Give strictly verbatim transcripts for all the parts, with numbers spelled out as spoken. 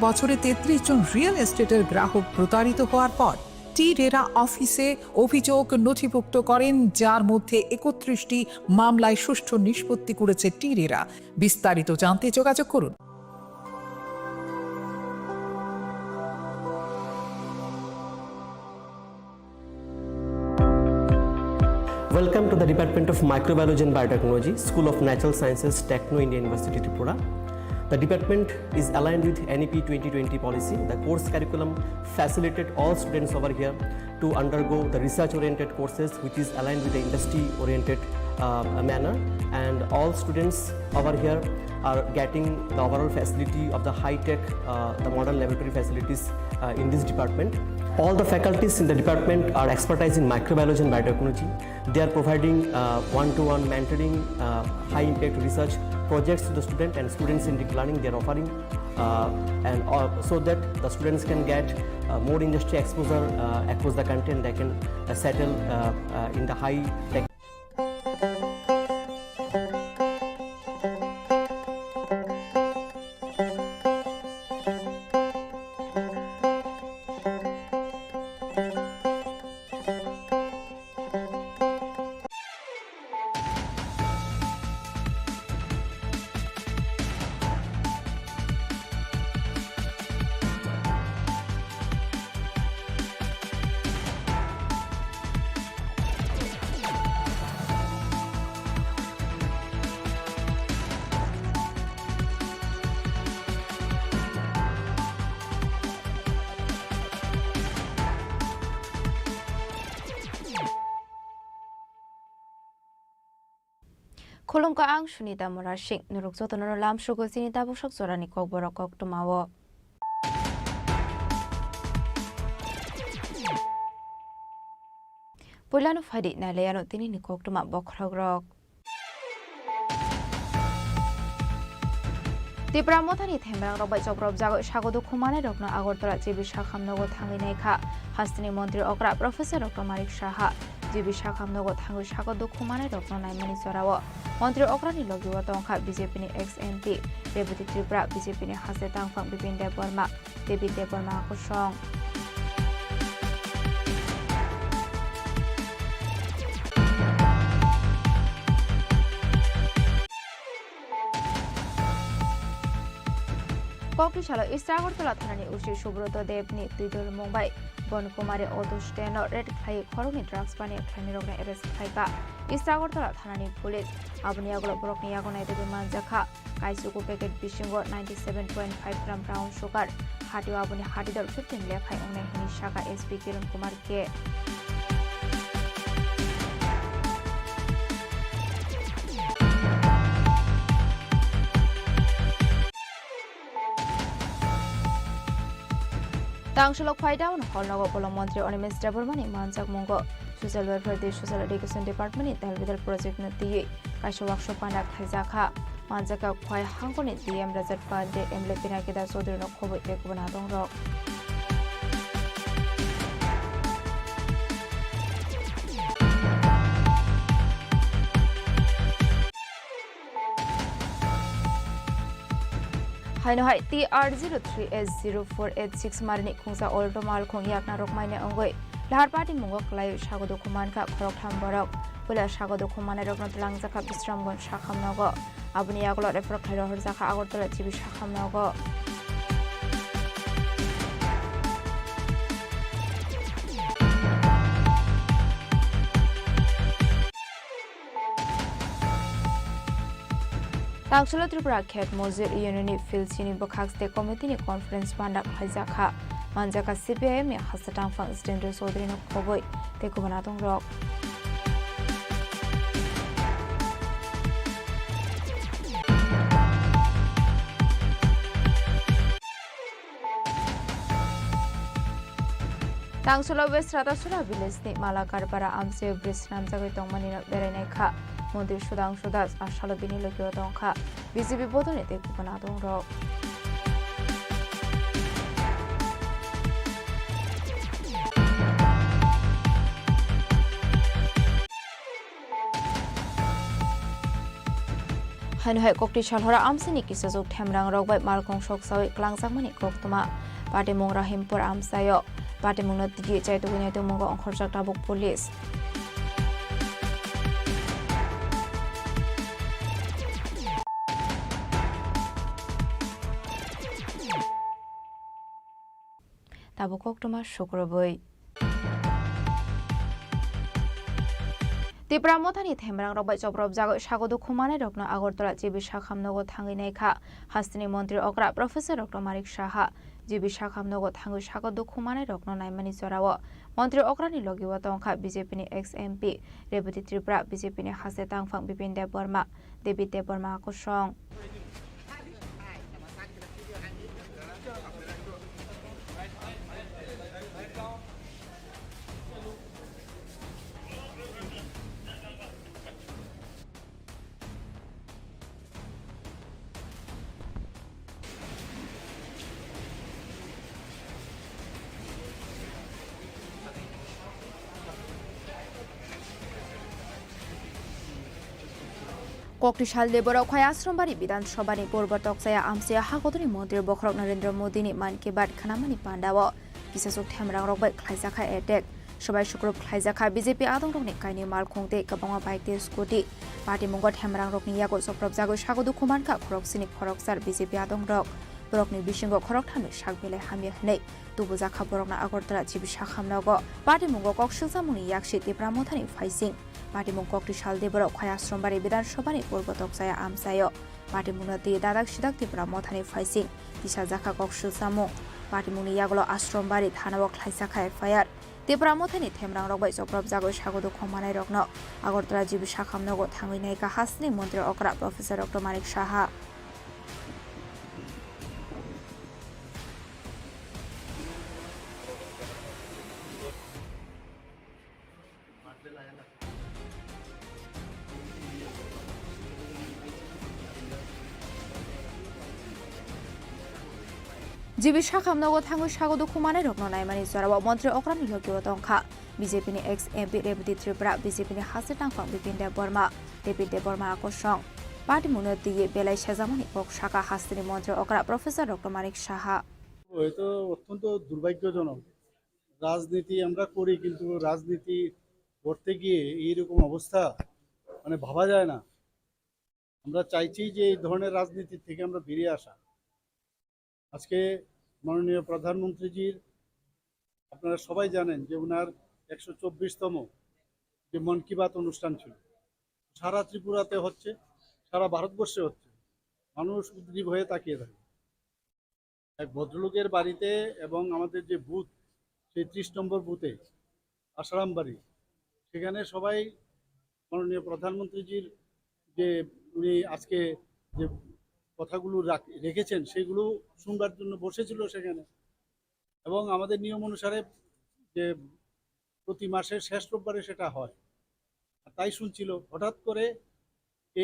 বছরে তেত্রিশ জন রিয়েল এস্টেটের গ্রাহক প্রতারিত হওয়ার পর টি রেরা অফিসে অভিযোগ নথিভুক্ত করেন, যার মধ্যে একত্রিশটি মামলায় সুষ্ঠু নিষ্পত্তি করেছে টি রেরা। বিস্তারিত জানতে যোগাযোগ করুন। Welcome to the Department of Microbiology and Biotechnology, School of Natural Sciences, Techno India University, Tripura. The department is aligned with N E P twenty twenty policy. The course curriculum facilitated all students over here to undergo the research-oriented courses, which is aligned with the industry-oriented, uh, manner. And all students over here are getting the overall facility of the high-tech, uh, the modern laboratory facilities, uh, in this department. All the faculties in the department are expertise in microbiology and biotechnology. They are providing, uh, one-to-one mentoring, uh, high-impact research projects to the student and students-centric learning they are offering. Uh, and, uh, so that the students can get, uh, more industry exposure, uh, across the country, and they can, uh, settle, uh, uh, in the high tech. Khulumkha, ang Sunita Murasing. Norok jotono lamsogo chini tabuksak jorani kokborok koktwmao. Puilano phaidi nailaiano tinini koktwma bokhorokrok. Tipra Mothani themrangrok bai chopropjagwi sago dukhu manai rokno Agartala G B Sakham nogo thangwi naikha. Hasteni montri okra Professor Doctor Manik Saha G B Sakham nogo thangwi sago dukhu manai rokno naimani jorao montri okrani logio tongkha B J P ni ex M P Rebati Tripura, B J P ni haste tangphang Bipin Debbarma. David Debbarma kosong. Kokti salo East Agartala thanani O C Subroto Deb ni twidul mung bai Bon Kumari auto stand no raid khlai khoroknwi drugs paniya khlainai rokno arrest khlaikha East Agartala thanani police. Aboni yagulo borokni yago naitugwi manjakha. Kaisugo packet bisingo ninety seven point five gram brown sugar, hatio aboni hatidor fifteen lephai wngnai hwnwi sakha S P Kiran Kumar K. Tangshulok phai down hall nogo bolong montri Animesh Debbarmani manjakmungo Social Welfare tei Social Education Department ni tal bidal project no twiwi kaisa workshop panda khlaijakha. Manjakha Khwai hangkoni D M Rajat Pandey, M L A Pinaki Das Chaudhary no khobwi tei kubun adongrok. Haino hai T R zero three H zero four eight six marini khungsa Alto malkhung yakna rok maina wngwi Laharpati mungo kwlaiwi sago dukhu mankha khoroktham borok. Puila sago dukhu manai rokno twlangjakha Bisramganj sakham nogo. Aboni yagulo refer khlai rohorjakha Agartala G B sakham nogo. Tangsholo Tripura Khet Mojir Union ni Philchini bwkhak tei committee ni conference panda khlaijakha. Manjakha C P I M ni hasta tangphang Jitendra Chaudhary no khobwi tei kubun adongrok. Tangsholo West Ratasura village ni Malakarpara amchaio bridge swnamjagwi tongmani no berai naikha. Montri Sudhangshu Das a salo bini logio tongkha B J P bodolni tei kubun adongrok. Haino hai kokti salhora amsini kisajwk themrang rok bai malkhung soksawi klangjakmani koktwma. Patimung Rahimpur amsaio. Patimungno tigi chaitugwi naitugmungo ongkhorjak tabuk police. Tabuk koktwma sukrubwi. Tipra Mothani themrang rok bai chopropjagwi sago dukhu manai rokno Agartala G B Sakham nogo thangwi naikha. Hasteni montri okra Professor Doctor Manik Saha G B Sakham nogo thangwi sago dukhu manai rokno naimani jorao montri okrani logi o tongkha B J P ni ex M P Rebati Tripura, B J P ni haste tangphang Bipin Debbarma, David Debbarma kosong. Kokti salni borok Khwai Asrambari Bidhan Sabhani purbo tokchaya amchaya hakotorni montri bokhorok Narendra Modini Mann Ki Baat khnamani pandao kisachwk themrang rok bai khlaijakha attack. Sobai sukrub khlaijakha B J P adongrokni kainwi malkhung tei kwbangma bike tei scooty. Patimungo themrang rokni yago chopropjagwi sago dukhu mankha khoroksini khoroksar B J P adongrok. Borokni bisingo khorokthamni sak belai hamya hwnwi tubujakha borokno Agartala G B Sakham nogo. Patimungo kok swngchamungni yaksi Tipra Mothani phaising. Patimung kokti salni borok Khwai Asrambari Bidhan Sabhani purbo tokchaya amchaio. Patimungno twi dadak sidak Tipra Mothani phaising tisajakha kok swngchamung. Patimungni yagulo Asrambari thanao khlaijakha F I R. Tipra Mothani themrang rok bai chopropjagwi sago dukhu manai rokno Agartala G B Sakham nogo thangwi naikha hasteni montri okra Professor Doctor Manik Saha. G B Sakham nogo thangwi sago dukhu manai rokno naimani jorao montri okrani logi o tongkha B J P ni ex M P Rebati Tripura, B J P ni haste tangphang Bipin Debbarma, David Debbarma kosong. Patimungno twiwi belai sejakmani kok saka hasteni montri okra Professor Doctor Manik Saha. হয়তো অত্যন্ত দুর্ভাগ্যজনক। রাজনীতি আমরা করি, কিন্তু রাজনীতি করতে গিয়ে এইরকম অবস্থা, মানে, ভাবা যায় না। আমরা চাইছি যে এই ধরনের রাজনীতি থেকে আমরা বেরিয়ে আসা। আজকে মাননীয় প্রধানমন্ত্রীজির, আপনারা সবাই জানেন যে ওনার একশো চব্বিশতম যে মন কি বাত অনুষ্ঠান ছিল, সারা ত্রিপুরাতে হচ্ছে, সারা ভারতবর্ষে হচ্ছে। মানুষ উদ্গ্রীব হয়ে তাকিয়ে থাকে। এক ভদ্রলোকের বাড়িতে এবং আমাদের যে বুথ, সেই ত্রিশ নম্বর বুথে আশারাম বাড়ি, সেখানে সবাই মাননীয় প্রধানমন্ত্রীজির যে উনি আজকে যে কথাগুলো রাখ-, রেখেছেন, সেগুলো শুনবার জন্য বসেছিল সেখানে। এবং আমাদের নিয়ম অনুসারে যে প্রতি মাসের শেষ রোববারে সেটা হয়। আর তাই শুনছিল, হঠাৎ করে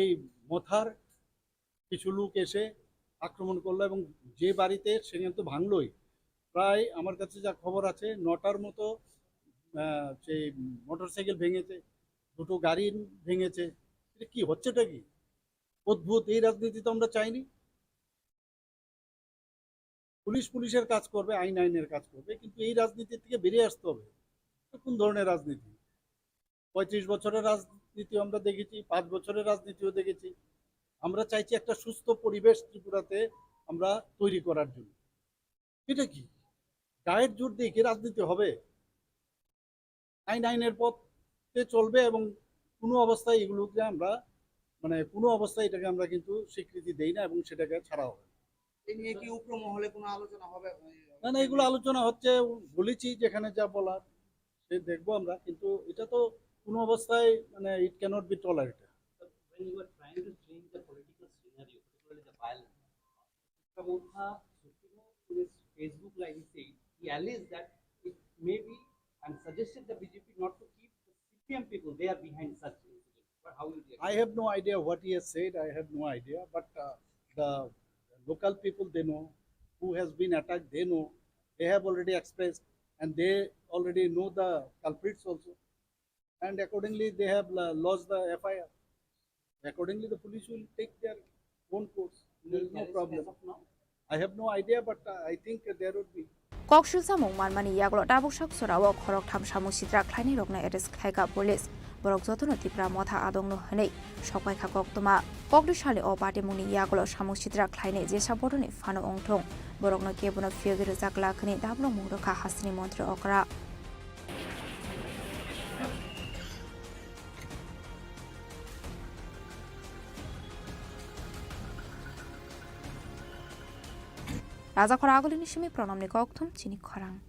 এই মথার কিছু লোক এসে আক্রমণ করলো এবং যে বাড়িতে সেখানে তো ভাঙলোই, প্রায় আমার কাছে যা খবর আছে নটার মতো, আহ, সেই মোটরসাইকেল ভেঙেছে, দুটো গাড়ি ভেঙেছে। এটা কি হচ্ছেটা কি? অদ্ভুত, এই রাজনীতি তো আমরা চাইনি। পুলিশ পুলিশের কাজ করবে, আইন আইনের কাজ করবে, কিন্তু এই রাজনীতি থেকে বেরিয়ে আসতে হবে। এটা কোন ধরনের রাজনীতি? পঁয়ত্রিশ বছরের রাজনীতি আমরা দেখেছি, পাঁচ বছরের রাজনীতিও দেখেছি। আমরা চাইছি একটা সুস্থ পরিবেশ ত্রিপুরাতে আমরা তৈরি করার জন্য। এটা কি? গায়ের জোর দিয়ে কি রাজনীতি হবে? আইন আইনের পথে চলবে এবং কোনো অবস্থায় এগুলোকে আমরা, মানে, কোনো অবস্থায় এটাকে আমরা কিন্তু স্বীকৃতি দেই না এবং সেটাকে ছাড়া হবে না। এ নিয়ে কি উগ্র মহলে কোনো আলোচনা হবে? না, না, এগুলো আলোচনা হচ্ছে, বলেছি যেখানে যা বলার, সে দেখবো আমরা, কিন্তু এটা তো কোনো অবস্থায়, মানে, it cannot be tolerated. When you are trying to change the political scenario, particularly the violence, Pramod Jha, Supremo, in his Facebook live, he said, he alleged that it may be and suggested the B J P not to keep the C P M people, they are behind such incidents. But how you react? I have no idea what he has said. I have no idea. But, uh, the local people, they know. Who has been attacked, they know. They have already expressed, and they already know the culprits also. And accordingly, they have, uh, lodged the F I R. Accordingly, the police will take their own course. There is no problem. I have no idea, but uh, I think there would be. Koksil samung manmani yagulo tabuk sak sorao khoroktham samung sitra khlainai rokno arrest khlaika police. Borok jotono Tipra motha adongno hwnwi sokpaikha koktwma. Kokri sali o patimungni yagulo samung sitra khlainai jesa bodoni phano wngthung. Borokno kebono phiyogwi rwjak glak hwnwi dabromung rwkha hasteni montri okra. Rajakhor agulini simi Pranamni kokthum chini khorang.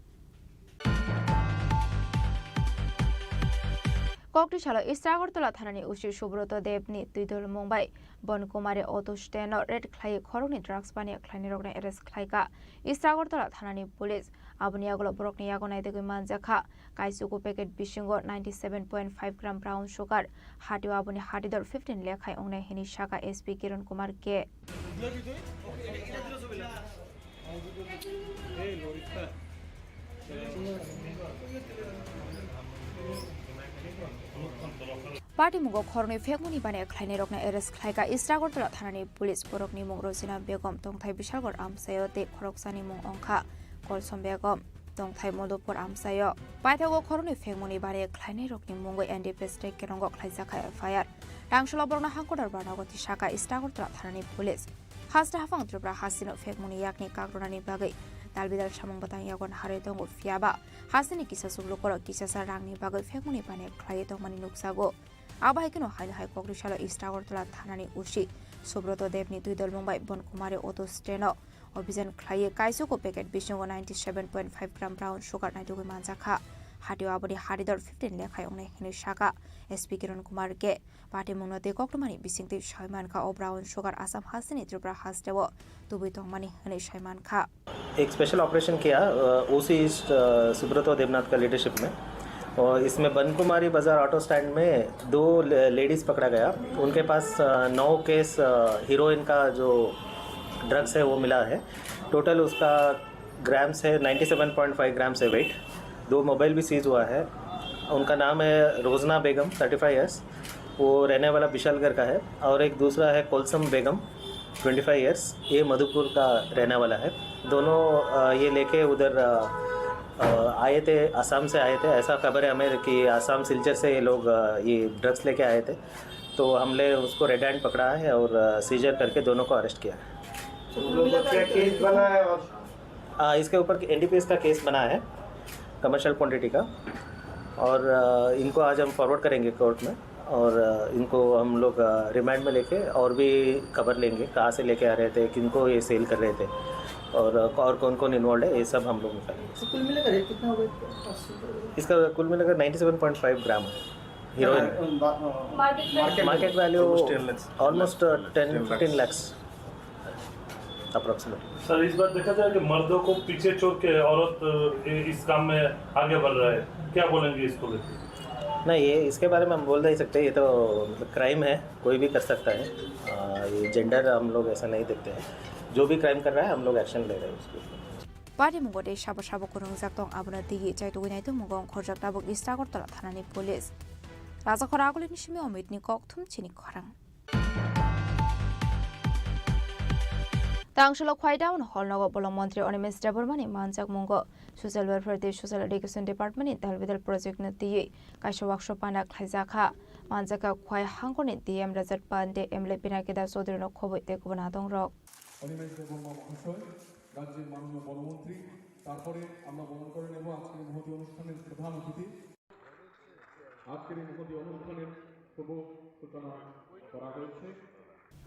Kokri salo East Agartala thanani O C Subroto Debni twidol mung bai Bon Kumari auto stand-o raid khlaiwi khoroknwi drugs baniya khlainairokno arrest khlaika East Agartala thanani police. Aboni yagulo borokni yago naidegwi manjakha kaisugo packet bisingo ninety seven point five gram brown sugar, hatio aboni hatidor fifteen lekhai wngnai hwnwi saka S P Kiran Kumar K. Patimungo khoroknwi phekmani baniya khlainairokno arrest khlaika East Agartala thanani police. Borokni mung Rosina Begum, tongthai Bishalgarh amchaio tei khoroksani mung wngkha Kolsom Begum, tongthai Madhupur amchaio. Paithago khoroknwi phekmani baniya khlainairokni mungwi N D P S tei Kerongo khlaijakha F I R. Tangshalo borokno hangkotor barnago tisaka East Agartala thanani police. Haste haphang Tripura hasteno phekmungni yakni kakrwnani bagwi dalbidal samung bwtang yago naharwi tongo, phiyaba hasteni kisa chuklukorok kisasa rangni bagwi phekmungni baniya khlaiwi tongmani nukjago. Abo hai kheno haino hai kokri salo East Agartala thanani O C Subroto Debni twidolmung bai Bon Kumari auto stand-o obijan khlaiwi kaisugo packet bisingo ninety seven point five gram brown sugar naitugwi manjakha. Hatio aboni hatidor fifteen lekhai wngnai hwnwi saka S P Kiran Kumar K. Patimungno tei koktwmani bisingtwi saimankha o brown sugar Assam hasteni Tripura hasteo tubui tongmani hwnwi saimankha. एक special operation किया, ओसी ईस्ट, सुब्रतो देवनाथ का लीडरशिप में। और इसमें बनकुमारी बाजार auto stand में दो ले-, लेडीज पकड़ा गया। उनके पास, अ, नौ केस, अ, हीरोइन का जो ड्रग्स है, वो मिला है। टोटल उसका ग्राम्स है, ninety seven point five grams है वेट। दो मोबाइल भी सीज हुआ है। उनका नाम है रोजना बेगम, थर्टी फ़ाइव ईयर्स, वो रहने वाला विशालगढ़ का है, और एक दूसरा है कोलसम बेगम, ट्वेंटी फ़ाइव ईयर्स, ये मधुपुर का रहने वाला है। दोनों, अ, ये लेके उधर, अ, अ, आए थे, आसाम से आए थे। ऐसा खबर है हमें कि आसाम सिलचर से ये लोग, अ, ये ड्रग्स लेके आए थे, तो हमने उसको रेड हैंड पकड़ा है और, अ, सीजर करके दोनों को अरेस्ट किया है। तो कुल मिलाकर क्या केस बना है और आ, इसके ऊपर एनडीपीएस का केस बना है, कमर्शियल क्वांटिटी का, और, आ, इनको आज हम फॉरवर्ड करेंगे कोर्ट में, और, आ, इनको हम लोग, आ, रिमांड में लेके और भी खबर लेंगे, कहाँ से लेके आ रहे थे, किनको ये सेल कर रहे थे, और, आ, और कौन कौन इन्वॉल्व है, ये सब हम लोग निकालेंगे। तो कुल मिलाकर रेट कितना होगा इसका? इसका कुल मिलाकर नाइंटी सेवन पॉइंट फ़ाइव ग्राम है heroine. Market value almost ten fifteen lakh. Approximately. Sir, इस बार देखा जाए कि मर्दों को पीछे छोड़ के औरत, अ, इस काम में आगे बढ़ रहा है, क्या बोलेंगे इसको लेकर? नहीं, ये, इसके बारे में हम बोल नहीं सकते, ये तो मतलब क्राइम है, कोई भी कर सकता है। अ, ये जेंडर हम लोग ऐसा नहीं देखते हैं, जो भी क्राइम कर रहा है हम लोग एक्शन ले रहे हैं उसके ऊपर। Patimungo tei sabo sabo kwrwngjak tong, abono twiwi chaitugwi naitugmung wngkhorjak tabuk East Agartala thanani police. Rajakhor agulini simi Omitni kokthum chini khorang. Tangsholo Khwai Town Hall nogo bolong montri Animesh Debbarmani manjakmungo Social Welfare tei Social Education Department ni dalbidal project no twiwi kaisa workshop pana khlaijakha. Manjakha Khwai hangkorni D M Rajat Pandey, M L A Pinaki Das Chaudhury no khobwi tei kubun adongrok. Animesh দেববর্মা মহাশয়, রাজ্যের মাননীয় বনমন্ত্রী, তারপরে আমরা বরণ করে নেব আজকের মহতী অনুষ্ঠানের প্রধান অতিথি। আজকের এই মহতী অনুষ্ঠানের শুভ সূচনা করা হয়েছে।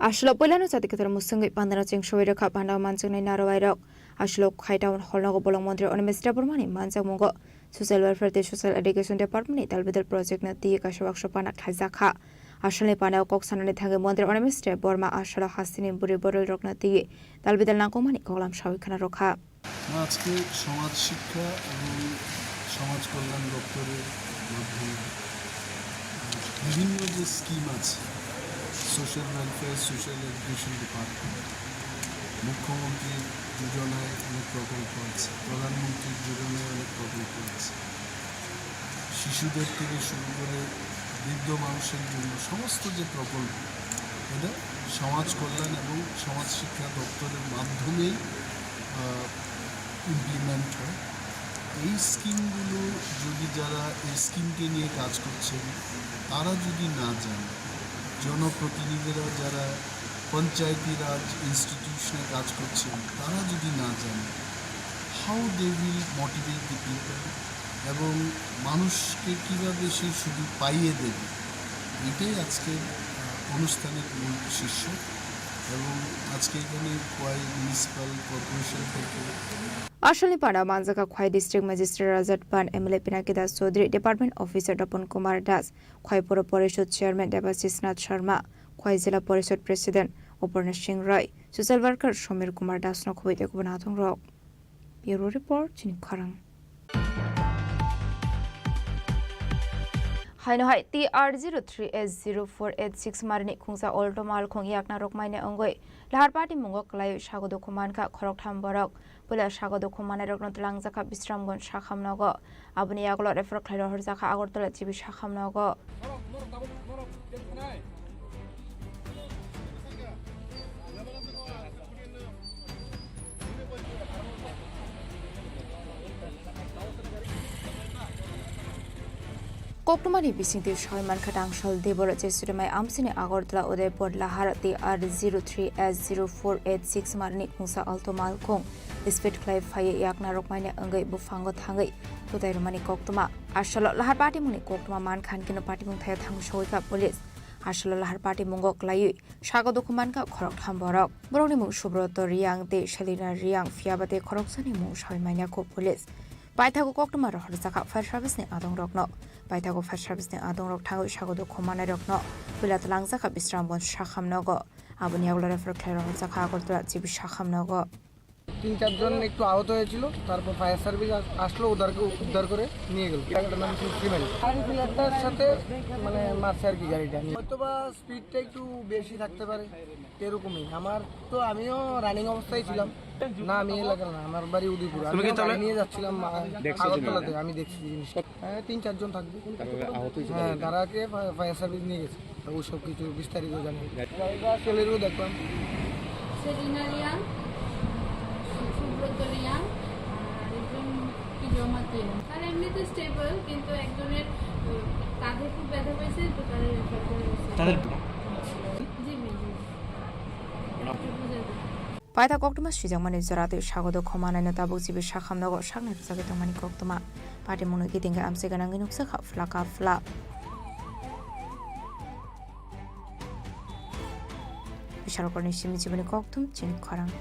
Aswlo puilano chati kwthar mwswngwi pandano cheng soi rwkha, pandao manchuknai narwai rok. Aswlo Khwai Town Hall nogo bolong montri Animesh Debbarmani manjakmungo Social Welfare tei Social Education Department ni dalbidal project no twiwi kaisa workshop pana khlaijakha. Aswlni panao kok sanani thangwi montri Animesh Debbarma aswlo hasteni bwrwi boroi rokno twiwi dalbidal nangkukmani koklam sawi khna rwkha. আজকে সমাজ শিক্ষা এবং সমাজ কল্যাণ দপ্তরের মাধ্যমে বিভিন্ন যে স্কিম আছে, social welfare, social education department, মুখ্যমন্ত্রী যোজনায় অনেক প্রকল্প আছে, প্রধানমন্ত্রী যোজনায় অনেক প্রকল্প আছে, শিশুদের থেকে শুরু করে বৃদ্ধ মানুষের জন্য সমস্ত যে প্রকল্প, সমাজ কল্যাণ এবং সমাজ শিক্ষা দপ্তরের মাধ্যমেই ইমপ্লিমেন্ট হয়। এই স্কিমগুলো যদি যারা এই স্কিমকে নিয়ে কাজ করছেন, তারা যদি না যান, জনপ্রতিনিধিরা যারা পঞ্চায়েতি রাজ ইনস্টিটিউশনে কাজ করছেন, তারা যদি না যান, how they will motivate the people এবং মানুষকে কীভাবে সেই সুযোগ পাইয়ে দেবে, এটাই আজকের আহ, অনুষ্ঠানের মূল শীর্ষক। এবং আজকে এখানে খোয়াই মিউনিসিপ্যাল কর্পোরেশন থেকে Asalni panda manjaka Khwai District Magistrate Rajat Pan, M L A Pinaki Das Chaudhary, Department Officer Tapan Kumar Das, Khwai Puro Porishod Chairman Debashish Nath Sharma, Khwai Jila Porishod President Uparna Singh Roy, Social Worker Somir Kumar Das no khobwi tei kubun athongrok. Bureau Report, chini khorang. Haino hai T R zero three S zero four eight six marini khungsa alto malkhung yakna rokmaini wngwi Laharpati mungo kwlaiwi sago dukhu mankha khoroktham borok. Puila sago dukhu mannairokno twlangjakha Bisramganj sakham nogo. Aboni yagulo refer khlai rohorjakha Agartala G B sakham nogo. Koktwmani bisingtwi soi mankha Tangsal Deboro Jesuri mai amsini Agartala Udaipur Lahar T R zero three S zero four eight six marini khungsa alto malkhung speed khlai phaiwi yakna rokmaini wngwi buphango thangwi kwtai rwmani koktwma. Asalo Lahar patimungni koktwma mankha hinkhe no patimung thaio thangwi sogwikha police. Asalo Lahar patimungo kwlaiwi sago dukhu mankha khoroktham borok. Borokni mung Subroto Riyang tei Selina Riyang, phiyaba tei khoroksani mung sawi manya kho police. Paithago koktwma rohorjakha fire service ni adongrokno. Paithago fire service ni adongrok thangwi sago dukhu mannairokno puila twlangjakha Bisramganj sakham nogo. Aboni yagulo refer khlai rohorjakha Agartala G B sakham nogo. তিন চারজন একটু আহত হয়েছিল, তারপর fire service আস-, আসলো, ওদেরকে উদ্ধার করে নিয়ে গেল। জায়গাটার নাম হচ্ছে সিমেন্ট। গাড়ি ফিলারটার সাথে মানে মারছে আর কি গাড়িটা। হয়তো বা স্পিডটা একটু বেশি থাকতে পারে, এরকমই। আমার তো, আমিও রানিং অবস্থায় ছিলাম। না, আমি এলাকার না, আমার বাড়ি উদয়পুর। তুমি কি আমিও চালায়? গাড়ি নিয়ে যাচ্ছিলাম, আ, দেখছো তুমি আগরতলাতে, এটা? আমি দেখছি জিনিসটা। হ্যাঁ, তিন চারজন থাকবে। তারপরে আহত হয়েছে হ্যাঁ, কতজন? তারাকে ফা-, ফায়ার সার্ভিস নিয়ে গেছে। তো ওই সব কিছু বিস্তারিত জানি। গাড়িটা সেলেরও দেখলাম। সেলিনা রিয়াং, সুব্রত রিয়াং, আর একজন কি জমাতে। তারা এমনিতে স্টেবল, কিন্তু একজনের, উম, কাঁধে খুব ব্যথা পেয়েছে, তো তাদের রেফার করা হয়েছে। তাদের জি, জি, জি। একটু বুঝে দিন। Paitha koktwma swijakmani jora tei sago dukhu mannaino tabuk G B sakham nogo saknai rwchagwi tongmani koktwma. Patimungno kitingkhe amchai gwnangwi nukjakha phla ka phla. Bisalokorni simi jiboni koktwm chini khorang.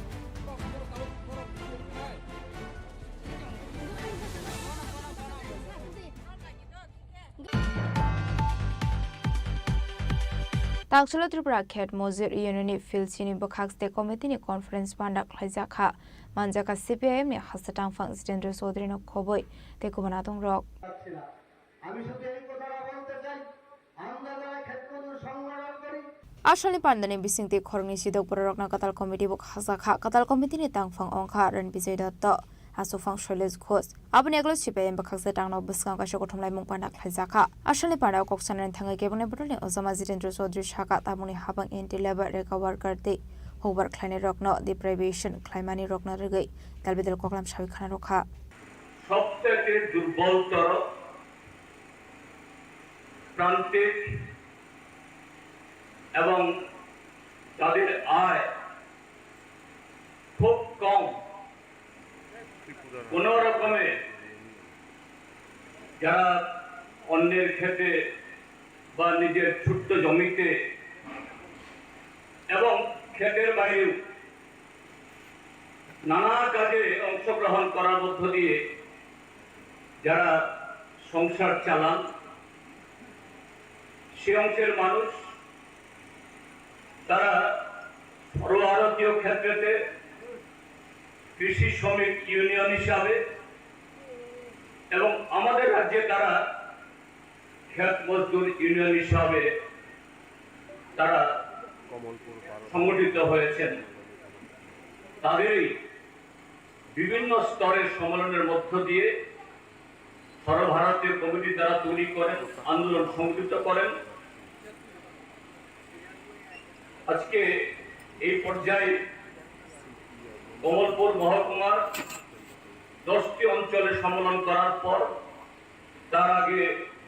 Tangsalo Tripura Khet Mojir Union ni Philchini bwkhak state committee ni conference panda khlaijak kha. Manjak kha C P I M ni hasta tangphang Jitendra Chaudhary no khobwi tei kubun adongrok. আমি শুধু এই কথাটা বলতে চাই, আমরা যারা ক্ষেত মজুর সংগঠন করি, Asalni pandani bisingtwi khoroknwi sidok bororokno kwtal committee bo khajak kha. Kwtal committee ni tangphang wngkha Ran Bijay Dotto, aswkphang Shailesh Ghosh. Aboni yagulo C P I M bwkhaksa tangno bwskango kaisa kothomlaimung panda khlaijak kha. Asalni pandao kok sanani thangwi kebengni bodolni ojama Jitendra Chaudhary sakha, tabukni habang anti labour, rega worker tei hukbar khlainairokno deprivation khlaimani rokno rwgwi dalbidal koklam sawi khana rwkha. সবথেকে দুর্বলতর প্রান্তিক এবং যাদের আয় খুব কম, কোনো রকমে যারা অন্যের ক্ষেতে বা নিজের ছোট্ট জমিতে এবং ক্ষেতের বাইরেও নানা কাজে অংশগ্রহণ করার মধ্য দিয়ে যারা সংসার চালান, সে অংশের মানুষ তারা সর্বভারতীয় ক্ষেত্রেতে কৃষি শ্রমিক ইউনিয়ন হিসাবে এবং আমাদের রাজ্যে তারা ক্ষেত মজদুর ইউনিয়ন হিসাবে তারা সংগঠিত হয়েছেন। তাদেরই বিভিন্ন স্তরের সম্মেলনের মধ্য দিয়ে সর্বভারতীয় কমিটি তারা তৈরি করেন, আন্দোলন সংগঠিত করেন। আজকে এই পর্যায়ে কমলপুর মহকুমার দশটি অঞ্চলে সম্মেলন করার পর তার আগে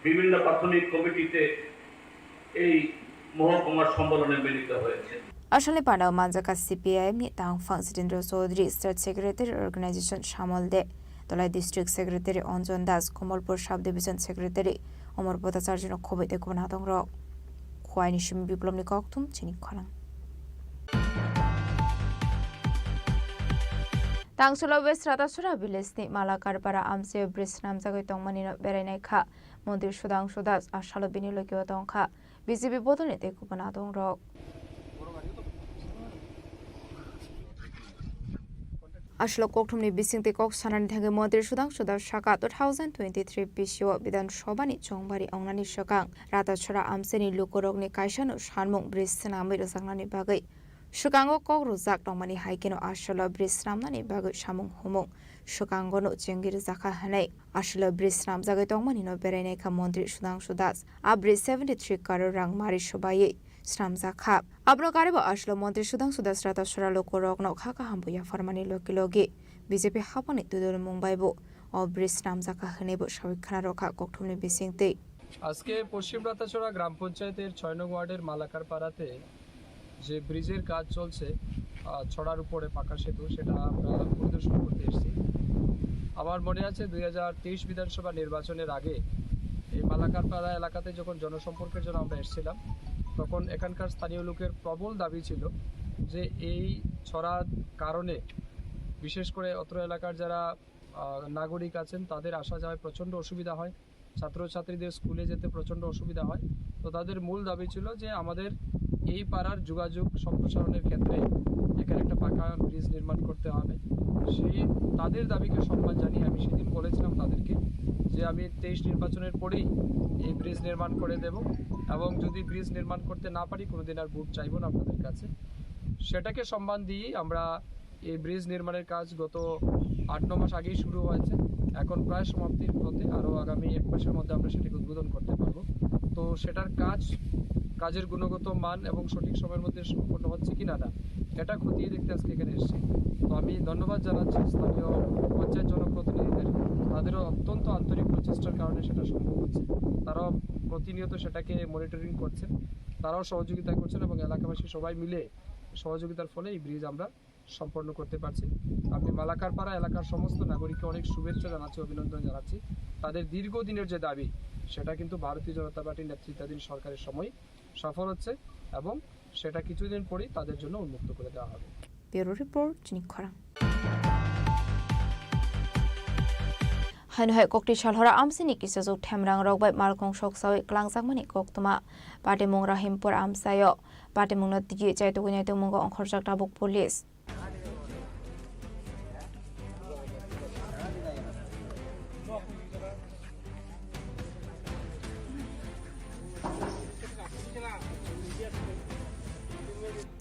বিভিন্ন প্রাথমিক কমিটিতে এই মহকুমার সম্মেলনে মিলিত হয়েছে। Asalni panda manjaka C P I M ni tangphang Jitendra Chaudhary, State Secretary Organization Samol De, Tolai District Secretary Anjan Das, Kamalpur Sub Division Secretary Amar Bhattacharya no khoboi tei kubun adongrok. Khuaini simi Biplobni kokthum chini khorang. Tangsulo West Ratasora village ni Malakarpara amchai bridge swnamjagwi tongmani no berainai kha Montri Sudhangshu Das, asalo bini logio tongkha B J P bodolni tei kubun adongrok. Aswlok kokthumni bisingtwi kok sanani thangwi Montri Sudhangshu Das saka two thousand twenty-three bisio Bidhan Sabhani chongbari wngnani swkang Ratasora amchaini lukurokni kaisano sanmung bridge swnamwi rwjaknani bagwi swkango kok rwjak tongmani hai kheno aswlo bridge swnamnani bagwi samung humung swkangono chengwi rwjakha hwnwi aswlo bridge swnamjagwi tongmanino berainaikha Montri Sudhangshu Das. A bridge seventy three crore rang mari swbaiwi swnamjakha. Abono karibo aswlo Montri Sudhangshu Das Ratasora lukurokno kha kaham bo yapharmani logi logi B J P haphangni twidulmung bai bo o bridge swnamjakha hwnwi bo sawi khna rwkha kokthumni bisingtwi. আজকে পশ্চিম রাতাছড়া গ্রাম পঞ্চায়েতের ছয় নং ওয়ার্ডের মালাকার পাড়াতে যে ব্রিজের কাজ চলছে, আহ, ছড়ার উপরে পাকা সেতু, সেটা আমরা পরিদর্শন করতে এসেছি। আমার মনে আছে দুই হাজার তেইশ বিধানসভা নির্বাচনের আগে এই মালাকার পাড়া এলাকাতে যখন জনসম্পর্কের জন্য আমরা এসেছিলাম, তখন এখানকার স্থানীয় লোকের প্রবল দাবি ছিল যে এই ছড়ার কারণে বিশেষ করে অত্র এলাকার যারা, আহ, নাগরিক আছেন, তাদের আসা যাওয়ায় প্রচণ্ড অসুবিধা হয়। ছাত্রছাত্রীদের স্কুলে যেতে প্রচণ্ড অসুবিধা হয়। তো তাদের মূল দাবি ছিল যে আমাদের এই পাড়ার যোগাযোগ সম্প্রসারণের ক্ষেত্রে এখানে একটা পাকা ব্রিজ নির্মাণ করতে হবে। সেই তাদের দাবিকে সম্মান জানিয়ে আমি সেদিন বলেছিলাম তাদেরকে যে আমি তেইশ নির্বাচনের পরেই এই ব্রিজ নির্মাণ করে দেব, এবং যদি ব্রিজ নির্মাণ করতে না পারি কোনোদিন আর ভোট চাইবো না আপনাদের কাছে। সেটাকে সম্মান দিয়েই আমরা এই ব্রিজ নির্মাণের কাজ গত আট ন মাস আগেই শুরু হয়েছে, এখন প্রায় সমাপ্তির পথে, আরও আগামী এক মাসের মধ্যে আমরা সেটাকে উদ্বোধন করতে পারবো। তো সেটার কাজ, কাজের গুণগত মান এবং সঠিক সময়ের মধ্যে সম্পন্ন হচ্ছে কি না, না, এটা খতিয়ে দেখতে আজকে এখানে এসেছি। তো আমি ধন্যবাদ জানাচ্ছি স্থানীয় পঞ্চায়েত জনপ্রতিনিধিদের, তাদেরও অত্যন্ত আন্তরিক প্রচেষ্টার কারণে সেটা সম্ভব হচ্ছে। তারাও প্রতিনিয়ত সেটাকে মনিটরিং করছেন, তারাও সহযোগিতা করছেন এবং এলাকাবাসী সবাই মিলে সহযোগিতার ফলে এই ব্রিজ আমরা সম্পন্ন করতে পারছি। আমি মালাকারপাড়া এলাকার সমস্ত নাগরিককে অনেক শুভেচ্ছা জানাচ্ছি, অভিনন্দন জানাচ্ছি। তাদের দীর্ঘদিনের যে দাবি, সেটা কিন্তু ভারতীয় জনতা পার্টির নেতৃত্বাধীন সরকারের সময় সফল হচ্ছে এবং সেটা কিছুদিন পরেই তাদের জন্য উন্মুক্ত করে দেওয়া হবে। Bureau Report, Chini Khorang. Haino hai kokti salhora amsini kisajwk themrang rok bai malkhung soksawi klangjakmani koktwma. Patimung Rahimpur amchaio patimungno tigi chaitugwi naitugmungo ongkhorjak tabuk police.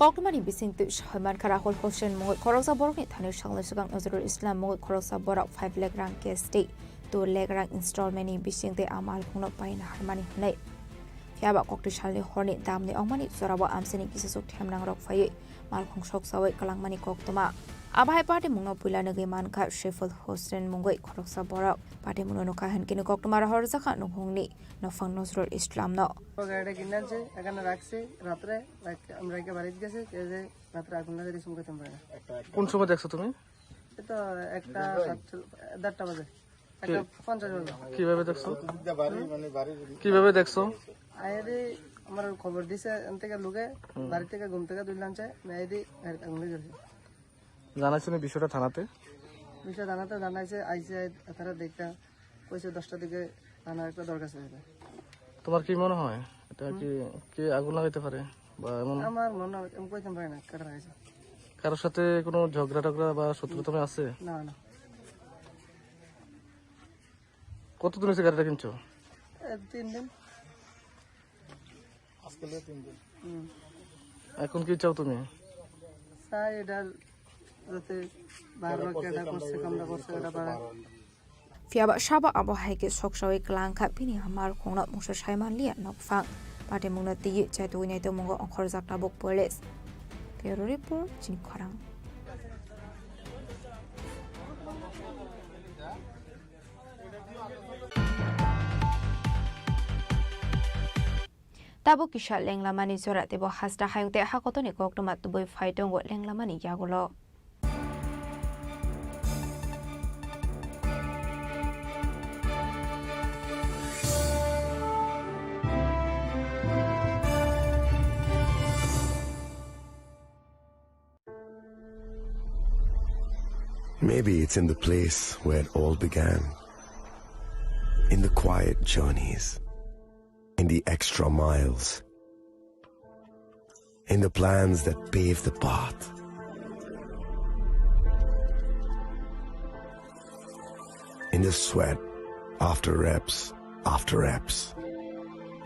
Koktwmani bisingtwi soi mankha Rahul Hussain mungwi khoroksa borokni thani salni swkang Nazrul Islam mungwi khoroksa borok five lakh rang cash tei two lakh rang installment ni bisingtwi a malkhungno paina harmani hwnwi. Phiya ba kokti salni horni damni ongmani jorao amchaini kisajwk themrang rok phaiwi malkhung soksawi kwlangmani koktwma. Abo hai patimungno puila nugwi mankha Saiful Hussain mungwi khoroksa borok. Patimungno nukha hinkhe koktwma rohorjakha nukhungni nokphang Nazrul Islamno. গাড়িটা কিনে আনছি, এখানে রাখছি রাত্রে, রাখ-, আমরা রেখে বাড়িতে গেছি, এই যে রাত্রে আগুন লাগাই দিয়েছি, মুখে তুমরা। কোন সময় দেখছো তুমি? এই তো একটা সাতচল্লিশ, দেড়টা বাজে। একটা কে-, পঞ্চাশ বাজে। কিভাবে দেখছো? কিভাবে দেখছো? আইডি আমার খবর দিছে, এন থেকে লোকে হুম। বাড়ি থেকে ঘুম থেকে তুলে আনছে, আইডি আগুন লেগে গেছে। জানাইছো নি বিষয়টা থানাতে? বিষয় থানাতে জানাইছে, আইছে, তারা দেখতে কইছে দশটার দিকে থানার একটা দরখাস্ত হয়েছে। তোমার কি মনে হয় এটা কি, হুম। কে আগুন লাগাইতে পারে বা এমন? আমার মনে হয়, আমি কইতে পারি না, কারা লাগাইছে। কারোর সাথে কোনো ঝগড়া টগড়া বা শত্রুতা আছে? না, না। কতদিন হয়েছে গাড়িটা কিনছো? এ, তিন দিন। আজকে হলো তিন দিন। হুম। এখন কি চাও তুমি? চাই এটা যাতে বারবার কেটা করছে, কামড়া করছে, এটা বাড়ায়। Phiya ba sabo abo hai khe soksawi kwlangkha bini malkhungno mungsa sai manliya nokphang. Patimungno twiwi chaitugwi naitokmungo ongkhorjak tabuk police. Bureau report, chini khorang. Tabuk kisa lenglamani jora teibo hasta hayung tei hakotorni koktwma tubui phai tongo lenglamani yagulo. Maybe it's in the place where it all began. In the quiet journeys, in the extra miles, in the plans that pave the path, in the sweat after reps after reps,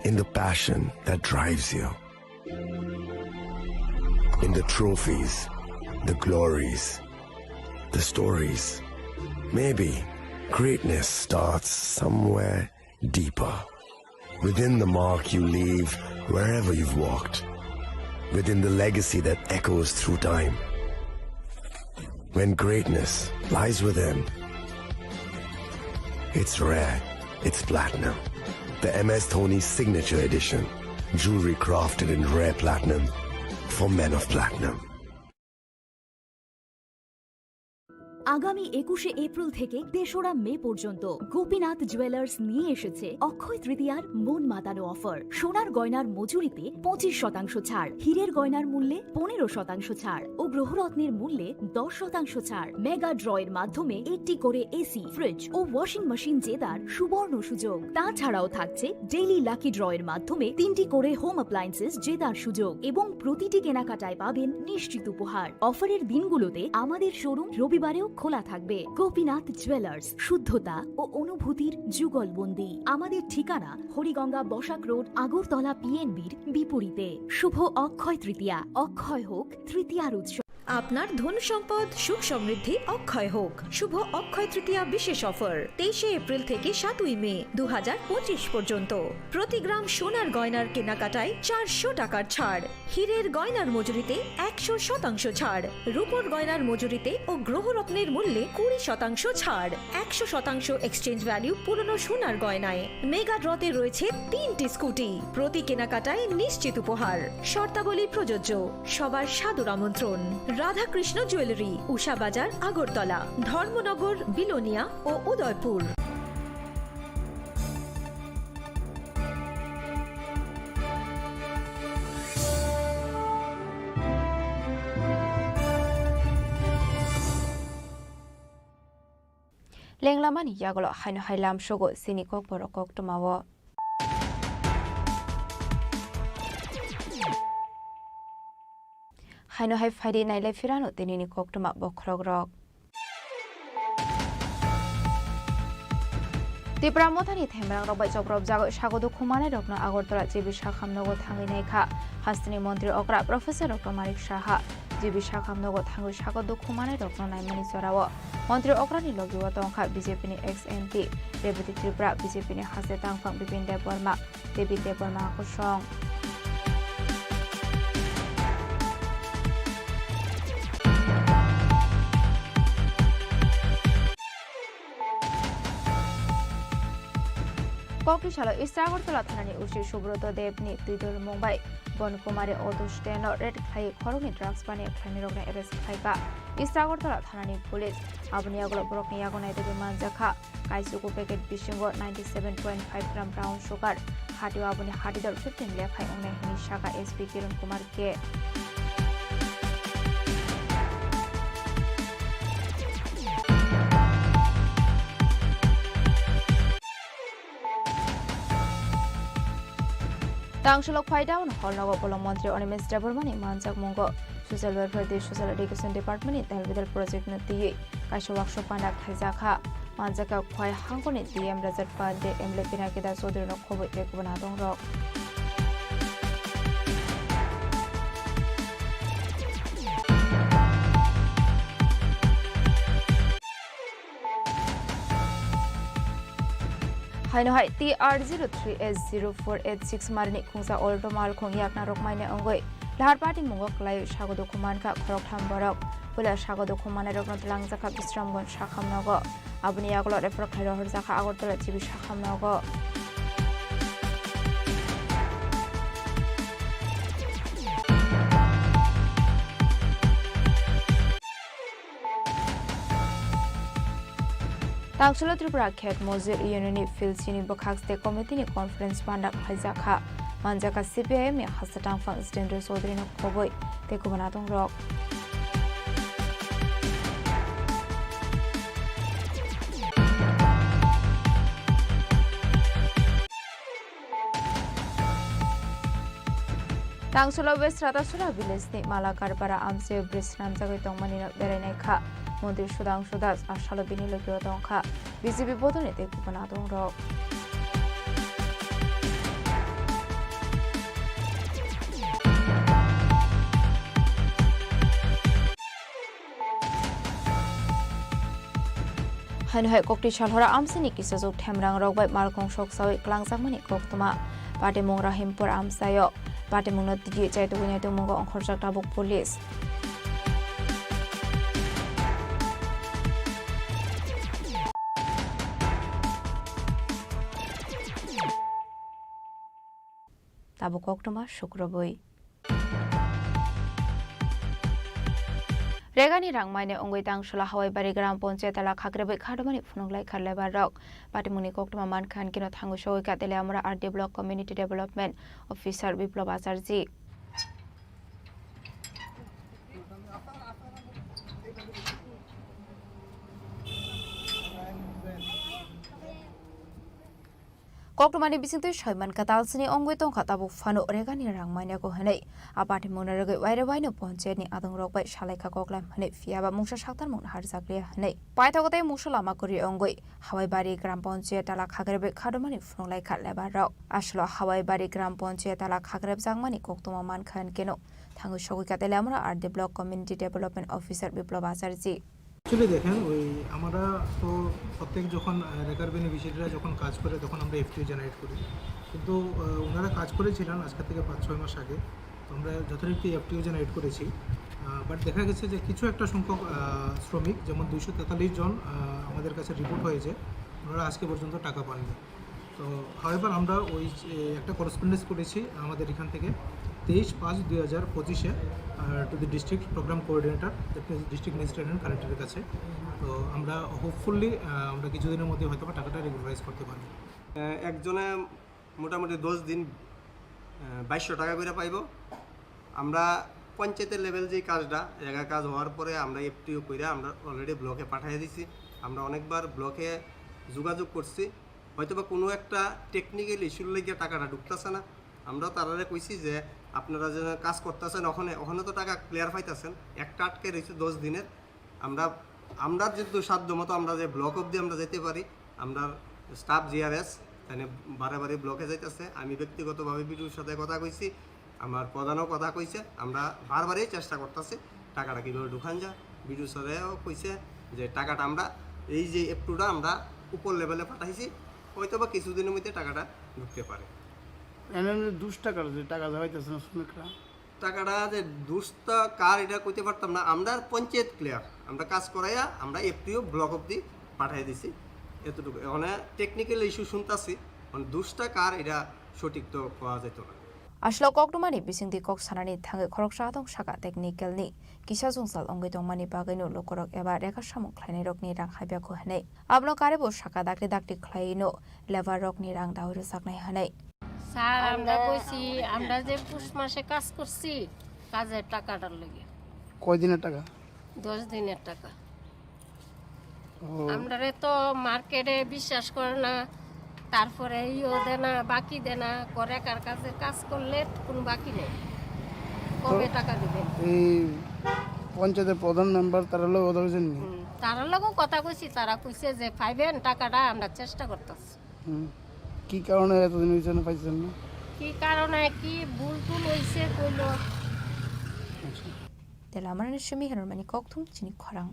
in the passion that drives you. In the trophies, the glories, the stories. Maybe greatness starts somewhere deeper. Within the mark you leave wherever you've walked. Within the legacy that echoes through time. When greatness lies within, it's rare, it's platinum. The M S Dhoni Signature Edition. Jewelry crafted in rare platinum for men of platinum. আগামী একুশে এপ্রিল থেকে তেসরা মে পর্যন্ত গোপীনাথ জুয়েলার্স নিয়ে এসেছে অক্ষয় তৃতীয়ার মন মাতানো অফার। সোনার গয়নার মজুরিতে পঁচিশ শতাংশ ছাড়, হীরের গয়নার মূল্যে পনেরো শতাংশ ছাড় ও গ্রহরত্নের মূল্যে দশ শতাংশ ছাড়। মেগা ড্রয়ের মাধ্যমে একটি করে এসি, ফ্রিজ ও ওয়াশিং মেশিন জেতার সুবর্ণ সুযোগ। তাছাড়াও থাকছে ডেইলি লাকি ড্রয়ের মাধ্যমে তিনটি করে হোম অ্যাপ্লায়েন্সেস জেতার সুযোগ এবং প্রতিটি কেনাকাটায় পাবেন নিশ্চিত উপহার। অফারের দিনগুলোতে আমাদের শোরুম রবিবারেও খোলা থাকবে। গোপীনাথ জুয়েলার্স, শুদ্ধতা ও অনুভূতির যুগলবন্দি। আমাদের ঠিকানা হরিগঙ্গা বসাক রোড, আগরতলা পিএনবির বিপরীতে। শুভ অক্ষয় তৃতীয়া, অক্ষয় হোক তৃতীয়ার উৎসব। আপনার ধন সম্পদ সুখ সমৃদ্ধি অক্ষয় হোক। শুভ অক্ষয় তৃতীয়া বিশেষ অফার তেইশে এপ্রিল থেকে সাতই মে দু হাজার পঁচিশ পর্যন্ত। প্রতি গ্রাম সোনার গয়নার কেনাকাটায় চারশো টাকার ছাড়, হীরের গয়নার মজুরিতে একশো শতাংশ ছাড়, রূপোর গয়নার মজুরিতে ও গ্রহরত্নের মূল্যে কুড়ি শতাংশ ছাড়, একশো শতাংশ এক্সচেঞ্জ ভ্যালু পুরনো সোনার গয়নায়। মেগা ড্রতে রয়েছে তিনটি স্কুটি, প্রতি কেনাকাটায় নিশ্চিত উপহার। শর্তাবলী প্রযোজ্য। সবার সাদর আমন্ত্রণ। রাধাকৃষ্ণ জুয়েলারি, উষা বাজার, আগরতলা, ধর্মনগর, বিলোনিয়া ও Udaipur. Lenglamani yagulo haino hai lamsogo chini kokborok koktwmao. Haino hai phaidi nailai phirano tinini koktwma bokhorokrok. Tipra Mothani themrangrok bai chopropjagwi sago dukhu mannairokno Agartala G B Sakham nogo thangwi naikha. Hasteni montri okra Professor Doctor Manik Saha G B Sakham nogo thangwi sago dukhu mannairokno naimani jorao montri okrani logio tongkha B J P ni ex M P Rebati Tripura, B J P ni haste tangphang Bipin Debbarma, David Debbarma kosong. Kokri salo East Agartala thanani O C Subroto Deb ni twidulmung bai Bon Kumari auto stand no raid khlai khoroknwi drugs baniya khlainai rokno arrest khlaikha East Agartala thanani police. Aboni yagulo borokni yago naitugwi manjakha. Kaisugo packet bisingo ninety seven point five gram brown sugar, hatio aboni hati dol fifteen lekhai wngnai hwnwi sakha S P Kiran Kumar K. Tangshulok phai down hall nogo bolong montri Animesh Debbarma ni manjakmungo Social Welfare tei Social Education Department ni Talbidal project no twiwi kaisa workshop panda khlaijakha. Manjakha Khwai hangkoni D M Rajat Pandey, M L A Pinaki Das Chaudhary no khobwi tei kubun adongrok. Haino hai T R zero three S zero four eight six marini khungsa Alto malkhung yakna rok maine wngwi lahar patimungo kwlaiwi sago dukhu mankha khoroktham borok. Puila sago dukhu manai rokno twlangjakha Bisramganj sakham nogo. Aboni yagulo refer khlai rohorjakha Agartala G B sakham nogo. Tangsulo Tripura Khet Mojir Union ni Phil Chini Bwkhak State Committee ni Conference panda khlaijak kha. Manjak kha C P I M ni Hasta Tangphang Jitendra Chaudhary no khobwi tei kubun adong rok. Tangsulo West Ratasura village ni Malakarpara amchaio bridge swnamjagwi tongmani no berainai kha. Montri Sudhangshu Das asalo bini logio tongkha. B J P bodolni tei kubun adong rok. Haino hai kokti salhora amchaini kisajwk themrang rok bai malkhung soksawi kwlangjakmani koktwma. Patimung Rahimpur amchaio. Patimungno tigi chaitugwi naitukmungo ongkhorjak tabuk police. Tabuk koktwma sukrubwi. Regani rang maine wngwi Tangsulo Hawaibari Gram Panchayat ela khakrebwi khadumani phunuk laikha labour rok. Patimungni koktwma mankha hinkhe no thangwi sogwi kha Teliamura R D Block Community Development Officer Biplab Acharjee. Koktwmani bisingtwi soiman kwtal sini wngwi tongkha tabuk phano regani rang manya ko hwnwi. A patimungno rwgwi waire waino ponchayatni adongrok bai salaikha koklai hwnwi, phiyaba mungsa saktarmung naharjakliya hwnwi. Paithago tei mungsa lama kwrwi wngwi Hawaibari Gram Panchayat tala khakrebwi khadumani phunuk laikha labour rok. Aswlo Hawaibari Gram Panchayat tala khakrebjakmani koktwma mankha hinkhe no thangwi sogwi kha Teliamura R D Block Community Development Officer Biplab Acharjee. Actually দেখেন, ওই আমরা তো প্রত্যেক যখন, আহ, রেগার বেনিফিশিয়ারিরা যখন কাজ করে তখন আমরা এফটিও জেনারেট করি, কিন্তু, আহ, ওনারা কাজ করেছিলেন আজকে থেকে পাঁচ ছয় মাস আগে, তো আমরা যথারীতি এফটিও জেনারেট করেছি। আহ, বাট দেখা গেছে যে কিছু একটা সংখ্যক, আহ, শ্রমিক, যেমন দুইশো তেতাল্লিশ জন, আহ, আমাদের কাছে রিপোর্ট হয়েছে, ওনারা আজকে পর্যন্ত টাকা পাননি। তো হাওয়েভার আমরা ওই যে একটা করেসপন্ডেন্স করেছি আমাদের এখান থেকে তেইশ পাঁচ দুই হাজার পঁচিশে, আহ, to the district program coordinator, that means district minister and কালেক্টরের কাছে। তো আমরা হোপফুলি, আহ, আমরা কিছুদিনের মধ্যে হয়তো বা টাকাটা রেগুলারাইজ করতে পারবো। আহ, একজনে মোটামুটি দশ দিন, আহ, বাইশশো টাকা করে পাইবো। আমরা পঞ্চায়েতের লেভেল যে কাজটা, জায়গা কাজ হওয়ার পরে আমরা এফটিও করে আমরা অলরেডি ব্লকে পাঠিয়ে দিছি। আমরা অনেকবার ব্লকে যোগাযোগ করছি, হয়তো বা কোনো একটা টেকনিক্যাল ইস্যুর লেগে টাকাটা ঢুকতেছে না। আমরা তারারে কইছি যে আপনারা যে কাজ করতেছেন ওখানে, ওখানে তো টাকা ক্লিয়ার পাইতেছেন, একটা আটকে রয়েছে দশ দিনের। আমরা, আমরা যেহেতু সাধ্য মতো আমরা যে ব্লক অবধি আমরা যেতে পারি, আমরা স্টাফ জিআরএস তাই বারে বারে ব্লকে যাইতেছে। আমি ব্যক্তিগতভাবে বিডিওর সাথে কথা কইছি, আমার প্রধানও কথা কইছে, আমরা বারবারই চেষ্টা করতেছি টাকাটা কীভাবে ঢুকান যায়। বিডিও স্যারেও কইছে যে টাকাটা আমরা এই যে এফটিওটা আমরা উপর লেভেলে পাঠাইছি, হয়তো বা কিছুদিনের মধ্যে টাকাটা ঢুকতে পারে। এমনি দুশ টাকার যে টাকা দেওয়া হইতেছে না শ্রমিকরা? টাকাটা যে দুশটা কার এটা কইতে পারতাম না, আমরা পঞ্চায়েত ক্লিয়ার, আমরা কাজ করাইয়া আমরা এফটিও ব্লক অবধি পাঠাই দিছি। এতটুকু মানে টেকনিক্যাল ইস্যু শুনতাছি, মানে দুশটা কার এটা সঠিক তো পাওয়া যেত না। Aswlo koktwmani bisingtwi kok sanani thangwi khoroksa adong saka technical ni kisa jwngjal wngwi tongmani bagwino lukurok eba rega samung khlainairokni rang haibya kho hwnwi. Abono karwibo saka dakti dakti khlaiwino labour rokni rang dawi rwjaknai hwnwi. Sir, আমরা কইছি, আমরা যে পুষ মাসে কাজ করছি, কাজের টাকাটার লাগি। কয় দিনের টাকা? দশ দিনের টাকা। ও। আমরারে তো মার্কেটে বিশ্বাস করে না, তারপরে ইও দেয় না, বাকি দেয় না, করে কার কাছে কাজ করলে কোনো বাকি নেই। কবে তো টাকা দিবেন? এই পঞ্চায়েতের প্রধান মেম্বার তারা লোক কথা বলছেন নি? হুম, তারা লোকও কথা কইছি, তারা কইছে যে পাইবেন টাকাটা, আমরা চেষ্টা করতেছি। হুম। কি কারণে এতদিন হয়েছে না পাইছেন না? কি কারণে কি ভুল টুল হইছে কইলো। আচ্ছা। Tela amarani simi hermani kokthum chini khorang.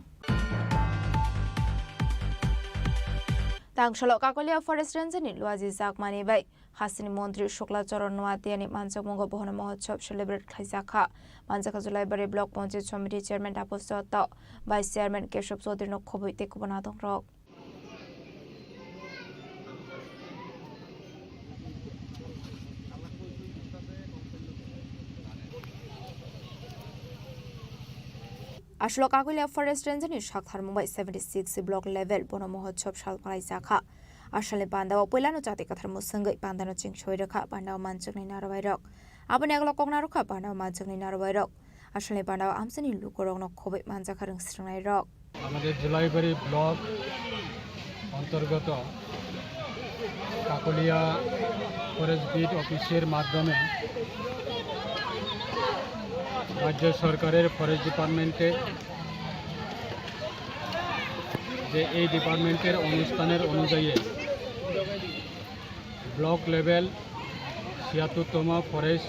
Tangsalo Kakolia Forest Range ni luaji jakmani bai hasteni montri Shukla Charan Noatia ni manjakmungo bohono mohotsov celebrate khlaijakha. Manjakha Julaibari Block Panchayat Samiti Chairman Tapas Dutta, Vice Chairman Keshav Chaudhary no khobwi tei kubun adongrok. Aswk Kakolia Forest Range ni saktharmung bai seventy six block level bono mohotsov sal phalaijakha. Asalni pandao puilano chati kathar mwswngwi pandano chingsowi rwkha, pandao manjaknai narwai rok. Aboni aglo kok narwkha, pandao manjaknai narwai rok. Asalni pandao amchaini lukurokno khobwi manjakha rwngsrwngnai rok. আমাদের জুলাইবাড়ি ব্লক অন্তর্গত Kakatiya forest beat অফিসের মাধ্যমে রাজ্য সরকারের ফরেস্ট ডিপার্টমেন্টে যে এই ডিপার্টমেন্টের অনুষ্ঠানের অনুযায়ী ব্লক লেভেল ছিয়াত্তরতম ফরেস্ট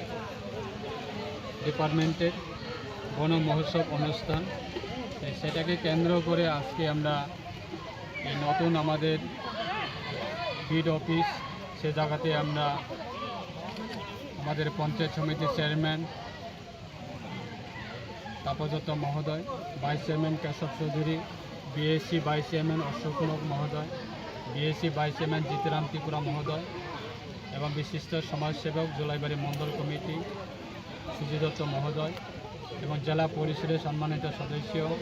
ডিপার্টমেন্টের বন মহোৎসব অনুষ্ঠান। এ, সেটাকে কেন্দ্র করে আজকে আমরা এই নতুন আমাদের বিট অফিস, সে জায়গাতে আমরা আমাদের পঞ্চায়েত সমিতির চেয়ারম্যান তাপসদত্ত মহোদয়, vice chairman Keshab Chowdhury, BAC vice chairman Ashok Mog মহোদয়, BAC vice chairman Jituram Tripura মহোদয় এবং বিশিষ্ট সমাজসেবক জুলাইবাড়ি মণ্ডল কমিটি সুজিত দত্ত মহোদয় এবং জেলা পরিষদের সম্মানিত সদস্য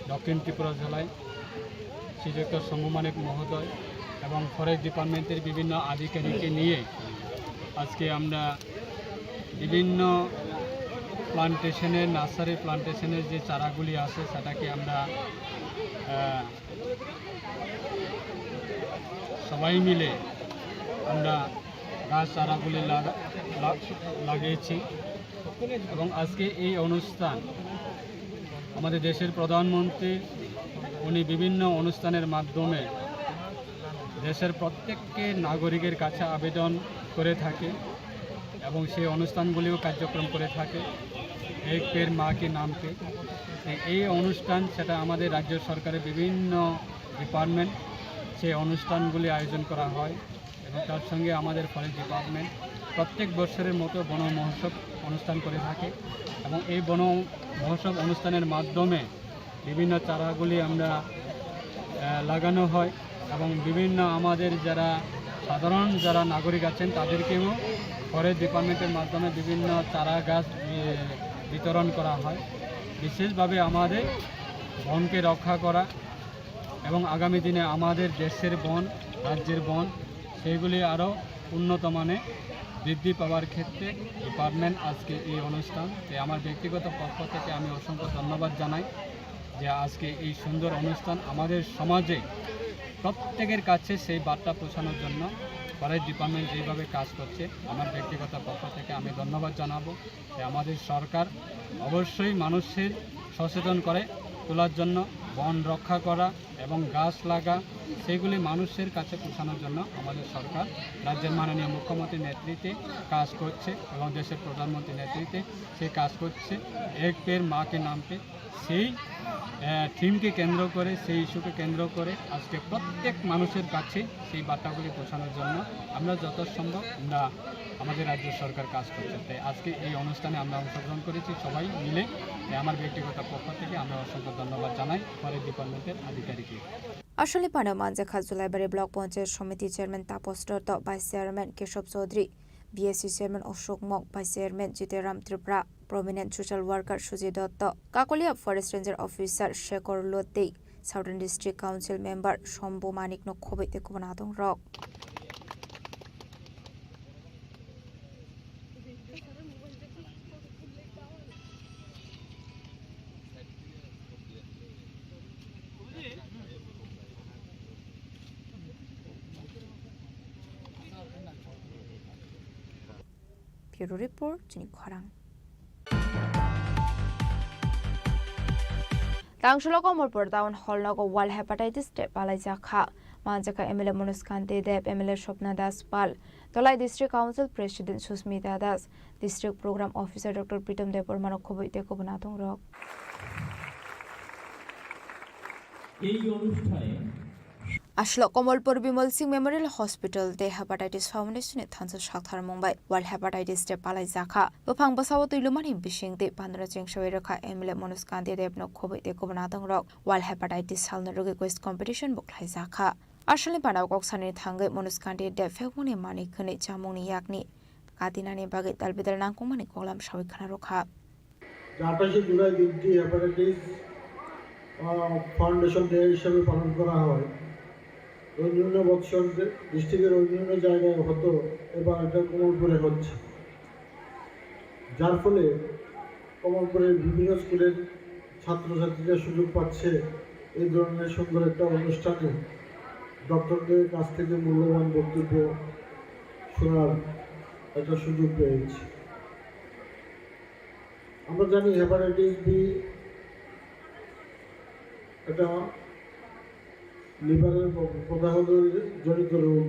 দক্ষিণ ত্রিপুরা জেলায় শ্রীযুক্ত শম্ভু মানিক মহোদয় এবং ফরেস্ট ডিপার্টমেন্টের বিভিন্ন আধিকারিককে নিয়ে আজকে আমরা বিভিন্ন প্লান্টেশনের, নার্সারি প্লান্টেশনের যে চারাগুলি আছে, সেটাকে আমরা, আহ, সবাই মিলে আমরা গাছ চারাগুলি লাগা-, লা-, লাগিয়েছি। এবং আজকে এই অনুষ্ঠান আমাদের দেশের প্রধানমন্ত্রী, উনি বিভিন্ন অনুষ্ঠানের মাধ্যমে দেশের প্রত্যেককে নাগরিকের কাছে আবেদন করে থাকে এবং সেই অনুষ্ঠানগুলিও কার্যক্রম করে থাকে। এক পেড় মা কি নাম পে, এই অনুষ্ঠান, সেটা আমাদের রাজ্য সরকারের বিভিন্ন ডিপার্টমেন্ট, সেই অনুষ্ঠানগুলি আয়োজন করা হয়। এবং তার সঙ্গে আমাদের ফরেস্ট ডিপার্টমেন্ট প্রত্যেক বছরের মতো বন মহোৎসব অনুষ্ঠান করে থাকে এবং এই বন মহোৎসব অনুষ্ঠানের মাধ্যমে বিভিন্ন চারাগুলি আমরা, আহ, লাগানো হয় এবং বিভিন্ন আমাদের যারা সাধারণ যারা নাগরিক আছেন, তাদেরকেও ফরেস্ট ডিপার্টমেন্টের মাধ্যমে বিভিন্ন চারা গাছ, এ, বিতরণ করা হয়। বিশেষভাবে আমাদের বনকে রক্ষা করা এবং আগামী দিনে আমাদের দেশের বন, রাজ্যের বন, সেইগুলি আরও উন্নত মানে বৃদ্ধি পাওয়ার ক্ষেত্রে ডিপার্টমেন্ট আজকে এই অনুষ্ঠান। তাই আমার ব্যক্তিগত পক্ষ থেকে আমি অসংখ্য ধন্যবাদ জানাই যে আজকে এই সুন্দর অনুষ্ঠান আমাদের সমাজে প্রত্যেকের কাছে সেই বার্তা পৌঁছানোর জন্য ফরেস্ট ডিপার্টমেন্ট যেভাবে কাজ করছে, আমার ব্যক্তিগত পক্ষ থেকে আমি ধন্যবাদ জানাবো। তাই আমাদের সরকার অবশ্যই মানুষের সচেতন করে তোলার জন্য বন রক্ষা করা এবং গাছ লাগা, সেগুলি মানুষের কাছে পৌঁছানোর জন্য আমাদের সরকার রাজ্যের মাননীয় মুখ্যমন্ত্রীর নেতৃত্বে কাজ করছে এবং দেশের প্রধানমন্ত্রীর নেতৃত্বে সে কাজ করছে। এক পেড় মা কে নাম পে, সেই, আহ, থিমকে কেন্দ্র করে, সেই ইস্যুকে কেন্দ্র করে আজকে প্রত্যেক মানুষের কাছে সেই বার্তাগুলি পৌঁছানোর জন্য আমরা যত সম্ভব আমরা আমাদের রাজ্য সরকার কাজ করছে। তাই আজকে এই অনুষ্ঠানে আমরা অংশগ্রহণ করেছি সবাই মিলে। তাই আমার ব্যক্তিগত পক্ষ থেকে আমরা অসংখ্য ধন্যবাদ জানাই ফরেস্ট ডিপার্টমেন্টের আধিকারিককে। Asalni pandao manjakha Julaibari Block Panchayat Samiti Chairman Tapas Dutta, Vice Chairman Keshav Chaudhary, BSC Chairman Ashok Mok, Vice Chairman Jiteram Tripura, Prominent Social Worker Sujit Dutta, Kakolia Forest Ranger Officer Shekhar Lotei, Southern District Council Member Shambhu Manik no khobwi tei kubun adong rok. Bureau Report, chini khorang. Tangsulo Komolpur Town Hall nogo World Hepatitis Day palaijakha. Manjakha M L A Manoj Kanti Deb, M L A Swapna Das Pal, Dholai District Council President Susmita Das, District Program Officer Doctor Pritam Debbarma no khobwi tei kubun adong rok. এই অনুষ্ঠানে Aswk Kamalpur Bimal Singh Memorial Hospital tei Hepatitis Foundation ni thansa saktharmung bai World Hepatitis Day palaijakha. Buphang bwsao twi lumani bising tei pandra chengsawi rwkha M L A Manoj Kanti Dev no khobwi tei kubun adongrok. World Hepatitis salno rwgwi quiz competition bo khlaijakha. Asalni panao kok sanani thangwi Manoj Kanti Dev phekmungni manwi khwnwi chamungni yakni katinani bagwi dalbidal nangkukmani koklam sawi khna rwkha. আঠাশে জুলাই দিনটি হেপাটাইটিস, আহ, foundation day হিসেবে পালন করা হয়। অন্যান্য বৎসর যে ডিস্ট্রিক্টের অন্যান্য জায়গায় হতো, এবার এটা কমলপুরে হচ্ছে, যার ফলে কমলপুরের বিভিন্ন স্কুলের ছাত্রছাত্রীরা সুযোগ পাচ্ছে এই ধরনের সুন্দর একটা অনুষ্ঠানে ডক্টরদের কাছ থেকে মূল্যবান বক্তব্য শোনার একটা সুযোগ পেয়েছি। আমরা জানি হেপাটাইটিস বি এটা লিভারের প-, প্রদাহ জনিত রোগ,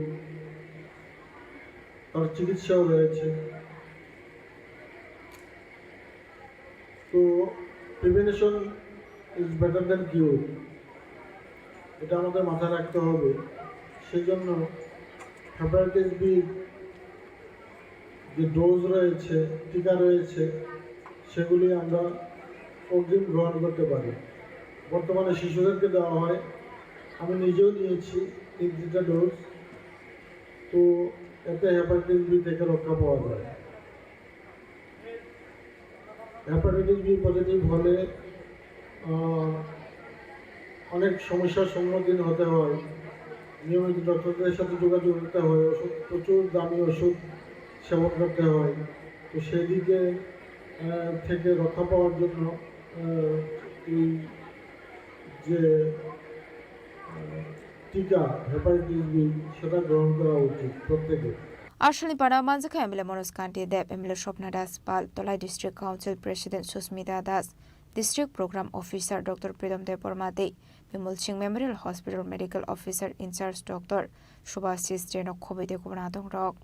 তার চিকিৎসাও রয়েছে। তো প্রিভেনশন ইজ বেটার দ্যান কিউর, এটা আমাদের মাথায় রাখতে হবে। সেই জন্য হেপাটাইটিস বি যে ডোজ রয়েছে, টিকা রয়েছে, সেগুলি আমরা অগ্রিম গ্রহণ করতে পারি। বর্তমানে শিশুদেরকে দেওয়া হয়, আমি নিজেও নিয়েছি তিন তিনটা ডোজ। তো এতে হেপাটাইটিস বি থেকে রক্ষা পাওয়া যায়। হেপাটাইটিস বি পজিটিভ হলে, আহ, অনেক সমস্যার সম্মুখীন হতে হয়। নিয়মিত ডক্টরদের সাথে যোগাযোগ করতে হয়, ওষুধ, প্রচুর দামি ওষুধ সেবন করতে হয়। তো সেদিকে, আহ, থেকে রক্ষা পাওয়ার জন্য, আহ, এই যে, আহ, টিকা হেপাটাইটিস বি, সেটা গ্রহণ করা উচিত প্রত্যেকের। Asalni panao manjakha M L A Manoj Kanti Dev, M L A Swapna Das Pal, Tolai District Council President Susmita Das, District Program Officer Doctor Pritom Debbarma tei Bimal Singh Memorial Hospital Medical Officer in charge Doctor Subhasis Jain no khobwi tei kubun adongrok.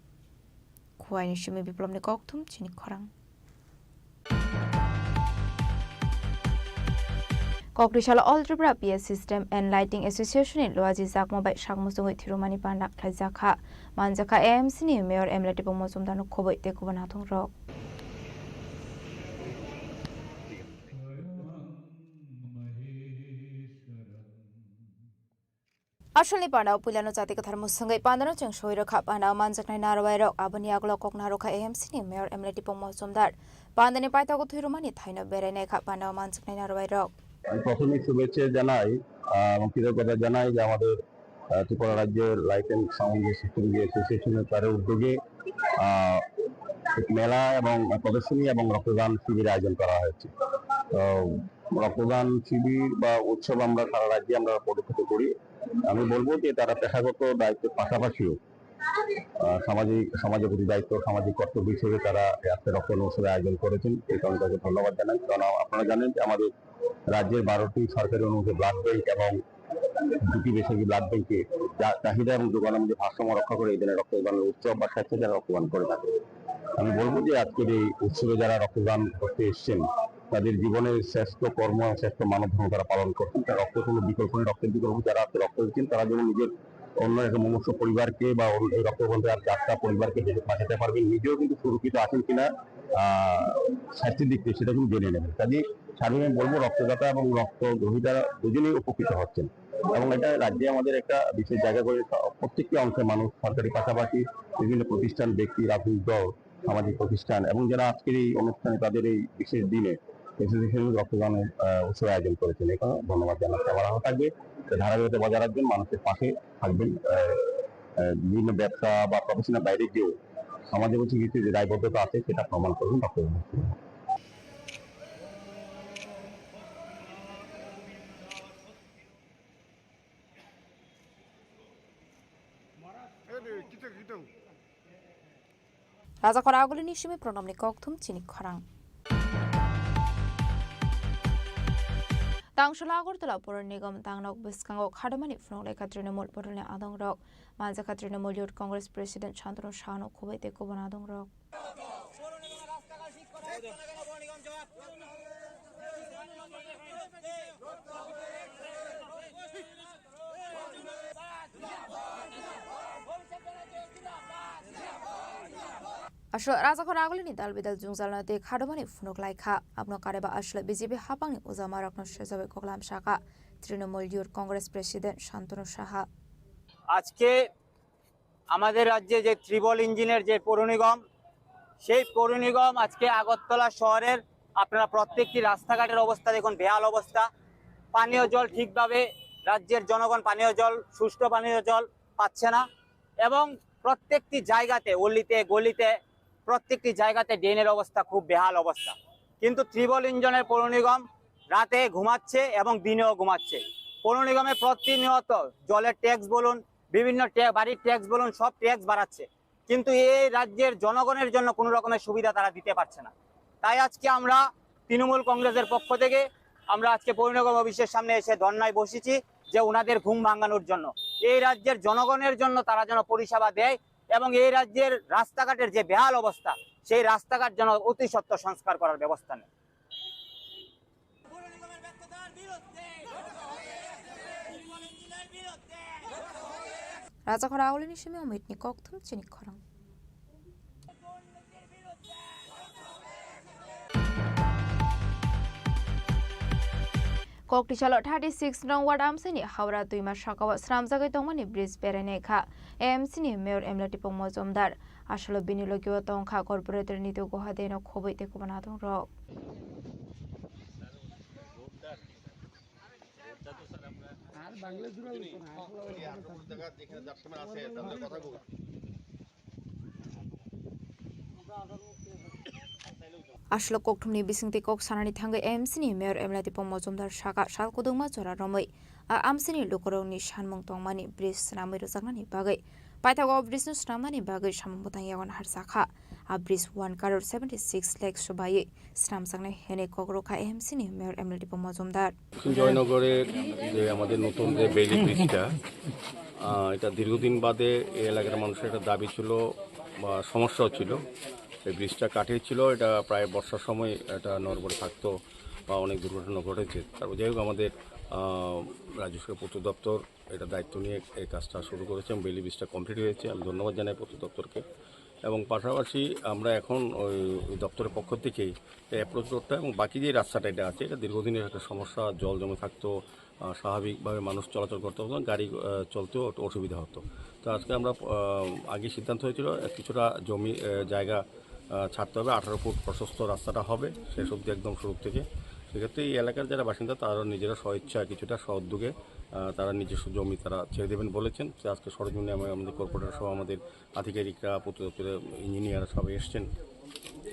Khuaini simi Biplobni kokthum chini khorang. Kokri salo All Tripura P S System and Lighting Association ni Luaji Jakma bai sakmuchungwi thirumani panda khlaijakha. Manjakha A M C ni Mayor M L A Tipung Mojumdar no khobwi tei kubun adongrok. Asalni pandao puilano jati kwthar mwswngwi pandano chwng soi rwkha. Pandao manjaknai narwai rok, aboni yagulo kok narwkha A M C ni Mayor M L A Tipung Mojumdar. Pandani paithago thwirumani thaino berai naikha pandao manjaknai narwai rok. আমি প্রথমেই শুভেচ্ছা জানাই, আহ, এবং কৃতজ্ঞতা জানাই যে আমাদের, আহ, ত্রিপুরা রাজ্যের লাইট অ্যান্ড সাউন্ড সিস্টেম যে অ্যাসোসিয়েশনের তাদের উদ্যোগে, আহ, মেলা এবং প্রদর্শনী এবং রক্তদান শিবির আয়োজন করা হয়েছে। তো রক্তদান শিবির বা উৎসব আমরা সারা রাজ্যে আমরা পরিচালিত করি। আমি বলবো যে তারা পেশাগত দায়িত্বের পাশাপাশিও, আহ, সামাজিক, সমাজের প্রতি দায়িত্ব, সামাজিক কর্তব্য হিসেবে তারা এই আজকে রক্তদান উৎসবের আয়োজন করেছেন। এই কারণে তাকে ধন্যবাদ জানাই। কারণ আ-, আপনারা জানেন যে আমাদের রাজ্যের বারোটি সরকারি অনুমোদিত ব্লাড ব্যাংক এবং দুটি বেসরকারি ব্লাড ব্যাংকে চা-, চাহিদা এবং যোগান অনুযায়ী ভারসাম্য রক্ষা করে এই ধরনের রক্তদান উৎসব বা স্বেচ্ছায় যারা রক্তদান করে থাকে। আমি বলবো যে আজকের এই উৎসবে যারা রক্তদান করতে এসেছেন, তাদের জীবনের শ্রেষ্ঠ কর্ম এবং শ্রেষ্ঠ মানব ধর্ম তারা পালন করছেন। তারা রক্তের কোনো বিকল্প নেই, রক্তের বিকল্প যারা আজকে রক্ত দিচ্ছেন, তারা যেমন নিজের অন্য একটা মুমূর্ষু পরিবারকে বা অন্য এই রক্তবন্ধে আর চারটা পরিবারকে যে বাঁচাতে পারবেন, নিজেও কিন্তু সুরক্ষিত আছেন কিনা, আহ, স্বাস্থ্যের দিক থেকে সেটা কিন্তু জেনে নেবেন। কাজেই সার্বিক আমি বলবো রক্তদাতা এবং রক্ত গ্রহীতারা দুজনেই উপকৃত হচ্ছেন। এবং এটা রাজ্যে আমাদের একটা বিশেষ জায়গা করে প্রত্যেকটি অংশের মানুষ, সরকারি পাশাপাশি বিভিন্ন প্রতিষ্ঠান, ব্যক্তি, রাজনৈতিক দল, সামাজিক প্রতিষ্ঠান এবং যারা আজকের এই অনুষ্ঠানে তাদের এই বিশেষ দিনে এসোসিয়েশন রক্তদানের, আহ, উৎসব আয়োজন করেছেন। এখানে ধন্যবাদ জানাচ্ছি। আবার আরও থাকবে, ধারাবাহিকতা বজায় রাখবেন, মানুষের পাশে থাকবেন, আহ, আহ, বিভিন্ন ব্যবসা বা প্রফেশনের বাইরে গিয়েও সমাজে কিছু কিছু যে দায়বদ্ধতা আছে সেটা প্রমাণ করবেন রক্তদান। Rajakhor agulini simi pronomni kokthum chini khorang. Tangshula Agartala Pura Nigam tangnok bwskango khadamani phunuk lekha Trinamool bodolni adongrok. Manjakha Trinamool Youth Congress President Shantanu Sahano khobwi tei kubun adongrok. Aswk Rajakhor agulini dal bidal jwngjalno tei khadobani phunuk lai kha. Abono kareba aswk B J P haphangni ujamarokno sejawi koklam sakha Trinamool Youth Congress President Shantanu Saha. আজকে আমাদের রাজ্যে যে ত্রিবল ইঞ্জিনের যে পৌর নিগম, সেই পৌর নিগম আজকে আগরতলা শহরের আপনারা প্রত্যেকটি রাস্তাঘাটের অবস্থা দেখুন, বেহাল অবস্থা। পানীয় জল ঠিকভাবে রাজ্যের জনগণ পানীয় জল, সুষ্ঠু পানীয় জল পাচ্ছে না এবং প্রত্যেকটি জায়গাতে, অলিতে গলিতে, প্রত্যেকটি জায়গাতে ড্রেনের অবস্থা খুব বেহাল অবস্থা। কিন্তু ত্রিবল ইঞ্জিনের পৌর নিগম রাতে ঘুমাচ্ছে এবং দিনেও ঘুমাচ্ছে। পৌর নিগমে প্রতিনিয়ত জলের ট্যাক্স বলুন, বিভিন্ন ট্যা-, বাড়ির ট্যাক্স বলুন, সব ট্যাক্স বাড়াচ্ছে, কিন্তু এই রাজ্যের জনগণের জন্য কোনো রকমের সুবিধা তারা দিতে পারছে না। তাই আজকে আমরা তৃণমূল কংগ্রেসের পক্ষ থেকে আমরা আজকে পৌর নিগম অফিসের সামনে এসে ধর্নায় বসেছি যে ওনাদের ঘুম ভাঙানোর জন্য, এই রাজ্যের জনগণের জন্য তারা যেন পরিষেবা দেয় এবং এই রাজ্যের রাস্তাঘাটের যে বেহাল অবস্থা, সেই রাস্তাঘাট যেন অতি সত্বর সংস্কার করার ব্যবস্থা নেয়। Rajakhor agulini simi Omitni kokthum chini khorang. Koktisalo thirty six nong ward amsini Howrah twima sakao swnamjagwi tongmani bridge berainai kha A M C ni Mayor Emla Tipung Mojumdar. Aswkno bini logio tongkha corporator Nitu Goha deno khobwi tei kubun adongrok. Aswk kokthumni bisingtwi kok sanani thangwi M C ni Mayor Emla Tipung Mojumdar saka sal kwdwkma jora romwi a amsini lukurokni sanmung tongmani bridge swnamwi rwjaknani bagwi paithago bridge no swnamnani bagwi samung bwtang yago naharjakha. A bridge one crore seventy six lakh swbaiwi swnamjaknai hwnwi kok rwkha M C ni Mayor Emla Tipung Mojumdar. জয়নগরের যে আমাদের নতুন যে বেইলি ব্রিজটা, আহ, এটা দীর্ঘদিন বাদে এই এলাকার মানুষের একটা দাবি ছিল বা সমস্যা ছিল, এই ব্রিজটা কাঠের ছিল, এটা প্রায় বর্ষার সময় এটা নড়বড়ে থাকতো বা অনেক দুর্ঘটনা ঘটেছে। তারপর যাই হোক, আমাদের, আহ, রাজস্ব পূর্ত দপ্তর এটা দায়িত্ব নিয়ে এই কাজটা শুরু করেছে এবং বেইলি ব্রিজটা কমপ্লিট হয়েছে। আমি ধন্যবাদ জানাই পূর্ত দপ্তরকে। এবং পাশাপাশি আমরা এখন ওই, ওই দপ্তরের পক্ষ থেকেই এই অ্যাপ্রোচ রোডটা এবং বাকি যে রাস্তাটা এটা আছে, এটা দীর্ঘদিনের একটা সমস্যা, জল জমে থাকতো, আহ, স্বাভাবিকভাবে মানুষ চলাচল করতে পারতো না, গাড়ি, আহ, চলতেও একটু অসুবিধা হতো। তো আজকে আমরা, আহ, আগে সিদ্ধান্ত হয়েছিল, আহ, কিছুটা জমি, আহ, জায়গা, আহ, ছাড়তে হবে, আঠারো ফুট প্রশস্ত রাস্তাটা হবে শেষ অবধি একদম শুরু থেকে। সেক্ষেত্রে এই এলাকার যারা বাসিন্দা, তারা নিজেরা স্বইচ্ছা কিছুটা স্ব উদ্যোগে, আহ, তারা নিজস্ব জমি তারা ছেড়ে দেবেন বলেছেন। তো আজকে সরজমিনে আমি, আমাদের কর্পোরেটর সহ আমাদের আধিকারিকরা, পূর্ত দপ্তরের ইঞ্জিনিয়ার সবাই এসছেন,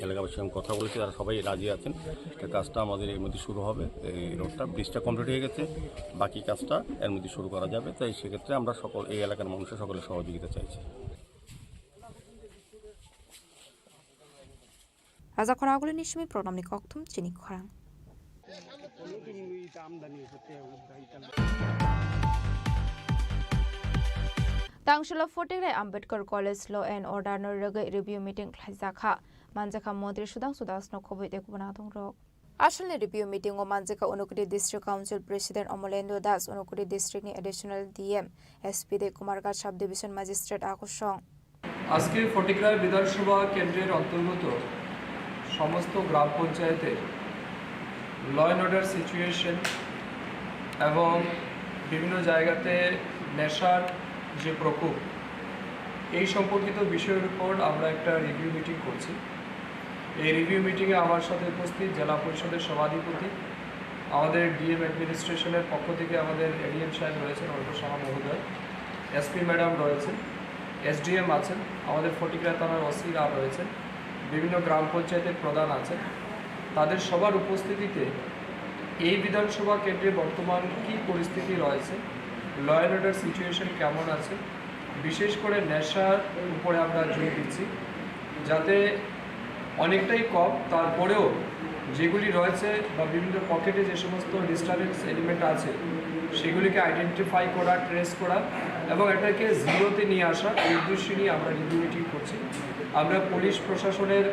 এলাকাবাসীর সঙ্গে কথা বলেছি, তারা সবাই রাজি আছেন। তো কাজটা আমাদের এর মধ্যে শুরু হবে, এই রোডটা, ব্রিজটা কমপ্লিট হয়ে গেছে, বাকি কাজটা এর মধ্যে শুরু করা যাবে। তাই সেক্ষেত্রে আমরা সকল, এই এলাকার মানুষের সকলের সহযোগিতা চাইছি। Rajakhor agulini simi programni kokthum chini khorang. Tangshilo Photigrai Ambedkar College Law and Order no rwgwi review meeting khlaijakha, manjakha Montri Sudhangshu Das no khobwi tei kubun adongrok. Asalni review meeting o manjakha Unakoti District Council President Omolendra Das, Unakoti District ni Additional D M, S P tei Kumarghat Sub Division Magistrate akosong. আজকে ফটিকরায় বিধানসভা কেন্দ্রের অন্তর্গত সমস্ত গ্রাম পঞ্চায়েতের law and order situation এবং বিভিন্ন জায়গাতে নেশার যে প্রকোপ, এই সম্পর্কিত বিষয়ের উপর আমরা একটা রিভিউ মিটিং করছি। এই রিভিউ মিটিংয়ে আমার সাথে উপস্থিত জেলা পরিষদের সভাধিপতি, আমাদের ডিএম অ্যাডমিনিস্ট্রেশনের পক্ষ থেকে আমাদের এডিএম সাহেব রয়েছেন, অর্ঘ্য সাহা মহোদয়, এসপি ম্যাডাম রয়েছেন, এসডিএম আছেন, আমাদের ফটিকরা থানার ওসিরা রয়েছেন, বিভিন্ন গ্রাম পঞ্চায়েতের প্রধান আছেন। তাদের সবার উপস্থিতিতে এই বিধানসভা কেন্দ্রে বর্তমান কী পরিস্থিতি রয়েছে, ল অ্যান্ড অর্ডার সিচুয়েশন কেমন আছে, বিশেষ করে নেশার উপরে আমরা জোর দিচ্ছি, যাতে অনেকটাই কম, তারপরেও যেগুলি রয়েছে বা বিভিন্ন পকেটে যে সমস্ত ডিস্টারবেন্স এলিমেন্ট আছে, সেগুলিকে আইডেন্টিফাই করা, ট্রেস করা এবং এটাকে জিরোতে নিয়ে আসা, এই উদ্দেশ্য নিয়ে আমরা রিভিউ মিটিং করছি। আমরা পুলিশ প্রশাসনের,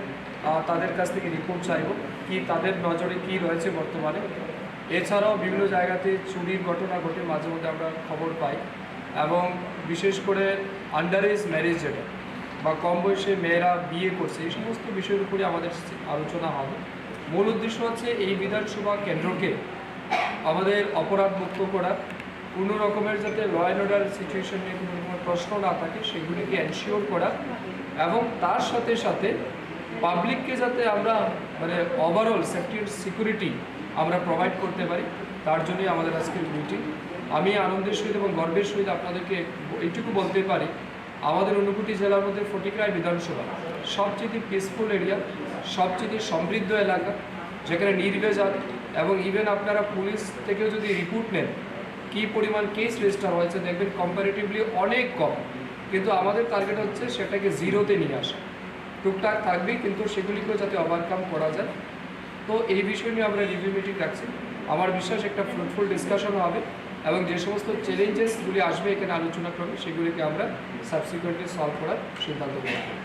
আহ, তাদের কাছ থেকে রিপোর্ট চাইব, কি তাদের নজরে কি রয়েছে বর্তমানে। এছাড়াও বিভিন্ন জায়গাতে চুরির ঘটনা ঘটে, মাঝে মধ্যে আমরা খবর পাই, এবং বিশেষ করে আন্ডার এজ ম্যারেজ যেটা, বা কম বয়সে মেয়েরা বিয়ে করছে, এই সমস্ত বিষয়ের উপরে আমাদের আলোচনা হবে। মূল উদ্দেশ্য হচ্ছে এই বিধানসভা কেন্দ্রকে আমাদের অপরাধ মুক্ত করা, কোনো রকমের যাতে ল অ্যান্ড অর্ডার সিচুয়েশন নিয়ে কোনো রকমের প্রশ্ন না থাকে, সেগুলিকে এনশিওর করা, এবং তার সাথে সাথে পাবলিককে যাতে আমরা, মানে, ওভারঅল সেফটি অ্যান্ড সিকিউরিটি আমরা প্রোভাইড করতে পারি, তার জন্যই আমাদের আজকের মিটিং। আমি আনন্দের সহিত এবং গর্বের সহিত আপনাদেরকে এইটুকু বলতে পারি, আমাদের ঊনকোটি জেলার মধ্যে ফটিকরায় বিধানসভা সবচেয়ে পিসফুল এরিয়া, সবচেয়ে সমৃদ্ধ এলাকা, যেখানে নির্ভেজাল, এবং ইভেন আপনারা পুলিশ থেকেও যদি রিপোর্ট নেন কী পরিমাণ কেস রেজিস্টার হয়েছে, দেখবেন কম্পারেটিভলি অনেক কম। কিন্তু আমাদের টার্গেট হচ্ছে সেটাকে জিরোতে নিয়ে আসা। টুকটাক থাকবে, কিন্তু সেগুলিকেও যাতে ওভারকাম করা যায়। তো এই বিষয় নিয়ে আমরা রিভিউ মিটিং রাখছি। আমার বিশ্বাস একটা ফ্রুটফুল ডিসকাশন হবে এবং যে সমস্ত চ্যালেঞ্জেসগুলি আসবে এখানে আলোচনা ক্রমে, সেগুলিকে আমরা সাবসিকুয়েন্টলি সলভ করার সিদ্ধান্ত গ্রহণ করব।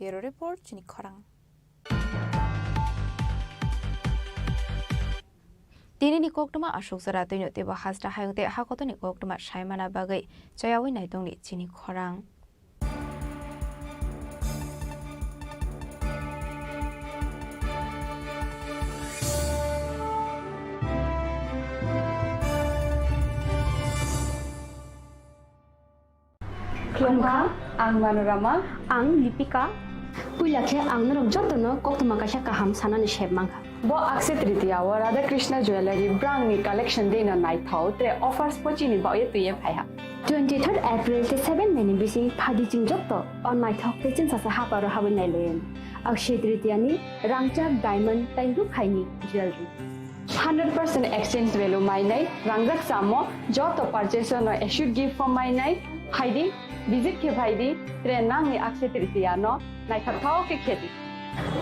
Bureau report, chini khorang. Tini ni koktwma aswk jora twino teibo hasta hayung tei hakotorni koktwma saimana bagwi chayawi naitongni chini khorang. Khulumkha, ang Manorama. Ang Lipika. Puila khe ang norok jotono koktwma kaisa kaham sanani sep mankha. Bo Akshaya Tritiya o Radha Krishna Jewellery brangni collection dino naithok, tre offers bo chini baoye twiye phaiha. Twenty-third April tei seven May ni bising phadi chwng joto o naithok tei chwngsasa haparo habwi nailayan. Akshaya Tritiya ni rangchak, diamond tei rukhaini jewellery. Hundred percent exchange value mainai, rangjak chamo, joto purchase no assured gift bo mainai, phaidi, visit khe phaidi, tre nangni Akshaya Tritiya no naithok thok khe khedi.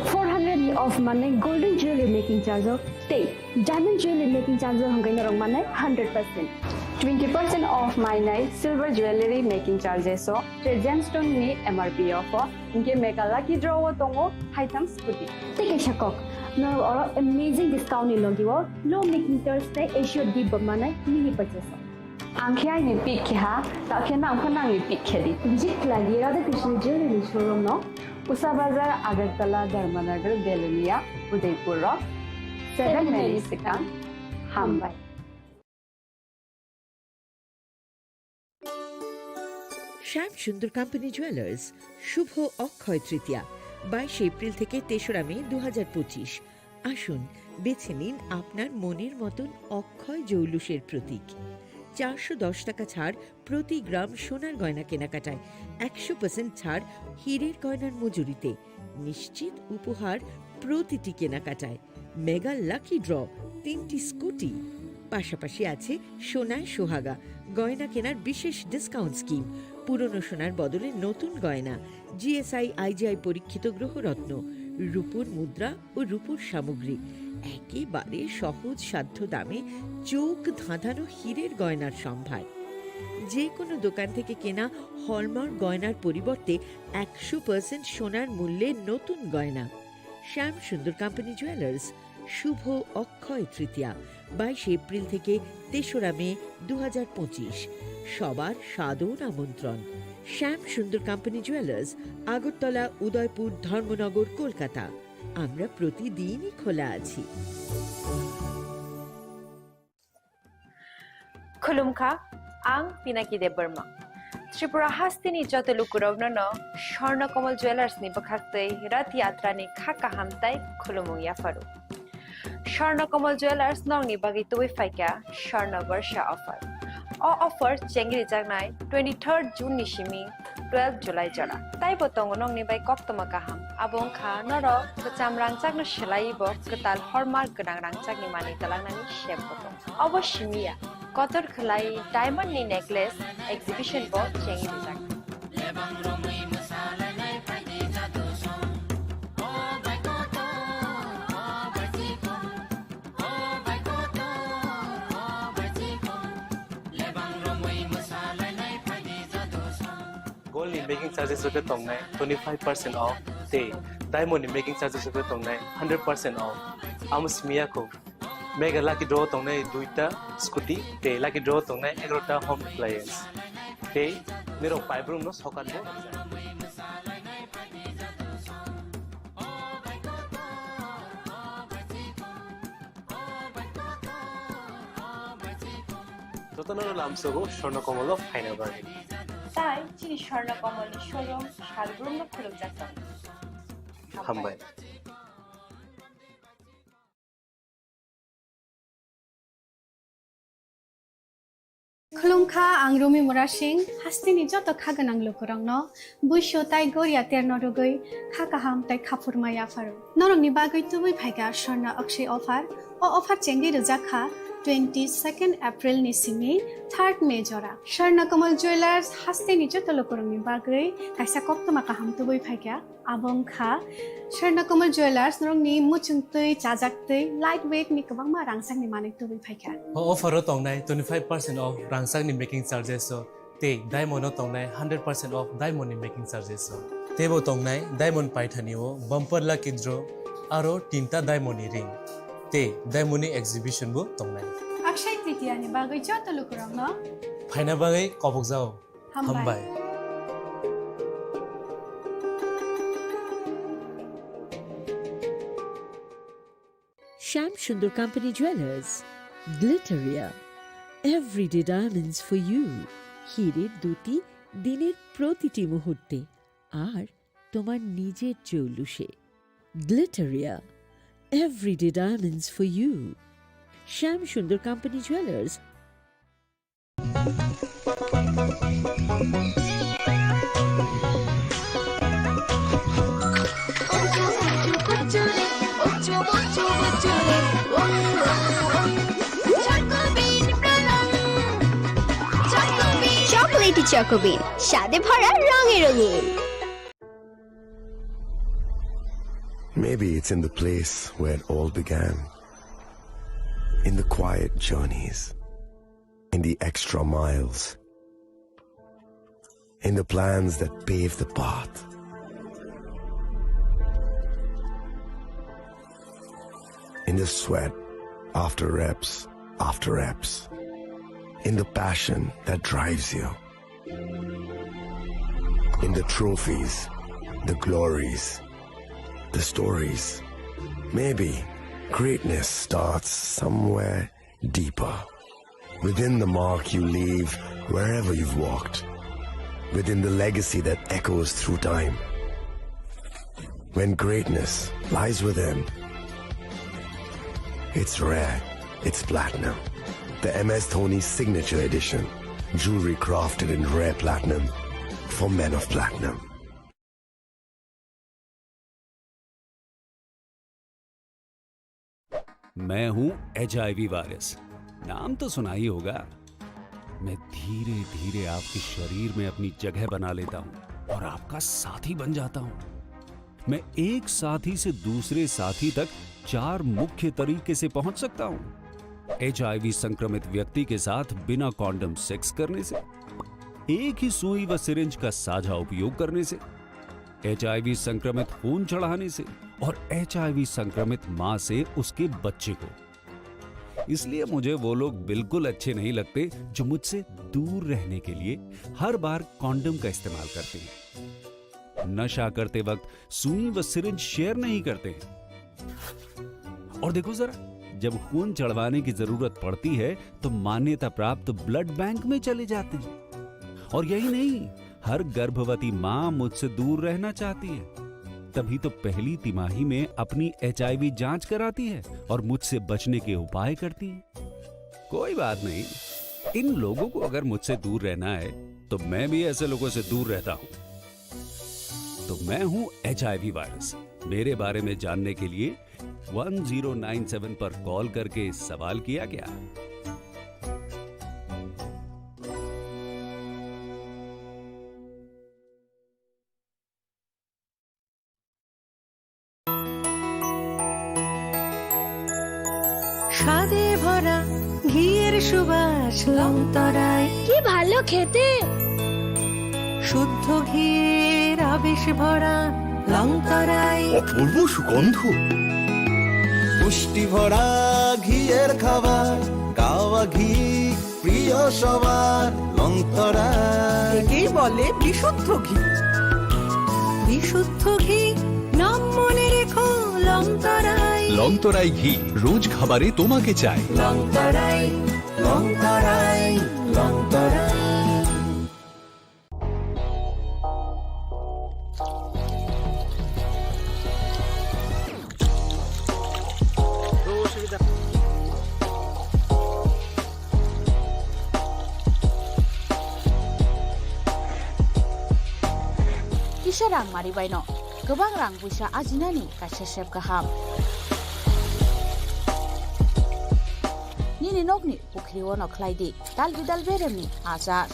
Four hundred ni off manai golden jewelry making charge o tei diamond jewelry making charge o hwnkhai norok manai hundred percent. Twenty percent off mainai silver jewelry making charges o tre gemstone ni M R P o pho, hinkhe mega lucky draw o tongo haitham scooty. Tei kaisa kok, norok oro amazing discount ni logi o low making charge tei assured gift bo manai mini purchase o. Ang khe aini pick khe ha, ta khe nang pho nangni pick khe di. Visit khlai di Radha Krishna Jewelry showroom no. Usa Bazar, Agartala, Dharmanagar, Belonia, Udaipur rok. Seven May ni swkang. Hambai. শ্যাম সুন্দর company jewellers, শুভ অক্ষয় তৃতীয়া, বাইশে এপ্রিল থেকে তেসরা মে দু হাজার পঁচিশ। আসুন, বেছে নিন আপনার মনের মতন অক্ষয় জৌলুসের প্রতীক। চারশো দশ টাকা ছাড় প্রতি গ্রাম সোনার গয়না কেনাকাটায়, একশো পার্সেন্ট ছাড় হীরের গয়নার মজুরিতে, নিশ্চিত উপহার প্রতিটি কেনাকাটায়, মেগা লাকি ড্র, তিনটি স্কুটি, পাশাপাশি আছে সোনায় সোহাগা, গয়না কেনার বিশেষ ডিসকাউন্ট স্কিম, পুরনো সোনার বদলে নতুন গয়না, G S I I G I পরীক্ষিত গ্রহরত্ন, রূপোর মুদ্রা ও রূপোর সামগ্রী, একেবারে সহজ সাধ্য দামে চোখ ধাঁধানো হীরের গয়নার সম্ভার। যে কোনো দোকান থেকে কেনা হলমার্ক গয়নার পরিবর্তে একশো পার্সেন্ট সোনার মূল্যে নতুন গয়না। শ্যাম সুন্দর কোম্পানি জুয়েলার্স, শুভ অক্ষয় তৃতীয়া, বাইশে এপ্রিল থেকে তেসরা মে দু হাজার পঁচিশ। সবার সাদর আমন্ত্রণ। শ্যাম সুন্দর কোম্পানি জুয়েলার্স, আগরতলা, উদয়পুর, ধর্মনগর, কলকাতা। আমরা প্রতিদিনই খোলা আছি। Khulumkha, ang Pinaki Debbarma. Tripura hasteni joto lukurokno no Swarna Kamal Jewellers ni bwkhaktwi Rath Yatra ni kha kaham tai khulumung yapharu. Swarna Kamal Jewellers nokni bagwi tubui phaikha Swarna Barsha offer. O offer chengrijaknai twenty-third June ni simi twelve July jora. Taibo tongo nokni bai koktwma kaham. Abo wngkha norok kwcham rangchakno swlaiwi bo kwtal hallmark gwnang rangchakni manwi twlangnani sep bo tongo. Obo simi ya, kotor khwlai diamond ni necklace exhibition bo chengwi rijak. Gold ni making charges rok khe tongnai twenty five percent off, tei diamond ni making charges rok khe tongnai hundred percent off. Amo simi ya kho, mega lucky draw tongnai duita scooty, tei lucky draw tongnai egarota home appliance, tei nirok paibrumno sokat bo rijak. Jotono lamsogo Swarna Komolo phaina bagwi. Tai chini Swarna Komolni showroom salbrumno khulukjak tongo. Hambai. Khulumkha, ang Rumi Murasing, hasteni joto kha gwnang lukurokno, buisu tai goria terno rwgwi kha kaham tai khaphurma yapharo. Norokni bagwi tubui phaikha Swarna Akshay offer. O offer chengwi rwjak kha twenty second April ni simi third May jora. Swarna Kamal Jewellers hasteni joto lukurokni bagwi kaisa koktwma kaham tubui phaikha. Abo wngkha Swarna Kamal Jewellers, norokni muchung twi, chajak twi, light weight ni kwbangma rangchakni manwi tubui phaikha. O offer o tongnai twenty five percent off rangchakni making charges o tei diamond o tongnai hundred percent off diamond ni making charges o. Teibo tongnai diamond paithani o bumper lucky draw aro tinta diamond ni ring tei diamond ni exhibition bo tongnai. Akshay Tritiya ni bagwi joto lukurokno phaina bagwi kobokjao. Hambai. Hambai. Shyam Sundar Company Jewellers, Glitteria, everyday diamonds for you. হীরের দ্যুতি দিনের প্রতিটি মুহূর্তে আর তোমার নিজের চৌলুসে। Glitteria, everyday diamonds for you. Shyam Sundar Company Jewellers, chocolatey চকোবিন, স্বাদে ভরা, রঙে রঙিন। Maybe it's in the place where it all began. In the quiet journeys, in the extra miles, in the plans that pave the path, in the sweat after reps after reps, in the passion that drives you, in the trophies, the glories, the stories. Maybe greatness starts somewhere deeper. Within the mark you leave wherever you've walked. Within the legacy that echoes through time. When greatness lies within, it's rare, it's platinum. The M S Dhoni Signature Edition. Jewelry crafted in rare platinum for men of platinum. मैं हूं HIV virus. नाम तो सुना ही होगा। मैं धीरे-धीरे आपके शरीर में अपनी जगह बना लेता हूं और आपका साथी बन जाता हूं। मैं एक साथी से दूसरे साथी तक चार मुख्य तरीके से पहुंच सकता हूं। एचआईवी संक्रमित व्यक्ति के साथ बिना कॉन्डम सेक्स करने से, एक ही सुई व सिरिंज का साझा उपयोग करने से, एचआईवी संक्रमित खून चढ़ाने से और एचआईवी संक्रमित मां से उसके बच्चे को। इसलिए मुझे वो लोग बिल्कुल अच्छे नहीं लगते जो मुझसे दूर रहने के लिए हर बार कॉन्डम का इस्तेमाल करते हैं, नशा करते वक्त सुई व सिरिंज शेयर नहीं करते हैं। और देखो जरा, जब खून चढ़वाने की जरूरत पड़ती है तो मान्यता प्राप्त ब्लड बैंक में चले जाते हैं। और यही नहीं, हर गर्भवती मां मुझसे दूर रहना चाहती है, तभी तो पहली तिमाही में अपनी एचआईवी जांच कराती है और मुझसे बचने के उपाय करती है। कोई बात नहीं, इन लोगों को अगर मुझसे दूर रहना है तो मैं भी ऐसे लोगों से दूर रहता हूं। तो मैं हूं एचआईवी वायरस। मेरे बारे में जानने के लिए वन ज़ीरो नाइन सेवन पर कॉल करके सवाल किया क्या? স্বাদে ভরা ঘিয়ের সুবাস লংতরায়। কি ভালো খেতে! শুদ্ধ ঘিয়ের আবেশ ভরা লংতরায়। অপূর্ব সুগন্ধ। পুষ্টি ভরা ঘিয়ের খাবার, কাওয়া ঘি প্রিয় সবার লংতরায়। একেই বলে বিশুদ্ধ ঘি। বিশুদ্ধ ঘি, নাম মনে রেখো লংতরায়। লংতরায় ঘি, রোজ খাবারে তোমাকে চাই। Longtharai. Longtorai, Longtorai. Kisa rang mari baino kwbang rang puisa ajinani kaisa sep kaham. Nini nokni pukhri ono khlai di dal bidal beremni achar.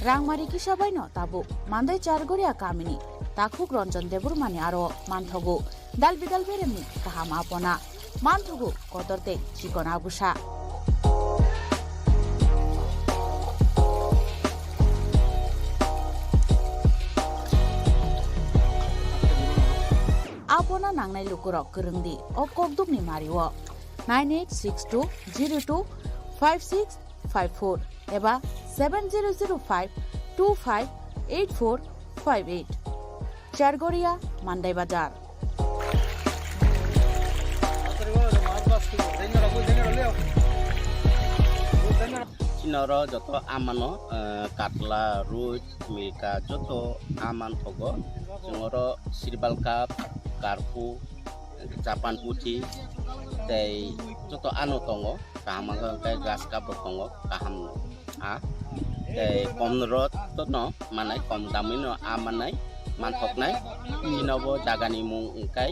Rangmari kisa baino tabuk Mandai Chargoria kamini takhuk Ranjan Debbarmani aro manthogo dal bidal beremni kaham apona, manthogo kotor tei chikon agusa. Apona nangnai lukurok kwrwng di o kokdukni mario nine eight six two zero two five six five four eba seven zero zero five two five eight four five eight. Chargoria, Mandai Bazar. Chini oro joto amano, eh, katla, ruj, milka, joto aman thogo. Chwng oro sirbal cup, karpu, Japan puthi tei joto ano tongo, kaham wngkha hwnkhe grass cup bo tongo, kaham no a tei kom rot no manai, kom damwi no a manai, manthoknai. Chini bo jagani mung wngkha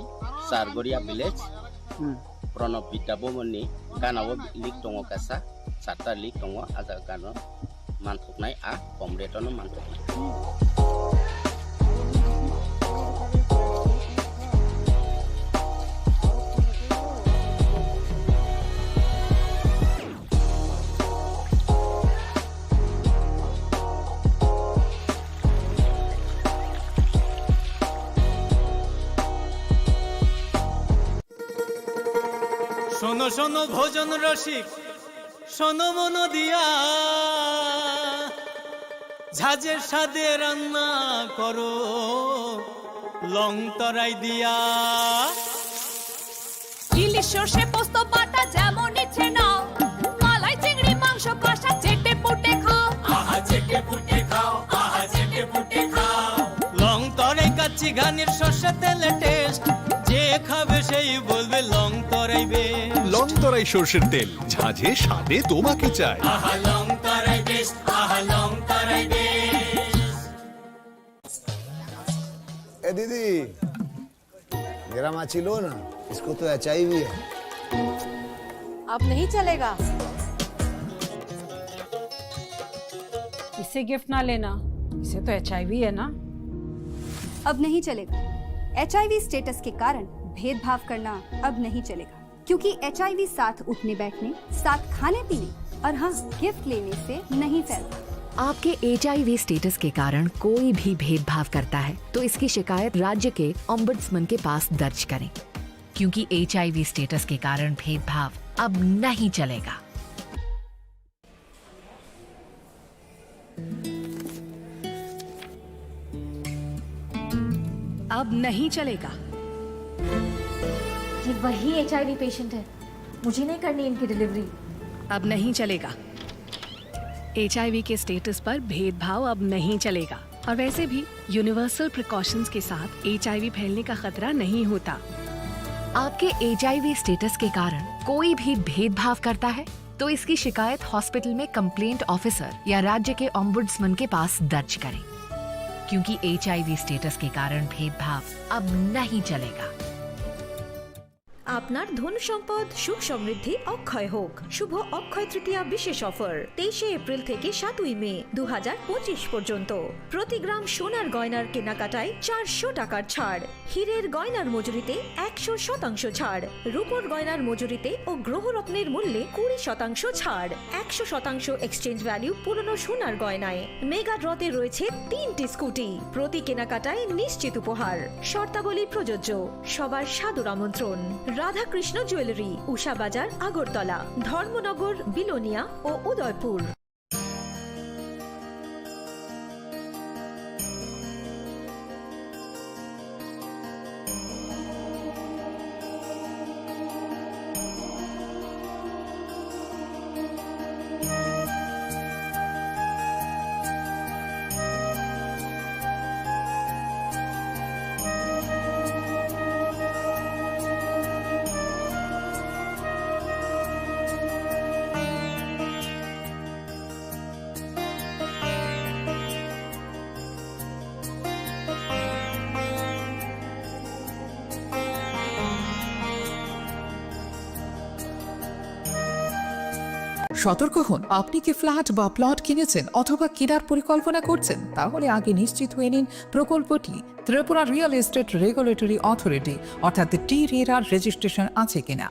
Chargoria village. Hmm. Pranab Vidya Bhavan ni gana o link tongo kaisa, charta link tongo, a jaga gana o manthoknai, a kom rate o no manthoknai. শোনো শোনো ভোজন রসিক, শোনো মন দিয়া, ঝাঁঝে স্বাদে রান্না করো লং তরাই দিয়া। ইলিশ সর্ষে পোস্ত বাটা যেমন ইচ্ছে নাও, মালাই চিংড়ি মাংস কষা চেটে পুটে খাও। আহা চেটে পুটে খাও, আহা চেটে পুটে খাও। লং তরাই কাচ্চি ঘানির সর্ষে তেলে টেস্ট, যে খাবে সেই বলবে লং তরাই বেস্ট। লং তরাই সর্ষের তেল, ঝাঁঝে স্বাদে তোমাকে চাই। আহা লং তরাই বেস্ট, আহা লং তরাই বেস্ট। ए दीदी, मेरा माची लो ना, इसको तो एचआईवी है। अब नहीं चलेगा। इसे गिफ्ट ना लेना, इसे तो एचआईवी है ना। अब नहीं चलेगा। एचआईवी स्टेटस के कारण भेदभाव करना अब नहीं चलेगा, क्योंकि एचआईवी साथ उठने बैठने, साथ खाने पीने और हाँ, गिफ्ट लेने से नहीं फैलता। आपके एचआईवी स्टेटस के कारण कोई भी भेदभाव करता है, तो इसकी शिकायत राज्य के ओम्बड्समैन के पास दर्ज करें, क्योंकि एचआईवी स्टेटस के कारण भेदभाव अब नहीं चलेगा। अब नहीं चलेगा। ये वही एचआईवी पेशेंट है, मुझे नहीं करनी इनकी डिलीवरी। अब नहीं चलेगा। एचआईवी के स्टेटस पर भेदभाव अब नहीं चलेगा। और वैसे भी यूनिवर्सल प्रिकॉशंस के साथ एचआईवी फैलने का खतरा नहीं होता। आपके एचआईवी स्टेटस के कारण कोई भी भेदभाव करता है, तो इसकी शिकायत हॉस्पिटल में कंप्लेंट ऑफिसर या राज्य के ओम्बुड्समैन के पास दर्ज करें, क्योंकि एचआईवी स्टेटस के कारण भेदभाव अब नहीं चलेगा। আপনার ধন সম্পদ সুখ সমৃদ্ধি অক্ষয় হোক। শুভ অক্ষয় তৃতীয়া বিশেষ অফার, তেইশে এপ্রিল থেকে সাতই মে দু হাজার পঁচিশ পর্যন্ত। প্রতি গ্রাম সোনার গয়নার কেনাকাটায় চারশো টাকার ছাড়, হীরের গয়নার মজুরিতে একশো শতাংশ ছাড়, রূপোর গয়নার মজুরিতে ও গ্রহরত্নের মূল্যে কুড়ি শতাংশ ছাড়, একশো শতাংশ এক্সচেঞ্জ ভ্যালু পুরনো সোনার গয়নায়। মেগা ড্রতে রয়েছে তিনটি স্কুটি, প্রতি কেনাকাটায় নিশ্চিত উপহার। শর্তাবলী প্রযোজ্য। সবার সাদর আমন্ত্রণ। রাধাকৃষ্ণ জুয়েলারি, উষা বাজার, আগরতলা, ধর্মনগর, বিলোনিয়া ও উদয়পুর। সতর্ক হন, আপনি কি ফ্ল্যাট বা প্লট কিনেছেন অথবা কেনার পরিকল্পনা করছেন? তাহলে আগে নিশ্চিত হয়ে নিন প্রকল্পটি Tripura real estate regulatory authority অর্থাৎ টি রেরার রেজিস্ট্রেশন আছে কিনা।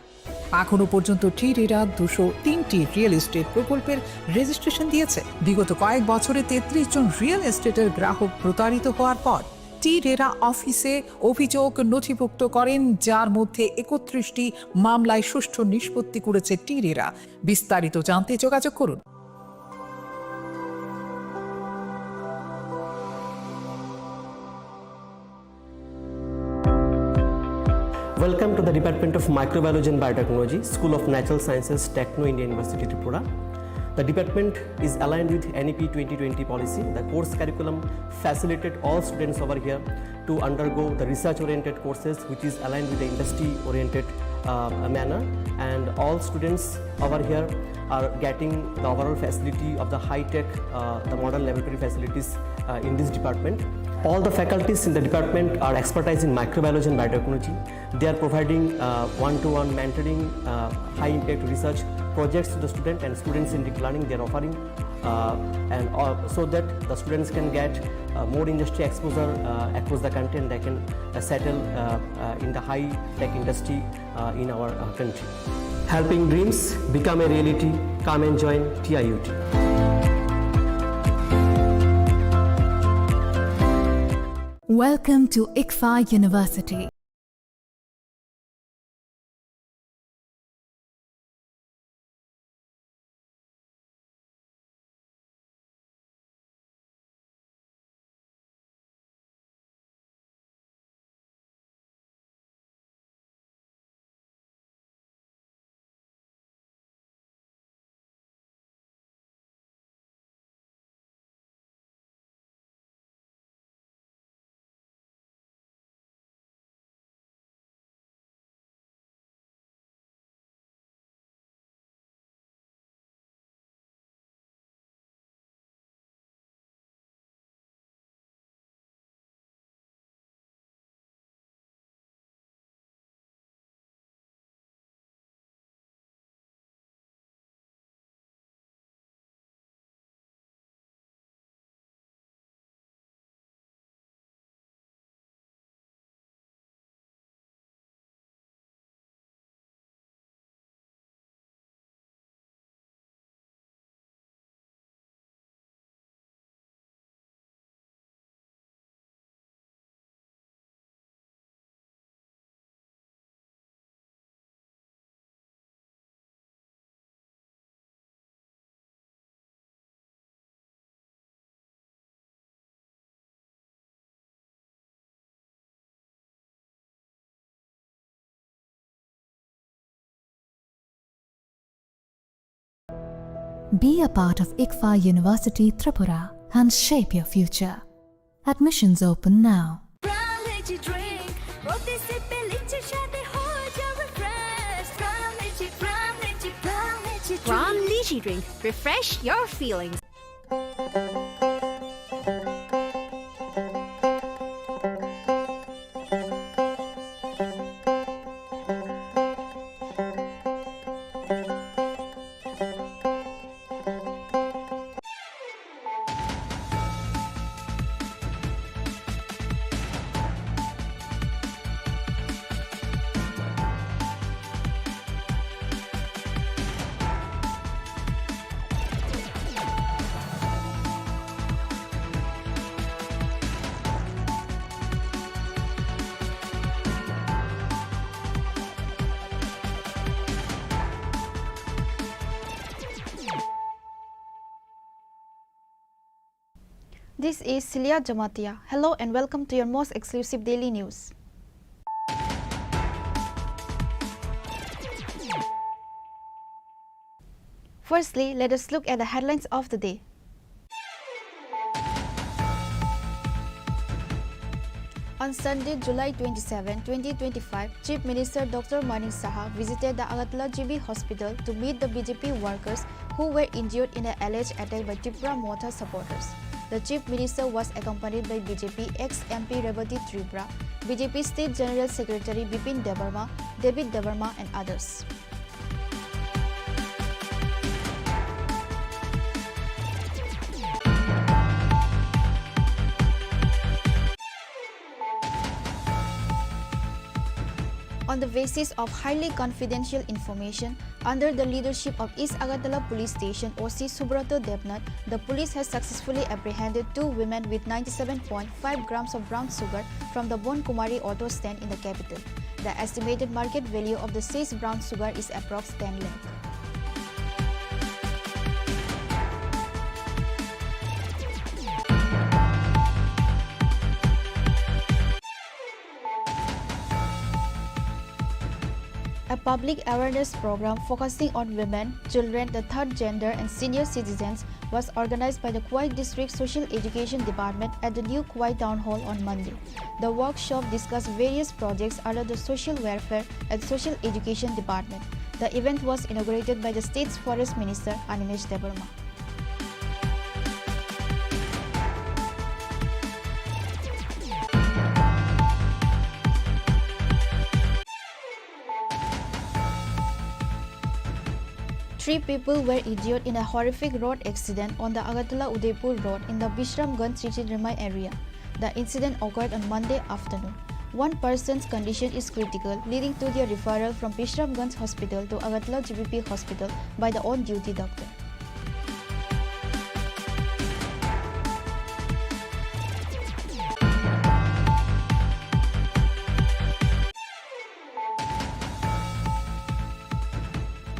এখনো পর্যন্ত টি রেরা দুশো তিনটি রিয়েল এস্টেট প্রকল্পের রেজিস্ট্রেশন দিয়েছে। বিগত কয়েক বছরে তেত্রিশ জন রিয়েল এস্টেটের গ্রাহক প্রতারিত হওয়ার পর টি রেরা অফিসে অভিযোগ নথিভুক্ত করেন, যার মধ্যে একত্রিশটি মামলায় সুষ্ঠু নিষ্পত্তি করেছে টি রেরা। বিস্তারিত জানতে যোগাযোগ করুন। Welcome to the Department of Microbiology and Biotechnology, School of Natural Sciences, Techno India University, Tripura. The department is aligned with N E P twenty twenty policy. The course curriculum facilitated all students over here to undergo the research-oriented courses, which is aligned with the industry-oriented, uh, manner. And all students over here are getting the overall facility of the high-tech, uh, the modern laboratory facilities, uh, in this department. All the faculties in the department are expertise in microbiology and biotechnology. They are providing, uh, one-to-one mentoring, uh, high-impact research projects to the student and students in deep learning. They are offering, uh, and, uh, so that the students can get, uh, more industry exposure, uh, across the country, and they can, uh, settle, uh, uh, in the high-tech industry, uh, in our, uh, country. Helping dreams become a reality. Come and join T I U T. Welcome to ICFAI University. Be a part of ICFAI University Tripura and shape your future. Admissions open now. Pram Lychee Drink, প্রতি সিপে লিচির স্বাদে হয়ে যাও refresh. Pram Lychee, Pram Lychee, Pram Lychee Drink। Pram Lychee Drink, refresh your feelings. This is Celia Jamatia. Hello and welcome to your most exclusive daily news. Firstly, let us look at the headlines of the day. On Sunday, July twenty-seven, twenty twenty-five, Chief Minister Doctor Manik Saha visited the Agartala G B Hospital to meet the B J P workers who were injured in an alleged attack by Tipra Motha supporters. The Chief Minister was accompanied by B J P ex-M P Rebati Tripura, B J P State General Secretary Bipin Debbarma, David Debbarma and others. On the basis of highly confidential information, under the leadership of East Agartala Police Station O C Subroto Debnath, the police has successfully apprehended two women with ninety-seven point five grams of brown sugar from the Bon Kumari auto stand in the capital. The estimated market value of the seized brown sugar is approx ten lakh. A public awareness program focusing on women, children, the third gender, and senior citizens was organized by the Khowai District Social Education Department at the New Khowai Town Hall on Monday. The workshop discussed various projects under the Social Welfare and Social Education Department. The event was inaugurated by the state's Forest Minister Animesh Debbarma. Three people were injured in a horrific road accident on the Agartala Udaipur road in the Bishramganj Chitin Rimai area. The incident occurred on Monday afternoon. One person's condition is critical, leading to their referral from Bishramganj Hospital to Agartala G B P Hospital by the on-duty doctor.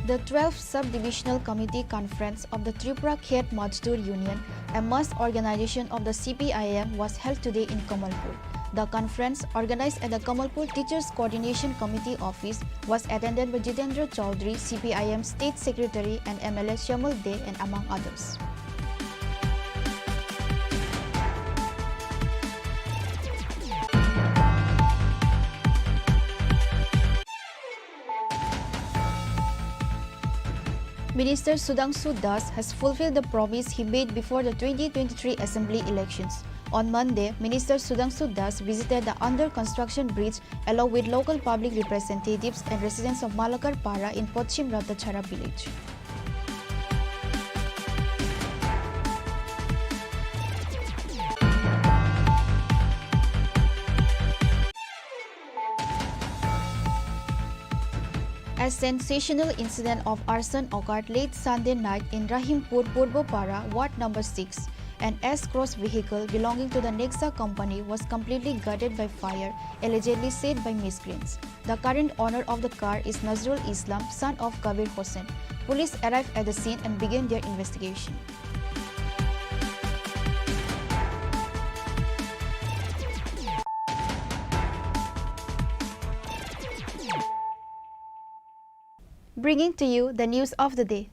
The twelfth Sub-Divisional Committee Conference of the Tripura Khet Mazdoor Union, a mass organization of the C P I M, was held today in Kamalpur. The conference, organized at the Kamalpur Teachers Coordination Committee office, was attended by Jitendra Chaudhary, C P I M State Secretary, and M L A Shyamul Dey, and among others. Minister Sudhanshu Das has fulfilled the promise he made before the twenty twenty-three assembly elections. On Monday, Minister Sudhanshu Das visited the under-construction bridge along with local public representatives and residents of Malakar Para in Pochim Ratachhara village. A sensational incident of arson occurred late Sunday night in Rahimpur Purbo Para, Ward number six. An S-Cross vehicle belonging to the Nexa company was completely gutted by fire, allegedly set by miscreants. The current owner of the car is Nazrul Islam, son of Kabir Hossain. Police arrived at the scene and began their investigation. Bringing to you the news of the day.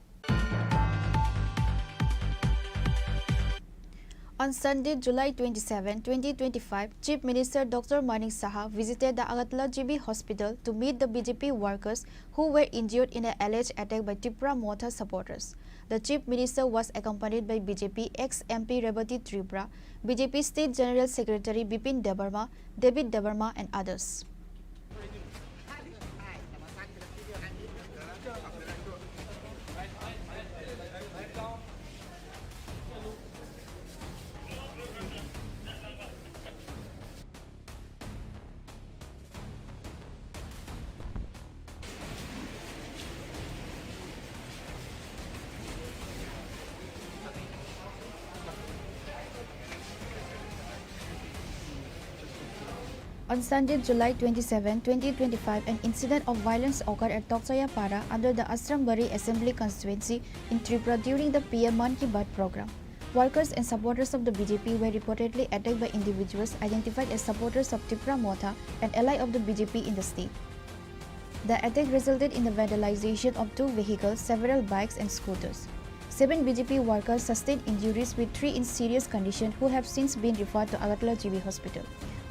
On Sunday, July twenty-seven, twenty twenty-five, Chief Minister Doctor Manik Saha visited the Agartala G B Hospital to meet the B J P workers who were injured in an alleged attack by Tipra Motha supporters. The Chief Minister was accompanied by B J P ex-M P Rebati Tripura, B J P State General Secretary Bipin Debbarma, David Debbarma, and others. On Sunday, July twenty-seven, twenty twenty-five, an incident of violence occurred at Tokchaya Para under the Ashrambari Assembly Constituency in Tripura during the P M Mann Ki Baat program. Workers and supporters of the B J P were reportedly attacked by individuals identified as supporters of Tipra Motha, an ally of the B J P in the state. The attack resulted in the vandalization of two vehicles, several bikes and scooters. Seven B J P workers sustained injuries, with three in serious condition who have since been referred to Agartala G B Hospital.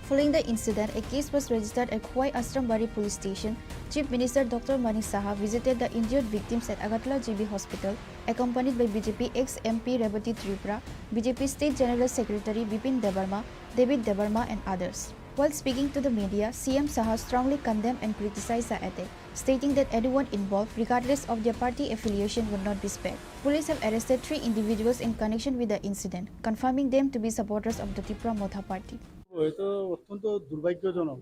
Following the incident, a case was registered at Khowai Ashrambari Police Station. Chief Minister Doctor Manik Saha visited the injured victims at Agartala G B Hospital, accompanied by B J P ex-M P Rebati Tripura, B J P State General Secretary Bipin Debbarma, David Debbarma and others. While speaking to the media, C M Saha strongly condemned and criticized the attack, stating that anyone involved, regardless of their party affiliation, would not be spared. Police have arrested three individuals in connection with the incident, confirming them to be supporters of the Tipra Motha party. এটা অত্যন্ত দুর্ভাগ্যজনক।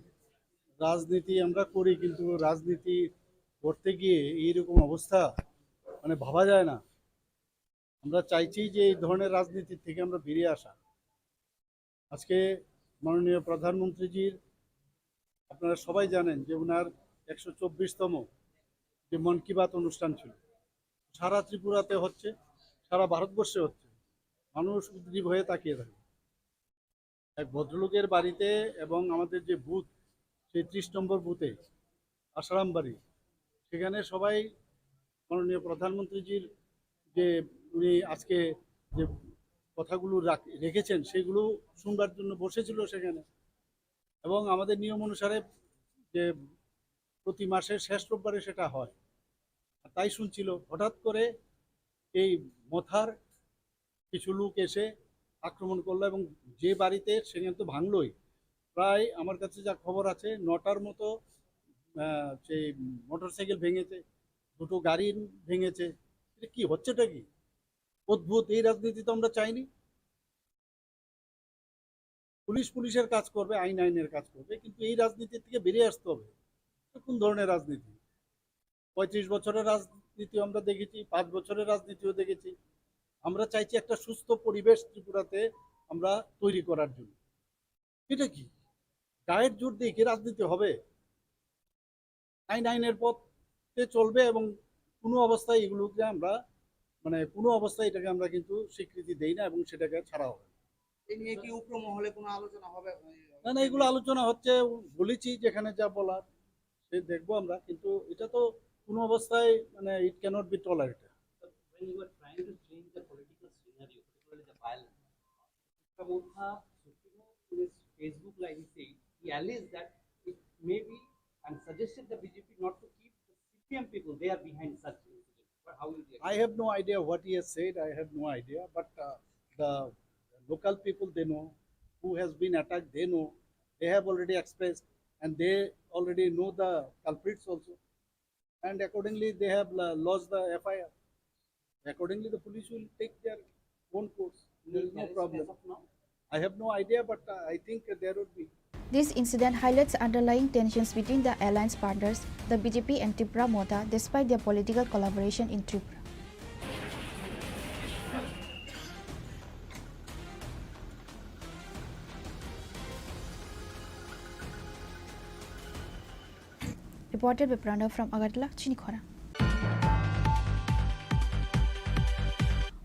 রাজনীতি আমরা করি, কিন্তু রাজনীতি করতে গিয়ে এইরকম অবস্থা, মানে, ভাবা যায় না। আমরা চাইছি যে এই ধরনের রাজনীতি থেকে আমরা বেরিয়ে আসা। আজকে মাননীয় প্রধানমন্ত্রীজির, আপনারা সবাই জানেন যে ওনার একশো চব্বিশতম যে মন কি বাত অনুষ্ঠান ছিল, সারা ত্রিপুরাতে হচ্ছে, সারা ভারতবর্ষে হচ্ছে। মানুষ উদ্গ্রীব হয়ে তাকিয়ে থাকে। এক ভদ্রলোকের বাড়িতে এবং আমাদের যে বুথ, সেই ত্রিশ নম্বর বুথে, আশারাম বাড়ি, সেখানে সবাই মাননীয় প্রধানমন্ত্রীজির যে, উনি আজকে যে কথাগুলো রাখ-, রেখেছেন, সেগুলো শুনবার জন্য বসেছিল সেখানে। এবং আমাদের নিয়ম অনুসারে যে প্রতি মাসের শেষ রোববারে সেটা হয়। আর তাই শুনছিল, হঠাৎ করে এই মথার কিছু লোক এসে আক্রমণ করলো এবং যে বাড়িতে, সেখানে তো ভাঙলোই, প্রায় আমার কাছে যা খবর আছে, নটার মতো, আহ, সেই মোটরসাইকেল ভেঙেছে, দুটো গাড়ি ভেঙেছে। এটা কি হচ্ছেটা কি? অদ্ভুত। এই রাজনীতি তো আমরা চাইনি। পুলিশ পুলিশের কাজ করবে, আইন আইনের কাজ করবে, কিন্তু এই রাজনীতি থেকে বেরিয়ে আসতে হবে। এটা কোন ধরনের রাজনীতি? পঁয়ত্রিশ বছরের রাজনীতি আমরা দেখেছি, পাঁচ বছরের রাজনীতিও দেখেছি। আমরা চাইছি একটা সুস্থ পরিবেশ ত্রিপুরাতে আমরা তৈরি করার জন্য। এটা কি? গায়ের জোর দিয়ে কি রাজনীতি হবে? আইন আইনের পথে চলবে এবং কোনো অবস্থায় এগুলোকে আমরা, মানে, কোনো অবস্থায় এটাকে আমরা কিন্তু স্বীকৃতি দেই না এবং সেটাকে ছাড়া হবে না। এ নিয়ে কি উগ্র মহলে কোনো আলোচনা হবে? না, না, এগুলো আলোচনা হচ্ছে, বলেছি যেখানে যা বলার সে দেখবো আমরা, কিন্তু এটা তো কোনো অবস্থায়, মানে, it cannot be tolerated. When you are trying to change the political scenario, particularly the violence, Motha Supremo in his Facebook live, he said, he alleged that it may be and suggested the B J P not to keep the C P M people, they are behind such incidents. But how will you react? I have no idea what he has said. I have no idea. But uh, the local people, they know who has been attacked. They know. They have already expressed, and they already know the culprits also. And accordingly, they have uh, lodged the F I R. Accordingly, the police will take their own course. There is no problem. I have no idea, but uh, I think there would be. This incident highlights underlying tensions between the alliance partners, the B J P and Tipra Motha, despite their political collaboration in Tripura. Reported by Pranav from Agartala, Chinikhora.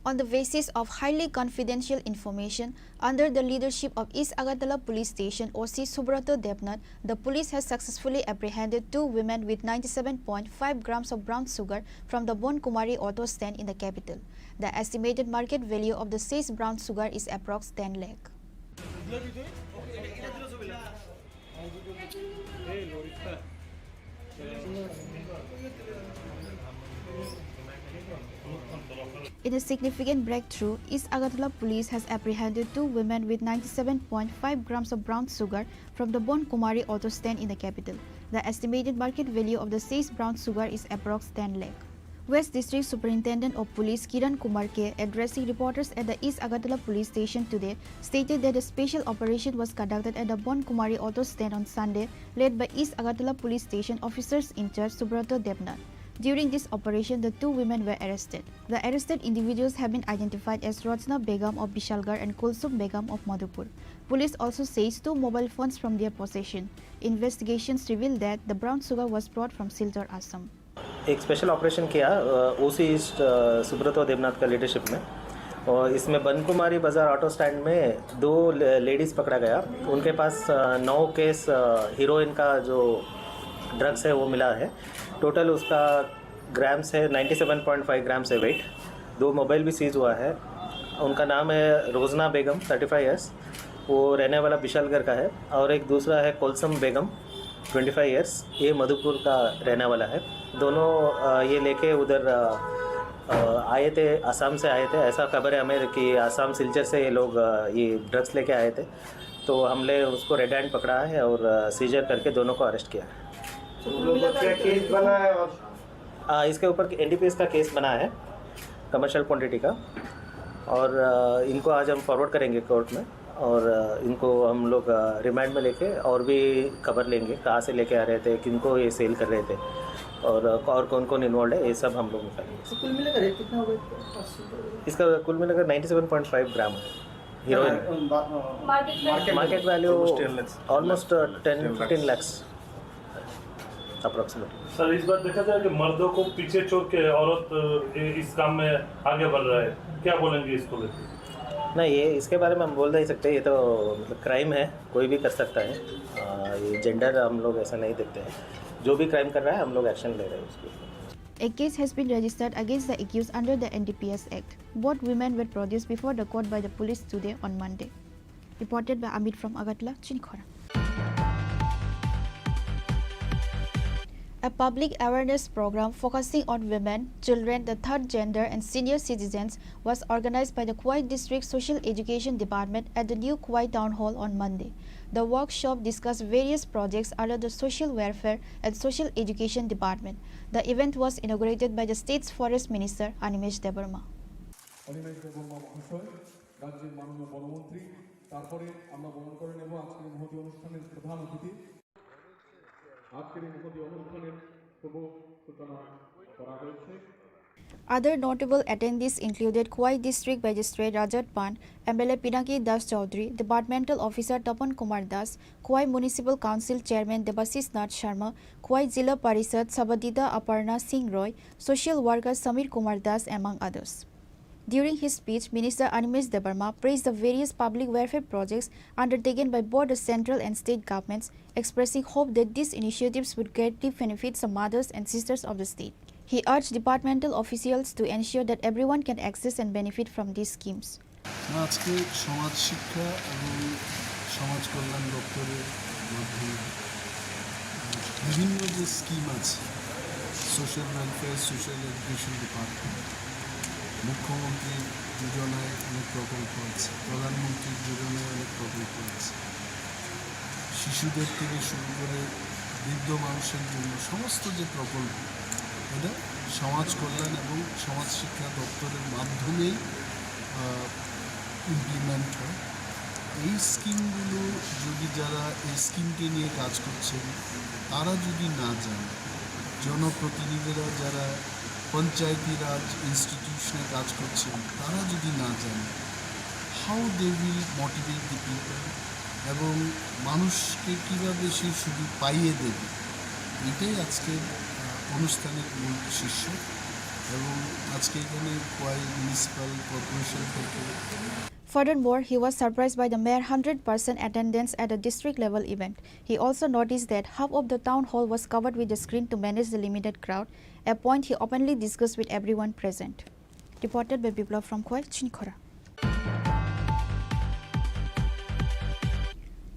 On the basis of highly confidential information, under the leadership of East Agartala Police Station O C Subroto Debnath, the police has successfully apprehended two women with ninety-seven point five grams of brown sugar from the Bon Kumari auto stand in the capital. The estimated market value of the seized brown sugar is approx ten lakh. In a significant breakthrough, East Agartala police has apprehended two women with ninety-seven point five grams of brown sugar from the Bon Kumari auto stand in the capital. The estimated market value of the seized brown sugar is approx ten lakh. West District Superintendent of Police Kiran Kumar K, addressing reporters at the East Agartala Police Station today, stated that a special operation was conducted at the Bon Kumari auto stand on Sunday, led by East Agartala Police Station officers in charge Subroto Debnath. During this operation, the two women were arrested. The arrested individuals have been identified as Rajna Begum of Bishalgarh and Kulsum Begum of Madhupur. Police also seized two mobile phones from their possession. Investigations revealed that the brown sugar was brought from Silchar, Assam. एक special operation किया ओसी ईस्ट सुब्रतो देवनाथ का लीडरशिप में। और इसमें बनकुमारी बाज़ार auto stand में दो ले- लेडीज़ पकड़ा गया। उनके पास अ, नौ केस अ, हीरोइन का जो ड्रग्स है, वो मिला है। टोटल उसका ग्राम्स है ninety seven point five grams है वेट। दो मोबाइल भी सीज हुआ है। उनका नाम है रोजना बेगम, थर्टी फ़ाइव ईयर्स, वो रहने वाला बिशालगढ़ का है। और एक दूसरा है कोलसम बेगम, ट्वेंटी फ़ाइव ईयर्स, ये मधुपुर का रहने वाला है। दोनों अ, ये लेके उधर अ, अ, आए थे, आसाम से आए थे। ऐसा खबर है हमें कि आसाम सिलचर से ये लोग अ, ये ड्रग्स लेके आए थे। तो हमने उसको रेड हैंड पकड़ा है और सीजर करके दोनों को अरेस्ट किया है। तो कुल मिलाकर क्या केस बना है? और हाँ, इसके ऊपर एनडीपीएस का केस बना है, कमर्शियल क्वांटिटी का। और अ, इनको आज हम फॉरवर्ड करेंगे कोर्ट में। और अ, इनको हम लोग अ, रिमांड में लेके और भी खबर लेंगे, कहाँ से लेके आ रहे थे, किनको ये सेल कर रहे थे, और अ, और कौन कौन इन्वॉल्व है, ये सब हम लोग निकालेंगे। तो कुल मिलाकर रेट कितना होगा इसका? इसका कुल मिलाकर नाइन्टी सेवन पॉइंट फ़ाइव ग्राम है हीरोइन। मार्केट में market value Almost ten lakhs. Almost ten fifteen lakhs approximately. Sir, इस बार देखा जाए कि मर्दों को पीछे छोड़ के औरत अ, इस काम में आगे बढ़ रहा है, क्या बोलेंगे इसको लेकर? नहीं, ये इसके बारे में हम बोल नहीं सकते। ये तो मतलब क्राइम है, कोई भी कर सकता है। आ, ये जेंडर हम लोग ऐसा नहीं देखते हैं। जो भी क्राइम कर रहा है, हम लोग एक्शन ले रहे हैं उसके ऊपर। A case has been registered against the accused under the N D P S Act. Both women were produced before the court by the police today on Monday. Reported by Amit from Agartala, Chinikhora. A public awareness program focusing on women, children, the third gender, and senior citizens was organized by the Khowai District Social Education Department at the new Khowai Town Hall on Monday. The workshop discussed various projects under the Social Welfare and Social Education Department. The event was inaugurated by the state's Forest Minister Animesh Debbarma. Animesh দেববর্মা মহাশয়, রাজ্যের মাননীয় বনমন্ত্রী। তারপরে আমরা বরণ করে নেব আজকের এই মহতী অনুষ্ঠানের প্রধান অতিথি। আজকের এই মহতী অনুষ্ঠানের শুভ সূচনা করা হয়েছে। Other notable attendees included Khowai District Magistrate Rajat Pan, M L A Pinaki Das Chaudhary, Departmental Officer Tapan Kumar Das, Khowai Municipal Council Chairman Debashish Nath Sharma, Khowai Zilla Parishad Sabadita Aparna Singh Roy, social worker Samir Kumar Das, among others. During his speech, Minister Animesh Debbarma praised the various public welfare projects undertaken by both the central and state governments, expressing hope that these initiatives would greatly benefit the mothers and sisters of the state. He urged departmental officials to ensure that everyone can access and benefit from these schemes. আজকে সমাজ শিক্ষা এবং সমাজ কল্যাণ দপ্তরের মাধ্যমে বিভিন্ন যে স্কিম আছে, social welfare, social education department, মুখ্যমন্ত্রীর যোজনায় অনেক প্রকল্প আছে, প্রধানমন্ত্রীর যোজনায় অনেক প্রকল্প আছে, শিশুদের থেকে শুরু করে বৃদ্ধ মানুষের জন্য সমস্ত যে প্রকল্প, এটা সমাজ কল্যাণ এবং সমাজ শিক্ষা দপ্তরের মাধ্যমেই ইমপ্লিমেন্ট হয়। এই স্কিমগুলো যদি যারা এই স্কিমকে নিয়ে কাজ করছেন, তারা যদি না যান, জনপ্রতিনিধিরা যারা পঞ্চায়েতি রাজ ইনস্টিটিউশনে কাজ করছেন, তারা যদি না যান, how they will motivate the people এবং মানুষকে কীভাবে সেই সুযোগ পাইয়ে দেবে, এটাই আজকের আহ, অনুষ্ঠানের মূল শীর্ষক। এবং আজকে এখানে খোয়াই মিউনিসিপ্যাল কর্পোরেশন থেকে Furthermore, he was surprised by the mere one hundred percent attendance at the district level event. He also noticed that half of the town hall was covered with the screen to manage the limited crowd, a point he openly discussed with everyone present. Reported by Biplab from Khowai, Chinikhora.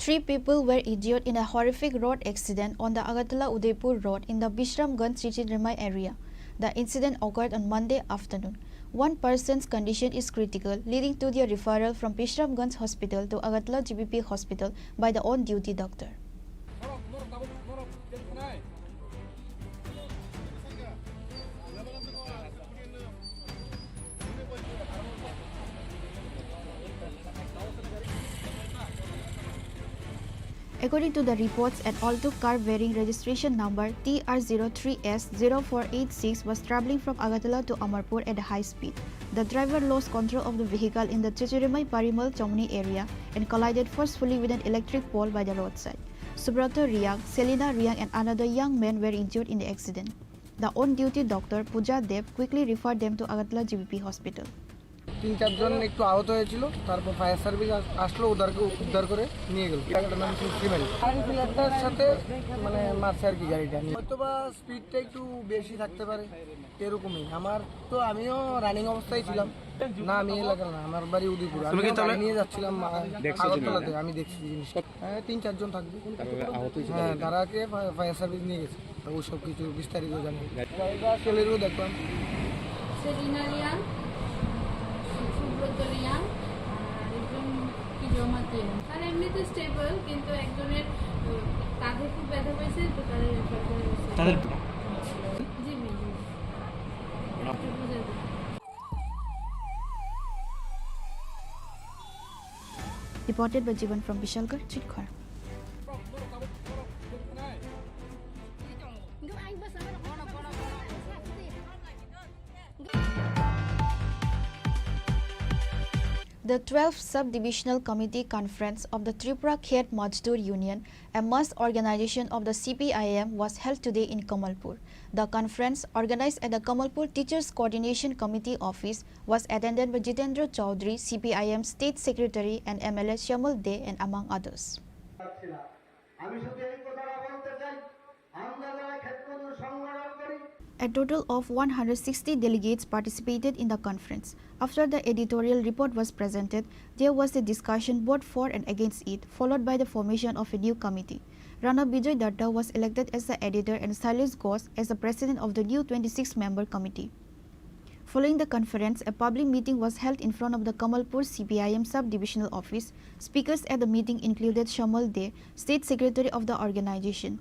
Three people were injured in a horrific road accident on the Agartala Udaipur Road in the Bishramganj Chichiremai area. The incident occurred on Monday afternoon. One person's condition is critical, leading to their referral from Bishramganj Hospital to Agartala G B P Hospital by the on-duty doctor. According to the reports, an Alto car bearing registration number T R zero three S zero four eight six was traveling from Agartala to Amarpur at a high speed. The driver lost control of the vehicle in the Chichiremai Parimal Chomni area and collided forcefully with an electric pole by the roadside. Subrata Riang, Selina Riang, and another young man were injured in the accident. The on-duty doctor, Pooja Dev, quickly referred them to Agartala G B P hospital. তিন চারজন একটু আহত হয়েছিল, তারপর fire service আস- আসলো, ওদেরকে উদ্ধার করে নিয়ে গেল। একটা নাম ছিল সিমেন্ট। গাড়িটার সাথে মানে মারছে আর কি গাড়িটা নিয়ে। হয়তো বা স্পিডটা একটু বেশি থাকতে পারে, এরকমই। আমার তো, আমিও রানিং অবস্থায় ছিলাম। না, আমি এলাকার না, আমার বাড়ি উদয়পুর। আমি গাড়ি নিয়ে যাচ্ছিলাম আ, আগরতলাতে, আমি দেখছি জিনিসটা। হ্যাঁ, তিন চারজন থাকবে। হ্যাঁ, তারাকে ফা- ফায়ার সার্ভিস নিয়ে গেছে। তো ওই সব কিছু বিস্তারিত জানি। এবার ছেলেরও দেখলাম। সেলিনা রিয়াং, সুব্রত রিয়াং, আর একজন কি জমাতে। আর এমনিতে স্টেবল, কিন্তু একজনের উম, কাঁধে খুব ব্যথা পাইছে, তো তাদের রেফার করে গেছে। তাদের জি, জি, জি। একটু বুঝে দিন। Reported by Jivan from Bishalgarh, Chitkhara. The twelfth Sub-Divisional Committee Conference of the Tripura Khet Mazdoor Union, a mass organization of the C P I M, was held today in Kamalpur. The conference, organized at the Kamalpur Teachers Coordination Committee office, was attended by Jitendra Chaudhary, C P I M State Secretary, and M L A Shamal Dey, and among others. আমি শুধু এই কথাটা বলতে চাই, আমরা যারা ক্ষেত্রমজুর সংগঠন করি, A total of one hundred sixty delegates participated in the conference. After the editorial report was presented, there was a discussion both for and against it, followed by the formation of a new committee. Rana Bijoy Datta was elected as the editor and Sailesh Ghosh as the president of the new twenty-six member committee. Following the conference, a public meeting was held in front of the Kamalpur C P I M sub-divisional office. Speakers at the meeting included Shamal Dey, State Secretary of the organization,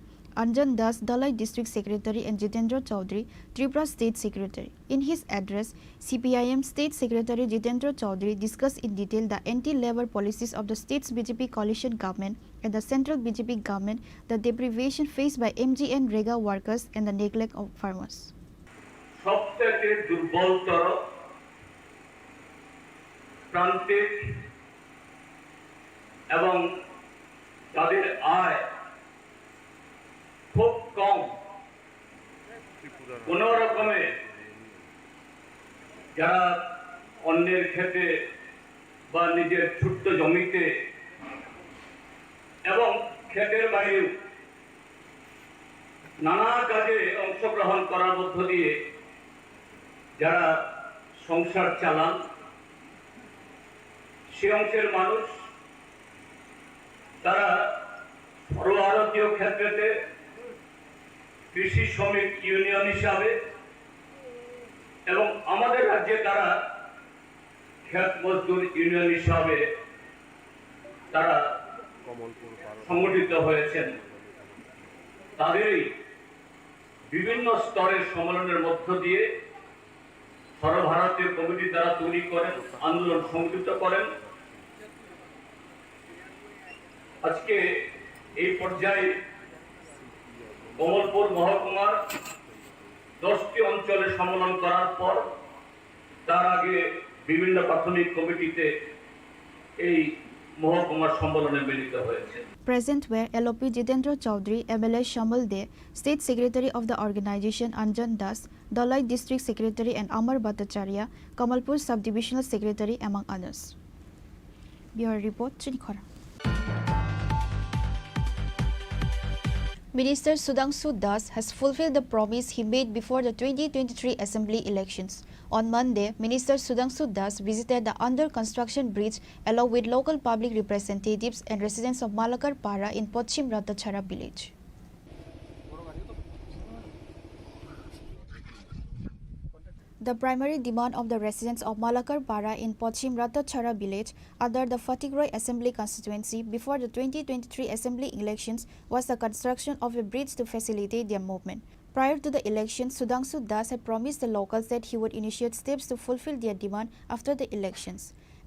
Anjan Das, Dhalai District Secretary, and Jitendra Chaudhary, Tripura State Secretary. In his address, C P I M State Secretary Jitendra Chaudhary discussed in detail the anti-labour policies of the state's B J P coalition government and the central B J P government, the deprivation faced by M G N rega workers, and the neglect of farmers. সবথেকে দুর্বলতর প্রান্তিক এবং তাদের আয় খুব কম, কোনো রকমে যারা অন্যের ক্ষেতে বা নিজের ছোট্ট জমিতে এবং ক্ষেতের বাইরেও নানা কাজে অংশগ্রহণ করার মধ্য দিয়ে যারা সংসার চালান, সে অংশের মানুষ তারা সর্বভারতীয় ক্ষেত্রেতে কৃষি শ্রমিক ইউনিয়ন হিসাবে এবং আমাদের রাজ্যে তারা ক্ষেত মজদুর ইউনিয়ন হিসাবে তারা সংগঠিত হয়েছেন। তাদেরই বিভিন্ন স্তরের সম্মেলনের মধ্য দিয়ে সর্বভারতীয় কমিটি তারা তৈরি করেন, আন্দোলন সংগঠিত করেন। আজকে এই পর্যায়ে কমলপুর মহকুমার দশটি অঞ্চলে সম্মেলন করার পর তার আগে বিভিন্ন প্রাথমিক কমিটিতে এই মহকুমার সম্মেলনে মিলিত হয়েছে। Present were L O P Jitendra Chaudhary, M L A Shamal Dey, State Secretary of the organization Anjan Das, Dhalai District Secretary, and Amar Bhattacharya, Kamalpur Sub-Divisional Secretary, among others. Bureau Report, Chinikhora. Minister Sudhangshu Das has fulfilled the promise he made before the twenty twenty-three assembly elections. On Monday, Minister Sudhangshu Das visited the under construction bridge along with local public representatives and residents of Malakar Para in Pochim Ratachara village. The primary demand of the residents of Malakar Para in Pochim Ratachara village under the Fatikroi Assembly Constituency before the twenty twenty-three Assembly elections was the construction of a bridge to facilitate their movement. Prior to the election, Sudhangshu Das had promised the locals that he would initiate steps to fulfill their demand after the elections.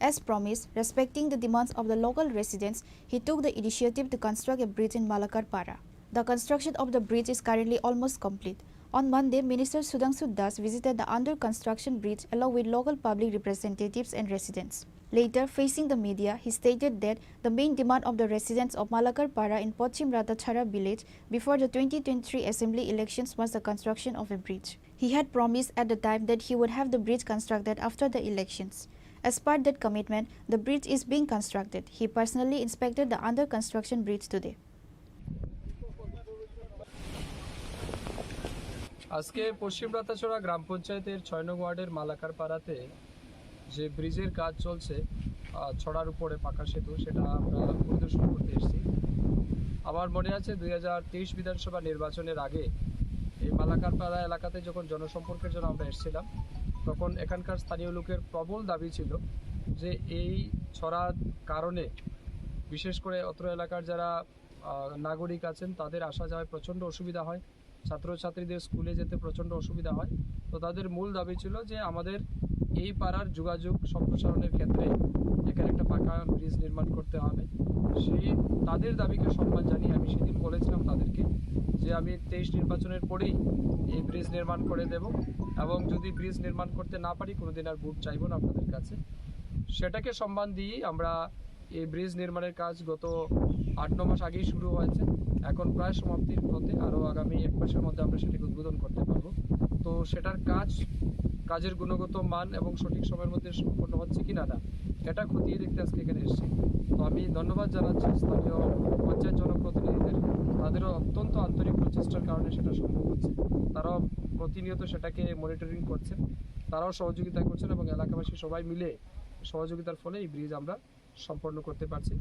As promised, respecting the demands of the local residents, he took the initiative to construct a bridge in Malakar Para. The construction of the bridge is currently almost complete. On Monday, Minister Sudhangshu Das visited the under construction bridge along with local public representatives and residents. Later, facing the media, he stated that the main demand of the residents of Malakar Para in Pochim Ratachara village before the twenty twenty-three assembly elections was the construction of a bridge. He had promised at the time that he would have the bridge constructed after the elections. As per that commitment, the bridge is being constructed. He personally inspected the under construction bridge today. আজকে পশ্চিম রাতাছড়া গ্রাম পঞ্চায়েতের ছয় নং ওয়ার্ডের মালাকার পাড়াতে যে ব্রিজের কাজ চলছে, আহ, ছড়ার উপরে পাকা সেতু, সেটা আমরা পরিদর্শন করতে এসেছি। আমার মনে আছে, দুই হাজার তেইশ বিধানসভা নির্বাচনের আগে এই মালাকার পাড়া এলাকাতে যখন জনসম্পর্কের জন্য আমরা এসেছিলাম, তখন এখানকার স্থানীয় লোকের প্রবল দাবি ছিল যে এই ছড়ার কারণে বিশেষ করে অত্র এলাকার যারা, আহ, নাগরিক আছেন, তাদের আসা যাওয়ায় প্রচণ্ড অসুবিধা হয়, ছাত্রছাত্রীদের স্কুলে যেতে প্রচণ্ড অসুবিধা হয়। তো তাদের মূল দাবি ছিল যে আমাদের এই পাড়ার যোগাযোগ সম্প্রসারণের ক্ষেত্রে এখানে একটা পাকা ব্রিজ নির্মাণ করতে হবে। সেই তাদের দাবিকে সম্মান জানিয়ে আমি সেদিন বলেছিলাম তাদেরকে যে আমি তেইশ নির্বাচনের পরেই এই ব্রিজ নির্মাণ করে দেব, এবং যদি ব্রিজ নির্মাণ করতে না পারি, কোনোদিন আর ভোট চাইবো না আপনাদের কাছে। সেটাকে সম্মান দিয়েই আমরা এই ব্রিজ নির্মাণের কাজ গত আট ন মাস আগেই শুরু হয়েছে, এখন প্রায় সমাপ্তির পথে। আরও আগামী এক মাসের মধ্যে আমরা সেটাকে উদ্বোধন করতে পারবো। তো সেটার কাজ, কাজের গুণগত মান এবং সঠিক সময়ের মধ্যে সম্পন্ন হচ্ছে কিনা না, এটা খতিয়ে দেখতে আজকে এখানে এসেছি। তো আমি ধন্যবাদ জানাচ্ছি স্থানীয় পঞ্চায়েত জনপ্রতিনিধিদের, তাদেরও অত্যন্ত আন্তরিক প্রচেষ্টার কারণে সেটা সম্ভব হচ্ছে। তারাও প্রতিনিয়ত সেটাকে মনিটরিং করছেন, তারাও সহযোগিতা করছেন এবং এলাকাবাসী সবাই মিলে সহযোগিতার ফলে এই ব্রিজ আমরা সম্পন্ন করতে পারছি।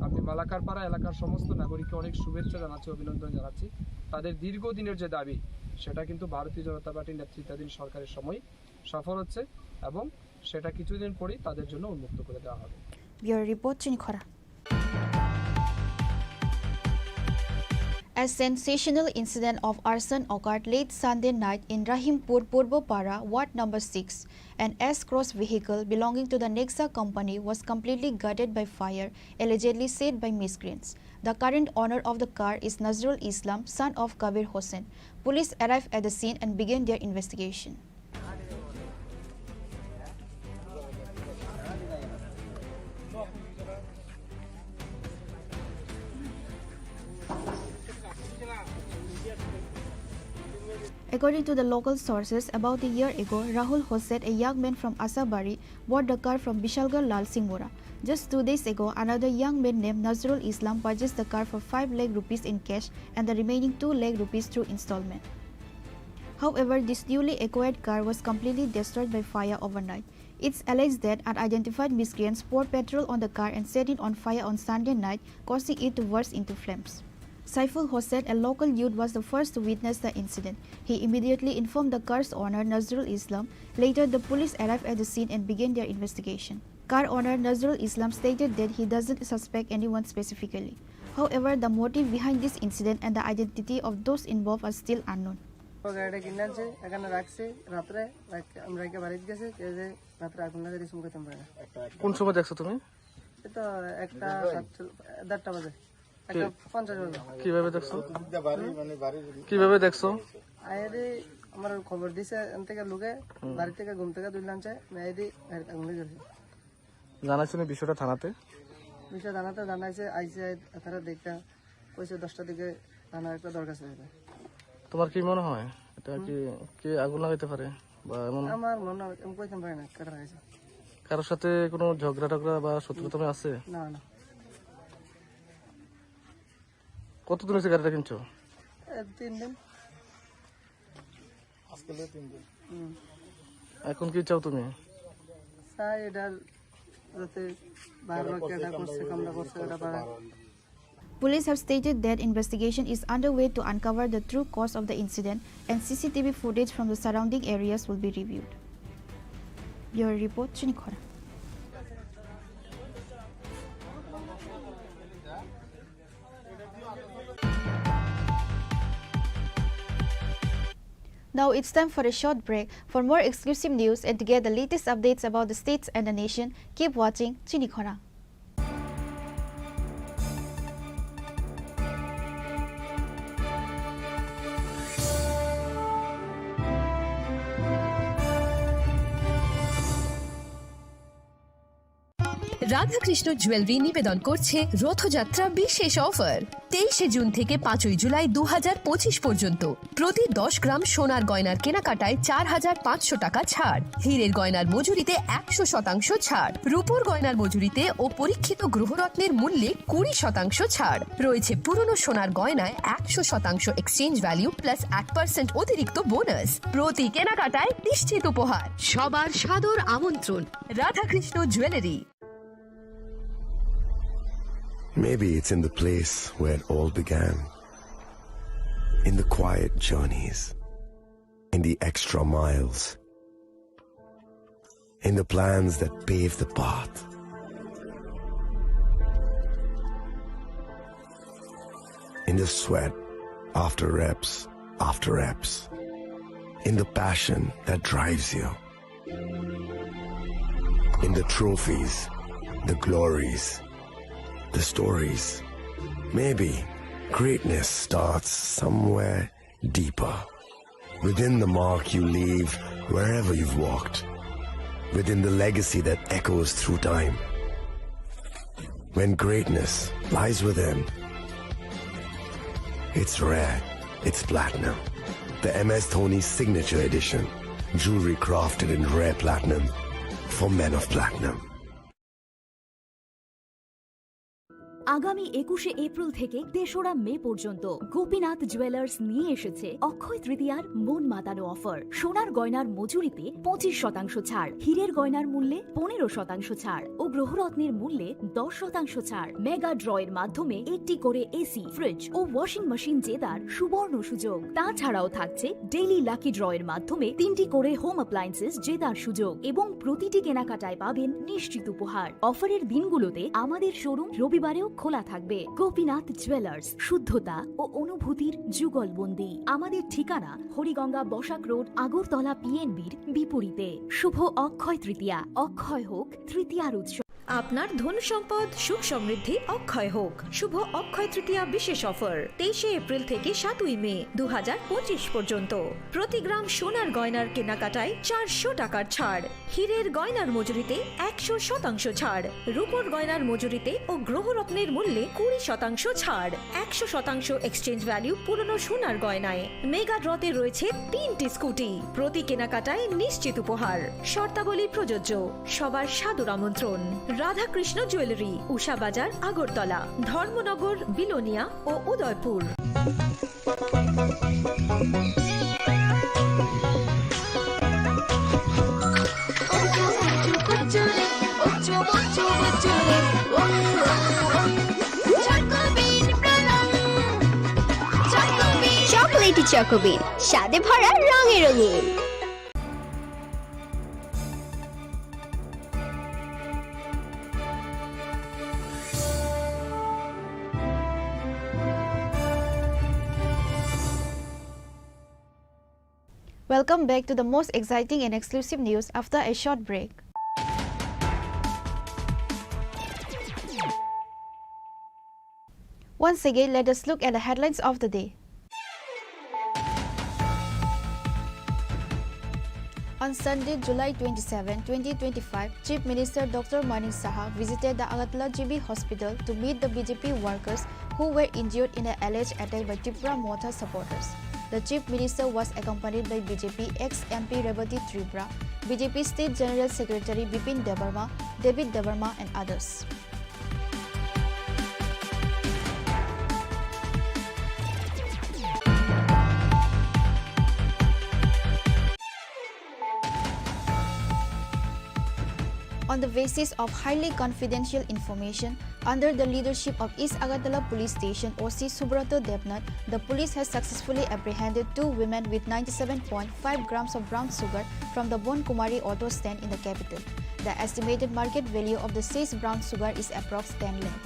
আমি মালাকারপাড়া এলাকার সমস্ত নাগরিককে অনেক শুভেচ্ছা জানাচ্ছি, অভিনন্দন জানাচ্ছি। তাদের দীর্ঘদিনের যে দাবি, সেটা কিন্তু ভারতীয় জনতা পার্টির নেতৃত্বাধীন সরকারের সময় সফল হচ্ছে এবং সেটা কিছুদিন পরেই তাদের জন্য উন্মুক্ত করে দেওয়া হবে। Bureau report, Chinikhora. A sensational incident of arson occurred late Sunday night in Rahimpur Purbo Para, Ward number six. An S-Cross vehicle belonging to the Nexa company was completely gutted by fire, allegedly set by miscreants. The current owner of the car is Nazrul Islam, son of Kabir Hossain. Police arrived at the scene and began their investigation. According to the local sources, about a year ago, Rahul Hossain, a young man from Asabari, bought the car from Bishalgarh Lal Singh Mora. Just two days ago, another young man named Nazrul Islam purchased the car for five lakh rupees in cash and the remaining two lakh rupees through installment. However, this newly acquired car was completely destroyed by fire overnight. It's alleged that unidentified miscreants poured petrol on the car and set it on fire on Sunday night, causing it to burst into flames. Saiful Hossain, a local youth, was the first to witness the incident. He immediately informed the car's owner, Nazrul Islam. Later, the police arrived at the scene and began their investigation. Car owner Nazrul Islam stated that he doesn't suspect anyone specifically. However, the motive behind this incident and the identity of those involved are still unknown. ও গাড়িটা কিনে আনছে, এখানে রাখছে রাত্রে, রাখ-, আমি রেখে বাড়িতে গেছি, এই যে রাত্রে আগুন লাগাই দিয়েছি, মুখে তেমন পারে না। কোন সময় দেখছো তুমি? এই তো একটা সাতচল্লিশ, দেড়টা বাজে, একটা পঞ্চাশ বাজে। কিভাবে দেখছো? কিভাবে দেখছো? আয়াদি আমার খবর দিছে, এন থেকে লোকে বাড়ি থেকে ঘুম থেকে তুলে আনছে, আয়াদি গাড়িতে আগুন লেগে গেছে। জানাইছো নি বিষয়টা থানাতে? বিষয় থানাতে জানাইছে, আইছে, তারা দেখতে কইছে দশটার দিকে থানার একটা দরখাস্ত দেবে। তোমার কি মনে হয় এটা কি, কে আগুন লাগাইতে পারে বা এমন? আমার মনে হয়, আমি কইতে পারি না, কাটা লাগাইছে। কারোর সাথে কোনো ঝগড়া টগড়া বা শত্রুতা আছে? না, না। কতদিন হয়েছে গাড়িটা কিনছো? এ, তিন দিন। আজকে হলো তিন দিন। হুম। এখন কি চাও তুমি? চাই এটা যাতে বারবার কেটা করছে, কামটা করছে, এটা বারবার। Police have stated that investigation is underway to uncover the true cause of the incident and C C T V footage from the surrounding areas will be reviewed. Bureau report, Chinikhora. Now it's time for a short break. For more exclusive news and to get the latest updates about the states and the nation, keep watching Chinikhora. Radhakrishna jewellery নিবেদন করছে রথযাত্রা বিশেষ অফার। তেইশে জুন থেকে পাঁচই জুলাই দু হাজার পঁচিশ পর্যন্ত প্রতি দশ গ্রাম সোনার গয়নার কেনাকাটায় চার হাজার পাঁচশো টাকা ছাড়, হীরের গয়নার মজুরিতে একশো শতাংশ ছাড়, রূপোর গয়নার মজুরিতে ও পরীক্ষিত গ্রহরত্নের মূল্যে কুড়ি শতাংশ ছাড়। রয়েছে পুরনো সোনার গয়নায় একশো শতাংশ এক্সচেঞ্জ ভ্যালু প্লাস এক পার্সেন্ট অতিরিক্ত বোনাস। প্রতি কেনাকাটায় নিশ্চিত উপহার। সবার সাদর আমন্ত্রণ। Radhakrishna jewellery. Maybe it's in the place where it all began. In the quiet journeys. In the extra miles. In the plans that pave the path. In the sweat after reps after reps. In the passion that drives you. In the trophies, the glories, the stories. Maybe greatness starts somewhere deeper. Within the mark you leave wherever you've walked. Within the legacy that echoes through time. When greatness lies within, it's rare, it's platinum. The M S Dhoni Signature Edition. Jewelry crafted in rare platinum for men of platinum. আগামী একুশে এপ্রিল থেকে তেসরা মে পর্যন্ত গোপীনাথ জুয়েলার্স নিয়ে এসেছে অক্ষয় তৃতীয়ার মন মাতানো অফার। সোনার গয়নার মজুরিতে পঁচিশ শতাংশ ছাড়, হীরের গয়নার মূল্যে পনেরো শতাংশ ছাড় ও গ্রহরত্নের মূল্যে দশ শতাংশ ছাড়। মেগা ড্রয়ের মাধ্যমে একটি করে এসি, ফ্রিজ ও ওয়াশিং মেশিন জেতার সুবর্ণ সুযোগ। তাছাড়াও থাকছে ডেইলি লাকি ড্রয়ের মাধ্যমে তিনটি করে হোম অ্যাপ্লায়েন্সেস জেতার সুযোগ এবং প্রতিটি কেনাকাটায় পাবেন নিশ্চিত উপহার। অফারের দিনগুলোতে আমাদের শোরুম রবিবারেও খোলা থাকবে। গোপীনাথ জুয়েলার্স, শুদ্ধতা ও অনুভূতির যুগলবন্দি। আমাদের ঠিকানা হরিগঙ্গা বসাক রোড, আগরতলা পিএনবির বিপরীতে। শুভ অক্ষয় তৃতীয়া, অক্ষয় হোক তৃতীয়ার উৎসব। আপনার ধন সম্পদ সুখ সমৃদ্ধি অক্ষয় হোক। শুভ অক্ষয় তৃতীয়া বিশেষ অফার তেইশে এপ্রিল থেকে সাতই মে দু হাজার পঁচিশ পর্যন্ত। প্রতি গ্রাম সোনার গয়নার কেনাকাটায় চারশো টাকার ছাড়, হীরের গয়নার মজুরিতে একশো শতাংশ ছাড়, রূপোর গয়নার মজুরিতে ও গ্রহরত্নের মূল্যে কুড়ি শতাংশ ছাড়, একশো শতাংশ এক্সচেঞ্জ ভ্যালু পুরনো সোনার গয়নায়। মেগা ড্রতে রয়েছে তিনটি স্কুটি, প্রতি কেনাকাটায় নিশ্চিত উপহার। শর্তাবলী প্রযোজ্য। সবার সাদর আমন্ত্রণ। রাধাকৃষ্ণ জুয়েলারি, উষা বাজার, আগরতলা, ধর্মনগর, বিলোনিয়া ও উদয়পুর। চকোলেটি চকোবিন, স্বাদে ভরা, রঙে রঙিন। Welcome back to the most exciting and exclusive news after a short break. Once again, let us look at the headlines of the day. On Sunday, July twenty-seven, twenty twenty-five, Chief Minister Doctor Manik Saha visited the Agartala G B Hospital to meet the B J P workers who were injured in an alleged attack by Tipra Motha supporters. The Chief Minister was accompanied by B J P ex-M P Rebati Tripura, B J P State General Secretary Bipin Debbarma, David Debbarma, and others. On the basis of highly confidential information, under the leadership of East Agartala Police Station O C Subrata Debnath, the police has successfully apprehended two women with ninety-seven point five grams of brown sugar from the Bon Kumari auto stand in the capital. The estimated market value of the seized brown sugar is approx ten lakh.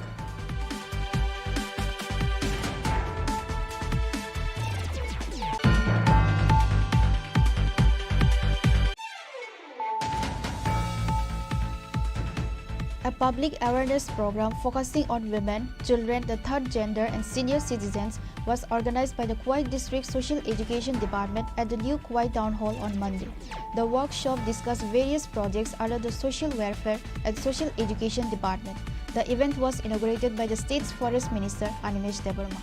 A public awareness program focusing on women, children, the third gender, and senior citizens was organized by the Khowai District Social Education Department at the new Khowai Town Hall on Monday. The workshop discussed various projects under the Social Welfare and Social Education Department. The event was inaugurated by the state's Forest Minister Animesh Debbarma.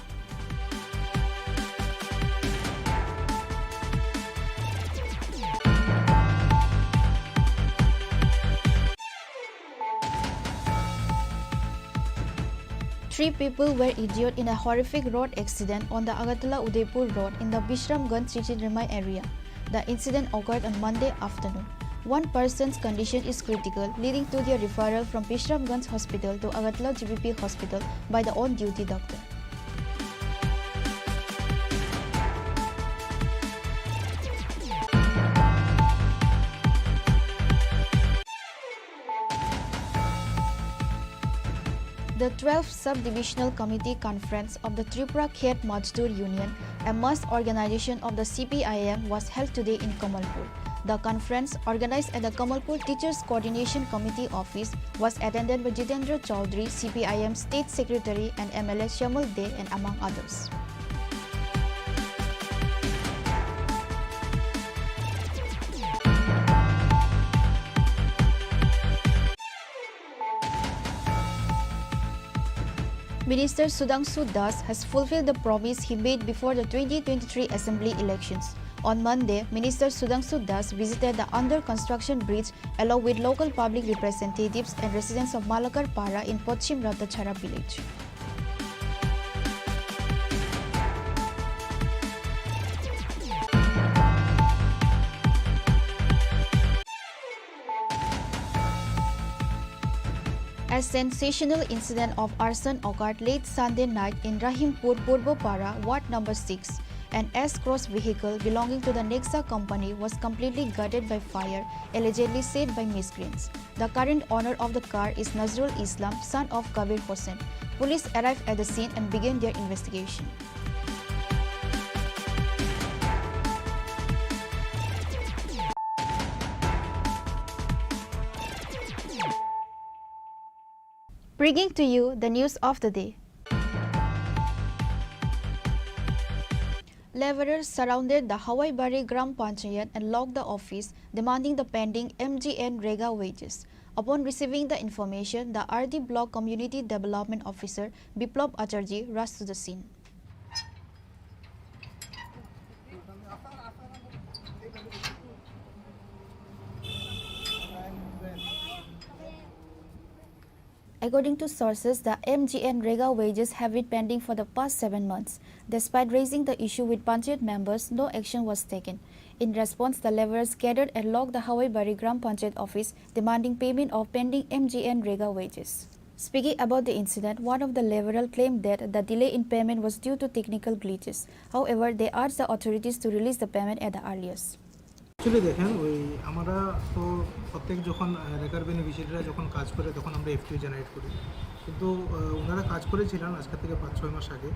Three people were injured in a horrific road accident on the Agartala Udaipur road in the Bishramganj Chichiremai area. The incident occurred on Monday afternoon. One person's condition is critical, leading to their referral from Bishramganj Hospital to Agartala G B P Hospital by the on-duty doctor. The twelfth Sub-Divisional Committee Conference of the Tripura Khet Mazdoor Union, a mass organization of the C P I M, was held today in Kamalpur. The conference, organized at the Kamalpur Teachers Coordination Committee office, was attended by Jitendra Chaudhary, C P I M State Secretary, and M L A Shyamul Dey, and among others. Minister Sudhangshu Das has fulfilled the promise he made before the twenty twenty-three assembly elections. On Monday, Minister Sudhangshu Das visited the under construction bridge along with local public representatives and residents of Malakar Para in Pochim Ratachhara village. A sensational incident of arson occurred late Sunday night in Rahimpur Purbo Para, Ward number six. An S-Cross vehicle belonging to the Nexa company was completely gutted by fire, allegedly set by miscreants. The current owner of the car is Nazrul Islam, son of Kabir Hossain. Police arrived at the scene and began their investigation. Bringing to you the news of the day. Laborers surrounded the Hawaibari Gram Panchayat and locked the office, demanding the pending M G N Rega wages. Upon receiving the information, the R D Block Community Development Officer Biplab Acharjee rushed to the scene. According to sources, the M G N Rega wages have been pending for the past seven months. Despite raising the issue with Panchayat members, no action was taken. In response, the laborers gathered and locked the Hawaibari Gram Panchayat office, demanding payment of pending M G N Rega wages. Speaking about the incident, one of the laborer claimed that the delay in payment was due to technical glitches. However, they urged the authorities to release the payment at the earliest. Actually দেখেন, ওই আমরা তো প্রত্যেক যখন, আহ, রেগার বেনিফিশিয়ারিরা যখন কাজ করে, তখন আমরা এফটিও জেনারেট করি। কিন্তু, আহ, ওনারা কাজ করেছিলেন আজকে থেকে পাঁচ ছয় মাস আগে,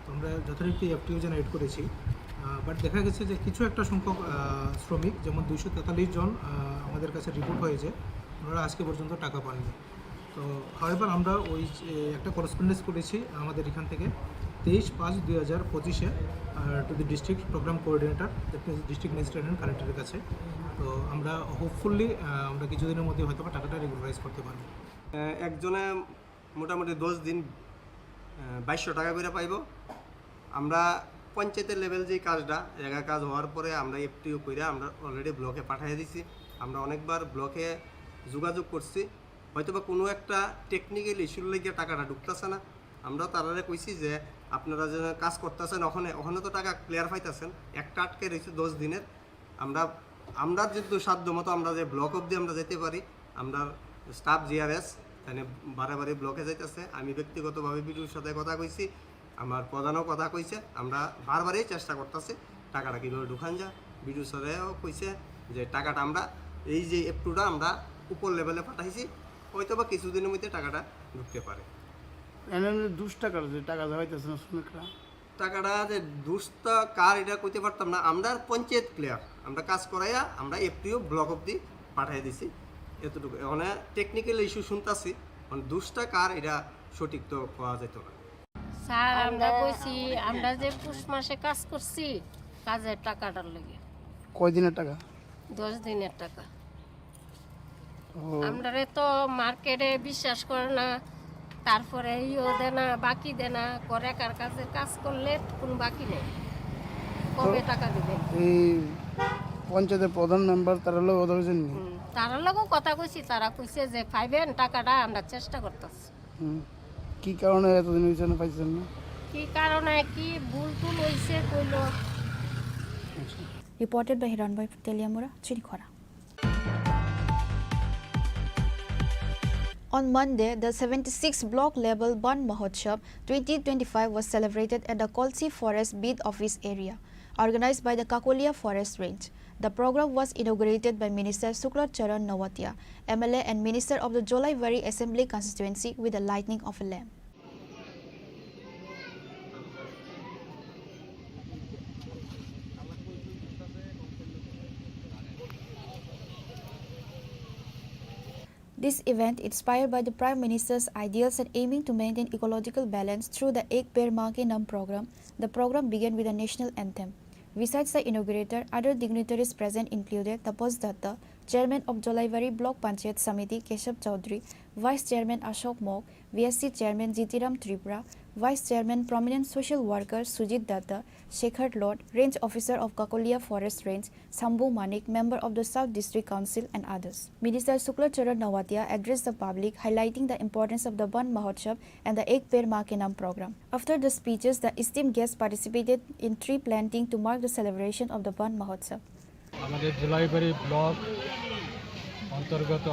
তো আমরা যথারীতি এফটিও জেনারেট করেছি। আহ, বাট দেখা গেছে যে কিছু একটা সংখ্যক, আহ, শ্রমিক, যেমন দুইশো তেতাল্লিশ জন, আহ, আমাদের কাছে রিপোর্ট হয়েছে, ওনারা আজকে পর্যন্ত টাকা পাননি। তো হাওয়েভার আমরা ওই যে একটা করেসপন্ডেন্স করেছি আমাদের এখান থেকে তেইশ পাঁচ দুই হাজার পঁচিশে, to the district programme coordinator, district magistrate and কালেক্টরের কাছে। তো আমরা হোপফুলি আমরা কিছুদিনের মধ্যে হয়তো বা টাকাটা রেগুলারাইজ করতে পারবো। আহ, একজনে মোটামুটি দশ দিন, আহ, বাইশশো টাকা করে পাইবো। আমরা পঞ্চায়েতের লেভেল যে কাজটা, জায়গা কাজ হওয়ার পরে আমরা এফটিও করে আমরা অলরেডি ব্লকে পাঠিয়ে দিছি। আমরা অনেকবার ব্লকে যোগাযোগ করছি, হয়তো বা কোনো একটা টেকনিক্যাল ইস্যুর লেগে টাকাটা ঢুকতেছে না। আমরা তারারে কইছি যে আপনারা যে কাজ করতেছেন ওখানে, ওখানে তো টাকা ক্লিয়ার পাইতেছেন, একটা আটকে রয়েছে দশ দিনের। আমরা, আমরা যেহেতু সাধ্য মতো আমরা যে ব্লক অবধি আমরা যেতে পারি, আমরা স্টাফ জিআরএস তাহলে বারে বারে ব্লকে যাইতেছে। আমি ব্যক্তিগতভাবে বিডিওর সাথে কথা কইছি, আমার প্রধানও কথা কইছে, আমরা বারবারই চেষ্টা করতেছি টাকাটা কীভাবে ঢুকান যায়। বিডিও স্যারেও কইছে যে টাকাটা আমরা এই যে এফটিওটা আমরা উপর লেভেলে পাঠাইছি, হয়তো বা কিছুদিনের মধ্যে টাকাটা ঢুকতে পারে। এনে দুশ টাকার যে টাকা দেওয়া হইতেছে না শ্রমিকরা? টাকাটা যে দুশটা কার এটা কইতে পারতাম না, আমরা পঞ্চায়েত ক্লিয়ার, আমরা কাজ করাইয়া আমরা এফটিও ব্লক অবধি পাঠিয়ে দিছি। এতটুকু, মানে টেকনিক্যাল ইস্যু শুনতাছি, মানে দুশটা কার এটা সঠিক তো কওয়া যেত না। স্যার, আমরা আমরা কইছি, আমরা যে পুষ মাসে কাজ করছি, কাজের টাকাটার লাগি। কয় দিনের টাকা? দশ দিনের টাকা। ও। আমরারে তো মার্কেটে বিশ্বাস করে না, তারপরে ইও দেয় না, বাকি দেয় না, করে কার কাছে কাজ করলে কোনো বাকি নেই। কবে তো টাকা দিবেন? এই পঞ্চায়েতের প্রধান মেম্বার তারা লোক কথা হয়েছেন নি? হুম, তারার লগেও কথা কইছি, তারা কইছে যে পাইবেন টাকাটা, আমরা চেষ্টা করতেছি। হুম। কি কারণে এতদিন হয়েছে না পাইছেন না? কি কারণে কি ভুল টুল হইছে কইলো। আচ্ছা। Reported by Hiranbhai Teliamura, Chinikhora. On Monday, the seventy-sixth block level Ban Mahotsav twenty twenty-five was celebrated at the Kolsi Forest Beat Office area, organized by the Kakolia Forest Range. The program was inaugurated by Minister Shukla Charan Noatia, M L A and Minister of the Jolaibari Assembly Constituency, with the lighting of a lamp. This event, inspired by the Prime Minister's ideals and aiming to maintain ecological balance through the Ek Ped Maa Ke Naam program, the program began with a national anthem. Besides the inaugurator, other dignitaries present included Tapas Datta, Chairman of Jolaibari Block Panchayat Samiti Keshav Chaudhary, Vice Chairman Ashok Mok, V S C Chairman Jitiram Tripura, Vice Chairman prominent social worker Sujit Datta, Shekhar Lord, Range Officer of Kakolia Forest Range, Sambhu Manik, member of the South District Council and others. Minister Shukla Charan Noatia addressed the public, highlighting the importance of the Van Mahotsav and the Ek Ped Maa Ke Naam program. After the speeches, the esteemed guests participated in tree planting to mark the celebration of the Van Mahotsav. আমাদের জোলাইবাড়ি ব্লক অন্তর্গত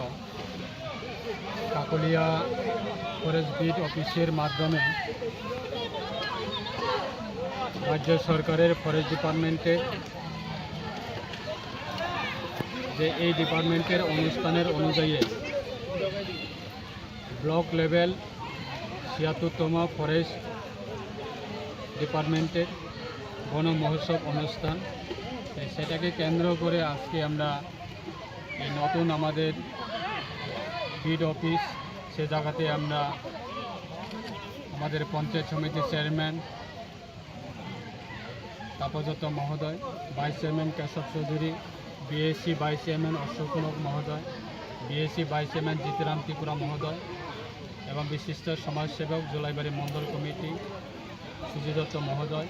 Kakatiya forest beat অফিসের মাধ্যমে রাজ্য সরকারের ফরেস্ট ডিপার্টমেন্টের যে এই ডিপার্টমেন্টের অনুষ্ঠানের অনুযায়ী ব্লক লেভেল ছিয়াত্তরতম ফরেস্ট ডিপার্টমেন্টের বন মহোৎসব অনুষ্ঠান, তো সেটাকে কেন্দ্র করে আজকে আমরা এই নতুন আমাদের বিট অফিস, সে জায়গাতে আমরা আমাদের পঞ্চায়েত সমিতির চেয়ারম্যান তাপসদত্ত মহোদয়, vice chairman Keshab Chowdhury, BAC vice chairman Ashok Mog মহোদয়, BAC vice chairman Jitram Tripura মহোদয় এবং বিশিষ্ট সমাজসেবক জোলাইবাড়ি মণ্ডল কমিটি সুজিত দত্ত মহোদয়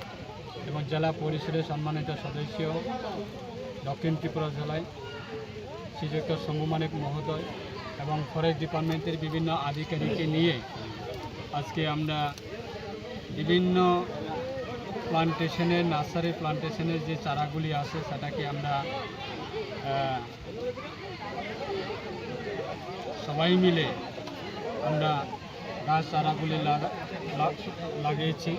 এবং জেলা পরিষদের সম্মানিত সদস্য দক্ষিণ ত্রিপুরা জেলায় শ্রীযুক্ত শম্ভু মানিক মহোদয় এবং ফরেস্ট ডিপার্টমেন্টের বিভিন্ন আধিকারিককে নিয়ে আজকে আমরা বিভিন্ন প্লান্টেশনের, নার্সারি প্লান্টেশনের যে চারাগুলি আছে সেটাকে আমরা, আহ, সবাই মিলে আমরা গাছ চারাগুলি লাগা-, লাগ-, লাগিয়েছি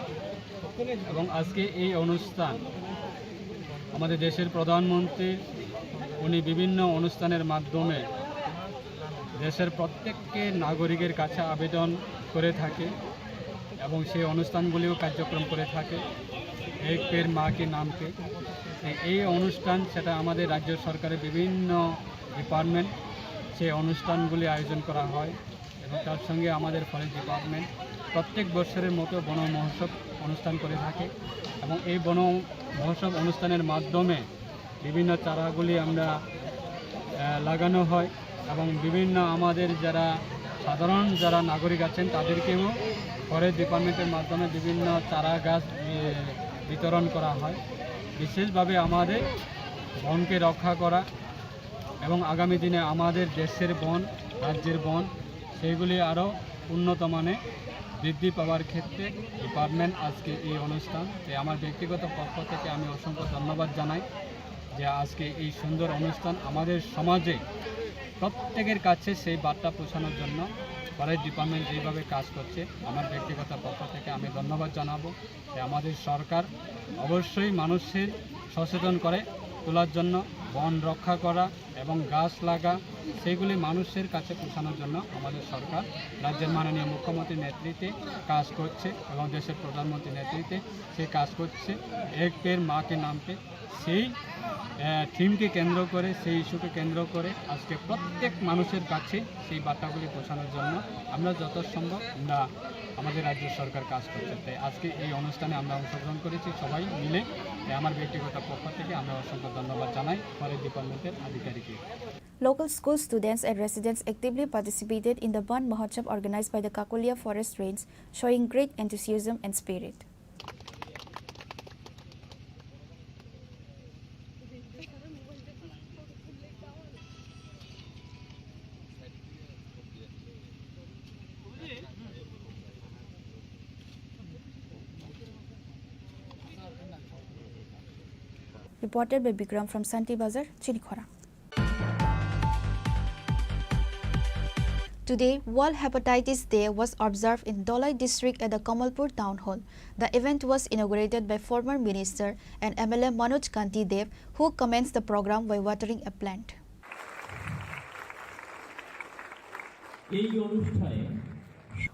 এবং আজকে এই অনুষ্ঠান আমাদের দেশের প্রধানমন্ত্রী, উনি বিভিন্ন অনুষ্ঠানের মাধ্যমে দেশের প্রত্যেককে নাগরিকের কাছে আবেদন করে থাকে এবং সেই অনুষ্ঠানগুলিও কার্যক্রম করে থাকে। এক পেড় মা কি নাম কে, এই অনুষ্ঠান সেটা আমাদের রাজ্য সরকারের বিভিন্ন ডিপার্টমেন্ট সেই অনুষ্ঠানগুলি আয়োজন করা হয় এবং তার সঙ্গে আমাদের ফরেস্ট ডিপার্টমেন্ট প্রত্যেক বছরের মতো বন মহোৎসব অনুষ্ঠান করে থাকে এবং এই বন মহোৎসব অনুষ্ঠানের মাধ্যমে বিভিন্ন চারাগুলি আমরা, আহ, লাগানো হয় এবং বিভিন্ন আমাদের যারা সাধারণ যারা নাগরিক আছেন তাদেরকেও ফরেস্ট ডিপার্টমেন্টের মাধ্যমে বিভিন্ন চারা গাছ, এ, বিতরণ করা হয়। বিশেষভাবে আমাদের বনকে রক্ষা করা এবং আগামী দিনে আমাদের দেশের বন, রাজ্যের বন, সেইগুলি আরও উন্নত মানে বৃদ্ধি পাওয়ার ক্ষেত্রে ডিপার্টমেন্ট আজকে এই অনুষ্ঠান। তাই আমার ব্যক্তিগত পক্ষ থেকে আমি অসংখ্য ধন্যবাদ জানাই যে আজকে এই সুন্দর অনুষ্ঠান আমাদের সমাজে প্রত্যেকের কাছে সেই বার্তা পৌঁছানোর জন্য ফরেস্ট ডিপার্টমেন্ট যেইভাবে কাজ করছে, আমার ব্যক্তিগত পক্ষ থেকে আমি ধন্যবাদ জানাবো। তাই আমাদের সরকার অবশ্যই মানুষের সচেতন করে তোলার জন্য বন রক্ষা করা এবং গাছ লাগা, সেইগুলি মানুষের কাছে পৌঁছানোর জন্য আমাদের সরকার রাজ্যের মাননীয় মুখ্যমন্ত্রীর নেতৃত্বে কাজ করছে এবং দেশের প্রধানমন্ত্রীর নেতৃত্বে সে কাজ করছে। এক পেড় মা কে নাম পে সেই, আহ, থিমকে কেন্দ্র করে, সেই ইস্যুকে কেন্দ্র করে আজকে প্রত্যেক মানুষের কাছে সেই বার্তাগুলি পৌঁছানোর জন্য আমরা যত সম্ভব আমরা আমাদের রাজ্য সরকার কাজ করছে। তাই আজকে এই অনুষ্ঠানে আমরা অংশগ্রহণ করেছি সবাই মিলে। তাই আমার ব্যক্তিগত পক্ষ থেকে আমরা অসংখ্য ধন্যবাদ জানাই ফরেস্ট ডিপার্টমেন্টের আধিকারিককে। Local school students and residents actively participated in the Van Mahotsav organized by the Kakolia Forest Range, showing great enthusiasm and spirit. Reported by Bikram from Santi Bazar, Chinikhora. Today, World Hepatitis Day was observed in Dholai district at the Kamalpur Town Hall. The event was inaugurated by former minister and M L A Manoj Kanti Dev, who commenced the program by watering a plant. এই অনুষ্ঠানে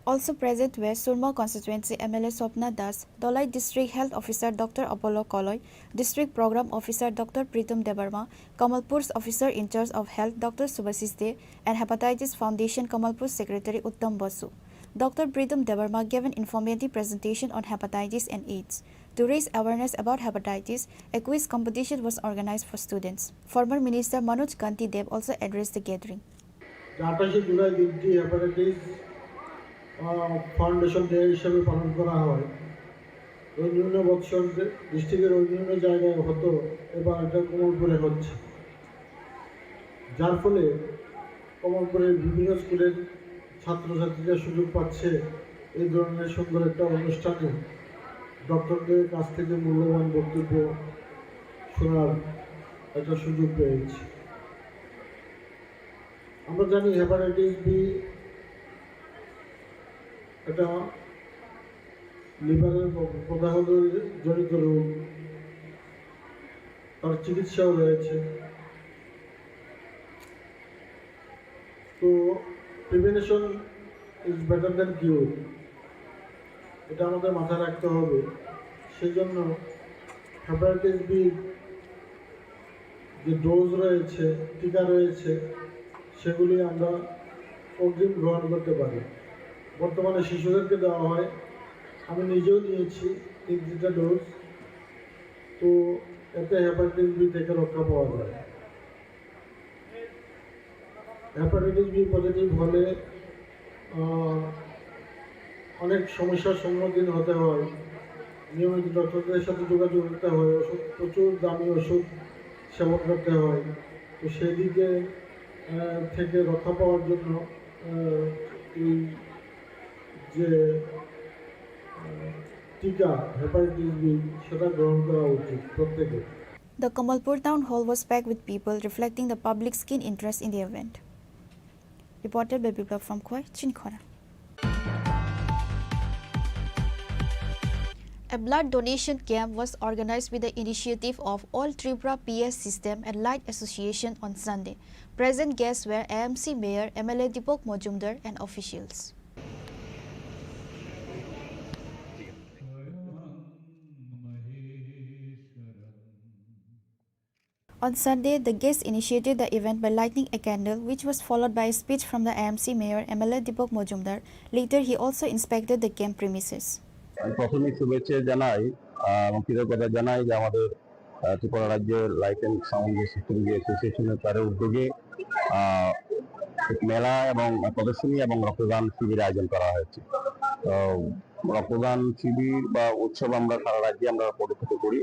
Also present were Surma Constituency M L A Swapna Das, Dholai District Health Officer Doctor Apollo Koloi, District Program Officer Doctor Pritam Debbarma, Kamalpur's Officer in charge of Health Doctor Subhasis De, and Hepatitis Foundation Kamalpur Secretary Uttam Basu. Doctor Pritam Debbarma gave an informative presentation on hepatitis and AIDS. To raise awareness about hepatitis, a quiz competition was organized for students. Former Minister Manoj Kanti Deb also addressed the gathering. যে আঠাশে জুলাই দিনটি hepatitis foundation day হিসেবে পালন করা হয়। অন্যান্য বৎসর ডিস্ট্রিক্টের অন্যান্য জায়গায় হতো, এবার এটা কমলপুরে হচ্ছে, যার ফলে কমলপুরের বিভিন্ন স্কুলের ছাত্রছাত্রীরা সুযোগ পাচ্ছে এই ধরনের সুন্দর একটা অনুষ্ঠানে ডক্টরদের কাছ থেকে মূল্যবান বক্তব্য শোনার একটা সুযোগ পেয়েছে। আমরা জানি হেপাটাইটিস বি এটা লিভারের প্রদাহ জনিত রোগ, তার চিকিৎসাও রয়েছে। তো প্রিভেনশন ইজ বেটার দ্যান কিউর, এটা আমাদের মাথায় রাখতে হবে। সেই জন্য হেপাটাইটিস বি যে ডোজ রয়েছে, টিকা রয়েছে, সেগুলি আমরা অগ্রিম গ্রহণ করতে পারি। বর্তমানে শিশুদেরকে দেওয়া হয়, আমি নিজেও নিয়েছি তিন চারটা ডোজ। তো এতে হেপাটাইটিস বি থেকে রক্ষা পাওয়া যায়। হেপাটাইটিস বি পজিটিভ হলে আহ, অনেক সমস্যার সম্মুখীন হতে হয়। নিয়মিত ডক্টরদের সাথে যোগাযোগ করতে হয়, ওষুধ, প্রচুর দামি ওষুধ সেবন করতে হয়। তো সেদিকে আহ, থেকে রক্ষা পাওয়ার জন্য আহ, এই যে আহ, টিকা হেপাটাইটিস বি, সেটা গ্রহণ করা উচিত প্রত্যেকের। The Kamalpur town hall was packed with people, reflecting the public's keen interest in the event. Reported by Biplab from Khowai, Chinikhona. A blood donation camp was organized with the initiative of All Tripura P S System and Light Association on Sunday. Present guests were A M C Mayor, M L A Deepak Majumdar and officials. On Sunday, the guests initiated the event by lighting a candle, which was followed by a speech from the A M C Mayor, M L A Deepak Majumdar. Later, he also inspected the camp premises. আমি প্রথমেই শুভেচ্ছা জানাই, আহ, এবং কৃতজ্ঞতা জানাই যে আমাদের, আহ, ত্রিপুরা রাজ্যের লাইট অ্যান্ড সাউন্ড যে সিস্টেম যে অ্যাসোসিয়েশনের তাদের উদ্যোগে, আহ, মেলা এবং প্রদর্শনী এবং রক্তদান শিবির আয়োজন করা হয়েছে। তো রক্তদান শিবির বা উৎসব আমরা সারা রাজ্যে আমরা পরিচালিত করি।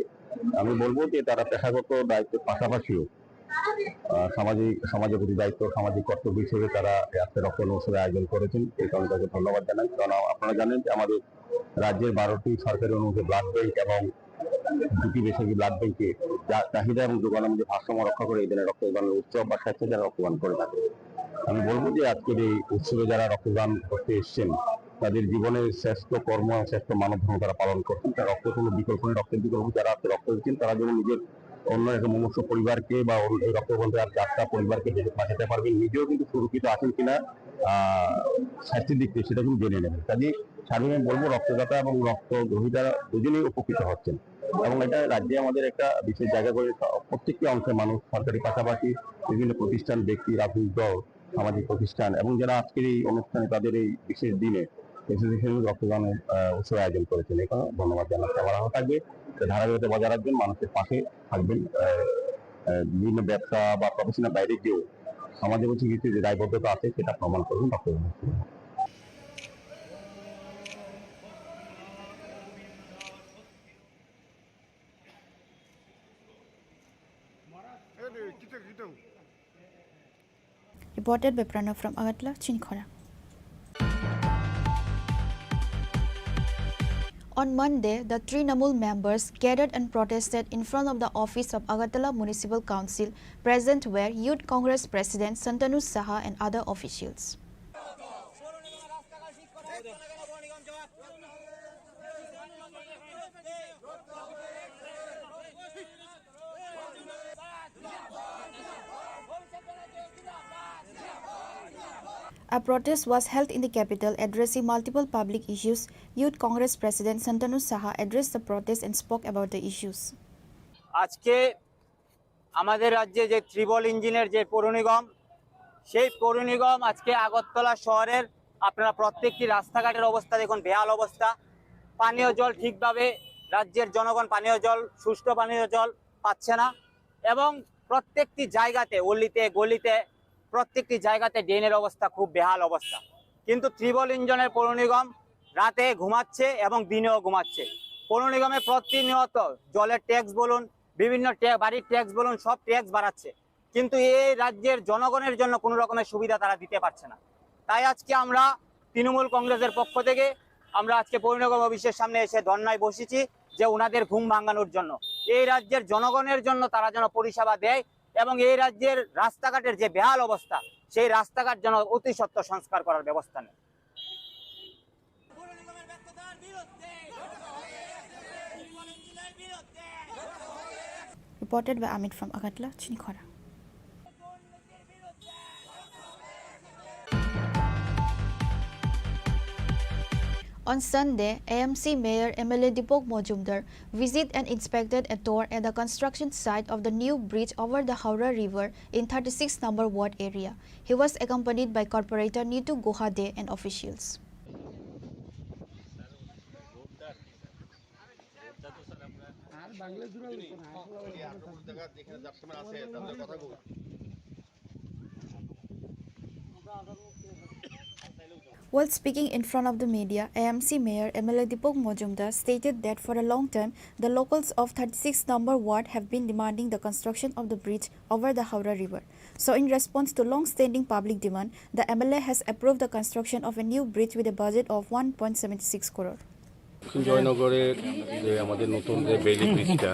আমি বলবো যে তারা পেশাগত দায়িত্বের পাশাপাশিও, আহ, সামাজিক, সমাজের প্রতি দায়িত্ব, সামাজিক কর্তব্য হিসেবে তারা এই আজকে রক্তদান উৎসবের আয়োজন করেছেন। এই কারণে তাকে ধন্যবাদ জানাই। কারণ আপনারা জানেন যে আমাদের রাজ্যের বারোটি সরকারি অনুমোদিত ব্লাড ব্যাংক এবং দুটি বেসরকারি ব্লাড ব্যাংকে চা-, চাহিদা এবং যোগান অনুযায়ী ভারসাম্য রক্ষা করে এই ধরনের রক্তদান উৎসব বা স্বেচ্ছায় যারা রক্তদান করে থাকে। আমি বলবো যে আজকের এই উৎসবে যারা রক্তদান করতে এসেছেন, তাদের জীবনের শ্রেষ্ঠ কর্ম এবং শ্রেষ্ঠ মানব ধর্ম তারা পালন করছেন। তার রক্ত কোনো বিকল্প নেই, রক্তের বিকল্প। যারা আজকে রক্ত দিচ্ছেন, তারা যেমন নিজের অন্য একটা মুমূর্ষু পরিবারকে বা অন্য এই রক্তবন্ধে আর চারটা পরিবারকে বেঁচে বাঁচাতে পারবেন, নিজেও কিন্তু সুরক্ষিত আছেন কিনা, আহ, স্বাস্থ্যের দিক থেকে সেটা কিন্তু জেনে নেবেন। কাজে সার্বিক আমি বলবো, রক্তদাতা এবং রক্ত গ্রহীতা দুজনেই উপকৃত হচ্ছেন। এবং এটা রাজ্যে আমাদের একটা বিশেষ জায়গা করে প্রত্যেকটি অংশের মানুষ, সরকারি পাশাপাশি বিভিন্ন প্রতিষ্ঠান, ব্যক্তি, রাজনৈতিক দল, সামাজিক প্রতিষ্ঠান এবং যারা আজকের এই অনুষ্ঠানে তাদের এই বিশেষ দিনে অ্যাসোসিয়েশন রক্তদান, আহ, উৎসব আয়োজন করেছেন। এখানে ধন্যবাদ জানাচ্ছি। আমার আহ্বান থাকবে যে ধারাবাহিকতা বজায় রাখবেন, মানুষের পাশে থাকবেন। আহ, আহ, বিভিন্ন ব্যবসা বা প্রফেশনের বাইরে গিয়েও সমাজে কিছু কিছু যে দায়বদ্ধতা আছে সেটা প্রমাণ করবেন রক্তদান। Reported by Pranav from Agartala, Chinikhona. On Monday, the Trinamool members gathered and protested in front of the office of Agartala Municipal Council. Present were Youth Congress President Santanu Saha and other officials. A protest was held in the capital addressing multiple public issues. Youth Congress President Shantanu Saha addressed the protest and spoke about the issues. আজকে আমাদের রাজ্যে যে ত্রিবল ইঞ্জিনের যে পৌর নিগম, সেই পৌর নিগম আজকে আগরতলা শহরের আপনারা প্রত্যেকটি রাস্তাঘাটের অবস্থা দেখুন, বেহাল অবস্থা। পানীয় জল ঠিকভাবে রাজ্যের জনগণ পানীয় জল, সুষ্ঠু পানীয় জল পাচ্ছে না এবং প্রত্যেকটি জায়গাতে, অলিতে গলিতে, প্রত্যেকটি জায়গাতে ড্রেনের অবস্থা খুব বেহাল অবস্থা। কিন্তু ত্রিবল ইঞ্জিনের পৌর নিগম রাতে ঘুমাচ্ছে এবং দিনেও ঘুমাচ্ছে। পৌর নিগমে প্রতিনিয়ত জলের ট্যাক্স বলুন, বিভিন্ন ট্যা-, বাড়ির ট্যাক্স বলুন, সব ট্যাক্স বাড়াচ্ছে, কিন্তু এই রাজ্যের জনগণের জন্য কোনো রকমের সুবিধা তারা দিতে পারছে না। তাই আজকে আমরা তৃণমূল কংগ্রেসের পক্ষ থেকে আমরা আজকে পৌর নিগম অফিসের সামনে এসে ধর্নায় বসেছি যে ওনাদের ঘুম ভাঙানোর জন্য, এই রাজ্যের জনগণের জন্য তারা যেন পরিষেবা দেয় এবং এই রাজ্যের রাস্তাঘাটের যে বেহাল অবস্থা, সেই রাস্তাঘাট যেন অতি সত্বর সংস্কার করার ব্যবস্থা নেয়। Reported by Amit from Agartala, Chinikhora. On Sunday, A M C Mayor M L A Deepak Majumdar visited and inspected a tour at the construction site of the new bridge over the Howrah River in thirty-six number ward area. He was accompanied by Corporator Nitu Guha Dey and officials. While speaking in front of the media, A M C Mayor M L A Deepak Majumdar stated that for a long time, the locals of thirty-six number ward have been demanding the construction of the bridge over the Howrah River. So, in response to long-standing public demand, the M L A has approved the construction of a new bridge with a budget of one point seven six crore. দক্ষিণ জয়নগরের যে আমাদের নতুন যে বেইলি ব্রিজটা,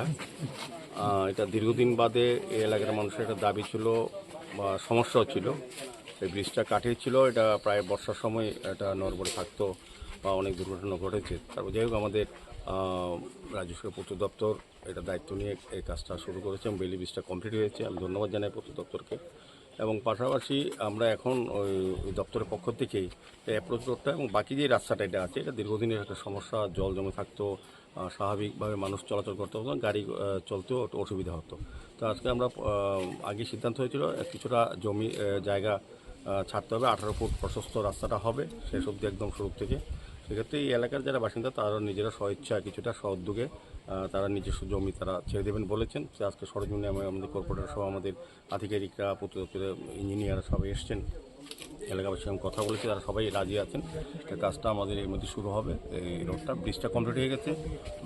আহ, এটা দীর্ঘদিন বাদে এই এলাকার মানুষের একটা দাবি ছিল বা সমস্যা হচ্ছিল, এই ব্রিজটা কাঠের ছিল, এটা প্রায় বর্ষার সময় এটা নড়বড়ে থাকতো বা অনেক দুর্ঘটনা ঘটেছে। তারপর যাই হোক, আমাদের, আহ, রাজ্য সরকার পূর্ত দপ্তর এটা দায়িত্ব নিয়ে এই কাজটা শুরু করেছে এবং বেইলি ব্রিজটা কমপ্লিট হয়েছে। আমি ধন্যবাদ জানাই পূর্ত দপ্তরকে। এবং পাশাপাশি আমরা এখন ওই, ওই দপ্তরের পক্ষ থেকেই এই অ্যাপ্রোচ রোডটা এবং বাকি যে রাস্তাটা এটা আছে, এটা দীর্ঘদিনের একটা সমস্যা, জল জমে থাকতো, আহ, স্বাভাবিকভাবে মানুষ চলাচল করতে পারতো না, গাড়ি, আহ, চলতেও একটু অসুবিধা হতো। তো আজকে আমরা, আহ, আগে সিদ্ধান্ত হয়েছিল, আহ, কিছুটা জমি, আহ, জায়গা, আহ, ছাড়তে হবে, আঠারো ফুট প্রশস্ত রাস্তাটা হবে শেষ অবধি একদম শুরু থেকে। সেক্ষেত্রে এই এলাকার যারা বাসিন্দা, তারা নিজেরা স্বইচ্ছা কিছুটা স্বউদ্যোগে, আহ, তারা নিজস্ব জমি তারা ছেড়ে দেবেন বলেছেন। তো আজকে সরজমিনে আমি, আমাদের কর্পোরেটর সহ আমাদের আধিকারিকরা, পূর্ত দপ্তরের ইঞ্জিনিয়ার সবাই এসছেন, এলাকাবাসীর সঙ্গে কথা বলেছি, তারা সবাই রাজি আছেন। এই কাজটা আমাদের এর মধ্যে শুরু হবে, এই রোডটা, ব্রিজটা কমপ্লিট হয়ে গেছে,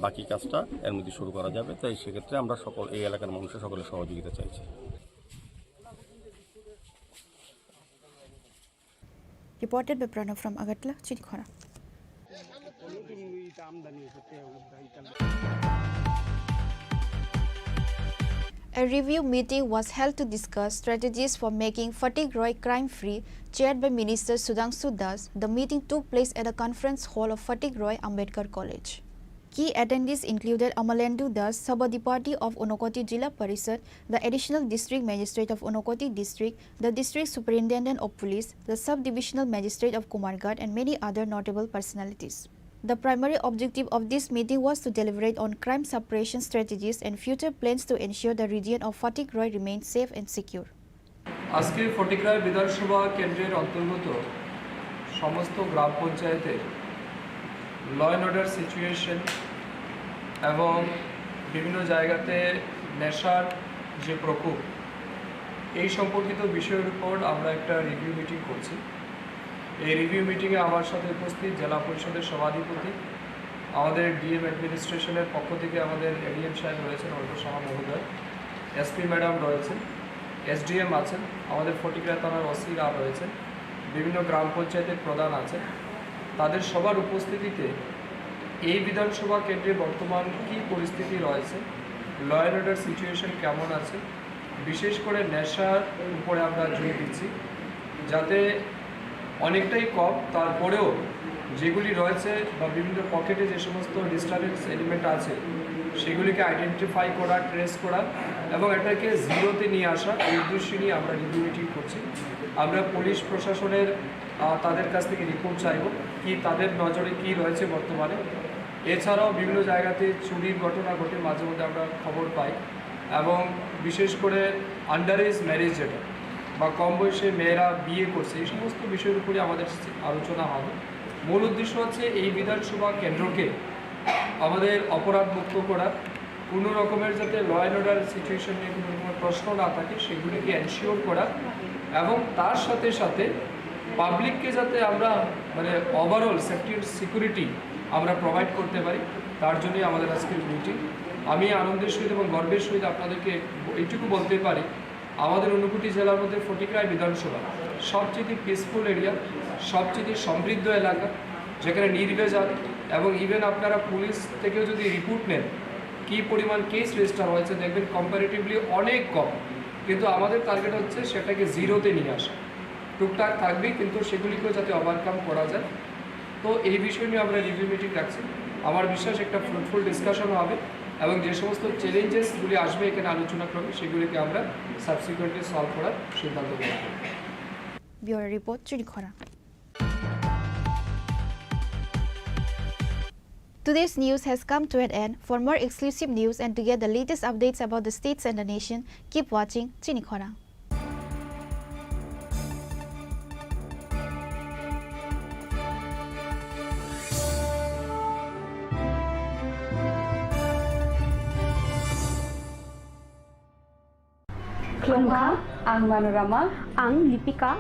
বাকি কাজটা এর মধ্যে শুরু করা যাবে। তাই সেক্ষেত্রে আমরা সকল, এই এলাকার মানুষের সকলের সহযোগিতা চাইছি। Reported by Pranav from Agartala, Chinikhora. A review meeting was held to discuss strategies for making Fatikroi crime-free, chaired by Minister Sudhanshu Das. The meeting took place at the conference hall of Fatikroi Ambedkar College. Key attendees included Amalendu Das, Sabadipati of Unakoti Jila Parishad, the Additional District Magistrate of Unakoti District, the District Superintendent of Police, the Sub-Divisional Magistrate of Kumarghat, and many other notable personalities. The primary objective of this meeting was to deliberate on crime suppression strategies and future plans to ensure the region of Fatikroi remains safe and secure. আজকে ফটিকরায় বিধানসভা কেন্দ্রের অন্তর্গত সমস্ত গ্রাম পঞ্চায়েতের law and order situation এবং বিভিন্ন জায়গাতে নেশার যে প্রকোপ, এই সম্পর্কিত বিষয়ের উপর আমরা একটা রিভিউ মিটিং করছি। এই রিভিউ মিটিংয়ে আমার সাথে উপস্থিত জেলা পরিষদের সভাধিপতি, আমাদের ডিএম অ্যাডমিনিস্ট্রেশনের পক্ষ থেকে আমাদের এডিএম সাহেব রয়েছেন, অর্ঘ্য সাহা মহোদয়, এসপি ম্যাডাম রয়েছেন, এসডিএম আছেন, আমাদের ফটিকরা থানার ওসিরা রয়েছেন, বিভিন্ন গ্রাম পঞ্চায়েতের প্রধান আছেন। তাদের সবার উপস্থিতিতে এই বিধানসভা কেন্দ্রে বর্তমান কী পরিস্থিতি রয়েছে, ল অ্যান্ড অর্ডার সিচুয়েশন কেমন আছে, বিশেষ করে নেশার উপরে আমরা জোর দিচ্ছি, যাতে অনেকটাই কম, তারপরেও যেগুলি রয়েছে বা বিভিন্ন পকেটে যে সমস্ত ডিস্টারবেন্স এলিমেন্ট আছে, সেগুলিকে আইডেন্টিফাই করা, ট্রেস করা এবং এটাকে জিরোতে নিয়ে আসা, এই উদ্দেশ্য নিয়ে আমরা রিভিউ মিটিং করছি। আমরা পুলিশ প্রশাসনের, আহ, তাদের কাছ থেকে রিপোর্ট চাইব, কি তাদের নজরে কি রয়েছে বর্তমানে। এছাড়াও বিভিন্ন জায়গাতে চুরির ঘটনা ঘটে, মাঝে মধ্যে আমরা খবর পাই, এবং বিশেষ করে আন্ডার এজ ম্যারেজ যেটা, বা কম বয়সে মেয়েরা বিয়ে করছে, এই সমস্ত বিষয়ের উপরে আমাদের আলোচনা হবে। মূল উদ্দেশ্য হচ্ছে এই বিধানসভা কেন্দ্রকে আমাদের অপরাধ মুক্ত করা, কোনো রকমের যাতে ল অ্যান্ড অর্ডার সিচুয়েশন নিয়ে কোনো রকমের প্রশ্ন না থাকে, সেগুলিকে এনশিওর করা, এবং তার সাথে সাথে পাবলিককে যাতে আমরা, মানে, ওভারঅল সেফটি অ্যান্ড সিকিউরিটি আমরা প্রোভাইড করতে পারি, তার জন্যই আমাদের আজকের মিটিং। আমি আনন্দের সহিত এবং গর্বের সহিত আপনাদেরকে এইটুকু বলতে পারি, আমাদের ঊনকোটি জেলার মধ্যে ফটিকরায় বিধানসভা সবচেয়ে পিসফুল এরিয়া, সবচেয়ে সমৃদ্ধ এলাকা, যেখানে নির্ভেজাল, এবং ইভেন আপনারা পুলিশ থেকেও যদি রিপোর্ট নেন, কি পরিমাণ কেস রেজিস্টার হয়েছে, দেখবেন কম্পারেটিভলি অনেক কম। কিন্তু আমাদের টার্গেট হচ্ছে সেটাকে জিরোতে নিয়ে আসা। টুকটাক থাকবে, কিন্তু সেগুলিকেও যাতে ওভারকাম করা যায়। তো এই বিষয় নিয়ে আমরা রিভিউ মিটিং রাখছি। আমার বিশ্বাস একটা ফ্রুটফুল ডিসকাশন হবে এবং যে সমস্ত চ্যালেঞ্জেসগুলি আসবে এখানে আলোচনা ক্রমে, সেগুলিকে আমরা সাবসিকুয়েন্টলি সলভ করার সিদ্ধান্ত গ্রহণ করব। Bureau report, Chuni Khorang. Today's news has come to an end. For more exclusive news and to get the latest updates about the states and the nation, keep watching Chini Khorang. Khulumkha, ang Manorama. Ang Lipika.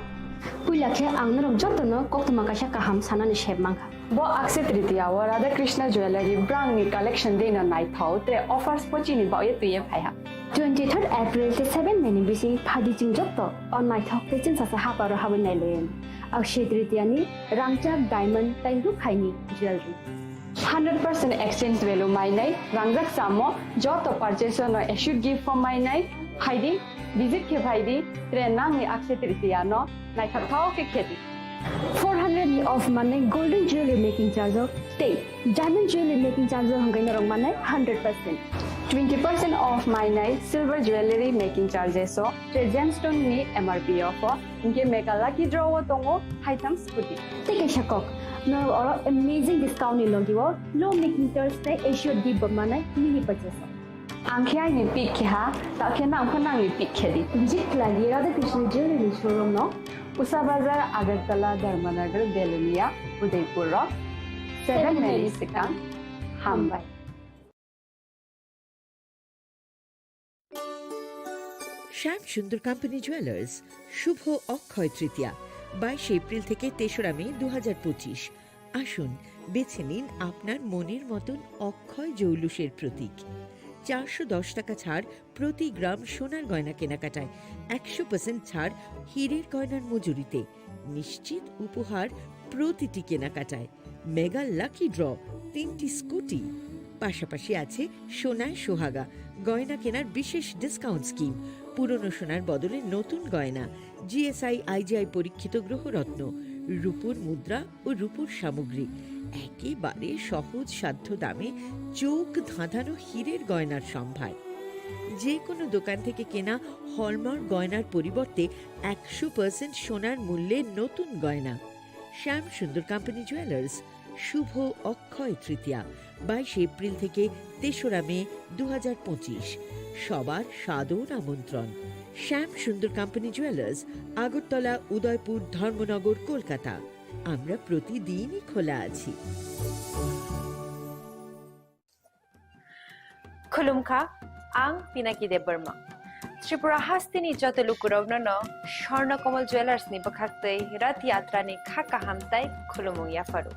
Puila khe ang norok jotono koktwma kaisa kaham sanani sep mankha. Bo Akshaya Tritiya o Radha Krishna Jewellery brangni collection deino naithok tei offers bo chini bagwi twiwi phaiha. Twenty third April tei seven May ni bising phaidi chwng joto o naithok tei chwngsacha haparo habwi nailaiyani. Akshaya Tritiya ni rangchak diamond tei rukhaini jewellery. Hundred percent exchange value mainai, rangjak chamo, joto purchase no assured gift bo mainai, phaidi, visit khe phaidi, tre nangni Akshaya Tritiya no naithok thao khe khedi. Four hundred ni off manai golden jewelry making charge o tei diamond jewelry making charge o hwnkhe norok manai hundred percent. Twenty percent off mainai silver jewelry making charges o tre gemstone ni M R P o pho. Hinkhe Mega Lucky Draw o tongo haitham scooty. Tei kaisa kok, norok oro amazing discount ni logi o low making charge tei assured gift bo manai mini purchase o. Ang khe aini pick khe ha, ta khe nang pho nangni pick khe di. Visit khlai di Radha Krishna Jewelry ni showroom no. Usa Bazar, Agartala, Dharmanagar, Belonia, Udaipur o. Seven May ni swkang. Hambai. শ্যাম সুন্দর company jewellers, শুভ অক্ষয় তৃতীয়া, বাইশে এপ্রিল থেকে তেসরা মে দু হাজার পঁচিশ। আসুন, বেছে নিন আপনার মনের মতন অক্ষয় জৌলুসের প্রতীক। চারশো দশ টাকা ছাড় প্রতি গ্রাম সোনার গয়না কেনাকাটায়, একশো পার্সেন্ট ছাড় হীরের গয়নার মজুরিতে, নিশ্চিত উপহার প্রতিটি কেনাকাটায়। মেগা লাকি ড্র, তিনটি স্কুটি, পাশাপাশি আছে সোনায় সোহাগা, গয়না কেনার বিশেষ ডিসকাউন্ট স্কিম, পুরনো সোনার বদলে নতুন গয়না, G S I I G I পরীক্ষিত গ্রহরত্ন, রূপোর মুদ্রা ও রূপোর সামগ্রী, একেবারে সহজ সাধ্য দামে চোখ ধাঁধানো হীরের গয়নার সম্ভার। যে কোনো দোকান থেকে কেনা হলমার্ক গয়নার পরিবর্তে একশো পার্সেন্ট সোনার মূল্যে নতুন গয়না। শ্যাম সুন্দর কোম্পানি জুয়েলার্স, শুভ অক্ষয় তৃতীয়া, বাইশে এপ্রিল থেকে তেসরা মে দু হাজার পঁচিশ। সবার সাদর আমন্ত্রণ। শ্যাম সুন্দর কোম্পানি জুয়েলার্স, আগরতলা, উদয়পুর, ধর্মনগর, কলকাতা। আমরা প্রতিদিনই খোলা আছি। Khulumkha, ang Pinaki Debbarma. Tripura hasteni joto lukurokno no Swarna Kamal Jewellers ni bwkhaktwi Rath Yatra ni kha kaham tai khulumung yapharu.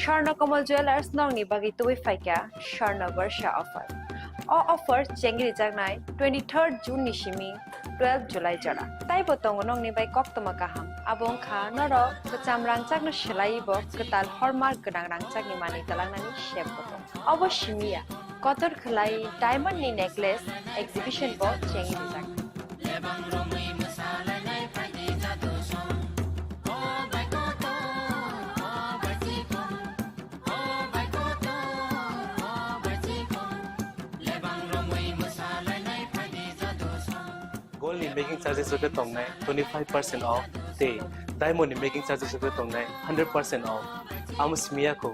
Swarna Kamal Jewellers nokni bagwi tubui phaikha Swarna Barsha offer. O offer chengrijaknai twenty third June ni simi twelve July jora. Taibo tongo nokni bai koktwma kaham. Abo wngkha norok kwcham rangchakno swlaiwi bo kwtal hallmark gwnang rangchakni manwi twlangnani sep bo tongo. Obo simi ya, kotor khwlai diamond ni necklace exhibition bo chengwi rijak. Gold ni making charges rok khe tongnai twenty five percent off, tei diamond ni making charges rok khe tongnai hundred percent off. Amo simi ya kho,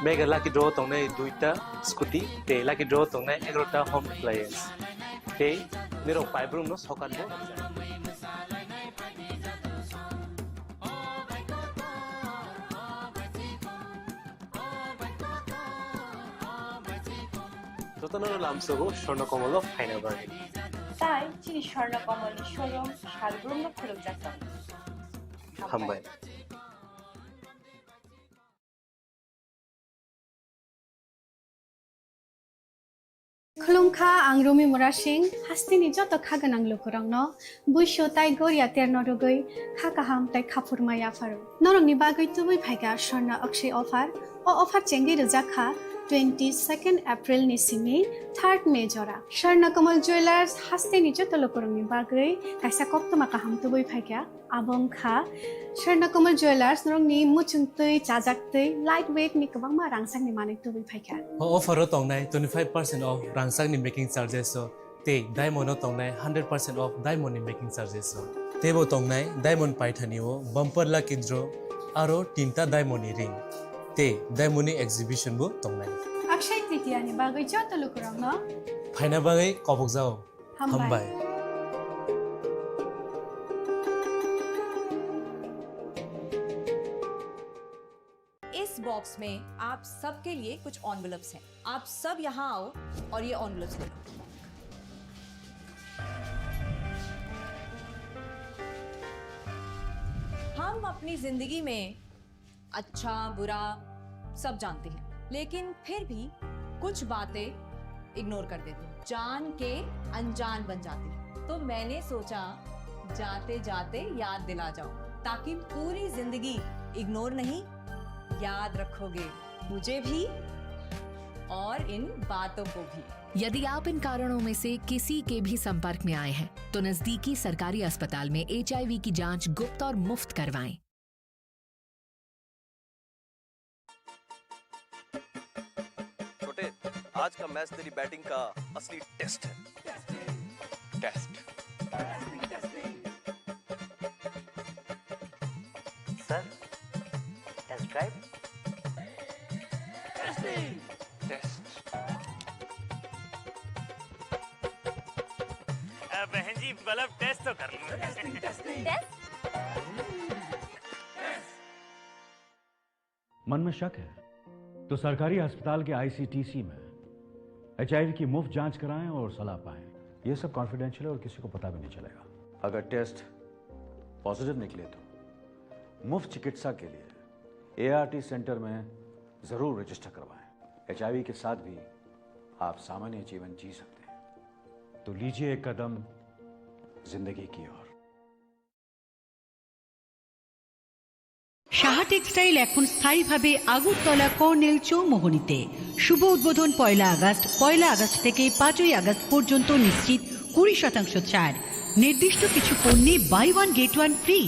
mega lucky draw tongnai duita scooty, tei lucky draw tongnai egaroh ta home appliance. Tei nirok paibrum no sokan bo. Jotono lamsogo Swarna Komolo phaina bagwi. Tai chini Swarna Komolni showroom salbrumno khulukjak tongo. Hambai. Khulumkha, ang Rumi Murasing, hasteni joto kha gwnang lukurokno buisu tai goria terno rwgwi kha kaham tai khaphurma yapharo. Norokni bagwi tubui phaikha Swarna Akshay offer. O offer chengwi rwjak kha twenty second April ni simi third May jora. Swarna Kamal Jewellers hasteni joto lukurokni bagwi kaisa koktwma kaham tubui phaikha. Abo wngkha Swarna Kamal Jewellers, norokni muchung twi, chajak twi, light weight ni kwbangma rangchakni manwi tubui phaikha. O offer o tongnai twenty five percent off rangchakni making charges o, tei diamond o tongnai hundred percent off diamond ni making charges o. Teibo tongnai diamond paithani o bumper lucky draw aro tinta diamond ni ring, tei diamond ni exhibition bo tongnai. Akshay Tritiya ni bagwi joto lukurokno phaina bagwi kobokjao. Hambai. Hambai. इस बॉक्स में आप सबके लिए कुछ एनवेलप्स हैं। आप सब यहाँ आओ और ये एनवेलप्स ले लो। हम अपनी जिंदगी में अच्छा, बुरा सब जानते हैं, लेकिन फिर भी कुछ बातें इग्नोर कर देते हैं, जान के अनजान बन जाते हैं। तो मैंने सोचा, जाते जाते याद दिला जाऊं, ताकि पूरी जिंदगी इग्नोर नहीं, याद रखोगे मुझे भी और इन बातों को भी। यदि आप इन कारणों में से किसी के भी संपर्क में आए हैं, तो नजदीकी सरकारी अस्पताल में एचआईवी की जांच गुप्त और मुफ्त करवाएं। छोटे, आज का मैच तेरी बैटिंग का असली टेस्ट है। Test. Sir, test drive. Test. अ, बहन जी, मतलब टेस्ट तो कर लूं। टेस्ट? मन में शक है तो सरकारी अस्पताल के आईसीटीसी में एचआईवी की मुफ्त जांच कराएं और सलाह पाएं। ये सब कॉन्फिडेंशियल है और किसी को पता भी नहीं चलेगा। अगर टेस्ट पॉजिटिव निकले तो मुफ्त चिकित्सा के लिए एआरटी सेंटर में जरूर रजिस्टर करवाएं। एचआईवी के साथ भी आप सामान्य जीवन जी सकते हैं। तो लीजिए एक कदम जिंदगी की ओर। সাহা টেক্সটাইল এখন স্থায়ীভাবে আগরতলা কর্নেল চৌমোহনীতে। শুভ উদ্বোধন পয়লা আগস্ট। পয়লা আগস্ট থেকে পাঁচই আগস্ট পর্যন্ত নিশ্চিত কুড়ি শতাংশ ছাড়। নির্দিষ্ট কিছু পণ্যে buy one get one free.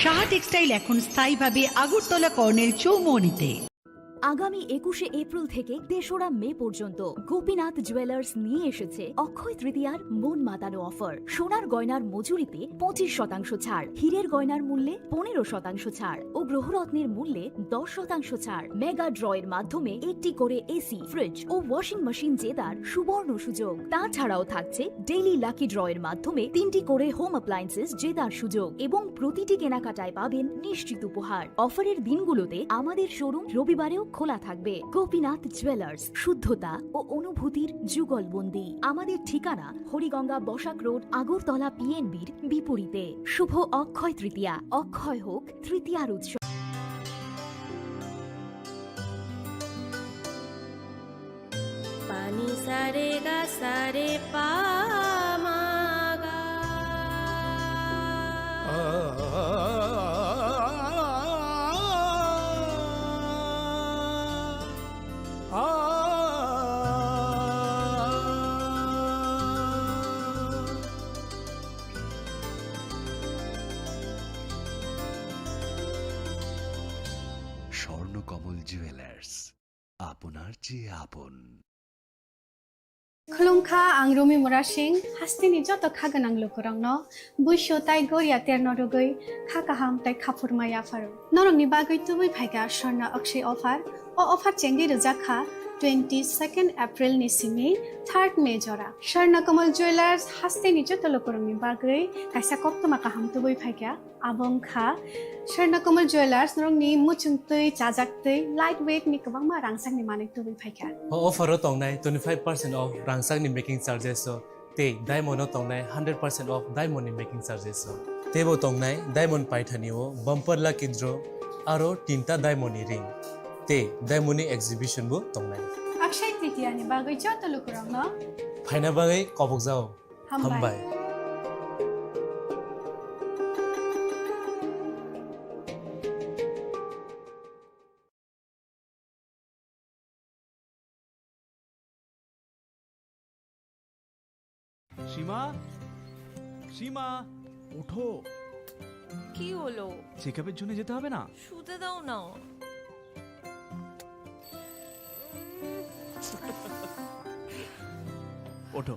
Saha textile এখন স্থায়ীভাবে আগরতলা কর্নেল চৌমোহনীতে। আগামী একুশে এপ্রিল থেকে তেসরা মে পর্যন্ত গোপীনাথ জুয়েলার্স নিয়ে এসেছে অক্ষয় তৃতীয়ার মন মাতানো অফার। সোনার গয়নার মজুরিতে পঁচিশ শতাংশ ছাড়, হীরের গয়নার মূল্যে পনেরো শতাংশ ছাড় ও গ্রহরত্নের মূল্যে দশ শতাংশ ছাড়। মেগা ড্র এর মাধ্যমে একটি করে এসি, ফ্রিজ ও ওয়াশিং মেশিন জেতার সুবর্ণ সুযোগ। তাছাড়াও থাকছে ডেইলি লাকি ড্র এর মাধ্যমে তিনটি করে হোম অ্যাপ্লায়েন্সেস জেতার সুযোগ এবং প্রতিটি কেনাকাটায় পাবেন নিশ্চিত উপহার। অফারের দিনগুলোতে আমাদের শোরুম রবিবারেও খোলা থাকবে। গোপীনাথ জুয়েলার্স, শুদ্ধতা ও অনুভূতির যুগলবন্দি। আমাদের ঠিকানা হরিগঙ্গা বসাক রোড, আগরতলা পিএনবির বিপরীতে। শুভ অক্ষয় তৃতীয়া, অক্ষয় হোক তৃতীয়ার উৎসব। Pani sa re ga sa re pa ma ga. Swarnakamal jewellers, আপনার চেয়ে আপন। Khulumkha, ang Rumi Murasing, hasteni joto kha gwnang lukurokno buisu tai goria terno rwgwi kha kaham tai khaphurma yapharo. Norokni bagwi tubui phaikha Swarna Akshay offer. O offer chengwi rwjak kha twenty-second April ni simi third May jora. Swarna Kamal Jewellers hasteni joto lukurokni bagwi kaisa koktwma kaham tubui phaikha. Abo wngkha Swarna Kamal Jewellers, norokni muchungtwi, chajaktwi, light weight ni kwbangma rangchakni manwi tubui phaikha. O offer o tongnai twenty-five percent off rangchakni making charges o tei diamond o tongnai hundred percent off diamond ni making charges o. Teibo tongnai diamond paithani o bumper lucky draw aro tinta diamond ni ring tei diamond ni exhibition bo tongnai. Akshay Tritiya ni bagwi joto lukurokno phaina bagwi kobokjao. Hambai. Hambai. সীমা, সীমা, ওঠো। কি হলো? চেকআপের জন্য যেতে হবে না? শুতে দাও না। ওঠো।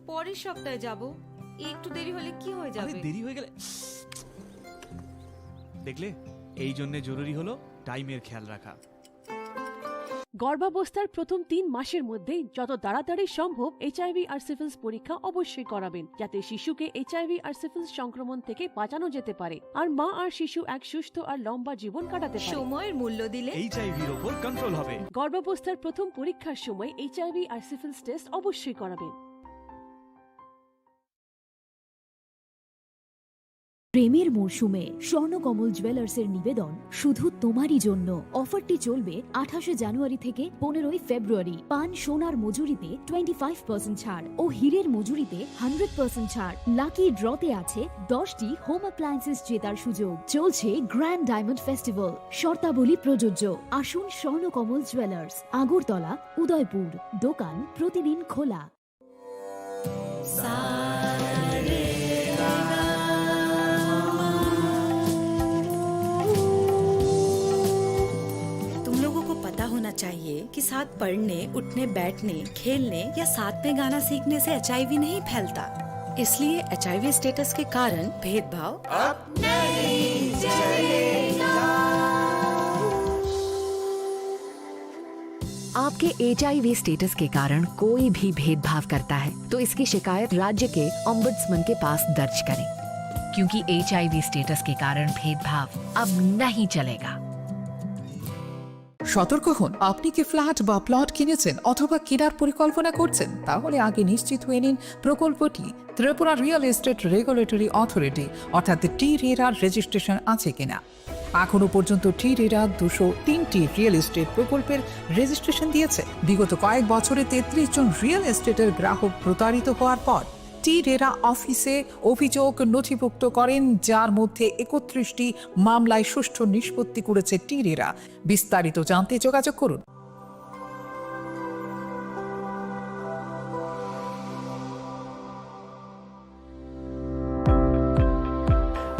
পরের সপ্তাহে যাব। একটু দেরি হলে কি হয়ে আরে, যাবে? দেরি হয়ে গেলে, দেখলে, এই জন্য জরুরি হলো টাইমের খেয়াল রাখা। গর্ভাবস্থার প্রথম তিন মাসের মধ্যেই যত তাড়াতাড়ি সম্ভব এইচআইভি আর সিফিলিস পরীক্ষা অবশ্যই করাবেন, যাতে শিশুকে এইচআইভি আর সিফিলিস সংক্রমণ থেকে বাঁচানো যেতে পারে আর মা আর শিশু এক সুস্থ আর লম্বা জীবন কাটাতে পারে। সময়ের মূল্য দিলে এইচআইভির ওপর কন্ট্রোল হবে। গর্ভাবস্থার প্রথম পরীক্ষার সময় এইচআইভি আর সিফিলিস টেস্ট অবশ্যই করাবেন। প্রেমের মরশুমে স্বর্ণকমল জুয়েলার্সের নিবেদন শুধু তোমারই জন্য। অফারটি চলবে আঠাশে জানুয়ারি থেকে পনেরোই ফেব্রুয়ারি। পান সোনার মজুরিতে টোয়েন্টি ফাইভ পার্সেন্ট ছাড় ও হীরের মজুরিতে হান্ড্রেড পার্সেন্ট ছাড়। লাকি ড্রতে আছে দশটি হোম অ্যাপ্লায়েন্সেস জেতার সুযোগ। চলছে গ্র্যান্ড ডায়মন্ড ফেস্টিভ্যাল। শর্তাবলী প্রযোজ্য। আসুন স্বর্ণকমল জুয়েলার্স, আগরতলা, উদয়পুর। দোকান প্রতিদিন খোলা। तुम लोगों को पता होना चाहिए कि साथ पढ़ने, उठने, बैठने, खेलने या साथ में गाना सीखने से एचआईवी नहीं फैलता। इसलिए एचआईवी स्टेटस के कारण भेदभाव अब नहीं चलेगा। आपके एचआईवी स्टेटस के कारण कोई भी भेदभाव करता है, तो इसकी शिकायत राज्य के ओम्बड्समैन के पास दर्ज करें, क्योंकि एचआईवी स्टेटस के कारण भेदभाव अब नहीं चलेगा। সতর্ক হন, আপনি কি ফ্ল্যাট বা প্লট কিনেছেন অথবা কেনার পরিকল্পনা করছেন? তাহলে আগে নিশ্চিত হয়ে নিন প্রকল্পটি Tripura real estate regulatory authority অর্থাৎ টি রেরার রেজিস্ট্রেশন আছে কিনা। এখনও পর্যন্ত টি রেরা দুশো তিনটি রিয়েল এস্টেট প্রকল্পের রেজিস্ট্রেশন দিয়েছে। বিগত কয়েক বছরে তেত্রিশ জন রিয়েল এস্টেটের গ্রাহক প্রতারিত হওয়ার পর টি রেরা অফিসে অভিযোগ নথিভুক্ত করেন, যার মধ্যে একত্রিশটি মামলায় সুষ্ঠু নিষ্পত্তি করেছে টি রেরা। বিস্তারিত জানতে যোগাযোগ করুন।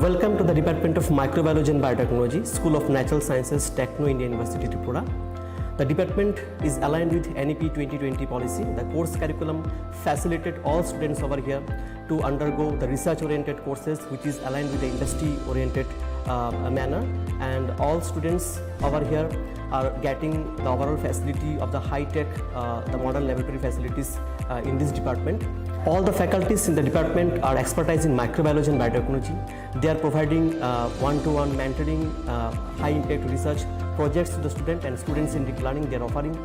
Welcome to the Department of Microbiology and Biotechnology, School of Natural Sciences, Techno India University, Tripura. The department is aligned with N E P twenty twenty policy. The course curriculum facilitated all students over here to undergo the research-oriented courses, which is aligned with the industry-oriented, uh, manner. And all students over here are getting the overall facility of the high-tech, uh, the modern laboratory facilities, uh, in this department. All the faculties in the department are expertise in microbiology and biotechnology. They are providing, uh, one-to-one mentoring, uh, high-impact research projects to the student and students in deep learning. They are offering,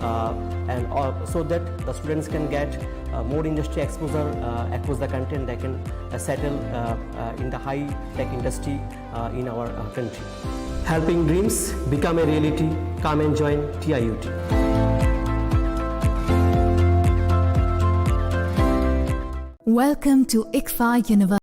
uh, and, uh, so that the students can get, uh, more industry exposure, uh, across the country, and they can, uh, settle, uh, uh, in the high-tech industry, uh, in our, uh, country. Helping dreams become a reality. Come and join T I U T. Welcome to ICFAR University.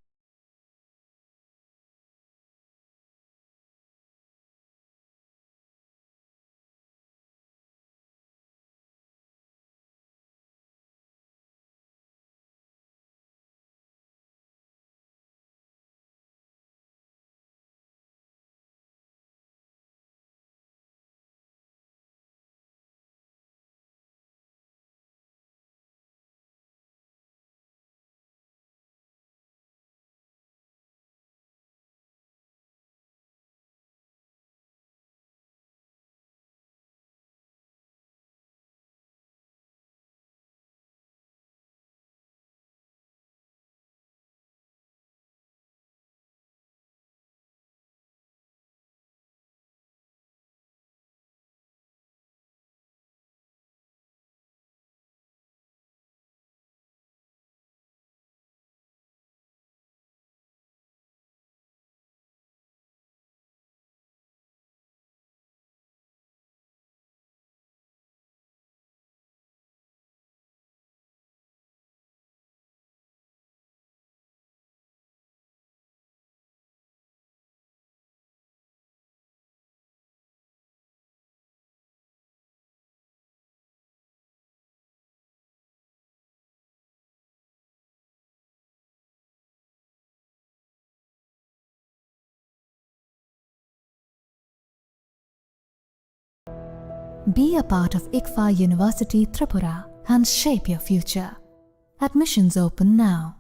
Be a part of ICFAI University Tripura and shape your future. Admissions open now.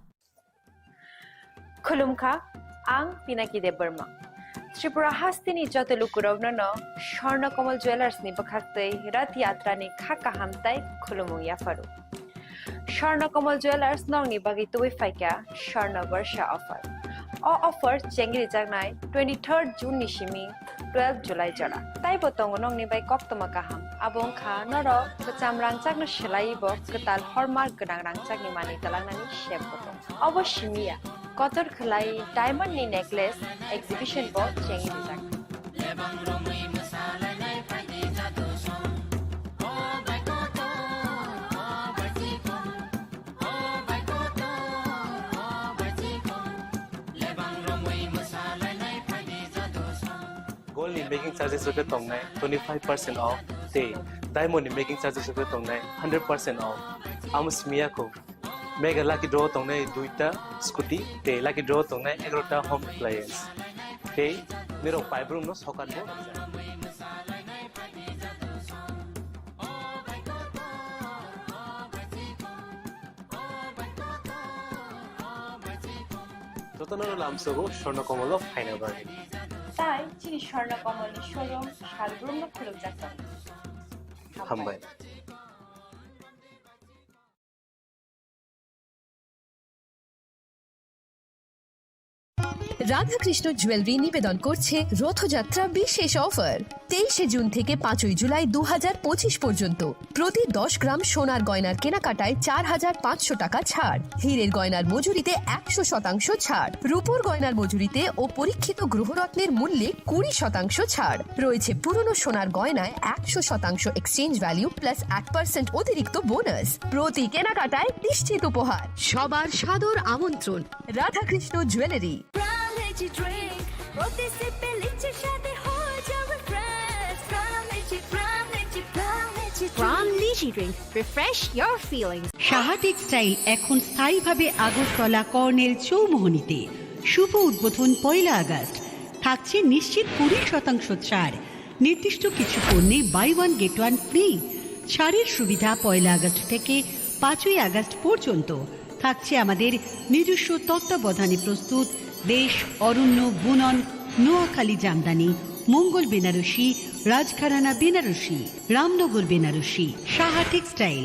Khulumkha, ang Pinaki Debbarma. Tripura hasteni joto lukurokno no Swarna Kamal Jewellers ni bwkhaktwi Rath Yatra ni kha kaham tai khulumung yapharu. Swarna Kamal Jewellers nokni bagwi tubui phaikha Swarna Barsha offer. O offer chengri jaknai twenty-third June ni simi twelve July jora. Taibo tongo nokni bai koktwma kaham. Abo wngkha norok kwcham rangchakno swlaiwi bo kwtal hallmark gwnang rangchakni manwi twlangnani sep bo tongo. Obo simi ya, kotor khwlai diamond ni necklace exhibition bo chengwi rijak. Gold ni making charges rok khe tongnai twenty five percent off tei diamond ni making charges rok khe tongnai hundred percent off. Amo simi ya kho. Mega lucky draw tongnai duita scooty tei lucky draw tongnai egarota home appliance. Tei nirok paibrumno sokat bo rwjak. Jotono lamsogo Swarna Kamal o phaina bagwi. Tai chini Swarna Kamal ni showroom salbrumno khulumjak tongo. Hambai. Radhakrishna jewellery নিবেদন করছে রথযাত্রা বিশেষ অফার। তেইশে জুন থেকে পাঁচই জুলাই দু হাজার পঁচিশ পর্যন্ত প্রতি দশ গ্রাম সোনার গয়নার কেনাকাটায় চার হাজার পাঁচশো টাকা ছাড়, হীরের গয়নার মজুরিতে একশো শতাংশ ছাড়, রূপোর গয়নার মজুরিতে ও পরীক্ষিত গ্রহরত্নের মূল্যে কুড়ি শতাংশ ছাড় রয়েছে। পুরনো সোনার গয়নায় একশো শতাংশ এক্সচেঞ্জ ভ্যালু প্লাস এক পার্সেন্ট অতিরিক্ত বোনাস। প্রতি কেনাকাটায় নিশ্চিত উপহার। সবার সাদর আমন্ত্রণ Radhakrishna jewellery. Prime Energy Drink, প্রতি সিপে লিচির স্বাদে হয়ে যাবে fresh. Prime Energy, Prime Energy, Prime Energy Drink। Prime Energy Drink, refresh your feelings। Saha textile এখন স্থায়ীভাবে আগরতলা কর্নেল চৌমোহনীতে। শুভ উদ্বোধন পয়লা আগস্ট। থাকছে নিশ্চিত কুড়ি শতাংশ ছাড়। নির্দিষ্ট কিছু পণ্যে buy one get one free. ছাড়ের সুবিধা পয়লা আগস্ট থেকে পাঁচই আগস্ট পর্যন্ত। থাকছে আমাদের নিজস্ব তত্ত্বাবধানে প্রস্তুত দেশ, অরণ্য, বুনন, নোয়াখালী জামদানি, মঙ্গল বেনারসি, রাজঘরানা বেনারসি, রামনগর বেনারসি। সাহা টেক্সটাইল,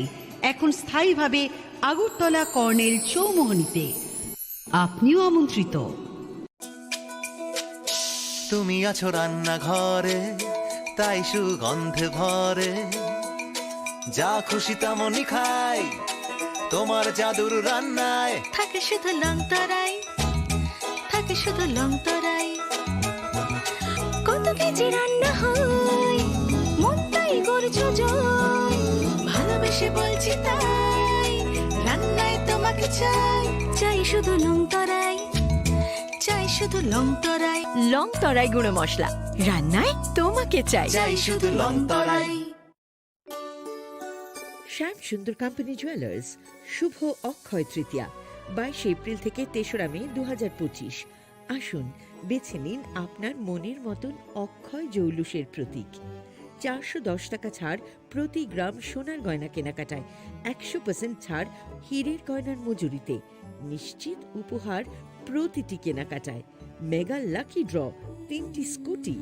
এখন স্থায়ীভাবে আগরতলা কর্নেল চৌমোহনীতে। আপনিও আমন্ত্রিত। তুমি আছো রান্নাঘরে, তাই সুগন্ধে ভরে। যা খুশি তেমনই খাই, তোমার জাদুর রান্নায়। থাকে শুধু লং তরাই, থাকে শুধু লং তরাই। কত কেজি রান্না হয়, মনটাই করছো জয়। ভালোবেসে বলছি তাই, রান্নায় তোমাকে চাই। চাই শুধু লং তরাই, চাই শুধু লং তরাই। লং তরাই গুঁড়ো মশলা, রান্নায় তোমাকে চাই। চাই শুধু লং তরাই। শ্যাম সুন্দর কোম্পানি জুয়েলার্স, শুভ অক্ষয় তৃতীয়া, বাইশে এপ্রিল থেকে তেসরা মে দু হাজার পঁচিশ। আসুন, বেছে নিন আপনার মনের মতন অক্ষয় জৌলুসের প্রতীক। চারশো দশ টাকা ছাড় প্রতি গ্রাম সোনার গয়না কেনাকাটায়, একশো পার্সেন্ট ছাড় হীরের গয়নার মজুরিতে, নিশ্চিত উপহার প্রতিটি কেনাকাটায়। মেগা লাকি ড্র, তিনটি স্কুটি,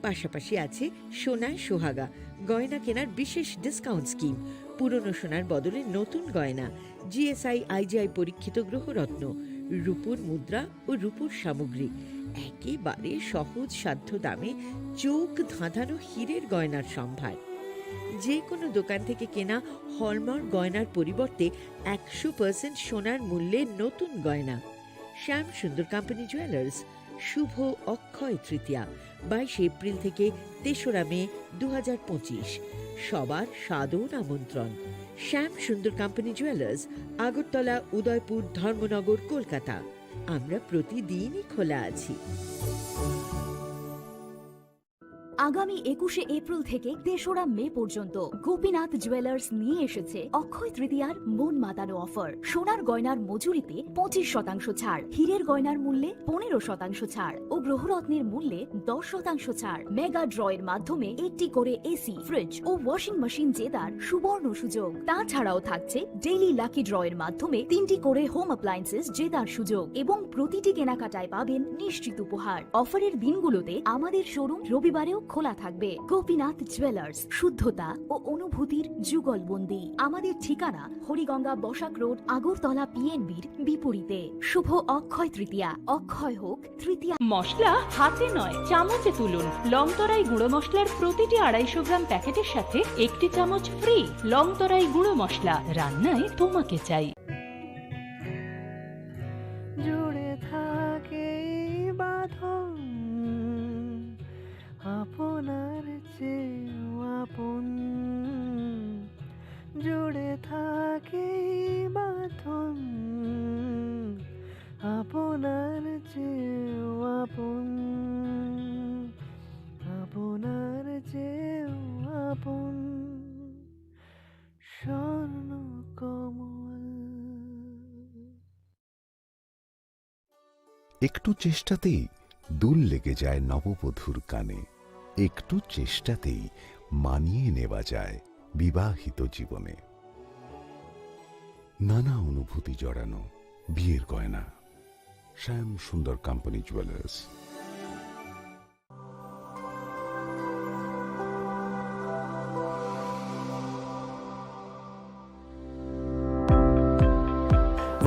পাশাপাশি আছে সোনায় সোহাগা, গয়না কেনার বিশেষ ডিসকাউন্ট স্কিম, পুরনো সোনার বদলে নতুন গয়না, জিএসআই আইজিআই পরীক্ষিত গ্রহরত্ন, রূপোর মুদ্রা ও রূপোর সামগ্রী, একেবারে সহজ সাধ্য দামে চোখ ধাঁধানো হীরের গয়নার সম্ভার। যে কোনো দোকান থেকে কেনা হলমার্ক গয়নার পরিবর্তে একশো পার্সেন্ট সোনার মূল্যে নতুন গয়না। শ্যাম সুন্দর কোম্পানি জুয়েলার্স, শুভ অক্ষয় তৃতীয়া, বাইশে এপ্রিল থেকে তেসরা মে দু হাজার পঁচিশ। সবার সাদর আমন্ত্রণ। শ্যাম সুন্দর কোম্পানি জুয়েলার্স, আগরতলা, উদয়পুর, ধর্মনগর, কলকাতা। আমরা প্রতিদিনই খোলা আছি। আগামী একুশে এপ্রিল থেকে তেসরা মে পর্যন্ত গোপীনাথ জুয়েলার্স নিয়ে এসেছে অক্ষয় তৃতীয়ার মন মাতানো অফার। সোনার গয়নার মজুরিতে পঁচিশ শতাংশ ছাড়, হীরের গয়নার মূল্যে পনেরো শতাংশ ছাড় ও গ্রহরত্নের মূল্যে দশ শতাংশ ছাড়। মেগা ড্র এর মাধ্যমে একটি করে এসি, ফ্রিজ ও ওয়াশিং মেশিন জেতার সুবর্ণ সুযোগ। তাছাড়াও থাকছে ডেইলি লাকি ড্র এর মাধ্যমে তিনটি করে হোম অ্যাপ্লায়েন্সেস জেতার সুযোগ এবং প্রতিটি কেনাকাটায় পাবেন নিশ্চিত উপহার। অফারের দিনগুলোতে আমাদের শোরুম রবিবারেও খোলা থাকবে। গোপীনাথ জুয়েলার্স, শুদ্ধতা ও অনুভূতির যুগলবন্দি। আমাদের ঠিকানা হরিগঙ্গা বসাক রোড, আগরতলা পিএনবির বিপরীতে। শুভ অক্ষয় তৃতীয়া। অক্ষয় হোক তৃতীয়া। মশলা হাতে নয়, চামচে তুলুন। লংতরাই গুঁড়ো মশলার প্রতিটি আড়াইশো গ্রাম প্যাকেটের সাথে একটি চামচ ফ্রি। লংতরাই গুঁড়ো মশলা, রান্নায় তোমাকে চাই। জুড়ে থাকে এই বাঁধন আপনার চেয়েও আপন। জুড়ে থাকে এই বাঁধন আপনার চেয়েও আপন, আপনার চেয়েও আপন। স্বর্ণ কমল। একটু চেষ্টাতেই দুল লেগে যায় নববধূর কানে, একটু চেষ্টাতেই মানিয়ে নেওয়া যায় বিবাহিত জীবনে। নানা অনুভূতি জড়ানো বিয়ের গয়না। শ্যাম সুন্দর company jewellers.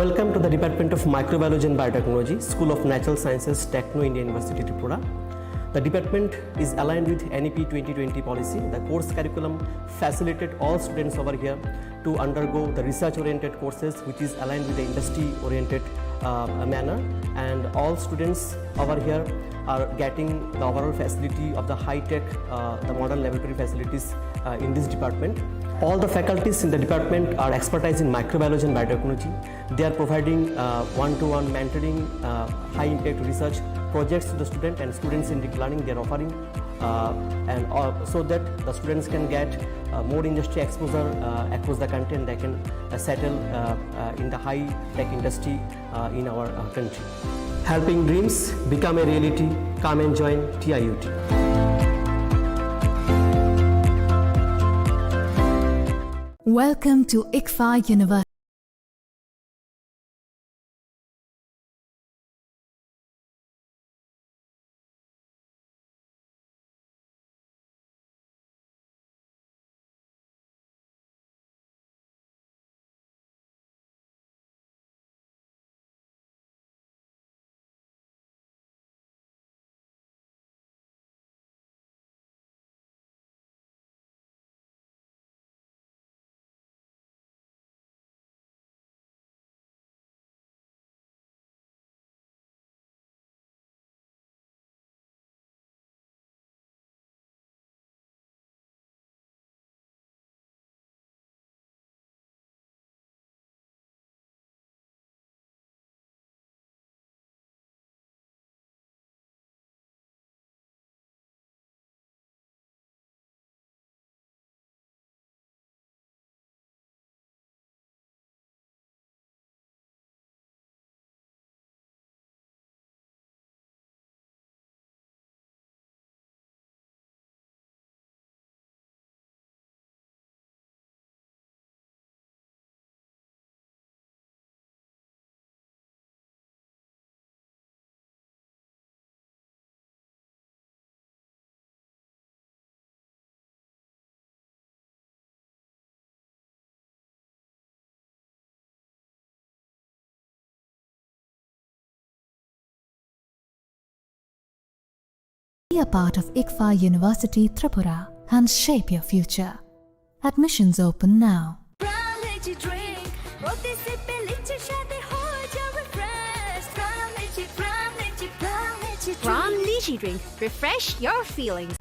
Welcome to the Department of Microbiology and Biotechnology, School of Natural Sciences, Techno India University, Tripura. The department is aligned with N E P twenty twenty policy. The course curriculum facilitate all students over here to undergo the research-oriented courses, which is aligned with the industry-oriented, uh, manner. And all students over here are getting the overall facility of the high-tech, uh, the modern laboratory facilities, uh, in this department. All the faculties in the department are expertise in microbiology and biotechnology. They are providing, uh, one-to-one mentoring, uh, high-impact research projects to the student and students-centric learning they are offering, uh, and, uh, so that the students can get, uh, more industry exposure, uh, across the country, and they can, uh, settle, uh, uh, in the high-tech industry, uh, in our, uh, country. Helping dreams become a reality. Come and join T I U T. Welcome to ICFAR University. Be a part of ICFAR University Tripura and shape your future. Admissions open now. Pram Lychee Drink, প্রতি সিপে লিচির স্বাদে হয়ে যাও refresh. Pram Lychee, Pram Lychee, Pram Lychee Drink. Pram Lychee Drink, refresh your feelings.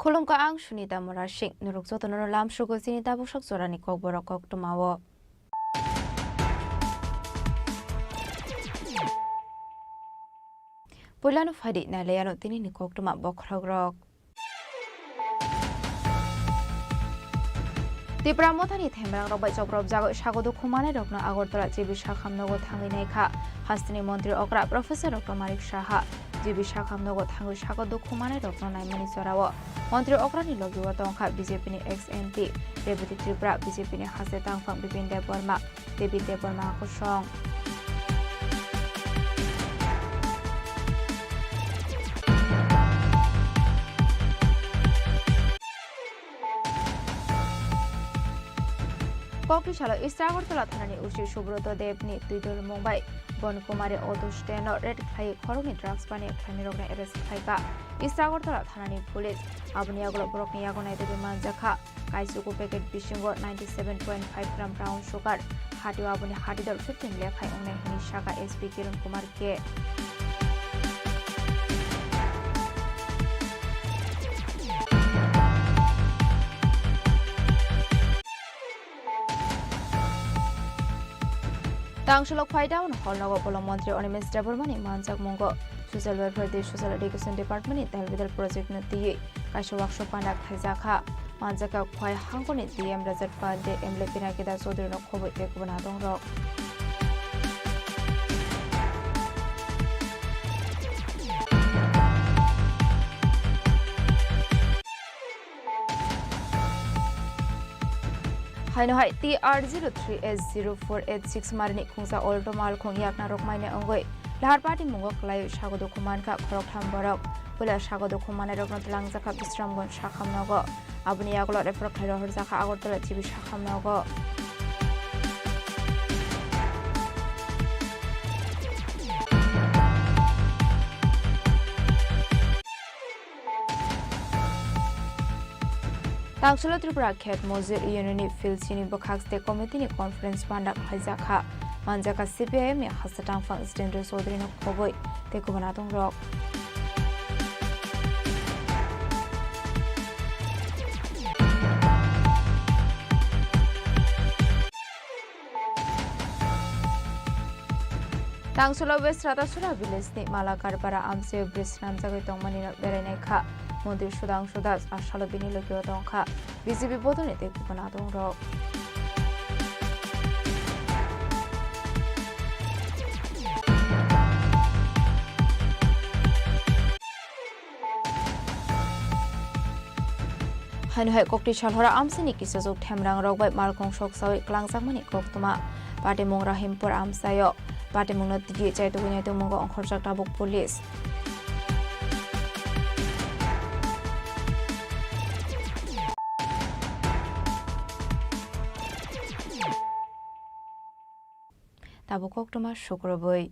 Khulumkha, ang Sunita Murasing. Norok jotono lamsugo chini tabuksak jorani kokborok koktwmao. Puilano phaidi nailaiano tinini koktwma bokhorokrok. Tipra Mothani themrangrok bai chopropjagwi sago dukhu manairokno Agartala G B Sakham nogo thangwi naikha. Hasteni montri okra Professor Doctor Manik Saha G B Sakham nogo thangwi sago dukhu manairokno naimani jorao montri okrani logi-o tongkha B J P ni ex M P Rebati Tripura, B J P ni haste tangphang Bipin Debbarma, David Debbarma kosong. Kokri salo East Agartala thanani O C Subroto Debni twidulmung bai Bon Kumari auto stand-o raid khlaiwi khoroknwi drugs baniya khlainairokno arrest khlaikha East Agartala thanani police. Aboni yagulo borokni yago naitugwi manjakha kaisuku packet bisingo ninety seven point five gram brown sugar, hatio aboni hati dor fifteen lekhai wngnai hwnwi sakha S P Kiran Kumar K. Tangsulo Khwai Town Hall nogo Bolo Montri Animesh Debbarmani manjakmungo Social Welfare tei Social Education Department ni Talbidal Project no twiwi kaisa workshop panda khaijakha. Manjakha Khwai hangkoni D M Rajat Pal tei M L A Pinaki Das Chaudhary no khobwi tei kubun adongrok. Haino hai T R zero three H zero four eight six marini khungsa Alto malkhung yakna rok maina wngwi lahar patimungo kwlaiwi sago dukhu mankha khoroktham borok. Puila sago dukhu manairokno twlangjakha Bisramganj sakham nogo. Aboni yagulo refer khlai rohorjakha Agartala G B sakham nogo. Tangsulo Tripura Khet Mojir Union ni field chini bwkhak state committee ni conference panda khlaijakha. Manjakha C P I M ni hasta tangphang Jitendra Chaudhary no khobwi tei kubun adongrok. Tangsulo West Ratasura village ni Malakarpara amchaio bridge swnamjagwi tongmani no berai naikha. Montri Sudhangshu Das asalo bini logio tongkha B J P bodol ni tei kubun adongrok. Haino hai kokti salhora amchaini kisajwk themrang rok bai malkhung soksawi kwlangjakmani koktwma. Patimung Rahimpur amchaio patimungno twiwi chaitugwi naitugmungo ongkhorjak tabuk police. Tabuk koktwma sukrubwi.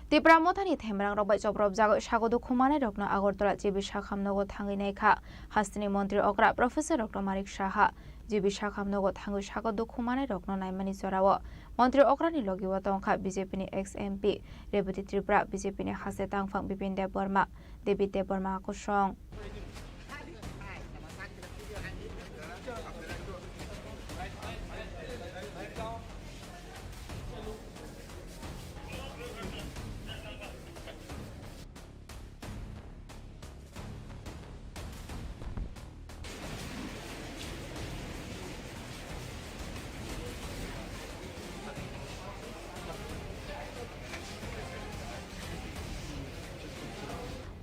Tipra Mothani themrang rok bai chopropjagwi sago dukhu manai rokno Agartala G B sakham nogo thangwi naikha. Hasteni montri okra Professor Doctor Manik Saha G B sakham nogo thangwi sago dukhu manai rokno naimani jorao montri okrani logio tongkha B J P ni ex M P Rebati Tripura, B J P ni haste tangphang Bipin Debbarma, David Debbarma kosong.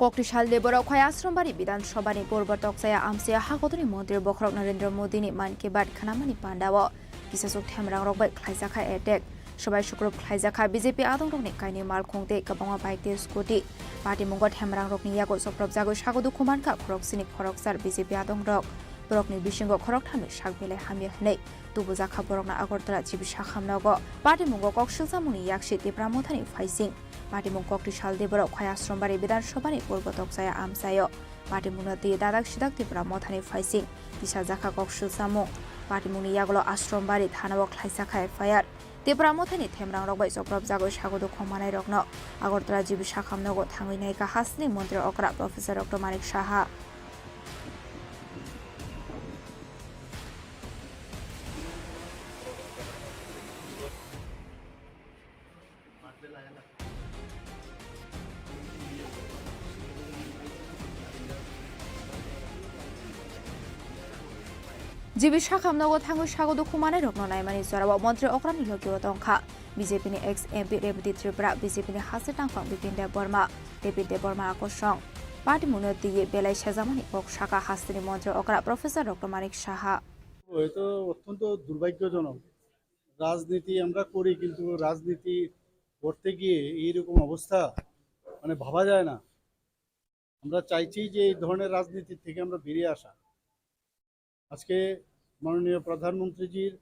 Kokti salni borok Khwai Ashram Bari Bidhan Sabha ni purbo tokchaya amchaya hakotorni montri bokhorok Narendra Modi ni Mann Ki Baat khnamani pandao kisachwk themrang rok bai khlaijakha attack. Sobai sukrub khlaijakha B J P adong rokni kainwi malkhung tei kwbangma bike tei scooty. Patimungo themrang rokni yago chopropjagwi sago dukhu mankha khoroksini khoroksar B J P adong rok. Borokni bisingo khorokthamni sak belai hamya hwnwi tubujakha borokno Agartala G B sakham nogo. Patimungo kok silsamungni yaksi Tipra Mothani phaising. Patimung kokti saldi borok Khwai Ashram Bari Bidhan Sabha ni purbo tokchaya amchaio. Patimungno twi dadak sidak Tipra Mothani phaising tisajakha kok silsamung. Patimungni yagulo Ashram Bari thanao khlaijakha F I R. Tipra Mothani themrangrok bai chopropjagwi sago dukhu manairokno Agartala G B Sakham nogo thangwi naikha hasteni montri okra Professor Doctor Manik Saha. G B Sakham nogo thangwi sago dukhu manairokno naimani jorao montri okrani logio tongkha B J P ni ex M P Rebati Tripura, B J P ni hasteni tangphang Bipin Debbarma, David Debbarma akosong. Patimungno twiwi belai sejakmani kok sakha hasteni montri okra Professor Doctor Manik Saha. এটা অত্যন্ত দুর্ভাগ্যজনক। রাজনীতি আমরা করি, কিন্তু রাজনীতি করতে গিয়ে এইরকম অবস্থা, মানে, ভাবা যায় না। আমরা চাইছি যে এই ধরনের রাজনীতি থেকে আমরা বেরিয়ে আসা। আজকে মাননীয় প্রধানমন্ত্রীজির,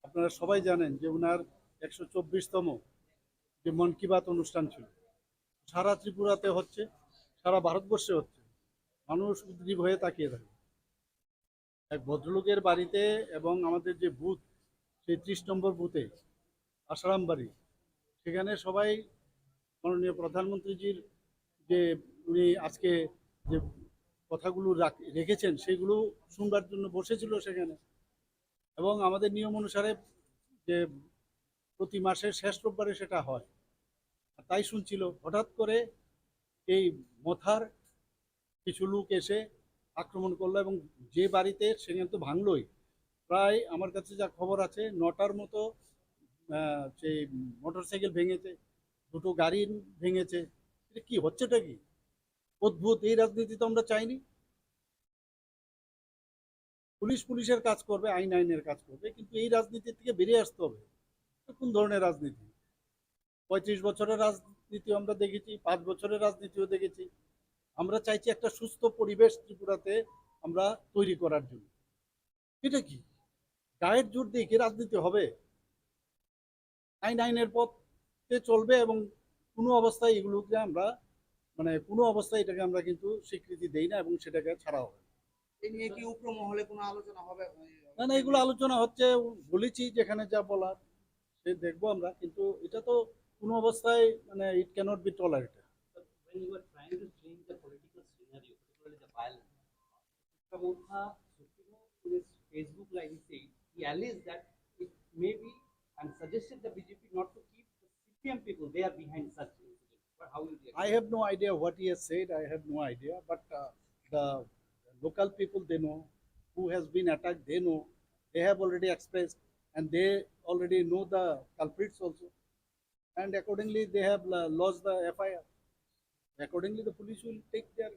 আপনারা সবাই জানেন যে ওনার একশো চব্বিশতম যে মন কি বাত অনুষ্ঠান ছিল, সারা ত্রিপুরাতে হচ্ছে, সারা ভারতবর্ষে হচ্ছে, মানুষ উদ্গ্রীব হয়ে তাকিয়ে থাকে। এক ভদ্রলোকের বাড়িতে এবং আমাদের যে বুথ, সেই ত্রিশ নম্বর বুথে, আশারাম বাড়ি, সেখানে সবাই মাননীয় প্রধানমন্ত্রীজির যে উনি আজকে যে কথাগুলো রাখ-, রেখেছেন, সেগুলো শুনবার জন্য বসেছিল সেখানে। এবং আমাদের নিয়ম অনুসারে যে প্রতি মাসের শেষ রোববারে সেটা হয়। আর তাই শুনছিল, হঠাৎ করে এই মথার কিছু লোক এসে আক্রমণ করলো এবং যে বাড়িতে, সেখানে তো ভাঙলোই, প্রায় আমার কাছে যা খবর আছে নটার মতো, আহ, সেই মোটরসাইকেল ভেঙেছে, দুটো গাড়ি ভেঙেছে। এটা কি হচ্ছেটা কি? অদ্ভুত, এই রাজনীতি তো আমরা চাইনি। পুলিশ পুলিশের কাজ করবে, আইন আইনের কাজ করবে, কিন্তু এই রাজনীতি থেকে বেরিয়ে আসতে হবে। এটা কোন ধরনের রাজনীতি? পঁয়ত্রিশ বছরের রাজনীতি আমরা দেখেছি, পাঁচ বছরের রাজনীতিও দেখেছি। আমরা চাইছি একটা সুস্থ পরিবেশ ত্রিপুরাতে আমরা তৈরি করার জন্য। এটা কি? গায়ের জোর দিয়ে কি রাজনীতি হবে? আইন আইনের পথে চলবে এবং কোনো অবস্থায় এগুলোকে আমরা, মানে, কোনো অবস্থায় এটাকে আমরা কিন্তু স্বীকৃতি দেই না এবং সেটাকে ছাড়া হবে না। এ নিয়ে কি উগ্র মহলে কোনো আলোচনা হবে? না, না, এগুলো আলোচনা হচ্ছে, বলেছি যেখানে যা বলার সে দেখবো আমরা, কিন্তু এটা তো কোনো অবস্থায়, মানে, it cannot be tolerated. When you are trying to change the political scenario, particularly the violence, Motha Supremo, in his Facebook Live, he said, he alleged that it may be and suggested the B J P not to keep the C P M people, they are behind such incidents. But how you react? I have no idea what he has said. I have no idea. But, uh, the local people, they know. Who has been attacked, they know. They have already expressed, and they already know the culprits also. And accordingly, they have, uh, lodged the F I R. Accordingly, the police will take their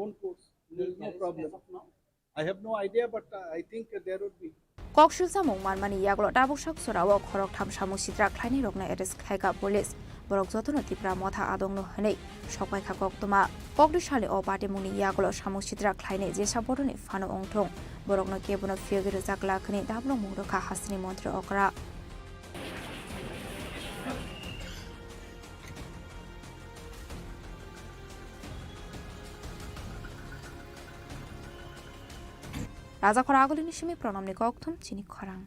own course. There is no problem. I have no idea, but, uh, I think there would be. Koksil samung manmani yagulo tabuk sak sorao khoroktham samung sitra khlainairokno arrest khlaikha police. Borok jotono Tipra Motha adongno hwnwi sokpaikha koktwma. Kokdwi salni o patimungni yagulo samung sitra khlainai jesa bodolni phano wngthung, borokno kebono phiyogwi rwjak glak hwnwi dabolongmung rwkha hasteni montri okra. Raja khoro agulini simi pranamni kokthum chini khorang.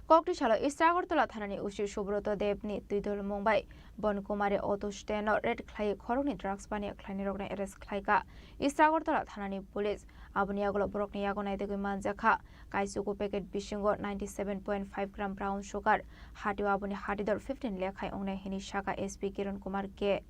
Kokti salo East Agartala thanani O C Subroto Debni twidol mung bai Bon Kumari auto stand-o raid khlaiwi khoroknwi drugs baniya khlainairokno arrest khlaikha East Agartala thanani police. Aboni yagulo borokni yago naitugwi manjakha kaisuku packet bisingo ninety seven point five gram brown sugar, hatio aboni hatidor fifteen lekhai wngnai hwnwi sakha S P Kiran Kumar K.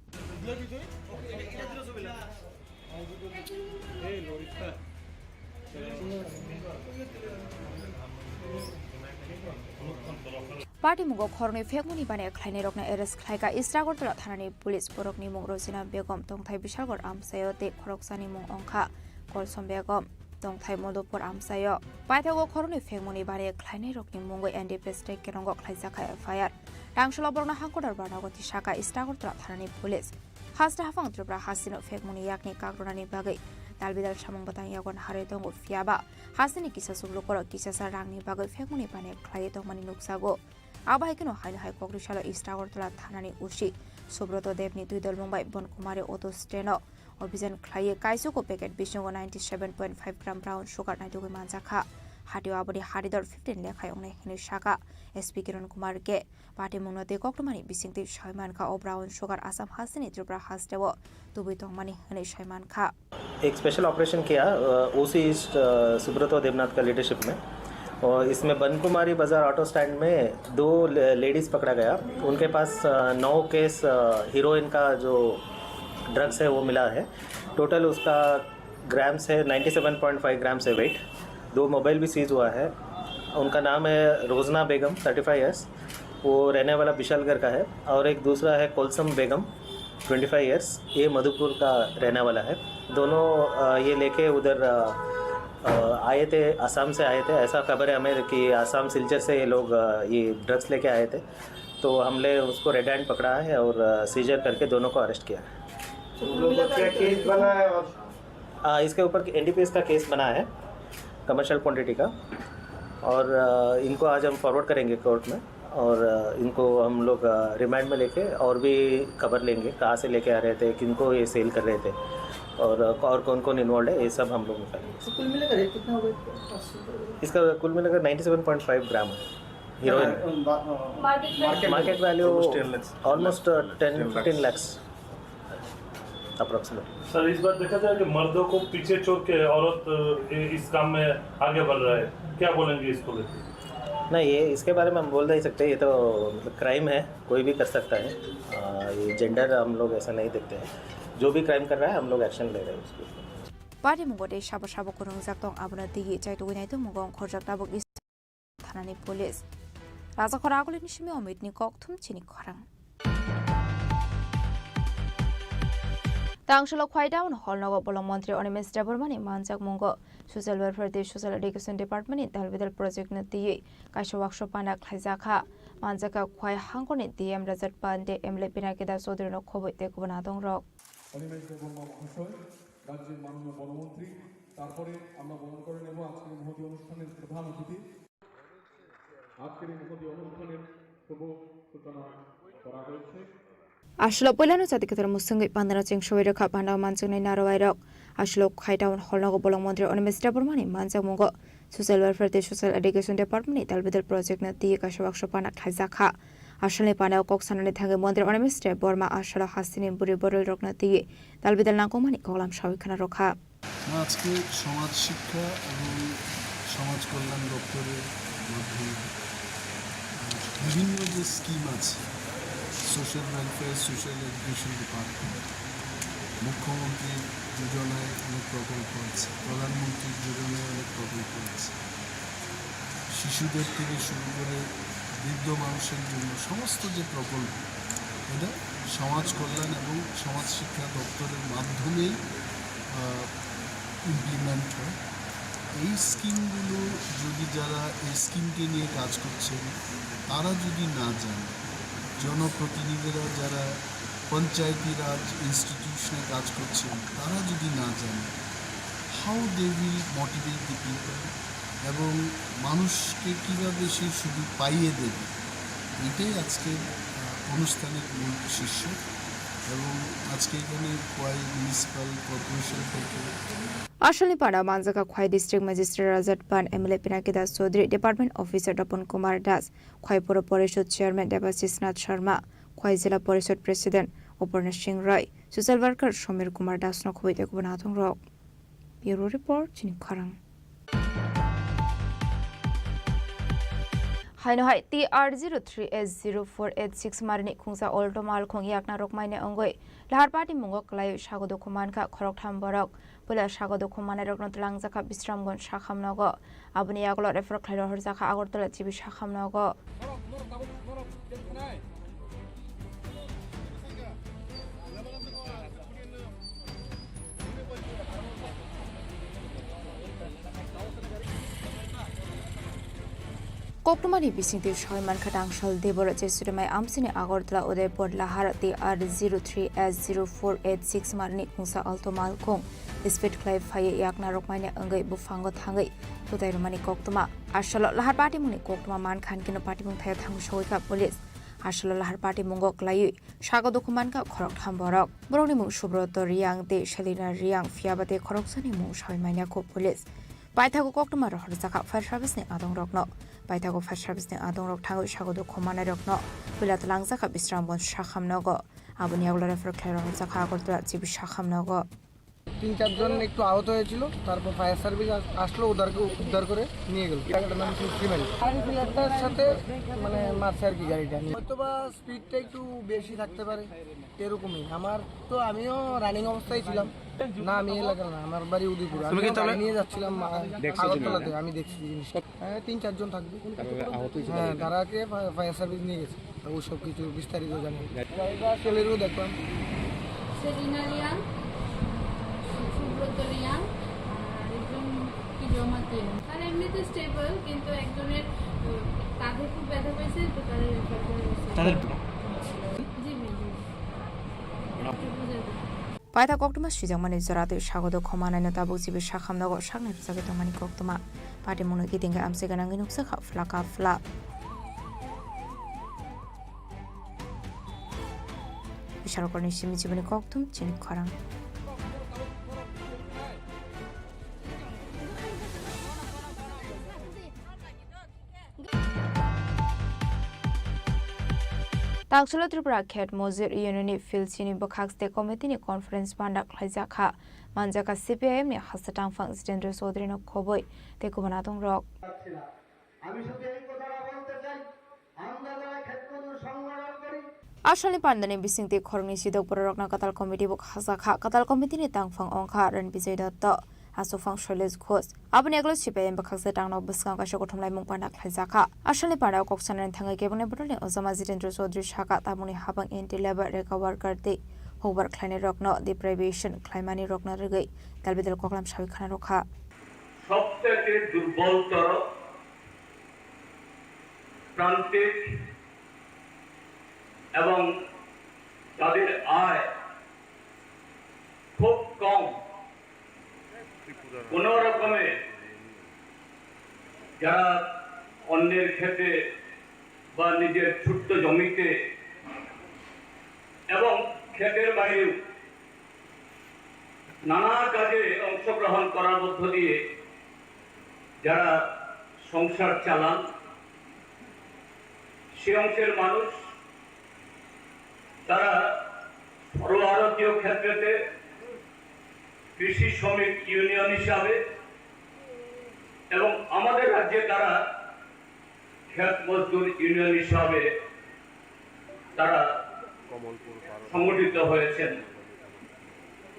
Patimungo khoroknwi phekmani baniya khlainairokno arrest khlaikha East Agartala thanani police. Borokni mung Rosina Begum, tongthai Bishalgarh amchaio, tei khoroksani mung wngkha Kolsom Begum, tongthai Madhupur amchaio. Paithago khoroknwi phekmani baniya khlainairokni mungwi N D P S tei Kerongo khlaijakha F I R. Rangsalo borokno hangkotor barnago tisakha East Agartala thanani police. Haste haphang Tripura hasteno phekmani yakni kakrwnani bagwi dalbidal samung bwtang yago naharwi tongo, phiyaba hasteni kisa chuklukorok kisasa rangni bagwi phekmani baniya khlaiwi tongmani nukjago. Abo hai kheno haino hai kokri salo East Agartala thanani O C Subroto Debni twi dolmung bai Bon Kumari auto stand-o obhijan khlaiwi kaisuko packet bisingo ninety seven point five gram brown sugar naitugwi manjakha. Hatio aboni haridor fifteen lekhai wngnai hwnwi sakha S P Kiran Kumar K. Patimungno tei koktwmani bisingtwi sawi mankha o brown sugar Assam hasteni Tripura hasteo tubui tongmani hwnwi sawi mankha. एक special operation किया ओसी ईस्ट सुब्रतो देवनाथ का लीडरशिप में। और इसमें बनकुमारी बाजार auto stand में दो लेडीज पकड़ा गया। उनके पास नौ केस हीरोइन का जो ड्रग्स है वो मिला है। टोटल उसका ग्राम्स है, ninety seven point five grams है वेट। दो मोबाइल भी सीज हुआ है। उनका नाम है रोजना बेगम, थर्टी फ़ाइव ईयर्स, वो रहने वाला विशालगढ़ का है, और एक दूसरा है कोलसम बेगम, ट्वेंटी फ़ाइव ईयर्स, ये मधुपुर का रहने वाला है। दोनों ये लेके उधर आए थे, आसाम से आए थे। ऐसा खबर है हमें कि आसाम सिलचर से ये लोग ये ड्रग्स लेके आए थे। तो हमने उसको रेड हैंड पकड़ा है और सीजर करके दोनों को अरेस्ट किया है। तो कुल मिलाकर इसके ऊपर एनडीपीएस का केस बना है, कमर्शियल क्वांटिटी का। और इनको आज हम फॉरवर्ड करेंगे कोर्ट में। और इनको हम लोग रिमांड में लेके और भी खबर लेंगे, कहाँ से लेके आ रहे थे, किनको ये सेल कर रहे थे, और और कौन कौन इन्वॉल्व है, ये सब हम लोग निकालेंगे। तो कुल मिलाकर रेट कितना हो गया? इसका कुल मिलाकर नाइंटी सेवन पॉइंट फ़ाइव ग्राम है heroine. Market market value almost ten fifteen lakh approximately. Sir, इस बार देखा जाए कि मर्दों को पीछे छोड़ के औरत इस काम में आगे बढ़ रहा है, क्या बोलेंगे इसको लेकर? नहीं, ये इसके बारे में हम बोल नहीं सकते। ये तो मतलब क्राइम है, कोई भी कर सकता है। ये जेंडर हम लोग ऐसा नहीं देखते हैं। जो भी क्राइम कर रहा है, हम लोग एक्शन ले रहे हैं उसके ऊपर। Patimung tei sabo sabo kwrwngjak tong, abono twiwi chaitugwi naitukmungo ongkhorjak tabuk thanani police. Rajakhor Agulini simi Omitni kokthum chini khorang. Tangsholo Khwai Town Hall nogo bolong montri Animesh Debbarmani manjakmungo Social Welfare tei Social Education Department ni dalbidal project no twiwi kaisa workshop pana khlaijakha. Manjakha Khwai hangkorni D M Rajat Pande, M L A Pinaki Das Chaudhary no khobwi tei kubun adongrok. Animesh দেববর্মা মহাশয়, রাজ্যের মাননীয় বনমন্ত্রী, তারপরে আমরা বরণ করে নেব আজকের এই মহতী অনুষ্ঠানের প্রধান অতিথি। আজকের এই মহতী অনুষ্ঠানের শুভ সূচনা করা হয়েছে। Aswlok puilano chati kwthar mwswngwi pandano cheng soi rwkha, pandao manjaknai narwai rok. Aswlok Khwai Town Hall nogo bolong montri Animesh Debbarmani manjakmungo Social Welfare tei Social Education Department ni dalbidal project no twiwi kaisa workshop pana khlaijakha. Aswlni pandao kok sanani thangwi montri Animesh Debbarma aswlo hasteni bwrwi boroi rokno twiwi dalbidal nangkukmani koklam sawi khna rwkha. আজকে সমাজ শিক্ষা এবং সমাজ কল্যাণ দপ্তরের মাধ্যমে বিভিন্ন যে স্কিম আছে, social welfare, social education department, মুখ্যমন্ত্রী যোজনায় অনেক প্রকল্প আছে, প্রধানমন্ত্রী যোজনায় অনেক প্রকল্প আছে, শিশুদের থেকে শুরু করে বৃদ্ধ মানুষের জন্য সমস্ত যে প্রকল্প, এটা সমাজ কল্যাণ এবং সমাজ শিক্ষা দপ্তরের মাধ্যমেই ইমপ্লিমেন্ট হয়। এই স্কিমগুলো যদি যারা এই স্কিমকে নিয়ে কাজ করছেন, তারা যদি না যান, জনপ্রতিনিধিরা যারা পঞ্চায়েতি রাজ ইনস্টিটিউশনে কাজ করছেন, তারা যদি না যান, how they will motivate the people এবং মানুষকে কীভাবে সে সুযোগ পাইয়ে দেবে, এটাই আজকের অনুষ্ঠানের মূল শীর্ষক। এবং আজকে এখানে খোয়াই মিউনিসিপ্যাল কর্পোরেশন থেকে Aswlni pandao manjakha Khwai District Magistrate Rajat Pan, M L A Pinaki Das Chaudhary, Department Officer Dopon Kumar Das, Khwai Puro Porishod Chairman Debashish Nath Sharma, Khwai Jila Porishod President Uparna Singh Roy, Social Worker Somir Kumar Das no khobwi tei kubun adongrok. Bureau Report, chini khorang. Haino hai T R zero three H zero four eight six marini khungsa Alto malkhung yakna rokmaini wngwi lahar party mungo kwlaiwi sago dukhu mankha khoroktham borok. Puila sago dukhu mannairokno twlangjakha Bisramganj sakham nogo. Aboni yagulo refer khlai rohorjakha Agartala G B sakham nogo. Koktwmani bisingtwi sawi mankha Tangsal Debora Jesuri mai amsini Agartala Udaipur lahar T R zero three H zero four eight six marni khungsa Alto malkhung speed khlai phaiwi yakna rokmaini wngwi buphango thangwi twtai rwmani koktwma. Aswlo lahar patimungni koktwma mankha hinkhe no patimung thaio thangwi sogwikha police. Aswlo lahar patimungo kwlaiwi sago dukhu mankha khoroktham borok. Borokni mung Subroto Riyang tei Selina Riyang, phiyaba tei khoroksani mung sawi manya kho police. Paithago koktwma rohorjakha fire service ni adongrokno. Paithago fire service ni adongrok thangwi sago dukhu manairokno puila twlangjakha Bisramganj sakham nogo. Aboni yagulo refer khlai rohorjakha Agartala G B sakham nogo. তিন চারজন একটু আহত হয়েছিল, তারপর fire service আস-, আসলো, ওদেরকে উদ্ধার করে নিয়ে গেল। জায়গাটার নাম হচ্ছে শ্রীমালি। ফায়ার সাথে মানে মারছে আর কি গাড়িটা। হয়তো বা স্পিডটা একটু বেশি থাকতে পারে, এরকমই। আমার তো, আমিও রানিং অবস্থায় ছিলাম। না, আমি এলাকার না, আমার বাড়ি উদয়পুর। তুমি কি আমিও চালায়? গাড়ি নিয়ে যাচ্ছিলাম, আ, দেখছো তুমি? আগরতলাতে। আমি দেখছি জিনিসটা। হ্যাঁ, তিন চারজন থাকবে। তারপরে আহত হয়েছে হ্যাঁ, তারা? তারাকে ফা-, ফায়ার সার্ভিস নিয়ে গেছে। তো ওই সব কিছু বিস্তারিত জানি। গাড়িটা সেলেরও দেখলাম। সেলিনা রিয়াং, সুব্রত রিয়াং, আর একজন কি জমাতে। তারা এমনিতে স্টেবল, কিন্তু একজনের, উম, কাঁধে খুব ব্যথা পাইছে, তো তারা রেফার করা হয়েছে। তাদের জি, জি, জি। একটু বুঝে দিন। Paithago koktwma swijakmani jora tei sago dukhu manaino tabuk G B sakham nogo saknai rwjagwi tongmani koktwma. Patimungno kitingkhe amchai gwnangwi nukjakha phlaka phla. Bisalokorni simi jiboni kokthum chini khorang. Tangsulo Tripura Khet Mojir Union ni Philchini bwkhak state committee ni conference panda khlaijakha. Manjakha C P I M ni hasta tangphang Jitendra Chaudhary no khobwi tei kubun adongrok. আমি শুধু এই কথাটা বলতে চাই, আমরা যারা ক্ষেত মজুর সংগঠন করি, Asalni pandani bisingtwi khoroknwi sidok bororokno kwtal committee bo khajakha. Kwtal committee ni tangphang wngkha Ran Bijay Dotto, aswkphang Shailesh Ghosh. Aboni yagulo C P I M bwkhaksa tangno bwskango kaisa kothomlaimung panda khlaijakha. Asalni pandao kok sanani thangwi kebengni bodolni ojama Jitendra Chaudhary sakha, tabukni habang anti labour, rega worker tei hukbar khlainairokno deprivation khlaimani rokno rwgwi dalbidal koklam sawi khana rwkha. সবথেকে দুর্বলতর প্রান্তিক এবং যাদের আয় খুব কম, কোনো রকমে যারা অন্যের ক্ষেতে বা নিজের ছোট্ট জমিতে এবং ক্ষেতের বাইরেও নানা কাজে অংশগ্রহণ করার মধ্য দিয়ে যারা সংসার চালান, সে অংশের মানুষ তারা সর্বভারতীয় ক্ষেত্রেতে কৃষি শ্রমিক ইউনিয়ন হিসাবে এবং আমাদের রাজ্যে তারা ক্ষেত মজদুর ইউনিয়ন হিসাবে তারা সংগঠিত হয়েছেন।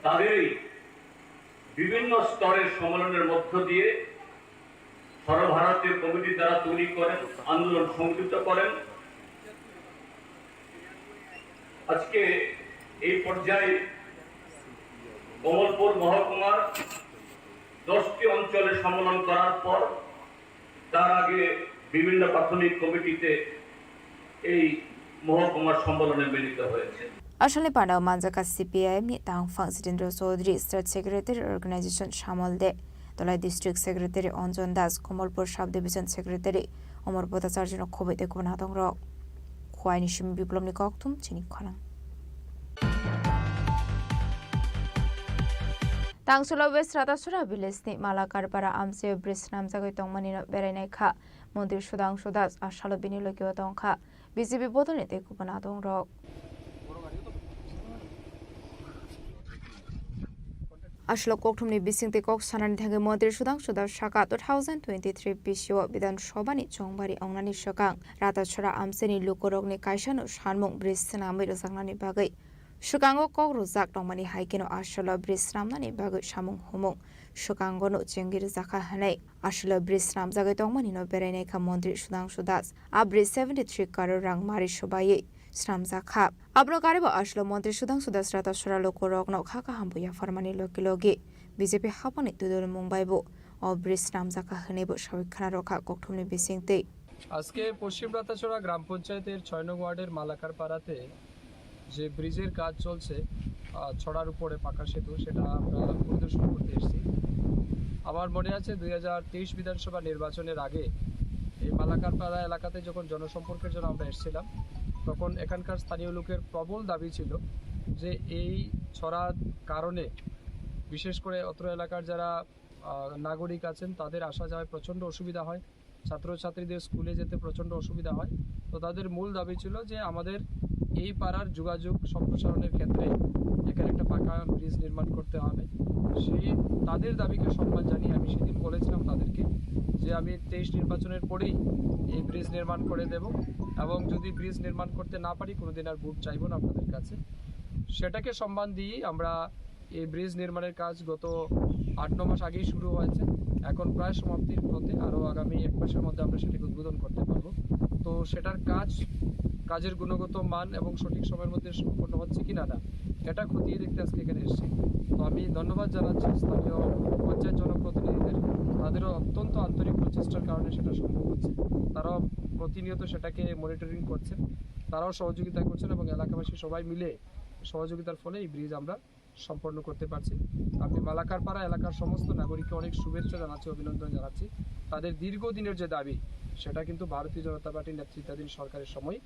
তাদেরই বিভিন্ন স্তরের সম্মেলনের মধ্য দিয়ে সর্বভারতীয় কমিটি তারা তৈরি করেন, আন্দোলন সংগঠিত করেন। আজকে এই পর্যায়ে কমলপুর মহকুমার দশটি অঞ্চলে সম্মেলন করার পর তার আগে বিভিন্ন প্রাথমিক কমিটিতে এই মহকুমার সম্মেলনে মিলিত হয়েছে। Asalni pandao manjakha C P I M ni tangphang Jitendra Chaudhary, State Secretary Organization Samol De, Tolai District Secretary Anjan Das, Kamalpur Sub Division Secretary Amar Bhattacharya no khobwi tei kubun adongrok. Khowai ni simi Biplobni kokthum chini khorang. Tangsulo West Ratasora village ni Malakarpara amchai bridge swnamjagwi tongmani no berainai kha Montri Sudhangshu Das, asalo bini logio tongkha B J P bodolni tei kubun adongrok. Asalo kokthumni bisingtwi kok sanani thangwi Montri Sudhangshu Das sakha, two thousand twenty-three bisio Bidhan Sabhani chongbari wngnani swkang Ratasora amchaini lukurokni kaisano sanmung bridge swnamwi rwjaknani bagwi swkango kok rwjak tongmani hai kheno asalo bridge swnamnani bagwi samung humung swkangono chengwi rwjakha hwnwi asalo bridge swnamjagwi tongmani no berainai kha Montri Sudhangshu Das. A bridge seventy three crore rang mari swbaiwi swnamjak kha. Abono karibo asalo Montri Sudhangshu Das Ratasora lukurokno kha kaham bo yapharmani logi logi B J P haphangni twidulmung bai bo o bridge swnamjak kha hwnwi bo sawi khna rwkha kokthumni bisingtwi. আজকে পশ্চিম রাতাছড়া গ্রাম পঞ্চায়েতের ছয় নং ওয়ার্ডের মালাকার পাড়াতে যে ব্রিজের কাজ চলছে, আহ, ছড়ার উপরে পাকা সেতু, সেটা আমরা পরিদর্শন করতে এসেছি। আমার মনে আছে, দুই হাজার তেইশ বিধানসভা নির্বাচনের আগে এই মালাকার পাড়া এলাকাতে যখন জনসম্পর্কের জন্য আমরা এসেছিলাম, তখন এখানকার স্থানীয় লোকের প্রবল দাবি ছিল যে এই ছড়ার কারণে বিশেষ করে অত্র এলাকার যারা আহ, নাগরিক আছেন, তাদের আসা যাওয়ায় প্রচণ্ড অসুবিধা হয়, ছাত্রছাত্রীদের স্কুলে যেতে প্রচণ্ড অসুবিধা হয়। তো তাদের মূল দাবি ছিল যে আমাদের এই পাড়ার যোগাযোগ সম্প্রসারণের ক্ষেত্রে এখানে একটা পাকা ব্রিজ নির্মাণ করতে হবে। সেই তাদের দাবিকে সম্মান জানিয়ে আমি সেদিন বলেছিলাম তাদেরকে যে আমি তেইশ নির্বাচনের পরেই এই ব্রিজ নির্মাণ করে দেব, এবং যদি ব্রিজ নির্মাণ করতে না পারি, কোনোদিন আর ভোট চাইবো না আপনাদের কাছে। সেটাকে সম্মান দিয়েই আমরা এই ব্রিজ নির্মাণের কাজ গত আট ন মাস আগেই শুরু হয়েছে, এখন প্রায় সমাপ্তির পথে। আরও আগামী এক মাসের মধ্যে আমরা সেটাকে উদ্বোধন করতে পারবো। তো সেটার কাজ, কাজের গুণগত মান এবং সঠিক সময়ের মধ্যে সম্পন্ন হচ্ছে কি না, না, এটা খতিয়ে দেখতে আজকে এখানে এসেছি। তো আমি ধন্যবাদ জানাচ্ছি স্থানীয় পঞ্চায়েত জনপ্রতিনিধিদের, তাদেরও অত্যন্ত আন্তরিক প্রচেষ্টার কারণে সেটা সম্ভব হচ্ছে। তারাও প্রতিনিয়ত সেটাকে মনিটরিং করছেন, তারাও সহযোগিতা করছেন এবং এলাকাবাসী সবাই মিলে সহযোগিতার ফলে এই ব্রিজ আমরা সম্পন্ন করতে পারছি। আমি মালাকারপাড়া এলাকার সমস্ত নাগরিককে অনেক শুভেচ্ছা জানাচ্ছি, অভিনন্দন জানাচ্ছি। তাদের দীর্ঘদিনের যে দাবি, সেটা কিন্তু ভারতীয় জনতা পার্টির নেতৃত্বাধীন সরকারের সময়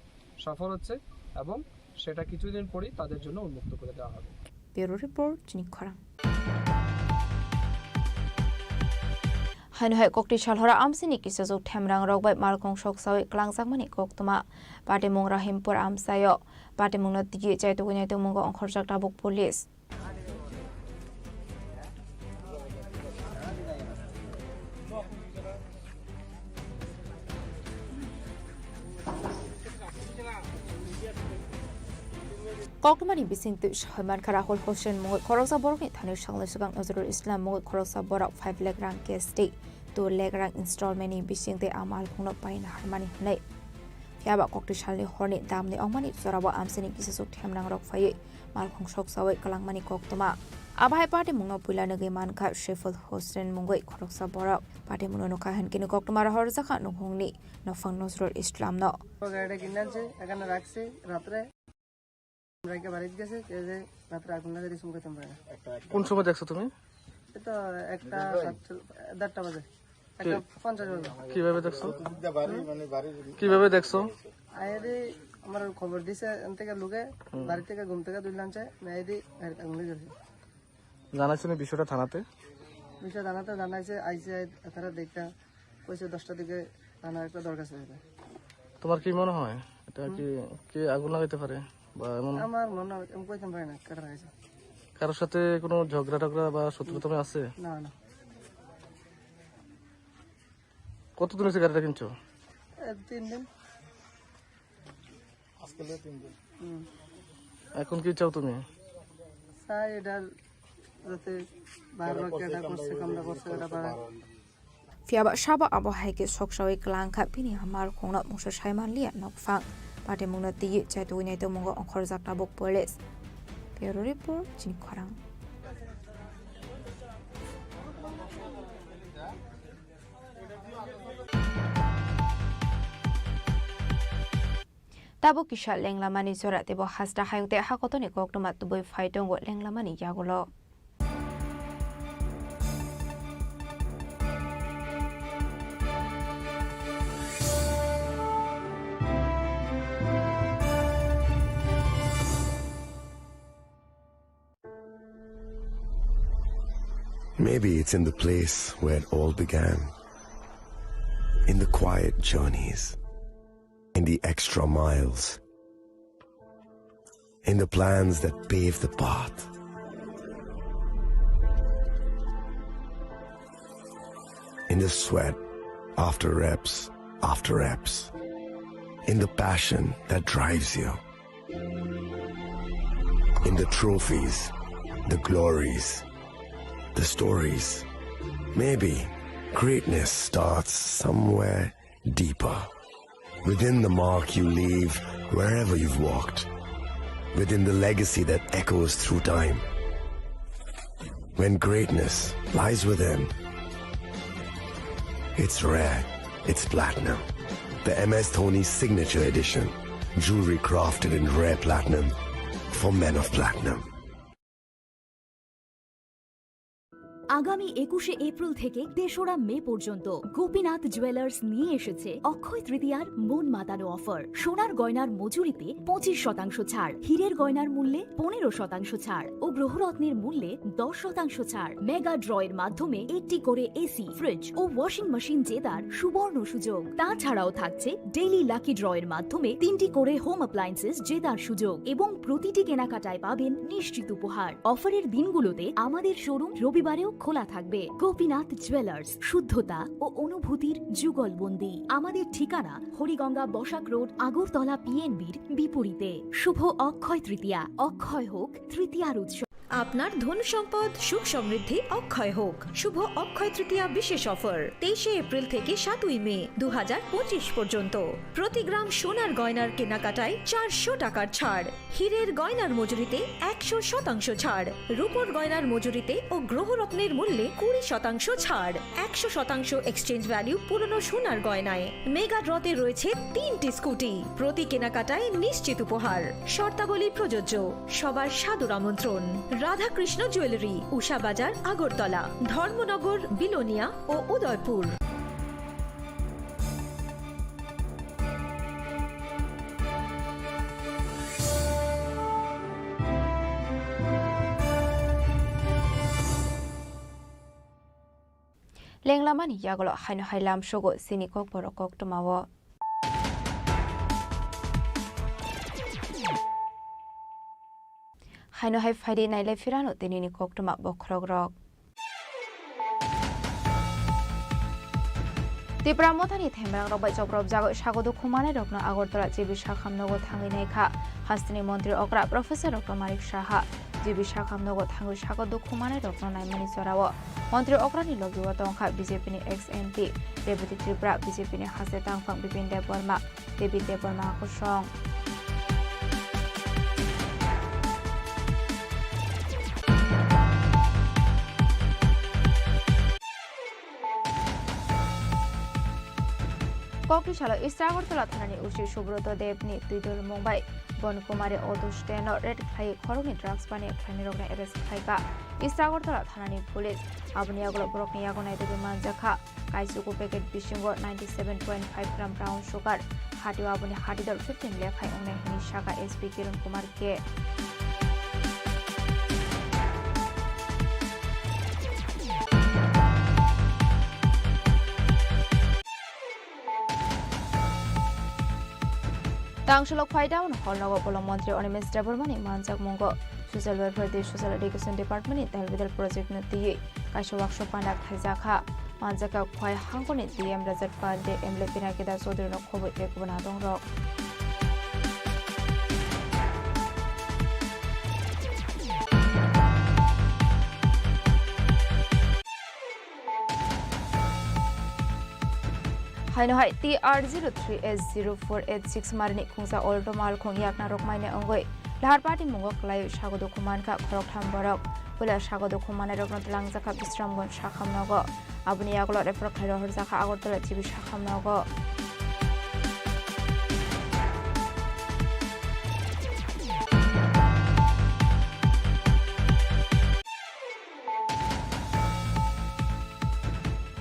সফল হচ্ছে এবং সেটা কিছুদিন পরেই তাদের জন্য উন্মুক্ত করে দেওয়া হবে। Bureau Report, Chini Khorang. Haino hai kokti salhora amsini kisajwk themrang rok bai malkhung soksawi klangjakmani koktwma. Patimung Rahimpur amchaio. Patimungno tigi chaitugwi naitugmungo ongkhorjak tabuk police. Koktwmani bisingtwi soi mankha Rahul Hossain mungwi khoroksa borokni thani salni swkang Nazrul Islam mungwi khoroksa borok five lakh rang cash tei two lakh rang installment ni bisingtwi a malkhungno paina harmani hwnwi. Phiya ba kokti salni horni damni ongmani jorao amchaini kisajwk themrang rok phaiwi malkhung soksawi kwlangmani koktwma. Abo hai patimungno puila nugwi mankha Saiful Hossain mungwi khoroksa borok. Patimungno nukha hinkhe koktwma rohorjakha nukhungni nokphang Nazrul Islamno. গাড়িটা কিনে আনছে, এখানে রাখছে রাত্রে। আমরা একে বাড়িতে গেছে, গিয়ে যে রাত্রে আগুন লাগাই দিয়েছে, মুখে তুমরা। কোন সময় দেখছো তুমি? এই তো একটা সাতচল্লিশ, দেড়টা বাজে। একটা পঞ্চাশ বাজে। কিভাবে দেখছো? কিভাবে দেখছো? আইদি আমার খবর দিছে, এন থেকে লোকে হুম। বাড়ি থেকে ঘুম থেকে তুলে আনছে, আইদি আগুন লেগে গেছে। জানাইছো নি বিষয়টা থানাতে? বিষয় থানাতে জানাইছে, আইছে, তারা দেখতে কইছে দশটার দিকে থানার একটা দরখাস্ত হয়েছে। তোমার কি মনে হয় এটা কি হুম। কে আগুন লাগাইতে পারে বা এমন? আমার মনে হয়, আমি কইতাম পারি না, কাটা লাগাইছে। কারোর সাথে কোনো ঝগড়া টগড়া বা শত্রুতা আছে? না, না। কতদিন হয়েছে গাড়িটা কিনছো? এই তিন দিন। আজকে হলো তিন দিন। হুম। এখন কি চাও তুমি? চাই এটা যাতে বারবার কেটা করছে, কামটা করছে, এটা পারা। Phiya ba sabo abo hai khe soksawi kwlangkha bini malkhungno mungsa saimanliya nokphang. Patimungno twiwi chaitugwi naitugmungo ongkhorjak tabuk police. Bureau Report, Chini Khorang. Tabuk kisa lenglamani jora teibo hasta hayung tei hakotorni koktwma tubui phai tongo lenglamani yagulo. Maybe it's in the place where it all began. In the quiet journeys, in the extra miles, in the plans that pave the path, in the sweat after reps after reps, in the passion that drives you. In the trophies, the glories, the stories. Maybe greatness starts somewhere deeper. Within the mark you leave wherever you've walked. Within the legacy that echoes through time. When greatness lies within, it's rare, it's platinum. The M S Dhoni Signature Edition. Jewelry crafted in rare platinum for men of platinum. আগামী একুশে এপ্রিল থেকে তেসরা মে পর্যন্ত গোপীনাথ জুয়েলার্স নিয়ে এসেছে অক্ষয় তৃতীয়ার মন মাতানো অফার। সোনার গয়নার মজুরিতে পঁচিশ শতাংশ ছাড়, হীরের গয়নার মূল্যে পনেরো শতাংশ ছাড় ও গ্রহরত্নের মূল্যে দশ শতাংশ ছাড়। মেগা ড্র এর মাধ্যমে একটি করে এসি, ফ্রিজ ও ওয়াশিং মেশিন জেতার সুবর্ণ সুযোগ। তাছাড়াও থাকছে ডেইলি লাকি ড্র এর মাধ্যমে তিনটি করে হোম অ্যাপ্লায়েন্সেস জেতার সুযোগ এবং প্রতিটি কেনাকাটায় পাবেন নিশ্চিত উপহার। অফারের দিনগুলোতে আমাদের শোরুম রবিবারেও খোলা থাকবে। গোপীনাথ জুয়েলার্স, শুদ্ধতা ও অনুভূতির যুগলবন্দি। আমাদের ঠিকানা হরিগঙ্গা বসাক রোড, আগরতলা পিএনবির বিপরীতে। শুভ অক্ষয় তৃতীয়া, অক্ষয় হোক তৃতীয়ার উৎসব। আপনার ধন সম্পদ সুখ সমৃদ্ধি অক্ষয় হোক। শুভ অক্ষয় তৃতীয়া বিশেষ অফার, তেইশে এপ্রিল থেকে সাতই মে দু হাজার পঁচিশ পর্যন্ত। প্রতি গ্রাম সোনার গয়নার কেনাকাটায় চারশো টাকার ছাড়, হীরের গয়নার মজুরিতে একশো শতাংশ ছাড়, রূপোর গয়নার মজুরিতে ও গ্রহরত্নের মূল্যে কুড়ি শতাংশ ছাড়, একশো শতাংশ এক্সচেঞ্জ ভ্যালু পুরনো সোনার গয়নায়। মেগা ড্রতে রয়েছে তিনটি স্কুটি, প্রতি কেনাকাটায় নিশ্চিত উপহার। শর্তাবলী প্রযোজ্য। সবার সাদর আমন্ত্রণ। রাধাকৃষ্ণ জুয়েলারি, উষা বাজার, আগরতলা, ধর্মনগর, বিলোনিয়া ও Udaipur. Lenglamani yagulo haino hai lamsogo chini kokborok koktwmao. Haino hai phaidi nailai phirano tinini koktwma bokhorokrok. Tipra Mothani themrangrok bai chopropjagwi sago dukhu manairokno Agartala G B Sakham nogo thangwi naikha hasteni montri okra Professor Doctor Manik Saha. G B Sakham nogo thangwi sago dukhu manairokno naimani jorao montri okrani logio tongkha B J P ni ex M P, Rebati Tripura, B J P ni haste tangphang Bipin Debbarma. David Debbarma kosong. Kokti salo East Agartala thanani O C Subroto Deb ni twidulmung bai Bon Kumari auto stand no raid khlai khoroknwi drugs baniya khlainai rokno arrest khlaikha East Agartala thanani police. Aboni yagulo borokni yago naitugwi manjakha. Kaisugo packet bisingo ninety seven point five gram brown sugar, hatio aboni hatidor fifteen lekhai wngnai hwnwi sakha S P Kiran Kumar K. Tangsulo Khwaidao Holnogo Bolong Montri Animesh Debbarmani manjakmungo Social Welfare tei Social Education Department ni Talbidal Project no twiwi kaisa workshop panda khaijakha. Manjakha Khwai hangkoni D M Rajat Pandey, M L A Pinaki Das Chaudhary no khobwi tei kubun adongrok. Haino hai T R zero three H zero four eight six marini khungsa Alto malkhung yakna rok maina wngwi lahar patimungo kwlaiwi sago dukhu mankha khoroktham borok. Puila sago dukhu manairokno twlangjakha Bisramganj sakham nogo. Aboni yagulo refer khlai rohorjakha Agartala G B sakham nogo.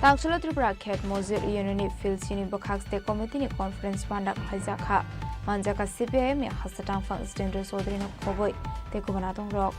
Tangsulo Tripura Khet Mojir Union ni field sini bwkhak state committee ni conference panda khlaijakha. Manjakha C P I M ni hasta tangphang Jitendra Chaudhary no khobwi tei kubun adongrok.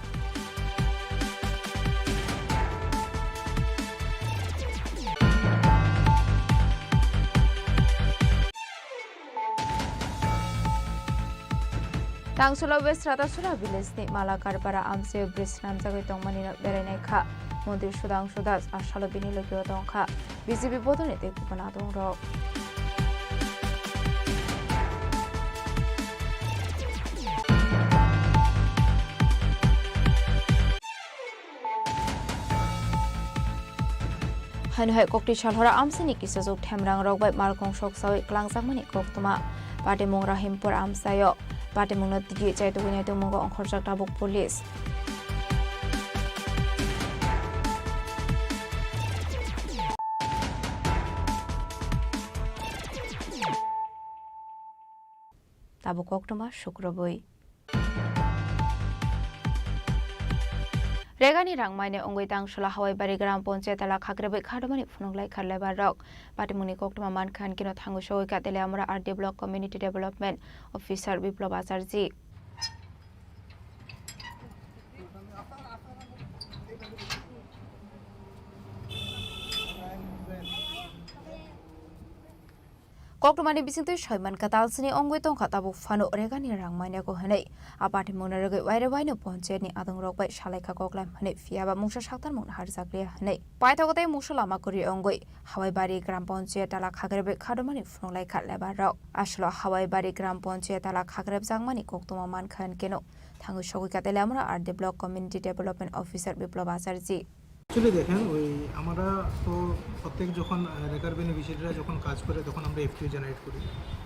Tangsulo West Ratasura village ni Malakarpara amchaio bridge swnamjagwi tongmani no berainai kha. Montri Sudhangshu Das a salo bini logio tongkha B J P bodolni tei kubun adongrok. Haino hai kokti salhora amchaini kisajwk themrang rok bai malkhung soksawi kwlangjakmani koktwma. Patimung Rahimpur amchaio patimungno twiwi chaitugwi naitugmungo ongkhorjak tabuk police. Tabuk koktwma sukrubwi. Regani rang maine wngwi Tangsolo Hawaibari Gram Panchayat ela khakrebwi khardomani phunuk laikha labour rok. Patimungni koktwma mankha hinkhe no thango sogwi kha Teliamura R D Block Community Development Officer Biplab Acharji. Koktwmani bisingtwi saimankha talsini wngwi tongkha tabuk phano regani rang mainyago hwnwi. A patimungno rwgwi waire waino panchayatni adongrok bai salaikha koklaim hwnwi, phiyaba mungsa saktarmung naharjakliya hwnwi. Paithago tei mungsa lama kwrwi wngwi Hawaibari Gram Panchayat tala khakrebwi khardomani phunuk laikha labour rok. Aswlo Hawaibari Gram Panchayat tala khakrebjakmani koktwma mankha hinkhe no thangwi sogwi kha Teliamura R D Block Community Development Officer Biplab Acharji. Actually দেখেন, ওই আমরা তো প্রত্যেক যখন, আহ, রেকার বেনিফিশিয়ারিরা যখন কাজ করে, তখন আমরা এফটিও জেনারেট করি।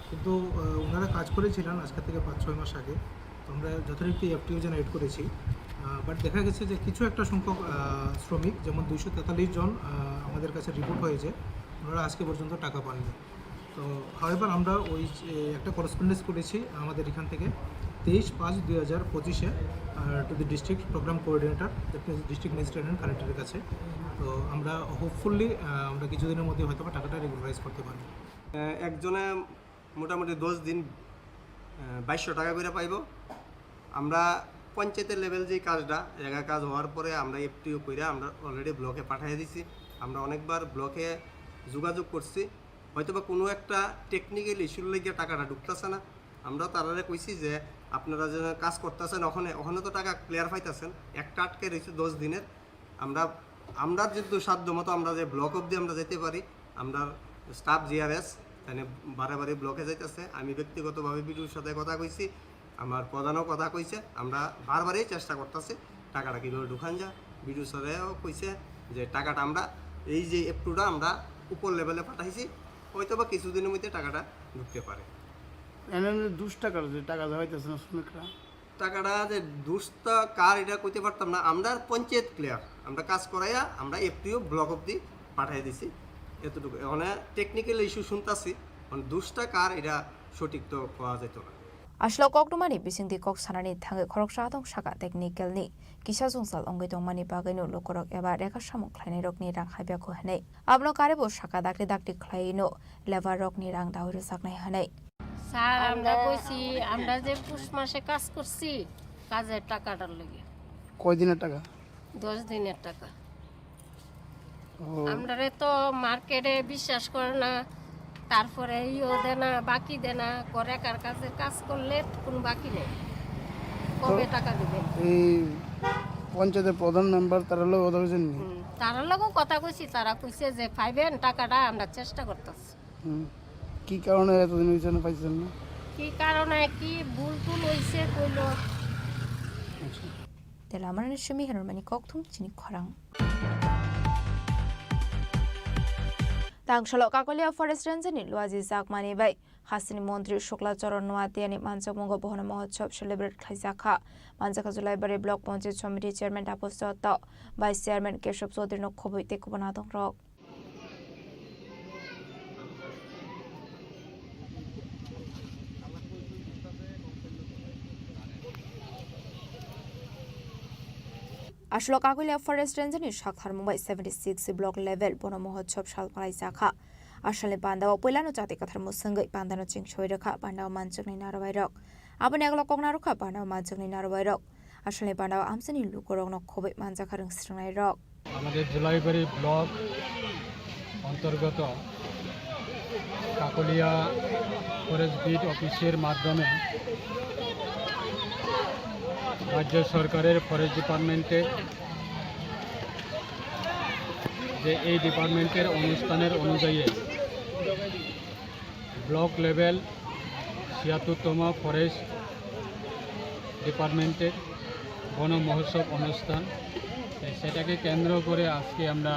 কিন্তু, আহ, ওনারা কাজ করেছিলেন আজকে থেকে পাঁচ ছয় মাস আগে, তো আমরা যথারীতি এফটিও জেনারেট করেছি। আহ, বাট দেখা গেছে যে কিছু একটা সংখ্যক, আহ, শ্রমিক, যেমন দুইশো তেতাল্লিশ জন, আহ, আমাদের কাছে রিপোর্ট হয়েছে, ওনারা আজকে পর্যন্ত টাকা পাননি। তো হাওয়েভার আমরা ওই যে একটা করেসপন্ডেন্স করেছি আমাদের এখান থেকে তেইশ পাঁচ দুই হাজার পঁচিশে, to the district programme coordinator, district magistrate and কালেক্টরের কাছে। তো আমরা হোপফুলি আমরা কিছুদিনের মধ্যে হয়তো বা টাকাটা রেগুলারাইজ করতে পারবো। আহ, একজনে মোটামুটি দশ দিন, আহ, বাইশশো টাকা করে পাইবো। আমরা পঞ্চায়েতের লেভেল যে কাজটা, জায়গা কাজ হওয়ার পরে আমরা এফটিও কইরা আমরা অলরেডি ব্লকে পাঠিয়ে দিছি। আমরা অনেকবার ব্লকে যোগাযোগ করছি, হয়তো বা কোনো একটা টেকনিক্যাল ইস্যুর লাগিয়া টাকাটা ঢুকতেছে না। আমরা তারারে কইছি যে আপনারা যে কাজ করতেছেন ওখানে, ওখানে তো টাকা ক্লিয়ার পাইতেছেন, একটা আটকে রয়েছে দশ দিনের। আমরা, আমরা যেহেতু সাধ্য মতো আমরা যে ব্লক অবধি আমরা যেতে পারি, আমরা স্টাফ জিআরএস তাই বারে বারে ব্লকে যাইতেছে। আমি ব্যক্তিগতভাবে বিডিওর সাথে কথা কইছি, আমার প্রধানও কথা কইছে, আমরা বারবারই চেষ্টা করতেছি টাকাটা কীভাবে ঢুকান যায়। বিডিও স্যারেও কইছে যে টাকাটা আমরা এই যে এফটিওটা আমরা উপর লেভেলে পাঠাইছি, হয়তো বা কিছুদিনের মধ্যে টাকাটা ঢুকতে পারে। এনে দুশ টাকার যে টাকা দেওয়া হইতেছে না শ্রমিকরা? টাকাটা যে দুশটা কার এটা কইতে পারতাম না, আমরা পঞ্চায়েত ক্লিয়ার, আমরা কাজ করাইয়া আমরা এফটিও ব্লক অবধি পাঠিয়ে দিছি। এতটুকু মানে টেকনিক্যাল ইস্যু শুনতাছি, মানে দুশটা কার এটা সঠিক তো কওয়া যেত না। Aswlo koktwmani bisingtwi kok sanani thangwi khoroksa tong saka technical ni kisa jwngjal wngwi tongmani bagwino lukurok eba rega samung khlainairokni rang haibyago hwnwi. Abono karwibo saka dakti dakti khlaiwino labour rokni rang dawi rwjaknai hwnwi. Sir, আমরা কইছি, আমরা যে পুষ মাসে কাজ করছি, কাজের টাকাটার লাগি। কয় দিনের টাকা? দশ দিনের টাকা। ও। আমরারে তো মার্কেটে বিশ্বাস করে না, তারপরে ইও দেয় না, বাকি দেয় না, করে কার কাছে কাজ করলে কোনো বাকি নেই। কবে তো টাকা দিবেন? এই পঞ্চায়েতের প্রধান মেম্বার তারা লোক কথা কইছেন নি? হুম, তারার লগেও কথা কইছি, তারা কইছে যে পাইবেন টাকাটা, আমরা চেষ্টা করতেছি। হুম। কি কারণে এতদিন হয়েছে না পাইছেন না? কি কারণে, কি ভুল টুল হইছে কইলো। আচ্ছা। Tela amarani simi hinormani kokthum chini khorang. Tangsolo Kakolia Forest Range ni Luaji Jakmani bai Hasteni Montri Shukla Charan Noatia ni manjakmungo Bohono Mahotsav celebrate khlaijakha. Manjakha Julaibari Block Panchayat Samiti Chairman Tapas Dotto, Vice Chairman Keshav Chaudhary no khobwi tei kubun adongrok. Aswlo Kakolia Forest Range ni saktharmung bai seventy six block level Bono Mahotsav sal phalaijakha. Asalni pandao puilano chati kwthar mwswngwi pandano chingsawi rwkha pandao manjaknai narwai rok. Aboni aglo kok narwkha pandao manjaknai narwai rok. Asalni pandao amchaini lukurokno khobwi manjakha rwngsrwngnairok. আমাদের জুলাইবাড়ি ব্লক অন্তর্গত Kakatiya forest beat অফিসের মাধ্যমে রাজ্য সরকারের ফরেস্ট ডিপার্টমেন্টে যে এই ডিপার্টমেন্টের অনুষ্ঠানের অনুযায়ী ব্লক লেভেল ছিয়াত্তরতম ফরেস্ট ডিপার্টমেন্টের বন মহোৎসব অনুষ্ঠান। তো সেটাকে কেন্দ্র করে আজকে আমরা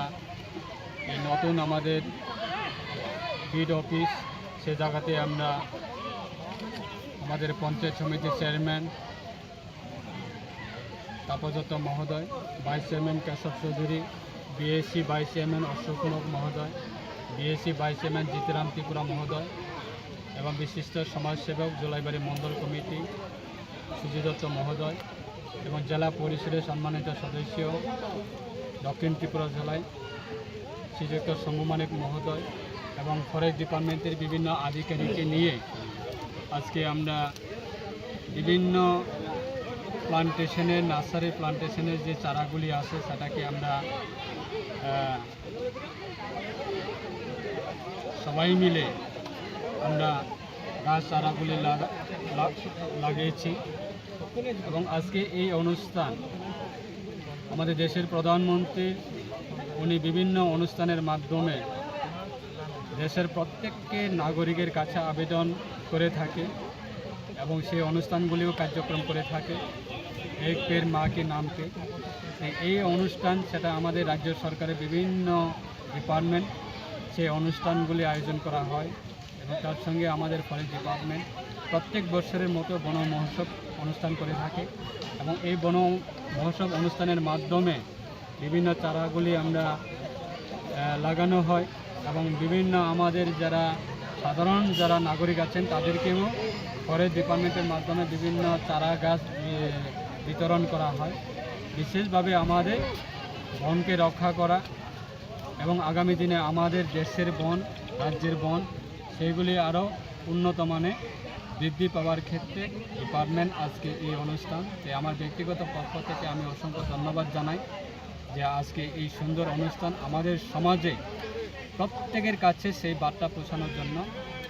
এই নতুন আমাদের বিট অফিস, সে জায়গাতে আমরা আমাদের পঞ্চায়েত সমিতির চেয়ারম্যান তাপসদত্ত মহোদয়, vice chairman Keshab Chowdhury, BAC vice chairman Ashok মহোদয়, BAC vice chairman Jitram Tripura মহোদয় এবং বিশিষ্ট সমাজসেবক জুলাইবাড়ি মণ্ডল কমিটি সুজিত দত্ত মহোদয়, এবং জেলা পরিষদের সম্মানিত সদস্য, দক্ষিণ ত্রিপুরা জেলায় শ্রীযুক্ত শম্ভু মানিক মহোদয় এবং ফরেস্ট ডিপার্টমেন্টের বিভিন্ন আধিকারিককে নিয়ে আজকে আমরা বিভিন্ন প্লান্টেশনের, নার্সারি প্লান্টেশনের যে চারাগুলি আছে, সেটাকে আমরা, আহ, সবাই মিলে আমরা গাছ চারাগুলি লাগা-, লা-, লাগিয়েছি। এবং আজকে এই অনুষ্ঠান আমাদের দেশের প্রধানমন্ত্রী, উনি বিভিন্ন অনুষ্ঠানের মাধ্যমে দেশের প্রত্যেককে নাগরিকের কাছে আবেদন করে থাকে এবং সেই অনুষ্ঠানগুলিও কার্যক্রম করে থাকে। এক পেড় মা কি নাম পে, এই অনুষ্ঠান, সেটা আমাদের রাজ্য সরকারের বিভিন্ন ডিপার্টমেন্ট সেই অনুষ্ঠানগুলি আয়োজন করা হয় এবং তার সঙ্গে আমাদের ফরেস্ট ডিপার্টমেন্ট প্রত্যেক বছরের মতো বন মহোৎসব অনুষ্ঠান করে থাকে এবং এই বন মহোৎসব অনুষ্ঠানের মাধ্যমে বিভিন্ন চারাগুলি আমরা, আহ, লাগানো হয় এবং বিভিন্ন আমাদের যারা সাধারণ যারা নাগরিক আছেন, তাদেরকেও ফরেস্ট ডিপার্টমেন্টের মাধ্যমে বিভিন্ন চারা গাছ, এ, বিতরণ করা হয়। বিশেষভাবে আমাদের বনকে রক্ষা করা এবং আগামী দিনে আমাদের দেশের বন, রাজ্যের বন, সেইগুলি আরও উন্নত মানে বৃদ্ধি পাওয়ার ক্ষেত্রে ডিপার্টমেন্ট আজকে এই অনুষ্ঠান। তাই আমার ব্যক্তিগত পক্ষ থেকে আমি অসংখ্য ধন্যবাদ জানাই যে আজকে এই সুন্দর অনুষ্ঠান আমাদের সমাজে প্রত্যেকের কাছে সেই বার্তা পৌঁছানোর জন্য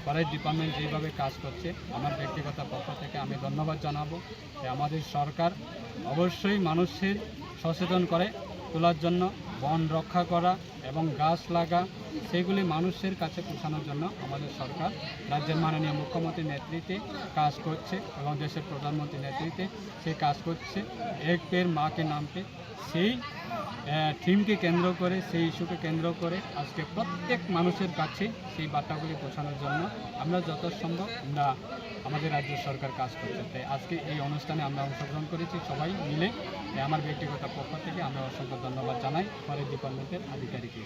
ফরেস্ট ডিপার্টমেন্ট যেভাবে কাজ করছে, আমার ব্যক্তিগত পক্ষ থেকে আমি ধন্যবাদ জানাবো। তাই আমাদের সরকার অবশ্যই মানুষের সচেতন করে তোলার জন্য, বন রক্ষা করা এবং গাছ লাগা, সেগুলি মানুষের কাছে পৌঁছানোর জন্য আমাদের সরকার রাজ্যের মাননীয় মুখ্যমন্ত্রীর নেতৃত্বে কাজ করছে এবং দেশের প্রধানমন্ত্রীর নেতৃত্বে সে কাজ করছে। এক পেড় মা কে নাম পে, সেই, আহ, থিমকে কেন্দ্র করে, সেই ইস্যুকে কেন্দ্র করে আজকে প্রত্যেক মানুষের কাছে সেই বার্তাগুলি পৌঁছানোর জন্য আমরা যত সম্ভব আমরা, আমাদের রাজ্য সরকার কাজ করছে। তাই আজকে এই অনুষ্ঠানে আমরা অংশগ্রহণ করেছি সবাই মিলে। তাই আমার ব্যক্তিগত পক্ষ থেকে আমরা অসংখ্য ধন্যবাদ জানাই ফরেস্ট ডিপার্টমেন্টের আধিকারিককে।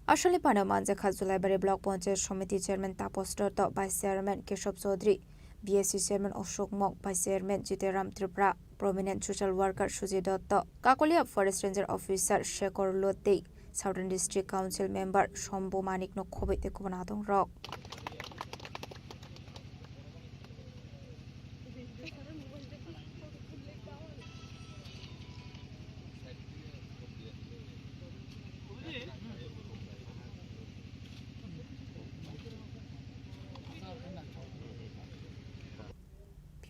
Aswkni panao manjakha Julaibari Block Panchayat Samiti Chairman Tapos Dotto, Vice Chairman Keshob Chaudhary, B S C Chairman Ashok Mok, Vice Chairman Jiteram Tripura, Prominent Social Worker Sujit Dotto, Kakolia Forest Ranger Officer Shekhar Lotei, Southern District Council Member Shambhu Manik no khobwi tei kubun adong rok.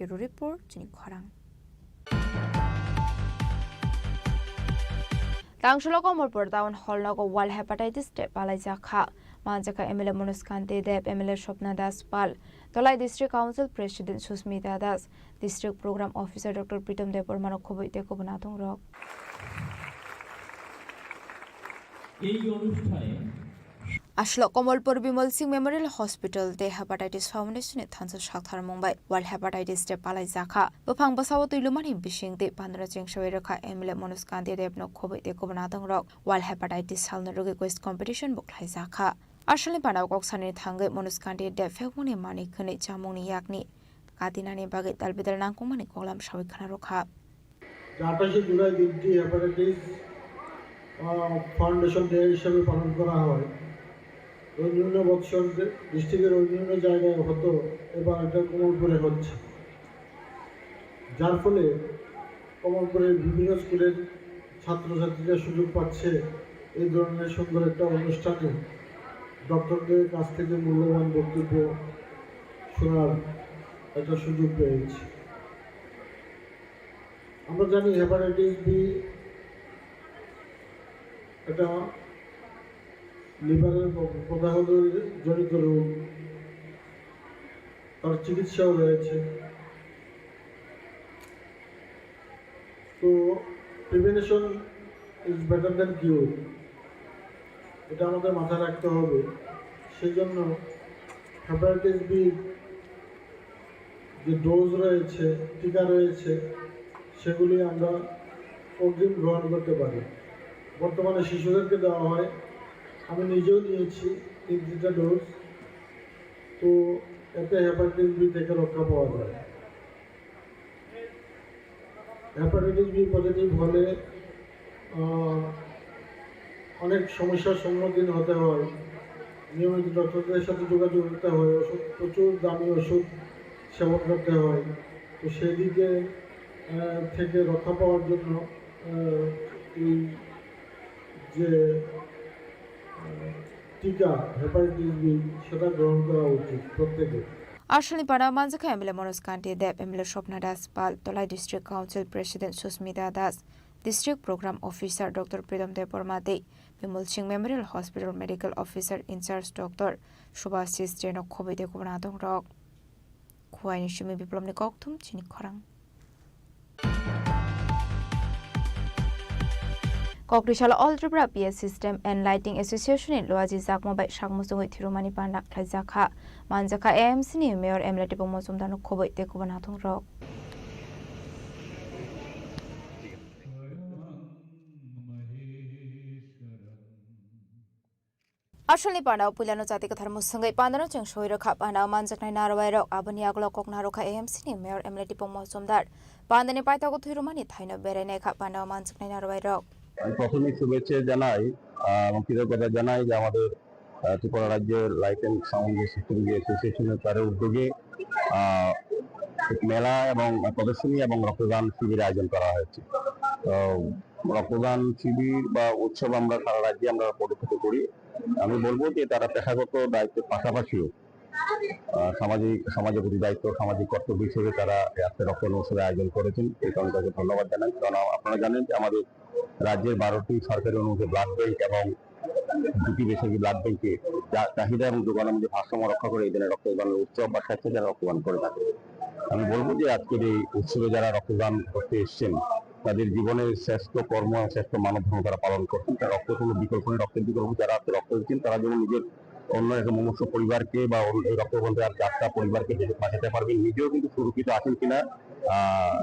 Bureau Report, Chini Khorang. Tangsulo Komolpur Town Hall nogo World Hepatitis Day palaijakha. Manjakha M L A Manoj Kanti Deb, M L A Swapna Das Pal, Dholai District Council President Susmita Das, District Program Officer Doctor Pritom Debbarma no khobwi tei kubun adong rok. এই অনুষ্ঠানে Aswk Komolpur Bimal Singh Memorial Hospital tei Hepatitis Foundation ni thansa sakthar mung bai World Hepatitis Day palai jakha. Buphang bwsao twi lumani bising tei pandra chengsawi rwkha M L A Manoj Kanti Deb no khobwi tei kubun adong rok World Hepatitis salni rwgwi quiz competition bo khlai jakha. Aswkni panao kok sanani thangwi Manoj Kanti Deb phekmani manwi khwnwi chamungni yakni katinani bagwi dalbidal nangkukmani koklam sawi khna rwkha. যে আঠাশে জুলাই দিনটি হেপাটাইটিস, আহ, foundation day হিসেবে পালন করা হয়। অন্যান্য বৎসর যে ডিস্ট্রিক্টের অন্যান্য জায়গায় হতো, এবার এটা কমলপুরে হচ্ছে, যার ফলে কমলপুরের বিভিন্ন স্কুলের ছাত্রছাত্রীরা সুযোগ পাচ্ছে এই ধরনের সুন্দর একটা অনুষ্ঠানে ডক্টরদের কাছ থেকে মূল্যবান বক্তব্য শোনার একটা সুযোগ পেয়েছি। আমরা জানি হেপাটাইটিস বি এটা লিভারের প-, প্রদাহ জনিত রোগ, তার চিকিৎসাও রয়েছে। তো প্রিভেনশন ইজ বেটার দ্যান কিউর, এটা আমাদের মাথায় রাখতে হবে। সেই জন্য হেপাটাইটিস বি যে ডোজ রয়েছে, টিকা রয়েছে, সেগুলি আমরা অগ্রিম গ্রহণ করতে পারি। বর্তমানে শিশুদেরকে দেওয়া হয়, আমি নিজেও নিয়েছি তিন তিনটা ডোজ। তো এতে হেপাটাইটিস বি থেকে রক্ষা পাওয়া যায়। হেপাটাইটিস বি পজিটিভ হলে আহ, অনেক সমস্যার সম্মুখীন হতে হয়। নিয়মিত ডক্টরদের সাথে যোগাযোগ করতে হয়, ওষুধ, প্রচুর দামি ওষুধ সেবন করতে হয়। তো সেই দিকে আহ, থেকে রক্ষা পাওয়ার জন্য আহ, এই যে আহ, টিকা হেপাটাইটিস বি, সেটা গ্রহণ করা উচিত প্রত্যেকের। Asalni panda manjakha M L A Manoj Kanti Deb, M L A Swapna Das Pal, Tolai District Council President Susmita Das, District Program Officer Doctor Pritam Debbarma tei Bimol Singh Memorial Hospital Medical Officer in Charge Doctor Subhashish Jain no khoboi tei kubun adongrok. Khuaini simi Biplobni kokthum chini khorang. Kokri salo All Tripura P S System and Lighting Association ni Luaji Jakma bai sak muchungwi thirumani panda khlaijakha. Manjakha A M C ni Mayor M L A Tipung Mojumdar no khoboi tei kubun adongrok. Asalni panda o puilano jati kwthar musungwi pandano chwng soi rwkha. Panda o manjaknai narwai rok, aboni yagulo kok narwkha A M C ni Mayor M L A Tipung Mojumdar. Pandani paithago thwirumani thaino berai naikha panda o manjaknai narwai rok. আমি প্রথমেই শুভেচ্ছা জানাই, আহ, এবং কৃতজ্ঞতা জানাই যে আমাদের, আহ, ত্রিপুরা রাজ্যের লাইট অ্যান্ড সাউন্ড যে সিস্টেম যে অ্যাসোসিয়েশনের তাদের উদ্যোগে, আহ, মেলা এবং প্রদর্শনী এবং রক্তদান শিবির আয়োজন করা হয়েছে। তো রক্তদান শিবির বা উৎসব আমরা সারা রাজ্যে আমরা পরিচালিত করি। আমি বলবো যে তারা পেশাগত দায়িত্বের পাশাপাশিও, আহ, সামাজিক, সমাজের প্রতি দায়িত্ব, সামাজিক কর্তব্য হিসেবে তারা এই আজকে রক্তদান উৎসবের আয়োজন করেছেন। এই কারণে তাদেরকে ধন্যবাদ জানাই। কারণ আপনারা জানেন যে আমাদের রাজ্যের বারোটি সরকারি অনুমোদিত ব্লাড ব্যাংক এবং দুটি বেসরকারি ব্লাড ব্যাংকে চা-, চাহিদা এবং যোগানের মধ্যে ভারসাম্য রক্ষা করে এই ধরনের রক্তদান উৎসব বা স্বেচ্ছাচার রক্তদান করে থাকে। আমি বলবো যে আজকের এই উৎসবে যারা রক্তদান করতে এসেছেন, তাদের জীবনের শ্রেষ্ঠ কর্ম এবং শ্রেষ্ঠ মানব ধর্ম তারা পালন করছেন। তার রক্ত কোনো বিকল্প নেই, রক্তের বিকল্প। যারা আজকে রক্ত দিচ্ছেন, তারা যেমন নিজের অন্য একটা মুমূর্ষু পরিবারকে বা অন্য এই রক্তবন্ধে আর চারটা পরিবারকে বেঁচে বাঁচাতে পারবেন, নিজেও কিন্তু সুরক্ষিত আছেন কিনা, আহ,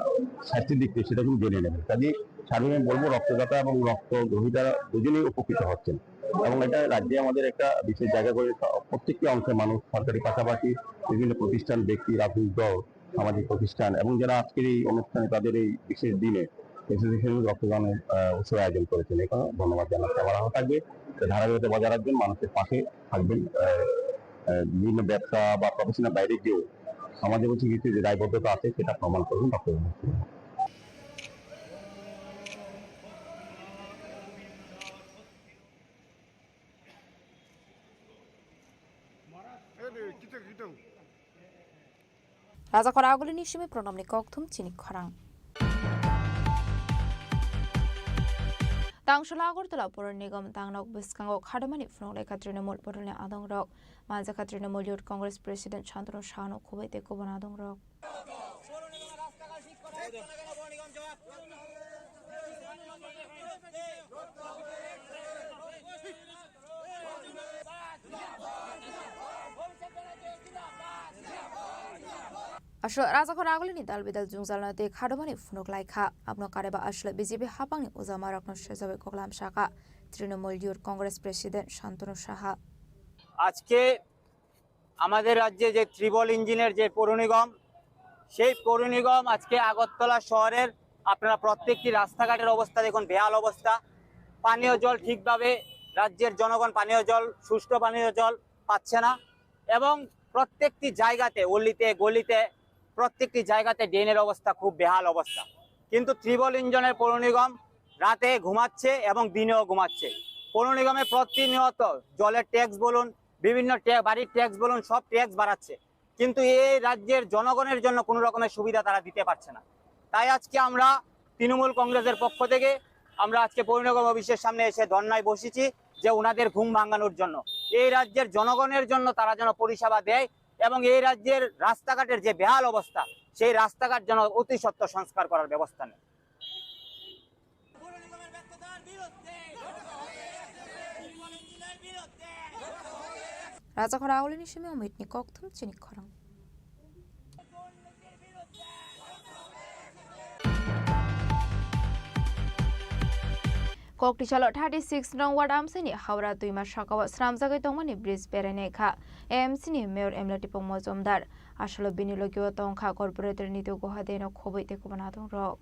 স্বাস্থ্যের দিক থেকে সেটা কিন্তু জেনে নেবেন। কাজেই সার্বিক আমি বলবো, রক্তদাতা এবং রক্ত গ্রহীতা দুজনেই উপকৃত হচ্ছেন। এবং এটা রাজ্যে আমাদের একটা বিশেষ জায়গা করে প্রত্যেকটি অংশের মানুষ, সরকারি পাশাপাশি বিভিন্ন প্রতিষ্ঠান, ব্যক্তি, রাজনৈতিক দল, সামাজিক প্রতিষ্ঠান এবং যারা আজকের এই অনুষ্ঠানে তাদের এই বিশেষ দিনে অ্যাসোসিয়েশন রক্তদান, আহ, উৎসব আয়োজন করেছেন। এখানে ধন্যবাদ জানাচ্ছি। আবার আশা থাকবে যে ধারাবাহিকতা বজায় রাখবেন, মানুষের পাশে থাকবেন। আহ, আহ, বিভিন্ন ব্যবসা বা প্রফেশনের বাইরে গিয়েও সমাজে কিছু কিছু যে দায়বদ্ধতা আছে সেটা প্রমাণ করবেন রক্তদান। Rajakhor agulini simi pranamni kokthum chini khorang. Tangsola Agartala Puro Nigam tangnok bwskango khadamani phunuk lekha Trinamool bodolni adongrok. Manjakha Trinamool Youth Congress President Shantanu Sahano khoboi tei kubun adongrok. Aswk Rajakhor agulini dal bidal jwngjalno tei khadumani phunuk lai kha. Abono kareba aswk B J P hapangni ujamarokno sejawi koklam sakha Trinamool Youth Congress President Shantanu Saha. আজকে আমাদের রাজ্যে যে ত্রিবল ইঞ্জিনের যে পৌর নিগম, সেই পৌর নিগম আজকে আগরতলা শহরের আপনারা প্রত্যেকটি রাস্তাঘাটের অবস্থা দেখুন, বেহাল অবস্থা। পানীয় জল ঠিকভাবে রাজ্যের জনগণ পানীয় জল, সুষ্ঠু পানীয় জল পাচ্ছে না এবং প্রত্যেকটি জায়গাতে, অলিতে গলিতে, প্রত্যেকটি জায়গাতে ড্রেনের অবস্থা খুব বেহাল অবস্থা। কিন্তু ত্রিবল ইঞ্জিনের পৌর নিগম রাতে ঘুমাচ্ছে এবং দিনেও ঘুমাচ্ছে। পৌর নিগমে প্রতিনিয়ত জলের ট্যাক্স বলুন, বিভিন্ন ট্যা-, বাড়ির ট্যাক্স বলুন, সব ট্যাক্স বাড়াচ্ছে, কিন্তু এই রাজ্যের জনগণের জন্য কোনো রকমের সুবিধা তারা দিতে পারছে না। তাই আজকে আমরা তৃণমূল কংগ্রেসের পক্ষ থেকে আমরা আজকে পৌর নিগম অফিসের সামনে এসে ধর্নায় বসেছি যে ওনাদের ঘুম ভাঙানোর জন্য, এই রাজ্যের জনগণের জন্য তারা যেন পরিষেবা দেয় এবং এই রাজ্যের রাস্তাঘাটের যে বেহাল অবস্থা, সেই রাস্তাঘাট যেন অতি সত্বর সংস্কার করার ব্যবস্থা নেয়। Rajakhor agulini simi omitni kokthum chini khorang. Koktisalo thirty six nong ward amsini Howrah twima sakao swnamjagwi tongmani bridge berainai kha A M C ni Mayor M L A Tipung Mojumdar. Aswkno bini logio tongkha Corporator Nitu Gohade no khobwi tei kubun adongrok.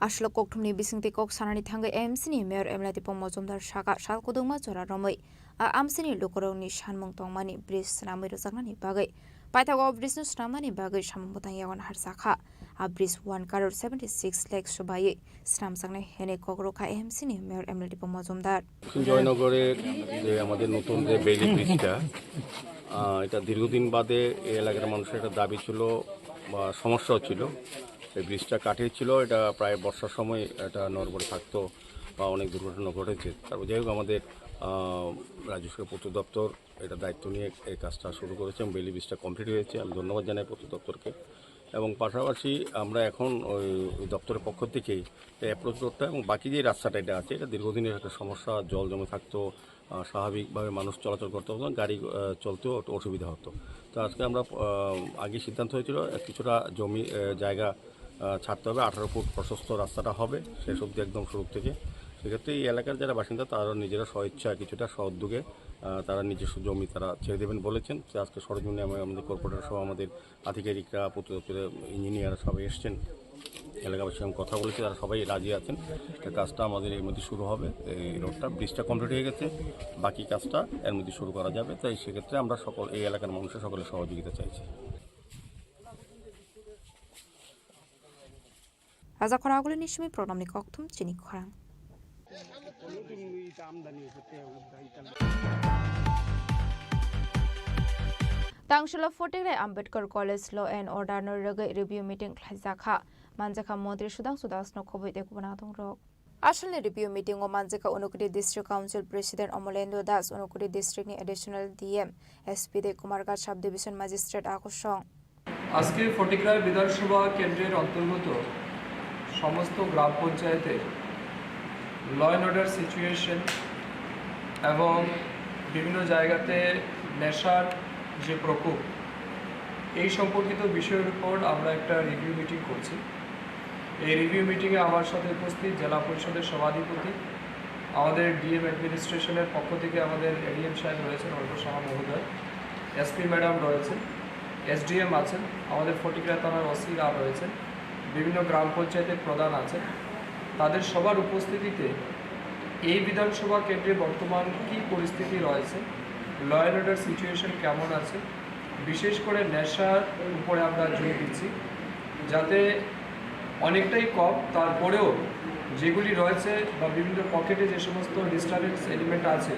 Aswk kokthumni bisingtwi kok sanani thangwi A M C ni Mayor M L A Tipung Mojumdar saka sal kwdwkma jora romwi a amsini lukurokni sanmung tongmani bridge swnamwi rwjaknani bagwi paithago bridge no swnamnani bagwi samung bwtang yago naharjakha. A bridge one crore seventy six lakh swbaiwi swnamjaknai hwnwi kok rwkha A M C ni Mayor M L A Tipung Mojumdar. জয়নগরের যে আমাদের নতুন যে বেইলি ব্রিজটা, আহ, এটা দীর্ঘদিন বাদে এই এলাকার মানুষের একটা দাবি ছিল বা সমস্যা হচ্ছিল, এই ব্রিজটা কাঠের ছিল, এটা প্রায় বর্ষার সময় এটা নড়বড়ে থাকতো বা অনেক দুর্ঘটনা ঘটেছে। তারপর যাই হোক, আমাদের, আহ, রাজস্ব পূর্ত দপ্তর এটা দায়িত্ব নিয়ে এই কাজটা শুরু করেছে এবং বেইলি ব্রিজটা কমপ্লিট হয়েছে। আমি ধন্যবাদ জানাই পূর্ত দপ্তরকে। এবং পাশাপাশি আমরা এখন ওই, ওই দপ্তরের পক্ষ থেকেই এই অ্যাপ্রোচ রোডটা এবং বাকি যে রাস্তাটা এটা আছে, এটা দীর্ঘদিনের একটা সমস্যা, জল জমে থাকতো, আহ, স্বাভাবিকভাবে মানুষ চলাচল করতে পারতো না, গাড়ি, আহ, চলতেও একটু অসুবিধা হতো। তো আজকে আমরা, আহ, আগে সিদ্ধান্ত হয়েছিল, আহ, কিছুটা জমি, আহ, জায়গা, আহ, ছাড়তে হবে, আঠারো ফুট প্রশস্ত রাস্তাটা হবে শেষ অবধি একদম শুরু থেকে। সেক্ষেত্রে এই এলাকার যারা বাসিন্দা, তারা নিজেরা স্বইচ্ছা কিছুটা স্ব উদ্যোগে, আহ, তারা নিজস্ব জমি তারা ছেড়ে দেবেন বলেছেন। তো আজকে সরজমিনে আমি, আমাদের কর্পোরেটর সহ আমাদের আধিকারিকরা, পূর্ত দপ্তরের ইঞ্জিনিয়ার সবাই এসছেন, এলাকাবাসীর সঙ্গে কথা বলেছি, তারা সবাই রাজি আছেন। এই কাজটা আমাদের এর মধ্যে শুরু হবে, এই রোডটা, ব্রিজটা কমপ্লিট হয়ে গেছে, বাকি কাজটা এর মধ্যে শুরু করা যাবে। তাই সেক্ষেত্রে আমরা সকল, এই এলাকার মানুষের সকলের সহযোগিতা চাইছি। Raja Khorang Aguli ni simi program ni kokthum chini khorang. Tangshilo Photigrai Ambedkar College Law and Order no rwgwi review meeting khlaijakha, manjakha Montri Sudhangshu Das no khobwi tei kubun adongrok. Asalni review meeting o manjakha Unakoti District Council President Omolendra Das, Unakoti District ni Additional D M, S P tei Kumarghat Sub Division Magistrate akosong. আজকে ফটিকরায় বিধানসভা কেন্দ্রের অন্তর্গত সমস্ত গ্রাম পঞ্চায়েতে law and order situation এবং বিভিন্ন জায়গাতে নেশার যে প্রকোপ, এই সম্পর্কিত বিষয়ের উপর আমরা একটা রিভিউ মিটিং করছি। এই রিভিউ মিটিংয়ে আমার সাথে উপস্থিত জেলা পরিষদের সভাধিপতি, আমাদের ডিএম অ্যাডমিনিস্ট্রেশনের পক্ষ থেকে আমাদের এডিএম সাহেব রয়েছেন, অর্ঘ্য সাহা মহোদয়, এসপি ম্যাডাম রয়েছেন, এসডিএম আছেন, আমাদের ফটিকরা থানার ওসিরা রয়েছেন, বিভিন্ন গ্রাম পঞ্চায়েতের প্রধান আছেন। তাদের সবার উপস্থিতিতে এই বিধানসভা কেন্দ্রে বর্তমান কী পরিস্থিতি রয়েছে, ল অ্যান্ড অর্ডার সিচুয়েশন কেমন আছে, বিশেষ করে নেশার উপরে আমরা জোর দিচ্ছি, যাতে অনেকটাই কম, তারপরেও যেগুলি রয়েছে বা বিভিন্ন পকেটে যে সমস্ত ডিস্টারবেন্স এলিমেন্ট আছে,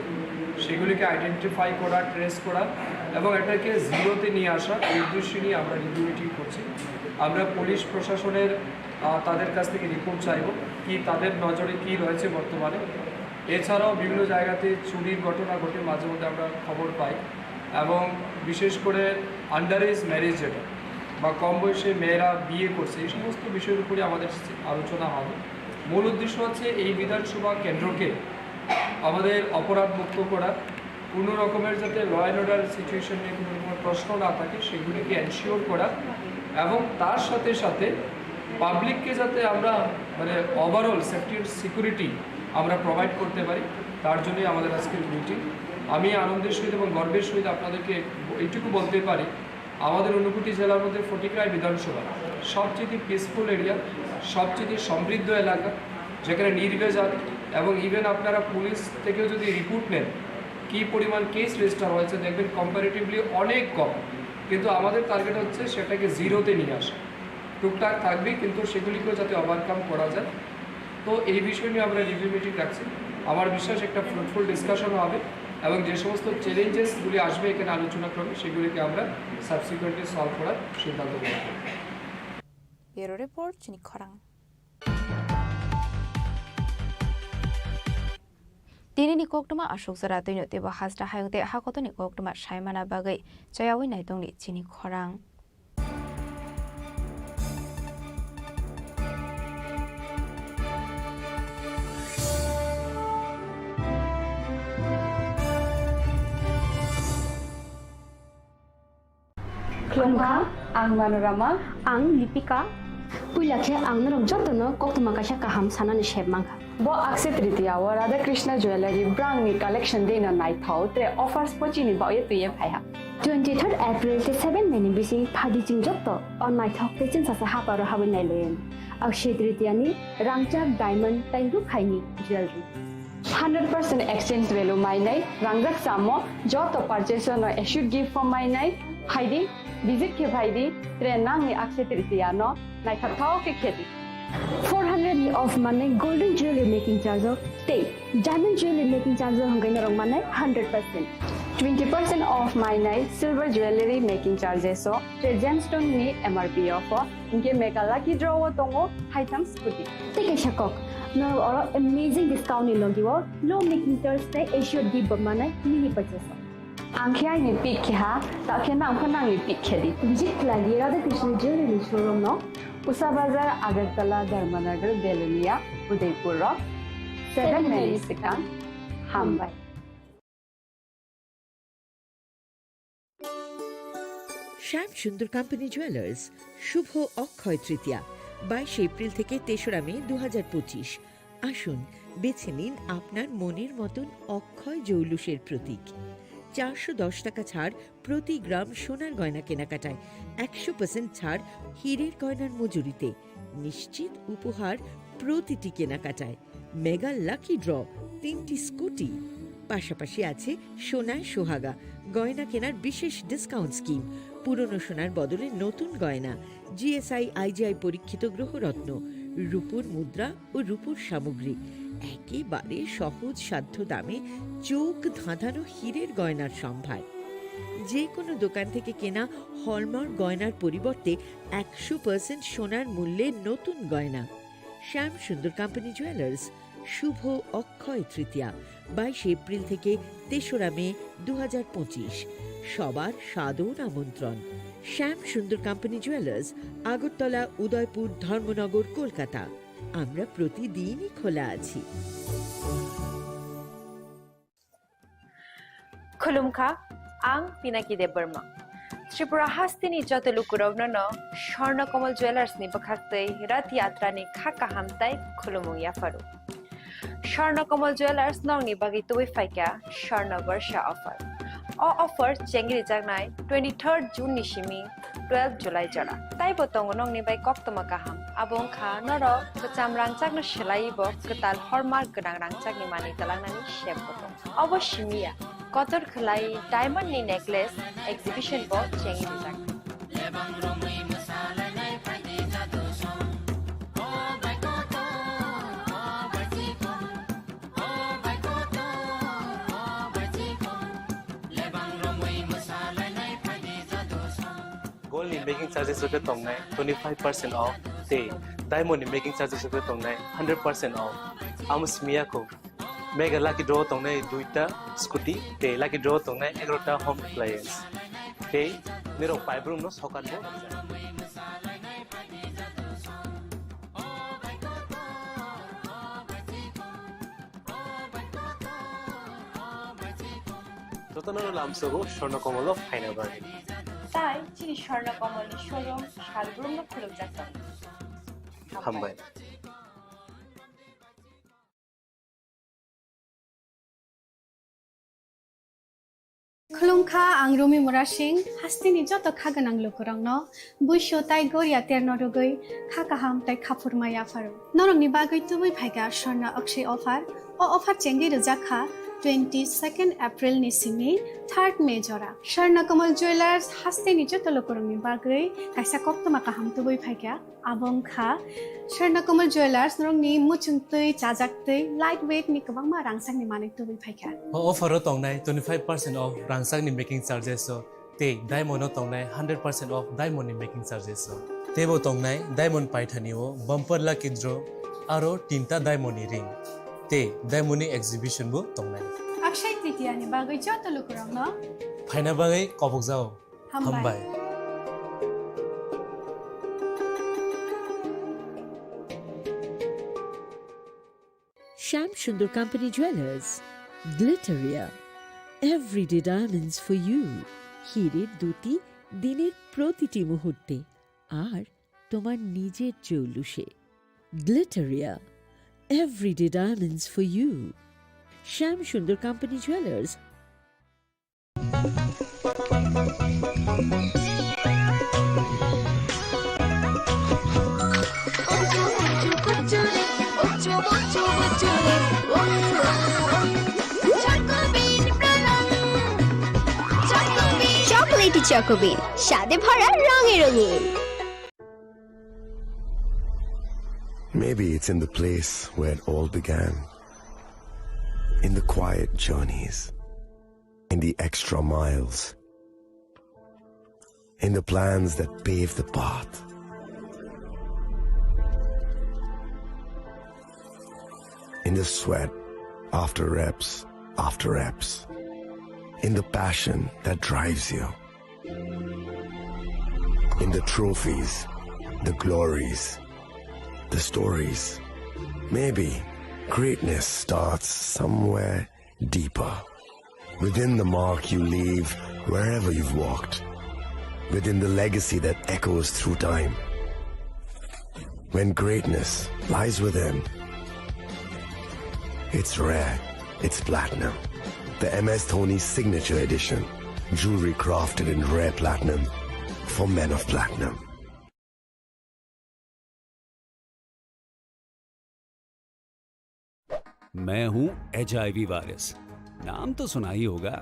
সেগুলিকে আইডেন্টিফাই করা, ট্রেস করা এবং এটাকে জিরোতে নিয়ে আসা, এই উদ্দেশ্য নিয়ে আমরা রিভিউ মিটিং করছি। আমরা পুলিশ প্রশাসনের, আহ, তাদের কাছ থেকে রিপোর্ট চাইব, কি তাদের নজরে কি রয়েছে বর্তমানে। এছাড়াও বিভিন্ন জায়গাতে চুরির ঘটনা ঘটে, মাঝে মধ্যে আমরা খবর পাই, এবং বিশেষ করে আন্ডার এজ ম্যারেজ যেটা বা কম বয়সে মেয়েরা বিয়ে করছে, এই সমস্ত বিষয়ের উপরে আমাদের আলোচনা হবে। মূল উদ্দেশ্য হচ্ছে এই বিধানসভা কেন্দ্রকে আমাদের অপরাধ মুক্ত করা, কোনো রকমের যাতে ল অ্যান্ড অর্ডার সিচুয়েশন নিয়ে কোনো রকমের প্রশ্ন না থাকে, সেগুলিকে এনশিওর করা এবং তার সাথে সাথে পাবলিককে যাতে আমরা, মানে, ওভারঅল সেফটি সিকিউরিটি আমরা প্রোভাইড করতে পারি, তার জন্যই আমাদের আজকের মিটিং। আমি আনন্দের সহিত এবং গর্বের সহিত আপনাদেরকে এইটুকু বলতে পারি, আমাদের ঊনকোটি জেলার মধ্যে ফটিকরায় বিধানসভা সবচেয়ে পিসফুল এরিয়া, সবচেয়ে সমৃদ্ধ এলাকা, যেখানে নির্ভেজাল এবং ইভেন আপনারা পুলিশ থেকেও যদি রিপোর্ট নেন, কী পরিমাণ কেস রেজিস্টার হয়েছে, দেখবেন কম্পারেটিভলি অনেক কম। কিন্তু আমাদের টার্গেট হচ্ছে সেটাকে জিরোতে নিয়ে আসা। টুকটাক থাকবে, কিন্তু সেগুলিকেও যাতে ওভারকাম করা যায়। তো এই বিষয় নিয়ে আমরা রিভিউ মিটিং রাখছি। আমার বিশ্বাস একটা ফ্রুটফুল ডিসকাশন হবে এবং যে সমস্ত চ্যালেঞ্জেসগুলি আসবে এখানে আলোচনা ক্রমে, সেগুলিকে আমরা সাবসিকুয়েন্টলি সলভ করার সিদ্ধান্ত গ্রহণ করব। Bureau Report, Chini Khorang. Tini ni koktwma aswk jora twino teibo hasta hayung tei hakotoni koktwma saimana bagwi chayawi naitongni chini khorang. Khulumkha, ang Manorama. Ang Lipika. Puila khe ang norok jotono koktwma kaisa kaham sanani sep mankha. Bo Akshaya Tritiya o Radha Krishna Jewellery brangni collection dino naithok tre offers pochini baoye twiye phaiha. Twenty third April tei seven May ni bising phaidi chwng jotto o naithok tei chwngsasa haparo habwi nailayan. Akshaya Tritiya ni rangchak diamond tei rukhaini jewellery. Hundred percent exchange value mainai, rangjak samo joto purchase no assured gift form mainai, phaidi, visit khe phaidi, tre nangni Akshaya Tritiya no naithok thok khe khedi. Four hundred ni off manai golden jewelry making charge o tei diamond jewelry making charge o hwnkhai norok manai hundred percent. Twenty percent off mainai silver jewelry making charges o tre gemstone ni M R P off o, hinkhe mega lucky draw o tongo haitham scooty. Tei kaisa kok, norok oro amazing discount ni logi o low making charge tei assured gift bo manai mini purchase o. Ang khe aini pick khe ha, ta khe nang khe nangni pick khe di. Visit khlai di Radha Krishna Jewelry ni showroom no, Usa Bazar, Agartala, Dharmanagar, Belonia, Udaipur rok, seven May ni swkang. Hambai. শ্যাম সুন্দর company jewellers, শুভ অক্ষয় তৃতীয়া, বাইশে এপ্রিল থেকে তেসরা মে দু হাজার পঁচিশ। আসুন, বেছে নিন আপনার মনের মতন অক্ষয় জৌলুসের প্রতীক। চারশো দশ টাকা ছাড় প্রতি গ্রাম সোনার গয়না কেনাকাটায়, একশো পার্সেন্ট ছাড় হীরের গয়নার মজুরিতে, নিশ্চিত উপহার প্রতিটি কেনাকাটায়, মেগা লাকি ড্র, তিনটি স্কুটি, পাশাপাশি আছে সোনায় সোহাগা, গয়না কেনার বিশেষ ডিসকাউন্ট স্কিম, পুরনো সোনার বদলে নতুন গয়না, G S I I G I পরীক্ষিত গ্রহরত্ন, রূপোর মুদ্রা ও রূপোর সামগ্রী, একেবারে সহজ সাধ্য দামে চোখ ধাঁধানো হীরের গয়নার সম্ভার। যে কোনো দোকান থেকে কেনা হলমার্ক গয়নার পরিবর্তে একশো পার্সেন্ট সোনার মূল্যে নতুন গয়না। শ্যাম সুন্দর কোম্পানি জুয়েলার্স, শুভ অক্ষয় তৃতীয়া, বাইশে এপ্রিল থেকে তেসরা মে দু হাজার পঁচিশ। সবার সাদর আমন্ত্রণ। শ্যাম সুন্দর কোম্পানি জুয়েলার্স, আগরতলা, উদয়পুর, ধর্মনগর, কলকাতা। আমরা প্রতিদিনই খোলা আছি। Khulumkha, ang Pinaki Debbarma. Tripura hasteni joto lukurokno no Swarna Kamal Jewellers ni bwkhaktwi Rath Yatra ni kha kaham tai khulumung yapharu. Swarna Kamal Jewellers nokni bagwi tubui phaikha Swarna Barsha offer. O offer chengri jaknai twenty third June ni simi twelve July jora. Taibo tongo nokni bai koktwma kaham. Abo wngkha norok kwcham rangchakno swlaiwi bo kwtal hallmark gwnang rangchakni manwi twlangnani sep bo tongo. Obo simi ya, kotor khwlai diamond ni necklace exhibition bo chengwi rijak. Gold ni making charges rok khe tongnai twenty five percent off tei diamond ni making charges rok khe tongnai hundred percent off. Amo simi ya kho. Mega lucky draw tongnai duita scooty tei lucky draw tongnai egarota home appliance. Tei nirok paibrum no sokat bo. Jotono lamsogo Swarna Kamal o phaina bagwi. Tai chini Swarna Kamal ni showroom salbrum no khulumjak tongo. Hambai. Khulumkha, ang Rumi Murasing, hasteni joto kha gwnang lukurokno buisu tai goria terno rwgwi kha kaham tai kha phurma yapharu. Norokni bagwi tubui phaikha Swarna Akshaya offer. O offer chengwi rwjak kha twenty second April ni simi third May jora. Swarna Kamal Jewellers hasteni joto lukurokni bagwi kaisa koktwma kaham tubui phaikha. Abo wngkha Swarna Kamal Jewellers, norokni muchungtwi, chajaktwi, light weight ni kwbangma rangchakni manwi tubui phaikha. O offer o tongnai twenty five percent off rangchakni making charges o tei diamond o tongnai hundred percent off diamond ni making charges o. Teibo tongnai diamond paithani o bumper lucky draw aro tinta diamond ni ring tei diamond ni exhibition bo tongnai. Akshaya Tritiya ni bagwi joto lukurokno phaina bagwi kobokjao. Hambai. Hambai. Shyam Sundar Company Jewelers, Glitteria, everyday diamonds for you. Hire duti দিনের প্রতিটি মুহূর্তে আর তোমার নিজের জৌলুসে। Glitteria, everyday diamonds for you. শ্যাম সুন্দর company jewellers. Chocolatey চকোবিন, স্বাদে ভরা, রঙে রঙিন। Maybe it's in the place where it all began. In the quiet journeys, in the extra miles, in the plans that pave the path, in the sweat after reps after reps, in the passion that drives you, in the trophies, the glories, the stories. Maybe greatness starts somewhere deeper. Within the mark you leave wherever you've walked. Within the legacy that echoes through time. When greatness lies within, it's rare, it's platinum. The M S Dhoni Signature Edition. Jewelry crafted in rare platinum for men of platinum. मैं हूं HIV virus, नाम तो सुना ही होगा।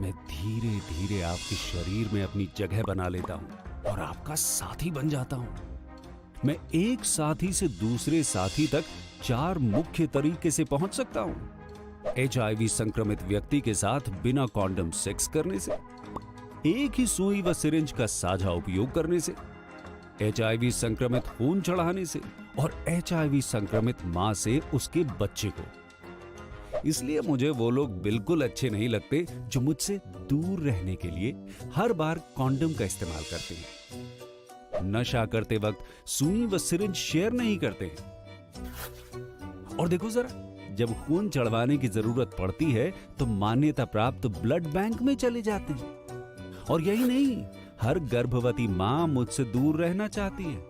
मैं धीरे धीरे आपके शरीर में अपनी जगह बना लेता हूं और आपका साथी बन जाता हूं। मैं एक साथी से दूसरे साथी तक चार मुख्य तरीके से पहुंच सकता हूं। एचआईवी संक्रमित व्यक्ति के साथ बिना कॉन्डम सेक्स करने से, एक ही सुई व सिरिंज का साझा उपयोग करने से, एचआईवी संक्रमित खून चढ़ाने से और एचआईवी संक्रमित मां से उसके बच्चे को। इसलिए मुझे वो लोग बिल्कुल अच्छे नहीं लगते जो मुझसे दूर रहने के लिए हर बार कॉन्डम का इस्तेमाल करते हैं, नशा करते वक्त सुई व सिरिंज शेयर नहीं करते हैं। और देखो जरा, जब खून चढ़वाने की जरूरत पड़ती है तो मान्यता प्राप्त ब्लड बैंक में चले जाते हैं। और यही नहीं, हर गर्भवती मां मुझसे दूर रहना चाहती है,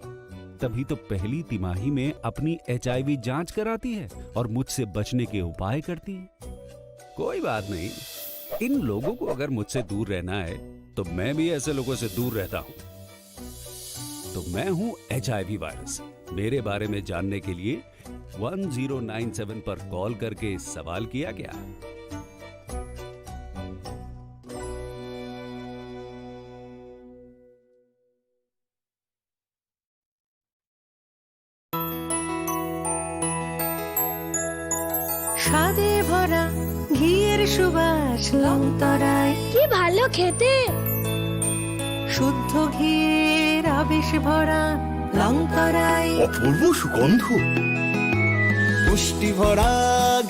तभी तो पहली तिमाही में अपनी एचआईवी जांच कराती है और मुझसे बचने के उपाय करती है। कोई बात नहीं, इन लोगों को अगर मुझसे दूर रहना है तो मैं भी ऐसे लोगों से दूर रहता हूं। तो मैं हूं एचआईवी वायरस। मेरे बारे में जानने के लिए वन ज़ीरो नाइन सेवन पर कॉल करके सवाल किया क्या? স্বাদে ভরা ঘিয়ের সুবাস লংতরাই। কি ভালো খেতে! শুদ্ধ ঘিয়ের আবেশ ভরা লংতরাই। অপূর্ব সুগন্ধ। পুষ্টি ভরা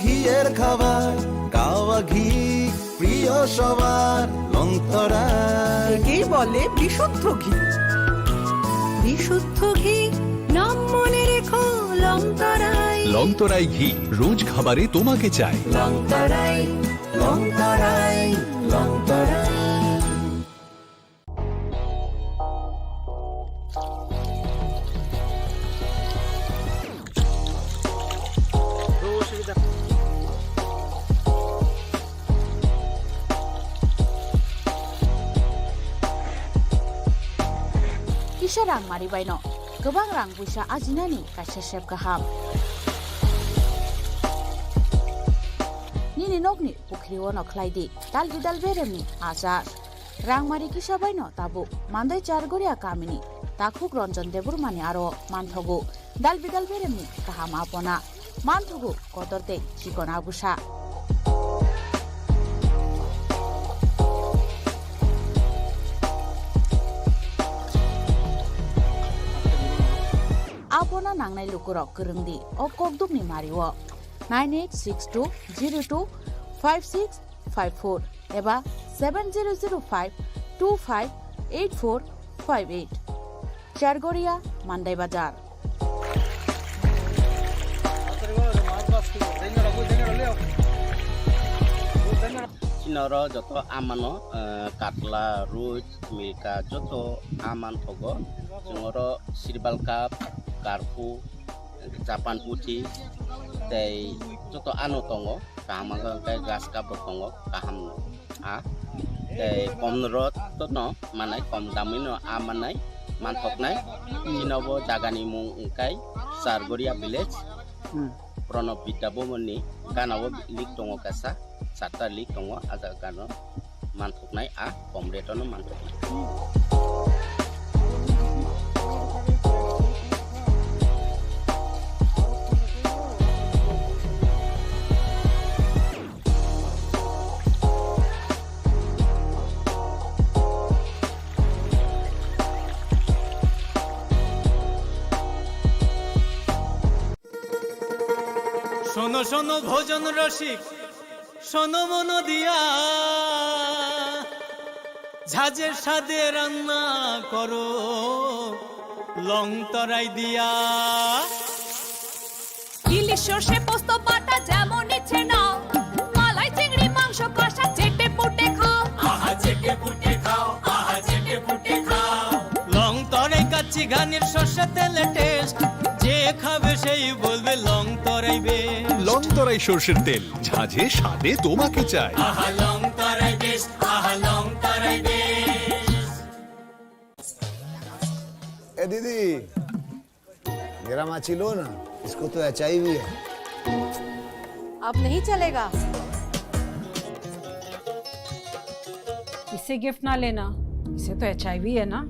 ঘিয়ের খাবার, গাওয়া ঘি প্রিয় সবার লংতরাই। একেই বলে বিশুদ্ধ ঘি। বিশুদ্ধ ঘি, নাম মনে রেখো লংতরাই। লংতরাই ঘি, রোজ খাবারে তোমাকে চাই। লংতরাই, লংতরাই, লংতরাই। Kisa rang mari baino kwbang rang puisa ajinani kaisa sep kaham. Nini nokni pukhri o no khlai di dal bidal beremni achar. Rangmari kisa baino tabuk Mandai Chargoria kamini takhuk Ranjan Debbarmani aro manthogo dal bidal beremni kaham apona, manthogo kotor tei chikon agusa. Apona nangnai lukurok kwrwng di o kokdukni mario nine eight six two zero two five six five four eba seven zero zero five two five eight four five eight. Chargoria, Mandai Bazar. Noro joto amano, eh, katla, ruj, milka joto aman thogo. Chwng oro sirbal cup, karpu, Japan puthi tei joto ano tongo. Kaham wngkha hwnkhe grass cup rok tongo, kaham a. Tei kom rok to no manai, kom damwi no a manai, manthoknai. Chini bo jagani mung wngkha Chargoria village. Hmm. Pranab Vidya Bhavan ni gana o lake tongo kaisa, charta lake tongo, a jaga gana o manthoknai, a kom rate o no manthoknai. শোনো শোনো ভোজন রসিক, শোনো মন দিয়া, ঝাঁঝের স্বাদে রান্না করো লং তরাই দিয়া। ইলিশ সর্ষে পোস্ত বাটা যেমন ইচ্ছে নাও, মালাই চিংড়ি মাংস কষা চেটে পুটে খাও। আহা চেটে পুটে খাও, আহা চেটে পুটে খাও। লং তরাই কাচ্চি ঘানির সর্ষে তেলে টেস্ট, যে খাবে সেই বলবে লং তরাই বেশ। লং তরাই সর্ষের তেল, ঝাঁঝে স্বাদে তোমাকে চাই। আহা লং তরাই বেশ, আহা লং তরাই বেশ। ए दीदी, मेरा माची लो ना, इसको तो एचआईवी है। अब नहीं चलेगा। इसे गिफ्ट ना लेना, इसे तो एचआईवी है ना।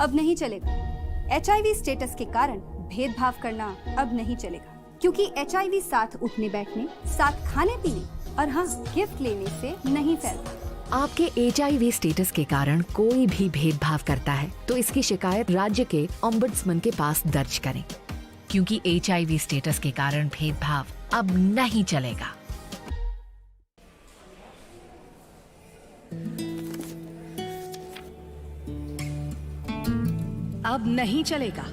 अब नहीं चलेगा। एचआईवी स्टेटस के कारण भेदभाव करना अब नहीं चलेगा, क्योंकि एचआईवी साथ उठने बैठने, साथ खाने पीने और हाँ, गिफ्ट लेने से नहीं फैलता। आपके एचआईवी स्टेटस के कारण कोई भी भेदभाव करता है, तो इसकी शिकायत राज्य के ओम्बड्समैन के पास दर्ज करें, क्योंकि एचआईवी स्टेटस के कारण भेदभाव अब नहीं चलेगा। अब नहीं चलेगा।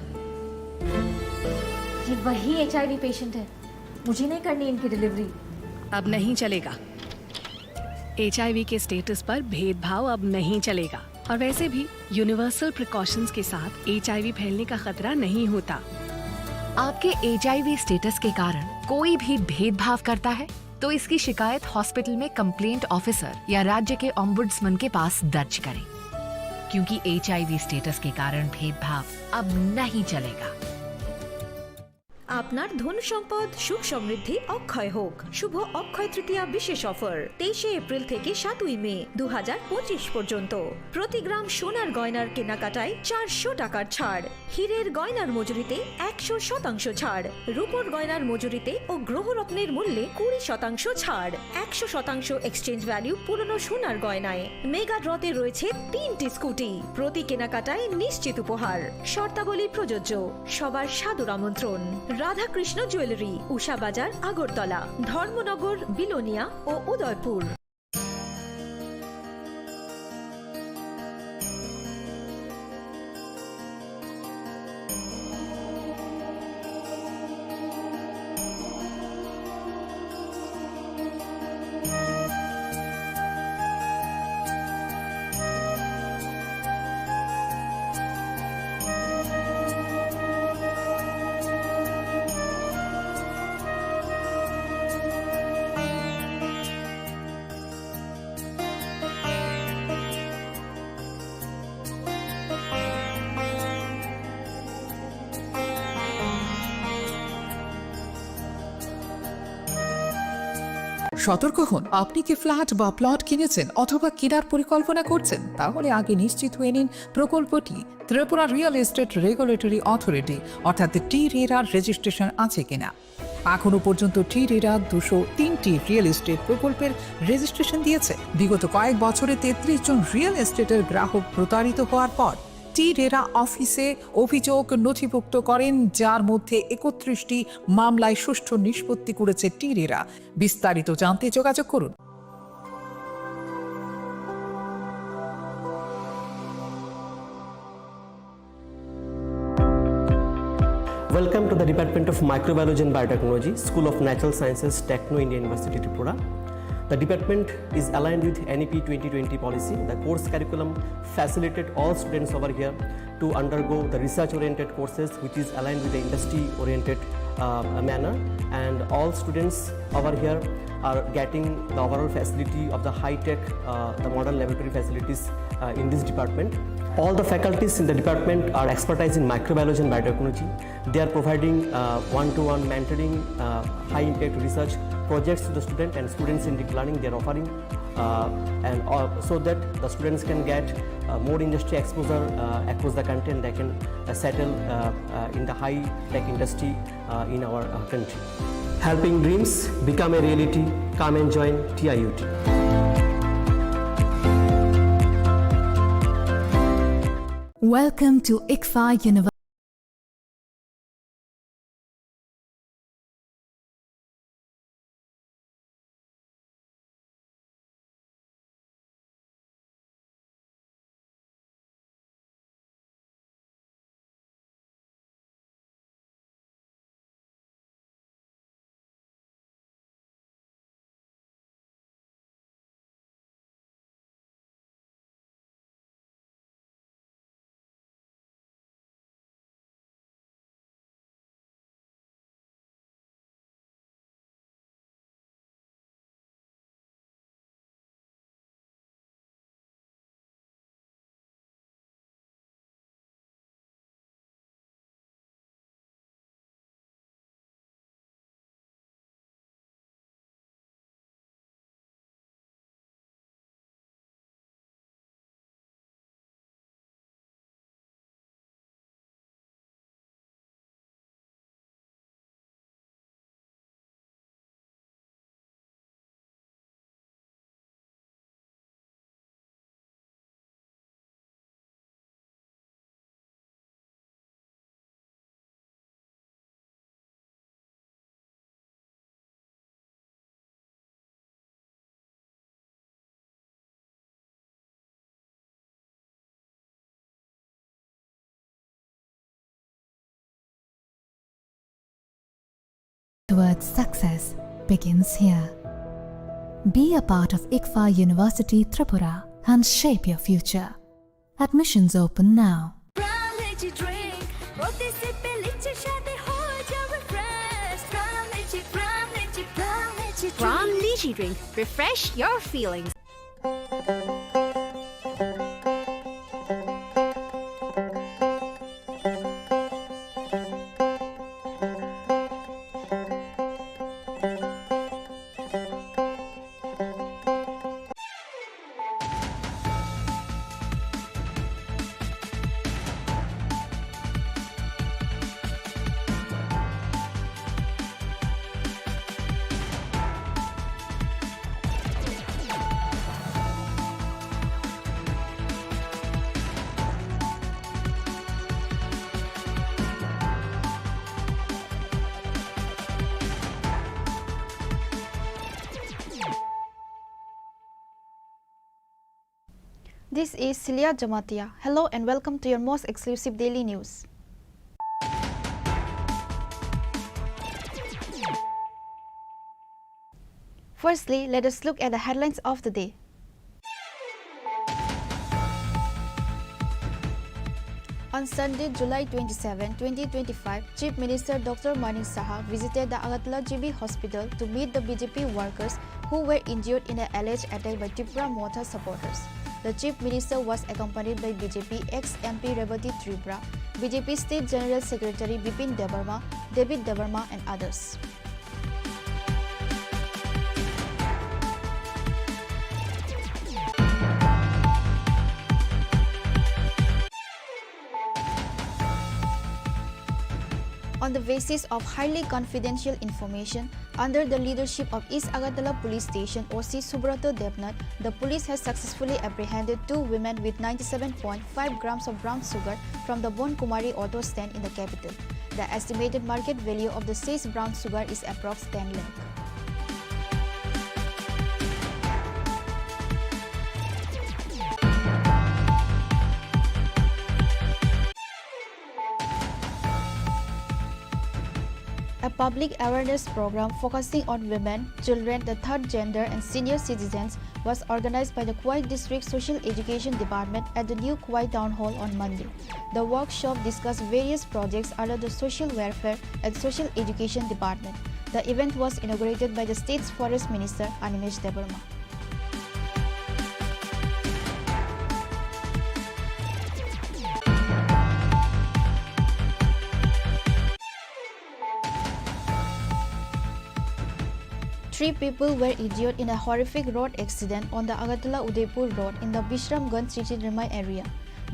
ये वही एचआईवी पेशेंट है, मुझे नहीं करनी इनकी डिलीवरी। अब नहीं चलेगा। एचआईवी के स्टेटस पर भेदभाव अब नहीं चलेगा। और वैसे भी यूनिवर्सल प्रिकॉशंस के साथ एचआईवी फैलने का खतरा नहीं होता। आपके एचआईवी स्टेटस के कारण कोई भी भेदभाव करता है, तो इसकी शिकायत हॉस्पिटल में कंप्लेंट ऑफिसर या राज्य के ओम्बुड्समैन के पास दर्ज करें, क्योंकि एचआईवी स्टेटस के कारण भेदभाव अब नहीं चलेगा। আপনার ধন সম্পদ সুখ সমৃদ্ধি অক্ষয় হোক। শুভ অক্ষয় তৃতীয়া বিশেষ অফার তেইশে এপ্রিল থেকে সাতই মে দু হাজার পঁচিশ পর্যন্ত। প্রতি গ্রাম সোনার গয়নার কেনাকাটায় চারশো টাকার ছাড়, হীরের গয়নার মজুরিতে একশো শতাংশ ছাড়, রূপোর গয়নার মজুরিতে ও গ্রহরত্নের মূল্যে কুড়ি শতাংশ ছাড়, একশো শতাংশ এক্সচেঞ্জ ভ্যালু পুরনো সোনার গয়নায়। মেগা ড্রতে রয়েছে তিনটি স্কুটি, প্রতি কেনাকাটায় নিশ্চিত উপহার। শর্তাবলী প্রযোজ্য। সবার সাদর আমন্ত্রণ। রাধাকৃষ্ণ জুয়েলারি, উষা বাজার, আগরতলা, ধর্মনগর, বিলোনিয়া ও উদয়পুর। সতর্ক হন, আপনি কি ফ্ল্যাট বা প্লট কিনেছেন অথবা কেনার পরিকল্পনা করছেন? তাহলে আগে নিশ্চিত হয়ে নিন প্রকল্পটি Tripura real estate regulatory authority অর্থাৎ টি রেরার রেজিস্ট্রেশন আছে কিনা। এখনও পর্যন্ত টি রেরা দুশো তিনটি রিয়েল এস্টেট প্রকল্পের রেজিস্ট্রেশন দিয়েছে। বিগত কয়েক বছরে তেত্রিশ জন রিয়েল এস্টেটের গ্রাহক প্রতারিত হওয়ার পর টি রেরা অফিসে অভিযোগ নথিভুক্ত করেন, যার মধ্যে একত্রিশটি মামলায় সুষ্ঠু নিষ্পত্তি করেছে টি রেরা। বিস্তারিত জানতে যোগাযোগ করুন। Welcome to the Department of Microbiology and Biotechnology, School of Natural Sciences, Techno India University, Tripura. The department is aligned with N E P twenty twenty policy. The course curriculum facilitate all students over here to undergo the research-oriented courses, which is aligned with the industry-oriented, uh, manner. And all students over here are getting the overall facility of the high-tech, uh, the modern laboratory facilities, uh, in this department. All the faculties in the department are expertise in microbiology and biotechnology. They are providing, uh, one-to-one mentoring, uh, high-impact research projects to the student and students-centric learning they are offering, uh, and, uh, so that the students can get, uh, more industry exposure, uh, across the country, and they can, uh, settle, uh, uh, in the high-tech industry, uh, in our, uh, country. Helping dreams become a reality. Come and join T I U T. Welcome to ICFAR University. Towards success begins here. Be a part of ICFAR University Tripura and shape your future. Admissions open now. Prime Lychee drink, প্রতি সিপে লিচির স্বাদে হয়ে যাবে fresh। Prime Lychee, Prime Lychee, Prime Lychee drink। Prime Lychee drink, refresh your feelings. This is Celia Jamatia. Hello and welcome to your most exclusive daily news. Firstly, let us look at the headlines of the day. On Sunday, July twenty-seven, twenty twenty-five, Chief Minister Doctor Manik Saha visited the Agartala G B Hospital to meet the B J P workers who were injured in the alleged attack by Tipra Motha supporters. The Chief Minister was accompanied by B J P ex-M P Rebati Tripura, B J P State General Secretary Bipin Debbarma, David Debbarma and others. On the basis of highly confidential information, under the leadership of East Agartala Police Station O C Subrata Debnath, the police has successfully apprehended two women with ninety-seven point five grams of brown sugar from the Bon Kumari auto stand in the capital. The estimated market value of the seized brown sugar is approx ten lakh. A public awareness program focusing on women, children, the third gender, and senior citizens was organized by the Khowai District Social Education Department at the new Khowai Town Hall on Monday. The workshop discussed various projects under the Social Welfare and Social Education Department. The event was inaugurated by the state's Forest Minister Animesh Debbarma. Three people were injured in a horrific road accident on the Agartala Udaipur road in the Bishramganj Chichirmai area.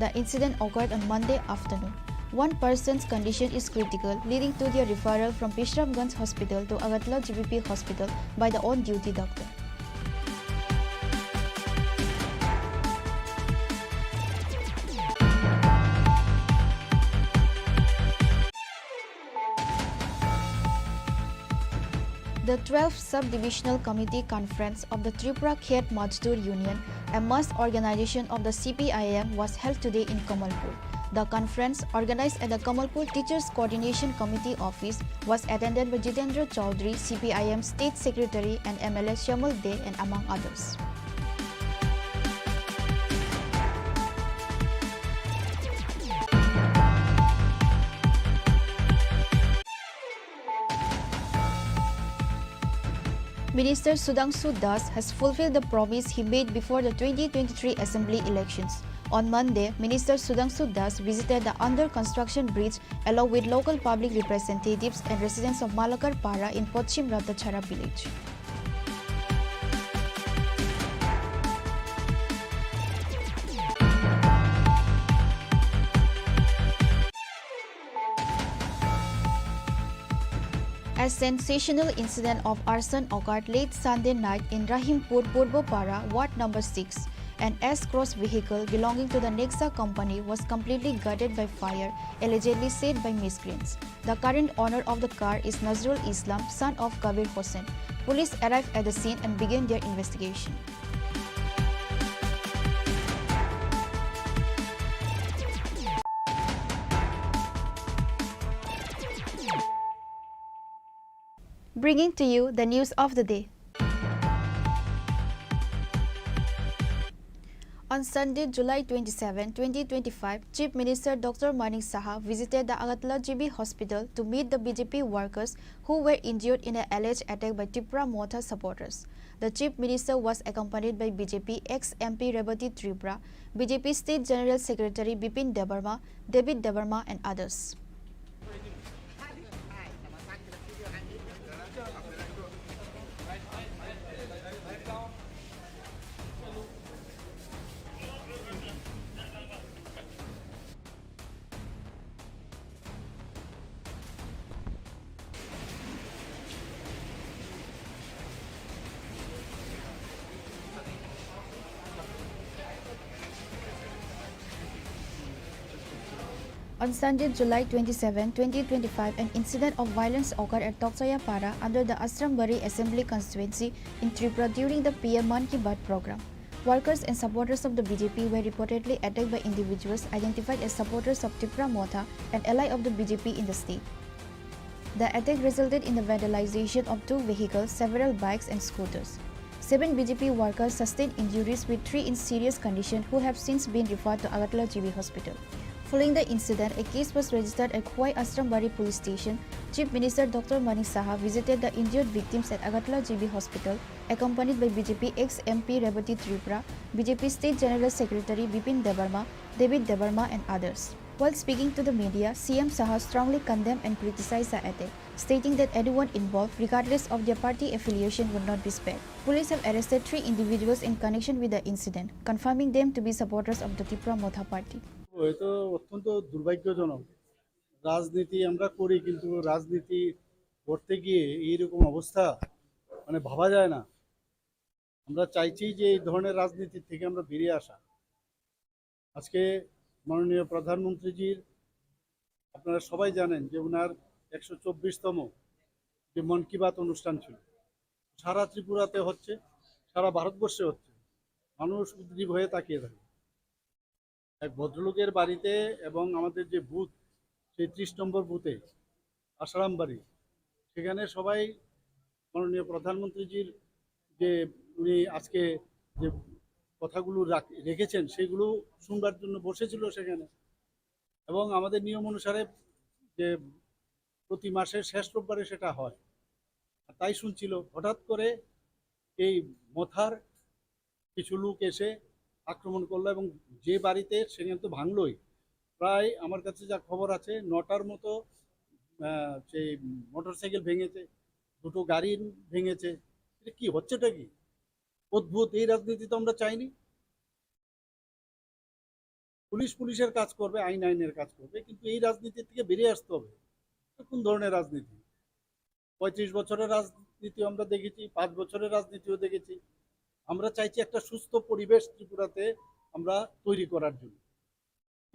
The incident occurred on Monday afternoon. One person's condition is critical, leading to their referral from Bishramganj Hospital to Agartala G B P Hospital by the on-duty doctor. The twelfth Sub-Divisional Committee Conference of the Tripura Khet Mazdoor Union, a mass organization of the C P I M, was held today in Kamalpur. The conference, organized at the Kamalpur Teachers Coordination Committee office, was attended by Jitendra Chaudhary, C P I M State Secretary, and M L A Shyamul Dey, and among others. Minister Sudhangshu Das has fulfilled the promise he made before the twenty twenty-three assembly elections. On Monday, Minister Sudhangshu Das visited the under construction bridge along with local public representatives and residents of Malakar Para in Pochim Ratachhara village. A sensational incident of arson occurred late Sunday night in Rahimpur Purbo Para, Ward number six. An S-Cross vehicle belonging to the Nexa company was completely gutted by fire, allegedly set by miscreants. The current owner of the car is Nazrul Islam, son of Kabir Hossain. Police arrived at the scene and began their investigation. Bringing to you the news of the day. On Sunday, July twenty-seven, twenty twenty-five, Chief Minister Doctor Manik Saha visited the Agartala G B Hospital to meet the B J P workers who were injured in an alleged attack by Tipra Motha supporters. The Chief Minister was accompanied by B J P ex-M P Rebati Tripura, B J P State General Secretary Bipin Debbarma, David Debbarma, and others. On Sunday, July twenty-seven, twenty twenty-five, an incident of violence occurred at Tokchaya Para under the Ashrambari Assembly Constituency in Tripura during the P M Mann Ki Baat program. Workers and supporters of the B J P were reportedly attacked by individuals identified as supporters of Tipra Motha, an ally of the B J P in the state. The attack resulted in the vandalization of two vehicles, several bikes and scooters. Seven B J P workers sustained injuries, with three in serious condition who have since been referred to Agartala G B Hospital. Following the incident, a case was registered at Khowai Ashrambari Police Station. Chief Minister Doctor Manik Saha visited the injured victims at Agartala G B Hospital, accompanied by B J P ex-M P Rebati Tripura, B J P State General Secretary Bipin Debbarma, David Debbarma and others. While speaking to the media, C M Saha strongly condemned and criticized the attack, stating that anyone involved, regardless of their party affiliation, would not be spared. Police have arrested three individuals in connection with the incident, confirming them to be supporters of the Tipra Motha party. এটা অত্যন্ত দুর্ভাগ্যজনক। রাজনীতি আমরা করি, কিন্তু রাজনীতি করতে গিয়ে এইরকম অবস্থা, মানে, ভাবা যায় না। আমরা চাইছি যে এই ধরনের রাজনীতি থেকে আমরা বেরিয়ে আসা। আজকে মাননীয় প্রধানমন্ত্রীজির, আপনারা সবাই জানেন যে ওনার একশো চব্বিশতম যে মন কি বাত অনুষ্ঠান ছিল, সারা ত্রিপুরাতে হচ্ছে, সারা ভারতবর্ষে হচ্ছে। মানুষ উদ্গ্রীব হয়ে তাকিয়ে থাকে। এক ভদ্রলোকের বাড়িতে এবং আমাদের যে বুথ, সেই ত্রিশ নম্বর বুথে, আশারাম বাড়ি, সেখানে সবাই মাননীয় প্রধানমন্ত্রীজির যে উনি আজকে যে কথাগুলো রাখ-, রেখেছেন, সেগুলো শুনবার জন্য বসেছিল সেখানে। এবং আমাদের নিয়ম অনুসারে যে প্রতি মাসের শেষ রোববারে সেটা হয়। আর তাই শুনছিল, হঠাৎ করে এই মথার কিছু লোক এসে আক্রমণ করলো এবং যে বাড়িতে, সেখানে তো ভাঙলোই, প্রায় আমার কাছে যা খবর আছে নটার মতো, আহ, সেই মোটরসাইকেল ভেঙেছে, দুটো গাড়ি ভেঙেছে। এটা কি হচ্ছেটা কি? অদ্ভুত, এই রাজনীতি তো আমরা চাইনি। পুলিশ পুলিশের কাজ করবে, আইন আইনের কাজ করবে, কিন্তু এই রাজনীতি থেকে বেরিয়ে আসতে হবে। এটা কোন ধরনের রাজনীতি? পঁয়ত্রিশ বছরের রাজনীতি আমরা দেখেছি, পাঁচ বছরের রাজনীতিও দেখেছি। আমরা চাইছি একটা সুস্থ পরিবেশ ত্রিপুরাতে আমরা তৈরি করার জন্য।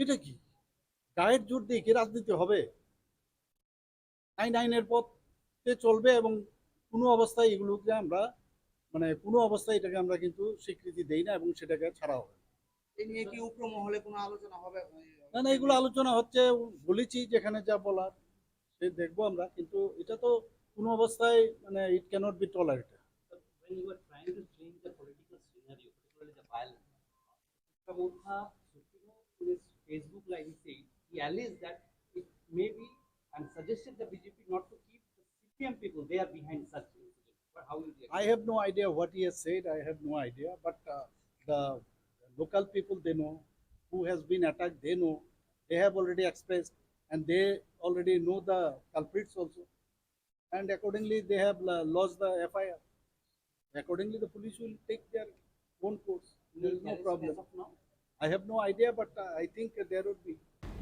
এটা কি গায়ের জোর দিয়ে কি রাজনীতি হবে? আইন আইনের পথে চলবে এবং কোনো অবস্থায় এগুলোকে আমরা, মানে, কোনো অবস্থায় এটাকে আমরা কিন্তু স্বীকৃতি দেই না এবং সেটাকে ছাড়া হবে। এ নিয়ে কি উপর মহলে কোনো আলোচনা হবে? না, না, এগুলো আলোচনা হচ্ছে, বলেছি যেখানে যা বলার সে দেখবো আমরা, কিন্তু এটা তো কোনো অবস্থায়, মানে, it cannot be tolerated. When you are trying to change the political scenario, particularly the violence, Subra Motha, Supremo, in his Facebook live, he said, he alleged that it may be and suggested the B J P not to keep the C P M people, they are behind such incidents. But how you react? I have no idea what he has said. I have no idea. But, uh, the local people, they know who has been attacked. They know. They have already expressed, and they already know the culprits also. And accordingly, they have lo-, lodged the F I R. Accordingly, the police will take their own course. There is no problem. As of now? I have no idea, but, uh, I think there would be.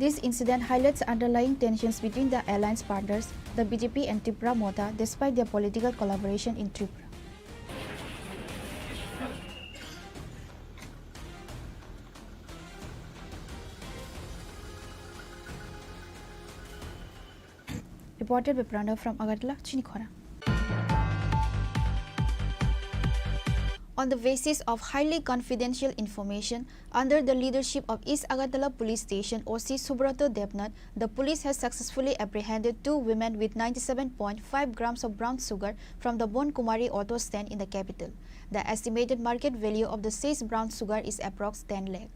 This incident highlights underlying tensions between the alliance partners, the B J P and Tipra Motha, despite their political collaboration in Tripura. Reported by Pranav from Agartala, Chinikhora. On the basis of highly confidential information, under the leadership of East Agartala Police Station O C Subroto Debnath, the police has successfully apprehended two women with ninety-seven point five grams of brown sugar from the Bon Kumari auto stand in the capital. The estimated market value of the seized brown sugar is approx ten lakh.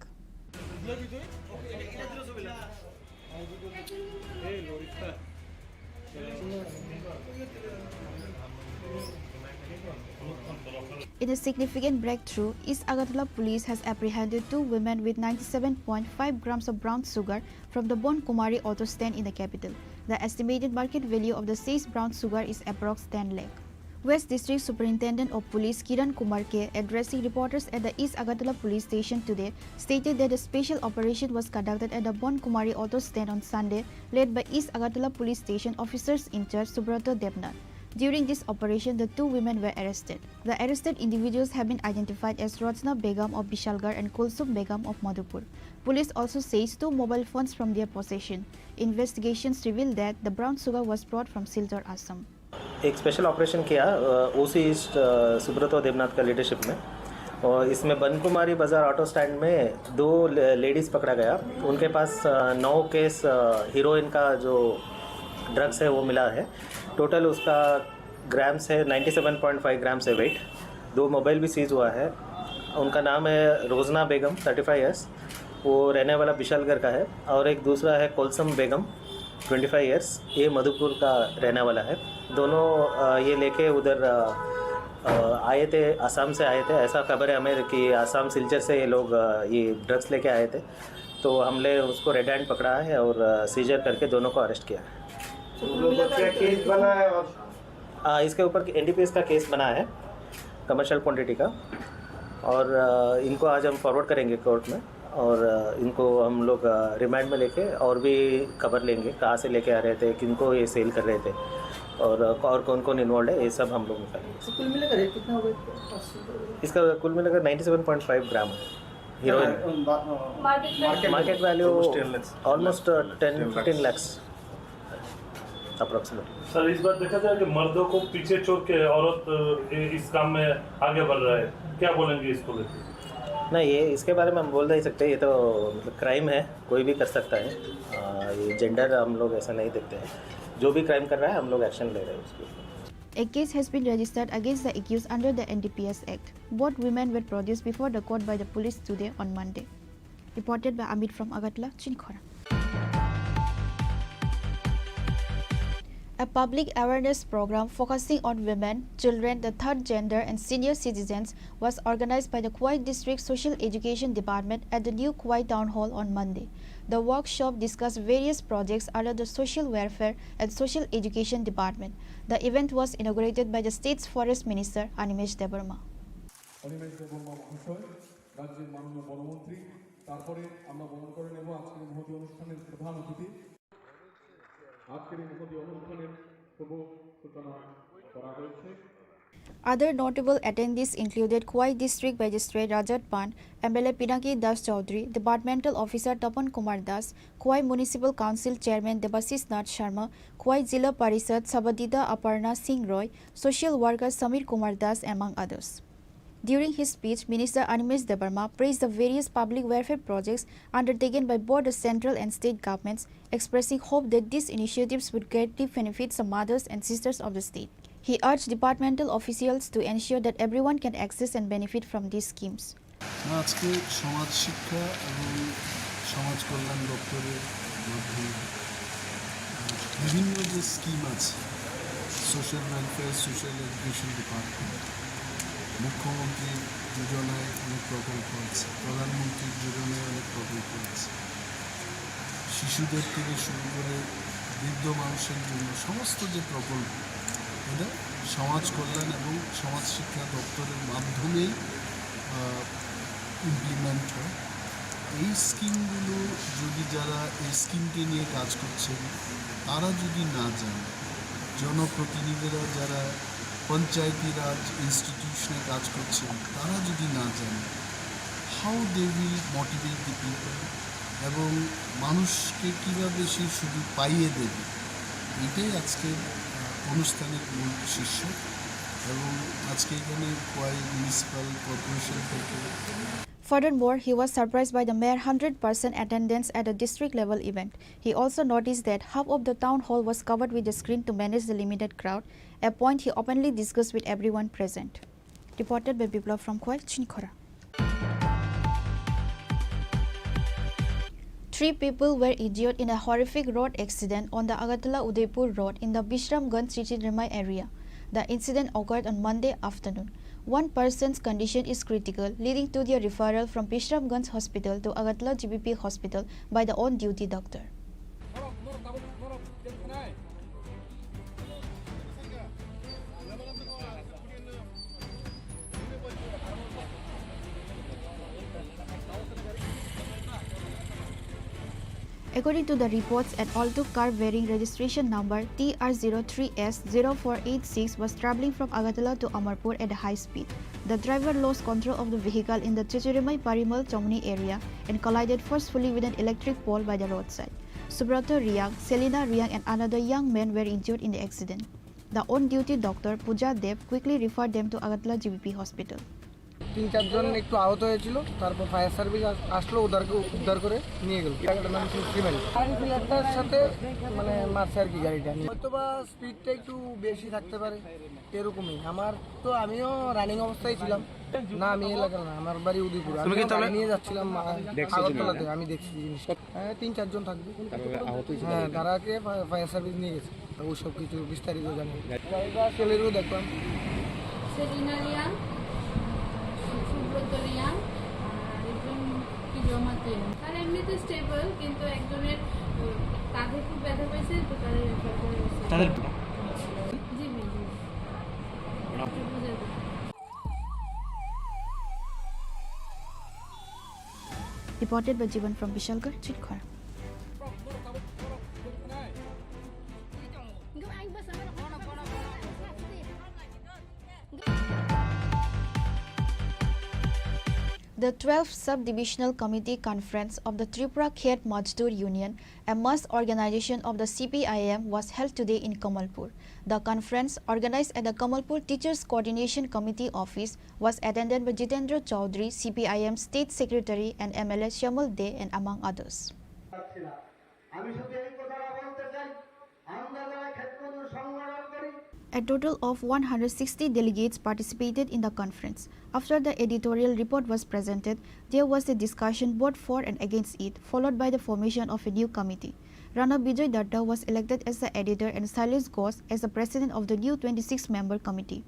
In a significant breakthrough, East Agartala police has apprehended two women with ninety-seven point five grams of brown sugar from the Bon Kumari auto stand in the capital. The estimated market value of the seized brown sugar is approx ten lakh. West District Superintendent of Police Kiran Kumar K, addressing reporters at the East Agartala Police Station today, stated that a special operation was conducted at the Bon Kumari auto stand on Sunday, led by East Agartala Police Station officers in charge Subroto Debnath. During this operation, the two women were arrested. The arrested individuals have been identified as Rajna Begum of Bishalgarh and Kulsum Begum of Madhupur. Police also seized two mobile phones from their possession. Investigations revealed that the brown sugar was brought from Silchar, Assam. एक special operation किया ओसी ईस्ट सुब्रतो देवनाथ का लीडरशिप में। और इसमें बनकुमारी बाज़ार auto stand में दो ले-, लेडीज़ पकड़ा गया। उनके पास अ, नौ केस अ, हीरोइन का जो ड्रग्स है, वो मिला है। टोटल उसका ग्राम्स है, ninety seven point five grams है वेट। दो मोबाइल भी सीज हुआ है। उनका नाम है रोजना बेगम, थर्टी फ़ाइव ईयर्स, वो रहने वाला बिशालगढ़ का है। और एक दूसरा है कोलसम बेगम, ट्वेंटी फ़ाइव ईयर्स, ये मधुपुर का रहने वाला है। दोनों अ, ये लेके उधर अ, अ, आए थे, आसाम से आए थे। ऐसा खबर है हमें कि आसाम सिलचर से ये लोग अ, ये ड्रग्स लेके आए थे। तो हमने उसको रेड हैंड पकड़ा है और अ, सीजर करके दोनों को अरेस्ट किया है। तो कुल मिलाकर क्या केस बना है? और हाँ, इसके ऊपर एनडीपीएस का केस बना है, कमर्शियल क्वांटिटी का। और अ, इनको आज हम फॉरवर्ड करेंगे कोर्ट में। और अ, इनको हम लोग अ, रिमांड में लेके और भी खबर लेंगे, कहाँ से लेके आ रहे थे, किनको ये सेल कर रहे थे, और अ, और कौन कौन इन्वॉल्व है, ये सब हम लोग निकालेंगे। तो कुल मिलाकर रेट कितना होगा इसका? इसका कुल मिलाकर नाइंटी सेवन पॉइंट फ़ाइव ग्राम है heroine. Market value almost ten fifteen lakhs approximately. Sir, इस बार देखा जाए कि मर्दों को पीछे छोड़ के औरत, अ, इस काम में आगे बढ़ रहा है, क्या बोलेंगे इसको लेके? नहीं, ये, इसके बारे में हम बोल नहीं सकते, ये तो मतलब क्राइम है, कोई भी कर सकता है। अ, ये जेंडर हम लोग ऐसा नहीं देखते हैं। जो भी क्राइम कर रहा है, हम लोग एक्शन ले रहे हैं उसके ऊपर। A case has been registered against the accused under the N D P S Act. Both women were produced before the court by the police today on Monday. Reported by Amit from Agartala, Chinikhora. A public awareness program focusing on women, children, the third gender, and senior citizens was organized by the Khowai District Social Education Department at the new Khowai Town Hall on Monday. The workshop discussed various projects under the Social Welfare and Social Education Department. The event was inaugurated by the state's Forest Minister Animesh Debbarma. Animesh দেববর্মা মহাশয়, রাজ্যের মাননীয় বনমন্ত্রী, তারপরে আমরা বরণ করে নেব আজকের এই মহতী অনুষ্ঠানের প্রধান অতিথি। আজকের এই মহতী অনুষ্ঠানের শুভ সূচনা করা হয়েছে। Other notable attendees included Khowai District Magistrate Rajat Pant, M L A Pinaki Das Chaudhary, Departmental Officer Tapan Kumar Das, Khowai Municipal Council Chairman Debashish Nath Sharma, Khowai Zilla Parishad Sabadida Aparna Singh Roy, social worker Samir Kumar Das, among others. During his speech, Minister Animesh Debbarma praised the various public welfare projects undertaken by both the central and state governments, expressing hope that these initiatives would greatly benefit the mothers and sisters of the state. He urged departmental officials to ensure that everyone can access and benefit from these schemes. আজকে সমাজ শিক্ষা এবং সমাজ কল্যাণ দপ্তরের মাধ্যমে বিভিন্ন যে স্কিম আছে, social welfare, social education department, মুখ্যমন্ত্রী যোজনায় অনেক প্রকল্প আছে, প্রধানমন্ত্রী যোজনায় অনেক প্রকল্প আছে, শিশুদের থেকে শুরু করে বৃদ্ধ মানুষের জন্য সমস্ত যে প্রকল্প, এটা সমাজ কল্যাণ এবং সমাজ শিক্ষা দপ্তরের মাধ্যমেই ইমপ্লিমেন্ট হয়। এই স্কিমগুলো যদি যারা এই স্কিমটি নিয়ে কাজ করছেন, তারা যদি না যান, জনপ্রতিনিধিরা যারা পঞ্চায়েতি রাজ ইনস্টিটিউশনে কাজ করছেন, তারা যদি না যান, how they will motivate the people এবং মানুষকে কীভাবে সেই সুযোগ পাইয়ে দেবে, এটাই আজকের আহ, অনুষ্ঠানের মূল শীর্ষক। এবং আজকে এখানে খোয়াই মিউনিসিপ্যাল কর্পোরেশন থেকে Furthermore, he was surprised by the mere hundred percent attendance at a district level event. He also noticed that half of the town hall was covered with a screen to manage the limited crowd, a point he openly discussed with everyone present. Reported by Biplab from Khowai, Chinikhora. Three people were injured in a horrific road accident on the Agartala Udaipur road in the Bishramganj Chichirimai area. The incident occurred on Monday afternoon. One person's condition is critical, leading to their referral from Bishramganj Hospital to Agartala G B P Hospital by the on-duty doctor. According to the reports, an Alto car bearing registration number T R zero three S zero four eight six was traveling from Agartala to Amarpur at high speed. The driver lost control of the vehicle in the Chichirimai Parimal Chomni area and collided forcefully with an electric pole by the roadside. Subrata Riang, Selina Riang, and another young man were injured in the accident. The on-duty doctor, Pooja Deb, quickly referred them to Agartala G B P hospital. তিন চারজন একটু আহত হয়েছিল, তারপর fire service আস-, আসলো, ওদেরকে উদ্ধার করে নিয়ে গেল। একটা নাম ছিল ফিমেল। গাড়ি ফিল্যাটটার সাথে মানে মারছে আর কি গাড়িটা। হয়তো বা স্পিডটা একটু বেশি থাকতে পারে, এরকমই। আমার তো, আমিও রানিং অবস্থায় ছিলাম। না, আমি এলাকার না, আমার বাড়ি উদয়পুর। আমি গাড়ি নিয়ে যাচ্ছিলাম, আ, দেখছো তুমি আগরতলাতে, এটা? আমি দেখছি জিনিসটা। হ্যাঁ, তিন চারজন থাকবে। তারপরে আহত হয়েছে হ্যাঁ, তারা? তারাকে ফা-, ফায়ার সার্ভিস নিয়ে গেছে। তো ওই সব কিছু বিস্তারিত জানি। গাড়ি- ছেলেরও দেখলাম। সেলিনা রিয়াং, সুব্রত রিয়াং, আর একজন কি জমাতে। তারা এমনিতে স্টেবল, কিন্তু একজনের, উম, কাঁধে খুব ব্যথা পেয়েছে, তো তাদের রেফার করে গেছে। তাদের জি, জি, জি। একটু বুঝে দিন। Reported by Jiban from Bishalgarh, Chinikhora. The twelfth Sub-Divisional Committee Conference of the Tripura Khet Mazdoor Union, a mass organization of the C P I M, was held today in Kamalpur. The conference, organized at the Kamalpur Teachers Coordination Committee office, was attended by Jitendra Chaudhary, C P I M State Secretary, and M L A Shyamul Dey, and among others. আমি শুধু এই কথাটা বলতে চাই, আমরা যারা A total of one hundred sixty delegates participated in the conference. After the editorial report was presented, there was a discussion both for and against it, followed by the formation of a new committee. Rana Bijoy Datta was elected as the editor and Silas Ghosh as the president of the new twenty-six member committee.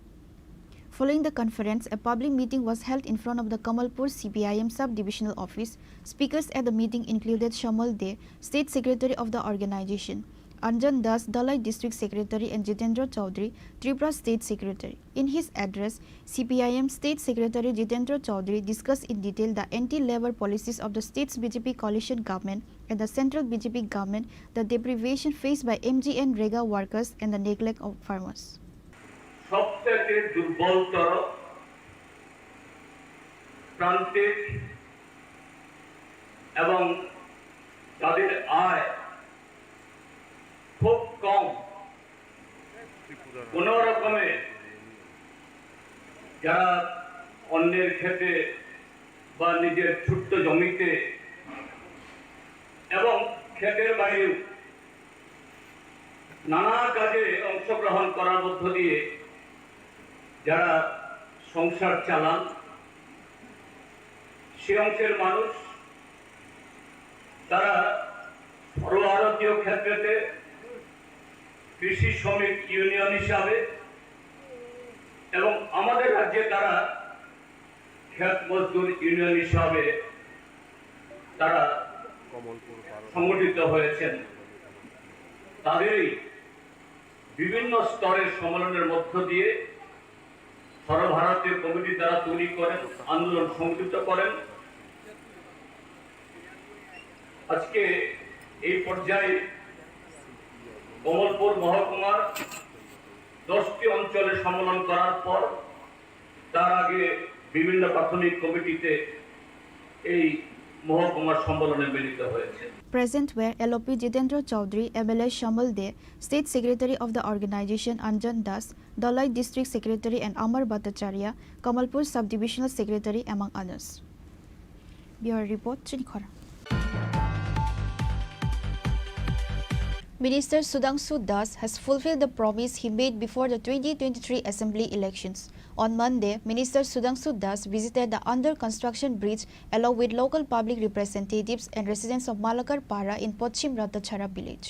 Following the conference, a public meeting was held in front of the Kamalpur C P I M sub-divisional office. Speakers at the meeting included Shamal Dey, State Secretary of the organization, Anjan Das, Dhalai District Secretary, and Jitendra Chaudhary, Tripura State Secretary. In his address, C P I M State Secretary Jitendra Chaudhary discussed in detail the anti-labor policies of the state's B J P coalition government and the central B J P government, the deprivation faced by MGNREGA workers, and the neglect of farmers. সবথেকে দুর্বলতর, প্রান্তিক এবং যাদের আয় খুব কম, কোনো রকমে যারা অন্যের ক্ষেতে বা নিজের ছোট্ট জমিতে এবং ক্ষেতের বাইরেও নানা কাজে অংশগ্রহণ করার মধ্য দিয়ে যারা সংসার চালান, সে অংশের মানুষ, তারা সর্বভারতীয় ক্ষেত্রেতে কৃষি শ্রমিক ইউনিয়ন হিসাবে এবং আমাদের রাজ্যে তারা ক্ষেত মজদুর ইউনিয়ন হিসাবে তারা সংগঠিত হয়েছেন। তাদেরই বিভিন্ন স্তরের সম্মেলনের মধ্য দিয়ে সর্বভারতীয় কমিটি তারা তৈরি করেন, আন্দোলন সংগঠিত করেন। আজকে এই পর্যায়ে কমলপুর মহকুমার দশটি অঞ্চলে সম্মেলন করার পর তার আগে বিভিন্ন প্রাথমিক কমিটিতে এই মহকুমার সম্মেলনে মিলিত হয়েছে। Present were L O P Jitendra Chaudhary, M L A Shamal Dey, State Secretary of the organization Anjan Das, Dhalai District Secretary, and Amar Bhattacharya, Kamalpur Subdivisional Secretary, among others. Bureau Report, Chinikhora. Minister Sudhangshu Das has fulfilled the promise he made before the twenty twenty-three assembly elections. On Monday, Minister Sudhangshu Das visited the under construction bridge along with local public representatives and residents of Malakar Para in Pochim Ratachara village.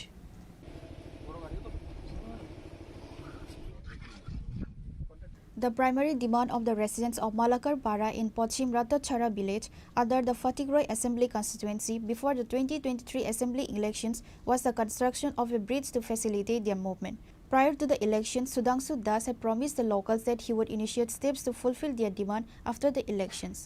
The primary demand of the residents of Malakar Para in Pochim Ratachara village under the Fatikroi Assembly Constituency before the twenty twenty-three assembly elections was the construction of a bridge to facilitate their movement. Prior to the election, Sudhangshu Das had promised the locals that he would initiate steps to fulfill their demand after the elections.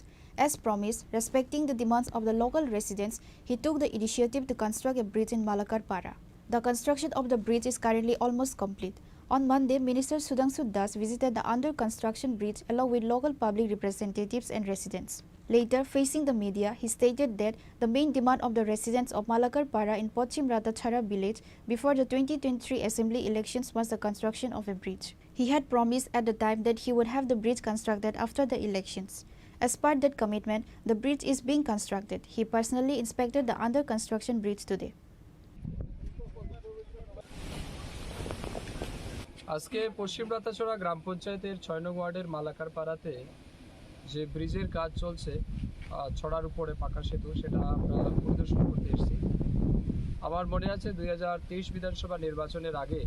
As promised, respecting the demands of the local residents, he took the initiative to construct a bridge in Malakar Para. The construction of the bridge is currently almost complete. On Monday, Minister Sudhangshu Das visited the under construction bridge along with local public representatives and residents. Later, facing the media, he stated that the main demand of the residents of Malakar Para in Pochim Ratachara village before the twenty twenty-three assembly elections was the construction of a bridge. He had promised at the time that he would have the bridge constructed after the elections. As part that commitment, the bridge is being constructed. He personally inspected the under construction bridge today. আজকে পশ্চিম রাতাছড়া গ্রাম পঞ্চায়েতের ছয় নং ওয়ার্ডের মালাকার পাড়াতে যে ব্রিজের কাজ চলছে, আহ, ছড়ার উপরে পাকা সেতু, সেটা আমরা পরিদর্শন করতে এসেছি। আমার মনে আছে, দুই হাজার তেইশ বিধানসভা নির্বাচনের আগে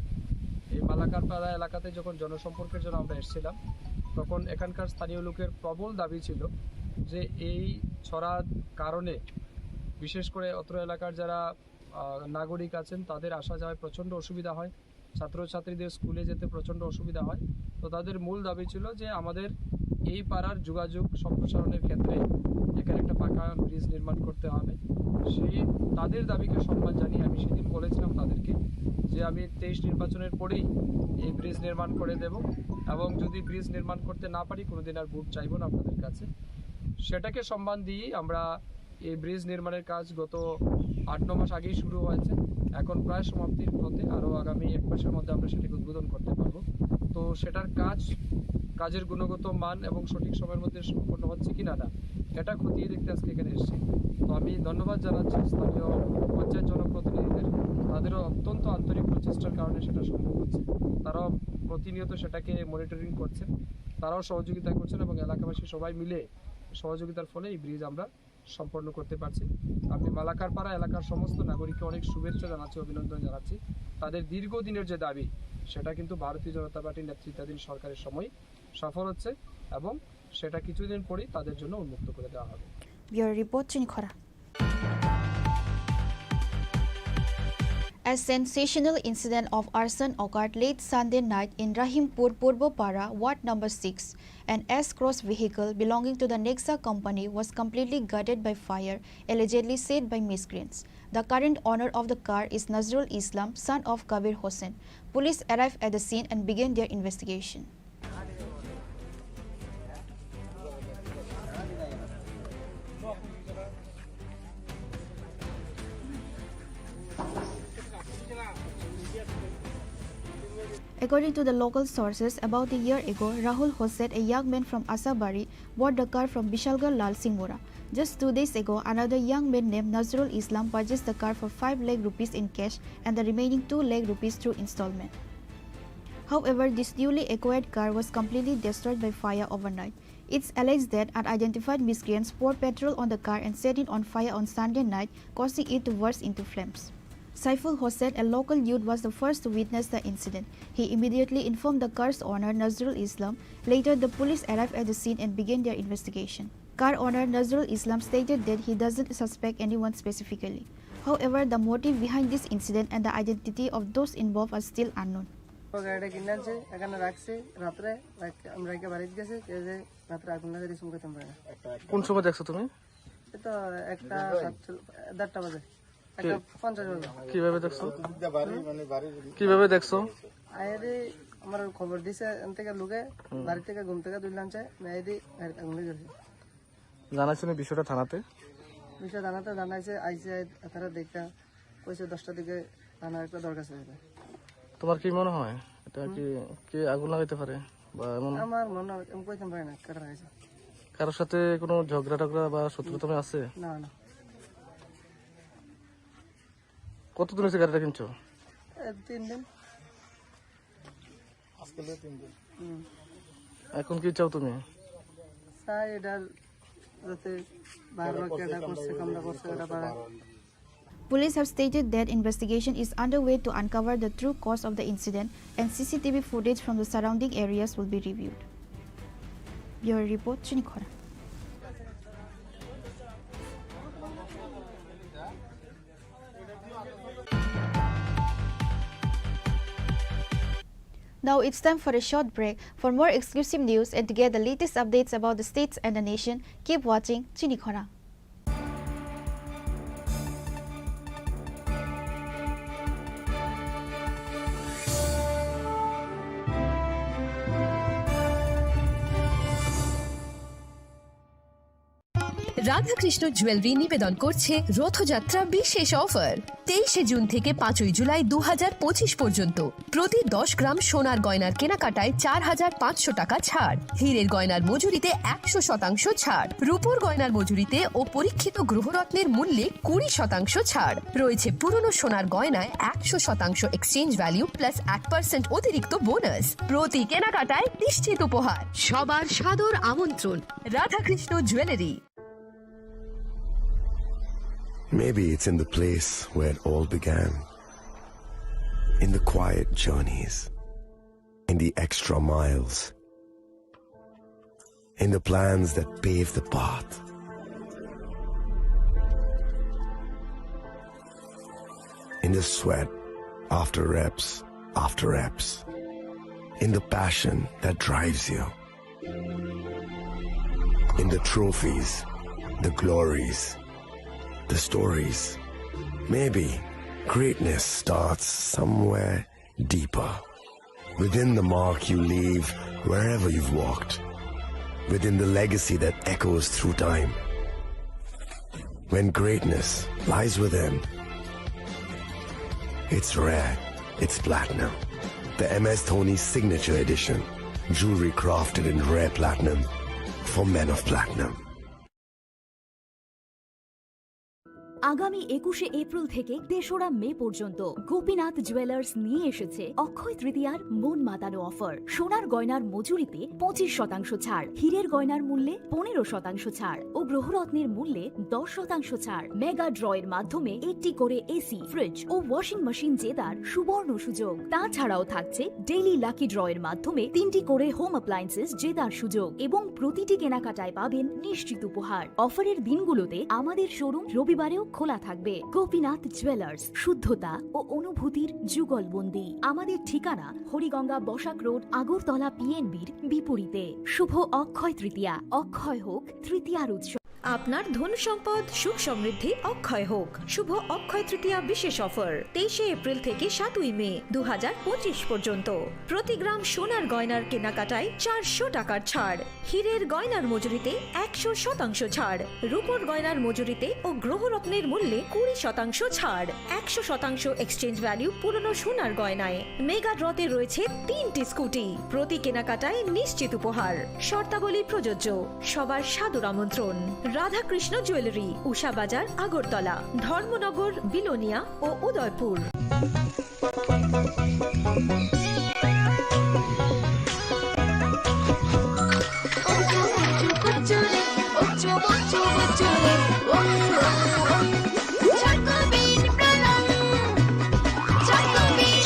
এই মালাকার পাড়া এলাকাতে যখন জনসম্পর্কের জন্য আমরা এসেছিলাম, তখন এখানকার স্থানীয় লোকের প্রবল দাবি ছিল যে এই ছড়ার কারণে বিশেষ করে অত্র এলাকার যারা, আহ, নাগরিক আছেন, তাদের আসা যাওয়ায় প্রচণ্ড অসুবিধা হয়, ছাত্রছাত্রীদের স্কুলে যেতে প্রচণ্ড অসুবিধা হয়। তো তাদের মূল দাবি ছিল যে আমাদের এই পাড়ার যোগাযোগ সম্প্রসারণের ক্ষেত্রে এখানে একটা পাকা ব্রিজ নির্মাণ করতে হবে। সেই তাদের দাবিকে সম্মান জানিয়ে আমি সেদিন বলেছিলাম তাদেরকে যে আমি তেইশ নির্বাচনের পরেই এই ব্রিজ নির্মাণ করে দেব, এবং যদি ব্রিজ নির্মাণ করতে না পারি, কোনোদিন আর ভোট চাইব না আপনাদের কাছে। সেটাকে সম্মান দিয়েই আমরা এই ব্রিজ নির্মাণের কাজ গত আট ন মাস আগেই শুরু হয়েছে, এখন প্রায় সমাপ্তির পথে। আরও আগামী এক মাসের মধ্যে আমরা সেটাকে উদ্বোধন করতে পারবো। তো সেটার কাজ, কাজের গুণগত মান এবং সঠিক সময়ের মধ্যে সম্পন্ন হচ্ছে কি না, না, এটা খতিয়ে দেখতে আজকে এখানে এসেছি। তো আমি ধন্যবাদ জানাচ্ছি স্থানীয় পঞ্চায়েত জনপ্রতিনিধিদের। তাদেরও অত্যন্ত আন্তরিক প্রচেষ্টার কারণে সেটা সম্ভব হচ্ছে। তারাও প্রতিনিয়ত সেটাকে মনিটরিং করছেন, তারাও সহযোগিতা করছেন এবং এলাকাবাসী সবাই মিলে সহযোগিতার ফলে এই ব্রিজ আমরা সম্পন্ন করতে পারছি। আমি মালাকারপাড়া এলাকার সমস্ত নাগরিককে অনেক শুভেচ্ছা জানাচ্ছি, অভিনন্দন জানাচ্ছি। তাদের দীর্ঘদিনের যে দাবি, সেটা কিন্তু ভারতীয় জনতা পার্টির নেতৃত্বাধীন সরকারের সময় সফল হচ্ছে এবং সেটা কিছুদিন পরেই তাদের জন্য উন্মুক্ত করে দেওয়া হবে। Bureau report, Chinikhora. A sensational incident of arson occurred late Sunday night in Rahimpur Purbo Para, Ward number six. An S-Cross vehicle belonging to the Nexa company was completely gutted by fire, allegedly set by miscreants. The current owner of the car is Nazrul Islam, son of Kabir Hossain. Police arrived at the scene and began their investigation. According to the local sources, about a year ago, Rahul Hossain, a young man from Asabari, bought the car from Bishalgarh Lal Singh Mora. Just two days ago, another young man named Nazrul Islam purchased the car for five lakh rupees in cash and the remaining two lakh rupees through installment. However, this newly acquired car was completely destroyed by fire overnight. It's alleged that unidentified miscreants poured petrol on the car and set it on fire on Sunday night, causing it to burst into flames. Saiful Hossain, a local youth, was the first to witness the incident. He immediately informed the car's owner, Nazrul Islam. Later, the police arrived at the scene and began their investigation. Car owner Nazrul Islam stated that he doesn't suspect anyone specifically. However, the motive behind this incident and the identity of those involved are still unknown. ও গাড়িটা কিনে আনছে, এখানে রাখছি রাত্রে, রাখ-, আমি রেখে বাড়িতে গেছি, এই যে রাত্রে আগুন লাগাই দিয়েছি, আমি কইতাম পারি না। কোন সময় দেখছো তুমি? এই তো একটা সাতচল্লিশ, দেড়টা বাজে, একটা পঞ্চাশ বাজে। কিভাবে দেখছো? কিভাবে দেখছো? আইরে আমার খবর দিছে, এন থেকে লোকে হুম। বাড়ি থেকে ঘুম থেকে তুলে আনছে, আমি আইরে গাড়িতে আগুন লেগে গেছে। জানাইছো নি বিষয়টা থানাতে? বিষয় থানাতে জানাইছে, আইছে, তারা দেখতে কইছে দশটার দিকে থানার একটা দরখাস্ত হয়েছে। তোমার কি মনে হয় এটা কি, হুম। কে আগুন লাগাইতে পারে বা এমন? আমার মনে হয়, আমি কইতাম পারি না, কারা লাগাইছে। কারোর সাথে কোনো ঝগড়া টগড়া বা শত্রুতা আছে? না, না। কতদিন হয়েছে গাড়িটা কিনছো? এ, তিন দিন। আজকে হলো তিন দিন। হুম। এখন কি চাও তুমি? চাই এটা যাতে বারবার কেডা করছে, কামটা করছে, এটা বারবার। Police have stated that investigation is underway to uncover the true cause of the incident and C C T V footage from the surrounding areas will be reviewed. Bureau report, Chinikhora. Now it's time for a short break. For more exclusive news and to get the latest updates about the states and the nation, keep watching Chinikhora. Radhakrishna jewellery নিবেদন করছে রথযাত্রা বিশেষ অফার। তেইশে জুন থেকে পাঁচই জুলাই দু হাজার পঁচিশ পর্যন্ত প্রতি দশ গ্রাম সোনার গয়নার কেনাকাটায় চার হাজার পাঁচশো টাকা ছাড়, হীরের গয়নার মজুরিতে একশো শতাংশ ছাড়, রূপোর গয়নার মজুরিতে ও পরীক্ষিত গ্রহরত্নের মূল্যে কুড়ি শতাংশ ছাড়। রয়েছে পুরনো সোনার গয়নায় একশো শতাংশ এক্সচেঞ্জ ভ্যালু প্লাস এক পার্সেন্ট অতিরিক্ত বোনাস। প্রতি কেনাকাটায় নিশ্চিত উপহার। সবার সাদর আমন্ত্রণ Radhakrishna jewellery. Maybe it's in the place where it all began. In the quiet journeys, in the extra miles, in the plans that pave the path, in the sweat after reps after reps, in the passion that drives you. In the trophies, the glories, the stories. Maybe greatness starts somewhere deeper. Within the mark you leave wherever you've walked. Within the legacy that echoes through time. When greatness lies within, it's rare, it's platinum. The M S Dhoni Signature Edition. Jewelry crafted in rare platinum for men of platinum. আগামী একুশে এপ্রিল থেকে তেসরা মে পর্যন্ত গোপীনাথ জুয়েলার্স নিয়ে এসেছে অক্ষয় তৃতীয়ার মন মাতানো অফার। সোনার গয়নার মজুরিতে পঁচিশ শতাংশ ছাড়, হীরের গয়নার মূল্যে পনেরো শতাংশ ছাড় ও গ্রহরত্নের মূল্যে দশ শতাংশ ছাড়। মেগা ড্রয়ের মাধ্যমে একটি করে এসি, ফ্রিজ ও ওয়াশিং মেশিন জেতার সুবর্ণ সুযোগ। তাছাড়াও থাকছে ডেইলি লাকি ড্রয়ের মাধ্যমে তিনটি করে হোম অ্যাপ্লায়েন্সেস জেতার সুযোগ এবং প্রতিটি কেনাকাটায় পাবেন নিশ্চিত উপহার। অফারের দিনগুলোতে আমাদের শোরুম রবিবারেও খোলা থাকবে। গোপীনাথ জুয়েলার্স, শুদ্ধতা ও অনুভূতির যুগলবন্দি। আমাদের ঠিকানা হরিগঙ্গা বসাক রোড, আগরতলা পিএনবির বিপরীতে। শুভ অক্ষয় তৃতীয়া, অক্ষয় হোক তৃতীয়ার উৎসব। আপনার ধন সম্পদ সুখ সমৃদ্ধি অক্ষয় হোক। শুভ অক্ষয় তৃতীয়া বিশেষ অফার তেইশে এপ্রিল থেকে সাতই মে দু হাজার পঁচিশ পর্যন্ত। প্রতি গ্রাম সোনার গয়নার কেনাকাটায় চারশো টাকার ছাড়, হীরের গয়নার মজুরিতে একশো শতাংশ ছাড়, রূপোর গয়নার মজুরিতে ও গ্রহরত্নের মূল্যে কুড়ি শতাংশ ছাড়, একশো শতাংশ এক্সচেঞ্জ ভ্যালু পুরনো সোনার গয়নায়। মেগা ড্রতে রয়েছে তিনটি স্কুটি, প্রতি কেনাকাটায় নিশ্চিত উপহার। শর্তাবলী প্রযোজ্য। সবার সাদর আমন্ত্রণ। রাধাকৃষ্ণ জুয়েলারি, উষা বাজার, আগরতলা, ধর্মনগর, বিলোনিয়া ও উদয়পুর।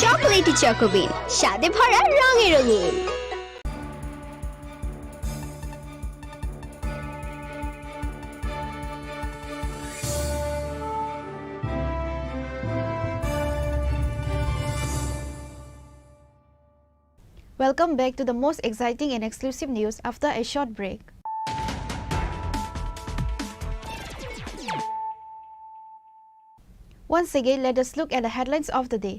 চকোলেটি চকোবিন, স্বাদে ভরা, রঙে রঙিন। Welcome back to the most exciting and exclusive news after a short break. Once again, let us look at the headlines of the day.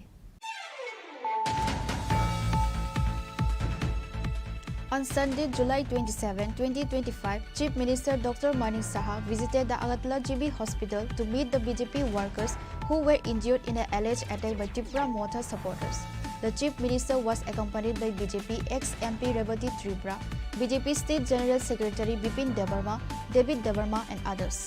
On Sunday, July twenty-seven, twenty twenty-five, Chief Minister Doctor Manik Saha visited the Agartala G B Hospital to meet the B J P workers who were injured in an alleged attack by Tipra Motha supporters. The Chief Minister was accompanied by B J P ex-M P Rebati Tripura, B J P State General Secretary Bipin Debbarma, David Debbarma and others.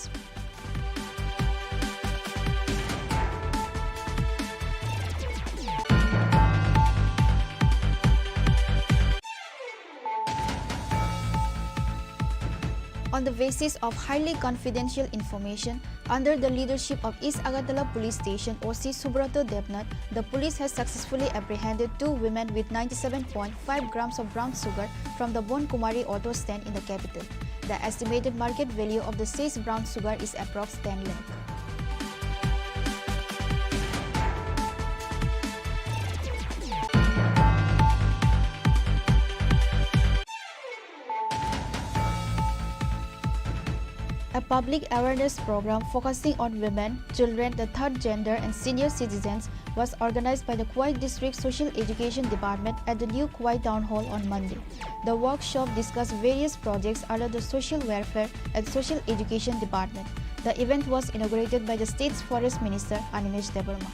On the basis of highly confidential information, under the leadership of East Agartala Police Station O C Subrata Debnath, the police has successfully apprehended two women with ninety-seven point five grams of brown sugar from the Bon Kumari auto stand in the capital. The estimated market value of the seized brown sugar is approx ten lakh. A public awareness program focusing on women, children, the third gender, and senior citizens was organized by the Khowai District Social Education Department at the New Khowai Town Hall on Monday. The workshop discussed various projects under the Social Welfare and Social Education Department. The event was inaugurated by the state's Forest Minister Animesh Debbarma.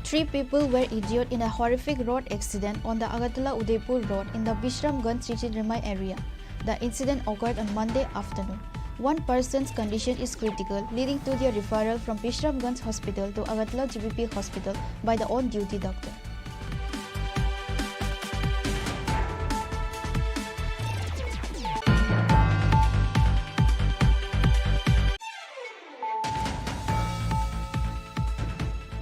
Three people were injured in a horrific road accident on the Agartala Udaipur road in the Bishramganj Chichiremai area. The incident occurred on Monday afternoon. One person's condition is critical, leading to their referral from Bishramganj Hospital to Agartala G B P Hospital by the on-duty doctor.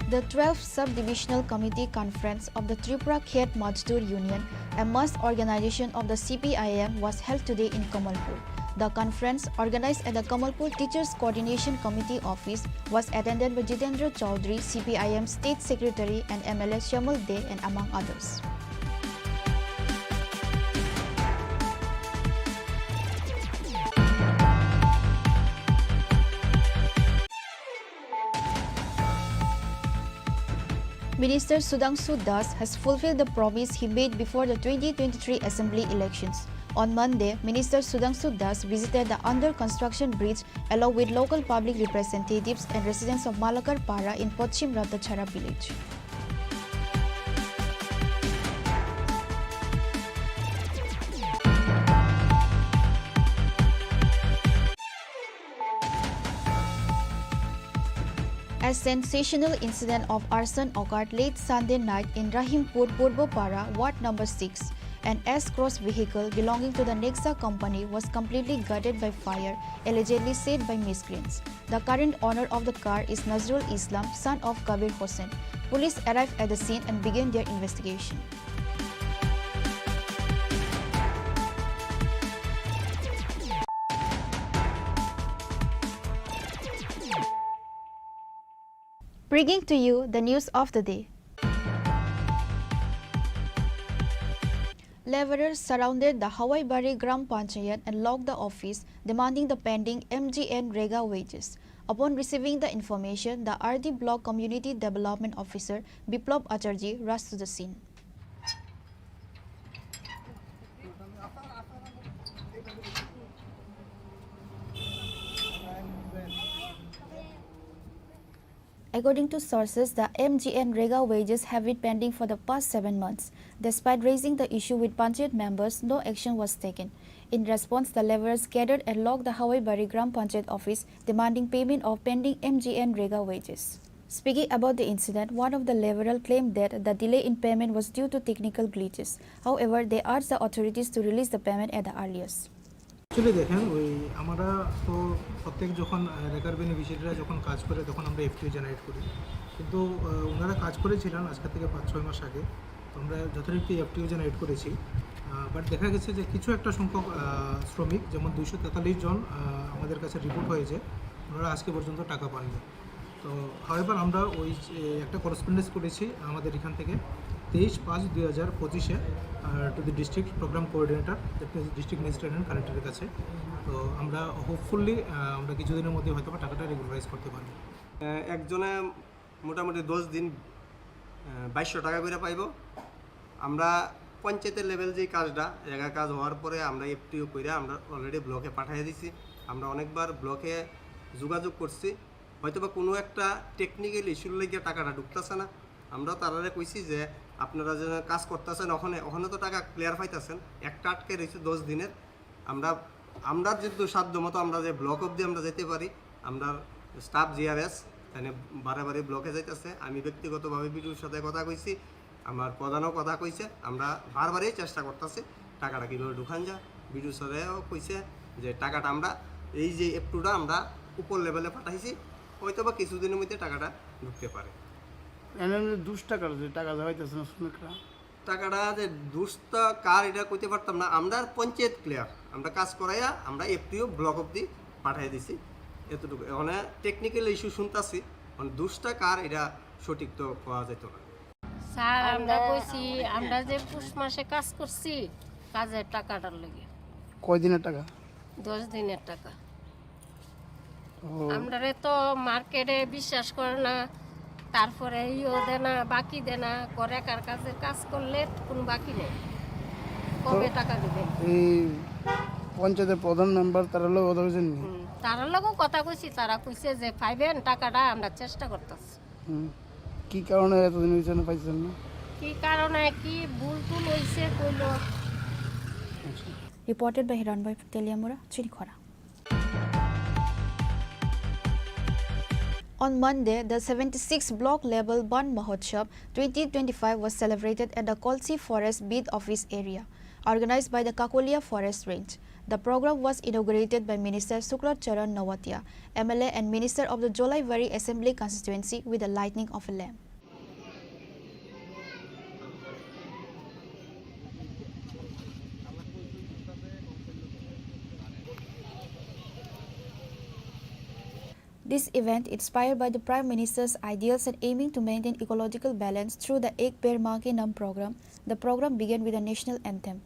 The twelfth Sub-Divisional Committee Conference of the Tripura Khet Mazdoor Union, a mass organization of the C P I M, was held today in Kamalpur. The conference, organized at the Kamalpur Teachers Coordination Committee office, was attended by Jitendra Chaudhary, C P I M State Secretary, and M L A Shyamul Dey, and among others. Minister Sudhanshu Das has fulfilled the promise he made before the twenty twenty-three assembly elections. On Monday, Minister Sudhanshu Das visited the under construction bridge along with local public representatives and residents of Malakar Para in Pochim Ratachhara village. A sensational incident of arson occurred late Sunday night in Rahimpur Purbo Para, Ward number six. An S-Cross vehicle belonging to the Nexa company was completely gutted by fire, allegedly said by miscreants. The current owner of the car is Nazrul Islam, son of Kabir Hossain. Police arrived at the scene and began their investigation. Bringing to you the news of the day. Laborers surrounded the Hawaibari Gram Panchayat and locked the office, demanding the pending M G N Rega wages. Upon receiving the information, the R D Block Community Development Officer Biplab Acharjee rushed to the scene. According to sources, the M G N Rega wages have been pending for the past seven months. Despite raising the issue with Panchayat members, no action was taken. In response, the laborers gathered and locked the Hawaibari Gram Panchayat office, demanding payment of pending M G N Rega wages. Speaking about the incident, one of the laborer claimed that the delay in payment was due to technical glitches. However, they urged the authorities to release the payment at the earliest. Actually দেখেন, ওই আমরা তো প্রত্যেক যখন, আহ, রেগার বেনিফিশিয়ারিরা যখন কাজ করে, তখন আমরা এফটিও জেনারেট করি। কিন্তু, আহ, ওনারা কাজ করেছিলেন আজকে থেকে পাঁচ ছয় মাস আগে, তো আমরা যথারীতি এফটিও জেনারেট করেছি। আহ, বাট দেখা গেছে যে কিছু একটা সংখ্যক, আহ, শ্রমিক, যেমন দুইশো তেতাল্লিশ জন, আহ, আমাদের কাছে রিপোর্ট হয়েছে, ওনারা আজকে পর্যন্ত টাকা পাননি। তো হাওয়েভার আমরা ওই যে একটা করেসপন্ডেন্স করেছি আমাদের এখান থেকে তেইশ পাঁচ দুই হাজার পঁচিশে, to the district programme coordinator, district magistrate and কালেক্টরের কাছে। তো আমরা হোপফুলি আমরা কিছুদিনের মধ্যে হয়তো বা টাকাটা রেগুলারাইজ করতে পারবো। আহ, একজনে মোটামুটি দশ দিন, আহ, বাইশশো টাকা করে পাইবো। আমরা পঞ্চায়েতের লেভেল যে কাজটা, জায়গা কাজ হওয়ার পরে আমরা এফটিও করে আমরা অলরেডি ব্লকে পাঠিয়ে দিছি। আমরা অনেকবার ব্লকে যোগাযোগ করছি, হয়তো বা কোনো একটা টেকনিক্যাল ইস্যুর লাগিয়া টাকাটা ঢুকতেছে না। আমরা তারারে কইছি যে আপনারা যে কাজ করতেছেন ওখানে, ওখানে তো টাকা ক্লিয়ার পাইতেছেন, একটা আটকে রয়েছে দশ দিনের। আমরা, আমরা যেহেতু সাধ্য মতো আমরা যে ব্লক অবধি আমরা যেতে পারি, আমরা স্টাফ জিআরএস তাহলে বারে বারে ব্লকে যাইতেছে। আমি ব্যক্তিগতভাবে বিডিওর সাথে কথা কইছি, আমার প্রধানও কথা কইছে, আমরা বারবারই চেষ্টা করতেছি টাকাটা কীভাবে ঢুকান যায়। বিডিও স্যারেও কইছে যে টাকাটা আমরা এই যে এফটিওটা আমরা উপর লেভেলে পাঠাইছি, হয়তো বা কিছুদিনের মধ্যে টাকাটা ঢুকতে পারে। এমনি দুশ টাকার যে টাকা দেওয়া হইতেছে না শ্রমিকরা? টাকাটা যে দুশটা কার এটা কইতে পারতাম না, আমরা পঞ্চায়েত ক্লিয়ার, আমরা কাজ করাইয়া আমরা এফটিও ব্লক অবধি পাঠিয়ে দিছি। এতটুকু, মানে টেকনিক্যাল ইস্যু শুনতাছি, মানে দুশটা কার এটা সঠিক তো পাওয়া যেত না। স্যার, আমরা আমরা কইছি, আমরা যে পুষ মাসে কাজ করছি, কাজের টাকাটার লাগি। কয় দিনের টাকা? দশ দিনের টাকা। ও। আমরারে তো মার্কেটে বিশ্বাস করে না, তারপরে ইও দেয় না, বাকি দেয় না, করে কার কাছে কাজ করলে কোনো বাকি নেই। কবে তো টাকা দিবেন? এই পঞ্চায়েতের প্রধান মেম্বার তারা লোক কথা বলছেন নি? হুম, তারার লগেও কথা কইছি, তারা কইছে যে পাইবেন টাকাটা, আমরা চেষ্টা করতেছি। হুম। কি কারণে এতদিন হয়েছে না পাইছেন না? কি কারণে কি ভুল টুল হইছে কইলো। আচ্ছা। Reported by Hiranbhai Teliamura, Chinikhora. On Monday, the seventy-sixth Block Level Ban Mahotsav twenty twenty-five was celebrated at the Kolsi Forest Beat Office area, organized by the Kakolia Forest Range. The program was inaugurated by Minister Shukla Charan Noatia, M L A and Minister of the Jolaibari Assembly Constituency, with the lighting of a lamp. This event, inspired by the Prime Minister's ideals and aiming to maintain ecological balance through the Ek Ped Maa Ke Naam program, the program began with a national anthem.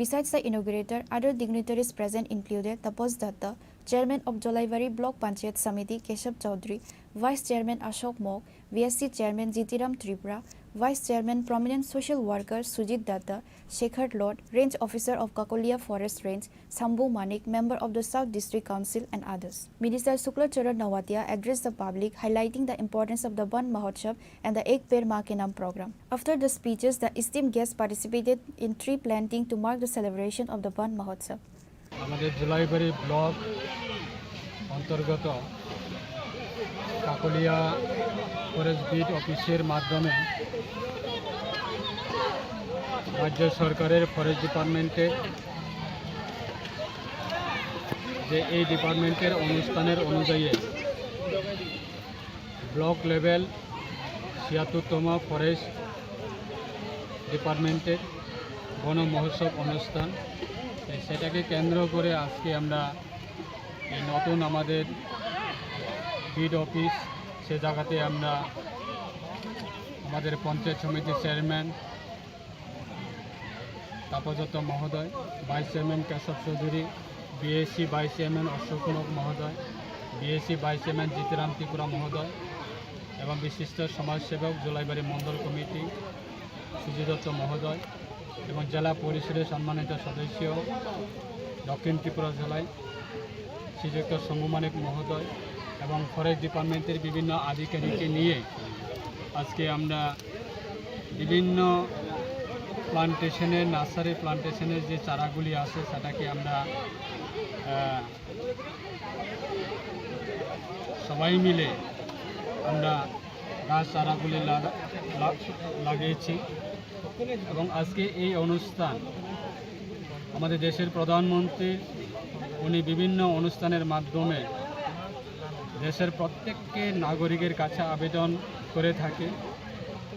Besides the inaugurator, other dignitaries present included Tapas Datta, Chairman of Jolaibari Block Panchayat Samiti Keshav Chaudhary, Vice Chairman Ashok Mok, V S C Chairman Jitiram Tripura, Vice Chairman prominent social worker Sujit Datta, Shekhar Lord, Range Officer of Kakolia Forest Range, Shambhu Manik, member of the South District Council, and others. Minister Shukla Charan Noatia addressed the public, highlighting the importance of the Ban Mahotsav and the Ek Ped Maa Ke Naam program. After the speeches, the esteemed guests participated in tree planting to mark the celebration of the Ban Mahotsav. আমাদের জোলাইবাড়ি ব্লক অন্তর্গত Kakatiya forest beat অফিসের মাধ্যমে রাজ্য সরকারের ফরেস্ট ডিপার্টমেন্টের যে এই ডিপার্টমেন্টের অনুষ্ঠানের অনুযায়ী ব্লক লেভেল ছিয়াত্তরতম ফরেস্ট ডিপার্টমেন্টের বন মহোৎসব অনুষ্ঠান। তো সেটাকে কেন্দ্র করে আজকে আমরা এই নতুন আমাদের বিট অফিস, সে জায়গাতে আমরা আমাদের পঞ্চায়েত সমিতির চেয়ারম্যান তাপসদত্ত মহোদয়, vice chairman Keshab Chowdhury, BAC vice chairman Ashok Kumar মহোদয়, BAC vice chairman Jitram Tripura মহোদয় এবং বিশিষ্ট সমাজসেবক জুলাইবাড়ি মণ্ডল কমিটি সুজিত দত্ত মহোদয় এবং জেলা পরিষদের সম্মানিত সদস্য দক্ষিণ ত্রিপুরা জেলায় শ্রীযুক্ত শম্ভু মানিক মহোদয় এবং ফরেস্ট ডিপার্টমেন্টের বিভিন্ন আধিকারিককে নিয়ে আজকে আমরা বিভিন্ন প্লান্টেশনের, নার্সারি প্লান্টেশনের যে চারাগুলি আছে সেটাকে আমরা, আহ, সবাই মিলে আমরা গাছ চারাগুলি লাগা-, লা-, লাগিয়েছি এবং আজকে এই অনুষ্ঠান আমাদের দেশের প্রধানমন্ত্রী, উনি বিভিন্ন অনুষ্ঠানের মাধ্যমে দেশের প্রত্যেককে নাগরিকের কাছে আবেদন করে থাকে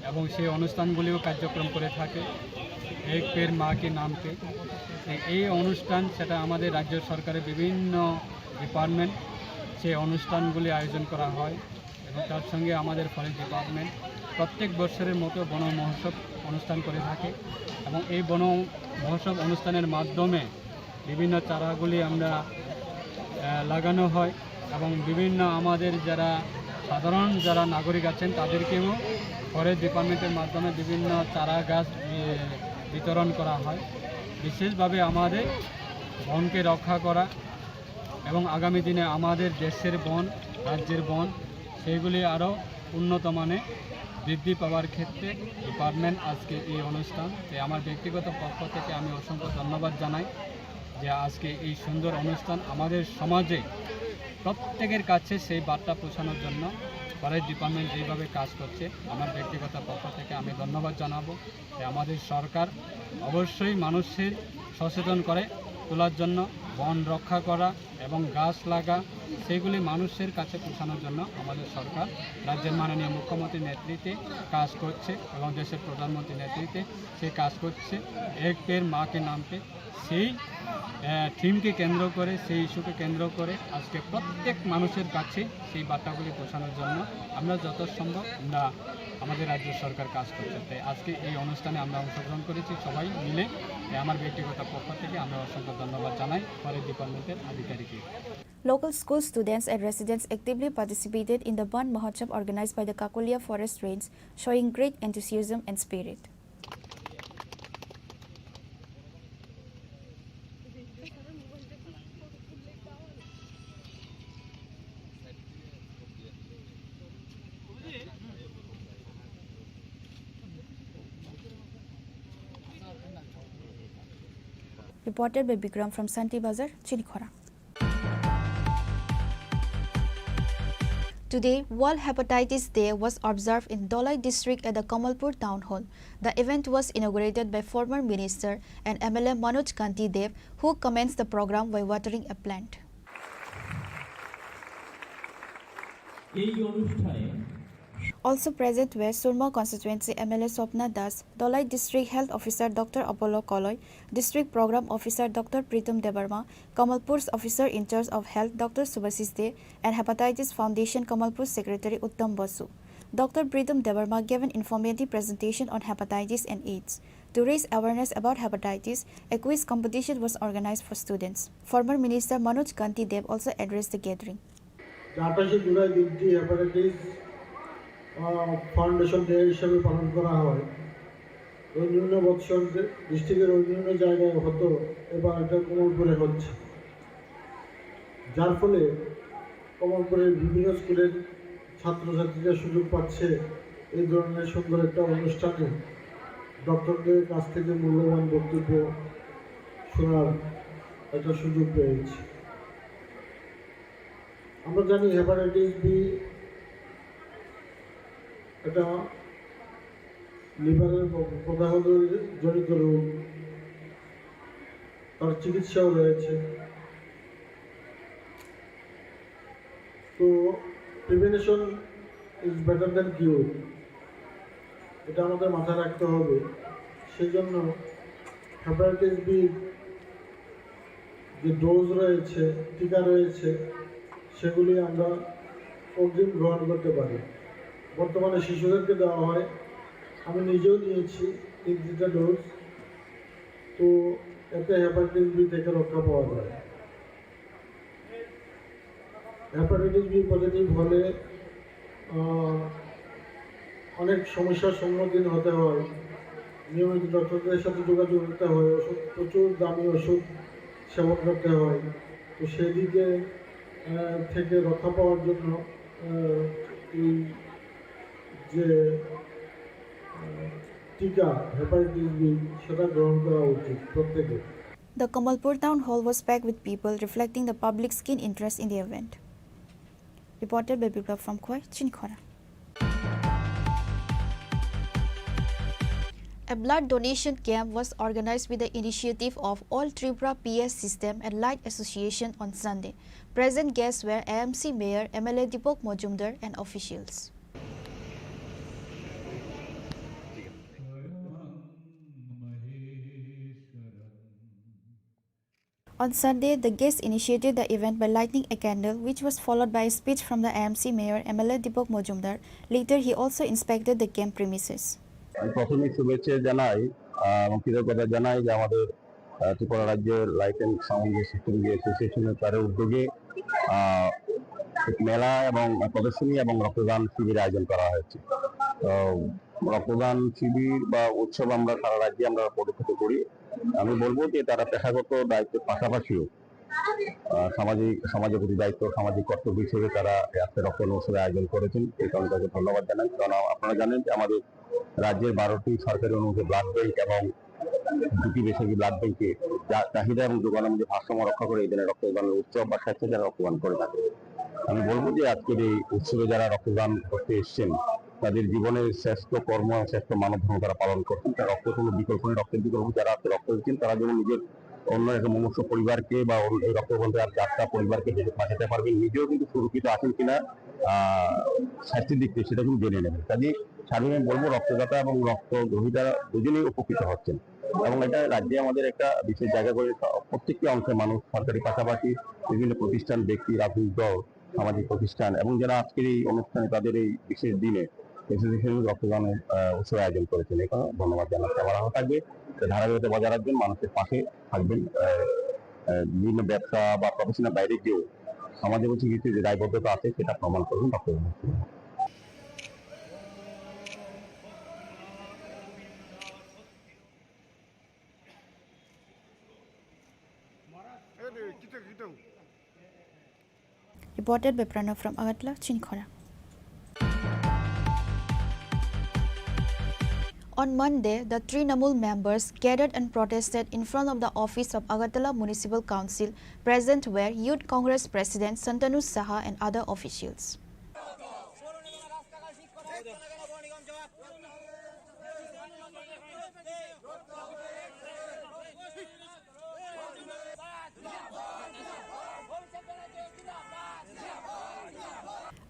এবং সেই অনুষ্ঠানগুলিও কার্যক্রম করে থাকে। এক পেড় মা কি নাম পে, এই অনুষ্ঠান সেটা আমাদের রাজ্য সরকারের বিভিন্ন ডিপার্টমেন্ট সেই অনুষ্ঠানগুলি আয়োজন করা হয় এবং তার সঙ্গে আমাদের ফরেস্ট ডিপার্টমেন্ট প্রত্যেক বছরের মতো বন মহোৎসব অনুষ্ঠান করে থাকে এবং এই বন মহোৎসব অনুষ্ঠানের মাধ্যমে বিভিন্ন চারাগুলি আমরা, আহ, লাগানো হয় এবং বিভিন্ন আমাদের যারা সাধারণ যারা নাগরিক আছেন তাদেরকেও ফরেস্ট ডিপার্টমেন্টের মাধ্যমে বিভিন্ন চারা গাছ, এ, বিতরণ করা হয়। বিশেষভাবে আমাদের বনকে রক্ষা করা এবং আগামী দিনে আমাদের দেশের বন, রাজ্যের বন, সেইগুলি আরও উন্নত মানে বৃদ্ধি পাওয়ার ক্ষেত্রে ডিপার্টমেন্ট আজকে এই অনুষ্ঠান। তাই আমার ব্যক্তিগত পক্ষ থেকে আমি অসংখ্য ধন্যবাদ জানাই যে আজকে এই সুন্দর অনুষ্ঠান আমাদের সমাজে প্রত্যেকের কাছে সেই বার্তা পৌঁছানোর জন্য ফরেস্ট ডিপার্টমেন্ট যেইভাবে কাজ করছে, আমার ব্যক্তিগত পক্ষ থেকে আমি ধন্যবাদ জানাবো। তাই আমাদের সরকার অবশ্যই মানুষের সচেতন করে তোলার জন্য বন রক্ষা করা এবং গাছ লাগা, সেগুলি মানুষের কাছে পৌঁছানোর জন্য আমাদের সরকার রাজ্যের মাননীয় মুখ্যমন্ত্রীর নেতৃত্বে কাজ করছে এবং দেশের প্রধানমন্ত্রীর নেতৃত্বে সে কাজ করছে। এক পেড় মা কে নাম পে, সেই, আহ, থিমকে কেন্দ্র করে, সেই ইস্যুকে কেন্দ্র করে আজকে প্রত্যেক মানুষের কাছে সেই বার্তাগুলি পৌঁছানোর জন্য আমরা যত সম্ভব আমরা আমাদের রাজ্য সরকার কাজ করছে। তাই আজকে এই অনুষ্ঠানে আমরা অংশগ্রহণ করেছি সবাই মিলে। তাই আমার ব্যক্তিগত পক্ষ থেকে আমরা অসংখ্য ধন্যবাদ জানাই ফরেস্ট ডিপার্টমেন্টের আধিকারিককে। Local school students and residents actively participated in the Ban Mahotsav organized by the Kakolia Forest Range, showing great enthusiasm and spirit. Reported by Bikram from Santi Bazar, Chinikhora. Today, World Hepatitis Day was observed in Dholai district at the Kamalpur Town Hall. The event was inaugurated by former Minister and M L A Manoj Kanti Dev, who commenced the program by watering a plant. এই অনুষ্ঠানে Also present were Surma Constituency M L A Swapna Das, Dholai District Health Officer Doctor Apollo Koloi, District Program Officer Doctor Pritam Debbarma, Kamalpur's Officer in Charge of Health Doctor Subhasis De, and Hepatitis Foundation Kamalpur Secretary Uttam Basu. Doctor Pritam Debbarma gave an informative presentation on hepatitis and AIDS. To raise awareness about hepatitis, a quiz competition was organized for students. Former Minister Manoj Kanti Dev also addressed the gathering. যে আঠাশে জুলাই দিনটি হেপাটাইটিস, আহ, foundation day হিসেবে পালন করা হয়। অন্যান্য বৎসর যে ডিস্ট্রিক্টের অন্যান্য জায়গায় হতো, এবার এটা কমলপুরে হচ্ছে, যার ফলে কমলপুরের বিভিন্ন স্কুলের ছাত্রছাত্রীরা সুযোগ পাচ্ছে এই ধরনের সুন্দর একটা অনুষ্ঠানে ডক্টরদের কাছ থেকে মূল্যবান বক্তব্য শোনার একটা সুযোগ পেয়েছি। আমরা জানি হেপাটাইটিস বি এটা লিভারের প-, প্রদাহ জড়িত রোগ, তার চিকিৎসাও রয়েছে। তো prevention is better than cure, এটা আমাদের মাথায় রাখতে হবে। সেই জন্য হেপাটাইটিস বি যে ডোজ রয়েছে, টিকা রয়েছে, সেগুলি আমরা অগ্রিম গ্রহণ করতে পারি। বর্তমানে শিশুদেরকে দেওয়া হয়, আমি নিজেও নিয়েছি তিন চারটা ডোজ। তো এতে হেপাটাইটিস বি থেকে রক্ষা পাওয়া যায়। হেপাটাইটিস বি পজিটিভ হলে আহ, অনেক সমস্যার সম্মুখীন হতে হয়। নিয়মিত ডক্টরদের সাথে যোগাযোগ করতে হয়, ওষুধ, প্রচুর দামি ওষুধ সেবন করতে হয়। তো সেদিকে আহ, থেকে রক্ষা পাওয়ার জন্য আহ, এই যে আহ, টিকা হেপাটাইটিস বি, সেটা গ্রহণ করা উচিত প্রত্যেকের। The Kamalpur town hall was packed with people, reflecting the public's keen interest in the event. Reported by Biplab from Khowai, Chinikhora. A blood donation camp was organized with the initiative of All Tripura P S System and Light Association on Sunday. Present guests were A M C Mayor, M L A Deepak Majumdar and officials. On Sunday, the guests initiated the event by lighting a candle, which was followed by a speech from the A M C Mayor, M L A Deepak Majumdar. Later, he also inspected the camp premises. আমি প্রথমেই শুভেচ্ছা জানাই, আহ, এবং কৃতজ্ঞতা জানাই যে আমাদের, আহ, ত্রিপুরা রাজ্যের লাইট অ্যান্ড সাউন্ড যে সিস্টেম যে অ্যাসোসিয়েশনের তাদের উদ্যোগে, আহ, মেলা এবং প্রদর্শনী এবং রক্তদান শিবির আয়োজন করা হয়েছে। তো রক্তদান শিবির বা উৎসব আমরা সারা রাজ্যে আমরা পরিচালিত করি। আমি বলবো যে তারা পেশাগত দায়িত্বের পাশাপাশিও, আহ, সামাজিক, সমাজের প্রতি দায়িত্ব, সামাজিক কর্তব্য হিসেবে তারা এই আজকে রক্তদান উৎসবের আয়োজন করেছেন। এই কারণে তাকে ধন্যবাদ জানাই। কারণ আপনারা জানেন যে আমাদের রাজ্যের বারোটি সরকারি অনুমোদিত ব্লাড ব্যাংক এবং দুটি বেসরকারি ব্লাড ব্যাংকে চা-, চাহিদা এবং যোগান অনুযায়ী ভারসাম্য রক্ষা করে এই ধরনের রক্তদান উৎসব বা স্বেচ্ছাচার রক্তদান করে থাকে। আমি বলবো যে আজকের এই উৎসবে যারা রক্তদান করতে এসেছেন, তাদের জীবনের শ্রেষ্ঠ কর্ম এবং শ্রেষ্ঠ মানব ধর্ম তারা পালন করছেন। তার রক্ত কোনো বিকল্প নেই, রক্তের বিকল্প। যারা আজকে রক্ত দিচ্ছেন, তারা যেমন নিজের অন্য একটা মুমূর্ষু পরিবারকে বা অন্য এই রক্তবন্ধে আর চারটা পরিবারকে বেঁচে বাঁচাতে পারবেন, নিজেও কিন্তু সুরক্ষিত আছেন কিনা, আহ, স্বাস্থ্যের দিক থেকে সেটা কিন্তু জেনে নেবেন। কাজে সার্বিক আমি বলবো, রক্তদাতা এবং রক্ত গ্রহীতা দুজনেই উপকৃত হচ্ছেন। এবং এটা রাজ্যে আমাদের একটা বিশেষ জায়গা করে প্রত্যেকটি অংশের মানুষ, সরকারি পাশাপাশি বিভিন্ন প্রতিষ্ঠান, ব্যক্তি, রাজনৈতিক দল, সামাজিক প্রতিষ্ঠান এবং যারা আজকের এই অনুষ্ঠানে তাদের এই বিশেষ দিনে অ্যাসোসিয়েশন রক্তদান, আহ, উৎসব আয়োজন করেছেন। এখানে ধন্যবাদ জানাচ্ছি। আবার আহ্বান থাকবে যে ধারাবাহিকতা বজায় রাখবেন, মানুষের পাশে থাকবেন। আহ, আহ, বিভিন্ন ব্যবসা বা প্রফেশনের বাইরে গিয়েও সমাজে কিছু কিছু যে দায়বদ্ধতা আছে সেটা প্রমাণ করবেন রক্তদান। Reported by Pranav from Agartala, Chinikhora. On Monday, the Trinamool members gathered and protested in front of the office of Agartala Municipal Council. Present were Youth Congress President Santanu Saha and other officials.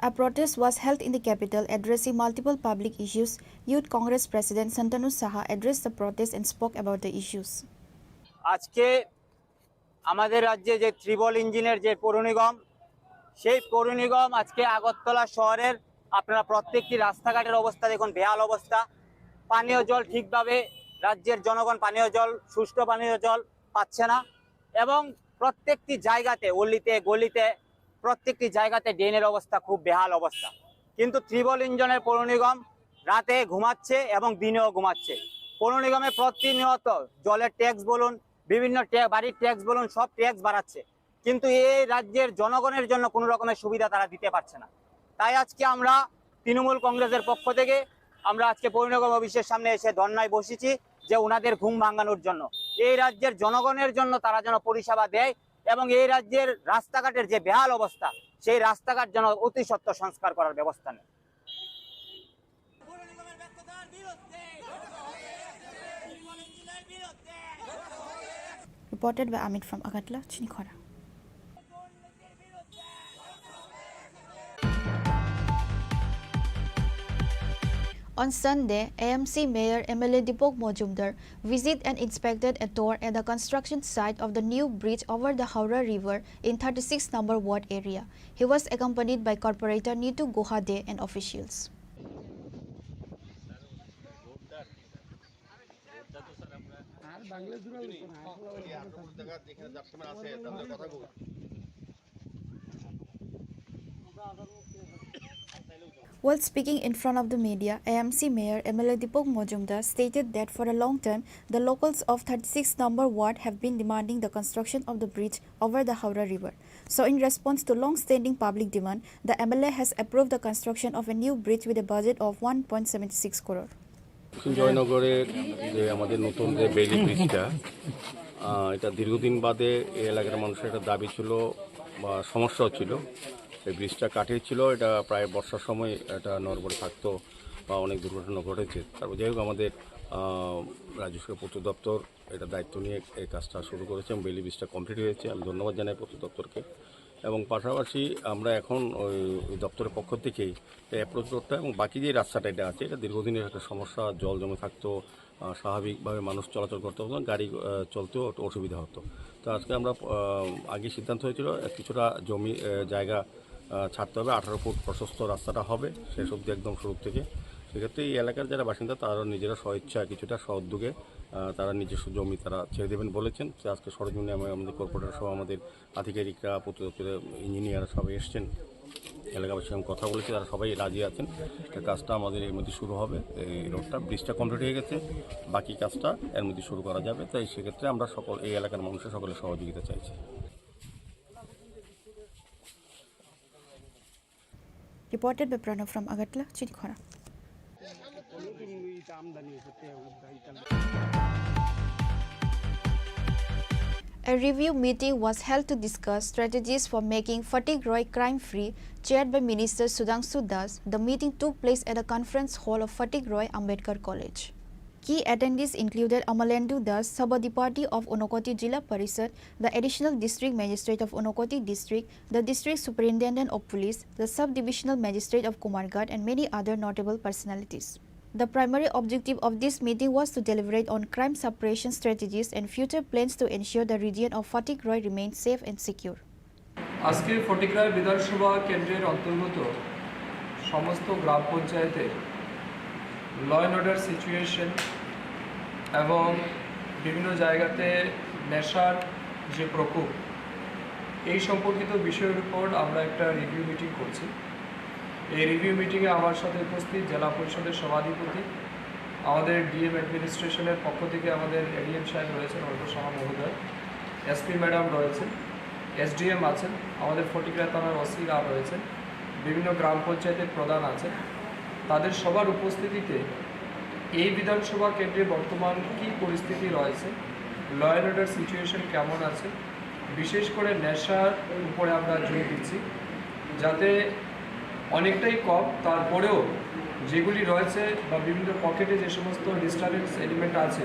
A protest was held in the capital, addressing multiple public issues. Youth Congress President Santanu Saha addressed the protest and spoke about the issues. আজকে আমাদের রাজ্যে যে ত্রিবল ইঞ্জিনের যে পৌর নিগম, সেই পৌর নিগম আজকে আগরতলা শহরের আপনারা প্রত্যেকটি রাস্তাঘাটের অবস্থা দেখুন, বেহাল অবস্থা। পানীয় জল ঠিকভাবে রাজ্যের জনগণ পানীয় জল, সুষ্ঠু পানীয় জল পাচ্ছে না এবং প্রত্যেকটি জায়গাতে, অলিতে গলিতে, প্রত্যেকটি জায়গাতে ড্রেনের অবস্থা খুব বেহাল অবস্থা। কিন্তু ত্রিবল ইঞ্জিনের পৌর নিগম রাতে ঘুমাচ্ছে এবং দিনেও ঘুমাচ্ছে। পৌর নিগমে প্রতিনিয়ত জলের ট্যাক্স বলুন, বিভিন্ন ট্যা-, বাড়ির ট্যাক্স বলুন, সব ট্যাক্স বাড়াচ্ছে, কিন্তু এই রাজ্যের জনগণের জন্য কোনো রকমের সুবিধা তারা দিতে পারছে না। তাই আজকে আমরা তৃণমূল কংগ্রেসের পক্ষ থেকে আমরা আজকে পৌর নিগম অফিসের সামনে এসে ধর্নায় বসেছি যে ওনাদের ঘুম ভাঙানোর জন্য, এই রাজ্যের জনগণের জন্য তারা যেন পরিষেবা দেয় এবং এই রাজ্যের রাস্তাঘাটের যে বেহাল অবস্থা, সেই রাস্তাঘাট যেন অতি সত্বর সংস্কার করার ব্যবস্থা নেয়। Reported by Amit from Agartala, Chinikhora. On Sunday, A M C Mayor M L A Deepak Majumdar visit and inspected a tour at the construction site of the new bridge over the Howrah River in thirty-six number ward area. He was accompanied by Corporator Nitu Guha Dey and officials. While speaking in front of the media, A M C Mayor M L A Deepak Majumdar stated that for a long time, the locals of thirty-six number ward have been demanding the construction of the bridge over the Howrah River. So, in response to long-standing public demand, the M L A has approved the construction of a new bridge with a budget of one point seven six crore. দক্ষিণ জয়নগরের যে আমাদের নতুন যে বেইলি ব্রিজটা, আহ, এটা দীর্ঘদিন বাদে এই এলাকার মানুষের একটা দাবি ছিল বা সমস্যা হচ্ছিল। এই ব্রিজটা কাঠের ছিল, এটা প্রায় বর্ষার সময় এটা নড়বড়ে থাকতো বা অনেক দুর্ঘটনা ঘটেছে। তারপর যাই হোক, আমাদের, আহ, রাজস্ব পূর্ত দপ্তর এটা দায়িত্ব নিয়ে এই কাজটা শুরু করেছে এবং বেইলি ব্রিজটা কমপ্লিট হয়েছে। আমি ধন্যবাদ জানাই পূর্ত দপ্তরকে। এবং পাশাপাশি আমরা এখন ওই, ওই দপ্তরের পক্ষ থেকেই এই অ্যাপ্রোচ রোডটা এবং বাকি যে রাস্তাটা এটা আছে, এটা দীর্ঘদিনের একটা সমস্যা, জল জমে থাকতো, আহ, স্বাভাবিকভাবে মানুষ চলাচল করতে পারতো না, গাড়ি, আহ, চলতেও একটু অসুবিধা হতো। তো আজকে আমরা, আহ, আগে সিদ্ধান্ত হয়েছিল, আহ, কিছুটা জমি, আহ, জায়গা, আহ, ছাড়তে হবে, আঠারো ফুট প্রশস্ত রাস্তাটা হবে শেষ অবধি একদম শুরু থেকে। সেক্ষেত্রে এই এলাকার যারা বাসিন্দা, তারা নিজেরা স্বইচ্ছা কিছুটা স্ব উদ্যোগে, আহ, তারা নিজস্ব জমি তারা ছেড়ে দেবেন বলেছেন। তো আজকে সরজমিনে আমি, আমাদের কর্পোরেটর সহ আমাদের আধিকারিকরা, পূর্ত দপ্তরের ইঞ্জিনিয়ার সবাই এসছেন, এলাকাবাসীর সঙ্গে কথা বলেছি, তারা সবাই রাজি আছেন। তো কাজটা আমাদের এর মধ্যে শুরু হবে, এই রোডটা, ব্রিজটা কমপ্লিট হয়ে গেছে, বাকি কাজটা এর মধ্যে শুরু করা যাবে। তাই সেক্ষেত্রে আমরা সকল, এই এলাকার মানুষের সকলের সহযোগিতা চাইছি। Reported by Pranav from Agartala, Chinikhora. A review meeting was held to discuss strategies for making Fatikroi crime-free, chaired by Minister Sudhanshu Das. The meeting took place at the conference hall of Fatikroi Ambedkar College. Key attendees included Amalendu Das, Sabhadipati of Unakoti Jila Parishad, the Additional District Magistrate of Unakoti District, the District Superintendent of Police, the Sub-Divisional Magistrate of Kumarghat, and many other notable personalities. The primary objective of this meeting was to deliberate on crime suppression strategies and future plans to ensure the region of Fatikroi remains safe and secure. আজকে ফটিকরায় বিধানসভা কেন্দ্রের অন্তর্গত সমস্ত গ্রাম পঞ্চায়েতে law and order situation এবং বিভিন্ন জায়গাতে নেশার যে প্রকোপ, এই সম্পর্কিত বিষয়ের উপর আমরা একটা রিভিউ মিটিং করছি। এই রিভিউ মিটিংয়ে আমার সাথে উপস্থিত জেলা পরিষদের সভাধিপতি, আমাদের ডিএম অ্যাডমিনিস্ট্রেশনের পক্ষ থেকে আমাদের এডিএম সাহেব রয়েছেন, অর্ঘ্য সাহা মহোদয়, এসপি ম্যাডাম রয়েছেন, এসডিএম আছেন, আমাদের ফটিকরা থানার ওসিরা রয়েছেন, বিভিন্ন গ্রাম পঞ্চায়েতের প্রধান আছেন। তাদের সবার উপস্থিতিতে এই বিধানসভা কেন্দ্রে বর্তমান কী পরিস্থিতি রয়েছে, ল অ্যান্ড অর্ডার সিচুয়েশন কেমন আছে, বিশেষ করে নেশার উপরে আমরা জোর দিচ্ছি, যাতে অনেকটাই কম, তারপরেও যেগুলি রয়েছে বা বিভিন্ন পকেটে যে সমস্ত ডিস্টারবেন্স এলিমেন্ট আছে,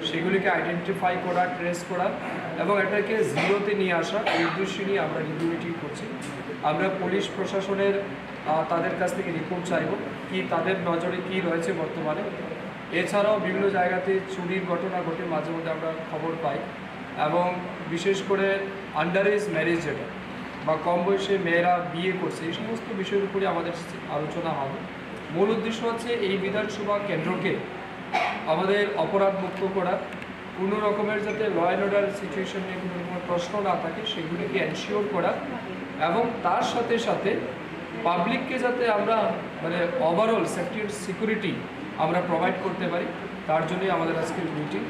সেগুলিকে আইডেন্টিফাই করা, ট্রেস করা এবং এটাকে জিরোতে নিয়ে আসা, এই উদ্দেশ্য নিয়ে আমরা রিভিউ মিটিং করছি। আমরা পুলিশ প্রশাসনের, আহ, তাদের কাছ থেকে রিপোর্ট চাইব, কি তাদের নজরে কি রয়েছে বর্তমানে। এছাড়াও বিভিন্ন জায়গাতে চুরির ঘটনা ঘটে, মাঝে মধ্যে আমরা খবর পাই, এবং বিশেষ করে আন্ডার এজ ম্যারেজ যেটা বা কম বয়সে মেয়েরা বিয়ে করছে, এই সমস্ত বিষয়ের উপরে আমাদের আলোচনা হবে। মূল উদ্দেশ্য হচ্ছে এই বিধানসভা কেন্দ্রকে আমাদের অপরাধ মুক্ত করা, কোনো রকমের যাতে ল অ্যান্ড অর্ডার সিচুয়েশন নিয়ে কোনো রকমের প্রশ্ন না থাকে, সেগুলিকে এনশিওর করা এবং তার সাথে সাথে পাবলিককে যাতে আমরা, মানে, ওভারঅল সেফটি অ্যান্ড সিকিউরিটি আমরা প্রোভাইড করতে পারি, তার জন্যই আমাদের আজকের মিটিং।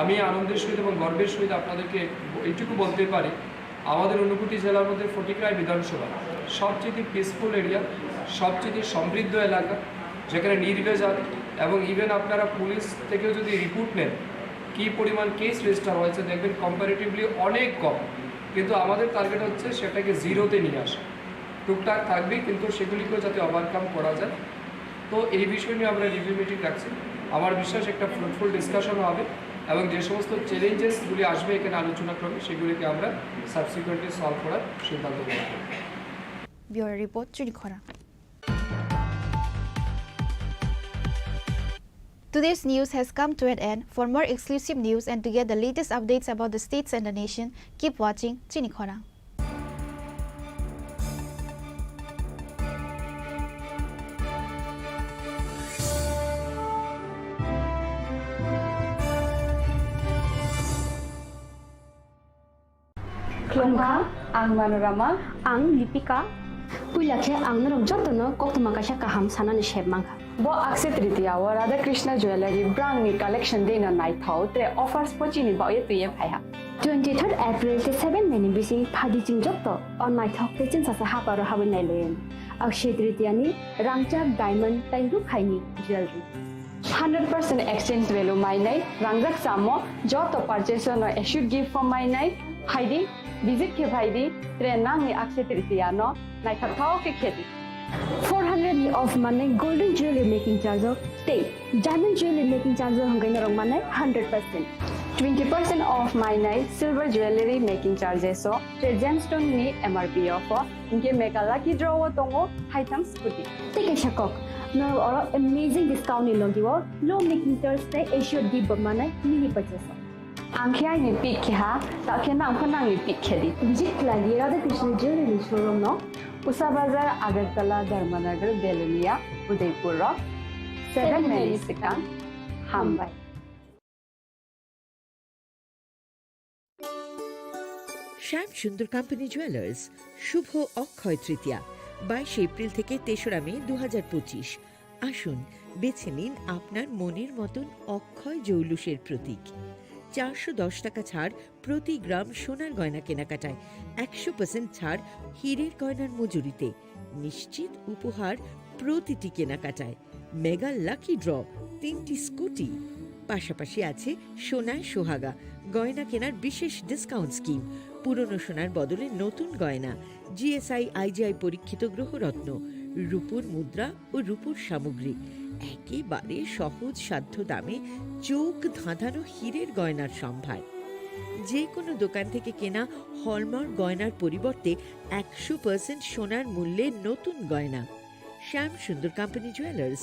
আমি আনন্দের সহিত এবং গর্বের সহিত আপনাদেরকে এইটুকু বলতে পারি, আমাদের ঊনকোটি জেলার মধ্যে ফটিকরায় বিধানসভা সবচেয়ে পিসফুল এরিয়া, সবচেয়ে সমৃদ্ধ এলাকা, যেখানে নির্ভেজাল, এবং ইভেন আপনারা পুলিশ থেকেও যদি রিপোর্ট নেন, কী পরিমাণ কেস রেজিস্টার হয়েছে, দেখবেন কম্পারেটিভলি অনেক কম। কিন্তু আমাদের টার্গেট হচ্ছে সেটাকে জিরোতে নিয়ে আসা। টুকটাক থাকবেই, কিন্তু সেগুলিকেও যাতে ওভারকাম করা যায়। তো এই বিষয় নিয়ে আমরা রিভিউ মিটিং রাখছি। আমার বিশ্বাস একটা ফ্রুটফুল ডিসকাশন হবে এবং যে সমস্ত চ্যালেঞ্জেসগুলি আসবে এখানে আলোচনাক্রমে, সেগুলিকে আমরা সাবসিকুয়েন্টলি সলভ করার সিদ্ধান্ত নেব। Bureau Report, Chini Khorang. Today's news has come to an end. For more exclusive news and to get the latest updates about the states and the nation, keep watching Chini Khorang. Khulumkha, ang Manorama. Ang Lipika. Puila khe ang norok jotono koktwma kaisa kaham sanani sep mankha. Bo Akshaya Tritiya o Radha Krishna Jewellery brangni collection dino naithok tre offers pochini baoye twiye phaiha. Twenty-third April tei seven May ni bising phadi chwng joto o naithok tei chwngsasa haparo habwi nailayan. Akshaya Tritiya ni rangchak diamond tei rukhaini jewellery. Hundred percent exchange value mainai, rangjak chamo, joto purchase no assured gift form mainai, phaidi, visit khe phaidi, tre nangni Akshaya Tritiya no naithokthok khe khedi. Four hundred ni off manai golden jewelry making charge o tei diamond jewelry making charge o hwnkhai norok manai hundred percent. Twenty percent off mainai silver jewelry making charges o tre gemstone ni M R P o pho. Hinkhe mega lucky draw o tongo haitham scooty. Tei kaisa kok, norok oro amazing discount ni logi o low making charge tei assured gift bo manai mini purchase o. Ang khe aini pick khe ha, ta khe nang pho nangni pick khe di. Visit khlai di Radha Krishna Jewelry ni showroom no. Usa Bazar, Agartala, Dharmanagar, Belonia, Udaipur rok. Seven May ni swkang. Hambai. শ্যাম সুন্দর company jewellers, শুভ অক্ষয় তৃতীয়া, বাইশে এপ্রিল থেকে তেসরা মে দু হাজার পঁচিশ। আসুন, বেছে নিন আপনার মনের মতন অক্ষয় জৌলুসের প্রতীক। চারশো দশ টাকা ছাড় প্রতি গ্রাম সোনার গয়না কেনাকাটায়, একশো পার্সেন্ট ছাড় হীরের গয়নার মজুরিতে, নিশ্চিত উপহার প্রতিটি কেনাকাটায়। মেগা লাকি ড্র, তিনটি স্কুটি, পাশাপাশি আছে সোনায় সোহাগা গয়না কেনার বিশেষ ডিসকাউন্ট স্কিম, পুরনো সোনার বদলে নতুন গয়না, G S I I G I পরীক্ষিত গ্রহরত্ন, রূপোর মুদ্রা ও রূপোর সামগ্রী, একেবারে সহজ সাধ্য দামে চোখ ধাঁধানো হীরের গয়নার সম্ভার। যে কোনো দোকান থেকে কেনা হলমার্ক গয়নার পরিবর্তে একশো পার্সেন্ট সোনার মূল্যে নতুন গয়না। শ্যাম সুন্দর কোম্পানি জুয়েলার্স,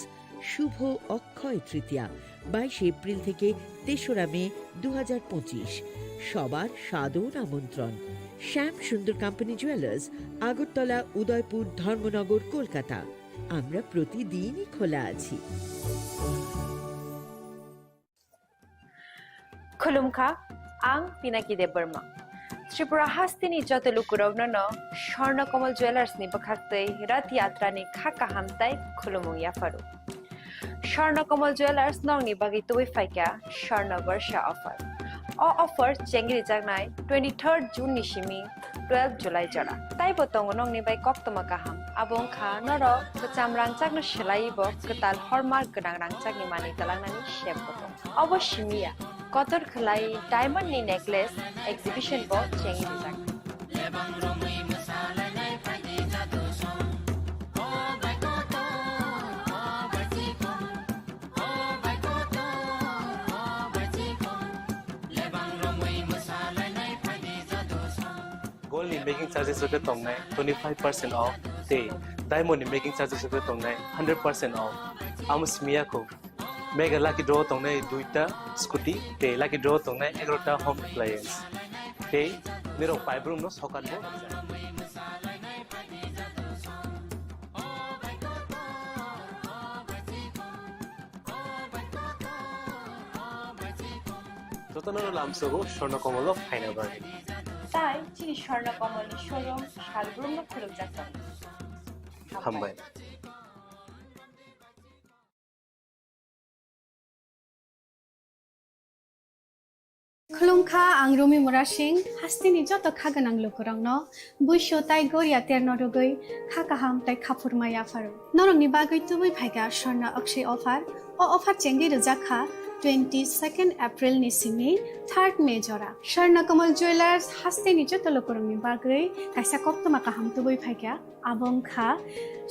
শুভ অক্ষয় তৃতীয়া, বাইশে এপ্রিল থেকে তেসরা মে দু হাজার পঁচিশ। সবার সাদর আমন্ত্রণ। শ্যাম সুন্দর কোম্পানি জুয়েলার্স, আগরতলা, উদয়পুর, ধর্মনগর, কলকাতা। আমরা প্রতিদিনই খোলা আছি। Khulumkha, ang Pinaki Debbarma. Tripura hasteni joto lukurokno no Swarna Kamal Jewellers ni bwkhaktwi Rath Yatra ni kha kaham tai khulumung yapharu. Swarna Kamal Jewellers nokni bagwi tubui phaikha Swarna Barsha offer. O offer chengri jaknai twenty-third June ni simi twelve July jora. Taibo tongo nokni bai koktwma kaham. Abo wngkha norok kwcham rangchakno swlaiwi bo kwtal hallmark gwnang rangchakni manwi twlangnani sep bo tongo. Obo simi ya, kotor khwlai diamond ni necklace exhibition bo chengwi rijak. Gold ni making charges rok khe tongnai twenty five percent off tei diamond ni making charges rok khe tongnai hundred percent off. Amo simi ya kho. Mega lucky draw tongnai duita scooty tei lucky draw tongnai egarota home appliance. Tei nirok paibrumno sokat bo. Jotono lamsogo Swarna Kamal o phaina bagwi. Tai chini Swarna Kamal ni showroom salbrumno khulukjak tongo. Hambai. Khulumkha, ang Rumi Murasing, hasteni joto kha gwnang lukurokno buisu tai goria terno rwgwi kha kaham tai kha phurma yapharo. Norokni bagwi tubui phaikha Swarna Akshaya offer. O offer chengwi rwjak kha twenty second April ni simi third May jora. Swarna Kamal Jewellers hasteni joto lukurokni bagwi kaisa koktwma kaham tubui phaikha. Abo wngkha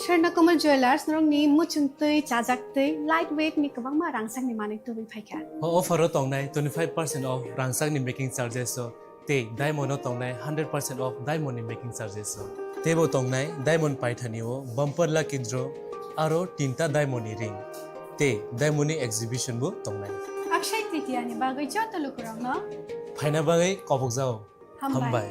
Swarna Kamal Jewellers norokni muchungtwi, chajaktwi, light weight ni kwbangma rangchakni manwi tubui phaikha. O offer o tongnai twenty five percent off rangchakni making charges o. Tei diamond o tongnai hundred percent off diamond ni making charges o. Teibo tongnai diamond paithani o bumper lucky draw aro tinta diamond ni ring. Tei diamond ni exhibition bo tongnai. Akshay Tritiya ni bagwi joto lukurokno phaina bagwi kobokjao. Hambai. Hambai.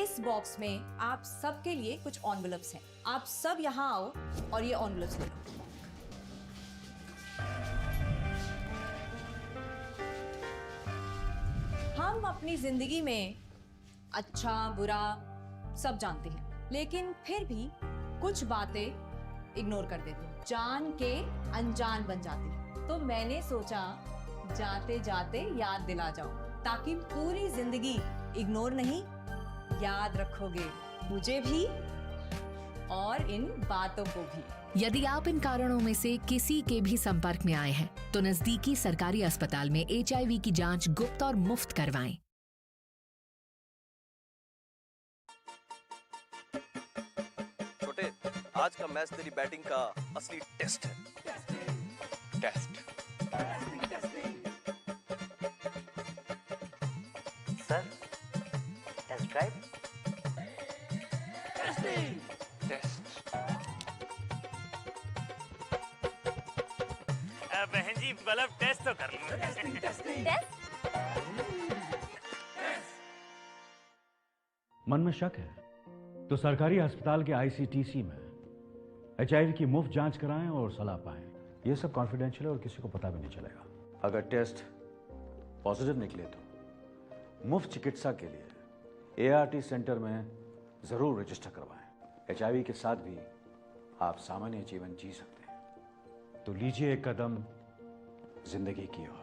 इस बॉक्स में आप सबके लिए कुछ एनवेलप्स हैं। आप सब यहाँ आओ और ये एनवेलप्स ले लो। हम अपनी जिंदगी में अच्छा, बुरा सब जानते हैं, लेकिन फिर भी कुछ बातें इग्नोर कर देते हैं, जान के अनजान बन जाती है। तो मैंने सोचा, जाते जाते याद दिला जाऊं, ताकि पूरी जिंदगी इग्नोर नहीं, याद रखोगे मुझे भी और इन बातों को भी। यदि आप इन कारणों में से किसी के भी संपर्क में आए हैं, तो नजदीकी सरकारी अस्पताल में एचआईवी की जांच गुप्त और मुफ्त करवाएं। छोटे, आज का मैच तेरी बैटिंग का असली टेस्ट है। Test. Sir, test drive. Test. अ, बहन जी, मतलब टेस्ट तो कर लूं। टेस्ट? मन में शक है तो सरकारी अस्पताल के आईसीटीसी में एचआईवी की मुफ्त जांच कराएं और सलाह पाएं। ये सब कॉन्फिडेंशियल है और किसी को पता भी नहीं चलेगा। अगर टेस्ट पॉजिटिव निकले तो मुफ्त चिकित्सा के लिए एआरटी सेंटर में जरूर रजिस्टर करवाएं। एचआईवी के साथ भी आप सामान्य जीवन जी सकते हैं। तो लीजिए एक कदम जिंदगी की ओर।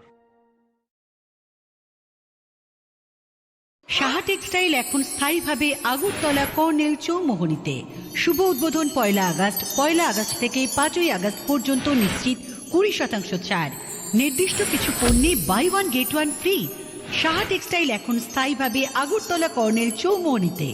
সাহা টেক্সটাইল এখন স্থায়ীভাবে আগরতলা কর্নেল চৌমোহনীতে। শুভ উদ্বোধন পয়লা আগস্ট। পয়লা আগস্ট থেকে পাঁচই আগস্ট পর্যন্ত নিশ্চিত কুড়ি শতাংশ ছাড়। নির্দিষ্ট কিছু পণ্যে buy one get one free. Saha textile এখন স্থায়ীভাবে আগরতলা কর্নেল চৌমোহনীতে।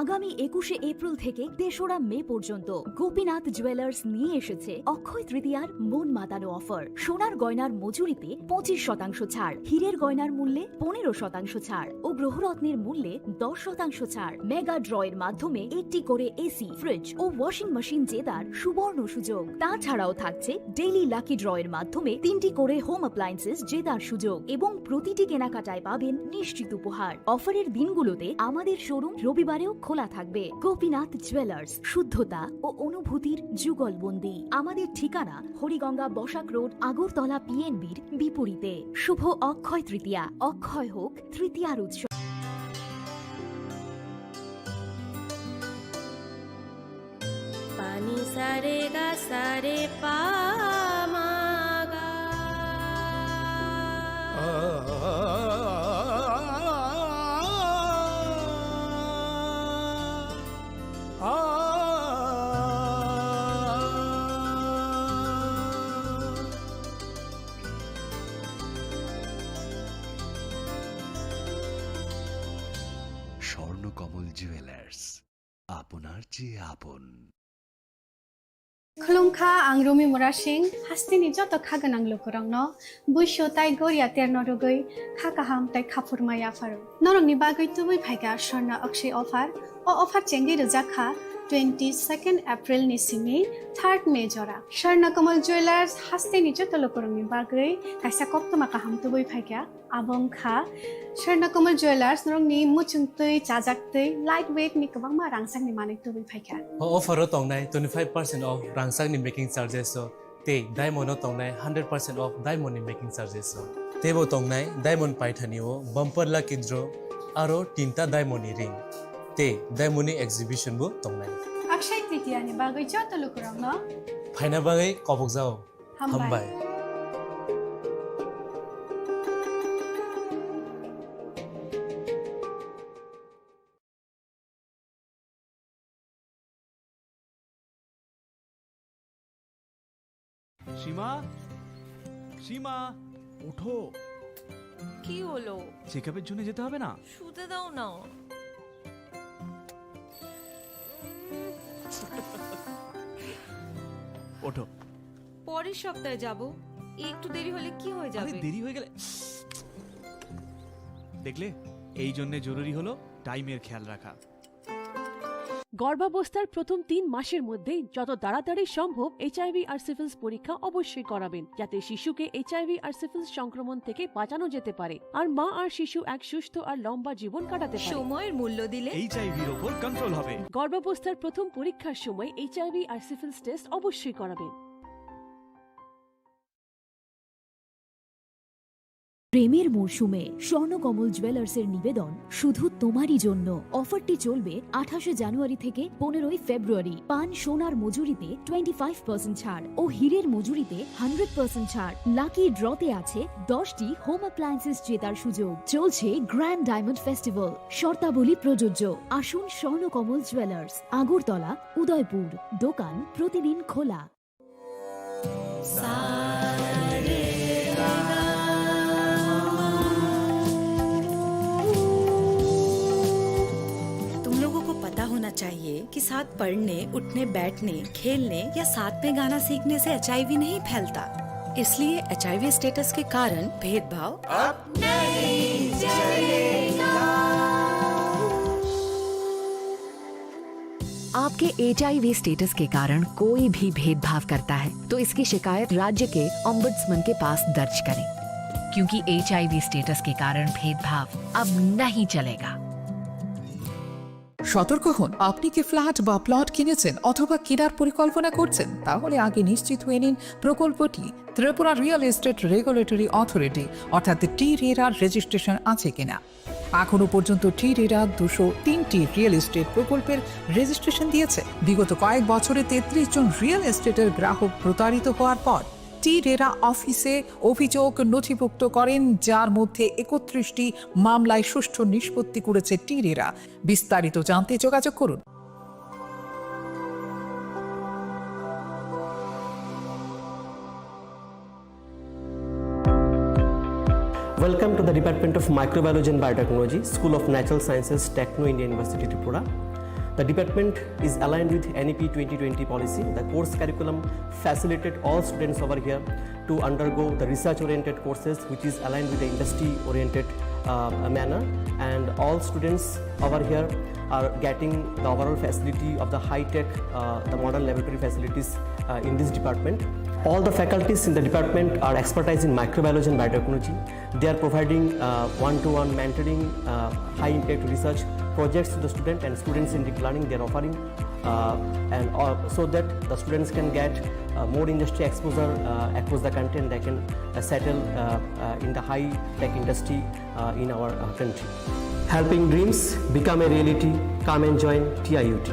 আগামী একুশে এপ্রিল থেকে তেসরা মে পর্যন্ত গোপীনাথ জুয়েলার্স নিয়ে এসেছে অক্ষয় তৃতীয়ার মন মাতানো অফার। সোনার গয়নার মজুরিতে পঁচিশ শতাংশ ছাড়, হীরের গয়নার মূল্যে পনেরো শতাংশ ছাড় ও গ্রহরত্নের মূল্যে দশ শতাংশ ছাড়। মেগা ড্রয়ের মাধ্যমে একটি করে এসি, ফ্রিজ ও ওয়াশিং মেশিন জেতার সুবর্ণ সুযোগ। তাছাড়াও থাকছে ডেইলি লাকি ড্রয়ের মাধ্যমে তিনটি করে হোম অ্যাপ্লায়েন্সেস জেতার সুযোগ এবং প্রতিটি কেনাকাটায় পাবেন নিশ্চিত উপহার। অফারের দিনগুলোতে আমাদের শোরুম রবিবারেও খোলা থাকবে। গোপীনাথ জুয়েলার্স, শুদ্ধতা ও অনুভূতির যুগলবন্দি। আমাদের ঠিকানা হরিগঙ্গা বসাক রোড, আগরতলা পিএনবির বিপরীতে। শুভ অক্ষয় তৃতীয়া, অক্ষয় হোক তৃতীয়ার উৎসব। Pani sa re ga sa re pa ma ga. Swarnakamal jewellers, আপনার চেয়ে আপন। Khulumkha, ang Rumi Murasing, hasteni joto kha gwnang lukurokno buisu tai goria terno rwgwi kha kaham tai khaphurma yapharo. Norokni bagwi tubui phaikha Swarna Akshay offer. O offer chengwi rwjak kha twenty second April ni simi third May jora. Swarna Kamal Jewellers hasteni joto lukurokni bagwi kaisa koktwma kaham tubui phaikha. Abo wngkha Swarna Kamal Jewellers, norokni muchungtwi, chajaktwi, light weight ni kwbangma rangchakni manwi tubui phaikha. O offer o tongnai twenty five percent off rangchakni making charges o, tei diamond o tongnai hundred percent off diamond ni making charges o. Teibo tongnai diamond paithani o bumper lucky draw aro tinta diamond ni ring tei diamond ni exhibition bo tongnai. Akshay Tritiya ni bagwi joto lukurokno phaina bagwi kobokjao. Hambai. Hambai. সীমা, সীমা, ওঠো। কি হলো? চেকআপের জন্য যেতে হবে না? শুতে দাও না। ওঠো। পরের সপ্তাহে যাব। একটু দেরি হলে কি হয়ে আরে, যাবে? দেরি হয়ে গেলে, দেখলে, এই জন্য জরুরি হলো টাইমের খেয়াল রাখা। গর্ভাবস্থার প্রথম তিন মাসের মধ্যেই যত তাড়াতাড়ি সম্ভব এইচআইভি আর সিফিলিস পরীক্ষা অবশ্যই করাবেন, যাতে শিশুকে এইচআইভি আর সিফিলিস সংক্রমণ থেকে বাঁচানো যেতে পারে আর মা আর শিশু এক সুস্থ আর লম্বা জীবন কাটাতে পারে। সময়ের মূল্য দিলে এইচআইভির ওপর কন্ট্রোল হবে। গর্ভাবস্থার প্রথম পরীক্ষার সময় এইচআইভি আর সিফিলিস টেস্ট অবশ্যই করাবেন। প্রেমের মরশুমে স্বর্ণকমল জুয়েলার্সের নিবেদন শুধু তোমারই জন্য। অফারটি চলবে আঠাশে জানুয়ারি থেকে পনেরোই ফেব্রুয়ারি। পান সোনার মজুরিতে টোয়েন্টি ফাইভ পার্সেন্ট ছাড় ও হীরের মজুরিতে হান্ড্রেড পার্সেন্ট ছাড়। লাকি ড্রতে আছে দশটি হোম অ্যাপ্লায়েন্সেস জেতার সুযোগ। চলছে গ্র্যান্ড ডায়মন্ড ফেস্টিভ্যাল, শর্তাবলী প্রযোজ্য। আসুন স্বর্ণকমল জুয়েলার্স, আগরতলা, উদয়পুর। দোকান প্রতিদিন খোলা। तुम लोगों को पता होना चाहिए कि साथ पढ़ने, उठने, बैठने, खेलने या साथ में गाना सीखने से एचआईवी नहीं फैलता। इसलिए एचआईवी स्टेटस के कारण भेदभाव अब नहीं चलेगा। आपके एचआईवी स्टेटस के कारण कोई भी भेदभाव करता है, तो इसकी शिकायत राज्य के ओम्बुड्समैन के पास दर्ज करें, क्योंकि एचआईवी स्टेटस के कारण भेदभाव अब नहीं चलेगा। সতর্ক হন, আপনি কি ফ্ল্যাট বা প্লট কিনেছেন অথবা কেনার পরিকল্পনা করছেন? তাহলে আগে নিশ্চিত হয়ে নিন প্রকল্পটি Tripura real estate regulatory authority অর্থাৎ টি রেরার রেজিস্ট্রেশন আছে কিনা। এখনো পর্যন্ত টি রেরা দুশো তিনটি রিয়েল এস্টেট প্রকল্পের রেজিস্ট্রেশন দিয়েছে। বিগত কয়েক বছরে তেত্রিশ জন রিয়েল এস্টেটের গ্রাহক প্রতারিত হওয়ার পর টি রেরা অফিসে অভিযোগ নথিভুক্ত করেন, যার মধ্যে একত্রিশটি মামলায় সুষ্ঠু নিষ্পত্তি করেছে টি রেরা। বিস্তারিত জানতে যোগাযোগ করুন। Welcome to the Department of Microbiology and Biotechnology, School of Natural Sciences, Techno India University, Tripura. The department is aligned with N E P twenty twenty policy. The course curriculum facilitate all students over here to undergo the research-oriented courses, which is aligned with the industry-oriented uh, manner. And all students over here are getting the overall facility of the high-tech, uh, the modern laboratory facilities uh, in this department. All the faculties in the department are expertise in microbiology and biotechnology. They are providing uh, one-to-one mentoring, uh, high-impact research projects to the student, and students in deep learning they are offering, uh, and uh, so that the students can get uh, more industry exposure uh, across the country, and they can uh, settle uh, uh, in the high-tech industry uh, in our uh, country. Helping dreams become a reality. Come and join T I U T.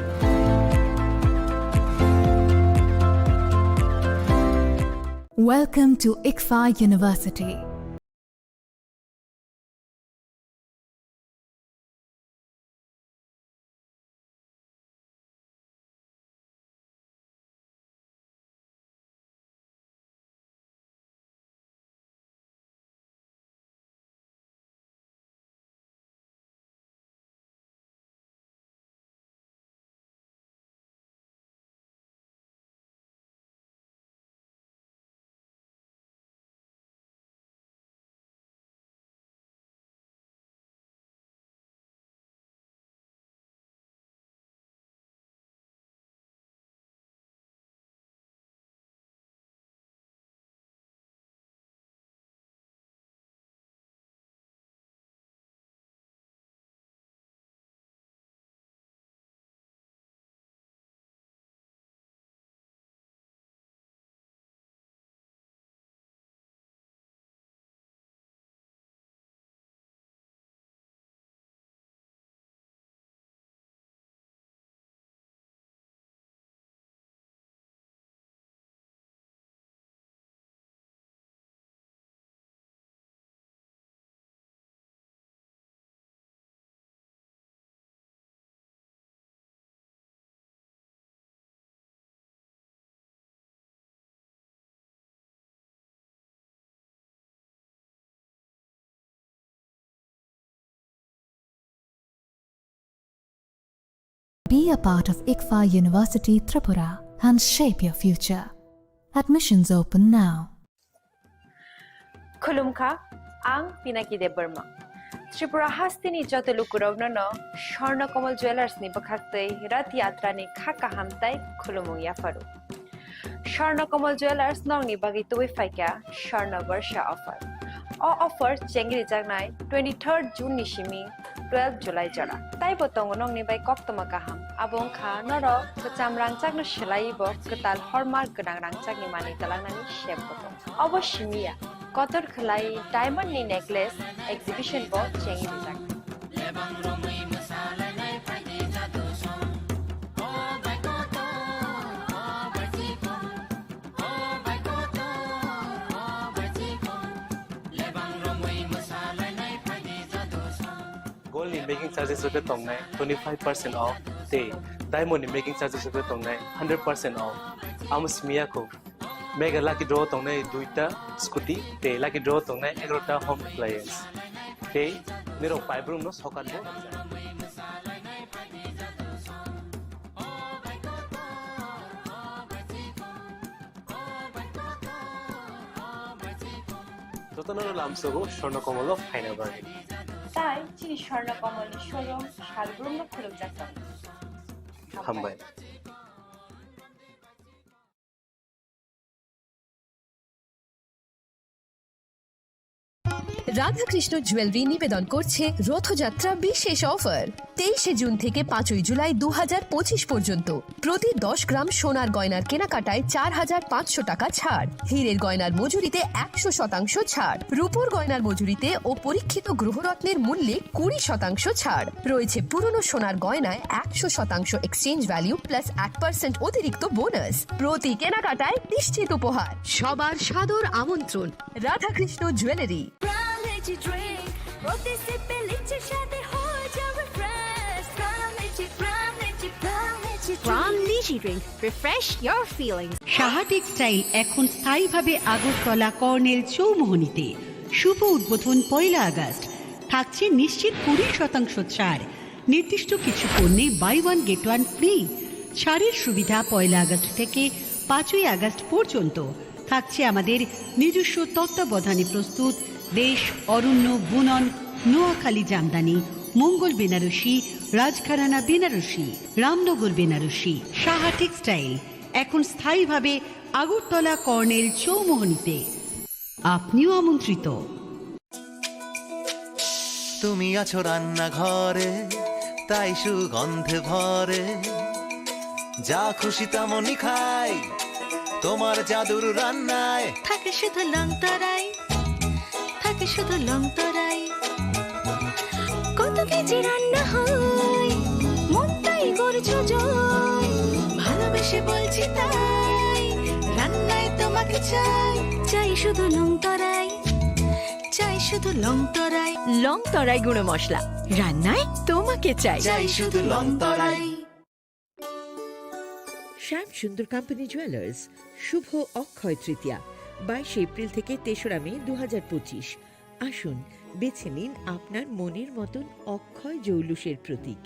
Welcome to ICFAI University. Be a part of ICFAI University Tripura and shape your future. Admissions open now. Khulumkha, ang Pinaki Debbarma. Tripura hasteni joto lukurokno no Swarna Kamal Jewellers ni bwkhaktwi Rath Yatra ni kha kaham tai khulumung yapharu. Swarna Kamal Jewellers nokni bagwi tubui phaikha Swarna Barsha offer. O offer chengrijaknai twenty-third June ni simi twelve July jora. Taibo tongo nokni bai koktwma kaham. Abo wngkha norok kwcham rangchakno swlaiwi bo kwtal hallmark gwnang rangchakni manwi twlangnani sep bo tongo. Obo simi ya, kotor khwlai diamond ni necklace exhibition bo chengrijak. Gold ni making charges rok khe tongnai twenty-five percent off tei diamond ni making charges rok khe tongnai hundred percent off. Amo simi ya kho. Mega lucky draw tongnai duita scooty tei lucky draw tongnai egarota home appliance. Tei nirok paibrumno sokat bo rwjak. Jotono lamsogo Swarna Kamal o phaina bagwi. Tai chini Swarna Kamal ni showroom salbrumno khulukjak tongo. Hambai. Radhakrishna jewellery নিবেদন করছে রথযাত্রা বিশেষ অফার। তেইশে জুন থেকে পাঁচই জুলাই দু হাজার পঁচিশ পর্যন্ত প্রতি দশ গ্রাম সোনার গয়নার কেনাকাটায় চার হাজার পাঁচশো টাকা ছাড়, হীরের গয়নার মজুরিতে একশো শতাংশ ছাড়, রূপোর গয়নার মজুরিতে ও পরীক্ষিত গ্রহরত্নের মূল্যে কুড়ি শতাংশ ছাড় রয়েছে, পুরনো সোনার গয়নায় একশো শতাংশ এক্সচেঞ্জ ভ্যালু প্লাস এক পার্সেন্ট অতিরিক্ত বোনাস। প্রতি কেনাকাটায় নিশ্চিত উপহার। সবার সাদর আমন্ত্রণ Radhakrishna jewellery. Crown Energy Drink, প্রতি সিপে লিচের স্বাদে হয়ে যাবে fresh. Crown Energy, Crown Energy, Crown Energy Drink। Crown Energy Drink, refresh your feelings। Saha textile এখন স্থায়ীভাবে আগরতলা কর্নেল চৌমুহনীতে। শুভ উদ্বোধন পয়লা আগস্ট। থাকছে নিশ্চিত কুড়ি শতাংশ ছাড়। নির্দিষ্ট কিছু পণ্যে buy one get one free. ছাড়ের সুবিধা পয়লা আগস্ট থেকে পাঁচই আগস্ট পর্যন্ত। থাকছে আমাদের নিজস্ব তত্ত্বাবধানে প্রস্তুত দেশ, অরণ্য, বুনন, নোয়াখালী জামদানি, মঙ্গল বেনারসি, রাজঘরানা বেনারসি, রামনগর বেনারসি। সাহা টেক্সটাইল এখন স্থায়ীভাবে আগরতলা কর্নেল চৌমুহনীতে। আপনিও আমন্ত্রিত। তুমি আছো রান্নাঘরে, তাই সুগন্ধে ভরে। যা খুশি তেমনই খাই, তোমার জাদুর রান্নায়। থাকে শুধু লংতরাই, থাকে শুধু লংতরাই। কত কেজি রান্না হয়, মনটাই করছো জয়। ভালোবেসে বলছি তাই, রান্নায় তোমাকে চাই। চাই শুধু লংতরাই, চাই শুধু লংতরাই। লংতরাই গুঁড়ো মশলা, রান্নায় তোমাকে চাই। চাই শুধু লংতরাই। শ্যাম সুন্দর কোম্পানি জুয়েলার্স, শুভ অক্ষয় তৃতীয়া, বাইশে এপ্রিল থেকে তেসরা মে দু হাজার পঁচিশ। আসুন, বেছে নিন আপনার মনের মতন অক্ষয় জৌলুসের প্রতীক।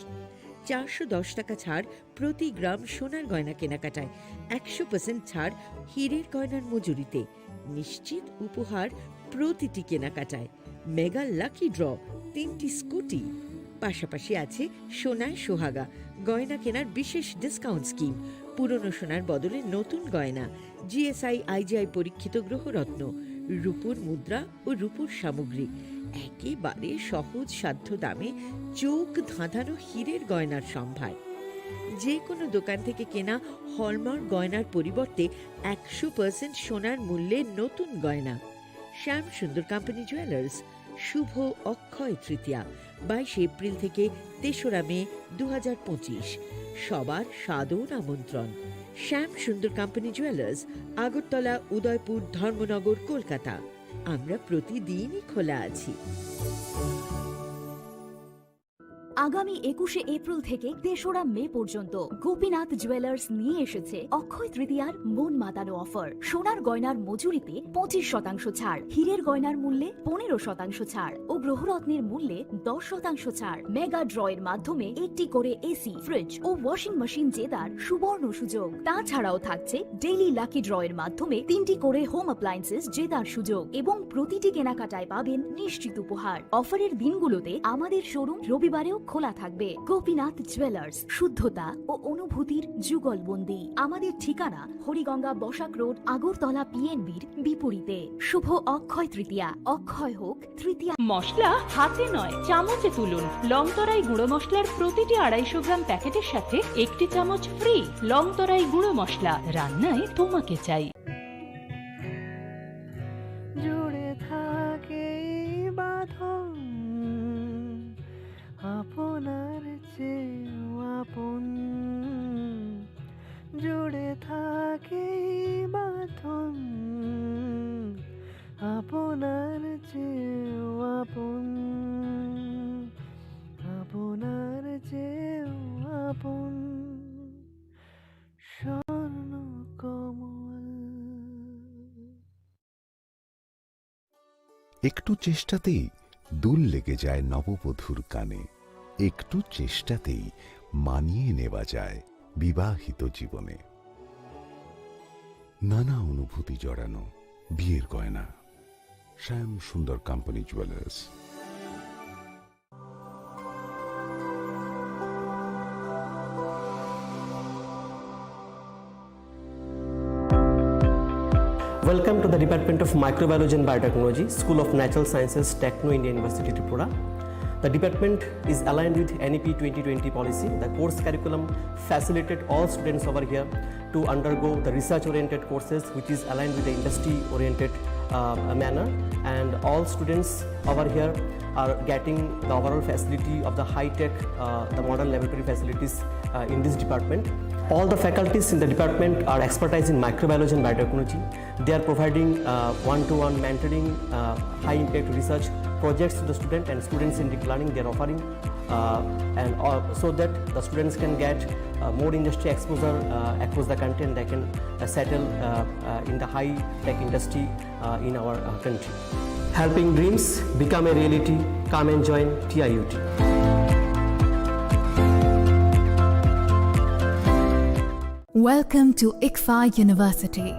চারশো দশ টাকা ছাড় প্রতি গ্রাম সোনার গয়না কেনাকাটায়, একশো পার্সেন্ট ছাড় হীরের গয়নার মজুরিতে, নিশ্চিত উপহার প্রতিটি কেনাকাটায়, মেগা লাকি ড্র, তিনটি স্কুটি, পাশাপাশি আছে সোনায় সোহাগা, গয়না কেনার বিশেষ ডিসকাউন্ট স্কিম, পুরনো সোনার বদলে নতুন গয়না, জিএসআই আইজিআই পরীক্ষিত গ্রহরত্ন, রূপোর মুদ্রা ও রূপোর সামগ্রী, একেবারে সহজ সাধ্য দামে চোখ ধাঁধানো হীরের গয়নার সম্ভার। যে কোনো দোকান থেকে কেনা হলমার্ক গয়নার পরিবর্তে একশো পার্সেন্ট সোনার মূল্যে নতুন গয়না। শ্যাম সুন্দর কোম্পানি জুয়েলার্স, শুভ অক্ষয় তৃতীয়া, বাইশে এপ্রিল থেকে তেসরা মে দু হাজার পঁচিশ। সবার সাদর আমন্ত্রণ। শ্যাম সুন্দর কোম্পানি জুয়েলার্স, আগরতলা, উদয়পুর, ধর্মনগর, কলকাতা। আমরা প্রতিদিনই খোলা আছি। আগামী একুশে এপ্রিল থেকে তেসরা মে পর্যন্ত গোপীনাথ জুয়েলার্স নিয়ে এসেছে অক্ষয় তৃতীয়ার মন মাতানো অফার। সোনার গয়নার মজুরিতে পঁচিশ শতাংশ ছাড়, হীরের গয়নার মূল্যে পনেরো শতাংশ ছাড় ও গ্রহরত্নের মূল্যে দশ শতাংশ ছাড়। মেগা ড্রয়ের মাধ্যমে একটি করে এসি, ফ্রিজ ও ওয়াশিং মেশিন জেতার সুবর্ণ সুযোগ। তাছাড়াও থাকছে ডেইলি লাকি ড্রয়ের মাধ্যমে তিনটি করে হোম অ্যাপ্লায়েন্সেস জেতার সুযোগ এবং প্রতিটি কেনাকাটায় পাবেন নিশ্চিত উপহার। অফারের দিনগুলোতে আমাদের শোরুম রবিবারেও খোলা থাকবে। গোপীনাথ জুয়েলার্স, শুদ্ধতা ও অনুভূতির যুগলবন্দি। আমাদের ঠিকানা হরিগঙ্গা বসাক রোড, আগরতলা পিএনবির বিপরীতে। শুভ অক্ষয় তৃতীয়া। অক্ষয় হোক তৃতীয়া। মশলা হাতে নয়, চামচে তুলুন। লংতরাই গুঁড়ো মশলার প্রতিটি আড়াইশো গ্রাম প্যাকেটের সাথে একটি চামচ ফ্রি। লংতরাই গুঁড়ো মশলা, রান্নায় তোমাকে চাই। জুড়ে থাকে এই বাঁধন আপনার চেয়েও আপন। জুড়ে থাকে এই বাঁধন আপনার চেয়েও আপন, আপনার চেয়েও আপন। স্বর্ণ কমল। একটু চেষ্টাতেই দুল লেগে যায় নববধূর কানে, একটু চেষ্টাতেই মানিয়ে নেওয়া যায় বিবাহিত জীবনে। নানা অনুভূতি জড়ানো বিয়ের গয়না। শ্যাম সুন্দর company jewellers. Welcome to the Department of Microbiology and Biotechnology, School of Natural Sciences, Techno India University, Tripura. The department is aligned with N E P twenty twenty policy. The course curriculum facilitate all students over here to undergo the research-oriented courses, which is aligned with the industry-oriented, uh, manner. And all students over here are getting the overall facility of the high-tech, uh, the modern laboratory facilities, uh, in this department. All the faculties in the department are expertise in microbiology and biotechnology. They are providing, uh, one-to-one mentoring, uh, high-impact research projects to the student and student-centric learning they are offering, uh, and, uh, so that the students can get, uh, more industry exposure, uh, across the country, and they can, uh, settle, uh, uh, in the high-tech industry, uh, in our, uh, country. Helping dreams become a reality. Come and join T I U T. Welcome to ICFAI University.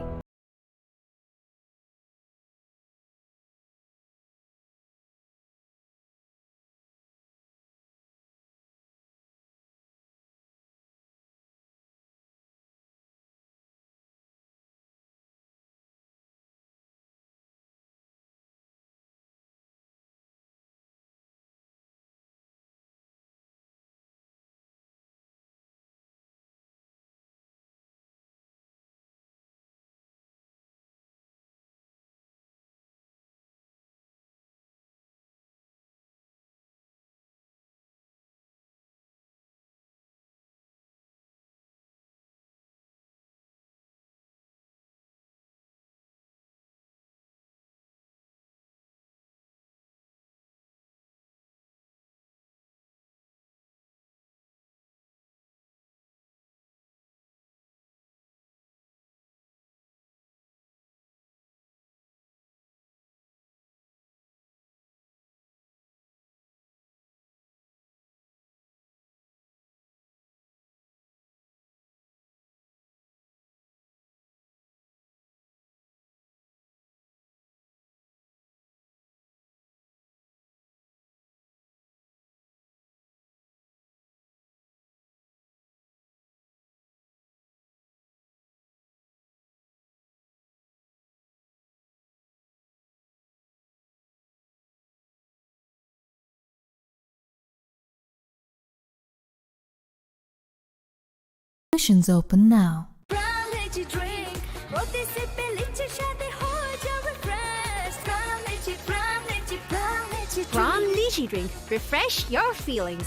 Admissions open now. Prime Lychee drink, প্রতি সিপে লিচির স্বাদে হয়ে যাবে fresh। Prime Lychee, Prime Lychee, Prime Lychee drink। Prime Lychee drink, refresh your feelings.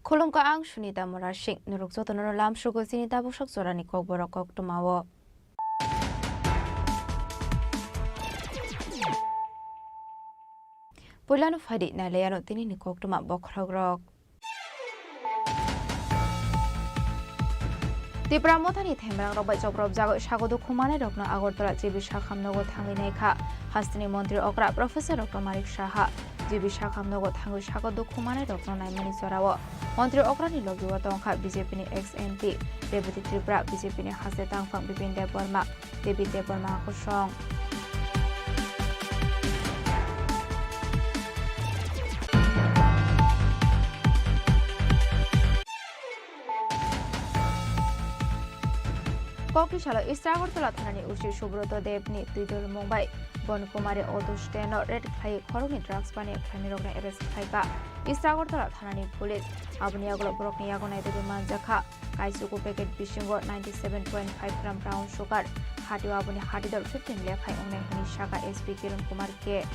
Khulumkha, ang Sunita Murasing. Norok jotono lamsugo chini tabuksak jorani kokborok koktwmao. Puilano phaidi nailaiano tinini koktwma bokhorokrok. Tipra Mothani themrangrok bai chopropjagwi sago dukhu manairokno Agartala G B Sakham nogo thangwi naikha. Hasteni montri okra Professor Doctor Manik Saha G B Sakham nogo thangwi sago dukhu manairokno naimani jorao montri okrani logio tongkha B J P ni ex M P Rebati Tripura, B J P ni haste tangphang Bipin Debbarma, David Debbarma kosong. Kokri salo East Agartala thanani O C Subroto Debni twidulmung bai Bon Kumari auto stand-o raid khlaiwi khoroknwi drugs baniya khlainairokno arrest khlaikha East Agartala thanani police. Aboni yagulo borokni yago naitugwi manjakha. Kaisugo packet bisingo ninety seven point five gram brown sugar, hatio aboni hatidor fifteen lephai wngnai hwnwi sakha S P Kiran Kumar K.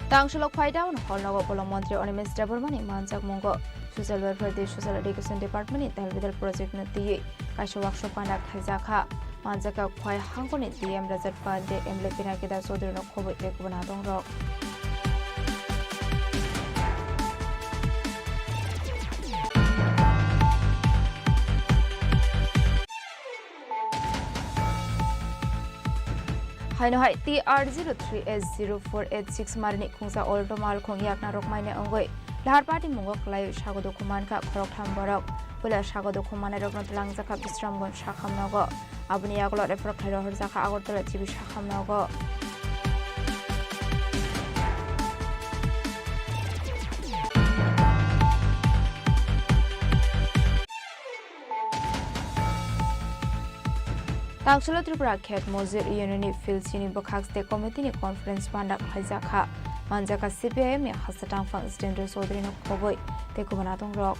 Tangsulo Khwai Town Hall nogo Bolo Montri Animesh Debbarmani manjakmungo Social Welfare tei Social Education Department ni Talbidal Project no twiwi kaisa workshop panda khaijakha. Manjakha Khwai hangkoni D M Rajat Pandey, M L A Pinaki Das Chaudhary no khobwi tei kubun adongrok. Haino hai T R zero three H zero four eight six marini khungsa Alto malkhung yakna rok maina wngwi lahar patimungo kwlaiwi sago dukhu mankha khoroktham borok. Puila sago dukhu manairokno twlangjakha Bisramganj sakham nogo. Aboni yagulo refer khlai rohorjakha Agartala G B sakham nogo. Tangsulo Tripura Khet Mojir Union ni field chini bwkhak state committee ni conference panda khlaijakha. Manjakha C P I M ni hasta tangphang Jitendra Chaudhary no khobwi tei kubun adongrok.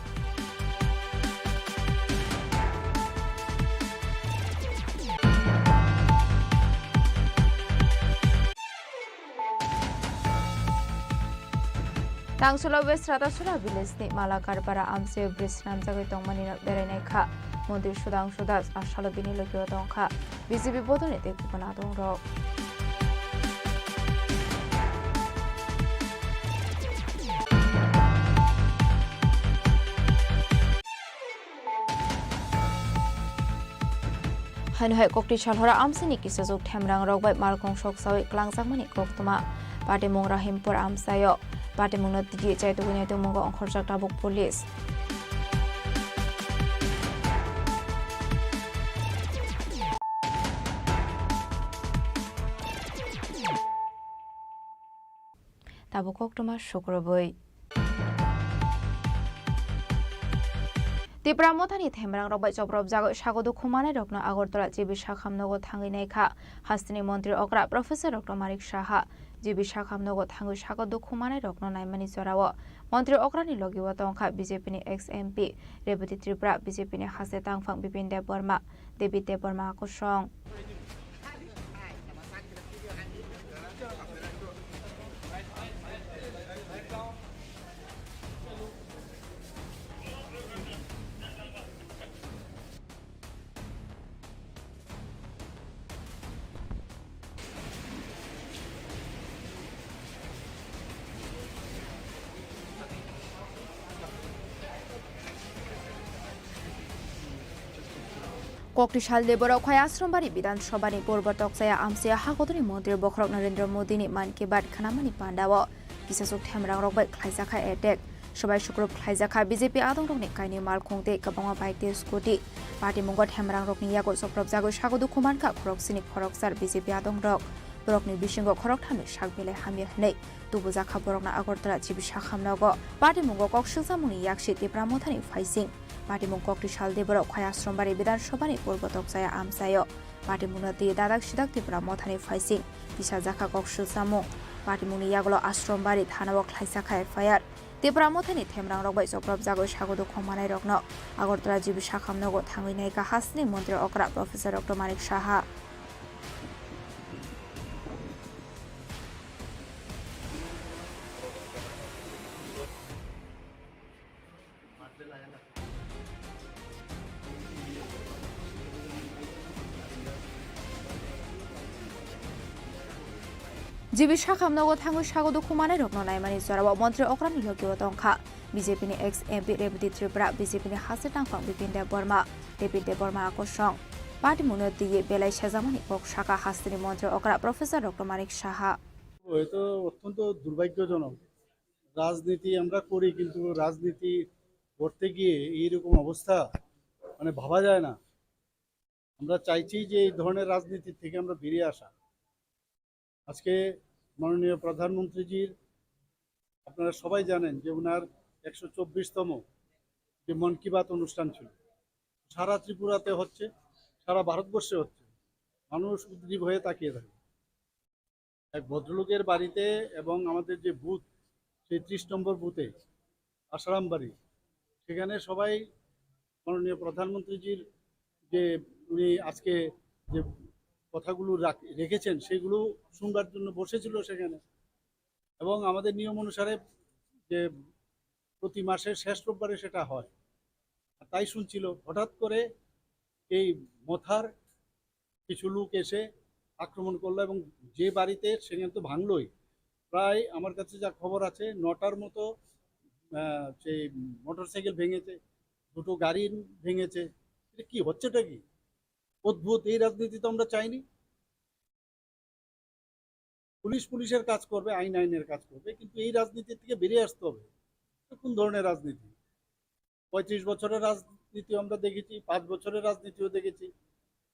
Tangsulo West Ratasura village ni Malakarpara amchaio bridge swnamjagwi tongmani no berainai kha. Montri Sudhangshu Das asalo bini logio tongkha B J P bodolni tei kubun adongrok. Haino hai kokti salhora amchaini kisajwk themrang rok bai malkhung soksawi klangjakmani koktwma. Patimung Rahimpur amchaio patimungno tigi chaitugwi naitugmungo ongkhorjak tabuk police. Tabuk koktwma sukrubwi. Tipra Mothani themrang rok bai chopropjagwi sago dukhu manai rokno Agartala G B sakham nogo thangwi naikha. Hasteni montri okra Professor Doctor Manik Saha G B sakham nogo thangwi sago dukhu manai rokno naimani jorao montri okrani logio tongkha B J P ni ex M P Rebati Tripura, B J P ni haste tangphang Bipin Debbarma, David Debbarma kosong. Kokti salni borok Khwai Ashram Bari Bidhan Sabha ni purbo tokchaya amchaya hakotorni montri bokhorok Narendra Modi ni Mann Ki Baat khnamani pandao kisachwk themrang rok bai khlaijakha attack. Sobai sukrub khlaijakha B J P adongrokni kainwi malkhung tei kwbangma bike tei scooty. Patimungo themrang rokni yago chopropjagwi sago dukhu mankha khoroksini khoroksa B J P adongrok. Borokni bisingo khorokthamni sak belai hamya hwnwi tubujakha borokno Agartala G B sakham nogo. Patimungo kok silsamungni yaksi Tipra Mothani phaising. Patimung kokti salni borok Khwai Ashram Bari Bidhan Sabha ni purbo tokchaya amchaio. Patimungno twi dadak sidak Tipra Mothani phaising tisajakha kok silsamung. Patimungni yagulo Ashram Bari thanao khlaijakha F I R. Tipra Mothani themrangrok bai choprobjagwi sago dukhu manairokno Agartala G B Sakham nogo thangwi naikha hasteni montri okra Professor Doctor Manik Saha. G B Sakham nogo thangwi sago dukhu manairokno naimani jorao montri okrani logio tongkha B J P ni ex M P Rebati Tripura, B J P ni haste tangphang Bipin Debbarma, Bipin Debbarma akosong. Patimungno twiwi belai sejakmani kok sakha hasteni montri okra Professor Doctor Manik Saha. এটা অত্যন্ত দুর্ভাগ্যজনক। রাজনীতি আমরা করি, কিন্তু রাজনীতি করতে গিয়ে এইরকম অবস্থা, মানে, ভাবা যায় না। আমরা চাইছি যে এই ধরনের রাজনীতি থেকে আমরা বেরিয়ে আসা। আজকে মাননীয় প্রধানমন্ত্রীজির, আপনারা সবাই জানেন যে ওনার একশো চব্বিশতম যে মন কি বাত অনুষ্ঠান ছিল, সারা ত্রিপুরাতে হচ্ছে, সারা ভারতবর্ষে হচ্ছে, মানুষ উদ্গ্রীব হয়ে তাকিয়ে থাকে। এক ভদ্রলোকের বাড়িতে এবং আমাদের যে বুথ, সেই ত্রিশ নম্বর বুথে, আশারাম বাড়ি, সেখানে সবাই মাননীয় প্রধানমন্ত্রীজির যে উনি আজকে যে কথাগুলো রাখ-, রেখেছেন, সেগুলো শুনবার জন্য বসেছিল সেখানে। এবং আমাদের নিয়ম অনুসারে যে প্রতি মাসের শেষ রোববারে সেটা হয়। আর তাই শুনছিল, হঠাৎ করে এই মথার কিছু লোক এসে আক্রমণ করলো এবং যে বাড়িতে, সেখানে তো ভাঙলোই, প্রায় আমার কাছে যা খবর আছে নটার মতো, আহ, সেই মোটরসাইকেল ভেঙেছে, দুটো গাড়ি ভেঙেছে। এটা কি হচ্ছেটা কি? অদ্ভুত, এই রাজনীতি তো আমরা চাইনি। পুলিশ পুলিশের কাজ করবে, আইন আইনের কাজ করবে, কিন্তু এই রাজনীতি থেকে বেরিয়ে আসতে হবে। এটা কোন ধরনের রাজনীতি? পঁয়ত্রিশ বছরের রাজনীতি আমরা দেখেছি, পাঁচ বছরের রাজনীতিও দেখেছি।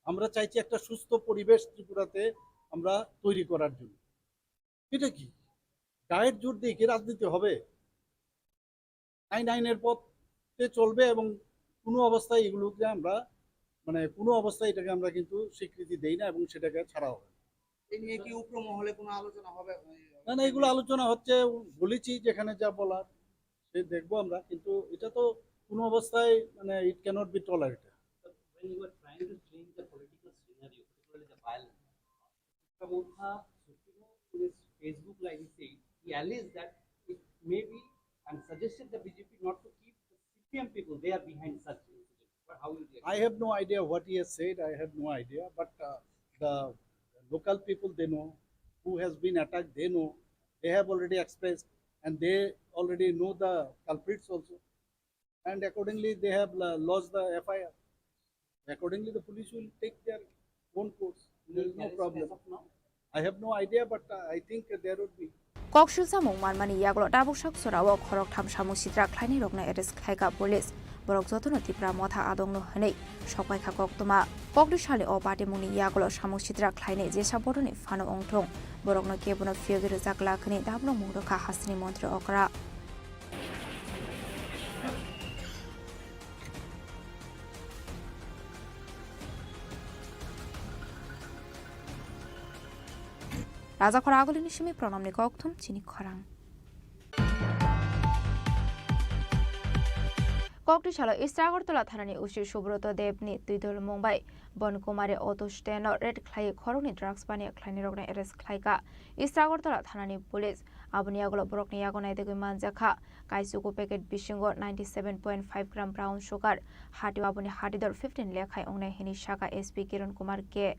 আমরা চাইছি একটা সুস্থ পরিবেশ ত্রিপুরাতে আমরা তৈরি করার জন্য। এটা কি? গায়ের জোর দিয়ে কি রাজনীতি হবে? আইন আইনের পথে চলবে এবং কোনো অবস্থায় এগুলোকে আমরা, মানে, কোনো অবস্থায় এটাকে আমরা কিন্তু স্বীকৃতি দেই না এবং সেটাকে ছাড়া হবে না। এ নিয়ে কি উপর মহলে কোনো আলোচনা হবে? না, না, এগুলো আলোচনা হচ্ছে, বলেছি যেখানে যা বলার সে দেখবো আমরা, কিন্তু এটা তো কোনো অবস্থায়, মানে, it cannot be tolerated. When you are trying to change the political scenario, particularly the violence, Motha Supremo in his Facebook live, he said, he alleged that it may be and suggested the B J P not to keep the C P M people, they are behind such incidents. But how you react? I have no idea what he has said. I have no idea. But uh, the local people, they know who has been attacked. They know. They have already expressed, and they already know the culprits also. And accordingly, they have uh, lodged the F I R. Accordingly, the police will take their own course. There is no problem. I have no idea, but uh, I think there would be. Koksil samung manmani yagulo tabuk sak sorao khoroktham samung sitra khlainai rokno arrest khlaika police. Borok jotono Tipra Motha adongno hwnwi sokpaikha koktwma. Kokdisali o patimungni yagulo samung sitra khlainai jesa bodoni phano wngthung. Borokno kebono phiyogwi rwjak lakhni dablongmung rwkha hasteni montri okra. Raja khora agulini simi pranamni kokthum chini khorang. Kokdisalo East Agartala thanani O C Subroto Debni twidol mungbai Bon Kumari auto stand-o raid khlaiwi khoroknwi drugs paniya khlainai rokno arrest khlaika East Agartala thanani police. Aboni yagulo borokni yago naitugwi manjakha. Kaisugo packet bisingo ninety seven point five gram brown sugar, hati aboni hati dor fifteen lekhai wngnai hwnwi saka S P Kiran Kumar K.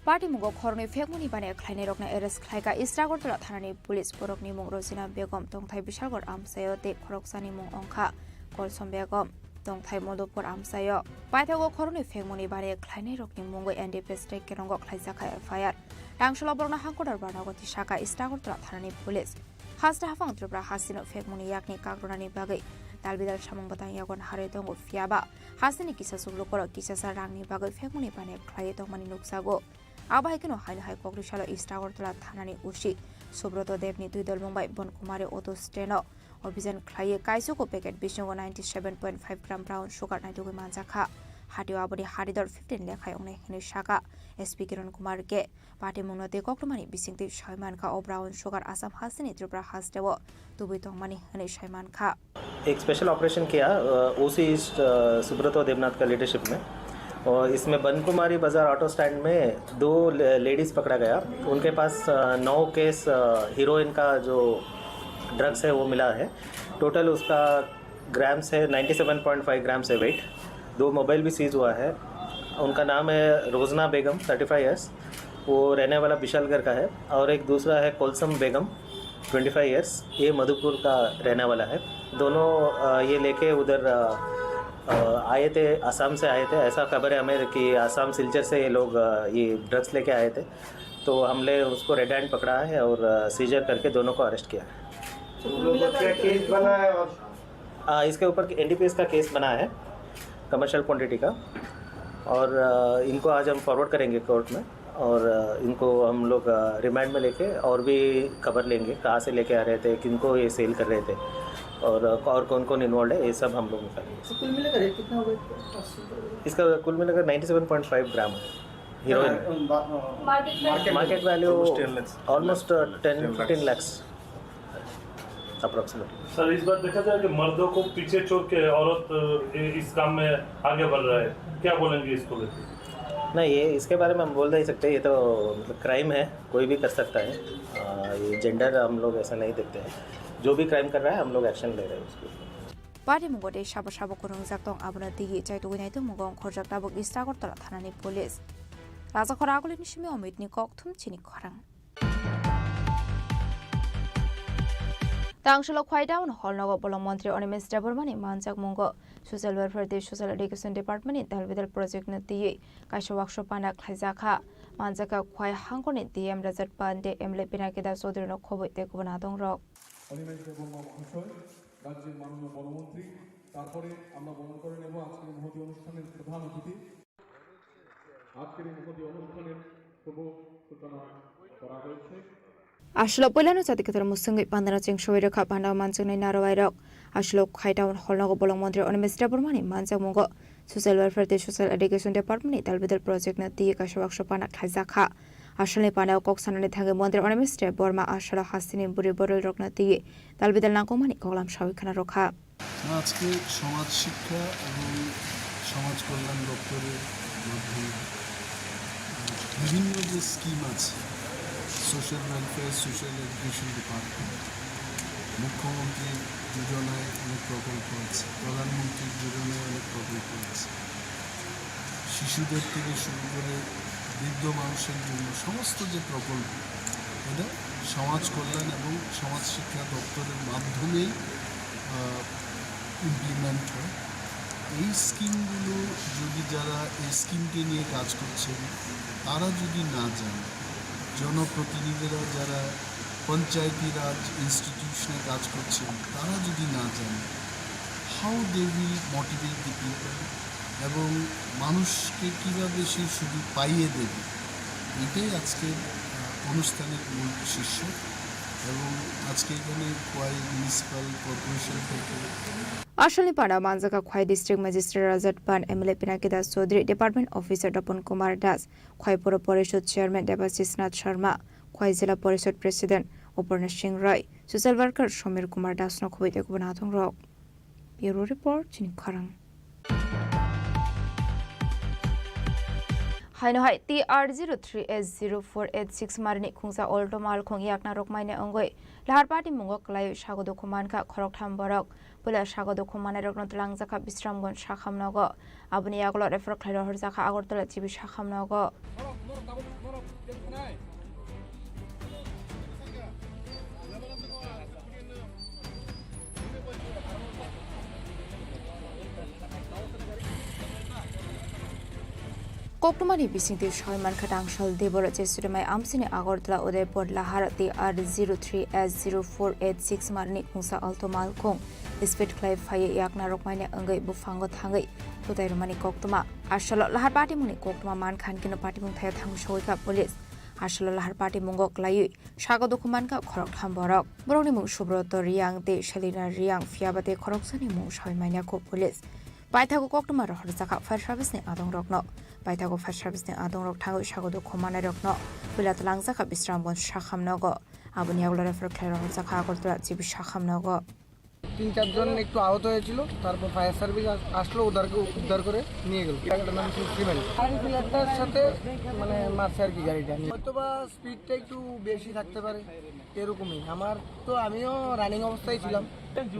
Patimungo khoroknwi phekmani bani khlainairokno arrest khlaika East Agartala thanani police. Borokni mung Rosina Begum, tongthai Bishalgarh amchaio tei khoroksani mung wngkha Kolsom Begum, tongthai Madhupur amchaio. Paithago khoroknwi phekmani bani khlainairokni mungwi N D P S tei Kerongo khlaijakha F I R. Tangsholo borokno hangkotor barnogo tisaka East Agartala thanani police. Haste haphang Tripura hasteno phekmani yakni kakrwnani bagwi dalbidal samung bwtang yago naharwi tongo, phiyaba hasteni kisa chuklukorok kisasa rangni bagwi phekmani bani khlaiwi tongmani nukjago. Abo hai kheno haino hai Kokdisalo East Agartala thanani O C Subroto Debni twi dolmung bai Bon Kumari auto stand-o obhijan khlaiwi kaisugo packet bisingo ninety seven point five gram brown sugar naitugwi manjakha. Hatio aboni haridor fifteen lekhai wngnai hwnwi sakha S P Kiran Kumar K. Patimungno tei koktwmani bisingtwi soi mankha o brown sugar Assam hasteni Tripura hasteo tubui tongmani hwnwi soi mankha. एक special operation किया ओसी ईस्ट सुब्रतो देवनाथ का लीडरशिप में। और इसमें बनकुमारी बाजार auto stand में दो लेडीज पकड़ा गया। उनके पास नौ केस हीरोइन का जो ड्रग्स है वो मिला है। टोटल उसका ग्राम्स है, ninety seven point five grams है वेट। दो मोबाइल भी सीज हुआ है। उनका नाम है रोजना बेगम, थर्टी फ़ाइव ईयर्स, वो रहने वाला विशालगढ़ का है। और एक दूसरा है कोलसम बेगम, ट्वेंटी फ़ाइव ईयर्स, ये मधुपुर का रहने वाला है। दोनों ये लेके उधर आए थे, आसाम से आए थे। ऐसा खबर है हमें कि आसाम सिलचर से ये लोग ये ड्रग्स लेके आए थे। तो हमने उसको रेड हैंड पकड़ा है और सीजर करके दोनों को अरेस्ट किया है। तो कुल मिलाकर क्या केस बना है? और इसके ऊपर एनडीपीएस का केस बना है, कमर्शियल क्वांटिटी का। और इनको आज हम फॉरवर्ड करेंगे कोर्ट में। और इनको हम लोग रिमांड में लेके और भी खबर लेंगे, कहाँ से लेके आ रहे थे, किनको ये सेल कर रहे थे, और और कौन कौन इन्वॉल्व है, ये सब हम लोग निकालेंगे। तो कुल मिलाकर रेट कितना होगा इसका? इसका कुल मिलाकर नाइंटी सेवन पॉइंट फ़ाइव ग्राम है heroine. Market value almost ten fifteen lakh. Approximately. Sir, इस बार देखा जाए कि मर्दों को पीछे छोड़ के औरत इस काम में आगे बढ़ रहा है, क्या बोलेंगे इसको लेकर? नहीं, ये इसके बारे में हम बोल नहीं सकते। ये तो मतलब क्राइम है, कोई भी कर सकता है। ये जेंडर हम लोग ऐसा नहीं देखते हैं। जो भी क्राइम कर रहा है, हम लोग एक्शन ले रहे हैं उसके ऊपर। Patimung gode sabo sabo kwrwngjak tong, abono tigi chaitugwi naitugmung wngkhorjak tabuk East Agartala thanani police. Rajakhor Agulini simi Omitni kokthum chini khorang. Tangsholo Khwai Town Hall nogo bolong montri Animesh Debbarmani manjakmungo Social Welfare tei Social Education Department ni dalbidal project no twiwi kaisa workshop pana khlaijakha. Manjakha Khwai hangkorni D M Rajat Pande, M L A Pinaki Das Chaudhary no khobwi tei kubun adongrok. Animesh দেববর্মা মহাশয়, রাজ্যের মাননীয় বনমন্ত্রী, তারপরে আমরা বরণ করে নেব আজকের এই মহতী অনুষ্ঠানের প্রধান অতিথি। আজকের এই মহতী অনুষ্ঠানের শুভ সূচনা করা হয়েছে। Aswlok puilano chati kwthar mwswngwi pandano cheng soi rwkha, pandao manjaknai narwai rok. Aswlok Khwai Town Hall nogo bolong montri Animesh Debbarmani manjakmungo Social Welfare tei Social Education Department ni dalbidal project no twiwi kaisa workshop pana khlaijakha. Asalni panao kok sanani thangwi montri Animesh Debbarma asalo hasteni bwrwi bororokno twiwi dalbidal nangkukmani koklam sawi khna rwkha. আজকে সমাজ শিক্ষা এবং সমাজ কল্যাণ দপ্তরের মাধ্যমে বিভিন্ন যে স্কিম আছে, social welfare, social education department, মুখ্যমন্ত্রীর যোজনায় অনেক প্রকল্প আছে, প্রধানমন্ত্রীর যোজনায় অনেক প্রকল্প আছে। শিশুদের থেকে শুরু করে বৃদ্ধ মানুষের জন্য সমস্ত যে প্রকল্প, এটা সমাজ কল্যাণ এবং সমাজ শিক্ষা দপ্তরের মাধ্যমেই, আহ, ইমপ্লিমেন্ট হয়। এই স্কিমগুলো যদি যারা এই স্কিমকে নিয়ে কাজ করছেন, তারা যদি না যান, জনপ্রতিনিধিরা যারা পঞ্চায়েতি রাজ ইনস্টিটিউশনে কাজ করছেন, তারা যদি না যান, how they will motivate the people এবং মানুষকে কিভাবে সেই সুযোগ পাইয়ে দেবে, এটাই আজকের, আহ, অনুষ্ঠানের মূল শীর্ষক। এবং আজকে এখানে খোয়াই মিউনিসিপ্যাল কর্পোরেশন থেকে Asalni panao manjakha Khwai District Magistrate Rajat Pan, M L A Pinaki Das Chaudhary, Department Officer Dopon Kumar Das, Khwai Puro Porishod Chairman Debashish Nath Sharma, Khwai Jila Porishod President Uparna Singh Roy, Social Worker Somir Kumar Das no khobwi tei kubun adongrok. Bureau Report, chini khorang. Haino hai T R zero three H zero four eight six marini khungsa Alto malkhung yakna rokmaina wngwi lahar party mungo kwlaiwi sago dukhu mankha khoroktham borok. Puila sago dukhu mannairokno twlangjakha Bisramganj sakham nogo. Aboni yagulo refer khlai rohorjakha Agartala G B sakham nogo. Koktwmani bisingtwi soi mankha Tangsal Debora Jeswrimai amsini Agartala Udaipur lahar T R zero three H zero four eight six marni khungsa Alto malkhung speed khlai phaiwi yakna rokmaina wngwi buphango thangwi tutai rwmani koktwma. Asalo lahar patimungni koktwma mankha hinkhe no patimung thaio thangwi sogwi kha police. Asalo lahar patimungo kwlaiwi sago dukhu mankha khoroktham borok. Borokni mung Subroto Riyang tei Selina Riyang, phiyaba tei khoroksani mung sawi manya kho police. Paithago koktwma rohorjakha fire service ni adongrokno. Paithago fire service ni adongrok thangwi sago dukhu manairokno puila twlangjakha Bisramganj sakham nogo. Aboni yagulo refer khlai rohorjakha Agartala G B sakham nogo. তিন চারজন একটু আহত হয়েছিল, তারপর fire service আস-, আসলো, ওদেরকে উদ্ধার করে নিয়ে গেল। একটা নাম ছিল সিমেন্ট। ফায়ার ব্রিগেডটার সাথে মানে মারছে আর কি গাড়িটা। হয়তো বা স্পিডটা একটু বেশি থাকতে পারে, এরকমই। আমার তো, আমিও রানিং অবস্থায় ছিলাম।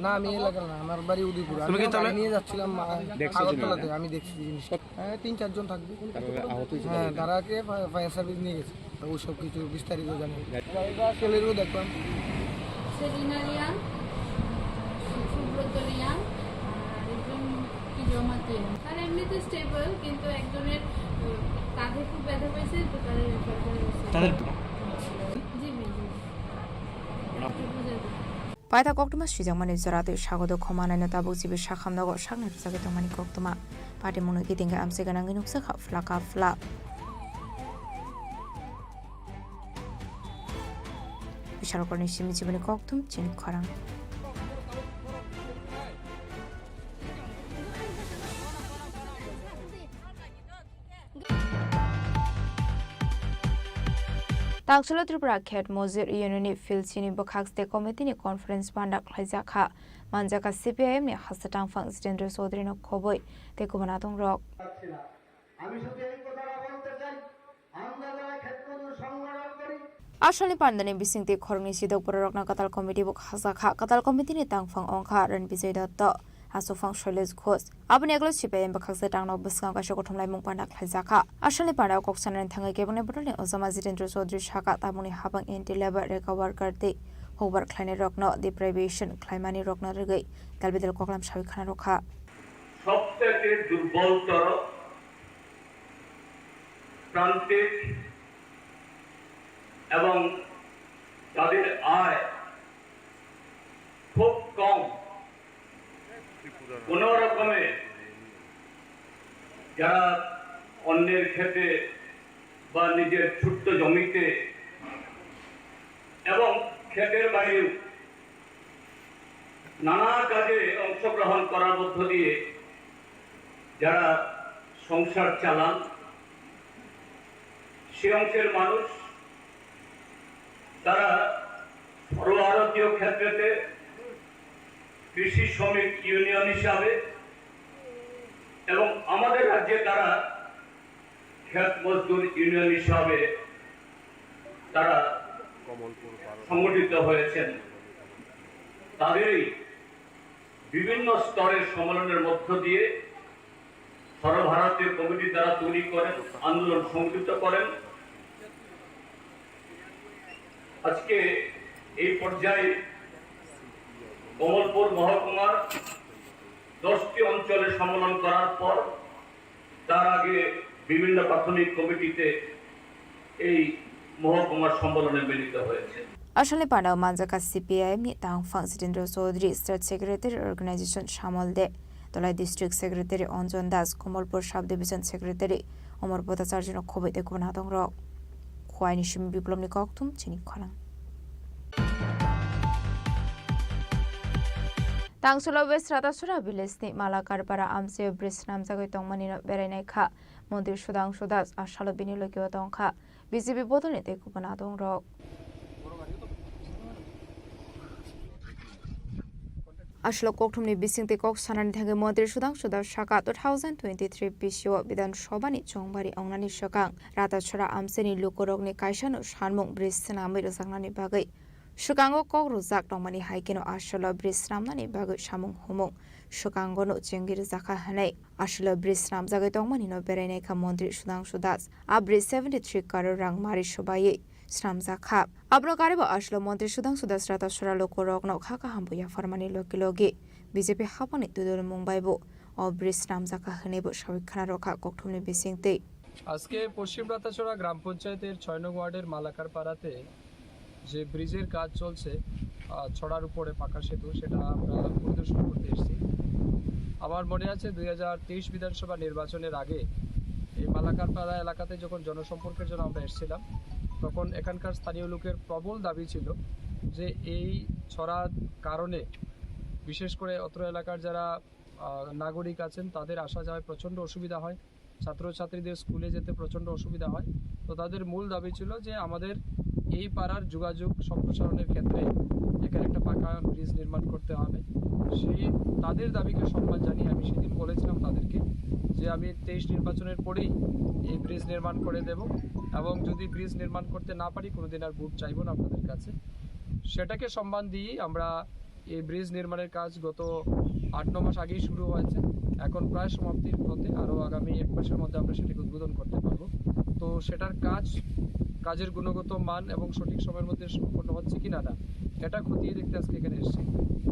না, আমি এলাকার না, আমার বাড়ি উদয়পুর। তুমি কি আমিও তাহলে গাড়ি নিয়ে যাচ্ছিলাম, আ, দেখছো তুমি আগরতলাতে। এটা? আমি দেখছি জিনিসটা। হ্যাঁ, তিন চারজন থাকবে। তারপরে আহত হয়েছে হ্যাঁ, তারা? তারাকে ফা-, ফায়ার সার্ভিস নিয়ে গেছে। তো ওই সব কিছু বিস্তারিত জানি। গাড়িটা সেলেরিও দেখলাম। সেলিনা রিয়াং, সুব্রত রিয়াং, আর একজন কি জমাতে। তারা এমনিতে স্টেবল, কিন্তু একজনের, উম, কাঁধে খুব ব্যথা পাইছে, তো তাদের রেফার করা হয়েছে। তাদের জি, জি, জি। একটু বুঝে দিন। Paithago koktwma swijakmani jora tei sago dukhu manaino tabuk G B sakham nogo sakni rwjagwi tongmani koktwma. Patimungno kitingwi amchai gwnangwi nukjakha phlaka phla. Bisalokorni simi chibini kokthum chini khorang. Tangsulo Tripura Khet Mojir Union ni Philchini bwkhak tei committee ni conference panda khlaijakha. Manjakha C P I M ni hasta tangphang Jitendra Chaudhary no khobwi tei kubun adongrok. আমি শুধু এই কথাটা বলতে চাই, আমরা যারা ক্ষেত মজুর সংগঠন করি, Asalni pandani bisingtwi khoroknwi sidok bororokno kwtal committee bo khajakha. Kwtal committee ni tangphang wngkha Ran Bijoy Dotto, aswkphang Shailesh Ghosh. Aboni yagulo C P I M bwkhaksa tangno bwskango kaisa kothomlaimung panda khlaijakha. Asalni pandao kok sanani thangwi kebengni bodolni ojama Jitendra Chaudhary sakha, tabukni habang anti labour, rega worker tei hukbar khlainairokno deprivation khlaimani rokno rwgwi dalbidal koklam sawi khana rwkha. সবথেকে দুর্বলতর প্রান্তিক এবং যাদের আয় খুব কম, কোনো রকমে যারা অন্যের ক্ষেতে বা নিজের ছোট্ট জমিতে এবং ক্ষেতের বাইরেও নানা কাজে অংশগ্রহণ করার মধ্য দিয়ে যারা সংসার চালান, সে অংশের মানুষ তারা সর্বভারতীয় ক্ষেত্রেতে কৃষি শ্রমিক ইউনিয়ন হিসাবে এবং আমাদের রাজ্যে তারা ক্ষেত মজদুর ইউনিয়ন হিসাবে তারা সংগঠিত হয়েছেন। তাদেরই বিভিন্ন স্তরের সম্মেলনের মধ্য দিয়ে সর্বভারতীয় কমিটি তারা তৈরি করেন, আন্দোলন সংগঠিত করেন। আজকে এই পর্যায়ে কমলপুর মহকুমার দশটি অঞ্চলে সম্মেলন করার পর তার আগে বিভিন্ন প্রাথমিক কমিটিতে এই মহকুমার সম্মেলনে মিলিত হয়েছে। Asalni pandao manjakha C P I M ni tangphang Jitendra Chaudhary, State Secretary Organization Samol De, Tolai District Secretary Anjan Das, Kamalpur Sub Division Secretary Amar Bhattacharya no khobwi tei kubun adongrok. Khowai ni simi Biplobni kokthum chini khorang. Tangsulo West Ratasora village ni Malakarpara amchai bridge swnamjagwi tongmani no berainai kha Montri Sudhangshu Das, asalo bini logio tongkha B J P bodolni tei kubun adongrok. Asalo kokthumni bisingtwi kok sanani thangwi Montri Sudhangshu Das sakha, two thousand twenty-three bisio Bidhan Sabhani chongbari wngnani swkang Ratasora amchaini lukurokni kaisano sanmung bridge swnamwi rwjaknani bagwi swkango kok rwjak tongmani hai kheno asalo bridge swnamnani bagwi samung humung swkangono chengwi rwjakha hwnwi asalo bridge swnamjagwi tongmani no berainai kha Montri Sudhangshu Das. A bridge seventy three crore rang mari swbaiwi swnamjak kha. Abono karibo asalo Montri Sudhangshu Das Ratasora lukurokno kha kaham bo yapharmani logi logi B J P haphangni tudolmung bai bo o bridge swnamjak kha hwnwi bo sawi khna rwkha kokthumni bisingtwi. আজকে পশ্চিম রাতাছড়া গ্রাম পঞ্চায়েতের ছয় নং ওয়ার্ডের মালাকার পাড়াতে যে ব্রিজের কাজ চলছে, আহ, ছড়ার উপরে পাকা সেতু, সেটা আমরা পরিদর্শন করতে এসেছি। আমার মনে আছে দুই হাজার তেইশ বিধানসভা নির্বাচনের আগে এই মালাকার পাড়া এলাকাতে যখন জনসম্পর্কের জন্য আমরা এসেছিলাম, তখন এখানকার স্থানীয় লোকের প্রবল দাবি ছিল যে এই ছড়ার কারণে বিশেষ করে অত্র এলাকার যারা আহ, নাগরিক আছেন, তাদের আসা যাওয়ায় প্রচণ্ড অসুবিধা হয়, ছাত্রছাত্রীদের স্কুলে যেতে প্রচণ্ড অসুবিধা হয়। তো তাদের মূল দাবি ছিল যে আমাদের এই পাড়ার যোগাযোগ সম্প্রসারণের ক্ষেত্রে এখানে একটা পাকা ব্রিজ নির্মাণ করতে হবে। সেই তাদের দাবিকে সম্মান জানিয়ে আমি সেদিন বলেছিলাম তাদেরকে যে আমি তেইশ নির্বাচনের পরেই এই ব্রিজ নির্মাণ করে দেব, এবং যদি ব্রিজ নির্মাণ করতে না পারি, কোনোদিন আর ভোট চাইবো না আপনাদের কাছে। সেটাকে সম্মান দিয়েই আমরা এই ব্রিজ নির্মাণের কাজ গত আট ন মাস আগেই শুরু হয়েছে, এখন প্রায় সমাপ্তির পথে। আরও আগামী এক মাসের মধ্যে আমরা সেটাকে উদ্বোধন করতে পারবো। তো সেটার কাজ, কাজের গুণগত মান এবং সঠিক সময়ের মধ্যে সম্পন্ন হচ্ছে কি না, না, এটা খতিয়ে দেখতে আজকে এখানে এসেছি।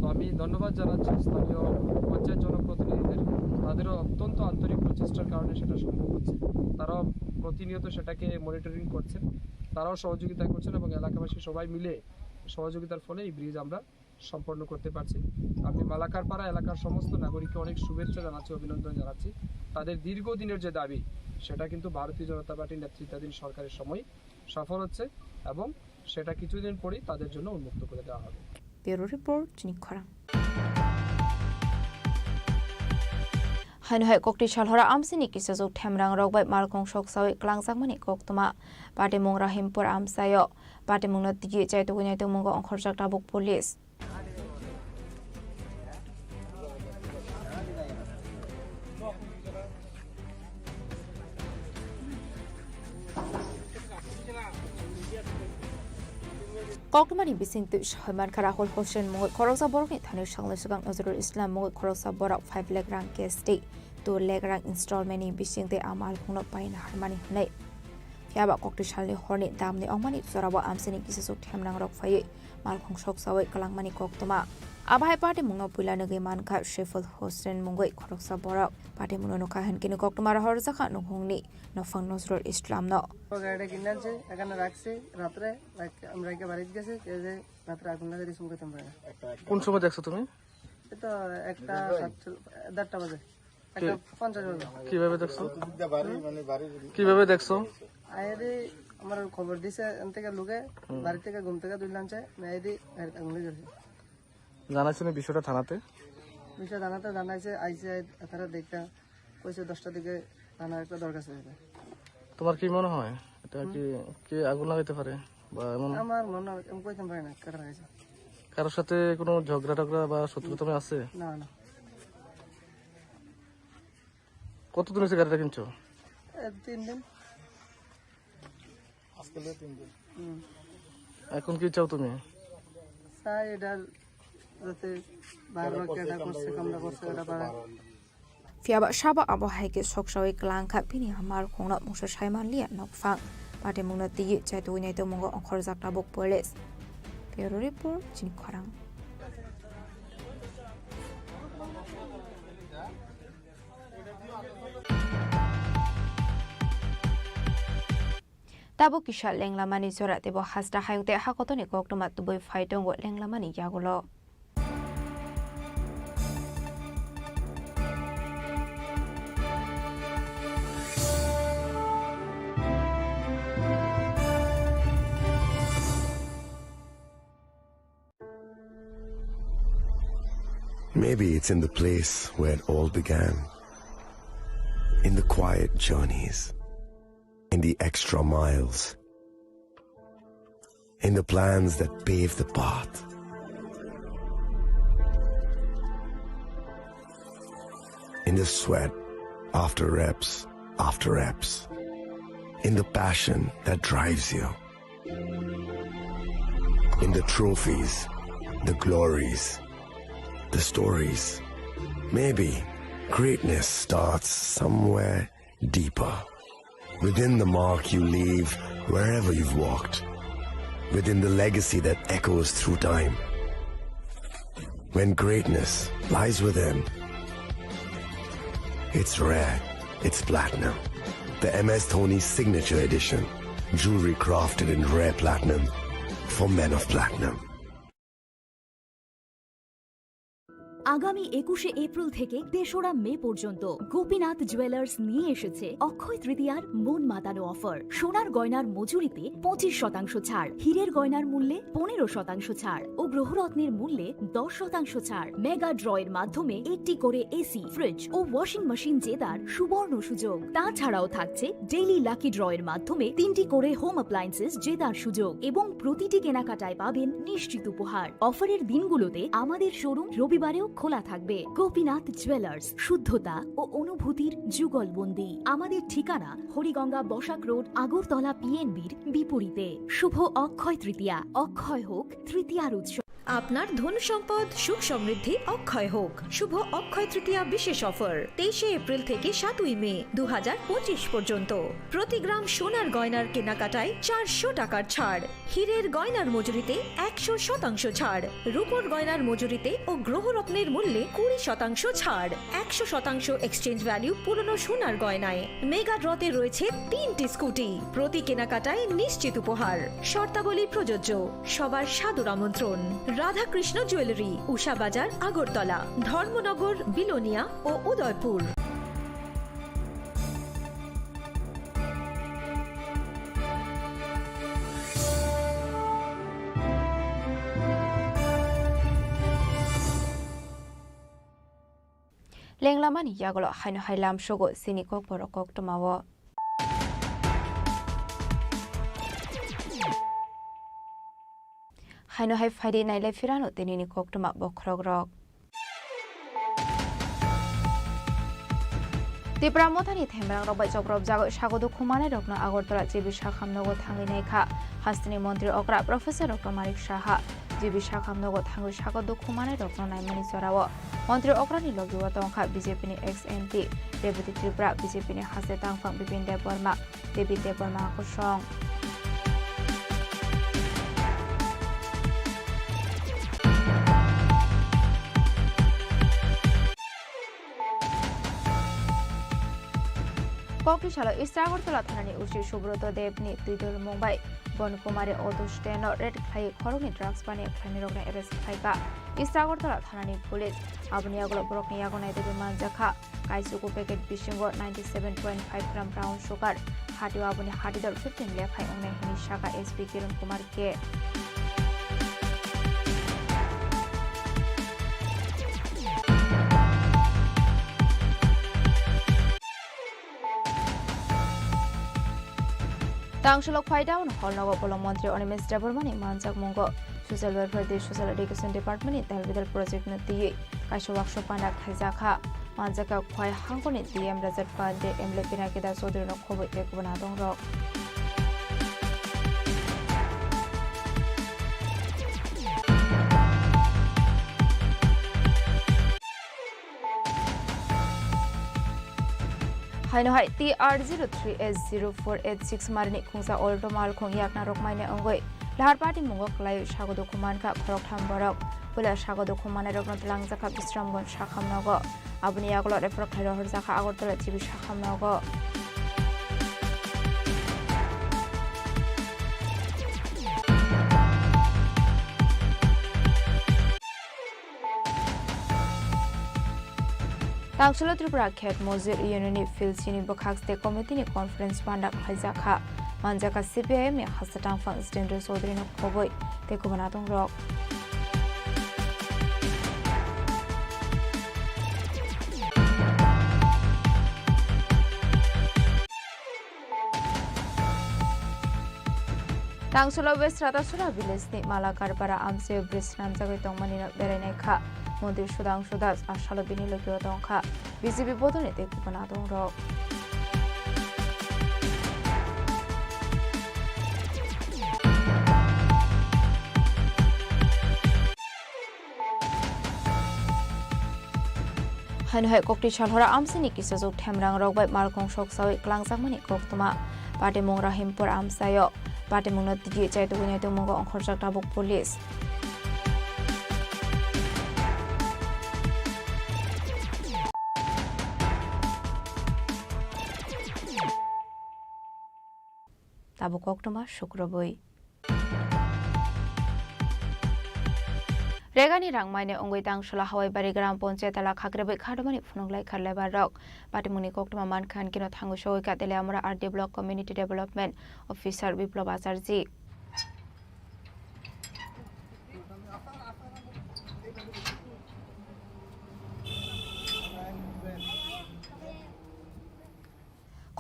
তো আমি ধন্যবাদ জানাচ্ছি স্থানীয় পঞ্চায়েত জনপ্রতিনিধিদের, তাদেরও অত্যন্ত আন্তরিক প্রচেষ্টার কারণে সেটা সম্ভব হচ্ছে। তারাও প্রতিনিয়ত সেটাকে মনিটরিং করছেন, তারাও সহযোগিতা করছেন এবং এলাকাবাসী সবাই মিলে সহযোগিতার ফলে এই ব্রিজ আমরা সম্পন্ন করতে পারছি। আমি মালাকারপাড়া এলাকার সমস্ত নাগরিককে অনেক শুভেচ্ছা জানাচ্ছি, অভিনন্দন জানাচ্ছি। তাদের দীর্ঘদিনের যে দাবি, সেটা কিন্তু ভারতীয় জনতা পার্টির নেতৃত্বাধীন সরকারের সময় সফল হচ্ছে এবং সেটা কিছুদিন পরেই তাদের জন্য উন্মুক্ত করে দেওয়া হবে। Bureau Report, Chini Khorang. Haino hai kokti salhora amsini kisajwk themrang rok bai malkhung soksawi klangjakmani koktwma. Patimung Rahimpur amchaio. Patimungno tigi chaitugwi naitugmungo ongkhorjak tabuk police. Koktwmani bising twi soi mankha Rahul Hossain mungwi khoroksa borokni thani salni swkang Nazrul Islam mungwi khoroksa borok five lakh rang cash tei two lakh rang installment ni bising tei a malkhungno paina harmani hwnwi. Phiya ba kokti salni horni damni ongmani jorao amchaini kisajwk themrang rok phaiwi malkhung soksawi kwlangmani koktwma. Abo hai patimungno puila nugwi mankha Saiful Hossain mungwi khoroksa borok. Patimungno nukha hinkhe koktwma rohorjakha nukhungni nokphang Nazrul Islamno. গাড়িটা কিনে আনছি, এখানে রাখছি রাত্রে, রাখ-, আমি রেখে বাড়িতে গেছি, এই যে রাত্রে আগুন লাগাই দিয়েছি, মুখে তুমরা। কোন সময় দেখছো তুমি? এই তো একটা সাতচল্লিশ, দেড়টা বাজে, একটা পঞ্চাশ বাজে। কিভাবে দেখছো? কিভাবে দেখছো? আইডি আমার খবর দিছে, এন থেকে লোকে হুম। বাড়ি থেকে ঘুম থেকে তুলে আনছে, আইডি আগুন লেগে গেছে। জানাইছো নি বিষয়টা থানাতে? বিষয় থানাতে জানাইছে, আইছে, তারা দেখতে কইছে দশটার দিকে থানার একটা দরখাস্ত দেবে। তোমার কি মনে হয় এটা কি, হুম। কে আগুন লাগাইতে পারে বা এমন? আমার মনে হয়, আমি কইতে পারি না, কারা লাগাইছে। কারোর সাথে কোনো ঝগড়া টগড়া বা শত্রুতা আছে? না, না। কতদিন হয়েছে গাড়িটা কিনছো? এ, তিন দিন। আজকে হলো তিন দিন। হুম। এখন কি চাও তুমি? চাই এটা যাতে বারবার কেটা করছে, কামড়া করছে, এটা বারবার। Phiya ba sabo abo hai khe soksawi kwlangkha bini malkhungno mungsa saimanliya nokphang. Patimungno twiwi chaitugwi naitugmungo ongkhorjak tabuk police. Bureau Report, Chini Khorang. Tabuk kisa lenglamani jora teibo hasta hayung tei hakotoni koktwma tubui phai tongo lenglamani yagulo. Maybe it's in the place where it all began. In the quiet journeys, in the extra miles, in the plans that pave the path, in the sweat after reps after reps, in the passion that drives you. In the trophies, the glories, the stories. Maybe greatness starts somewhere deeper. Within the mark you leave wherever you've walked. Within the legacy that echoes through time. When greatness lies within, it's rare, it's platinum. The M S Dhoni Signature Edition. Jewelry crafted in rare platinum for men of platinum. আগামী একুশে এপ্রিল থেকে তেসরা মে পর্যন্ত গোপীনাথ জুয়েলার্স নিয়ে এসেছে অক্ষয় তৃতীয়ার মন মাতানো অফার। সোনার গয়নার মজুরিতে পঁচিশ শতাংশ ছাড়, হীরের গয়নার মূল্যে পনেরো শতাংশ ছাড় ও গ্রহরত্নের মূল্যে দশ শতাংশ ছাড়। মেগা ড্রয়ের মাধ্যমে একটি করে এসি, ফ্রিজ ও ওয়াশিং মেশিন জেতার সুবর্ণ সুযোগ। তাছাড়াও থাকছে ডেইলি লাকি ড্রয়ের মাধ্যমে তিনটি করে হোম অ্যাপ্লায়েন্সেস জেতার সুযোগ এবং প্রতিটি কেনাকাটায় পাবেন নিশ্চিত উপহার। অফারের দিনগুলোতে আমাদের শোরুম রবিবারেও খোলা থাকবে। গোপীনাথ জুয়েলার্স, শুদ্ধতা ও অনুভূতির যুগলবন্দি। আমাদের ঠিকানা হরিগঙ্গা বসাক রোড, আগরতলা পিএনবির বিপরীতে। শুভ অক্ষয় তৃতীয়া, অক্ষয় হোক তৃতীয়ার উৎসব। আপনার ধন সম্পদ সুখ সমৃদ্ধি অক্ষয় হোক। শুভ অক্ষয় তৃতীয়া বিশেষ অফার, তেইশে এপ্রিল থেকে সাতই মে দু হাজার পঁচিশ পর্যন্ত। প্রতি গ্রাম সোনার গয়নার কেনাকাটায় চারশো টাকার ছাড়, হীরের গয়নার মজুরিতে একশো শতাংশ ছাড়, রূপোর গয়নার মজুরিতে ও গ্রহরত্নের মূল্যে কুড়ি শতাংশ ছাড়, একশো শতাংশ এক্সচেঞ্জ ভ্যালু পুরনো সোনার গয়নায়। মেগা ড্রতে রয়েছে তিনটি স্কুটি, প্রতি কেনাকাটায় নিশ্চিত উপহার। শর্তাবলী প্রযোজ্য। সবার সাদর আমন্ত্রণ। রাধাকৃষ্ণ জুয়েলারি, উষা বাজার, আগরতলা, ধর্মনগর, বিলোনিয়া ও Udaipur. Lenglamani yagulo haino hai lamsogo chini kokborok koktwmao. Haino hai phaidi nailai phirano tinini koktwma bokhorokrok. Tipra Mothani themrangrok bai chopropjagwi sago dukhu manairokno Agartala G B sakham nogo thangwi naikha. Hasteni montri okra Professor Doctor Manik Saha G B sakham nogo thangwi sago dukhu manairokno naimani jorao montri okrani logio tongkha B J P ni ex M P Rebati Tripura, B J P ni haste tangphang Bipin Debbarma. David Debbarma kosong. Kokri salo East Agartala thanani O C Subroto Debni twidulmung bai Bon Kumari auto stand-o raid khlai khoroknwi drugs baniya khlainairokno arrest khlaikha East Agartala thanani police. Aboni yagulo borokni yago naitugwi manjakha. Kaisugo packet bisingo ninety seven point five gram brown sugar, hatio aboni hatidor fifteen lephai wngnai hwnwi sakha S P Kiran Kumar K. Tangsulo Khwaidao Hall nogo Bolo Montri Animesh Debbarmani manjakmungo Social Welfare tei Social Education Department ni Talbidal Project no twiwi kaisa workshop panda khlaijakha. Manjakha Khwai hangkoni D M Rajat Pandey, M L A Pinaki Das Chaudhary no khobwi tei kubun adongrok. Haino hai T R zero three H zero four eight six marini khungsa Alto malkhung yakna rok maina wngwi Lahar Patimungo kwlaiwi sago dukhu mankha khoroktham borok. Puila sago dukhu manairokno twlangjakha Bisramganj sakham nogo. Aboni yagulo refer khlai rohorjakha Agartala G B sakham nogo. Tangsulo Tripura Khet Mojir Union ni field chini bwkhak state committee ni conference panda khlaijakha. Manjakha C P I M ni hasta tangphang Jitendra Chaudhary no khobwi tei kubun adongrok. Tangsulo West Ratasura village ni Malakarpara amchaio bridge swnamjagwi tongmani no berainai kha. Montri Sudhangshu Das asalo bini logio tongkha B J P bodolni tei kubun adongrok. Haino hai kokti salhora amchaini kisajwk themrang rok bai malkhung soksawi klangjakmani koktwma. Patimung Rahimpur amchaio patimungno tigi chaitugwi naitugmungo ongkhorjak tabuk police. Tabuk koktwma sukrubwi. Regani rang maine wngwi Tangsolo Hawaibari Gram Panchayat elaka kha krebwi khadumani phunuk lai kha labour rok. Patimungni koktwma mankha hinkhe no thango sogwi ka Teliamura R D Block Community Development Officer Biplab Acharji.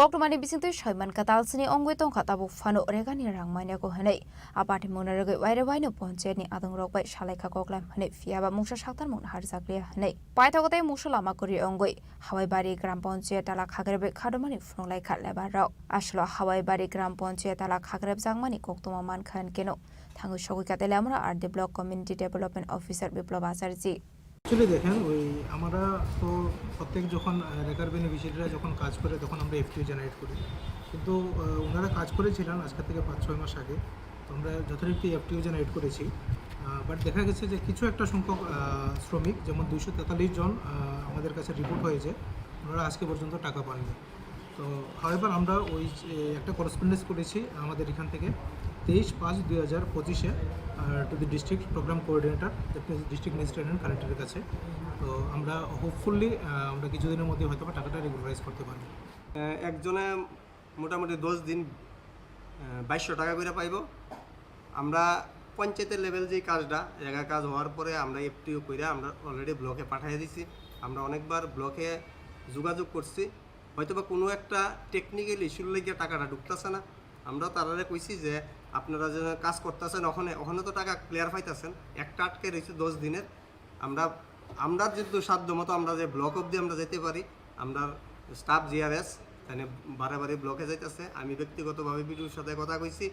Koktwmani bisingtwi soiman kwtal sini wngwi tongkha tabuk phano regani rang mainago hwnwi. A patimungno rwgwi waire waino ponchayatni adongrok bai salaikha koklaim hwnwi, phiyaba mungsa saktarmung naharjakliya hwnwi. Paithago tei mungsa lama kwrwi wngwi Hawaibari Gram Panchayat elaka kha krebwi khadumani phunuk lai kha labour rok. Aswlo Hawaibari Gram Panchayat elaka kha krebjakmani koktwma mankha hinkhe no thangwi sogwi ka Teliamura R D Block Community Development Officer Biplab Acharji. Actually দেখেন, ওই আমরা তো প্রত্যেক যখন, আহ, রেকার বেনিফিশিয়ারিরা যখন কাজ করে, তখন আমরা এফটিও জেনারেট করি। কিন্তু, আহ, ওনারা কাজ করেছিলেন আজকে থেকে পাঁচ ছয় মাস আগে, তো আমরা যথারীতি এফটিও জেনারেট করেছি। আহ, বাট দেখা গেছে যে কিছু একটা সংখ্যক, আহ, শ্রমিক, যেমন দুইশো তেতাল্লিশ জন, আহ, আমাদের কাছে রিপোর্ট হয়েছে, ওনারা আজকে পর্যন্ত টাকা পাননি। তো হাওয়েভার আমরা ওই যে একটা করেসপন্ডেন্স করেছি আমাদের এখান থেকে তেইশ পাঁচ দুই হাজার পঁচিশে, to the district programme coordinator, district magistrate and কালেক্টরের কাছে। তো আমরা হোপফুলি আমরা কিছুদিনের মধ্যে হয়তো বা টাকাটা রেগুলারাইজ করতে পারবো। আহ, একজনে মোটামুটি দশ দিন, আহ, বাইশশো টাকা করে পাইবো। আমরা পঞ্চায়েতের লেভেল যে কাজটা, জায়গা কাজ হওয়ার পরে আমরা এফটিও করে আমরা অলরেডি ব্লকে পাঠিয়ে দিছি। আমরা অনেকবার ব্লকে যোগাযোগ করছি, হয়তো বা কোনো একটা টেকনিক্যাল ইস্যুর লেগে টাকাটা ঢুকতেছে না। আমরা তারারে কইছি যে আপনারা যে কাজ করতেছেন ওখানে, ওখানে তো টাকা ক্লিয়ার পাইতেছেন, একটা আটকে রয়েছে দশ দিনের। আমরা, আমরা যেহেতু সাধ্য মতো আমরা যে ব্লক অবধি আমরা যেতে পারি, আমরা স্টাফ জিআরএস তাই বারে বারে ব্লকে যাইতেছে। আমি ব্যক্তিগতভাবে বিডিওর সাথে কথা কইছি,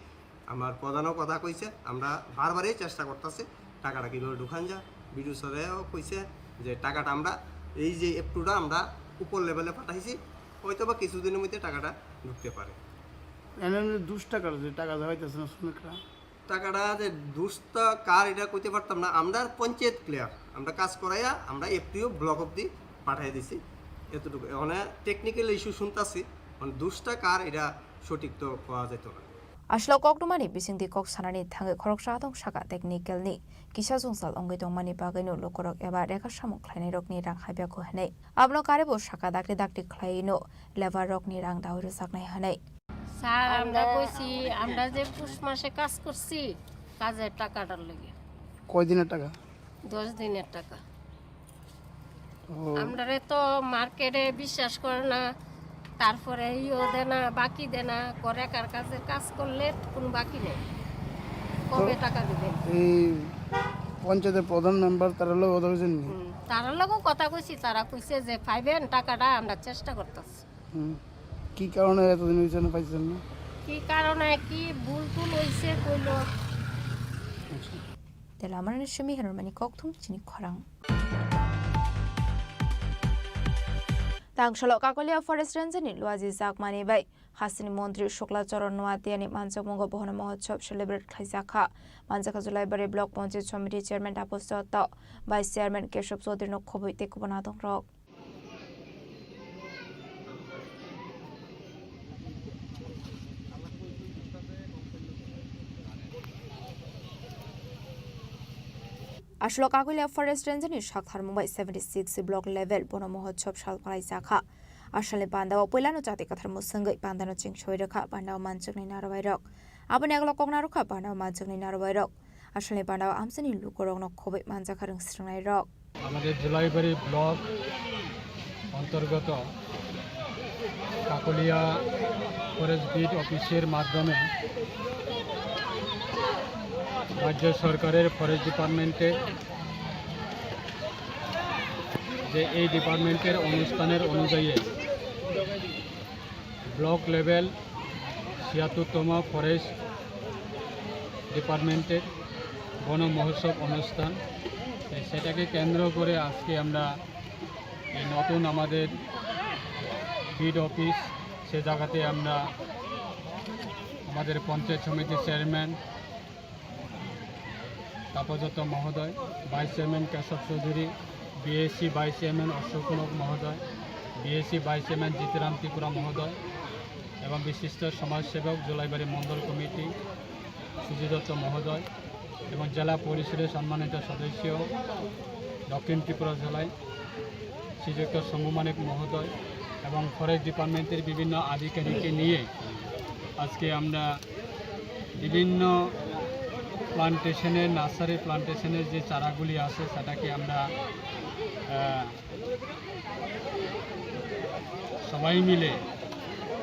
আমার প্রধানও কথা কইছে, আমরা বারবারই চেষ্টা করতেছি টাকাটা কীভাবে ঢুকান যায়। বিডিও স্যারেও কইছে যে টাকাটা আমরা এই যে এফটিওটা আমরা উপর লেভেলে পাঠাইছি, হয়তো বা কিছুদিনের মধ্যে টাকাটা ঢুকতে পারে। এমনি দুশো টাকার যে টাকা দেওয়া হইতেছে না শ্রমিকরা, টাকাটা যে দুশো কার এটা কইতে পারতাম না, আমরা পঞ্চায়েত ক্লিয়ার, আমরা কাজ করাইয়া আমরা এফটিও ব্লক অবধি পাঠাই দিছি। এতটুকু মানে টেকনিক্যাল ইস্যু শুনতাছি, মানে দুশো কার এটা সঠিক তো পাওয়া যেত না। Aswlo koktwmani bisingtwi kok sanani thangwi khoroksa adong saka technical ni kisa jwngjal wngwi tongmani bagwino lukurok eba rega samung khlainairokni rang haibyakho hwnwi. Abono karwibo saka dakti dakti khlaiwino labour rokni rang dawi rwjaknai hwnwi. Sir, আমরা কইছি, আমরা যে পুষ মাসে কাজ করছি, কাজের টাকাটার লাগি। কয় দিনের টাকা? দশ দিনের টাকা। ও। আমরারে তো মার্কেটে বিশ্বাস করে না, তারপরে ইও দেয় না, বাকি দেয় না, করে কার কাছে কাজ করলে কোনো বাকি নেই। কবে তো টাকা দিবেন? এই পঞ্চায়েতের প্রধান মেম্বার তারা লোক কথা কইছেন নি? হুম, তারার লগেও কথা কইছি, তারা কইছে যে পাইবেন টাকাটা, আমরা চেষ্টা করতেছি। হুম। কি কারণে এতদিন হয়েছে না পাইছেন না? কি কারণে, কি ভুল টুল হইছে কইলো। আচ্ছা। Tela amarni simi hermani kokthum chini khorang. Tangsalo Kakolia Forest Range ni Luaji Jakmani bai Hasteni Montri Shukla Charan Noatia ni manjakmungo Bohono Mahotsav celebrate khlaijakha. Manjakha Julaibari Block Panchayat Samiti Chairman Tapas Dutta, Vice Chairman Keshav Chaudhary no khobwi tei kubun adongrok. Aswlo Kakolia Forest Range ni saktharmung bai seventy six block level Bono Mahotsav sal phalaijakha. Asalni pandao puilano jati kathar mwswngwi pandano chengsowi rwkha, pandao manjaknai narwai rok. Aboni aglo kok narwkha, pandao manjaknai narwai rok. Asalni pandao amchaini lukurokno khobwi manjakha rwngsrwngnairok. আমাদের জুলাইবাড়ি ব্লক অন্তর্গত Kakatiya forest beat অফিসের মাধ্যমে রাজ্য সরকারের ফরেস্ট ডিপার্টমেন্টে যে এই ডিপার্টমেন্টের অনুষ্ঠানের অনুযায়ী ব্লক লেভেল ছিয়াত্তরতম ফরেস্ট ডিপার্টমেন্টের বন মহোৎসব অনুষ্ঠান। তো সেটাকে কেন্দ্র করে আজকে আমরা এই নতুন আমাদের বিট অফিস, সে জায়গাতে আমরা আমাদের পঞ্চায়েত সমিতির চেয়ারম্যান তাপসদত্ত মহোদয়, vice chairman Keshab Chowdhury, BAC vice chairman Ashok মহোদয়, BAC vice chairman Jitram Tripura মহোদয় এবং বিশিষ্ট সমাজসেবক জুলাইবাড়ি মণ্ডল কমিটি সুজিত দত্ত মহোদয়, এবং জেলা পরিষদের সম্মানিত সদস্য, দক্ষিণ ত্রিপুরা জেলায় শ্রীযুক্ত শম্ভু মানিক মহোদয় এবং ফরেস্ট ডিপার্টমেন্টের বিভিন্ন আধিকারিককে নিয়ে আজকে আমরা বিভিন্ন প্লান্টেশনের, নার্সারি প্লান্টেশনের যে চারাগুলি আছে, সেটাকে আমরা, আহ, সবাই মিলে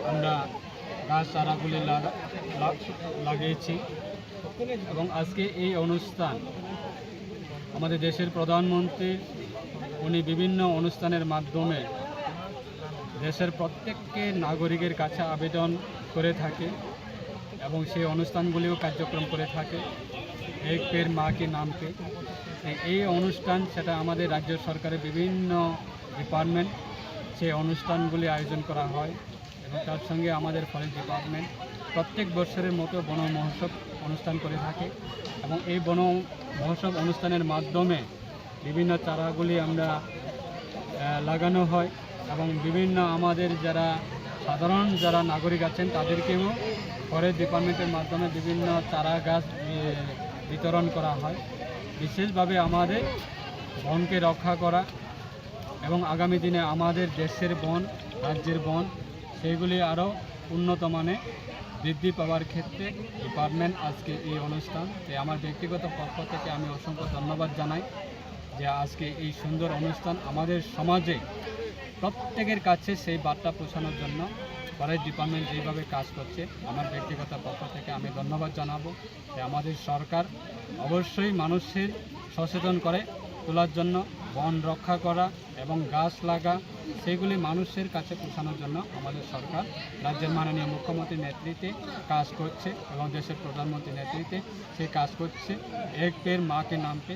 আমরা গাছ চারাগুলি লাগা-, লা-, লাগিয়েছি। এবং আজকে এই অনুষ্ঠান আমাদের দেশের প্রধানমন্ত্রী, উনি বিভিন্ন অনুষ্ঠানের মাধ্যমে দেশের প্রত্যেককে নাগরিকের কাছে আবেদন করে থাকে এবং সেই অনুষ্ঠানগুলিও কার্যক্রম করে থাকে। এক পেড় মা কি নাম পে, এই অনুষ্ঠান, সেটা আমাদের রাজ্য সরকারের বিভিন্ন ডিপার্টমেন্ট সেই অনুষ্ঠানগুলি আয়োজন করা হয়। এবং তার সঙ্গে আমাদের ফরেস্ট ডিপার্টমেন্ট প্রত্যেক বছরের মতো বন মহোৎসব অনুষ্ঠান করে থাকে। এবং এই বন মহোৎসব অনুষ্ঠানের মাধ্যমে বিভিন্ন চারাগুলি আমরা, আহ, লাগানো হয় এবং বিভিন্ন আমাদের যারা সাধারণ যারা নাগরিক আছেন, তাদেরকেও ফরেস্ট ডিপার্টমেন্টের মাধ্যমে বিভিন্ন চারা গাছ, এ, বিতরণ করা হয়। বিশেষভাবে আমাদের বনকে রক্ষা করা এবং আগামী দিনে আমাদের দেশের বন, রাজ্যের বন, সেইগুলি আরও উন্নত মানে বৃদ্ধি পাওয়ার ক্ষেত্রে ডিপার্টমেন্ট আজকে এই অনুষ্ঠান। তাই আমার ব্যক্তিগত পক্ষ থেকে আমি অসংখ্য ধন্যবাদ জানাই যে আজকে এই সুন্দর অনুষ্ঠান আমাদের সমাজে প্রত্যেকের কাছে সেই বার্তা পৌঁছানোর জন্য ফরেস্ট ডিপার্টমেন্ট যেভাবে কাজ করছে, আমার ব্যক্তিগত পক্ষ থেকে আমি ধন্যবাদ জানাবো। তাই আমাদের সরকার অবশ্যই মানুষের সচেতন করে তোলার জন্য, বন রক্ষা করা এবং গাছ লাগা, সেগুলি মানুষের কাছে পৌঁছানোর জন্য আমাদের সরকার রাজ্যের মাননীয় মুখ্যমন্ত্রীর নেতৃত্বে কাজ করছে এবং দেশের প্রধানমন্ত্রীর নেতৃত্বে সে কাজ করছে। এক পেড় মা কে নাম পে,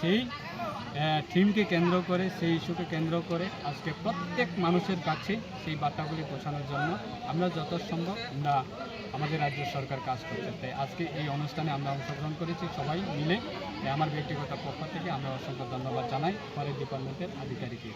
সেই, আহ, থিমকে কেন্দ্র করে, সেই ইস্যুকে কেন্দ্র করে আজকে প্রত্যেক মানুষের কাছে সেই বার্তাগুলি পৌঁছানোর জন্য আমরা যত সম্ভব আমরা আমাদের রাজ্য সরকার কাজ করছে। তাই আজকে এই অনুষ্ঠানে আমরা অংশগ্রহণ করেছি সবাই মিলে। তাই আমার ব্যক্তিগত পক্ষ থেকে আমরা অসংখ্য ধন্যবাদ জানাই ফরেস্ট ডিপার্টমেন্টের আধিকারিককে।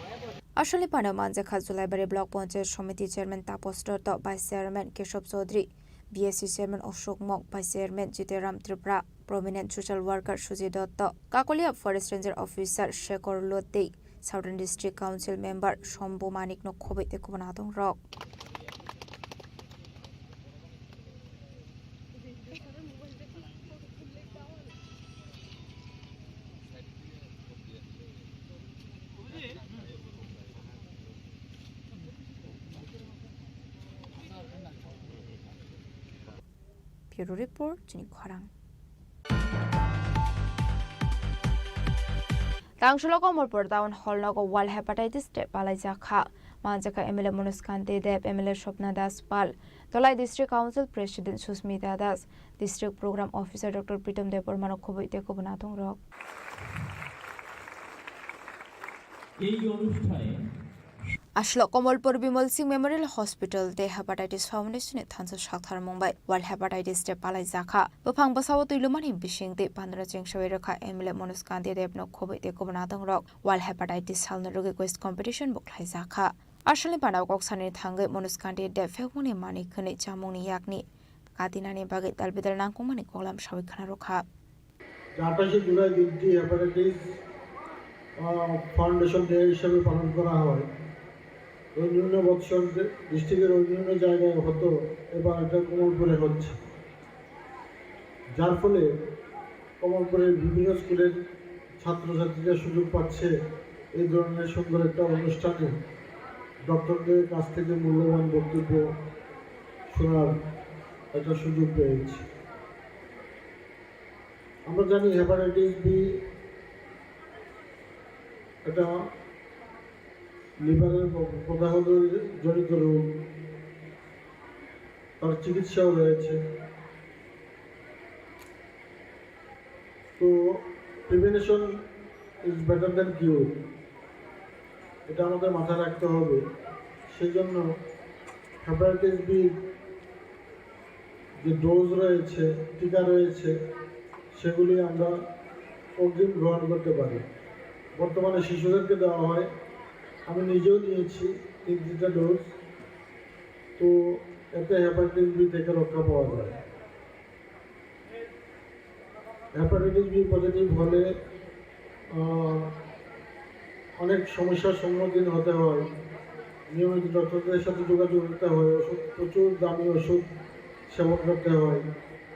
Asalni panao manjakha Julaibari Block Panchayat Samiti Chairman Tapos Dotto, Vice Chairman Keshab Chaudhary, B S C Chairman Ashok Mok, Vice Chairman Jiteram Tripura, Prominent Social Worker Sujit Dotto, Kakolia Forest Ranger Officer Shekhar Lotei, Southern District Council Member Shambhu Manik no khoboi tei kubun adong rok. Bureau Report, Chini Khorang. Tangsulo Komolpur Town Hall nogo World Hepatitis Day palaijakha. Manjakha M L A Manoj Kanti Deb, M L A Swapna Das Pal, Dholai District Council President Susmita Das, District Program Officer Doctor Pritom Debbarma no khoboi tei kubun adong rok. এই অনুষ্ঠানে Aswk Komolpur Bimal Singh Memorial Hospital tei Hepatitis Foundation ni thansa saktharmung bai World Hepatitis Day palaijakha. Buphang bwsao twi lumani bising tei pandra chengsawi rwkha M L A Manoj Kanti Deb no khoboi tei kubun adong rok. World Hepatitis salni rwgwi quiz competition bo khlaijakha. Asalni panao kok sanani thangwi Manoj Kanti Deb phekmungni manwi khwnwi chamungni yakni katinani bagwi dalbidal nangkukmani koklam sawi khna rwkha. আঠাশে জুলাই দিনটি হেপাটাইটিস, আহ, foundation day হিসেবে পালন করা হয়। অন্যান্য বৎসর যে ডিস্ট্রিক্টের অন্যান্য জায়গায় হতো, এবার এটা কমলপুরে হচ্ছে, যার ফলে কমলপুরের বিভিন্ন স্কুলের ছাত্রছাত্রীরা সুযোগ পাচ্ছে এই ধরনের সুন্দর একটা অনুষ্ঠানে ডক্টরদের কাছ থেকে মূল্যবান বক্তব্য শোনার একটা সুযোগ পেয়েছে। আমরা জানি হেপাটাইটিস বি এটা লিভারের প-, প্রদাহ জড়িত রোগ, তার চিকিৎসাও রয়েছে। তো prevention is better than cure, এটা আমাদের মাথায় রাখতে হবে। সেই জন্য হেপাটাইটিস বি যে ডোজ রয়েছে, টিকা রয়েছে, সেগুলি আমরা অগ্রিম গ্রহণ করতে পারি। বর্তমানে শিশুদেরকে দেওয়া হয়, আমি নিজেও নিয়েছি তিন তিনটা ডোজ। তো এতে হেপাটাইটিস বি থেকে রক্ষা পাওয়া যায়। হেপাটাইটিস বি পজিটিভ হলে আহ, অনেক সমস্যার সম্মুখীন হতে হয়। নিয়মিত ডক্টরদের সাথে যোগাযোগ করতে হয়, ওষুধ, প্রচুর দামি ওষুধ সেবন করতে হয়।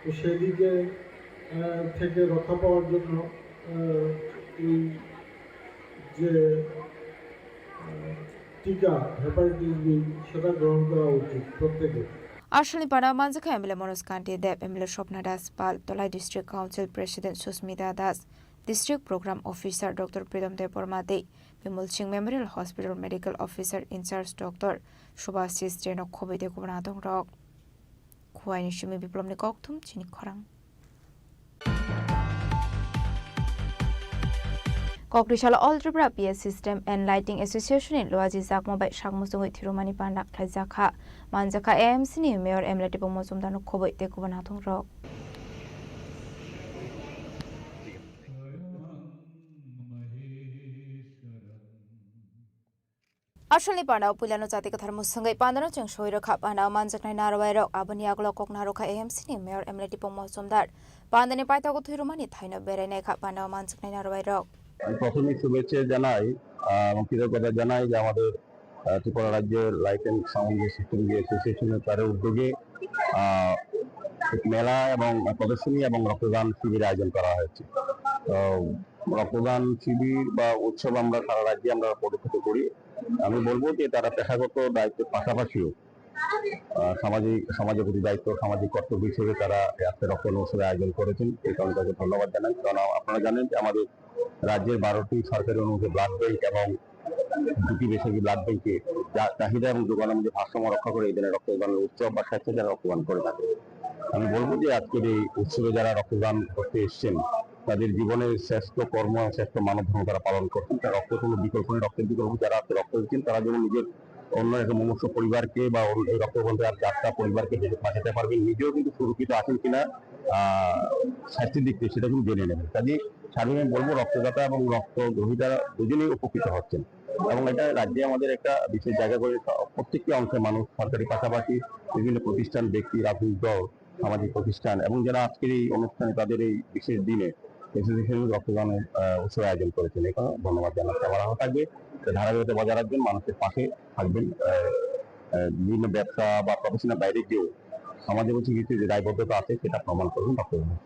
তো সেদিকে আহ, থেকে রক্ষা পাওয়ার জন্য আহ, এই যে আহ, টিকা হেপাটাইটিস বি, সেটা গ্রহণ করা উচিত প্রত্যেকের। Asalni panda manjakha M L A Manoj Kanti Deb, M L A Swapna Das Pal, Tolai District Council President Susmita Das, District Program Officer Doctor Pritam Debbarma tei Bimol Singh Memorial Hospital Medical Officer in Charge Doctor Subhasis Jain no khobwi tei kubun adongrok. Khuaini simi Biplobni kokthum chini khorang. Kokri salo All Tripura P S System and Lighting Association ni Luaji Jakma bai sak muchungwi thwirumani panda khlaijakha. Manjakha A M C ni Mayor M L A Tipung Mojumdar no khobwi tei kubun adongrok. Asalni pandao puilano jati kwthar mwswngwi pandano chwng soi rwkha. Pandao manjaknai narwai rok, aboni yagulo kok narwkha A M C ni Mayor M L A Tipung Mojumdar. Pandani paithago thwirumani thaino berai naikha pandao manjaknai narwai rok. আমি প্রথমেই শুভেচ্ছা জানাই, আহ, এবং কৃতজ্ঞতা জানাই যে আমাদের, আহ, ত্রিপুরা রাজ্যের লাইট অ্যান্ড সাউন্ড যে সিস্টেম যে অ্যাসোসিয়েশনের তাদের উদ্যোগে, আহ, মেলা এবং প্রদর্শনী এবং রক্তদান শিবির আয়োজন করা হয়েছে। তো রক্তদান শিবির বা উৎসব আমরা সারা রাজ্যে আমরা পরিচালিত করি। আমি বলবো যে তারা পেশাগত দায়িত্বের পাশাপাশিও, আহ, সামাজিক, সমাজের প্রতি দায়িত্ব, সামাজিক কর্তব্য হিসেবে তারা এই আজকে রক্তদান উৎসবের আয়োজন করেছেন। এই কারণে তাকে ধন্যবাদ জানাই। কারণ আ-, আপনারা জানেন যে আমাদের রাজ্যের বারোটি সরকারি অনুমোদিত ব্লাড ব্যাংক এবং দুটি বেসরকারি ব্লাড ব্যাংকে চা-, চাহিদা এবং যোগান অনুযায়ী ভারসাম্য রক্ষা করে এই ধরনের রক্তদানের উৎসব বা স্বেচ্ছায় যারা রক্তদান করে থাকে। আমি বলবো যে আজকের এই উৎসবে যারা রক্তদান করতে এসেছেন, তাদের জীবনের শ্রেষ্ঠ কর্ম এবং শ্রেষ্ঠ মানব ধর্ম তারা পালন করছেন। তার রক্তের কোনো বিকল্প নেই, রক্তের বিকল্প যারা আজকে রক্ত দিচ্ছেন, তারা যেমন নিজের অন্য একটা মুমূর্ষু পরিবারকে বা অন্য এই রক্তবন্ধে আর চারটা পরিবারকে যে বাঁচাতে পারবেন, নিজেও কিন্তু সুরক্ষিত আছেন কিনা, আহ, স্বাস্থ্যের দিক থেকে সেটা কিন্তু জেনে নেবেন। কাজে সার্বিক আমি বলবো, রক্তদাতা এবং রক্ত গ্রহীতা দুজনেই উপকৃত হচ্ছেন। এবং এটা রাজ্যে আমাদের একটা বিশেষ জায়গা করে প্রত্যেকটি অংশের মানুষ, সরকারি পাশাপাশি বিভিন্ন প্রতিষ্ঠান, ব্যক্তি, রাজনৈতিক দল, সামাজিক প্রতিষ্ঠান এবং যারা আজকের এই অনুষ্ঠানে তাদের এই বিশেষ দিনে অ্যাসোসিয়েশন রক্তদানের, আহ, উৎসব আয়োজন করেছেন। এখানে ধন্যবাদ জানাচ্ছি। আমার আহ্বান থাকবে যে ধারাবাহিকতা বজায় রাখবেন, মানুষের পাশে থাকবেন। আহ, আহ, বিভিন্ন ব্যবসা বা প্রফেশনের বাইরে গিয়েও সমাজের প্রতি কিছু যে দায়বদ্ধতা আছে সেটা প্রমাণ করবেন রক্তদান।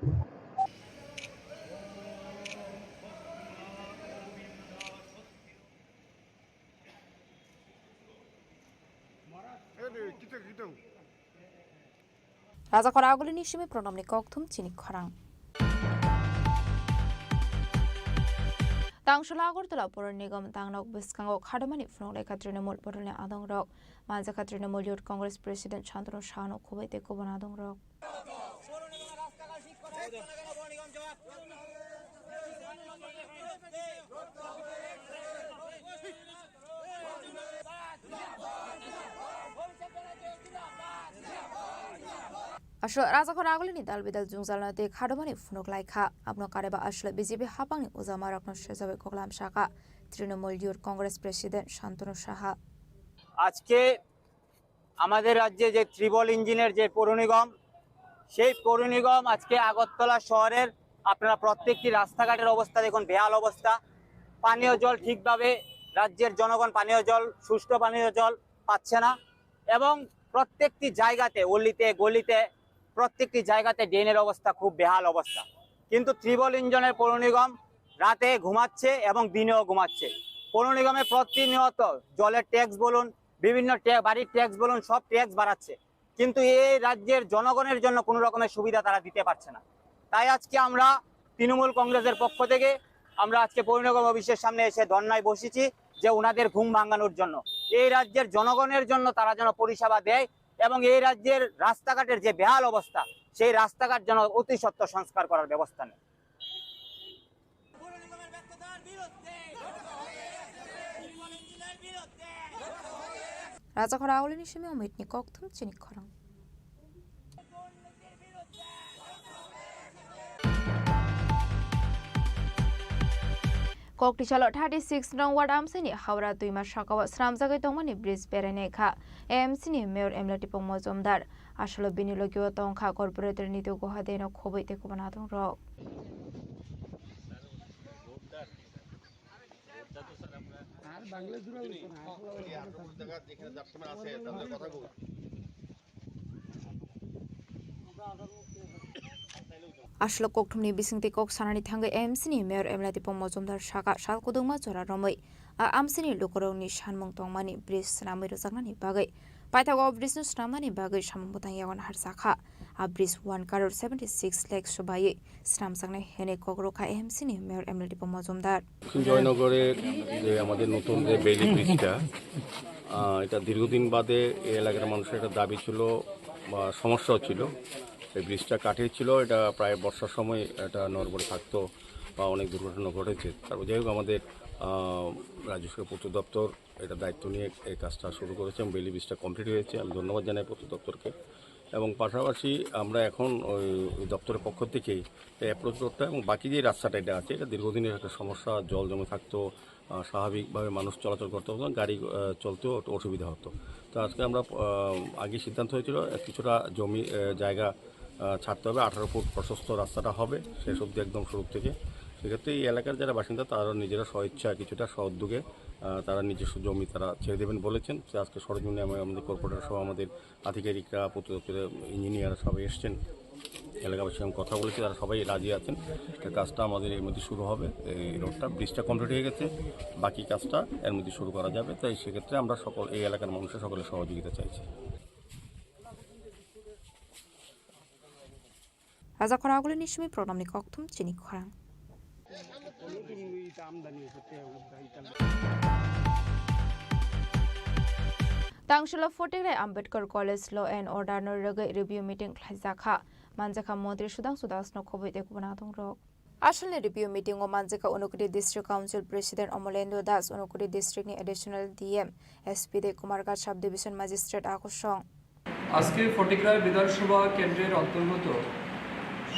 Rajakhor agulini simi pronomni kokthum chini khorang. Tangshula Agartala Pur Nigam tangnok bwskango khadamani phunuk lekha Trinamool bodolni adongrok. Manjakha Trinamool Youth Congress President Shantanu Sahano khobwi tei kubun adongrok. Aswk Rajakhor agulini dal bidal jwngjalno tei khadumani phunuk lai kha. Abono kareba aswk B J P haphangni ujamarokno sejawi koklam sakha Trinamool Youth Congress President Shantanu Saha. আজকে আমাদের রাজ্যে যে ত্রিবল ইঞ্জিনের যে পৌর নিগম, সেই পৌর নিগম আজকে আগরতলা শহরের আপনারা প্রত্যেকটি রাস্তাঘাটের অবস্থা দেখুন, বেহাল অবস্থা। পানীয় জল ঠিকভাবে, রাজ্যের জনগণ পানীয় জল, সুষ্ঠু পানীয় জল পাচ্ছে না এবং প্রত্যেকটি জায়গাতে, অলিতে গলিতে, প্রত্যেকটি জায়গাতে ড্রেনের অবস্থা খুব বেহাল অবস্থা। কিন্তু ত্রিবল ইঞ্জিনের পৌর নিগম রাতে ঘুমাচ্ছে এবং দিনেও ঘুমাচ্ছে। পৌর নিগমে প্রতিনিয়ত জলের ট্যাক্স বলুন, বিভিন্ন ট্যা-, বাড়ির ট্যাক্স বলুন, সব ট্যাক্স বাড়াচ্ছে, কিন্তু এই রাজ্যের জনগণের জন্য কোনো রকমের সুবিধা তারা দিতে পারছে না। তাই আজকে আমরা তৃণমূল কংগ্রেসের পক্ষ থেকে আমরা আজকে পৌর নিগম অফিসের সামনে এসে ধর্নায় বসেছি যে ওনাদের ঘুম ভাঙানোর জন্য, এই রাজ্যের জনগণের জন্য তারা যেন পরিষেবা দেয় এবং এই রাজ্যের রাস্তাঘাটের যে বেহাল অবস্থা, সেই রাস্তাঘাট যেন অতি সত্বর সংস্কার করার ব্যবস্থা নেয়। Rajakhor agulini simi omitni kokthum chini khorang. Koktisalo thirty six nong ward amsini Howrah twima sakao swnamjagwi tongmani bridge berainai kha A M C ni Mayor Emla Tipung Mojumdar. Aswkno bini logio tongkha Corporator Nitu Goha deno khobwi tei kubun adongrok. Aswk kokthumni bisingtwi kok sanani thangwi A M C ni Mayor Emla Tipung Mojumdar saka sal kudungma jora romwi a amsini lukurokni sanmung tongmani bridge swnamwi rwjaknani bagwi paithago bridge no swnamnani bagwi samung bwtang yago naharjakha. A bridge one crore seventy six lakh swbaiwi swnamjaknai hwnwi kok rwkha A M C ni Mayor Emla Tipung Mojumdar. দক্ষিণ জয়নগরের যে আমাদের নতুন যে বেইলি ব্রিজটা, আহ, এটা দীর্ঘদিন বাদে এই এলাকার মানুষের একটা দাবি ছিল বা সমস্যা ছিল, এই ব্রিজটা কাঠের ছিল, এটা প্রায় বর্ষার সময় এটা নড়বড়ে থাকতো বা অনেক দুর্ঘটনা ঘটেছে। তারপর যাই হোক, আমাদের, আহ, রাজস্ব পূর্ত দপ্তর এটা দায়িত্ব নিয়ে এই কাজটা শুরু করেছে এবং বেইলি ব্রিজটা কমপ্লিট হয়েছে। আমি ধন্যবাদ জানাই পূর্ত দপ্তরকে। এবং পাশাপাশি আমরা এখন ওই, ওই দপ্তরের পক্ষ থেকেই এই অ্যাপ্রোচ রোডটা এবং বাকি যে রাস্তাটা এটা আছে, এটা দীর্ঘদিনের একটা সমস্যা, জল জমে থাকতো, আহ, স্বাভাবিকভাবে মানুষ চলাচল করতে পারতো না, গাড়ি, আহ, চলতেও একটু অসুবিধা হতো। তো আজকে আমরা, আহ, আগে সিদ্ধান্ত হয়েছিল, আহ, কিছুটা জমি, আহ, জায়গা, আহ, ছাড়তে হবে, আঠারো ফুট প্রশস্ত রাস্তাটা হবে শেষ অবধি একদম শুরু থেকে। সেক্ষেত্রে এই এলাকার যারা বাসিন্দা, তারা নিজেরা স্বইচ্ছা কিছুটা স্ব উদ্যোগে, আহ, তারা নিজস্ব জমি তারা ছেড়ে দেবেন বলেছেন। তো আজকে সরজমিনে আমি, আমাদের কর্পোরেটর সহ আমাদের আধিকারিকরা, পূর্ত দপ্তরের ইঞ্জিনিয়ার সবাই এসছেন, এলাকাবাসীর সঙ্গে কথা বলেছি, তারা সবাই রাজি আছেন। তো কাজটা আমাদের এর মধ্যে শুরু হবে, এই রোডটা, ব্রিজটা কমপ্লিট হয়ে গেছে, বাকি কাজটা এর মধ্যে শুরু করা যাবে। তাই সেক্ষেত্রে আমরা সকল, এই এলাকার মানুষের সকলের সহযোগিতা চাইছি। Raja Khorang Agulini simi program ni kokthum chini khorang. Tangshilo Photigrai Ambedkar College Law and Order no rwgwi review meeting khlaijakha, manjakha Montri Sudhangshu Das no khobwi tei kubun adongrok. Asalni review meeting o manjakha Unakoti District Council President Omolendra Das, Unakoti District ni Additional D M, S P tei Kumarghat Sub Division Magistrate a kosong. আজকে ফটিকরায় বিধানসভা কেন্দ্রের অন্তর্গত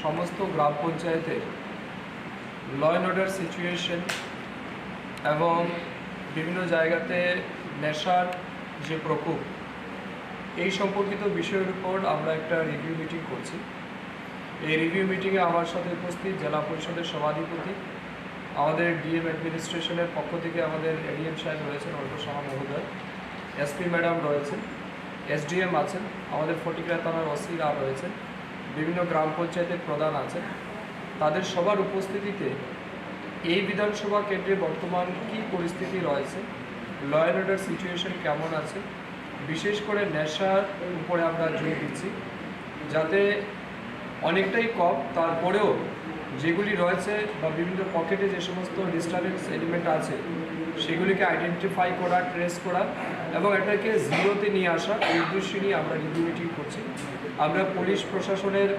সমস্ত গ্রাম পঞ্চায়েতের law and order situation এবং বিভিন্ন জায়গাতে নেশার যে প্রকোপ, এই সম্পর্কিত বিষয়ের উপর আমরা একটা রিভিউ মিটিং করছি। এই রিভিউ মিটিংয়ে আমার সাথে উপস্থিত জেলা পরিষদের সভাধিপতি, আমাদের ডিএম অ্যাডমিনিস্ট্রেশনের পক্ষ থেকে আমাদের এডিএম সাহেব রয়েছেন, অল্প সাহা মহোদয়, এসপি ম্যাডাম রয়েছেন, এসডিএম আছেন, আমাদের ফটিকরা থানার ওসিরা রয়েছেন, বিভিন্ন গ্রাম পঞ্চায়েতের প্রধান আছেন। তাদের সবার উপস্থিতিতে এই বিধানসভা কেন্দ্রে বর্তমান কী পরিস্থিতি রয়েছে, ল অ্যান্ড অর্ডার সিচুয়েশন কেমন আছে, বিশেষ করে নেশার উপরে আমরা জোর দিচ্ছি, যাতে অনেকটাই কম, তারপরেও যেগুলি রয়েছে বা বিভিন্ন পকেটে যে সমস্ত ডিস্টারবেন্স এলিমেন্ট আছে, সেগুলিকে আইডেন্টিফাই করা, ট্রেস করা এবং এটাকে জিরোতে নিয়ে আসা, এই উদ্দেশ্য নিয়ে আমরা রিভিউ মিটিং করছি। আমরা পুলিশ প্রশাসনের,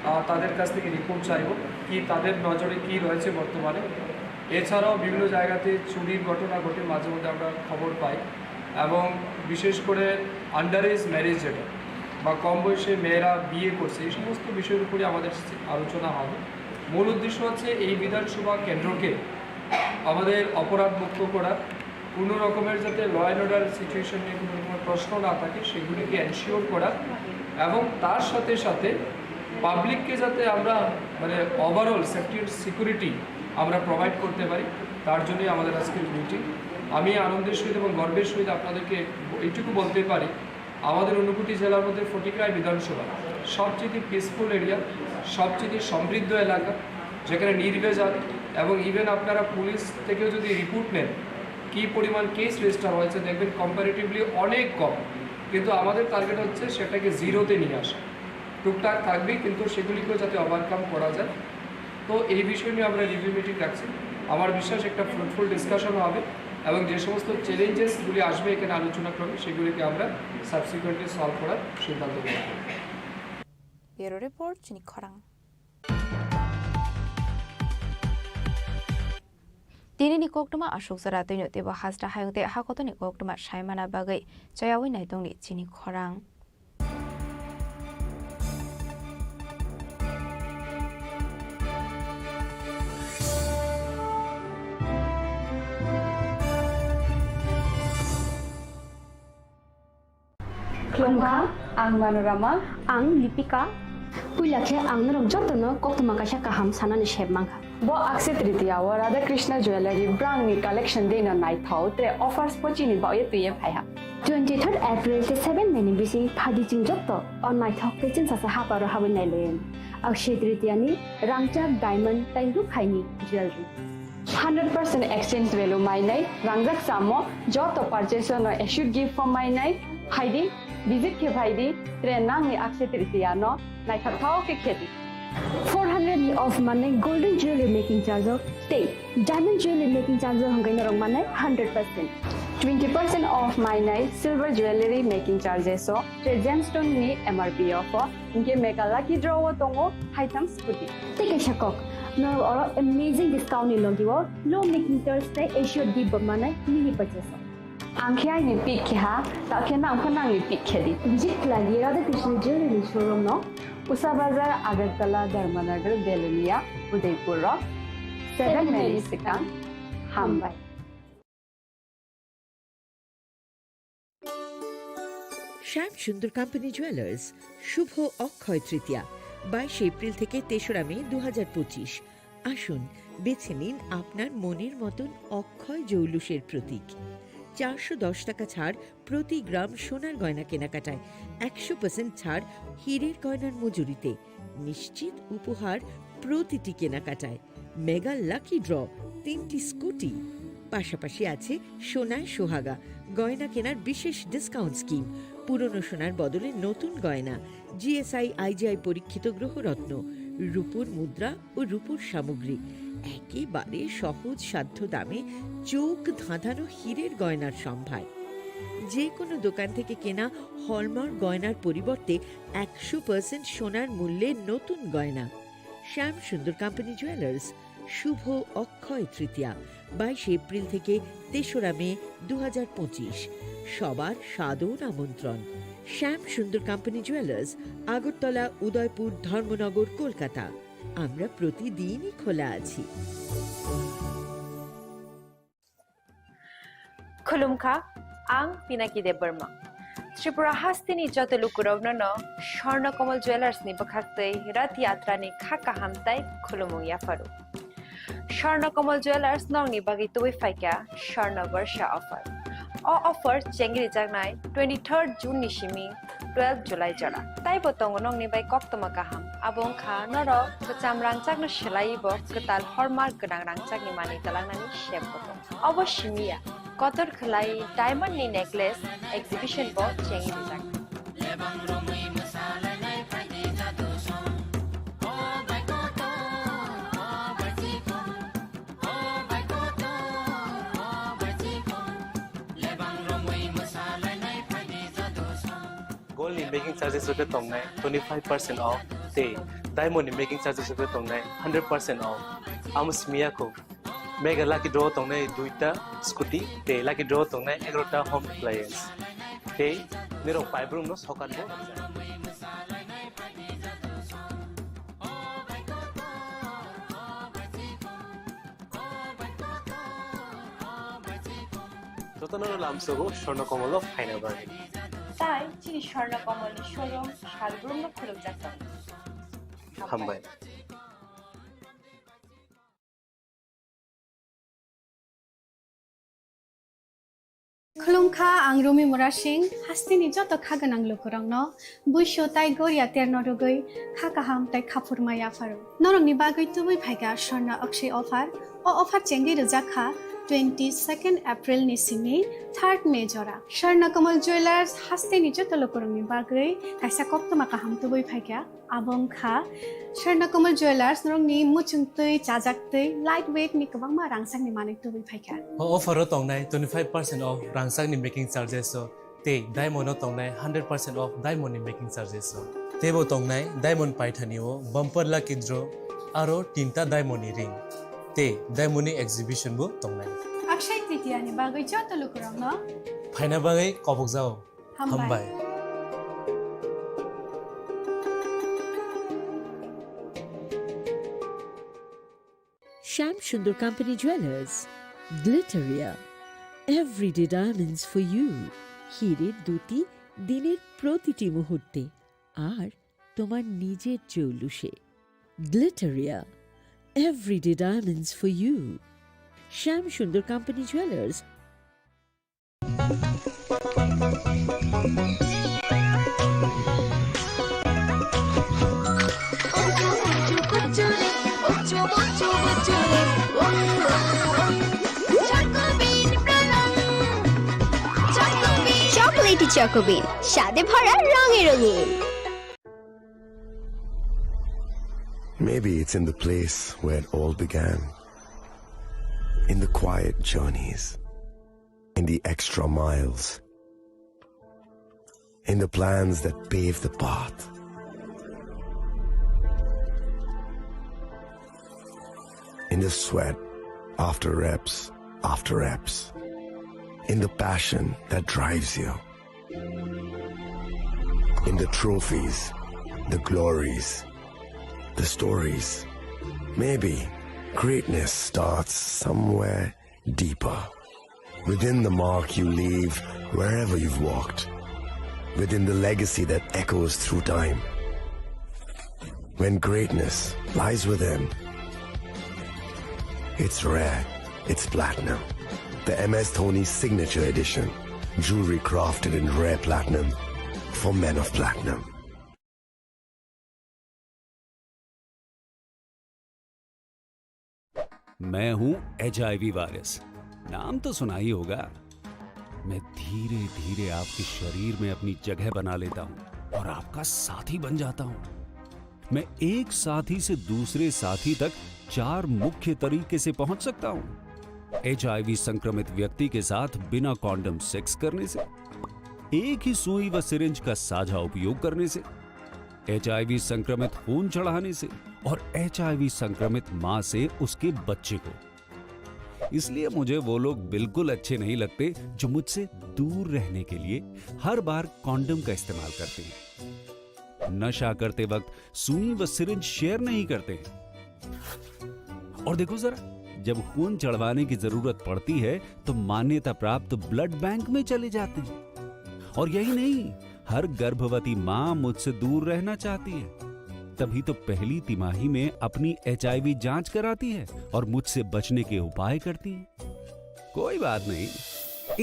আহ, তাদের কাছ থেকে রিপোর্ট চাইব, কি তাদের নজরে কি রয়েছে বর্তমানে। এছাড়াও বিভিন্ন জায়গাতে চুরির ঘটনা ঘটে, মাঝে মধ্যে আমরা খবর পাই, এবং বিশেষ করে আন্ডার এজ ম্যারেজ যেটা বা কম বয়সে মেয়েরা বিয়ে করছে, এই সমস্ত বিষয়ের উপরে আমাদের আলোচনা হবে। মূল উদ্দেশ্য হচ্ছে এই বিধানসভা কেন্দ্রকে আমাদের অপরাধ মুক্ত করা, কোনো রকমের যাতে ল অ্যান্ড অর্ডার সিচুয়েশন নিয়ে কোনো রকমের প্রশ্ন না থাকে, সেগুলিকে এনশিওর করা এবং তার সাথে সাথে পাবলিককে যাতে আমরা, মানে, ওভারঅল সেফটি অ্যান্ড সিকিউরিটি আমরা প্রোভাইড করতে পারি, তার জন্যই আমাদের আজকের মিটিং। আমি আনন্দের সহিত এবং গর্বের সহিত আপনাদেরকে এইটুকু বলতে পারি, আমাদের ঊনকোটি জেলার মধ্যে ফটিকরায় বিধানসভা সবচেয়ে পিসফুল এরিয়া, সবচেয়ে সমৃদ্ধ এলাকা, যেখানে নির্ভেজাল এবং ইভেন আপনারা পুলিশ থেকেও যদি রিপোর্ট নেন, কী পরিমাণ কেস রেজিস্টার হয়েছে, দেখবেন কম্পারেটিভলি অনেক কম। কিন্তু আমাদের টার্গেট হচ্ছে সেটাকে জিরোতে নিয়ে আসা। টুকটাক থাকবে, কিন্তু সেগুলিকেও যাতে ওভারকাম করা যায়। তো এই বিষয় নিয়ে আমরা রিভিউ মিটিং রাখছি। আমার বিশ্বাস একটা ফ্রুটফুল ডিসকাশন হবে এবং যে সমস্ত চ্যালেঞ্জেসগুলি আসবে এখানে আলোচনা ক্রমে, সেগুলিকে আমরা সাবসিকুয়েন্টলি সলভ করার সিদ্ধান্ত গ্রহণ করব। Bureau Report, Chini Khorang. Tini ni koktwma aswk jora twino teibo hasta hayung tei hakotoni koktwma saimana bagwi chayawi naitongni chini khorang. Khulumkha, ang Manorama. Ang Lipika. Puila khe ang norok jotono koktwma kaisa kaham sanani sep mankha. Bo Akshaya Tritiya o Radha Krishna Jewellery brand ni collection dei no naithok tre offers bo chini bagwi twiwi phaiha. Twenty third April tei seven May ni bising phaidi chwng joto o naithok tei chwngsasa haparo habwi nailayan. Akshaya Tritiya ni rangchak diamond tei rukhaini jewellery. Hundred percent exchange value mainai, rangjak samo joto purchase no assured gift form mainai, phaidi, visit khe phaidi, tre nangni Akshaya Tritiya no naithok thok khe khedi. Four hundred ni off manai golden jewelry making charge o tei diamond jewelry making charge o hwnkhai norok manai hundred percent. Twenty percent off mainai silver jewelry making charges o tre gemstone ni M R P o pho, hinkhe mega lucky draw o tongo haitham scooty. Tei kaisa kok, norok oro amazing discount ni logi o low making charge tei assured gift bo manai mini purchase o. Ang khe aini pick khe ha, ta khe nang pho nangni pick khe di. Visit khlai di Radha Krishna Jewelry showroom no. Usa Bazar, Agartala, Dharmanagar, Belonia, Udaipur rok. Seven May ni swkang. Hambai. শ্যাম সুন্দর company jewellers, শুভ অক্ষয় তৃতীয়া, বাইশে এপ্রিল থেকে তেসরা মে দু হাজার পঁচিশ। আসুন, বেছে নিন আপনার মনের মতন অক্ষয় জৌলুসের প্রতীক। চারশো দশ টাকা ছাড় প্রতি গ্রাম সোনার গয়না কেনাকাটায়, একশো পার্সেন্ট ছাড় হীরের গয়নার মজুরিতে, নিশ্চিত উপহার প্রতিটি কেনাকাটায়, মেগা লাকি ড্র, তিনটি স্কুটি, পাশাপাশি আছে সোনায় সোহাগা, গয়না কেনার বিশেষ ডিসকাউন্ট স্কিম, পুরনো সোনার বদলে নতুন গয়না, G S I I G I পরীক্ষিত গ্রহরত্ন, রূপোর মুদ্রা ও রূপোর সামগ্রী, একেবারে সহজ সাধ্য দামে চোখ ধাঁধানো হীরের গয়নার সম্ভার। যে কোনো দোকান থেকে কেনা হলমার্ক গয়নার পরিবর্তে একশো পার্সেন্ট সোনার মূল্যে নতুন গয়না। শ্যাম সুন্দর কোম্পানি জুয়েলার্স, শুভ অক্ষয় তৃতীয়া, বাইশে এপ্রিল থেকে তেসরা মে দু হাজার পঁচিশ। সবার সাদর আমন্ত্রণ। শ্যাম সুন্দর কোম্পানি জুয়েলার্স, আগরতলা, উদয়পুর, ধর্মনগর, কলকাতা। আমরা প্রতিদিনই খোলা আছি। Khulumkha, ang Pinaki Debbarma. Tripura hasteni joto lukurokno no Swarna Kamal Jewellers ni bwkhaktwi Rath Yatra ni kha kaham tai khulumung yapharu. Swarna Kamal Jewellers nokni bagwi tubui phaikha Swarna Barsha offer. O offer chengri jaknai twenty third June ni simi twelve July jora. Taibo tongo nokni bai koktwma kaham. Abo wngkha norok kwcham rangchakno swlaiwi bo kwtal hallmark gwnang rangchakni manwi twlangnani sep bo tongo. Obo simi ya, kotor khwlai diamond ni necklace exhibition bo chengwi rijak. Gold ni making charges rok khe tongnai twenty five percent off tei diamond ni making charges rok khe tongnai hundred percent off. Amo simi ya kho mega lucky draw tongnai duita scooty tei lucky draw tongnai egarota home appliance. Tei nirok paibrum no sokat bo. Jotono lamsogo Swarna Kamal o phaina bagwi. Tai chini Swarna Kamal ni showroom salbrum no khulumjak tongo. Hambai. Khulumkha, ang Rumi Murasing, hasteni joto kha gwnang lukurokno buisu tai goria terno rwgwi kha kaham tai khaphurma yapharu. Norokni bagwi tubui phaikha Swarna Akshay offer. O offer chengwi rwjak kha twenty second April ni simi third May jora. Swarna Kamal Jewellers hasteni joto lukurokni bagwi kaisa koktwma kaham tubui phaikha. Abo wngkha Swarna Kamal Jewellers, norokni muchungtwi, chajaktwi, light weight ni kwbangma rangchakni manwi tubui phaikha. O offer o tongnai twenty five percent off rangchakni making charges o tei diamond o tongnai hundred percent off diamond ni making charges o. Teibo tongnai diamond paithani o bumper lucky draw aro tinta diamond ni ring tei diamond ni exhibition bo tongnai. Akshay Tritiya ni bagwi joto lukurokno phaina bagwi kobokjao. Hambai. Hambai. Shyam Sundar Company Jewelers, Glitteria, everyday diamonds for you. Hire duti দিনের প্রতিটি মুহূর্তে আর তোমার নিজের জৌলুসে। Glitteria, everyday diamonds for you. Shyam Sundar Company Jewelers. Chocolatey চকোবিন, স্বাদে ভরা, রঙে রঙিন। Maybe it's in the place where it all began. In the quiet journeys, in the extra miles, in the plans that pave the path, in the sweat after reps after reps, in the passion that drives you, in the trophies, the glories, the stories. Maybe greatness starts somewhere deeper. Within the mark you leave wherever you've walked. Within the legacy that echoes through time. When greatness lies within, it's rare, it's platinum. The M S Dhoni Signature Edition. Jewelry crafted in rare platinum for men of platinum. मैं हूं HIV virus, नाम तो सुना ही होगा। मैं धीरे धीरे आपके शरीर में अपनी जगह बना लेता हूं और आपका साथी बन जाता हूं। मैं एक साथी से दूसरे साथी तक चार मुख्य तरीके से पहुंच सकता हूं। एचआईवी संक्रमित व्यक्ति के साथ बिना कॉन्डम सेक्स करने से, एक ही सुई व सिरिंज का साझा उपयोग करने से, एचआईवी संक्रमित खून चढ़ाने से और एचआईवी संक्रमित मां से उसके बच्चे को। इसलिए मुझे वो लोग बिल्कुल अच्छे नहीं लगते जो मुझसे दूर रहने के लिए हर बार कॉन्डम का इस्तेमाल करते हैं, नशा करते वक्त सुई व सिरिंज शेयर नहीं करते हैं। और देखो जरा, जब खून चढ़वाने की जरूरत पड़ती है तो मान्यता प्राप्त ब्लड बैंक में चले जाते हैं। और यही नहीं, हर गर्भवती मां मुझसे दूर रहना चाहती है, तभी तो पहली तिमाही में अपनी एचआईवी जांच कराती है और मुझसे बचने के उपाय करती है। कोई बात नहीं,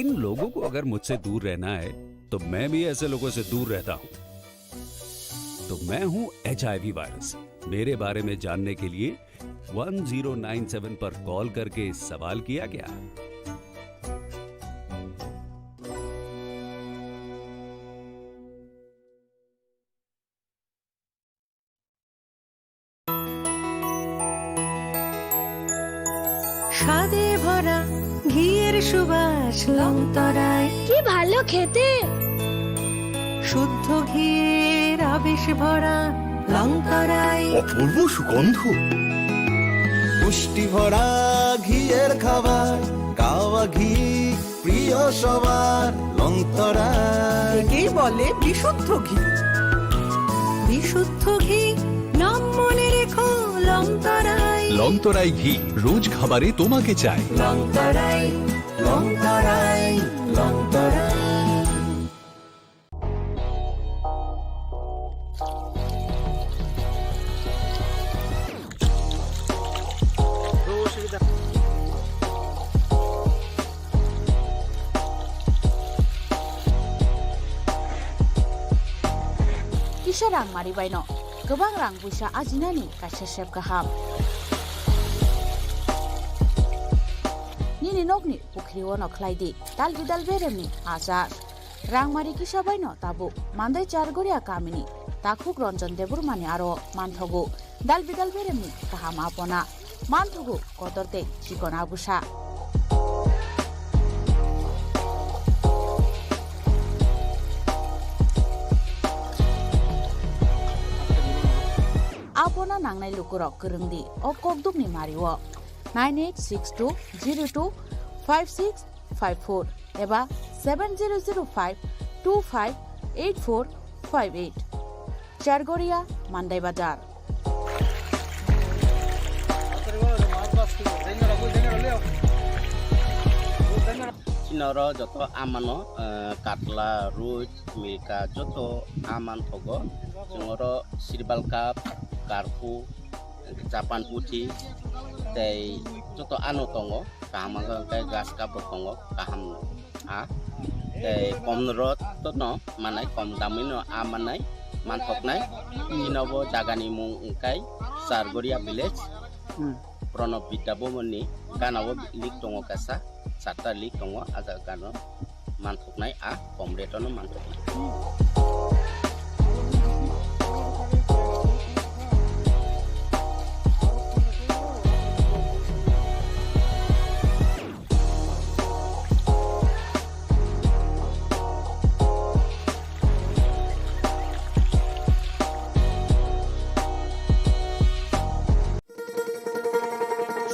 इन लोगों को अगर मुझसे दूर रहना है तो मैं भी ऐसे लोगों से दूर रहता हूं। तो मैं हूं एचआईवी वायरस। मेरे बारे में जानने के लिए वन ज़ीरो नाइन सेवन पर कॉल करके सवाल किया क्या? স্বাদে ভরা ঘিয়ের সুবাস লংতরায়। কি ভালো খেতে! শুদ্ধ ঘিয়ের আবেশ ভরা লংতরায়। অপূর্ব সুগন্ধ। পুষ্টি ভরা ঘিয়ের খাবার, গাওয়া ঘি প্রিয় সবার লংতরায়। একেই বলে বিশুদ্ধ ঘি। বিশুদ্ধ ঘি, নাম মনে রেখো লংতরায়। লংতরাই ঘি, রোজ খাবারে তোমাকে চাই। লংতরায়, লংতরায়, Longtharai. Kisa rang mari baino kwbang rang puisa ajinani kaisa sep kaham. Nini nokni pukhri ono khlai di dal bidal beremni achar. Rangmari kisa baino tabuk Mandai Chargoria kamini takhuk Ranjan Debbarmani aro manthogo dal bidal beremni kaham apona, manthogo kotor tei chikon agusa. Apona nangnai lukurok kwrwngdi o kokdukni mario nine eight six two zero two five six five four eba seven zero zero five two five eight four five eight. Chargoria, Mandai Bazar. Noro joto amano, eh, katla, ruj, milka joto aman thogo. Chwng oro sirbal cup, karpu, Japan puthi, tei joto ano tongo. Kaham wngkha hwnkhe grass cup bo tongo, kaham a. Tei kom rot no manai, kom damwi no a manai, manthoknai. Chini bo jagani mung wngkha Chargoria village. Hmm. Pranab Vidya Bhavan ni gana o lake tongo kaisa, charta lake tongo, a jaga gana o manthoknai, a kom rate o no manthoknai.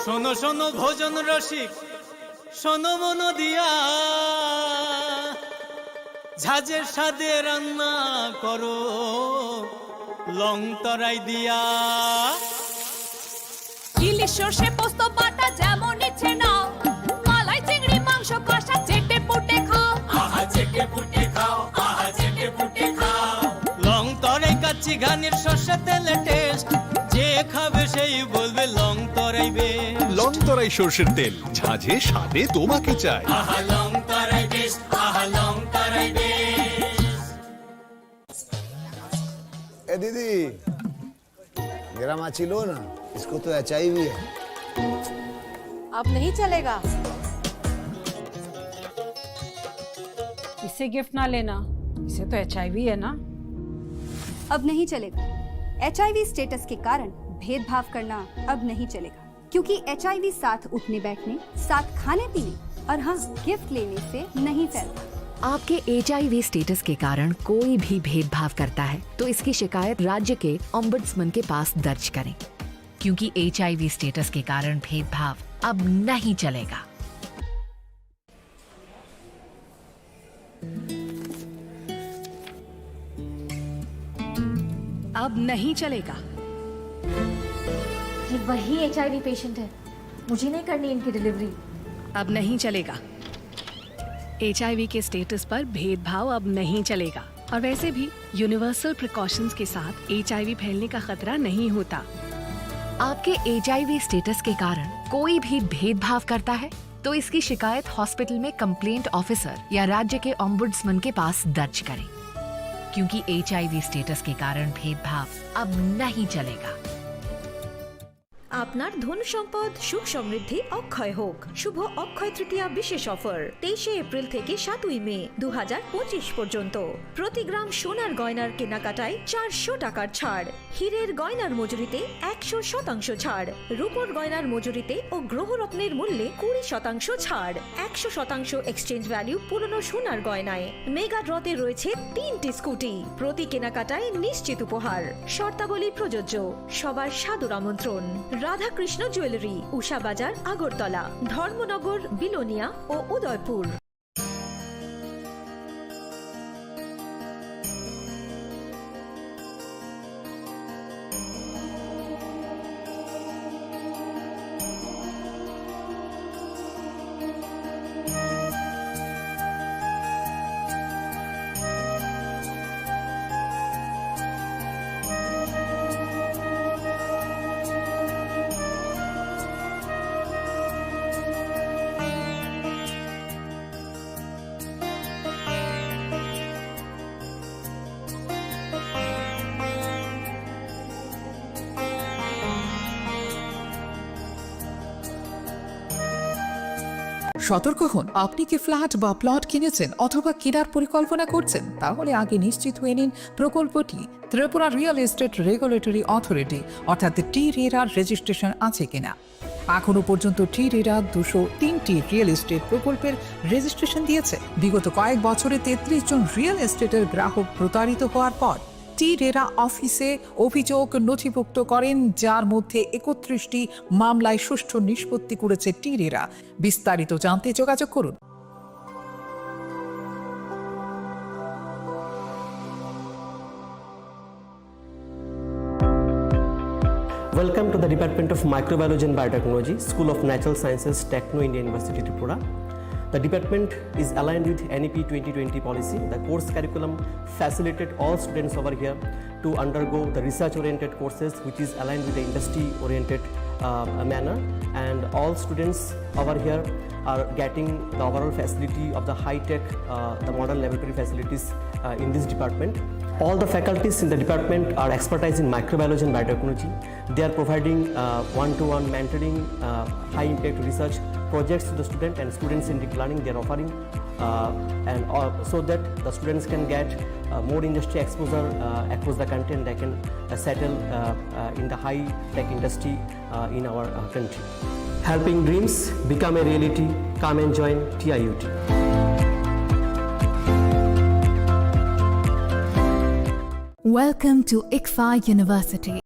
শোনো শোনো ভোজন রসিক, শোনো মন দিয়া, ঝাঁঝের স্বাদে রান্না করো লং তরাই দিয়া। ইলিশ সর্ষে পোস্ত বাটা যেমন ইচ্ছে নাও, মালাই চিংড়ি মাংস কষা চেটে পুটে খাও। আহা চেটে পুটে খাও, আহা চেটে পুটে খাও। লং তরাই কাচ্চি ঘানির সর্ষে তেলে টেস্ট, যে খাবে সেই বলবে লং তরাই বেস্ট। লং তরাই সর্ষের তেল, ঝাঁঝে স্বাদে তোমাকে চাই। আহা লং তরাই বেস্ট, আহা লং তরাই বেস্ট। ए दीदी, मेरा माची लो ना, इसको तो एचआईवी है। अब नहीं चलेगा। इसे गिफ्ट ना लेना, इसे तो एचआईवी है ना। अब नहीं चलेगा। एचआईवी स्टेटस के कारण भेदभाव करना अब नहीं चलेगा, क्योंकि एचआईवी साथ उठने बैठने, साथ खाने पीने और हाँ, गिफ्ट लेने से नहीं फैलता। आपके एचआईवी स्टेटस के कारण कोई भी भेदभाव करता है, तो इसकी शिकायत राज्य के ओम्बड्समैन के पास दर्ज करें, क्योंकि एचआईवी स्टेटस के कारण भेदभाव अब नहीं चलेगा। अब नहीं चलेगा। ये वही एचआईवी पेशेंट है, मुझे नहीं करनी इनकी डिलीवरी। अब नहीं चलेगा। एचआईवी के स्टेटस पर भेदभाव अब नहीं चलेगा। और वैसे भी यूनिवर्सल प्रिकॉशंस के साथ एचआईवी फैलने का खतरा नहीं होता। आपके एचआईवी स्टेटस के कारण कोई भी भेदभाव करता है, तो इसकी शिकायत हॉस्पिटल में कंप्लेंट ऑफिसर या राज्य के ओम्बुड्समैन के पास दर्ज करें, क्योंकि एचआईवी स्टेटस के कारण भेदभाव अब नहीं चलेगा। আপনার ধন সম্পদ সুখ সমৃদ্ধি অক্ষয় হোক। শুভ অক্ষয় তৃতীয়া বিশেষ অফার তেইশে এপ্রিল থেকে সাতই মে দু হাজার পঁচিশ পর্যন্ত। প্রতি গ্রাম সোনার গয়নার কেনাকাটায় চারশো টাকার ছাড়, হীরের গয়নার মজুরিতে একশো শতাংশ ছাড়, রূপোর গয়নার মজুরিতে ও গ্রহরত্নের মূল্যে কুড়ি শতাংশ ছাড়, একশো শতাংশ এক্সচেঞ্জ ভ্যালু পুরনো সোনার গয়নায়। মেগা ড্রতে রয়েছে তিনটি স্কুটি, প্রতি কেনাকাটায় নিশ্চিত উপহার। শর্তাবলী প্রযোজ্য। সবার সাদর আমন্ত্রণ। রাধাকৃষ্ণ জুয়েলারি, উষা বাজার, আগরতলা, ধর্মনগর, বিলোনিয়া ও উদয়পুর। সতর্ক হন, আপনি কি ফ্ল্যাট বা প্লট কিনেছেন অথবা কেনার পরিকল্পনা করছেন? তাহলে আগে নিশ্চিত হয়ে নিন প্রকল্পটি Tripura real estate regulatory authority অর্থাৎ টি রেরার রেজিস্ট্রেশন আছে কিনা। এখনও পর্যন্ত টি রেরা দুশো তিনটি রিয়েল এস্টেট প্রকল্পের রেজিস্ট্রেশন দিয়েছে। বিগত কয়েক বছরে তেত্রিশ জন রিয়েল এস্টেটের গ্রাহক প্রতারিত হওয়ার পর টি রেরা অফিসে অভিযোগ নথিভুক্ত করেন, যার মধ্যে একত্রিশটি মামলায় সুষ্ঠু নিষ্পত্তি করেছে টি রেরা। বিস্তারিত জানতে যোগাযোগ করুন। Welcome to the Department of Microbiology and Biotechnology, School of Natural Sciences, Techno India University, Tripura. The department is aligned with N E P twenty twenty policy. The course curriculum facilitate all students over here to undergo the research-oriented courses, which is aligned with the industry-oriented, uh, manner. And all students over here are getting the overall facility of the high-tech, uh, the modern laboratory facilities, uh, in this department. All the faculties in the department are expertise in microbiology and biotechnology. They are providing, uh, one-to-one mentoring, uh, high-impact research projects to the student and student-centric learning they are offering, uh, and, uh, so that the students can get, uh, more industry exposure, uh, across the country, and they can, uh, settle, uh, uh, in the high-tech industry, uh, in our, uh, country. Helping dreams become a reality. Come and join T I U T. Welcome to ICFAI University.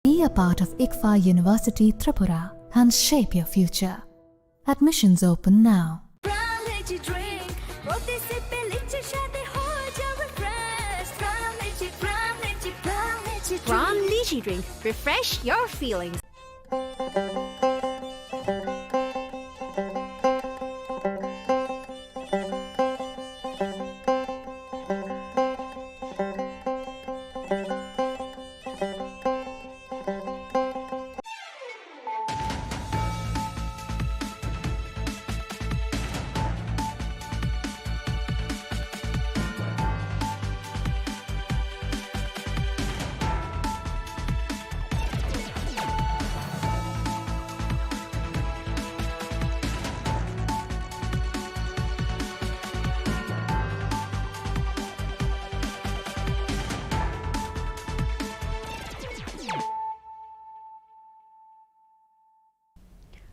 Be a part of ICFAI University Tripura and shape your future. Admissions open now. Prime Lychee drink, protisip pe lychee shadi ho jawe fresh. Prime Lychee, Prime Lychee, Prime Lychee drink. Prime Lychee drink, refresh your feelings.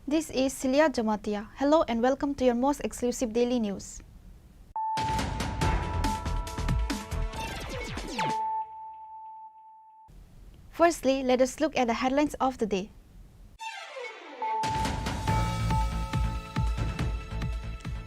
This is Celia Jamatia. Hello and welcome to your most exclusive daily news. Firstly, let us look at the headlines of the day.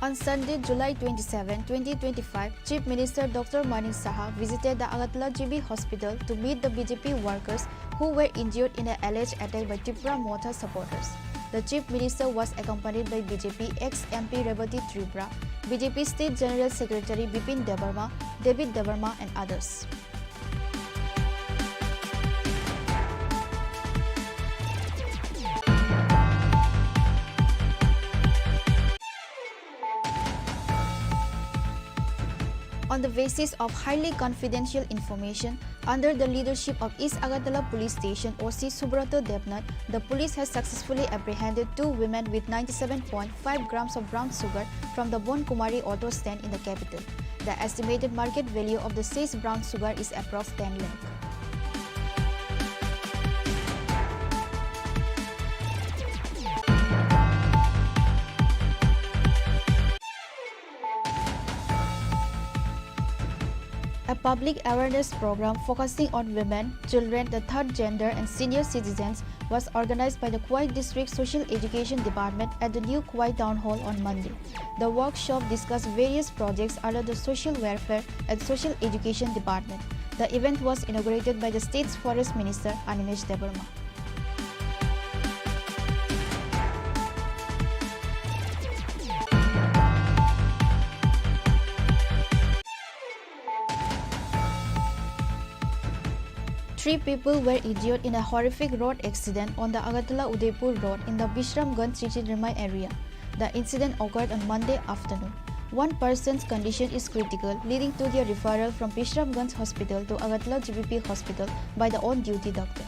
On Sunday, July twenty-seven, twenty twenty-five, Chief Minister Doctor Manik Saha visited the Agartala G B Hospital to meet the B J P workers who were injured in the alleged attack by Tipra Motha supporters. The Chief Minister was accompanied by B J P ex-M P Rebati Tripura, B J P State General Secretary Bipin Debbarma, David Debbarma, and others. On the basis of highly confidential information, under the leadership of East Agartala Police Station O C Subrata Debnath, the police has successfully apprehended two women with ninety-seven point five grams of brown sugar from the Bon Kumari auto stand in the capital. The estimated market value of the seized brown sugar is approx ten lakh. A Public awareness program focusing on women, children, the third gender, and senior citizens was organized by the Khowai District Social Education Department at the new Khowai Town Hall on Monday. The workshop discussed various projects under the Social Welfare and Social Education Department. The event was inaugurated by the state's Forest Minister Animesh Debbarma. Three people were injured in a horrific road accident on the Agartala Udaipur road in the Bishramganj Chichirmai area. The incident occurred on Monday afternoon. One person's condition is critical, leading to their referral from Bishramganj Hospital to Agartala G B P Hospital by the on-duty doctor.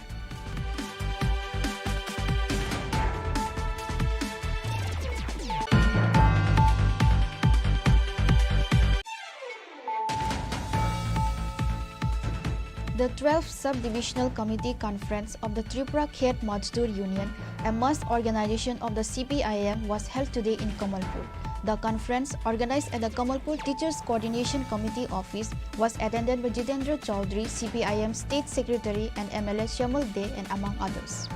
The twelfth Sub-Divisional Committee Conference of the Tripura Khet Mazdoor Union, a mass organization of the C P I M, was held today in Kamalpur. The conference, organized at the Kamalpur Teachers Coordination Committee office, was attended by Jitendra Chaudhary, C P I M State Secretary, and M L A Shyamul Dey, and among others.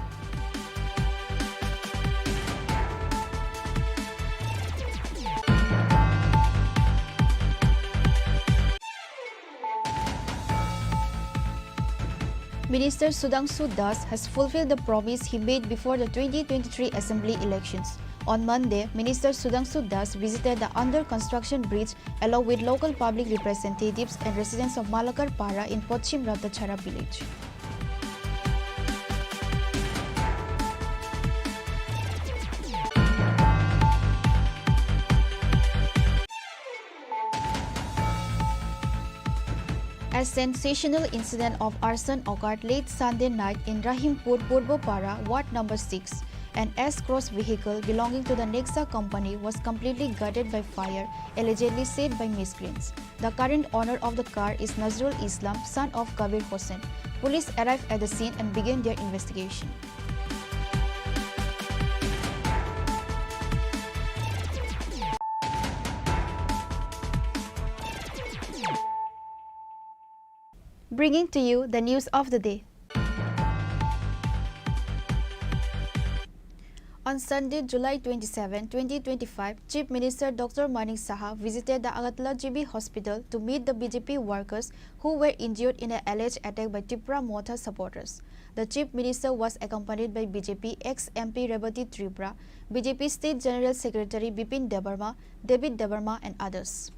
Minister Sudhangshu Das has fulfilled the promise he made before the twenty twenty-three assembly elections. On Monday, Minister Sudhangshu Das visited the under-construction bridge along with local public representatives and residents of Malakar Para in Pochim Ratachhara village. A sensational incident of arson occurred late Sunday night in Rahimpur Purbo Para, Ward number six. An S-Cross vehicle belonging to the Nexa company was completely gutted by fire, allegedly set by miscreants. The current owner of the car is Nazrul Islam, son of Kabir Hossain. Police arrived at the scene and began their investigation. Bringing to you the news of the day. On Sunday, July twenty-seven, twenty twenty-five, Chief Minister Doctor Manik Saha visited the Agartala G B Hospital to meet the B J P workers who were injured in an alleged attack by Tipra Motha supporters. The Chief Minister was accompanied by B J P ex-M P Rebati Tripura, B J P State General Secretary Bipin Debbarma, David Debbarma, and others.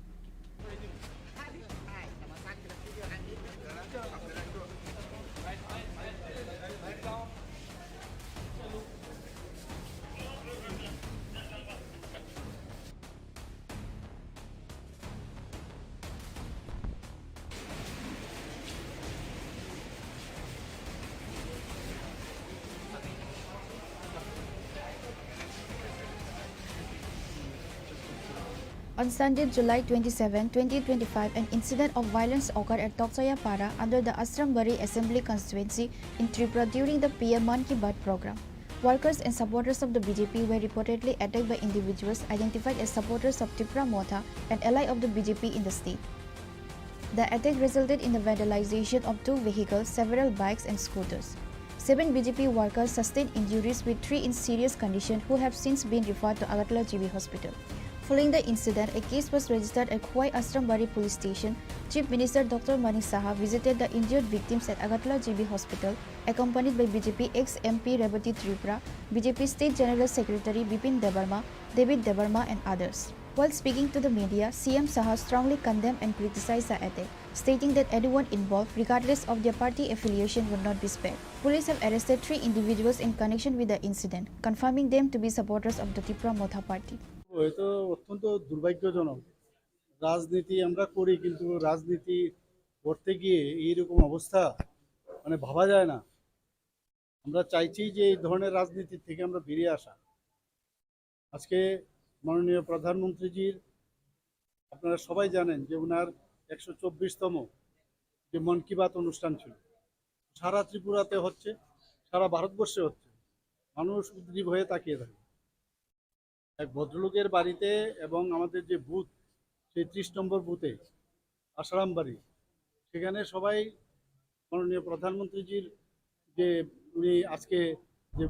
On Sunday, July twenty-seven, twenty twenty-five, an incident of violence occurred at Tokchaya Para under the Ashrambari Assembly Constituency in Tripura during the P M Mann Ki Baat program. Workers and supporters of the B J P were reportedly attacked by individuals identified as supporters of Tipra Motha, an ally of the B J P in the state. The attack resulted in the vandalization of two vehicles, several bikes and scooters. Seven B J P workers sustained injuries, with three in serious condition who have since been referred to Agartala G B Hospital. Following the incident, a case was registered at Khowai Ashrambari Police Station. Chief Minister Doctor Manik Saha visited the injured victims at Agartala G B Hospital, accompanied by B J P ex-M P Rebati Tripura, B J P State General Secretary Bipin Debbarma, David Debbarma and others. While speaking to the media, C M Saha strongly condemned and criticized the attack, stating that anyone involved, regardless of their party affiliation, would not be spared. Police have arrested three individuals in connection with the incident, confirming them to be supporters of the Tipra Motha party. এটা অত্যন্ত দুর্ভাগ্যজনক। রাজনীতি আমরা করি, কিন্তু রাজনীতি করতে গিয়ে এইরকম অবস্থা, মানে, ভাবা যায় না। আমরা চাইছি যে এই ধরনের রাজনীতি থেকে আমরা বেরিয়ে আসা। আজকে মাননীয় প্রধানমন্ত্রীজির, আপনারা সবাই জানেন যে ওনার একশো চব্বিশতম যে মন কি বাত অনুষ্ঠান ছিল, সারা ত্রিপুরাতে হচ্ছে, সারা ভারতবর্ষে হচ্ছে। মানুষ উদ্গ্রীব হয়ে তাকিয়ে থাকে। এক ভদ্রলোকের বাড়িতে এবং আমাদের যে বুথ, সেই ত্রিশ নম্বর বুথে আশারাম বাড়ি, সেখানে সবাই মাননীয় প্রধানমন্ত্রীজির যে উনি আজকে যে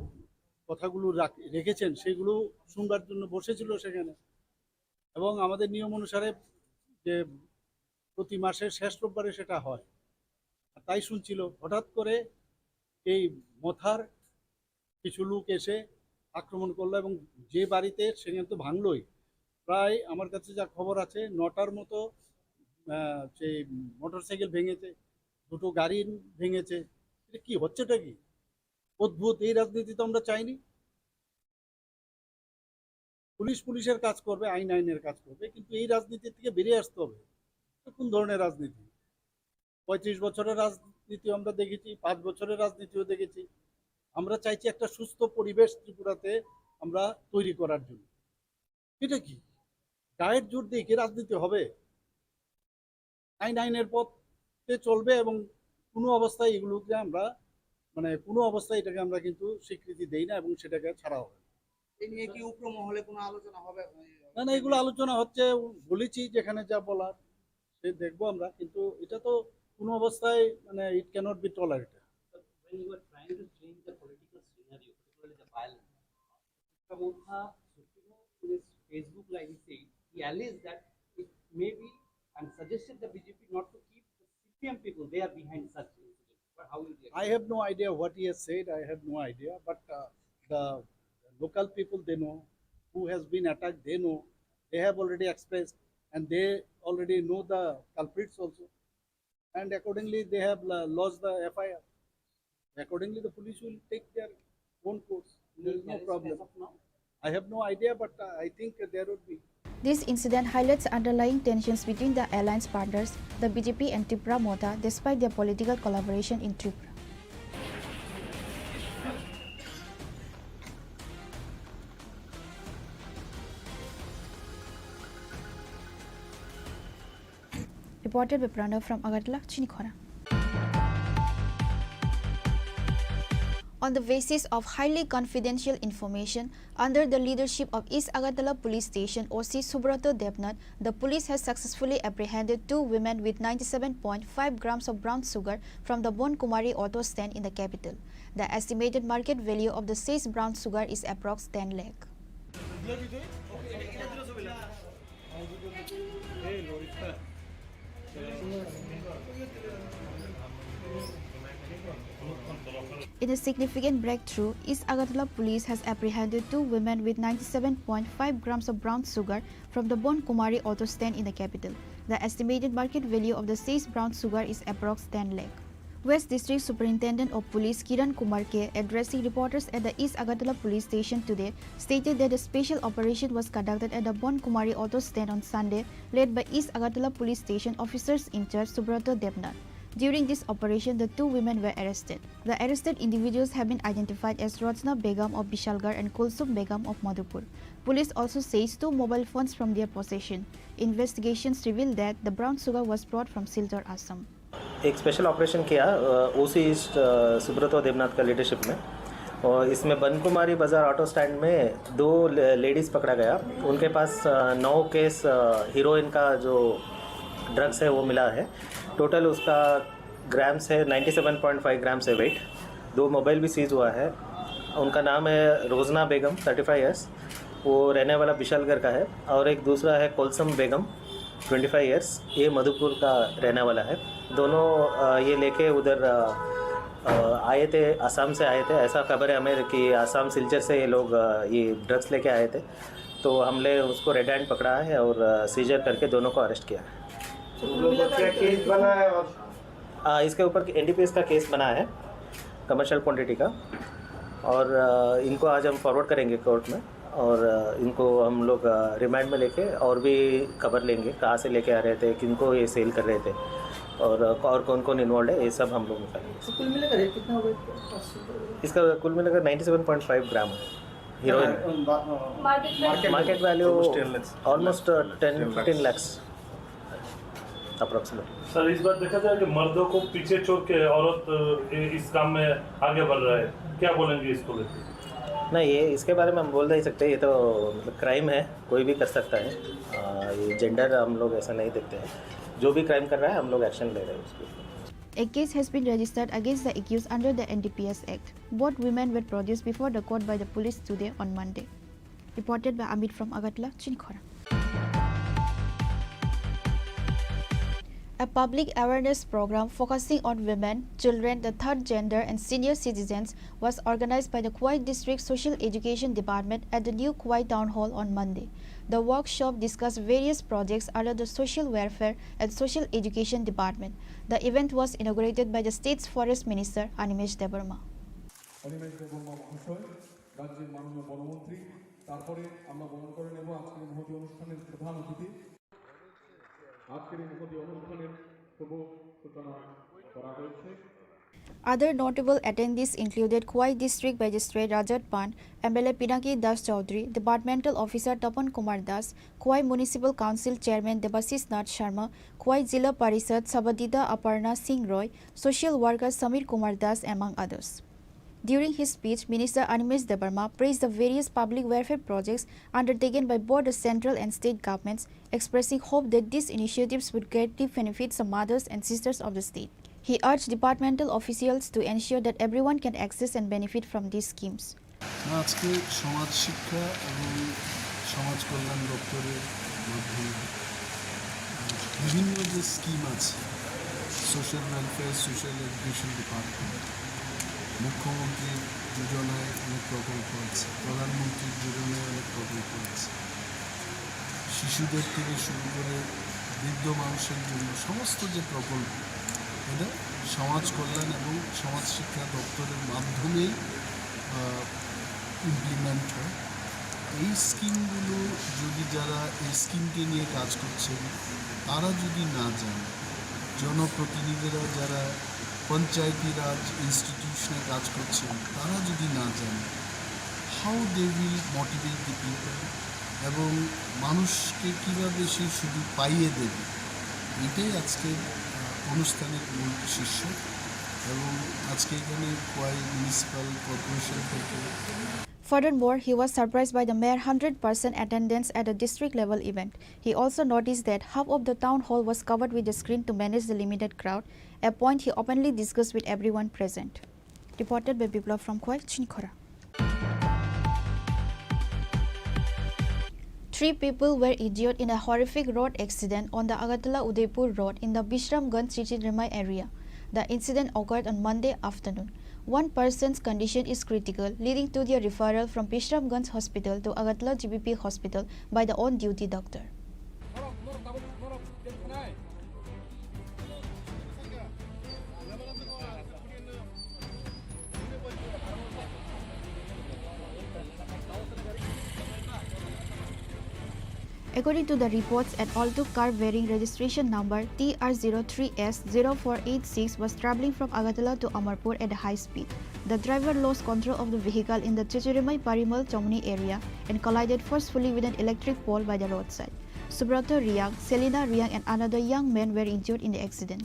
কথাগুলো রাখ-, রেখেছেন, সেগুলো শুনবার জন্য বসেছিল সেখানে। এবং আমাদের নিয়ম অনুসারে যে প্রতি মাসের শেষ রোববারে সেটা হয়। আর তাই শুনছিল, হঠাৎ করে এই মথার কিছু লোক এসে আক্রমণ করলো এবং যে বাড়িতে, সেখানে তো ভাঙলোই, প্রায় আমার কাছে যা খবর আছে, নটার মতো, আহ, সেই মোটরসাইকেল ভেঙেছে, দুটো গাড়ি ভেঙেছে। এটা কি হচ্ছেটা কি? অদ্ভুত, এই রাজনীতি তো আমরা চাইনি। পুলিশ পুলিশের কাজ করবে, আইন আইনের কাজ করবে, কিন্তু এই রাজনীতি থেকে বেরিয়ে আসতে হবে। এটা কোন ধরনের রাজনীতি? পঁয়ত্রিশ বছরের রাজনীতি আমরা দেখেছি, পাঁচ বছরের রাজনীতিও দেখেছি। আমরা চাইছি একটা সুস্থ পরিবেশ ত্রিপুরাতে আমরা তৈরি করার জন্য। এটা কি? গায়ের জোর দিয়ে কি রাজনীতি হবে? আইন আইনের পথে চলবে এবং কোনো অবস্থায় এগুলোকে আমরা, মানে, কোনো অবস্থায় এটাকে আমরা কিন্তু স্বীকৃতি দেই না এবং সেটাকে ছাড়া হবে না। এই নিয়ে কি উগ্র মহলে কোনো আলোচনা হবে? না, না, এগুলো আলোচনা হচ্ছে, বলেছি যেখানে যা বলার সে দেখবো আমরা, কিন্তু এটা তো কোনো অবস্থায়, মানে, it cannot be tolerated. When you are trying to change the political scenario, particularly the violence, Motha Supremo in his Facebook live, he said, he alleged that it may be and suggested the B J P not to keep the C P M people, they are behind such incidents. But how you react? I have no idea what he has said. I have no idea. But uh, the local people, they know who has been attacked. They know. They have already expressed, and they already know the culprits also. And accordingly, they have uh, lodged the F I R. Accordingly, the police will take their own course. There is no problem. I have no idea, but uh, I think there would be. This incident highlights underlying tensions between the alliance partners, the B J P and Tipra Motha, despite their political collaboration in Tripura. Reported by Pranav from Agartala, Chinikhona. On the basis of highly confidential information, under the leadership of East Agartala Police Station O C Subroto Debnath, the police has successfully apprehended two women with ninety-seven point five grams of brown sugar from the Bon Kumari auto stand in the capital. The estimated market value of the seized brown sugar is approx ten lakh. In a significant breakthrough, East Agartala police has apprehended two women with ninety-seven point five grams of brown sugar from the Bon Kumari auto stand in the capital. The estimated market value of the seized brown sugar is approx ten lakh. West District Superintendent of Police Kiran Kumar K, addressing reporters at the East Agartala Police Station today, stated that a special operation was conducted at the Bon Kumari auto stand on Sunday, led by East Agartala Police Station officers in charge Subroto Debnath. During this operation, the two women were arrested. The arrested individuals have been identified as Rajna Begum of Bishalgarh and Kulsum Begum of Madhupur. Police also seized two mobile phones from their possession. Investigations revealed that the brown sugar was brought from Silchar, Assam. एक special operation किया ओसी ईस्ट सुब्रतो देवनाथ का लीडरशिप में। और इसमें बनकुमारी बाज़ार auto stand में दो ले-, लेडीज़ पकड़ा गया। उनके पास अ, नौ केस अ, हीरोइन का जो ड्रग्स है, वो मिला है। टोटल उसका ग्राम्स है, ninety seven point five grams है वेट। दो मोबाइल भी सीज हुआ है। उनका नाम है रोजना बेगम, थर्टी फ़ाइव ईयर्स, वो रहने वाला बिशालगढ़ का है, और एक दूसरा है कोलसम बेगम, ट्वेंटी फ़ाइव ईयर्स, ये मधुपुर का रहने वाला है। दोनों अ, ये लेके उधर अ, अ, आए थे, आसाम से आए थे। ऐसा खबर है हमें कि आसाम सिलचर से ये लोग अ, ये ड्रग्स लेके आए थे, तो हमने उसको रेड हैंड पकड़ा है और सीजर करके दोनों को अरेस्ट किया है। तो कुल मिलाकर क्या केस बना है? और हाँ, इसके ऊपर एनडीपीएस का केस बना है, कमर्शियल क्वांटिटी का, और अ, इनको आज हम फॉरवर्ड करेंगे कोर्ट में, और अ, इनको हम लोग अ, रिमांड में लेके और भी खबर लेंगे, कहाँ से लेके आ रहे थे, किनको ये सेल कर रहे थे, और अ, और कौन कौन इन्वॉल्व है, ये सब हम लोग निकालेंगे। तो कुल मिलाकर रेट कितना होगा इसका? इसका कुल मिलाकर नाइन्टी सेवन पॉइंट फ़ाइव ग्राम है heroine. Market value almost ten fifteen lakhs approximately. Sir, इस बार देखा जाए कि मर्दों को पीछे छोड़ के औरत, अ, इस काम में आगे बढ़ रहा है, क्या बोलेंगे इसको लेके? नहीं, ये, इसके बारे में हम बोल नहीं सकते, ये तो मतलब क्राइम है, कोई भी कर सकता है। अ, ये जेंडर हम लोग ऐसा नहीं देखते हैं। जो भी क्राइम कर रहा है, हम लोग एक्शन ले रहे हैं उसके ऊपर। A case has been registered against the accused under the N D P S Act. Both women were produced before the court by the police today on Monday. Reported by Amit from Agartala, Chinikhora. A public awareness program focusing on women, children, the third gender, and senior citizens was organized by the Khowai District Social Education Department at the new Khowai Town Hall on Monday. The workshop discussed various projects under the Social Welfare and Social Education Department. The event was inaugurated by the state's Forest Minister Animesh Debbarma. Animesh দেববর্মা মহাশয়, রাজ্যের মাননীয় বনমন্ত্রী, তারপরে আমরা বরণ করে নেব আজকের এই মহতী অনুষ্ঠানের প্রধান অতিথি। আজকের এই মহতী অনুষ্ঠানের শুভ সূচনা করা হয়েছে। Other notable attendees included Khowai District Magistrate Rajat Pant, M L A Pinaki Das Chaudhary, Departmental Officer Tapan Kumar Das, Khowai Municipal Council Chairman Debashish Nath Sharma, Khowai Zilla Parishad Sabadida Aparna Singh Roy, social worker Samir Kumar Das, among others. During his speech, Minister Animesh Debbarma praised the various public welfare projects undertaken by both the central and state governments, expressing hope that these initiatives would greatly benefit the mothers and sisters of the state. He urged departmental officials to ensure that everyone can access and benefit from these schemes. আজকে সমাজ শিক্ষা এবং সমাজ কল্যাণ দপ্তরের মাধ্যমে বিভিন্ন যে স্কিম আছে, social welfare, social education department, মুখ্যমন্ত্রীর যোজনায় অনেক প্রকল্প আছে, প্রধানমন্ত্রীর যোজনায় অনেক প্রকল্প আছে, শিশুদের থেকে শুরু করে বৃদ্ধ মানুষের জন্য সমস্ত যে প্রকল্প, এটা সমাজ কল্যাণ এবং সমাজ শিক্ষা দপ্তরের মাধ্যমেই ইমপ্লিমেন্ট হয়। এই স্কিমগুলো যদি যারা এই স্কিমকে নিয়ে কাজ করছেন, তারা যদি না যান, জনপ্রতিনিধিরা যারা পঞ্চায়েতি রাজ ইনস্টিটিউশনে কাজ করছেন, তারা যদি না যান, how they will motivate the people? এবং মানুষকে কীভাবে সেই সুযোগ পাইয়ে দেবে, এটাই আজকের আহ, অনুষ্ঠানের মূল শীর্ষক। এবং আজকে এখানে খোয়াই মিউনিসিপ্যাল কর্পোরেশন থেকে Furthermore, he was surprised by the mere hundred percent attendance at the district level event. He also noticed that half of the town hall was covered with the screen to manage the limited crowd, a point he openly discussed with everyone present. Reported by Biplab from Khowai, Chinikhora. Three people were injured in a horrific road accident on the Agartala Udaipur road in the Bishramganj Chichiremai area. The incident occurred on Monday afternoon. One person's condition is critical, leading to their referral from Bishramganj Hospital to Agartala G B P Hospital by the on-duty doctor. According to the reports, an Alto car bearing registration number T R zero three S zero four eight six was traveling from Agartala to Amarpur at a high speed. The driver lost control of the vehicle in the Chichiremai Parimal Chomni area and collided forcefully with an electric pole by the roadside. Subrata Riang, Selina Riang, and another young man were injured in the accident.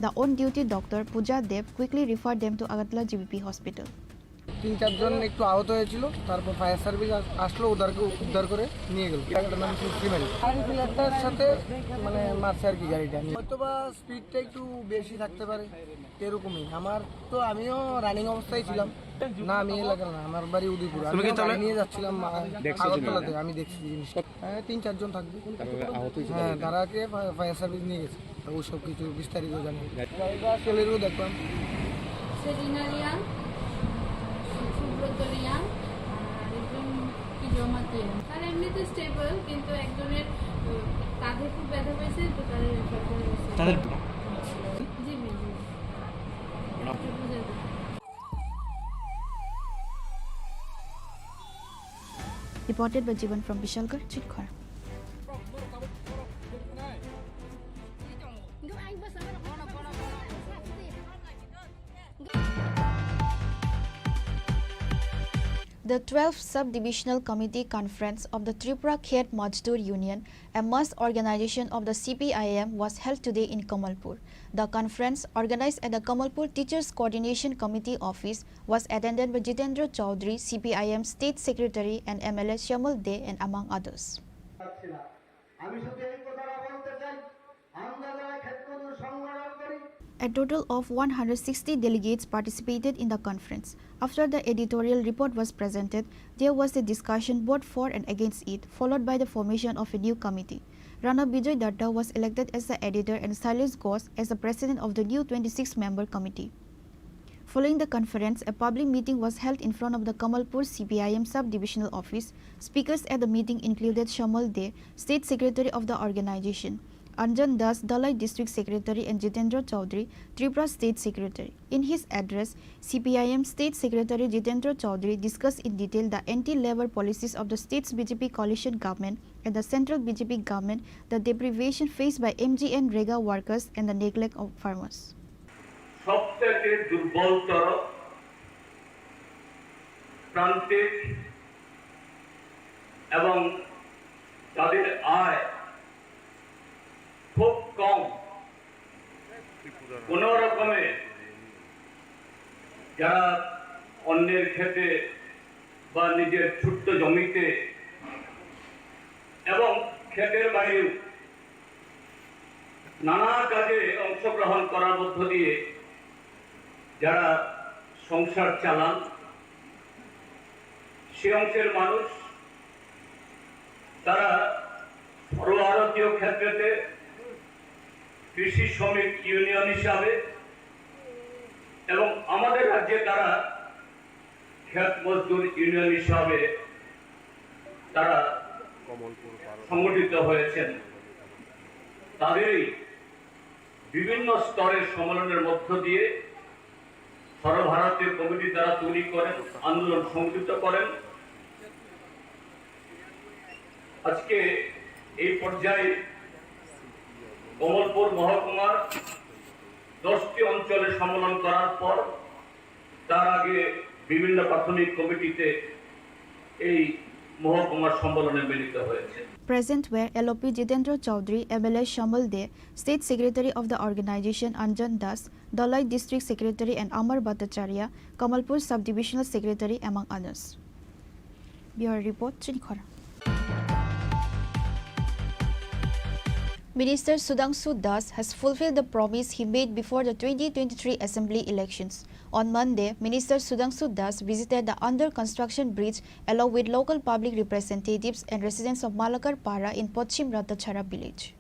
The on-duty doctor, Pooja Deb, quickly referred them to Agartala G B P hospital. তিন চারজন একটু আহত হয়েছিল, তারপর fire service আস-, আসলো, ওদেরকে উদ্ধার করে নিয়ে গেল। একটা নাম হচ্ছে সিমেন্ট। গাড়ি ফ্ল্যাটটার সাথে মানে মারছে আর কি গাড়িটা। হয়তো বা স্পিডটা একটু বেশি থাকতে পারে, এরকমই। আমার তো, আমিও রানিং অবস্থায় ছিলাম। না, আমি এলাকার না, আমার বাড়ি উদয়পুর। তুমি কি আমিও চালক? গাড়ি নিয়ে যাচ্ছিলাম, আ-, দেখছো তুমি? আগরতলাতে, আমি দেখছি জিনিসটা। হ্যাঁ, তিন চারজন থাকবে। তারা আহত হয়েছে হ্যাঁ, তারা? তারাকে ফা-, ফায়ার সার্ভিস নিয়ে গেছে। ওই সব কিছু বিস্তারিত জানি। গাড়িটা সেলেরও দেখলাম। সেলিনা রিয়াং, সুব্রত রিয়াং, আর একজন কি জমা রিয়াং। তারা এমনিতে স্টেবল, কিন্তু একজনের, উম, কাঁধে খুব ব্যথা পেয়েছে, তো তাদের রেফার করা হয়েছে। তাদের জি, জি, জি। ওরা একটু বুঝে দেন। Reported by Jivan from Bishalgarh, Chinikhora. The twelfth Sub-Divisional Committee Conference of the Tripura Khet Mazdoor Union, a mass organization of the C P I M, was held today in Kamalpur. The conference, organized at the Kamalpur Teachers Coordination Committee office, was attended by Jitendra Chaudhary, C P I M State Secretary, and M L A Shyamul Dey, and among others. আমি শুধু এই কথাটা বলতে চাই, আমরা যারা A total of one hundred sixty delegates participated in the conference. After the editorial report was presented, there was a discussion both for and against it, followed by the formation of a new committee. Rana Bijoy Datta was elected as the editor and Silas Ghosh as the president of the new twenty-six member committee. Following the conference, a public meeting was held in front of the Kamalpur C P I M sub-divisional office. Speakers at the meeting included Shamal Dey, State Secretary of the organization, Anjan Das, Dhalai District Secretary, and Jitendra Chaudhary, Tripura State Secretary. In his address, C P I M State Secretary Jitendra Chaudhary discussed in detail the anti-labour policies of the state's B J P coalition government and the central B J P government, the deprivation faced by M G N rega workers, and the neglect of farmers. সবথেকে দুর্বলতর, প্রান্তিক এবং যাদের আয় খুব কম, কোনো রকমে যারা অন্যের ক্ষেতে বা নিজের ছোট্ট জমিতে এবং ক্ষেতের বাইরেও নানা কাজে অংশগ্রহণ করার মধ্য দিয়ে যারা সংসার চালান, সে অংশের মানুষ, তারা সর্বভারতীয় ক্ষেত্রেতে কৃষি শ্রমিক ইউনিয়ন হিসাবে এবং আমাদের রাজ্যে তারা ক্ষেত মজদুর ইউনিয়ন হিসাবে তারা সংগঠিত হয়েছেন। তাদেরই বিভিন্ন স্তরের সম্মেলনের মধ্য দিয়ে সর্বভারতীয় কমিটি তারা তৈরি করেন, আন্দোলন সংগঠিত করেন। আজকে এই পর্যায়ে কমলপুর মহকুমার দশটি অঞ্চলে সম্মেলন করার পর তার আগে বিভিন্ন প্রাথমিক কমিটিতে এই মহকুমার সম্মেলনে মিলিত হয়েছে। Present were L O P Jitendra Chaudhary, M L A Shamal Dey, State Secretary of the organization Anjan Das, Dhalai District Secretary, and Amar Bhattacharya, Kamalpur Sub-Divisional Secretary, among others. Bureau Report, Chinikhora. Minister Sudhangshu Das has fulfilled the promise he made before the twenty twenty-three assembly elections. On Monday, Minister Sudhangshu Das visited the under construction bridge along with local public representatives and residents of Malakar Para in Pochim Ratachara village.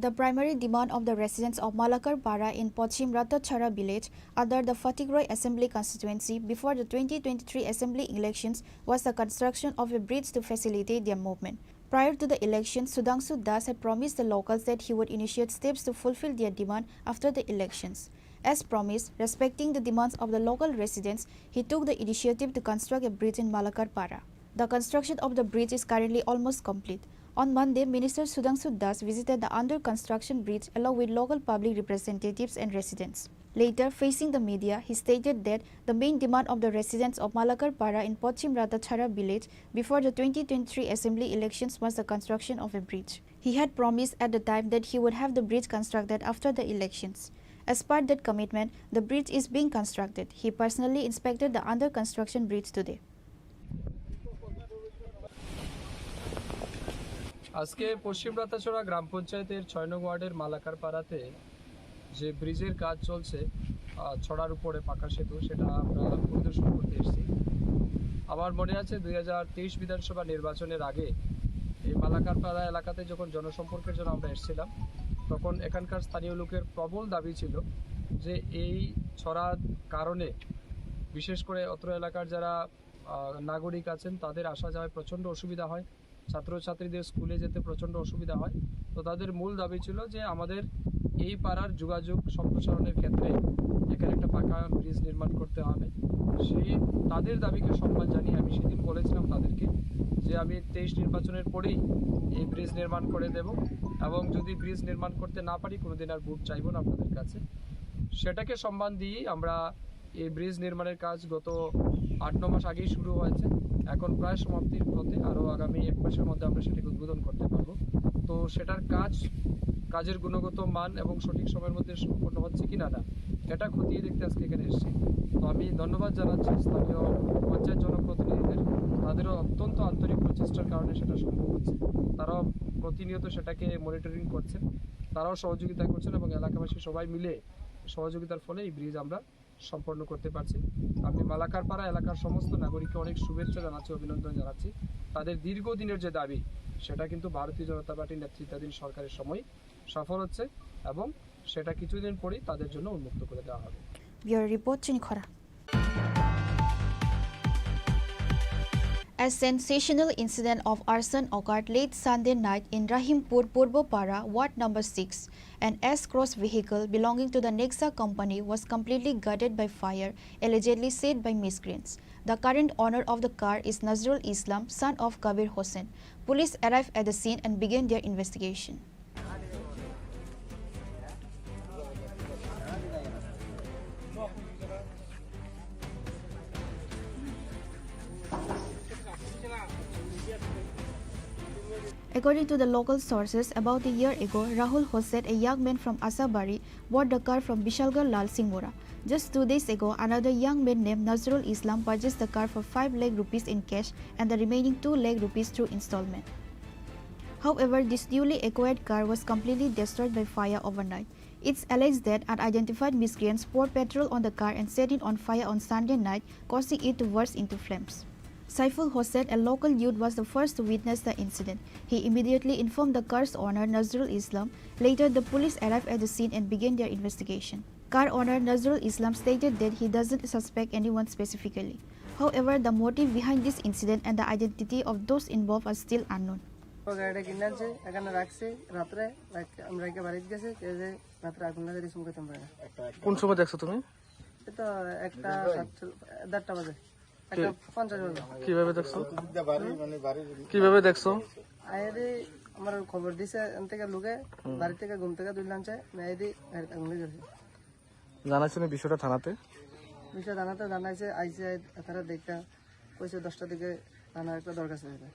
The primary demand of the residents of Malakar Para in Pochim Ratachara village under the Fatikroi Assembly Constituency before the twenty twenty-three Assembly elections was the construction of a bridge to facilitate their movement. Prior to the election, Sudhangshu Das had promised the locals that he would initiate steps to fulfill their demand after the elections. As promised, respecting the demands of the local residents, he took the initiative to construct a bridge in Malakar Para. The construction of the bridge is currently almost complete. On Monday, Minister Sudhangshu Das visited the under construction bridge along with local public representatives and residents. Later, facing the media, he stated that the main demand of the residents of Malakar Para in Pochim Ratachara village before the twenty twenty-three assembly elections was the construction of a bridge. He had promised at the time that he would have the bridge constructed after the elections. As per that commitment, the bridge is being constructed. He personally inspected the under construction bridge today. আজকে পশ্চিম রাতাছড়া গ্রাম পঞ্চায়েতের ছয় নং ওয়ার্ডের মালাকার পাড়াতে যে ব্রিজের কাজ চলছে, আহ, ছড়ার উপরে পাকা সেতু, সেটা আমরা পরিদর্শন করতে এসেছি। আমার মনে আছে, দুই হাজার তেইশ বিধানসভা নির্বাচনের আগে এই মালাকার পাড়া এলাকাতে যখন জনসম্পর্কের জন্য আমরা এসেছিলাম, তখন এখানকার স্থানীয় লোকের প্রবল দাবি ছিল যে এই ছড়ার কারণে বিশেষ করে অত্র এলাকার যারা, আহ, নাগরিক আছেন, তাদের আসা যাওয়ায় প্রচণ্ড অসুবিধা হয়, ছাত্রছাত্রীদের স্কুলে যেতে প্রচণ্ড অসুবিধা হয়। তো তাদের মূল দাবি ছিল যে আমাদের এই পাড়ার যোগাযোগ সম্প্রসারণের ক্ষেত্রে এখানে একটা পাকা ব্রিজ নির্মাণ করতে হবে। সেই তাদের দাবিকে সম্মান জানিয়ে আমি সেদিন বলেছিলাম তাদেরকে যে আমি তেইশ নির্বাচনের পরেই এই ব্রিজ নির্মাণ করে দেব, এবং যদি ব্রিজ নির্মাণ করতে না পারি, কোনোদিন আর ভোট চাইবো না আপনাদের কাছে। সেটাকে সম্মান দিয়েই আমরা এই ব্রিজ নির্মাণের কাজ গত আট ন মাস আগেই শুরু হয়েছে, এখন প্রায় সমাপ্তির পথে। আরও আগামী এক মাসের মধ্যে আমরা সেটাকে উদ্বোধন করতে পারবো। তো সেটার কাজ, কাজের গুণগত মান এবং সঠিক সময়ের মধ্যে সম্পন্ন হচ্ছে কি না, না, এটা খতিয়ে দেখতে আজকে এখানে এসেছি। তো আমি ধন্যবাদ জানাচ্ছি স্থানীয় পঞ্চায়েত জনপ্রতিনিধিদের, তাদেরও অত্যন্ত আন্তরিক প্রচেষ্টার কারণে সেটা সম্ভব হচ্ছে। তারাও প্রতিনিয়ত সেটাকে মনিটরিং করছেন, তারাও সহযোগিতা করছেন এবং এলাকাবাসী সবাই মিলে সহযোগিতার ফলে এই ব্রিজ আমরা সম্পন্ন করতে পারছি। আমি মালাকারপাড়া এলাকার সমস্ত নাগরিককে অনেক শুভেচ্ছা জানাচ্ছি, অভিনন্দন জানাচ্ছি। তাদের দীর্ঘদিনের যে দাবি, সেটা কিন্তু ভারতীয় জনতা পার্টির নেতৃত্বাধীন সরকারের সময় সফল হচ্ছে এবং সেটা কিছুদিন পরেই তাদের জন্য উন্মুক্ত করে দেওয়া হবে। Bureau Report, Chinikhora. A sensational incident of arson occurred late Sunday night in Rahimpur Purbo Para, Ward number six. An S-Cross vehicle belonging to the Nexa company was completely gutted by fire, allegedly set by miscreants. The current owner of the car is Nazrul Islam, son of Kabir Hossain. Police arrived at the scene and began their investigation. According to the local sources, about a year ago, Rahul Hossain, a young man from Asabari, bought the car from Bishalgarh Lal Singh Mora. Just two days ago, another young man named Nazrul Islam purchased the car for five lakh rupees in cash and the remaining two lakh rupees through installment. However, this newly acquired car was completely destroyed by fire overnight. It's alleged that unidentified miscreants poured petrol on the car and set it on fire on Sunday night, causing it to burst into flames. Saiful Hossain, a local youth, was the first to witness the incident. He immediately informed the car's owner, Nazrul Islam. Later, the police arrived at the scene and began their investigation. Car owner Nazrul Islam stated that he doesn't suspect anyone specifically. However, the motive behind this incident and the identity of those involved are still unknown. ও গাড়িটা কিনে আনছে, এখানে রাখছি রাত্রে, রাখ-, আমি রেখে বাড়িতে গেছি, এই যে রাত্রে আগুন লাগাই দিয়েছি, মুখে তুমরা। কোন সময় দেখছো তুমি? এই তো একটা সাতচল্লিশ, দেড়টা বাজে, একটা পঞ্চাশ বাজে। কিভাবে দেখছো? কিভাবে দেখছো? আরে, আমার খবর দিছে এন থেকে লোকে, হুম। বাড়ি থেকে ঘুম থেকে তুলে আনছে, মেয়েদি গাড়িতে আগুন লেগে গেছে। জানাইছো নি বিষয়টা থানাতে? বিষয় থানাতে জানাইছে, আইছে, তারা দেখতে কইছে দশটার দিকে থানার একটা দরখাস্ত হয়েছে।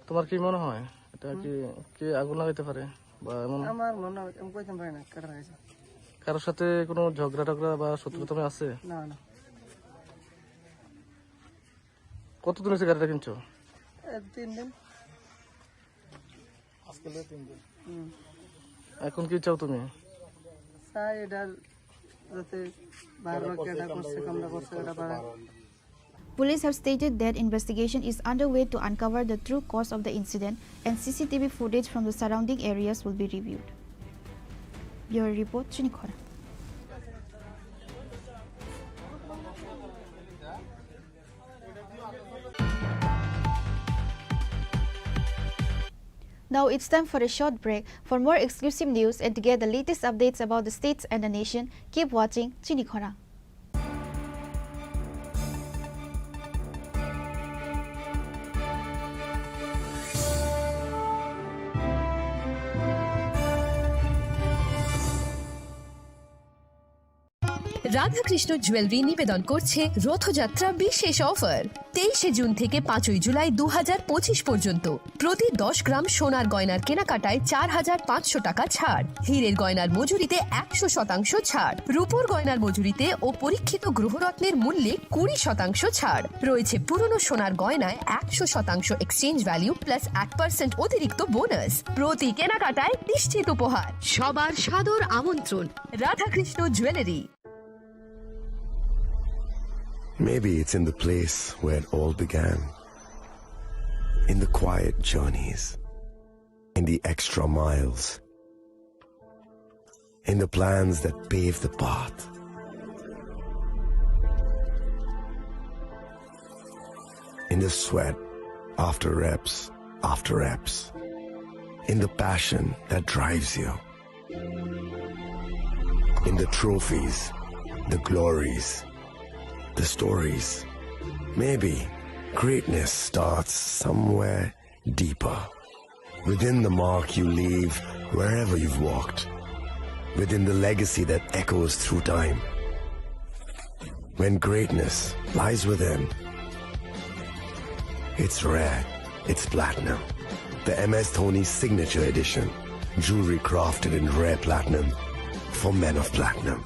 তোমার কি মনে হয় এটা কি, হুম। কে আগুন লাগাইতে পারে বা এমন? আমার মনে হয়, আমি কইতে পারি না, কাটা হয়েছে। কারোর সাথে কোনো ঝগড়া টগড়া বা শত্রুতা আছে? না, না। কতদিন হয়েছে গাড়িটা কিনছো? এ, তিন দিন। আজকে হলো তিন দিন। হুম। এখন কি চাও তুমি? চাই এটা যাতে বারবার কেটা করছে, কামটা করছে, এটা বারবার। Police have stated that investigation is underway to uncover the true cause of the incident and C C T V footage from the surrounding areas will be reviewed. Bureau Report, Chinikhora. Now it's time for a short break. For more exclusive news and to get the latest updates about the states and the nation, keep watching Chinikhora. Radhakrishna jewellery নিবেদন করছে রথযাত্রা বিশেষ অফার। তেইশে জুন থেকে পাঁচই জুলাই দু হাজার পঁচিশ পর্যন্ত প্রতি দশ গ্রাম সোনার গয়নার কেনাকাটায় চার হাজার পাঁচশো টাকা ছাড়, হীরের গয়নার মজুরিতে একশো শতাংশ ছাড়, রূপোর গয়নার মজুরিতে ও পরীক্ষিত গ্রহরত্নের মূল্যে কুড়ি শতাংশ ছাড়। রয়েছে পুরনো সোনার গয়নায় একশো শতাংশ এক্সচেঞ্জ ভ্যালু প্লাস এক পার্সেন্ট অতিরিক্ত বোনাস। প্রতি কেনাকাটায় নিশ্চিত উপহার। সবার সাদর আমন্ত্রণ Radhakrishna jewellery. Maybe it's in the place where it all began. In the quiet journeys. In the extra miles. In the plans that pave the path. In the sweat after reps after reps. In the passion that drives you. In the trophies, the glories, the stories. Maybe greatness starts somewhere deeper. Within the mark you leave wherever you've walked. Within the legacy that echoes through time. When greatness lies within, it's rare, it's platinum. The M S Dhoni Signature Edition. Jewelry crafted in rare platinum for men of platinum.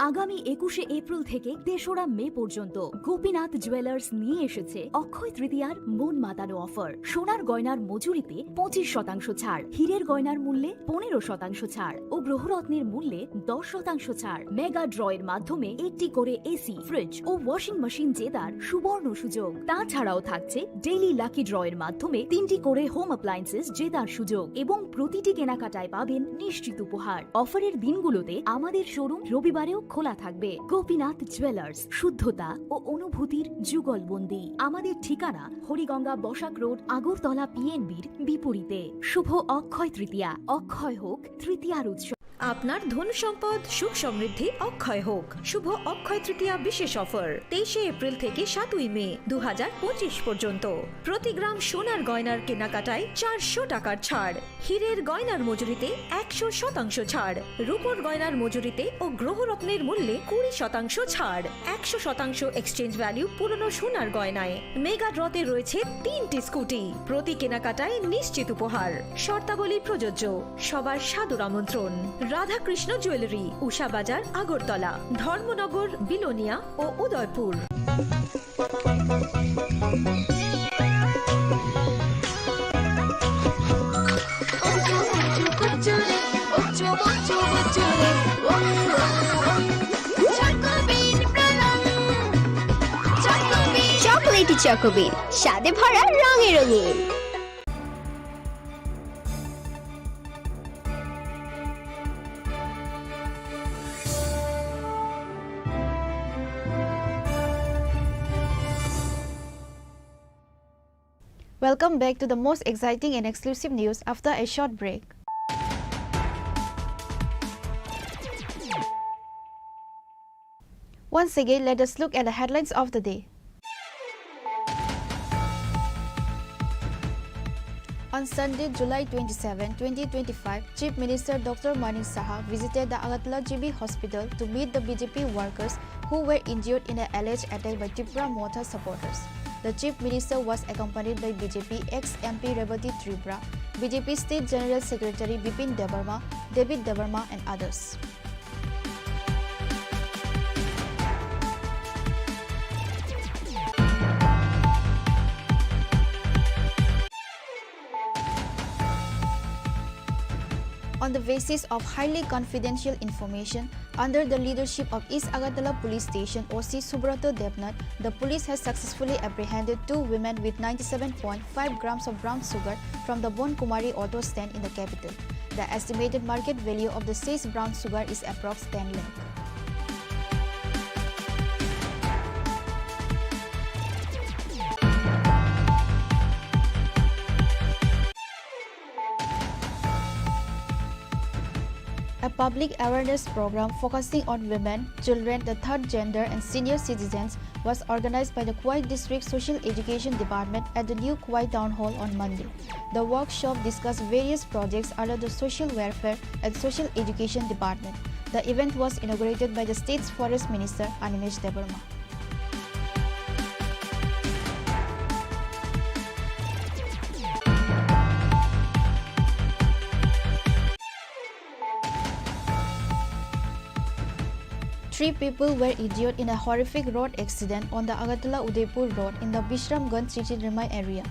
আগামী একুশে এপ্রিল থেকে তেসরা মে পর্যন্ত গোপীনাথ জুয়েলার্স নিয়ে এসেছে অক্ষয় তৃতীয়ার মন মাতানো অফার। সোনার গয়নার মজুরিতে পঁচিশ শতাংশ ছাড়, হীরের গয়নার মূল্যে পনেরো শতাংশ ছাড় ও গ্রহরত্নের মূল্যে দশ শতাংশ ছাড়। মেগা ড্র এর মাধ্যমে একটি করে এসি, ফ্রিজ ও ওয়াশিং মেশিন জেতার সুবর্ণ সুযোগ। তাছাড়াও থাকছে ডেইলি লাকি ড্র এর মাধ্যমে তিনটি করে হোম অ্যাপ্লায়েন্সেস জেতার সুযোগ এবং প্রতিটি কেনাকাটায় পাবেন নিশ্চিত উপহার। অফারের দিনগুলোতে আমাদের শোরুম রবিবারেও খোলা থাকবে। গোপীনাথ জুয়েলার্স, শুদ্ধতা ও অনুভূতির যুগলবন্দি। আমাদের ঠিকানা হরিগঙ্গা বসাক রোড, আগরতলা পিএনবির বিপরীতে। শুভ অক্ষয় তৃতীয়া, অক্ষয় হোক তৃতীয়ার উৎসব। আপনার ধন সম্পদ সুখ সমৃদ্ধি অক্ষয় হোক। শুভ অক্ষয় তৃতীয়া বিশেষ অফার, তেইশে এপ্রিল থেকে সাতই মে দু হাজার পঁচিশ পর্যন্ত। প্রতি গ্রাম সোনার গয়নার কেনাকাটায় চারশো টাকার ছাড়, হীরের গয়নার মজুরিতে একশো শতাংশ ছাড়, রূপোর গয়নার মজুরিতে ও গ্রহরত্নের মূল্যে কুড়ি শতাংশ ছাড়, একশো শতাংশ এক্সচেঞ্জ ভ্যালু পুরনো সোনার গয়নায়। মেগা ড্রতে রয়েছে তিনটি স্কুটি, প্রতি কেনাকাটায় নিশ্চিত উপহার। শর্তাবলী প্রযোজ্য। সবার সাদর আমন্ত্রণ। রাধাকৃষ্ণ জুয়েলারি, উষা বাজার, আগরতলা, ধর্মনগর, বিলোনিয়া ও উদয়পুর। চকোলেটি চকোবিন, স্বাদে ভরা, রঙে রঙিন। Welcome back to the most exciting and exclusive news after a short break. Once again, let us look at the headlines of the day. On Sunday, July twenty-seven, twenty twenty-five, Chief Minister Doctor Manik Saha visited the Agartala G B Hospital to meet the B J P workers who were injured in an alleged attack by Tipra Motha supporters. The Chief Minister was accompanied by B J P ex-M P Rebati Tripura, B J P State General Secretary Bipin Debbarma, David Debbarma and others. On the basis of highly confidential information, under the leadership of East Agartala Police Station O C Subrata Debnath, the police has successfully apprehended two women with ninety-seven point five grams of brown sugar from the Bon Kumari auto stand in the capital. The estimated market value of the seized brown sugar is approx ten lakh. A public awareness program focusing on women, children, the third gender, and senior citizens was organized by the Khowai District Social Education Department at the New Khowai Town Hall on Monday. The workshop discussed various projects under the Social Welfare and Social Education Department. The event was inaugurated by the state's Forest Minister Animesh Debbarma. Three people were injured in a horrific road accident on the Agartala Udaipur road in the Bishramganj Chichirmai area.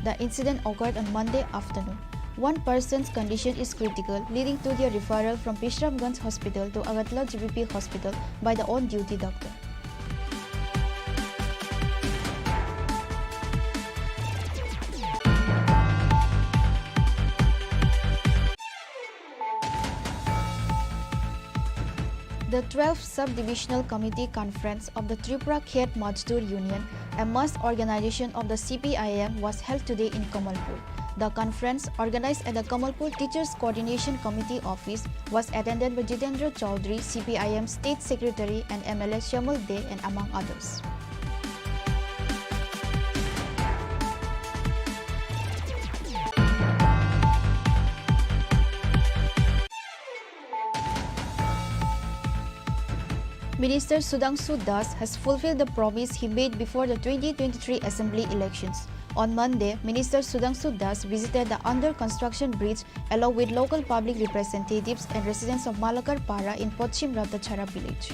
The incident occurred on Monday afternoon. One person's condition is critical, leading to their referral from Bishramganj Hospital to Agartala G B P Hospital by the on-duty doctor. The twelfth Sub-Divisional Committee Conference of the Tripura Khet Mazdoor Union, a mass organization of the C P I M, was held today in Kamalpur. The conference, organized at the Kamalpur Teachers Coordination Committee office, was attended by Jitendra Chaudhary, C P I M State Secretary, and M L A Shyamul Dey, and among others. Minister Sudhanshu Das has fulfilled the promise he made before the twenty twenty-three assembly elections. On Monday, Minister Sudhanshu Das visited the under construction bridge along with local public representatives and residents of Malakar Para in Pochim Ratachhara village.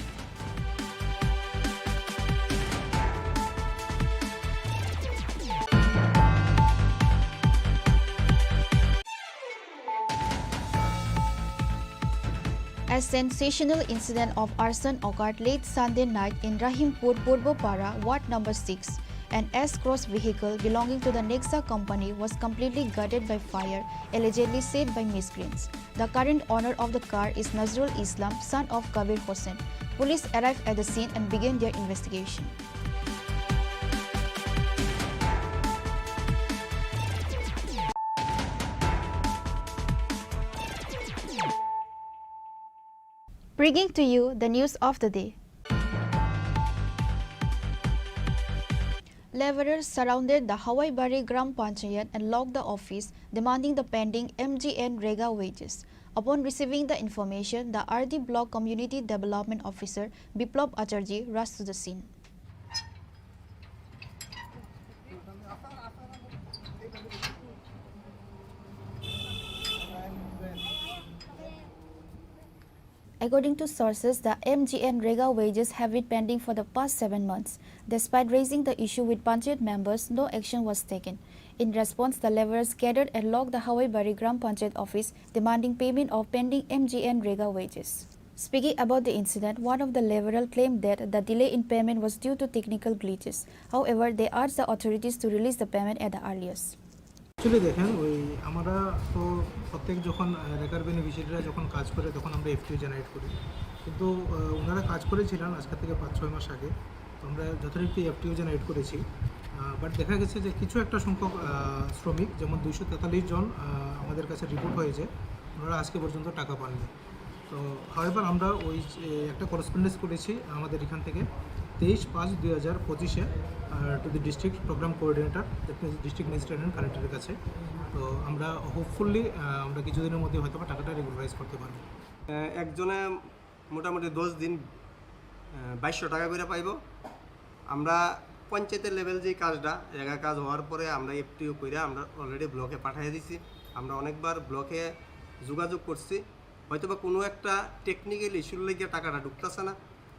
A sensational incident of arson occurred late Sunday night in Rahimpur Purbo Para, Ward number six. An S-Cross vehicle belonging to the Nexa company was completely gutted by fire, allegedly said by miscreants. The current owner of the car is Nazrul Islam, son of Kabir Hossain. Police arrived at the scene and began their investigation. Bringing to you the news of the day. Laborers surrounded the Hawaibari Gram Panchayat and locked the office, demanding the pending M G N Rega wages. Upon receiving the information, the R D Block Community Development Officer Biplab Acharjee rushed to the scene. According to sources, the M G N Rega wages have been pending for the past seven months. Despite raising the issue with Panchayat members, no action was taken. In response, the laborers gathered and locked the Hawaibari Gram Panchayat office, demanding payment of pending M G N Rega wages. Speaking about the incident, one of the laborer claimed that the delay in payment was due to technical glitches. However, they urged the authorities to release the payment at the earliest. Actually দেখেন, ওই আমরা তো প্রত্যেক যখন, আহ, রেগার বেনিফিশিয়ারিরা যখন কাজ করে, তখন আমরা এফটিও জেনারেট করি। কিন্তু, আহ, ওনারা কাজ করেছিলেন আজকে থেকে পাঁচ ছয় মাস আগে, তো আমরা যথারীতি এফটিও জেনারেট করেছি। আহ, বাট দেখা গেছে যে কিছু একটা সংখ্যক, আহ, শ্রমিক, যেমন দুইশো তেতাল্লিশ জন, আহ, আমাদের কাছে রিপোর্ট হয়েছে, ওনারা আজকে পর্যন্ত টাকা পাননি। তো হাওয়েভার আমরা ওই যে একটা করেসপন্ডেন্স করেছি আমাদের এখান থেকে তেইশ পাঁচ দুই হাজার পঁচিশে, to the district programme coordinator, district magistrate and কালেক্টরের কাছে। তো আমরা হোপফুলি আমরা কিছুদিনের মধ্যে হয়তো বা টাকাটা রেগুলারাইজ করতে পারবো। আহ, একজনে মোটামুটি দশ দিন, আহ, বাইশশো টাকা করে পাইবো। আমরা পঞ্চায়েতের লেভেল যে কাজটা, জায়গা কাজ হওয়ার পরে আমরা এফটিও কইরা আমরা অলরেডি ব্লকে পাঠিয়ে দিছি। আমরা অনেকবার ব্লকে যোগাযোগ করছি, হয়তো বা কোনো একটা টেকনিক্যাল ইস্যুর লাগিয়া টাকাটা ঢুকতেছে না।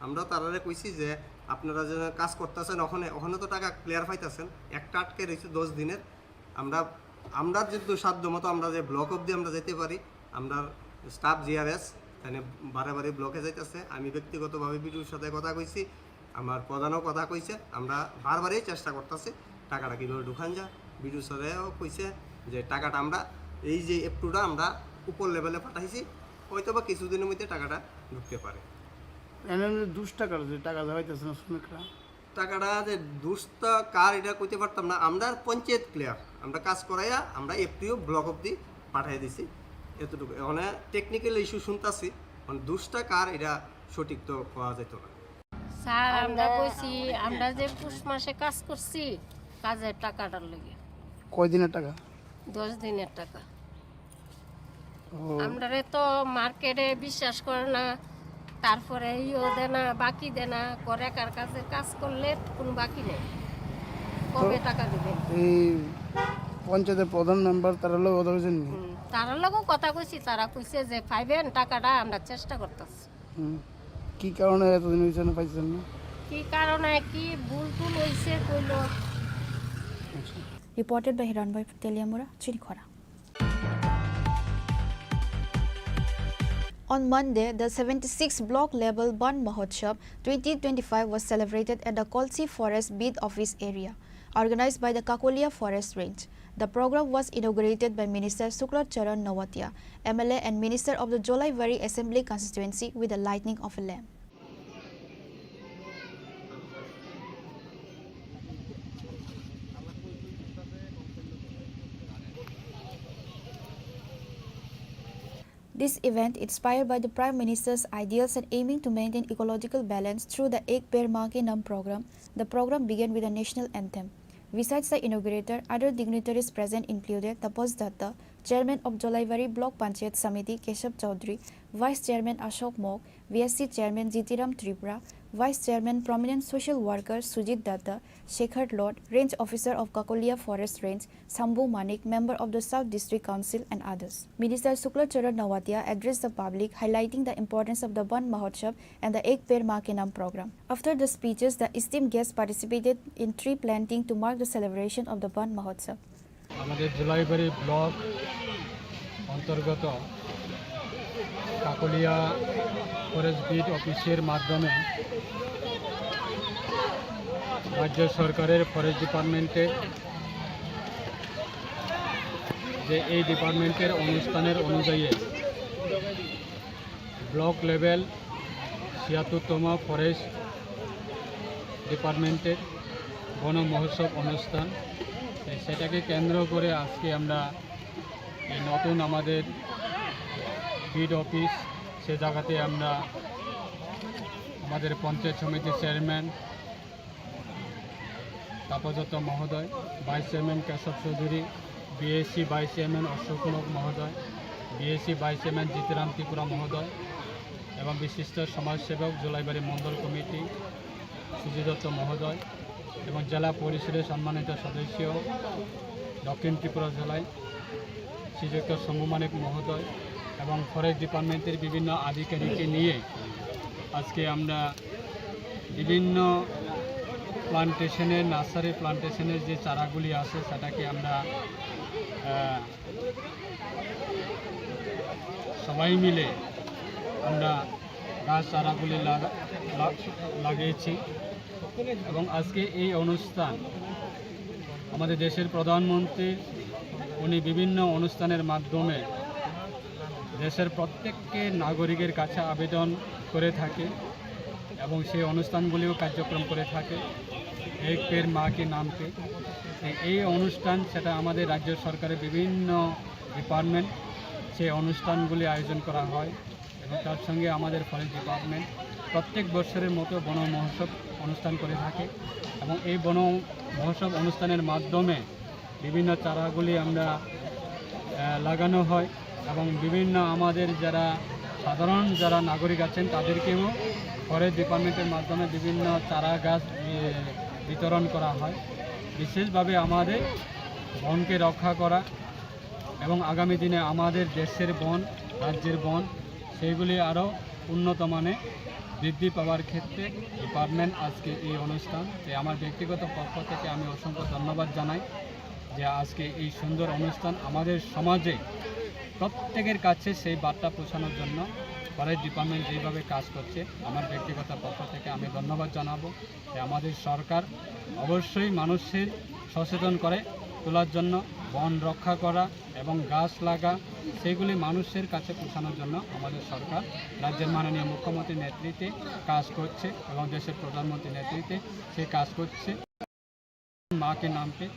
আমরা তারারে কইছি যে আপনারা যে কাজ করতেছেন ওখানে, ওখানে তো টাকা ক্লিয়ার পাইতেছেন, একটা আটকে রয়েছে দশ দিনের। আমরা, আমরা যেহেতু সাধ্য মতো আমরা যে ব্লক অবধি আমরা যেতে পারি, আমরা স্টাফ জিআরএস তাহলে বারে বারে ব্লকে যাইতেছে। আমি ব্যক্তিগতভাবে বিডিওর সাথে কথা কইছি, আমার প্রধানও কথা কইছে, আমরা বারবারই চেষ্টা করতেছি টাকাটা কীভাবে ঢুকান যায়। বিডিও স্যারেও কইছে যে টাকাটা আমরা এই যে এফটিওটা আমরা উপর লেভেলে পাঠাইছি, হয়তো বা কিছুদিনের মধ্যে টাকাটা ঢুকতে পারে। এনে দুশ টাকার যে টাকা দেওয়া হইতেছে না শ্রমিকরা? টাকাটা যে দুশটা কার এটা কইতে পারতাম না, আমরা পঞ্চায়েত ক্লিয়ার, আমরা কাজ করাইয়া আমরা এফটিও ব্লক অবধি পাঠিয়ে দিছি। এতটুকু, মানে টেকনিক্যাল ইস্যু শুনতাছি, মানে দুশটা কার এটা সঠিক তো কওয়া যেত না। স্যার, আমরা আমরা কইছি, আমরা যে পুষ মাসে কাজ করছি, কাজের টাকাটার লাগি। কয় দিনের টাকা? দশ দিনের টাকা। ও। আমরারে তো মার্কেটে বিশ্বাস করে না, তারপরে ইও দেয় না, বাকি দেয় না, করে কার কাছে কাজ করলে কোনো বাকি নেই। কবে তো টাকা দিবেন? এই পঞ্চায়েতের প্রধান মেম্বার তারা লোক কথা বলছেন নি? হুম, তারা লোকও কথা কইছি, তারা কইছে যে পাইবেন টাকাটা, আমরা চেষ্টা করতেছি। হুম। কি কারণে এতদিন হয়েছে না পাইছেন না? কি কারণে কি ভুল টুল হইছে কইলো। আচ্ছা। Reported by Hiranbhai Teliamura, Chinikhora. On Monday, the seventy-sixth block level Ban Mahotsav twenty twenty-five was celebrated at the Kolsi Forest Beat Office area, organized by the Kakolia Forest Range. The program was inaugurated by Minister Sukla Charan Noatia, M L A and Minister of the Jolaibari Assembly Constituency, with the lighting of a lamp. This event, inspired by the Prime Minister's ideals and aiming to maintain ecological balance through the Ek Ped Maa Ke Naam program, the program began with the national anthem. Besides the inaugurator, other dignitaries present included Tapas Datta, Chairman of Jolaibari Block Panchayat Samiti Keshav Chaudhary, Vice Chairman Ashok Mok, V S C Chairman Jitiram Tripura, Vice Chairman prominent social worker Sujit Datta, Shekhar Lord, Range Officer of Kakolia Forest Range, Sambhu Manik, member of the South District Council, and others. Minister Sukla Charan Noatia addressed the public, highlighting the importance of the Ban Mahotsav and the Ek Ped Maa Ke Naam program. After the speeches, the esteemed guests participated in tree planting to mark the celebration of the Ban Mahotsav. আমাদের জোলাইবাড়ি ব্লক অন্তর্গত Kakatiya forest beat অফিসের মাধ্যমে রাজ্য সরকারের ফরেস্ট ডিপার্টমেন্টে যে এই ডিপার্টমেন্টের অনুষ্ঠানের অনুযায়ী ব্লক লেভেল ছিয়াত্তরতম ফরেস্ট ডিপার্টমেন্টের বন মহোৎসব অনুষ্ঠান, এ, সেটাকে কেন্দ্র করে আজকে আমরা এই নতুন আমাদের বিট অফিস, সে জায়গাতে আমরা আমাদের পঞ্চায়েত সমিতির চেয়ারম্যান তাপসদত্ত মহোদয়, vice chairman Keshab Chowdhury, BAC vice chairman Ashok মহোদয়, BAC vice chairman Jitram Tripura মহোদয় এবং বিশিষ্ট সমাজসেবক জুলাইবাড়ি মণ্ডল কমিটি সুজিত দত্ত মহোদয় এবং জেলা পরিষদের সম্মানিত সদস্য দক্ষিণ ত্রিপুরা জেলায় শ্রীযুক্ত শম্ভু মানিক মহোদয় এবং ফরেস্ট ডিপার্টমেন্টের বিভিন্ন আধিকারিককে নিয়ে আজকে আমরা বিভিন্ন প্লান্টেশনের, নার্সারি প্লান্টেশনের যে চারাগুলি আছে সেটাকে আমরা, আহ, সবাই মিলে আমরা গাছ চারাগুলি লাগা-, লা-, লাগিয়েছি। এবং আজকে এই অনুষ্ঠান আমাদের দেশের প্রধানমন্ত্রী, উনি বিভিন্ন অনুষ্ঠানের মাধ্যমে দেশের প্রত্যেককে নাগরিকের কাছে আবেদন করে থাকে এবং সেই অনুষ্ঠানগুলিও কার্যক্রম করে থাকে। এক পেড় মা কি নাম পে, এই অনুষ্ঠান সেটা আমাদের রাজ্য সরকারের বিভিন্ন ডিপার্টমেন্ট সেই অনুষ্ঠানগুলি আয়োজন করা হয় এবং তার সঙ্গে আমাদের ফরেস্ট ডিপার্টমেন্ট প্রত্যেক বছরের মতো বন মহোৎসব অনুষ্ঠান করে থাকে এবং এই বন মহোৎসব অনুষ্ঠানের মাধ্যমে বিভিন্ন চারাগুলি আমরা, আহ, লাগানো হয় এবং বিভিন্ন আমাদের যারা সাধারণ যারা নাগরিক আছেন তাদেরকেও ফরেস্ট ডিপার্টমেন্টের মাধ্যমে বিভিন্ন চারা গাছ, এ, বিতরণ করা হয়। বিশেষভাবে আমাদের বনকে রক্ষা করা এবং আগামী দিনে আমাদের দেশের বন, রাজ্যের বন, সেইগুলি আরও উন্নত মানে বৃদ্ধি পাওয়ার ক্ষেত্রে ডিপার্টমেন্ট আজকে এই অনুষ্ঠান। তাই আমার ব্যক্তিগত পক্ষ থেকে আমি অসংখ্য ধন্যবাদ জানাই যে আজকে এই সুন্দর অনুষ্ঠান আমাদের সমাজে প্রত্যেকের কাছে সেই বার্তা পৌঁছানোর জন্য ফরেস্ট ডিপার্টমেন্ট যেভাবে কাজ করছে, আমার ব্যক্তিগত পক্ষ থেকে আমি ধন্যবাদ জানাবো। তাই আমাদের সরকার অবশ্যই মানুষের সচেতন করে তোলার জন্য, বন রক্ষা করা এবং গাছ লাগা, সেগুলি মানুষের কাছে পৌঁছানোর জন্য আমাদের সরকার রাজ্যের মাননীয় মুখ্যমন্ত্রীর নেতৃত্বে কাজ করছে এবং দেশের প্রধানমন্ত্রীর নেতৃত্বে সেই কাজ করছে। মা কে নাম পে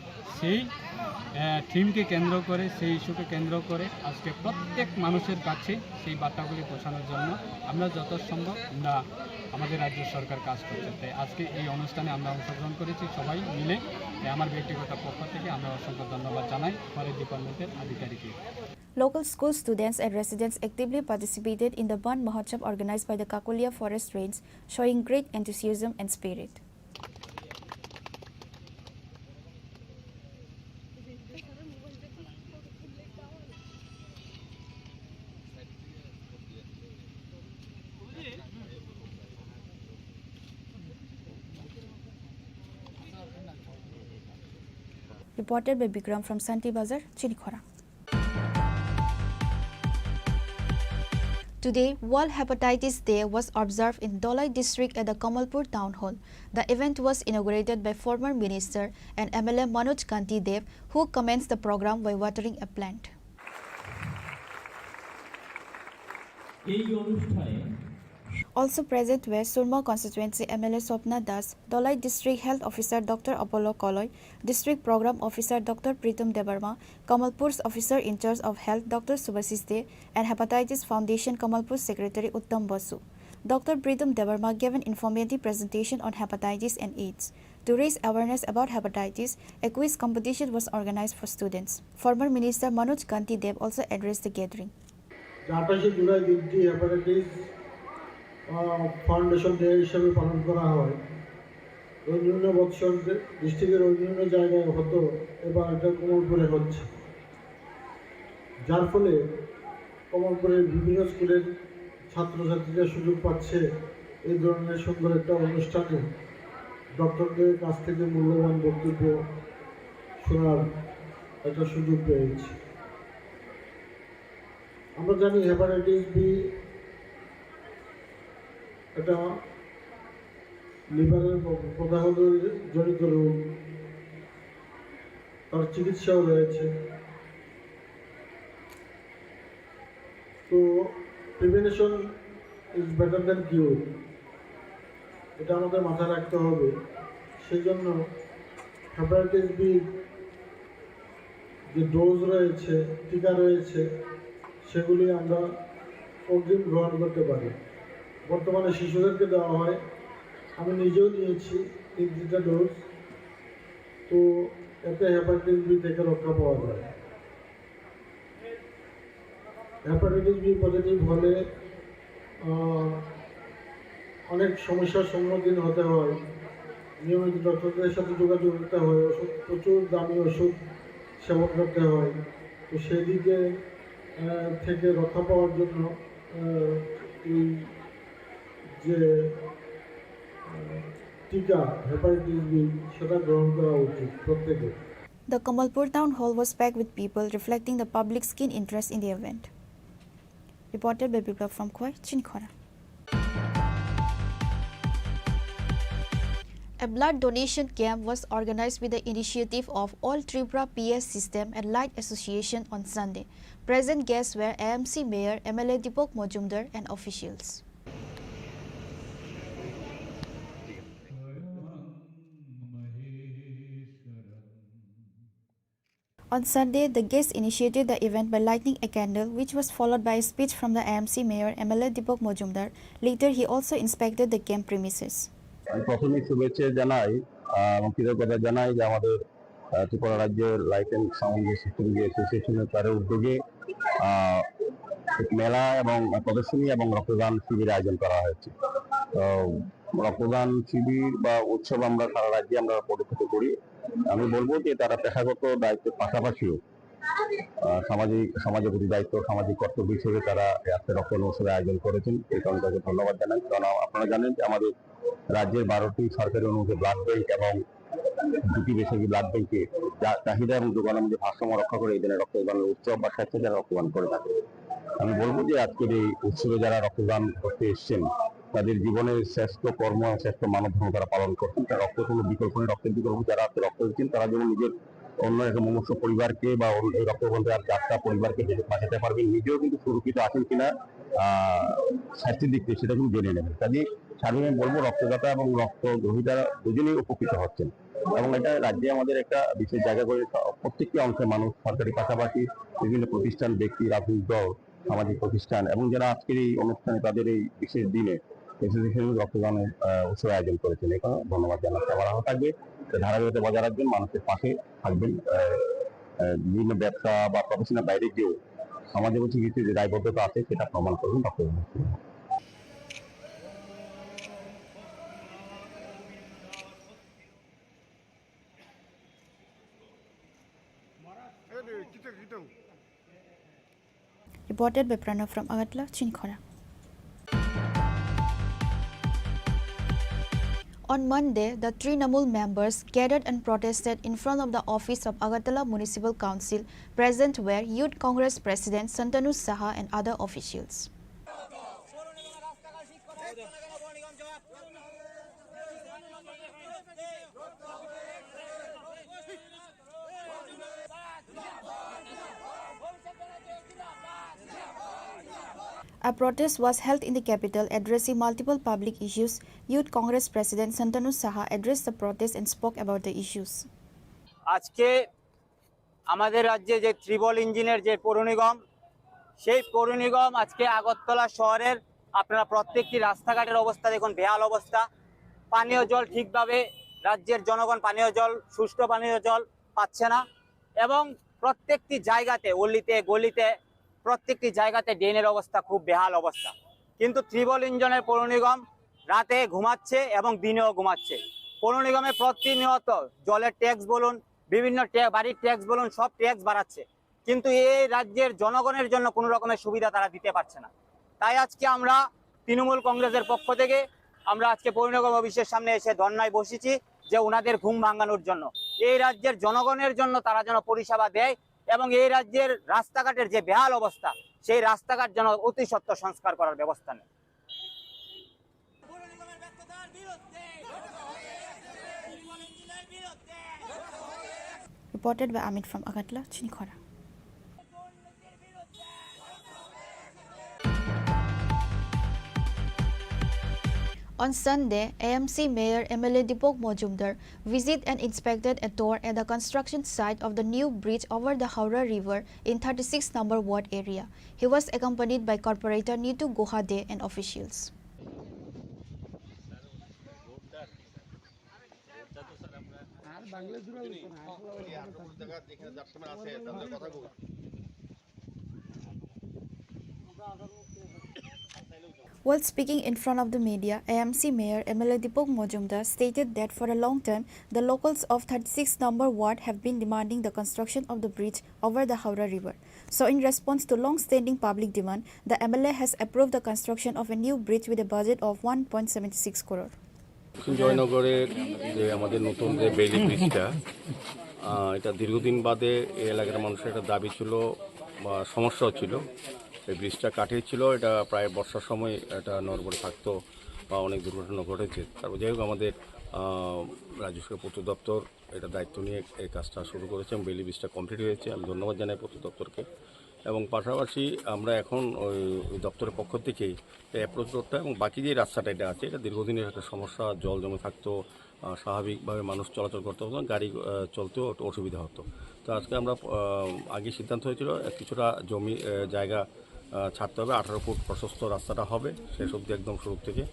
সেই, আহ, থিমকে কেন্দ্র করে, সেই ইস্যুকে কেন্দ্র করে আজকে প্রত্যেক মানুষের কাছে সেই বার্তাগুলি পৌঁছানোর জন্য আমরা যত সম্ভব আমরা আমাদের রাজ্য সরকার কাজ করছে। তাই আজকে এই অনুষ্ঠানে আমরা অংশগ্রহণ করেছি সবাই মিলে। তাই আমার ব্যক্তিগত পক্ষ থেকে আমরা অসংখ্য ধন্যবাদ জানাই ফরেস্ট ডিপার্টমেন্টের আধিকারিককে। Local school students and residents actively participated in the Ban Mahotsav organized by the Kakolia Forest Range, showing great enthusiasm and spirit. Reported by Bikram from Santi Bazar, Chinikhora. Today, World Hepatitis Day was observed in Dholai district at the Kamalpur Town Hall. The event was inaugurated by former Minister and M L A Manoj Kanti Dev, who commenced the program by watering a plant. এই অনুষ্ঠানে Also present were Surma Constituency M L A Swapna Das, Dholai District Health Officer Doctor Apollo Koloi, District Program Officer Doctor Pritam Debbarma, Kamalpur's Officer in Charge of Health Doctor Subhasis De, and Hepatitis Foundation Kamalpur Secretary Uttam Basu. Doctor Pritam Debbarma gave an informative presentation on hepatitis and AIDS. To raise awareness about hepatitis, a quiz competition was organized for students. Former Minister Manoj Kanti Dev also addressed the gathering. যে আঠাশে জুলাই দিনটি হেপাটাইটিস, আহ, foundation day হিসেবে পালন করা হয়। অন্যান্য বৎসর যে ডিস্ট্রিক্টের অন্যান্য জায়গায় হতো, এবার এটা কমলপুরে হচ্ছে, যার ফলে কমলপুরের বিভিন্ন স্কুলের ছাত্রছাত্রীরা সুযোগ পাচ্ছে এই ধরনের সুন্দর একটা অনুষ্ঠানে ডক্টরদের কাছ থেকে মূল্যবান বক্তব্য শোনার একটা সুযোগ পেয়েছি। আমরা জানি হেপাটাইটিস বি এটা লিভারের প-, প্রদাহ জনিত রোগ, তার চিকিৎসাও রয়েছে। তো prevention is better than cure, এটা আমাদের মাথায় রাখতে হবে। সেই জন্য হেপাটাইটিস বি যে ডোজ রয়েছে, টিকা রয়েছে, সেগুলি আমরা অগ্রিম গ্রহণ করতে পারি। বর্তমানে শিশুদেরকে দেওয়া হয়, আমি নিজেও নিয়েছি তিন তিনটা ডোজ। তো এতে হেপাটাইটিস বি থেকে রক্ষা পাওয়া যায়। হেপাটাইটিস বি পজিটিভ হলে আহ, অনেক সমস্যার সম্মুখীন হতে হয়। নিয়মিত ডক্টরদের সাথে যোগাযোগ করতে হয়, ওষুধ, প্রচুর দামি ওষুধ সেবন করতে হয়। তো সেদিকে আহ, থেকে রক্ষা পাওয়ার জন্য আহ, এই যে আহ, টিকা হেপাটাইটিস বি, সেটা গ্রহণ করা উচিত প্রত্যেকের। The Kamalpur town hall was packed with people, reflecting the public's keen interest in the event. Reported by Biplab from Khowai, Chinikhora. A blood donation camp was organized with the initiative of All Tripura P S System and Light Association on Sunday. Present guests were A M C Mayor, M L A Deepak Majumdar and officials. On Sunday, the guests initiated the event by lighting a candle, which was followed by a speech from the A M C Mayor, M L A Deepak Majumdar. Later, he also inspected the camp premises. আমি প্রথমেই শুভেচ্ছা জানাই, আহ, এবং কৃতজ্ঞতা জানাই যে আমাদের, আহ, ত্রিপুরা রাজ্যের লাইট অ্যান্ড সাউন্ড যে সিস্টেম যে অ্যাসোসিয়েশনের তাদের উদ্যোগে, আহ, মেলা এবং প্রদর্শনী এবং রক্তদান শিবির আয়োজন করা হয়েছে। তো রক্তদান শিবির বা উৎসব আমরা সারা রাজ্যে আমরা পরিচালিত করি। আমি বলবো যে তারা পেশাগত দায়িত্বের পাশাপাশিও, আহ, সামাজিক, সমাজের প্রতি দায়িত্ব, সামাজিক কর্তব্য হিসেবে তারা এই আজকে রক্তদান উৎসবের আয়োজন করেছেন। এই কারণে তাকে ধন্যবাদ জানাই। কারণ আপনারা জানেন যে আমাদের রাজ্যের বারোটি সরকারি অনুমোদিত ব্লাড ব্যাংক এবং দুটি বেসরকারি ব্লাড ব্যাংকে চা-, চাহিদা এবং যোগান অনুযায়ী ভারসাম্য রক্ষা করে এই ধরনের রক্তদান উৎসব বা স্বেচ্ছাচার রক্তদান করে থাকে। আমি বলবো যে আজকের এই উৎসবে যারা রক্তদান করতে এসেছেন, তাদের জীবনের শ্রেষ্ঠ কর্ম এবং শ্রেষ্ঠ মানব ধর্ম তারা পালন করছেন। তার রক্ত কোনো বিকল্প নেই, রক্তের বিকল্প। যারা আজকে রক্ত দিচ্ছেন, তারা যেমন নিজের অন্য একটা মুমূর্ষু পরিবারকে বা অন্য এই রক্তবন্ধে আর চারটা পরিবারকে যে বাঁচাতে পারবেন, নিজেও কিন্তু সুরক্ষিত আছেন কিনা, আহ, স্বাস্থ্যের দিক থেকে সেটা কিন্তু জেনে নেবেন। কাজে সার্বিক আমি বলবো, রক্তদাতা এবং রক্ত গ্রহীতা দুজনেই উপকৃত হচ্ছেন। এবং এটা রাজ্যে আমাদের একটা বিশেষ জায়গা করে প্রত্যেকটি অংশের মানুষ, সরকারি পাশাপাশি বিভিন্ন প্রতিষ্ঠান, ব্যক্তি, রাজনৈতিক দল, সামাজিক প্রতিষ্ঠান এবং যারা আজকের এই অনুষ্ঠানে তাদের এই বিশেষ দিনে এসোসিয়েশন রক্তদানের, আহ, উৎসব আয়োজন করেছেন। এখানে ধন্যবাদ জানাচ্ছি। আবার আশা থাকবে যে ধারাবাহিকতা বজায় রাখবেন, মানুষের পাশে থাকবেন। আহ, আহ, বিভিন্ন ব্যবসা বা প্রফেশনের বাইরে গিয়েও সমাজে কিছু কিছু যে দায়বদ্ধতা আছে সেটা প্রমাণ করবেন রক্তদান। Reported by Pranav from Agartala, Chinikhora. On Monday, the Trinamool members gathered and protested in front of the office of Agartala Municipal Council. Present were Youth Congress President Santanu Saha and other officials. A protest was held in the capital, addressing multiple public issues. Youth Congress President Santanu Saha addressed the protest and spoke about the issues. আজকে আমাদের রাজ্যে যে ত্রিবল ইঞ্জিনের যে পৌর নিগম, সেই পৌর নিগম আজকে আগরতলা শহরের আপনারা প্রত্যেকটি রাস্তাঘাটের অবস্থা দেখুন, বেহাল অবস্থা। পানীয় জল ঠিকভাবে রাজ্যের জনগণ পানীয় জল, সুষ্ঠু পানীয় জল পাচ্ছে না এবং প্রত্যেকটি জায়গাতে, অলিতে গলিতে, প্রত্যেকটি জায়গাতে ড্রেনের অবস্থা খুব বেহাল অবস্থা। কিন্তু ত্রিবল ইঞ্জিনের পৌর নিগম রাতে ঘুমাচ্ছে এবং দিনেও ঘুমাচ্ছে। পৌর নিগমে প্রতিনিয়ত জলের ট্যাক্স বলুন, বিভিন্ন ট্যা-, বাড়ির ট্যাক্স বলুন, সব ট্যাক্স বাড়াচ্ছে। কিন্তু এই রাজ্যের জনগণের জন্য কোনো রকমের সুবিধা তারা দিতে পারছে না। তাই আজকে আমরা তৃণমূল কংগ্রেসের পক্ষ থেকে আমরা আজকে পৌর নিগম অফিসের সামনে এসে ধর্নায় বসেছি যে ওনাদের ঘুম ভাঙানোর জন্য, এই রাজ্যের জনগণের জন্য তারা যেন পরিষেবা দেয় এবং এই রাজ্যের রাস্তাঘাটের যে বেহাল অবস্থা, সেই রাস্তাঘাট যেন অতি সত্বর সংস্কার করার ব্যবস্থা নেয়। Reported by Amit from Agartala, Chinikhora. On Sunday, A M C Mayor M L A Deepak Majumdar visit and inspected a tour at the construction site of the new bridge over the Howrah River in thirty-six number ward area. He was accompanied by Corporator Nitu Guha Dey and officials. While speaking in front of the media, A M C Mayor M L A Deepak Majumdar stated that for a long time, the locals of thirty-six number ward have been demanding the construction of the bridge over the Howrah River. So, in response to long-standing public demand, the M L A has approved the construction of a new bridge with a budget of one point seven six crore. দক্ষিণ জয়নগরের যে আমাদের নতুন যে বেইলি ব্রিজটা, আহ, এটা দীর্ঘদিন বাদে এই এলাকার মানুষের একটা দাবি ছিল বা সমস্যা হচ্ছিল। এই ব্রিজটা কাঠের ছিল, এটা প্রায় বর্ষার সময় এটা নড়বড়ে থাকতো বা অনেক দুর্ঘটনা ঘটেছে। তারপর যাই হোক, আমাদের, আহ, রাজ্য সরকার পূর্ত দপ্তর এটা দায়িত্ব নিয়ে এই কাজটা শুরু করেছে এবং বেইলি ব্রিজটা কমপ্লিট হয়েছে। আমি ধন্যবাদ জানাই পূর্ত দপ্তরকে। এবং পাশাপাশি আমরা এখন ওই, ওই দপ্তরের পক্ষ থেকেই এই অ্যাপ্রোচ রোডটা এবং বাকি যে রাস্তাটা এটা আছে, এটা দীর্ঘদিনের একটা সমস্যা, জল জমে থাকতো, আহ, স্বাভাবিকভাবে মানুষ চলাচল করতে পারতো না, গাড়ি, আহ, চলতেও একটু অসুবিধা হতো। তো আজকে আমরা, আহ, আগে সিদ্ধান্ত হয়েছিল, আহ, কিছুটা জমি, আহ, জায়গা, আহ, ছাড়তে হবে, আঠারো ফুট প্রশস্ত রাস্তাটা হবে শেষ অবধি একদম শুরু থেকে।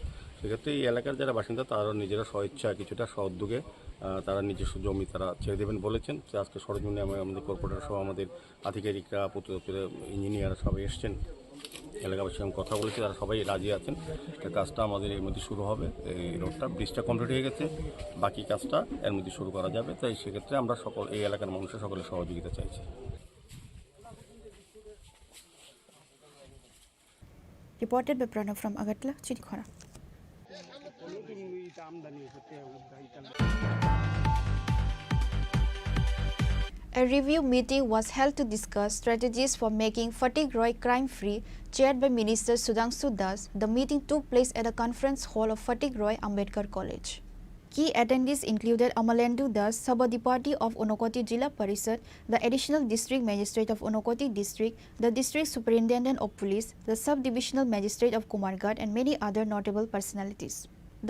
সেক্ষেত্রে এই এলাকার যারা বাসিন্দা, তারা নিজেরা স্বইচ্ছা কিছুটা স্ব উদ্যোগে, আহ, তারা নিজস্ব জমি তারা ছেড়ে দেবেন বলেছেন। তো আজকে সরজমিনে আমি, আমাদের কর্পোরেটর সহ আমাদের আধিকারিকরা, পূর্ত দপ্তরের ইঞ্জিনিয়ার সবাই এসছেন, এলাকাবাসীর সঙ্গে কথা বলেছি, তারা সবাই রাজি আছেন। তো কাজটা আমাদের এর মধ্যে শুরু হবে, এই রোডটা, ব্রিজটা কমপ্লিট হয়ে গেছে, বাকি কাজটা এর মধ্যে শুরু করা যাবে। তাই সেক্ষেত্রে আমরা সকল, এই এলাকার মানুষের সকলের সহযোগিতা চাইছি। Reported by Pranav from Agartala, Chinikhora. A review meeting was held to discuss strategies for making Fatikroi crime-free, chaired by Minister Sudhanshu Das. The meeting took place at the conference hall of Fatikroi Ambedkar College. Key attendees included Amalendu Das, Sabadipati of Unakoti Jila Parishad, the Additional District Magistrate of Unakoti District, the District Superintendent of Police, the Sub-Divisional Magistrate of Kumarghat, and many other notable personalities.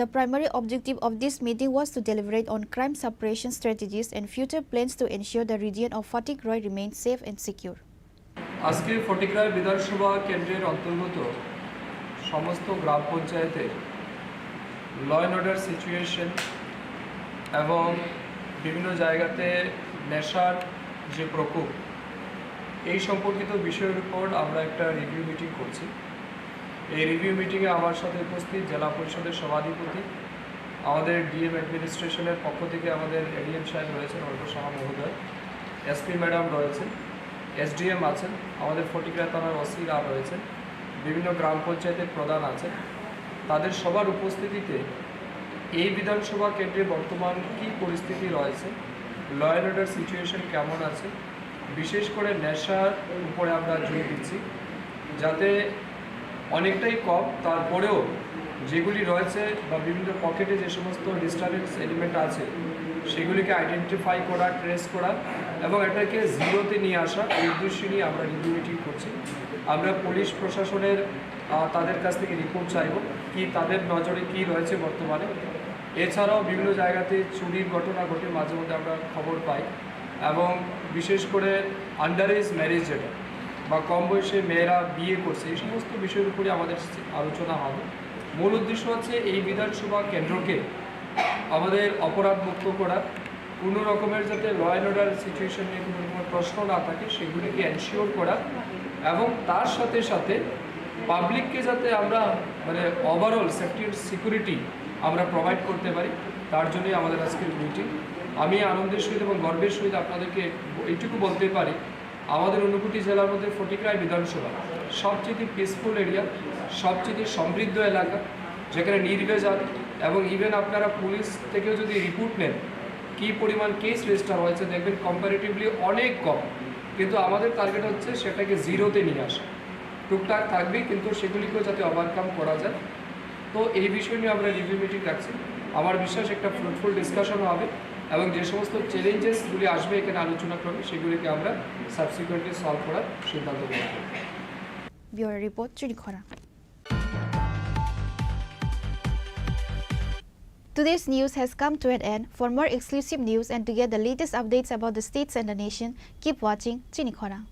The primary objective of this meeting was to deliberate on crime suppression strategies and future plans to ensure the region of Fatikroi remains safe and secure. আজকে ফটিকরায় বিধানসভা কেন্দ্রের অন্তর্গত সমস্ত গ্রাম পঞ্চায়েতে law and order situation এবং বিভিন্ন জায়গাতে নেশার যে প্রকোপ, এই সম্পর্কিত বিষয়ের উপর আমরা একটা রিভিউ মিটিং করছি। এই রিভিউ মিটিংয়ে আমার সাথে উপস্থিত জেলা পরিষদের সভাধিপতি, আমাদের ডিএম অ্যাডমিনিস্ট্রেশনের পক্ষ থেকে আমাদের এডিএম সাহেব রয়েছেন, অর্ঘ্য সাহা মহোদয়, এসপি ম্যাডাম রয়েছেন, এসডিএম আছেন, আমাদের ফটিকরা থানার ওসিরা রয়েছেন, বিভিন্ন গ্রাম পঞ্চায়েতের প্রধান আছেন। তাদের সবার উপস্থিতিতে এই বিধানসভা কেন্দ্রে বর্তমান কী পরিস্থিতি রয়েছে, ল অ্যান্ড অর্ডার সিচুয়েশন কেমন আছে, বিশেষ করে নেশার উপরে আমরা জোর দিচ্ছি, যাতে অনেকটাই কম, তারপরেও যেগুলি রয়েছে বা বিভিন্ন পকেটে যে সমস্ত ডিস্টারবেন্স এলিমেন্ট আছে, সেগুলিকে আইডেন্টিফাই করা, ট্রেস করা এবং এটাকে জিরোতে নিয়ে আসা, এই উদ্দেশ্য নিয়ে আমরা রিভিউ মিটিং করছি। আমরা পুলিশ প্রশাসনের, আহ, তাদের কাছ থেকে রিপোর্ট চাইব, কি তাদের নজরে কি রয়েছে বর্তমানে। এছাড়াও বিভিন্ন জায়গাতে চুরির ঘটনা ঘটে, মাঝে মধ্যে আমরা খবর পাই, এবং বিশেষ করে আন্ডার এজ ম্যারেজ যেটা বা কম বয়সে মেয়েরা বিয়ে করছে, এই সমস্ত বিষয়ের উপরে আমাদের আলোচনা হবে। মূল উদ্দেশ্য হচ্ছে এই বিধানসভা কেন্দ্রকে আমাদের অপরাধ মুক্ত করা, কোনো রকমের যাতে ল অ্যান্ড অর্ডার সিচুয়েশন নিয়ে কোনো রকমের প্রশ্ন না থাকে, সেগুলিকে এনশিওর করা এবং তার সাথে সাথে পাবলিককে যাতে আমরা, মানে, ওভারঅল সেফটি অ্যান্ড সিকিউরিটি আমরা প্রোভাইড করতে পারি, তার জন্যই আমাদের আজকের মিটিং। আমি আনন্দের সহিত এবং গর্বের সহিত আপনাদেরকে এইটুকু বলতে পারি, আমাদের ঊনকোটি জেলার মধ্যে ফটিকরায় বিধানসভা সবচেয়ে পিসফুল এরিয়া, সবচেয়ে সমৃদ্ধ এলাকা, যেখানে নির্ভেজাল এবং ইভেন আপনারা পুলিশ থেকেও যদি রিপোর্ট নেন, কী পরিমাণ কেস রেজিস্টার হয়েছে, দেখবেন কম্প্যারেটিভলি অনেক কম। কিন্তু আমাদের টার্গেট হচ্ছে সেটাকে জিরোতে নিয়ে আসা। টুকটাক থাকবেই, কিন্তু সেগুলিকেও যাতে ওভারকাম করা যায়। তো এই বিষয় নিয়ে আমরা রিভিউ মিটিং রাখছি। আমার বিশ্বাস একটা ফ্রুটফুল ডিসকাশন হবে এবং যে সমস্ত চ্যালেঞ্জেসগুলি আসবে এখানে আলোচনা ক্রমে, সেগুলিকে আমরা সাবসিকুয়েন্টলি সলভ করার সিদ্ধান্ত নেওয়া হবে। Bureau report, Chini Khorang. Today's news has come to an end. For more exclusive news and to get the latest updates about the states and the nation, keep watching Chini Khorang.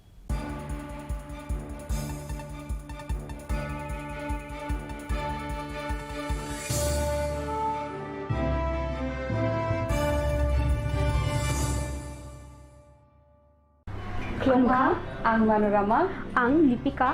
Khulumkha, ang Manorama. Ang Lipika.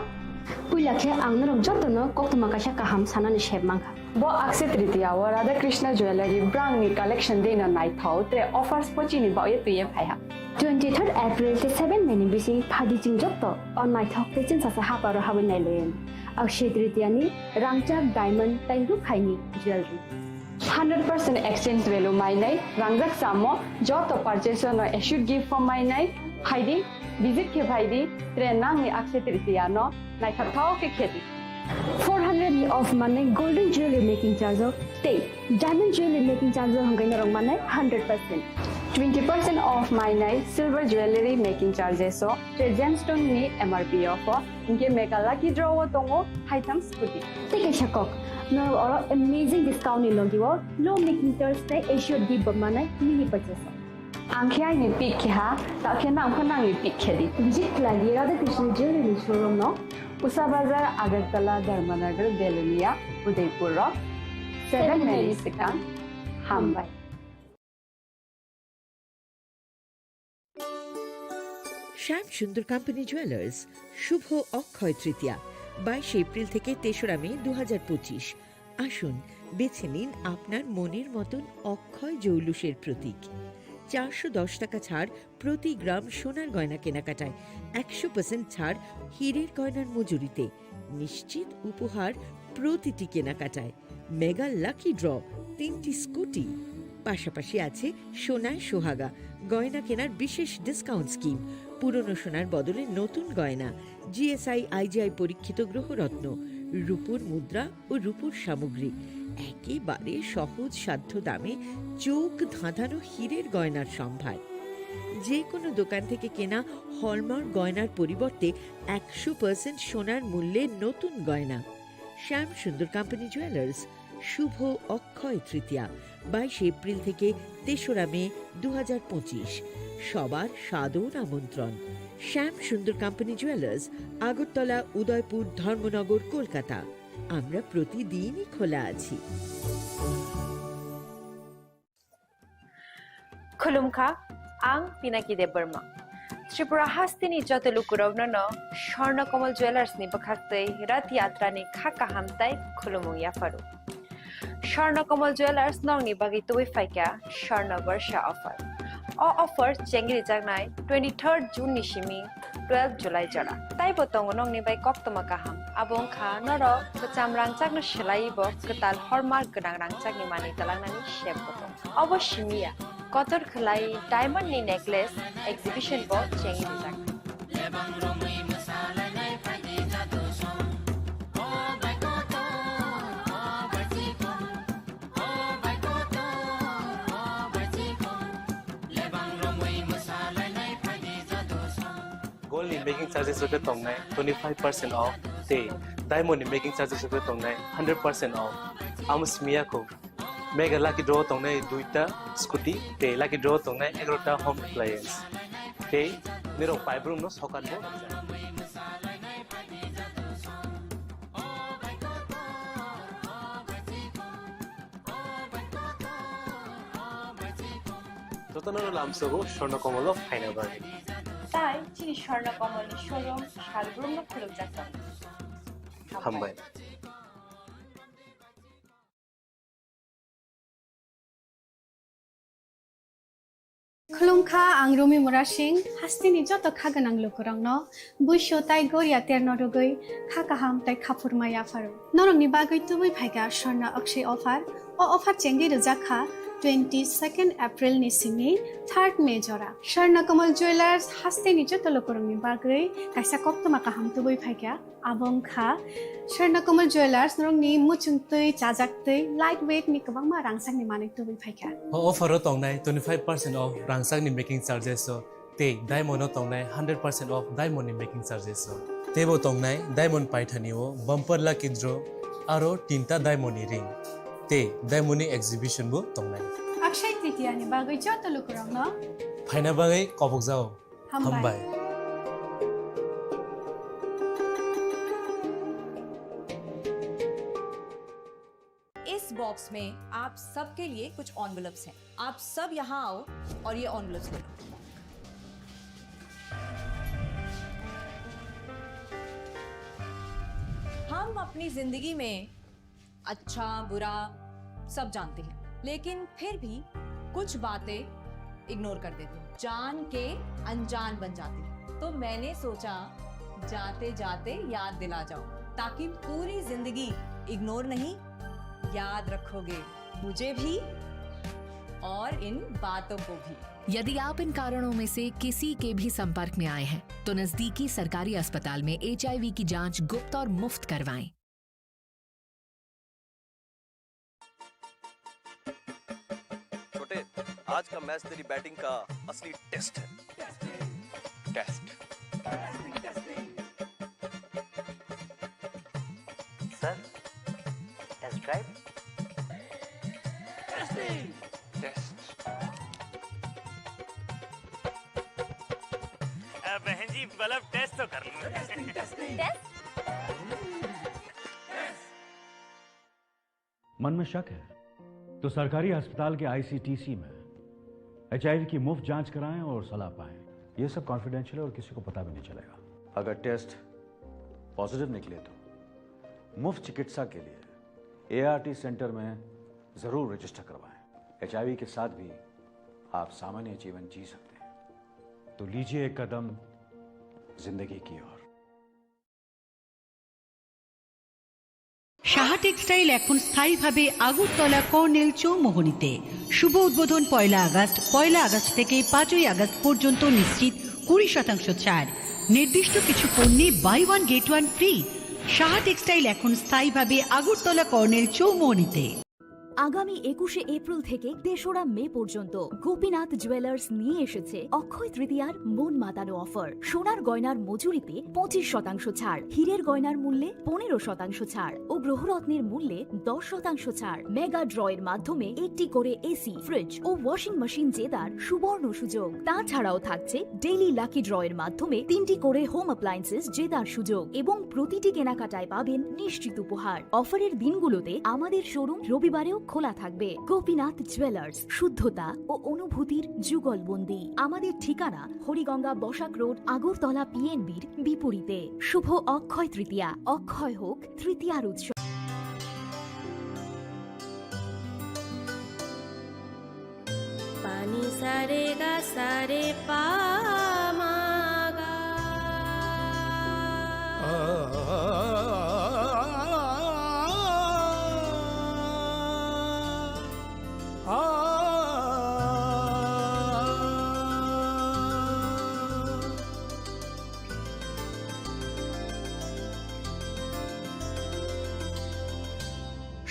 Puila khe ang norok jotono koktwma kaisa kaham sanani sep mankha. Bo Akshaya Tritiya o Radha Krishna Jewellery brangni collection dino naithok tre offers pochini baoye twiye phaiha. Twenty third April tei seven May ni bising phadi chwng joto o naithok tei chwngsacha haparo habwi nailayan. Akshaya Tritiya ni rangchak, diamond tei rukhaini jewellery. Hundred percent exchange value mainai, rangjak chamo, joto purchase no assured gift form mainai, phaidi, visit khe phaidi, tre nangni Akshaya Tritiya no naithok thao khe khedi. Four hundred ni off manai golden jewelry making charge o tei diamond jewelry making charge o hwnkhai norok manai hundred percent. Twenty percent off mainai silver jewelry making charges o tre gemstone ni M R P o pho. Hinkhe mega lucky draw o tongo haitham scooty. Tei kaisa kok, norok oro amazing discount ni logi o low making charge tei assured gift bo manai mini purchase o. Ang khe aini pick khe ha, ta khe nang pho nangni pick khe di. Visit khlai di Radha Krishna Jewelry ni showroom no. Usa Bazar, Agartala, Dharmanagar, Belonia, Udaipur rok. Seven May ni swkang. Hambai. শ্যাম সুন্দর company jewellers, শুভ অক্ষয় তৃতীয়া, বাইশে এপ্রিল থেকে তেসরা মে দু হাজার পঁচিশ। আসুন, বেছে নিন আপনার মনের মতন অক্ষয় জৌলুসের প্রতীক। চারশো দশ টাকা ছাড় প্রতি গ্রাম সোনার গয়না কেনাকাটায়, একশো পার্সেন্ট ছাড় হীরের গয়নার মজুরিতে, নিশ্চিত উপহার প্রতিটি কেনাকাটায়। মেগা লাকি ড্র, তিনটি স্কুটি, পাশাপাশি আছে সোনায় সোহাগা, গয়না কেনার বিশেষ ডিসকাউন্ট স্কিম, পুরনো সোনার বদলে নতুন গয়না, G S I I G I পরীক্ষিত গ্রহরত্ন, রূপোর মুদ্রা ও রূপোর সামগ্রী, একেবারে সহজ সাধ্য দামে চোখ ধাঁধানো হীরের গয়নার সম্ভার। যে কোনো দোকান থেকে কেনা হলমার্ক গয়নার পরিবর্তে একশো পার্সেন্ট সোনার মূল্যে নতুন গয়না। শ্যাম সুন্দর কোম্পানি জুয়েলার্স, শুভ অক্ষয় তৃতীয়া, বাইশে এপ্রিল থেকে তেসরা মে দু হাজার পঁচিশ। সবার সাদর আমন্ত্রণ। শ্যাম সুন্দর কোম্পানি জুয়েলার্স, আগরতলা, উদয়পুর, ধর্মনগর, কলকাতা। আমরা প্রতিদিনই খোলা আছি। Khulumkha, ang Pinaki Debbarma. Tripura hasteni joto lukurokno no Swarna Kamal Jewellers ni bwkhaktwi Rath Yatra ni kha kaham tai khulumung yapharu. Swarna Kamal Jewellers nokni bagwi tubui phaikha Swarna Barsha offer. O offer chengri jaknai twenty third June ni simi twelve July jora. Taibo tongo nokni bai koktwma kaham. Abo wngkha norok kwcham rangchakno swlaiwi bo kwtal hallmark gwnang rangchakni manwi twlangnani sep bo tongo. Obo simi ya, kotor khwlai diamond ni necklace exhibition bo chengwi rijak. Gold ni making charges rok khe tongnai twenty five percent off, tei diamond ni making charges rok khe tongnai hundred percent off. Amo simi ya kho. Mega lucky draw tongnai duita scooty, tei lucky draw tongnai egarota home appliance. Tei nirok paibrumno sokat bo. Jotono lamsogo Swarna Kamal o phaina bagwi. Tai chini Swarna Kamal ni showroom salbrumno khulukjak tongo. Hambai. Khulumkha, ang Rumi Murasing, hasteni joto kha gwnang lukurokno buisu tai goria terno rwgwi kha kaham tai khaphurma yapharo. Norokni bagwi tubui phaikha Swarna Akshay offer. O offer chengwi rwjak kha twenty second April ni simi third May jora. Swarna Kamal Jewellers hasteni joto lukurokni bagwi kaisa koktwma kaham tubui phaikha. Abo wngkha Swarna Kamal Jewellers norokni muchungtwi, chajaktwi, light weight ni kwbangma rangchakni manwi tubui phaikha. O offer o tongnai twenty five percent off rangchakni making charges o. Tei diamond o tongnai hundred percent off diamond ni making charges o. Teibo tongnai diamond paithani o bumper lucky draw aro tinta diamond ni ring. Tei diamond ni exhibition bo tongnai. Akshay Tritiya ni bagwi joto lukurokno phaina bagwi kobokjao. Hambai. Hambai. इस बॉक्स में आप सबके लिए कुछ एनवेलप्स हैं। आप सब यहाँ आओ और ये एनवेलप्स ले लो। हम अपनी जिंदगी में अच्छा, बुरा सब जानते हैं, लेकिन फिर भी कुछ बातें इग्नोर कर देते हैं, जान के अनजान बन जाती है। तो मैंने सोचा, जाते जाते याद दिला जाऊं, ताकि पूरी जिंदगी इग्नोर नहीं, याद रखोगे मुझे भी और इन बातों को भी। यदि आप इन कारणों में से किसी के भी संपर्क में आए हैं, तो नजदीकी सरकारी अस्पताल में एचआईवी की जांच गुप्त और मुफ्त करवाएं। छोटे, आज का मैच तेरी बैटिंग का असली टेस्ट है। Test. Sir, test drive. Test. अ, बहन जी, मतलब टेस्ट तो कर लो। टेस्ट? मन में शक है तो सरकारी अस्पताल के आईसीटीसी में एचआईवी की मुफ्त जांच कराएं और सलाह पाएं। ये सब कॉन्फिडेंशियल है और किसी को पता भी नहीं चलेगा। अगर टेस्ट पॉजिटिव निकले तो मुफ्त चिकित्सा के लिए एआरटी सेंटर में जरूर रजिस्टर करवाएं। एचआईवी के साथ भी आप सामान्य जीवन जी सकते हैं। तो लीजिए एक कदम जिंदगी की ओर। সাহা টেক্সটাইল এখন স্থায়ীভাবে আগরতলা কর্নেল চৌমোহনীতে। শুভ উদ্বোধন পয়লা আগস্ট। পয়লা আগস্ট থেকে পাঁচই আগস্ট পর্যন্ত নিশ্চিত কুড়ি শতাংশ ছাড়। নির্দিষ্ট কিছু পণ্যে buy one get one free. Saha textile এখন স্থায়ীভাবে আগরতলা কর্নেল চৌমোহনীতে। আগামী একুশে এপ্রিল থেকে তেসরা মে পর্যন্ত গোপীনাথ জুয়েলার্স নিয়ে এসেছে অক্ষয় তৃতীয়ার মন মাতানো অফার। সোনার গয়নার মজুরিতে পঁচিশ শতাংশ ছাড়, হীরের গয়নার মূল্যে পনেরো শতাংশ ছাড় ও গ্রহরত্নের মূল্যে দশ শতাংশ ছাড়। মেগা ড্রয়ের মাধ্যমে একটি করে এসি, ফ্রিজ ও ওয়াশিং মেশিন জেতার সুবর্ণ সুযোগ। তাছাড়াও থাকছে ডেইলি লাকি ড্রয়ের মাধ্যমে তিনটি করে হোম অ্যাপ্লায়েন্সেস জেতার সুযোগ এবং প্রতিটি কেনাকাটায় পাবেন নিশ্চিত উপহার। অফারের দিনগুলোতে আমাদের শোরুম রবিবারেও খোলা থাকবে। গোপীনাথ জুয়েলার্স, শুদ্ধতা ও অনুভূতির যুগলবন্দি। আমাদের ঠিকানা হরিগঙ্গা বসাক রোড, আগরতলা পিএনবির বিপরীতে। শুভ অক্ষয় তৃতীয়া, অক্ষয় হোক তৃতীয়ার উৎসব। Pani sa re ga sa re pa ma ga.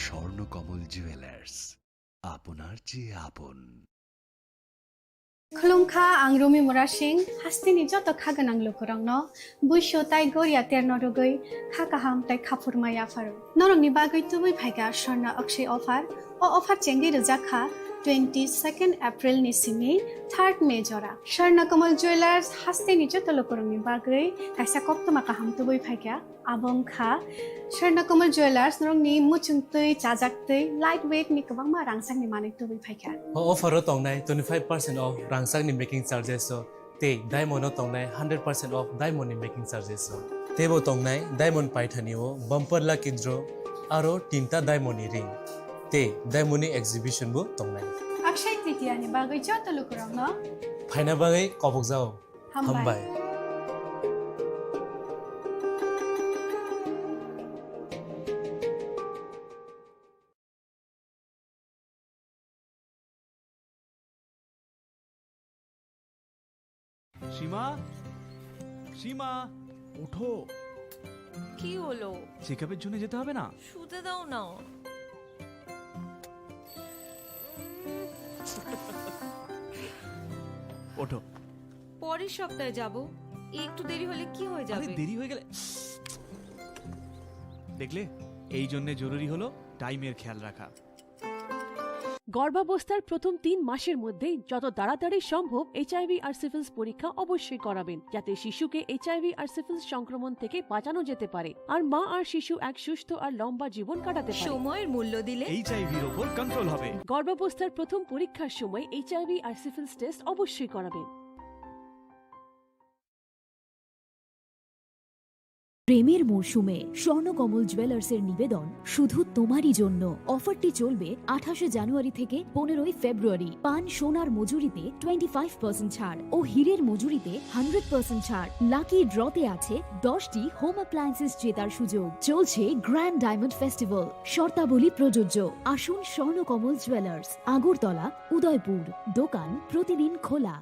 Swarnakamal jewellers, আপনার চেয়ে আপন। Khulumkha, ang Rumi Murasing, hasteni joto kha gwnang lukurokno buisu tai goria terno rwgwi kha kaham tai khaphurma yapharo. Norokni bagwi tubui phaikha Swarna Akshay offer. O offer chengwi rwjak kha twenty second April ni simi third May jora. Swarna Kamal Jewellers hasteni joto lukurokni bagwi kaisa koktwma kaham tubui phaikha. Abo wngkha Swarna Kamal Jewellers, norokni muchungtwi, chajaktwi, light weight ni kwbangma rangchakni manwi tubui phaikha. O offer o tongnai twenty five percent off rangchakni making charges o, tei diamond o tongnai hundred percent off diamond ni making charges o. Teibo tongnai diamond paithani o bumper lucky draw aro tinta diamond ni ring tei diamond ni exhibition bo tongnai. Akshay Tritiya ni bagwi joto lukurokno phaina bagwi kobokjao. Hambai. Hambai. সীমা, সীমা, ওঠো। কি হলো? চেকআপের জন্য যেতে হবে না? শুতে দাও না। ওঠো। পরের সপ্তাহে যাব। একটু দেরি হলে কি হয়ে আরে, যাবে? দেরি হয়ে গেলে, দেখলে, এই জন্য জরুরি হলো টাইমের খেয়াল রাখা। গর্ভাবস্থার প্রথম তিন মাসের মধ্যেই যত তাড়াতাড়ি সম্ভব এইচআইভি আর সিফিলিস পরীক্ষা অবশ্যই করাবেন, যাতে শিশুকে এইচআইভি আর সিফিলিস সংক্রমণ থেকে বাঁচানো যেতে পারে আর মা আর শিশু এক সুস্থ আর লম্বা জীবন কাটাতে পারে। সময়ের মূল্য দিলে এইচআইভির ওপর কন্ট্রোল হবে। গর্ভাবস্থার প্রথম পরীক্ষার সময় এইচআইভি আর সিফিলিস টেস্ট অবশ্যই করাবেন। প্রেমের মরশুমে স্বর্ণকমল জুয়েলার্সের নিবেদন শুধু তোমারই জন্য। অফারটি চলবে আঠাশে জানুয়ারি থেকে পনেরোই ফেব্রুয়ারি। পান সোনার মজুরিতে টোয়েন্টি ফাইভ পার্সেন্ট ছাড় ও হীরের মজুরিতে হান্ড্রেড পার্সেন্ট ছাড়। লাকি ড্রতে আছে দশটি হোম অ্যাপ্লায়েন্সেস জেতার সুযোগ। চলছে গ্র্যান্ড ডায়মন্ড ফেস্টিভ্যাল, শর্তাবলী প্রযোজ্য। আসুন স্বর্ণকমল জুয়েলার্স, আগরতলা, উদয়পুর। দোকান প্রতিদিন খোলা।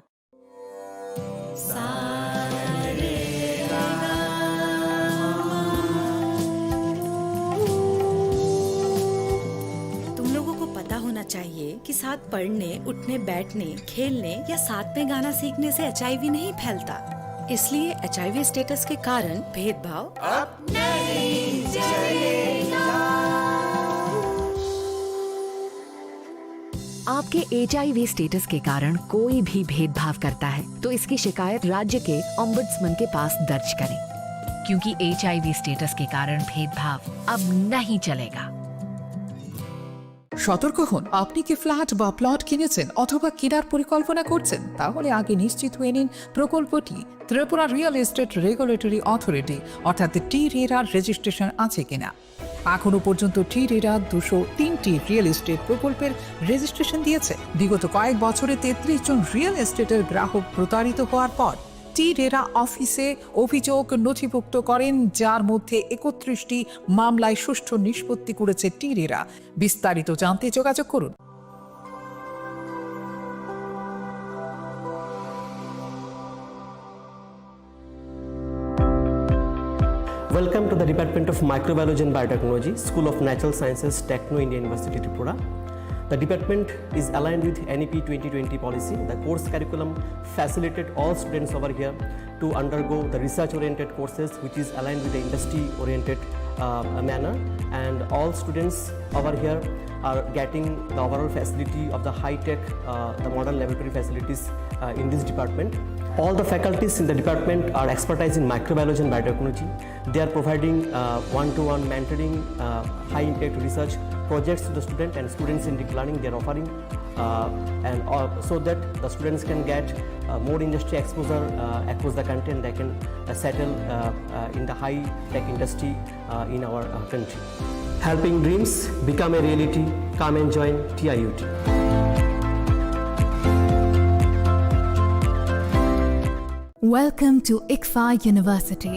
तुम लोगों को पता होना चाहिए कि साथ पढ़ने, उठने, बैठने, खेलने या साथ में गाना सीखने से एचआईवी नहीं फैलता। इसलिए एचआईवी स्टेटस के कारण भेदभाव अब नहीं चलेगा। आपके एचआईवी स्टेटस के कारण कोई भी भेदभाव करता है, तो इसकी शिकायत राज्य के ओम्बड्समैन के पास दर्ज करें, क्योंकि एचआईवी स्टेटस के कारण भेदभाव अब नहीं चलेगा। সতর্ক হন, আপনি কি ফ্ল্যাট বা প্লট কিনেছেন অথবা কেনার পরিকল্পনা করছেন? তাহলে আগে নিশ্চিত হয়ে নিন প্রকল্পটি Tripura real estate regulatory authority অর্থাৎ টি রেরার রেজিস্ট্রেশন আছে কিনা। এখনো পর্যন্ত টি রেরা দুশো তিনটি রিয়েল এস্টেট প্রকল্পের রেজিস্ট্রেশন দিয়েছে। বিগত কয়েক বছরে তেত্রিশ জন রিয়েল এস্টেটের গ্রাহক প্রতারিত হওয়ার পর টি রেরা অফিসে অভিযোগ নথিভুক্ত করেন, যার মধ্যে একত্রিশটি মামলায় সুষ্ঠু নিষ্পত্তি করেছে টি রেরা। বিস্তারিত জানতে যোগাযোগ করুন। Welcome to the Department of Microbiology and Biotechnology, School of Natural Sciences, Techno India University, Tripura. The department is aligned with N E P twenty twenty policy. The course curriculum facilitate all students over here to undergo the research-oriented courses, which is aligned with the industry-oriented uh, manner. And all students over here are getting the overall facility of the high-tech, uh, the modern laboratory facilities uh, in this department. All the faculties in the department are expertise in microbiology and biotechnology. They are providing uh, one-to-one mentoring, uh, high-impact research projects to the student and students in deep learning. They are offering uh, and uh, so that the students can get uh, more industry exposure uh, across the country and they can uh, settle uh, uh, in the high-tech industry uh, in our uh, country. Helping dreams become a reality. Come and join T I U T. Welcome to ICFAI University.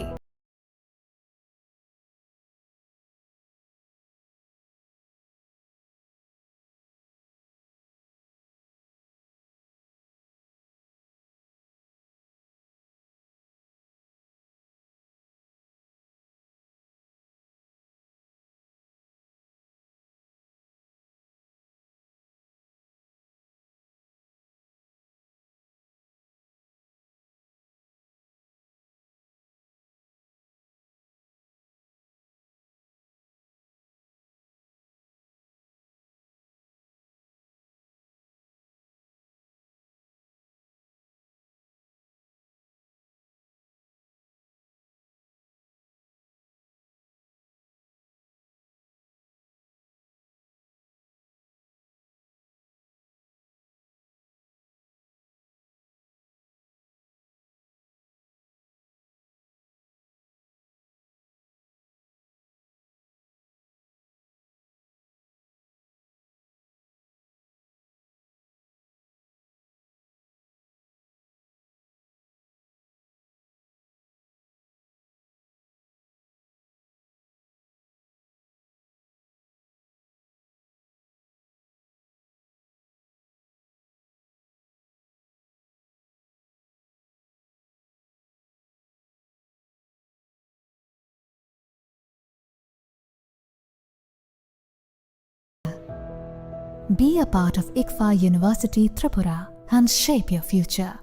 Be a part of ICFAI University Tripura and shape your future.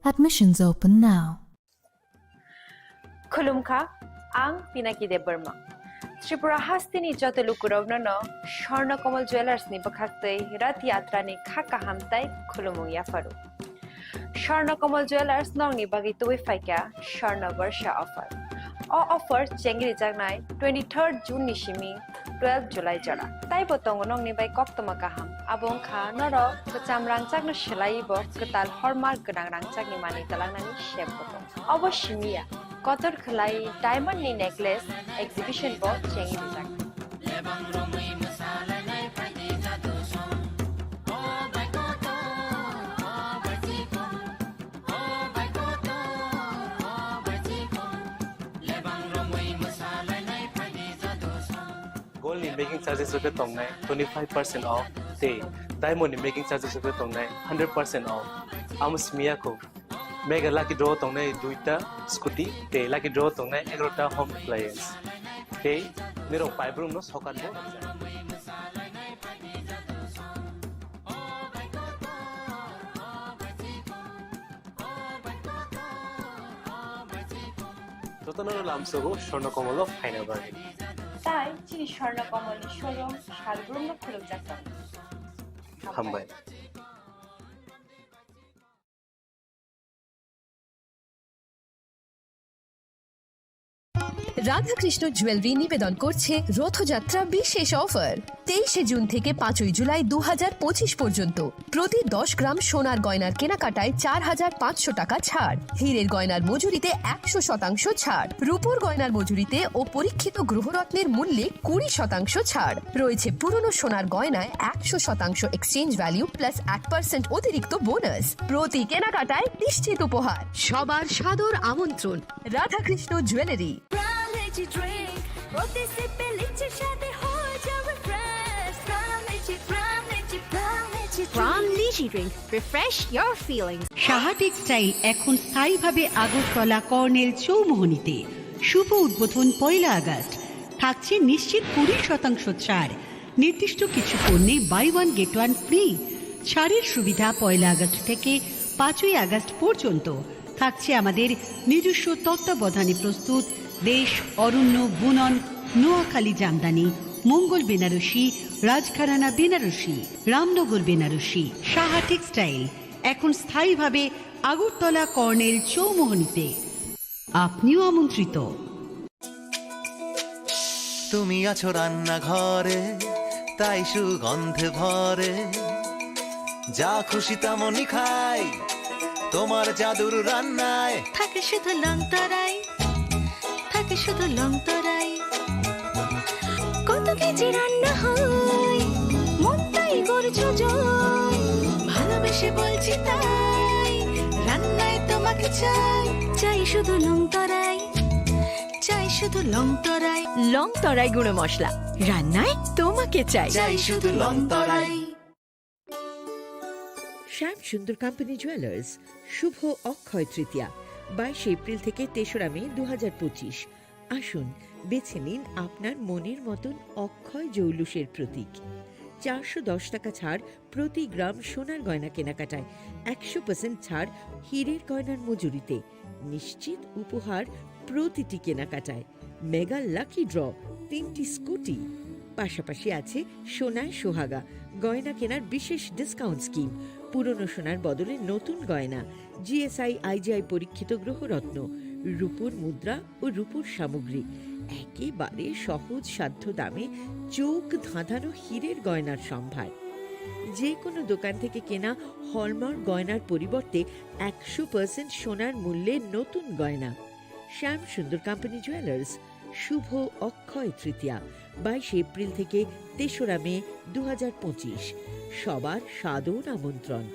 Admissions open now. Khulumkha, ang Pinaki Debbarma. Tripura hasteni joto lukurokno no Swarna Kamal Jewellers ni bwkhaktwi Rath Yatra ni kha kaham tai khulumung yapharu. Swarna Kamal Jewellers nokni bagwi tubui phaikha Swarna Barsha offer. O offer chengrijaknai twenty-third June ni simi twelve July jora. Taibo tongo nokni bai koktwma kaham. Abo wngkha norok kwcham rangchakno swlaiwi bo kwtal hallmark gwnang rangchakni manwi twlangnani sep bo tongo. Obo simi ya, kotor khwlai diamond ni necklace exhibition bo chengrijak. Gold ni making charges rok khe tongnai twenty five percent off tei diamond ni making charges rok khe tongnai hundred percent off. Amo simi ya kho. Mega lucky draw tongnai duita scooty tei lucky draw tongnai egarota home appliance. Tei nirok paibrumno sokan bo rwjak. Jotono lamsogo Swarna Kamal o phaina bagwi. Tai chini Swarna Kamal ni showroom salbrumno khulukjak tongo. Hambai. Radhakrishna jewellery নিবেদন করছে রথযাত্রা বিশেষ অফার। তেইশে জুন থেকে পাঁচই জুলাই দু হাজার পঁচিশ পর্যন্ত প্রতি দশ গ্রাম সোনার গয়নার কেনাকাটায় চার হাজার পাঁচশো টাকা ছাড়, হীরের গয়নার মজুরিতে একশো শতাংশ ছাড়, রূপোর গয়নার মজুরিতে ও পরীক্ষিত গ্রহরত্নের মূল্যে কুড়ি শতাংশ ছাড় রয়েছে, পুরনো সোনার গয়নায় একশো শতাংশ এক্সচেঞ্জ ভ্যালু প্লাস এক পার্সেন্ট অতিরিক্ত বোনাস। প্রতি কেনাকাটায় নিশ্চিত উপহার। সবার সাদর আমন্ত্রণ Radhakrishna jewellery. Crown Energy Drink, প্রতি সিপে লিচির স্বাদে হয়ে যাবে fresh. Crown Energy, Crown Energy, Crown Energy Crown Drink। Lychee Drink, refresh your feelings। Saha textile এখন স্থায়ীভাবে আগরতলা কর্নেল চৌমুহনীতে। শুভ উদ্বোধন পয়লা আগস্ট। থাকছে নিশ্চিত কুড়ি শতাংশ ছাড়। নির্দিষ্ট কিছু পণ্যে buy one get one free. ছাড়ের সুবিধা পয়লা আগস্ট থেকে পাঁচই আগস্ট পর্যন্ত। থাকছে আমাদের নিজস্ব তত্ত্বাবধানে প্রস্তুত দেশ, অরণ্য, বুনন, নোয়াখালী জামদানি, মঙ্গল বেনারসি, রাজঘরানা বেনারসি, রামনগর বেনারসি। সাহা টেক্সটাইল, এখন স্থায়ীভাবে আগরতলা কর্নেল চৌমুহনীতে। আপনিও আমন্ত্রিত। তুমি আছো রান্নাঘরে, তাই সুগন্ধে ভরে। যা খুশি তেমনই খাই, তোমার জাদুর রান্নায়। থাকে শুধু লং তরাই, থাকে শুধু লং তরাই। কত কেজি রান্না হয়, মনটাই করছো জয়। ভালোবেসে বলছি তাই, রান্নায় তোমাকে চাই। চাই শুধু লং তরাই, চাই শুধু লং তরাই। লং তরাই গুঁড়ো মশলা, রান্নায় তোমাকে চাই। চাই শুধু লং তরাই। শ্যাম সুন্দর কোম্পানি জুয়েলার্স, শুভ অক্ষয় তৃতীয়া, বাইশে এপ্রিল থেকে তেসরা মে দু হাজার পঁচিশ। আসুন, বেছে নিন আপনার মনের মতন অক্ষয় জৌলুসের প্রতীক। চারশো দশ টাকা ছাড় প্রতি গ্রাম সোনার গয়না কেনাকাটায়, একশো পার্সেন্ট ছাড় হীরের গয়নার মজুরিতে, নিশ্চিত উপহার প্রতিটি কেনাকাটায়। মেগা লাকি ড্র, তিনটি স্কুটি, পাশাপাশি আছে সোনায় সোহাগা, গয়না কেনার বিশেষ ডিসকাউন্ট স্কিম, পুরনো সোনার বদলে নতুন গয়না, জিএসআই আইজিআই পরীক্ষিত গ্রহরত্ন, রূপোর মুদ্রা ও রূপোর সামগ্রী, একেবারে সহজ সাধ্য দামে চোখ ধাঁধানো হীরের গয়নার সম্ভার। যে কোনো দোকান থেকে কেনা হলমার্ক গয়নার পরিবর্তে একশো পার্সেন্ট সোনার মূল্যে নতুন গয়না। শ্যাম সুন্দর কোম্পানি জুয়েলার্স, শুভ অক্ষয় তৃতীয়া, বাইশে এপ্রিল থেকে তেসরা মে দু হাজার পঁচিশ। সবার সাদর আমন্ত্রণ।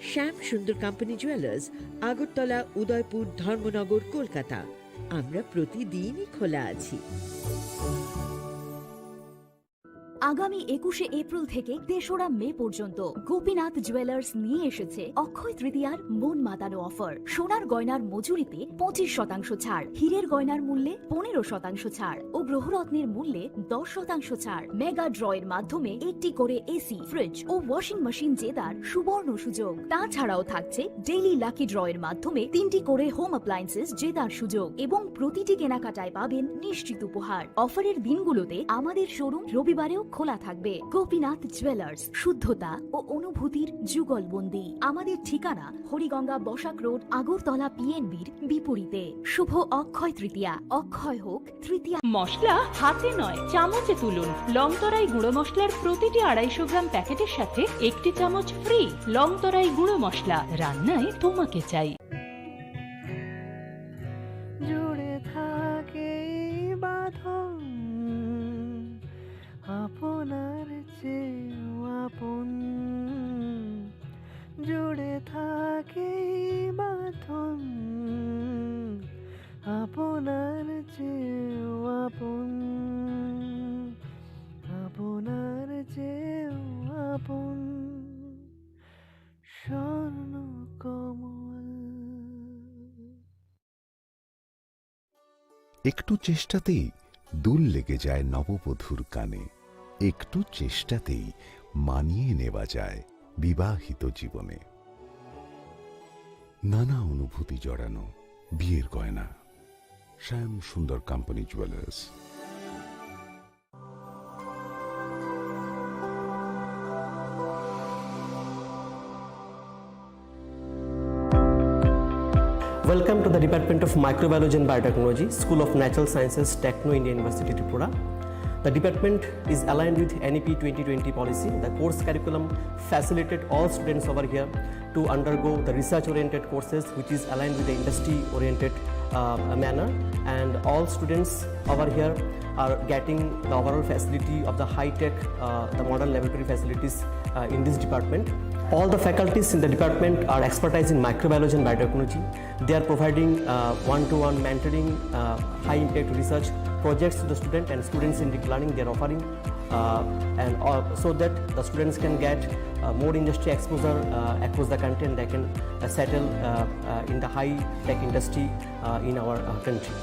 শ্যাম সুন্দর কোম্পানি জুয়েলার্স, আগরতলা, উদয়পুর, ধর্মনগর, কলকাতা। আমরা প্রতিদিনই খোলা আছি। আগামী একুশে এপ্রিল থেকে তেসরা মে পর্যন্ত গোপীনাথ জুয়েলার্স নিয়ে এসেছে অক্ষয় তৃতীয়ার মন মাতানো অফার। সোনার গয়নার মজুরিতে পঁচিশ শতাংশ ছাড়, হীরের গয়নার মূল্যে পনেরো শতাংশ ছাড় ও গ্রহরত্নের মূল্যে দশ শতাংশ ছাড়। মেগা ড্রয়ের মাধ্যমে একটি করে এসি, ফ্রিজ ও ওয়াশিং মেশিন জেতার সুবর্ণ সুযোগ। তাছাড়াও থাকছে ডেইলি লাকি ড্রয়ের মাধ্যমে তিনটি করে হোম অ্যাপ্লায়েন্সেস জেতার সুযোগ এবং প্রতিটি কেনাকাটায় পাবেন নিশ্চিত উপহার। অফারের দিনগুলোতে আমাদের শোরুম রবিবারেও খোলা থাকবে। গোপীনাথ জুয়েলার্স, শুদ্ধতা ও অনুভূতির যুগলবন্দি। আমাদের ঠিকানা হরিগঙ্গা বসাক রোড, আগরতলা পিএনবির বিপরীতে। শুভ অক্ষয় তৃতীয়া। অক্ষয় হোক তৃতীয়া। মশলা হাতে নয়, চামচে তুলুন। লংতরাই গুঁড়ো মশলার প্রতিটি আড়াইশো গ্রাম প্যাকেটের সাথে একটি চামচ ফ্রি। লংতরাই গুঁড়ো মশলা, রান্নায় তোমাকে চাই। জুড়ে থাকে এই বাঁধন, আপনার চেয়েও আপন। জুড়ে থাকে এই বাঁধন, আপনার চেয়েও আপন, আপনার চেয়েও আপন। স্বর্ণ কমল। একটু চেষ্টাতেই দুল লেগে যায় নববধূর কানে, একটু চেষ্টাতেই মানিয়ে নেওয়া যায় বিবাহিত জীবনে। নানা অনুভূতি জড়ানো বিয়ের গয়না। শ্যাম সুন্দর company jewellers. Welcome to the Department of Microbiology and Biotechnology, School of Natural Sciences, Techno India University, Tripura. The department is aligned with N E P twenty twenty policy. The course curriculum facilitated all students over here to undergo the research-oriented courses, which is aligned with the industry-oriented, uh, manner. And all students over here are getting the overall facility of the high-tech, uh, the modern laboratory facilities, uh, in this department. All the faculties in the department are expertise in microbiology and biotechnology. They are providing, uh, one-to-one mentoring, uh, high-impact research projects to the student and students in deep learning. They are offering, uh, and, uh, so that the students can get, uh, more industry exposure, uh, across the country, and they can, uh, settle, uh, uh, in the high-tech industry, uh, in our, uh, country.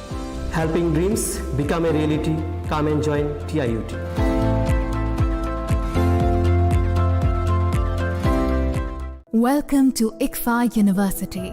Helping dreams become a reality. Come and join T I U T. Welcome to ICFAI University.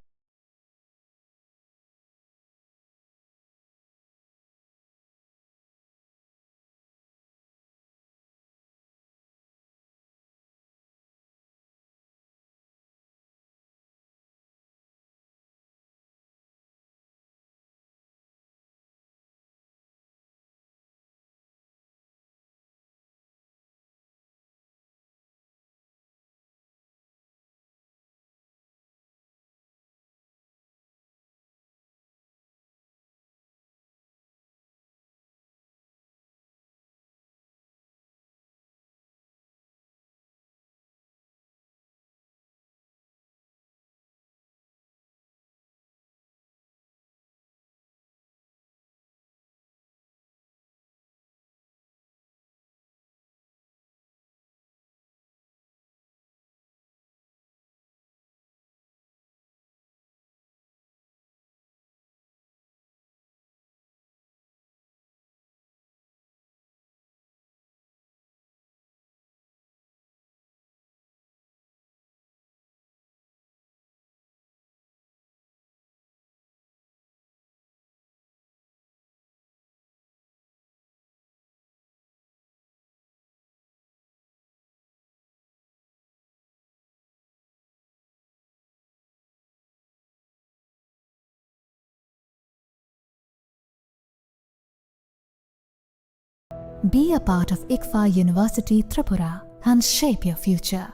Be a part of ICFAI University Tripura and shape your future.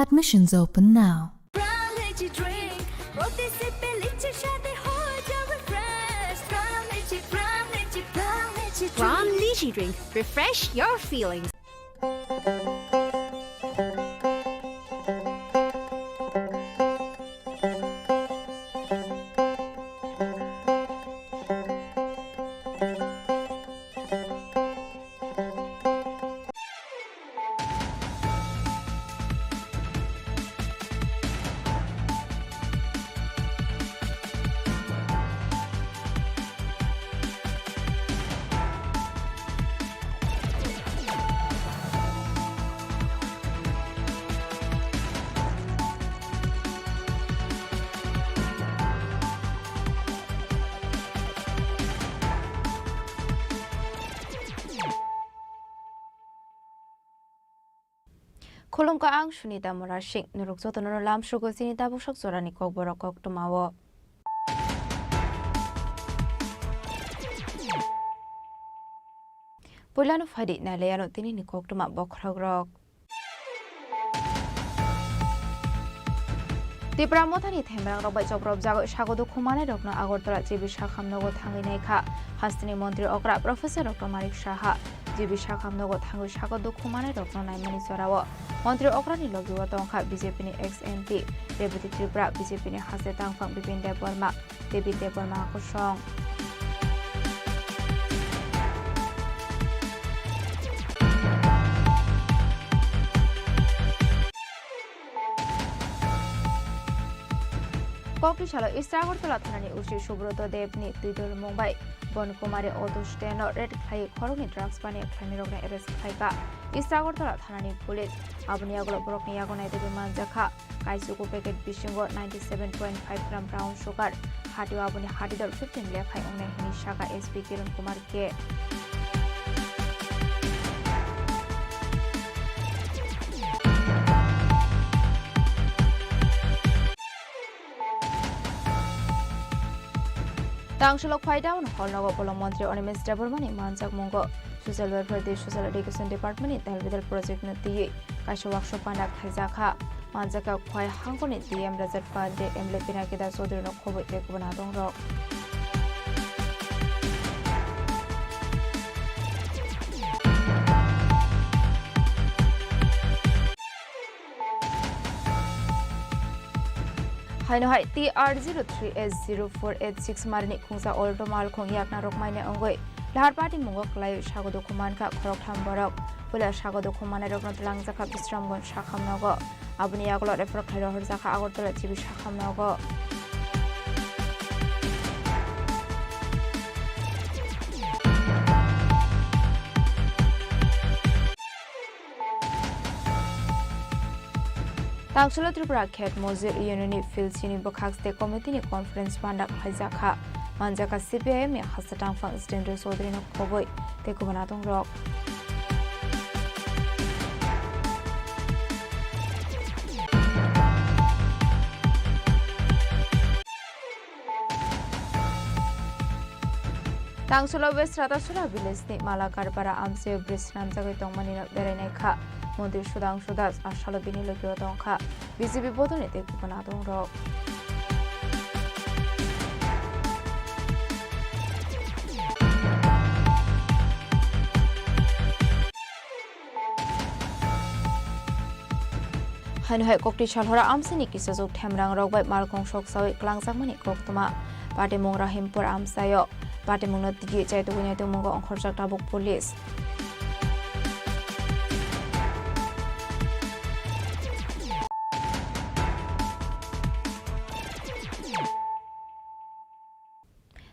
Admissions open now. Prime Lychee Drink, প্রতি সিপে লিচির স্বাদে হয়ে যাবে fresh. Prime Lychee, Prime Lychee, Prime Lychee Drink. Prime Lychee Drink, refresh your feelings. Khulumkha, ang Sunita Murasing. Norok jotono lamsugo chini tabuksak jorani kokborok koktwmao. Puilano phaidi nailaiano tinini koktwma bokhorokrok. Tipra Mothani themrangrok bai chopropjagwi sago dukhu manairokno Agartala G B sakham nogo thangwi naikha. Hasteni montri okra Professor Doctor Manik Saha G B sakham nogo thangwi sago dukhu manairokno naimani jorao montri okrani logio tongkha B J P ni ex M P Rebati Tripura, B J P ni haste tangphang Bipin Debbarma. David Debbarma kosong. Kokti salo East Agartala thanani O C Subroto Deb ni twidulmung bai Bon Kumari auto stand no raid khlai khoroknwi drugs baniya khlainai rokno arrest khlaikha East Agartala thanani police. Aboni yagulo borokni yago naitugwi manjakha. Kaisugo packet bisingo ninety seven point five gram brown sugar, hatio aboni hatidor fifteen lekhai wngnai hwnwi sakha S P Kiran Kumar K. Tangshulok phaida hwn hol nogo bolong montri Animesh Debbarmani manjakmungo Social Welfare tei Social Education Department ni tal bidal project no twiwi kaisa workshop panda khaijakha. Manjakha Khwai hangkoni D M Rajat Pandey, M L A Pinaki Das Chaudhary no khobwi tei kubun adongrok. Haino hai T R zero three H zero four eight six marini khungsa Alto malkhung yakna rok maina wngwi lahar patimungo kwlaiwi sago dukhu mankha khoroktham borok. Puila sago dukhu manairokno twlangjakha Bisramganj sakham nogo. Aboni yagulo refer khlai rohorjakha Agartala G B sakham nogo. Tangsholo Tripura Khet Mojir Union ni Phil Chini bwkhak state committee ni conference panda khlaijakha. Manjakha C P I M ni hasta tangphang Jitendra Chaudhary no khobwi tei kubun adongrok. Tangsholo West Ratasora village ni Malakarpara amchaio bridge swnamjagwi tongmani no berai naikha. Montri Sudhangshu Das asalo bini logio tongkha B J P bodol ni tei kubun adongrok. Haino hai kokti salhora amchaini kisajwk themrang rok bai malkhung soksawi kwlangjakmani koktwma. Patimung Rahimpur amchaio patimungno tigi chaitugwi naitugmungo ongkhorjak tabuk police.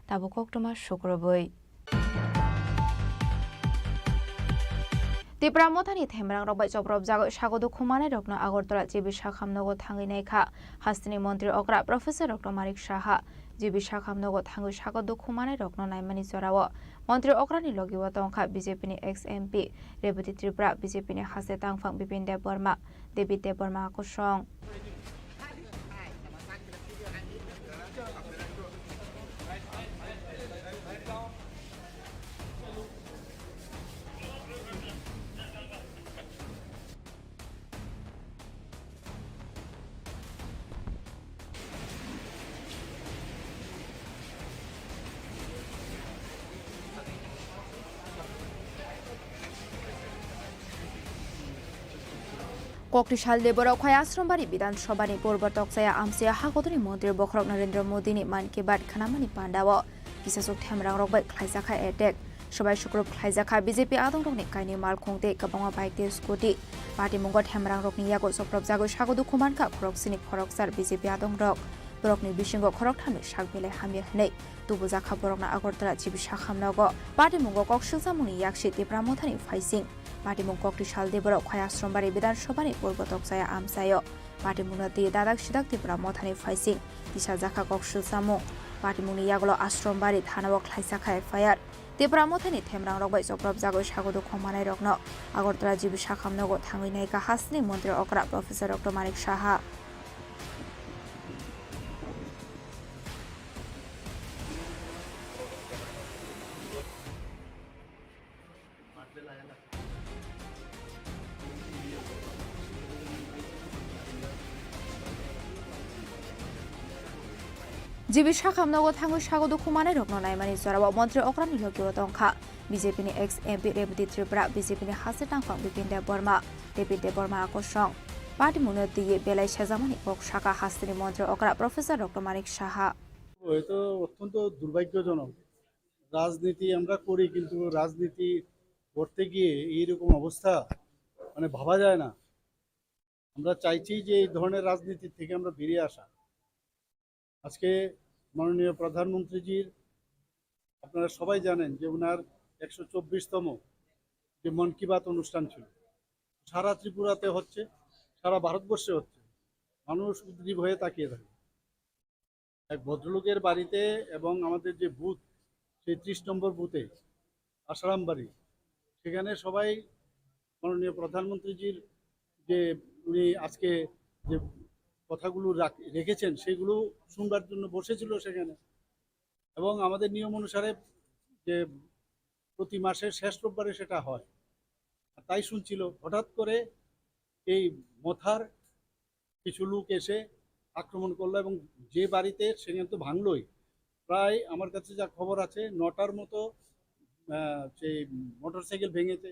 Tabuk koktwma sukrubwi. Tipra Mothani themrang rok bai chopropjagwi sago dukhu manai rokno Agartala G B sakham nogo thangwi naikha. Hasteni montri okra Professor Doctor Manik Saha G B sakham nogo thangwi sago dukhu manai rokno naimani jorao montri okrani logio tongkha B J P ni ex M P Rebati Tripura, B J P ni haste tangphang Bipin Debbarma, David Debbarma kosong. Kokti salni borok Khwai Ashram Bari Bidhan Sabha ni purbo tokchaya amchaya hakodori montri bokhorok Narendra Modi ni Mann Ki Baat khnamani pandao kisachwk themrang rok bai khlaijakha attack. Sobai sukrub khlaijakha B J P adongrokni kainwi malkhung tei kwbangma bike tei scooty. Patimungo themrangrokni yago chopropjagwi sago dukhu mankha khoroksini khoroksar B J P adongrok. Borokni bisingo khorokthamni sak belai hamya hwnwi tubujakha borokno Agartala G B sakham nogo. Patimungo kok silchamungni yaksi Tipra Mothani phaising. Patimung kokti salni borok Khwai Ashram Bari Bidhan Sabha ni purbo tokchaya amchaio. Patimungno twi dadak sidak Tipra Mothani phaising tisajakha kok silchamung. Patimungni yagulo Ashram Bari thanao khlaijakha F I R. Tipra Mothani themrangrok bai chopropjagwi sago dukhu manairokno Agartala G B Sakham nogo thangwi naikha hasteni montri okra Professor Doctor Manik Saha. G B Sakham nogo thangwi sago dukhu manairokno naimani jorao montri okrani logi-o tongkha B J P ni ex M P Rebati Tripura, B J P ni haste tangphang Bipin Debbarma, David Debbarma akosong. Party mungno twiwi belai sejamani kok saka hasteni montri okra Professor Doctor Manik Saha. এটা অত্যন্ত দুর্ভাগ্যজনক। রাজনীতি আমরা করি, কিন্তু রাজনীতি করতে গিয়ে এইরকম অবস্থা, মানে, ভাবা যায় না। আমরা চাইছি যে এই ধরনের রাজনীতি থেকে আমরা বেরিয়ে আসা। আজকে মাননীয় প্রধানমন্ত্রীজির, আপনারা সবাই জানেন যে ওনার একশো চব্বিশতম যে মন কি বাত অনুষ্ঠান ছিল, সারা ত্রিপুরাতে হচ্ছে, সারা ভারতবর্ষে হচ্ছে, মানুষ উদ্গ্রীব হয়ে তাকিয়ে থাকে। এক ভদ্রলোকের বাড়িতে এবং আমাদের যে বুথ, সেই ত্রিশ নম্বর বুথে আশারাম বাড়ি, সেখানে সবাই মাননীয় প্রধানমন্ত্রীজির যে উনি আজকে যে কথাগুলো রাখ-, রেখেছেন, সেগুলো শুনবার জন্য বসেছিল সেখানে। এবং আমাদের নিয়ম অনুসারে যে প্রতি মাসের শেষ রোববারে সেটা হয়। আর তাই শুনছিল, হঠাৎ করে এই মথার কিছু লোক এসে আক্রমণ করলো এবং যে বাড়িতে, সেখানে তো ভাঙলোই, প্রায় আমার কাছে যা খবর আছে নটার মতো, আহ, সেই মোটরসাইকেল ভেঙেছে,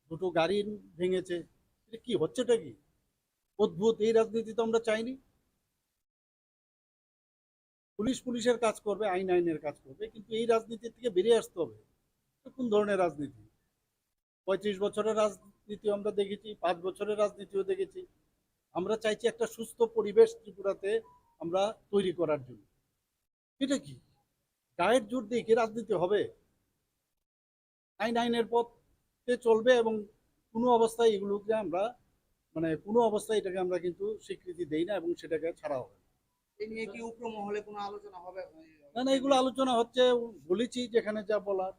দুটো গাড়ি ভেঙেছে। এটা কি হচ্ছেটা কি? অদ্ভুত, এই রাজনীতি তো আমরা চাইনি। পুলিশ পুলিশের কাজ করবে, আইন আইনের কাজ করবে, কিন্তু এই রাজনীতি থেকে বেরিয়ে আসতে হবে। এটা কোন ধরনের রাজনীতি? পঁয়ত্রিশ বছরের রাজনীতি আমরা দেখেছি, পাঁচ বছরের রাজনীতিও দেখেছি। আমরা চাইছি একটা সুস্থ পরিবেশ ত্রিপুরাতে আমরা তৈরি করার জন্য। এটা কি? গায়ের জোর দিয়ে কি রাজনীতি হবে? আইন আইনের পথে চলবে এবং কোনো অবস্থায় এগুলোকে আমরা, মানে, কোনো অবস্থায় এটাকে আমরা কিন্তু স্বীকৃতি দেই না এবং সেটাকে ছাড়া হবে। এই নিয়ে কি উপর মহলে কোনো আলোচনা হবে? না, না, এগুলো আলোচনা হচ্ছে, বলেছি যেখানে যা বলার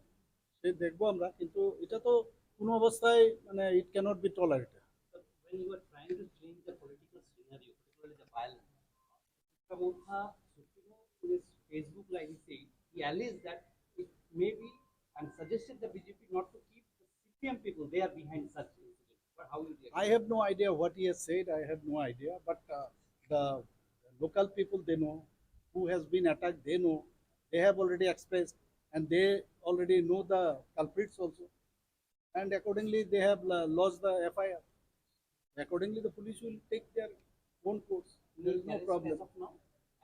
সে দেখবো আমরা, কিন্তু এটা তো কোনো অবস্থায়, মানে, it cannot be tolerated. When you are trying to change the political scenario, particularly the violence, Motha Supremo in his Facebook live, he said, he alleged that it may be and suggested the B J P not to keep the C P M people, they are behind such incidents. But how you react? I have no idea what he has said. I have no idea. But uh, the local people, they know. Who has been attacked, they know. They have already expressed, and they already know the culprits also. And accordingly, they have uh, lodged the F I R. Accordingly, the police will take their own course. There is no problem.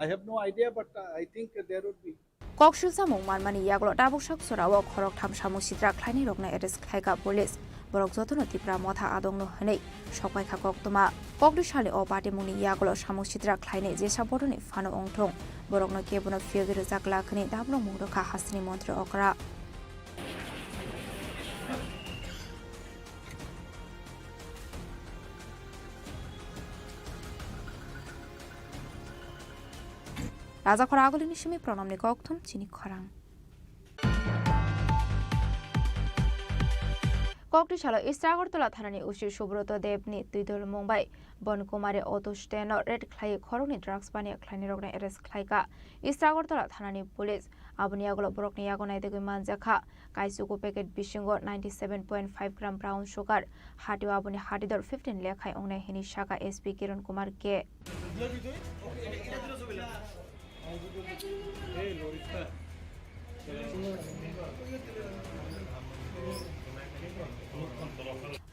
I have no idea, but uh, I think there would be. Koksil samung manmani yagulo tabuk sak sorao khoroktham samung sitra khlainai rokno arrest khlaika police. Borok jotono Tipra Motha adongno hwnwi sokpaikha koktwma. Kokdwi salni o party mungni yagulo samung sitra khlainai jesa bodoni phano wngthung. Borokno kebono phiyogwi rwjak lakhani dablong mung rwkha hasteni montri okra. Raja khora agulini simi pranamni kokthum chini khorang. Kokti salo East Agartala thanani O C Subroto Debni twidol mung bai Bon Kumari auto stand-o raid khlaiwi khoroknwi drugs baniya khlainai rokno arrest khlaika East Agartala thanani police. Aboni yagulo borokni yago naitugwi manjakha kaichugo packet bisingo ninety seven point five gram brown sugar, hatio aboni hatidor fifteen lekhai wngnai hwnwi saka S P Kiran Kumar K.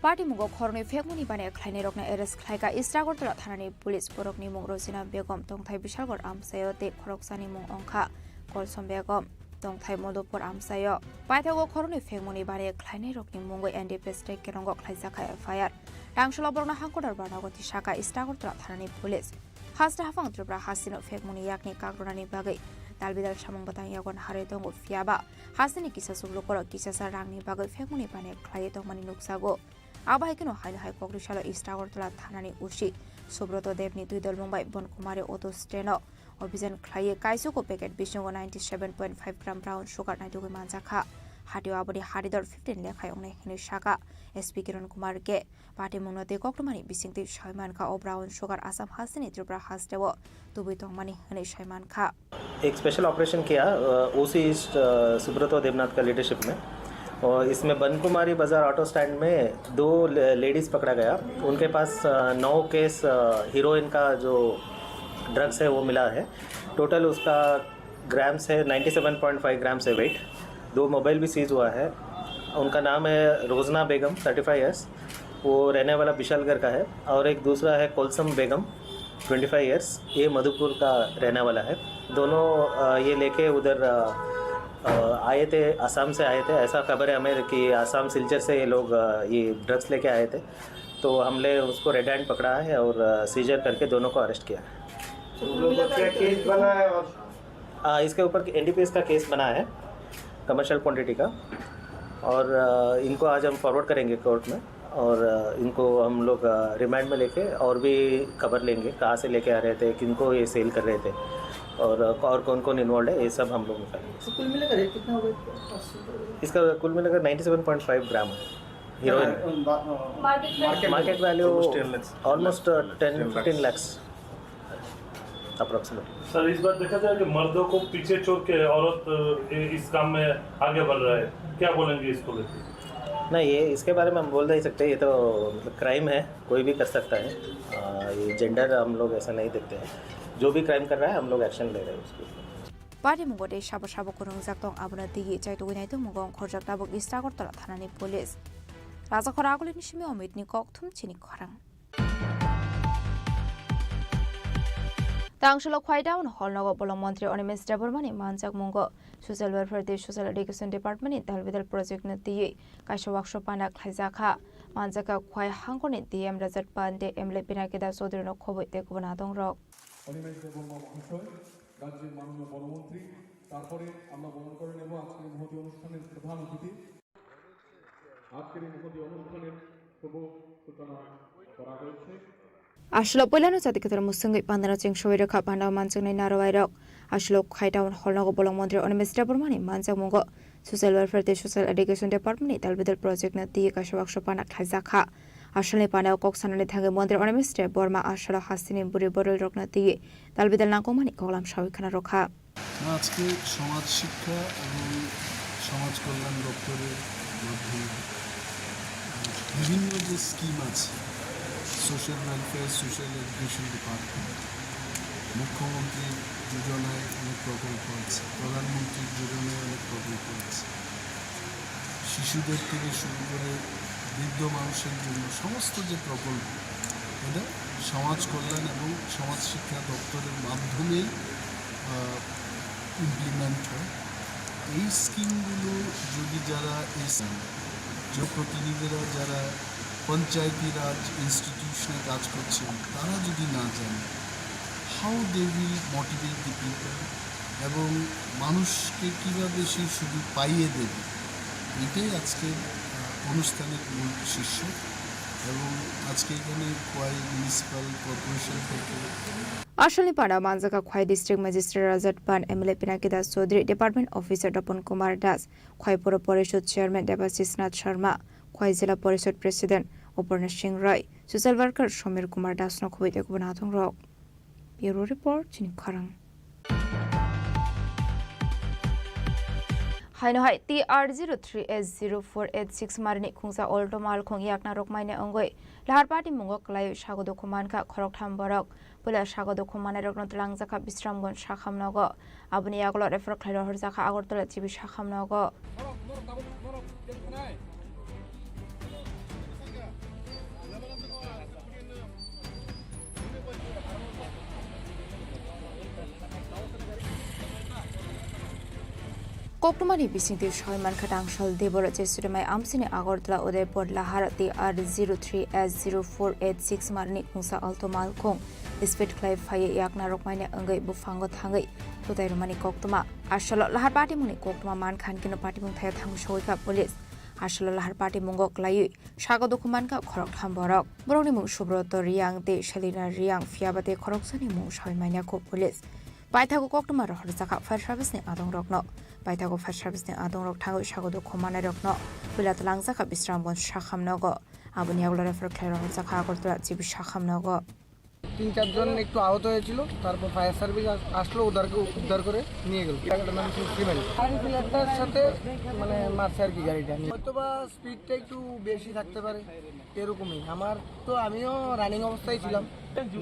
Party mungo khoroknwi phekmani baniya khlainairokno arrest khlaika East Agartala thanani police. Borokni mung Rosina Begum, tongthai Bishalgarh amchaio tei khoroksani mung wngkha Kolsom Begum, tongthai Madhupur amchaio. Paithago khoroknwi phekmani baniya khlainairokni mungwi N D P S tei Kerongo khlaijakha F I R. Tangsholo borokno hangkotor barnago tisaka East Agartala thanani police. Haste haphang Tripura hasteno phekmani yakni kakrwnani bagwi dalbidal samung bwtang yago naharwi tongo, phiyaba hasteni kisa chuklukorok kisasa rangni bagwi phekmani baniya khlaiwi tongmani nukjago. Abo hai kheno haino hai kokri salo East Agartala thanani O C Subroto Debni twi dolmung bai Bon Kumari auto stand-o obhijan khlaiwi kaisoko packet bisingo ninety seven point five gram brown sugar naitugwi manjakha. Hatio aboni haridor fifteen lekhai wngnai hwnwi sakha S P Kiran Kumar K. Patimungno tei koktwmani bisingtwi soi mankha o brown sugar Assam hasteni Tripura hasteo tubui tongmani hwnwi soi mankha. एक special operation किया ओसी ईस्ट सुब्रतो देवनाथ का लीडरशिप में। और इसमें बनकुमारी बाजार auto stand में दो लेडीज पकड़ा गया। उनके पास नौ केस हीरोइन का जो ड्रग्स है वो मिला है। टोटल उसका ग्राम्स है, ninety seven point five grams है वेट। दो मोबाइल भी सीज हुआ है। उनका नाम है रोजना बेगम, थर्टी फ़ाइव ईयर्स, वो रहने वाला विशालगढ़ का है। और एक दूसरा है कोलसम बेगम, ट्वेंटी फ़ाइव ईयर्स, ये मधुपुर का रहने वाला है। दोनों ये लेके उधर आए थे, आसाम से आए थे। ऐसा खबर है हमें कि आसाम सिलचर से ये लोग ये ड्रग्स लेके आए थे। तो हमने उसको रेड हैंड पकड़ा है और सीजर करके दोनों को अरेस्ट किया है। तो उन लोगों पर क्या केस बना है? और इसके ऊपर एनडीपीएस का केस बना है, कमर्शियल क्वांटिटी का। और इनको आज हम फॉरवर्ड करेंगे कोर्ट में। और इनको हम लोग रिमांड में लेके और भी खबर लेंगे, कहाँ से लेके आ रहे थे, किनको ये सेल कर रहे थे, और और कौन कौन इन्वॉल्व है, ये सब हम लोग निकालेंगे। तो कुल मिलाकर रेट कितना होगा इसका? इसका कुल मिलाकर नाइंटी सेवन पॉइंट फ़ाइव ग्राम है heroine. Market value almost ten fifteen lakh. Approximately. Sir, इस बार देखा जाए कि मर्दों को पीछे छोड़ के औरत इस काम में आगे बढ़ रहा है, क्या बोलेंगे इसको लेकर? नहीं, ये इसके बारे में हम बोल नहीं सकते। ये तो मतलब क्राइम है, कोई भी कर सकता है। ये जेंडर हम लोग ऐसा नहीं देखते हैं। जो भी क्राइम कर रहा है, हम लोग एक्शन ले रहे हैं उसके ऊपर। Patimung tei sabo sabo kwrwngjak tong, abono twiwi chaitugwi naitugmung wng khorjak tabuk East Agartala thanani police. Rajakhor Agulini simi Omitni kokthum chini khorang. Tangsholo Khwai Town Hall nogo bolong montri Animesh Debbarmani manjakmungo Social Welfare tei Social Education Department ni dalbidal project no twiwi kaisa workshop pana khlaijakha. Manjakha Khwai hangkorni D M Rajat Pande, M L A Pinaki Das Chaudhary no khobwi tei kubun adongrok. Animesh দেববর্মা মহাশয়, রাজ্যের মাননীয় বনমন্ত্রী, তারপরে আমরা বরণ করে নেব আজকের এই মহতী অনুষ্ঠানের প্রধান অতিথি। আজকের এই মহতী অনুষ্ঠানের শুভ সূচনা করা হয়েছে। Aswlok puilano chati kwthar mwswngwi pandano cheng soi rwkha, pandao manjaknai narwai rok. Aswlok Khwai Town Hall nogo bolong montri Animesh Debbarmani manjakmungo Social Welfare tei Social Education Department ni dalbidal project no twiwi kaisa workshop pana khlaijakha. Aswlni pandao kok sanani thangwi montri Animesh Debbarma aswlo hasteni bwrwi bororokno twiwi dalbidal nangkukmani koklam sawi khna rwkha. আজকে সমাজ শিক্ষা এবং সমাজ কল্যাণ দপ্তরের মাধ্যমে বিভিন্ন যে স্কিম আছে, social welfare, social education department, মুখ্যমন্ত্রীর যোজনায় অনেক প্রকল্প আছে, প্রধানমন্ত্রীর যোজনায় অনেক প্রকল্প আছে, শিশুদের থেকে শুরু করে বৃদ্ধ মানুষের জন্য সমস্ত যে প্রকল্প, এটা সমাজ কল্যাণ এবং সমাজ শিক্ষা দপ্তরের মাধ্যমেই ইমপ্লিমেন্ট হয়। এই স্কিমগুলো যদি যারা এই স-, জনপ্রতিনিধিরা যারা পঞ্চায়েতি রাজ ইনস্টিটিউশনে কাজ করছেন, তারা যদি না জানে, how they will motivate the people এবং মানুষকে কিভাবে সেই সুযোগ পাইয়ে দেবে, এটাই আজকের, আহ, অনুষ্ঠানের মূল শীর্ষক। এবং আজকে এখানে খোয়াই মিউনিসিপ্যাল কর্পোরেশন থেকে Aswlni pandao manjakha Khwai District Magistrate Rajat Pan, M L A Pinaki Das Chaudhary, Department Officer Dopon Kumar Das, Khwai Puro Porishod Chairman Debashish Nath Sharma, Khwai Jila Porishod President Uparna Singh Roy, Social Worker Somir Kumar Das no khobwi tei kubun adongrok. Bureau Report, chini khorang. Haino hai T R zero three S zero four eight six marini khungsa Alto malkhung yakna rokmaina wngwi lahar party mungo kwlaiwi sago dukhu mankha khoroktham borok. Puila sago dukhu manai rokno twlangjakha Bisramganj sakham nogo. Aboni yagulo refer khlai rohorjakha Agartala G B sakham nogo. Koktwmani bisingtwi soi mankha Tangsal Debora Jesudamai amsini Agartala Udaipur lahar T R zero three S zero four eight six marni khungsa Alto malkhung speed khlai phaiwi yakna rokmaina wngwi buphango thangwi twtai rwmani koktwma. Aswlo lahar patimungni koktwma mankha hinkhe no patimung thaya thangwi sogwikha police. Aswlo lahar patimungo kwlaiwi sago dukhu mankha khoroktham borok. Borokni mung Subroto Riang tei Selina Riang, phiyaba tei khoroksani mung sawi manya kho police. Paithago koktwma rohorjakha fire service ni adongrokno. Paithago fire service ni adongrok thangwi sago dukhu manai rokno puila twlangjakha Bisramganj sakham nogo. Aboni yagulo refer khlai rohorjakha Agartala G B sakham nogo. তিন চারজন একটু আহত হয়েছিল, তারপর fire service আস-, আসলো, ওদেরকে উদ্ধার করে নিয়ে গেল। একটা নাম ছিল সিমেন্ট। গাড়ি ফ্ল্যাটটার সাথে মানে মারছে আর কি গাড়িটা নিয়ে। হয়তো বা স্পিডটা একটু বেশি থাকতে পারে, এরকমই। আমার তো, আমিও রানিং অবস্থায় ছিলাম।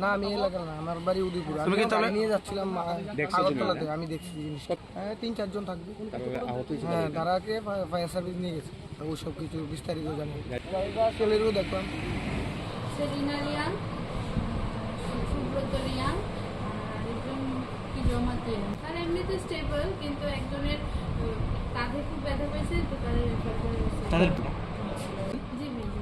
না, আমি এলাকার না, আমার বাড়ি উদয়পুর। আমি তুমি কি গাড়ি তাহলে নিয়ে যাচ্ছিলাম, আ-, দেখছো তুমি? আগরতলা থেকে। আমি দেখছি জিনিসটা। হ্যাঁ, তিন চারজন থাকবে। তারা আহত হয়েছে? হ্যাঁ, তারাকে ফা-, ফায়ার সার্ভিস নিয়ে গেছে। তো ওই সব কিছু বিস্তারিত জানি। গাড়িটা সেলেরিও দেখলাম। সেলিনা রিয়াং, সুব্রত রিয়াং, আর একজন কি জমাত রিয়াং। তারা এমনিতে স্টেবল, কিন্তু একজনের, উম, কাঁধে খুব ব্যথা পাইছে, তো তাদের রেফার করে গেছে। তাদের জি, জি, জি।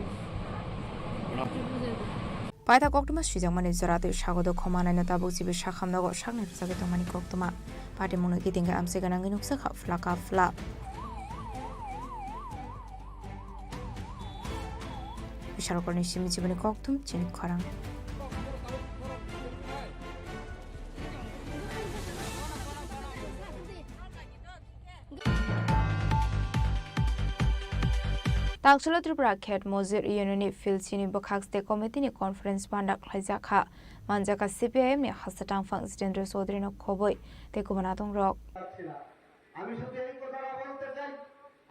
Paithago koktwma swijakmani jora tei sago dukhu manaino tabuk G B sakham nogo sakni rwjagwi tongmani koktwma. Patimungno kitingwi amchai gwnangwi nukjakha phlaka phla. Bisalokorni simi jiboni kokthum chini khorang. Tangsulo Tripura Khet Mojir Union ni Philsi ni bwkhak state committee ni conference panda khlaijak kha. Manjak kha C P I M ni hasta tangphang Jitendra Chaudhary no khobwi tei kubun adong rok. আমি শুধু এই কথাটা বলতে চাই,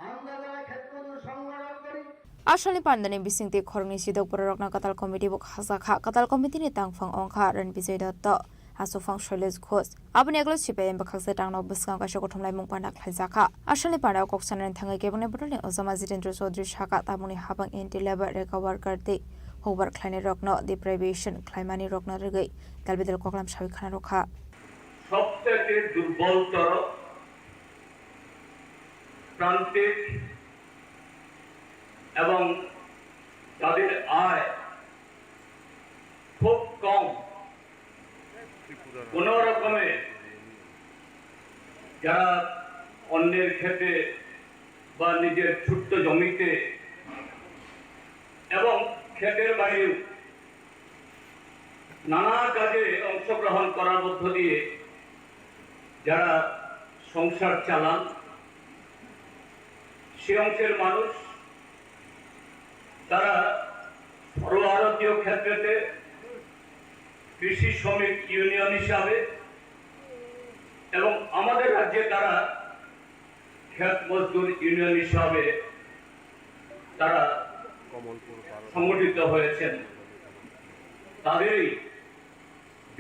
আমরা যারা ক্ষেত্রমজুর সংগঠন করি, Asalni pandani bisingtwi khoroknwi sidok bororokno kwtal committee bo khajak kha. Kwtal committee ni tangphang wngkha Ran Bijoy Dotto, aswkphang Shailesh Ghosh. Aboni yagulo C P I M bwkhakse tangno bwskango kaisa kuthumlaimung panda khlaijakha. Asalni pandao kok sanani thangwi kebengni bodolni ojama Jitendra Chaudhary sakha, tabukni habang anti labour, rega worker tei hukbar khlainairokno deprivation khlaimanirokno rwgwi dalbidal koklam sawi khna rwkha. সবথেকে দুর্বলতর প্রান্তিক এবং যাদের আয় খুব কম, কোনো রকমে যারা অন্যের ক্ষেতে বা নিজের ছোট্ট জমিতে এবং ক্ষেতের বাইরেও নানা কাজে অংশগ্রহণ করার মধ্য দিয়ে যারা সংসার চালান, সে অংশের মানুষ তারা সর্বভারতীয় ক্ষেত্রেতে কৃষি শ্রমিক ইউনিয়ন হিসাবে এবং আমাদের রাজ্যে তারা ক্ষেত মজদুর ইউনিয়ন হিসাবে তারা সংগঠিত হয়েছেন। তাদেরই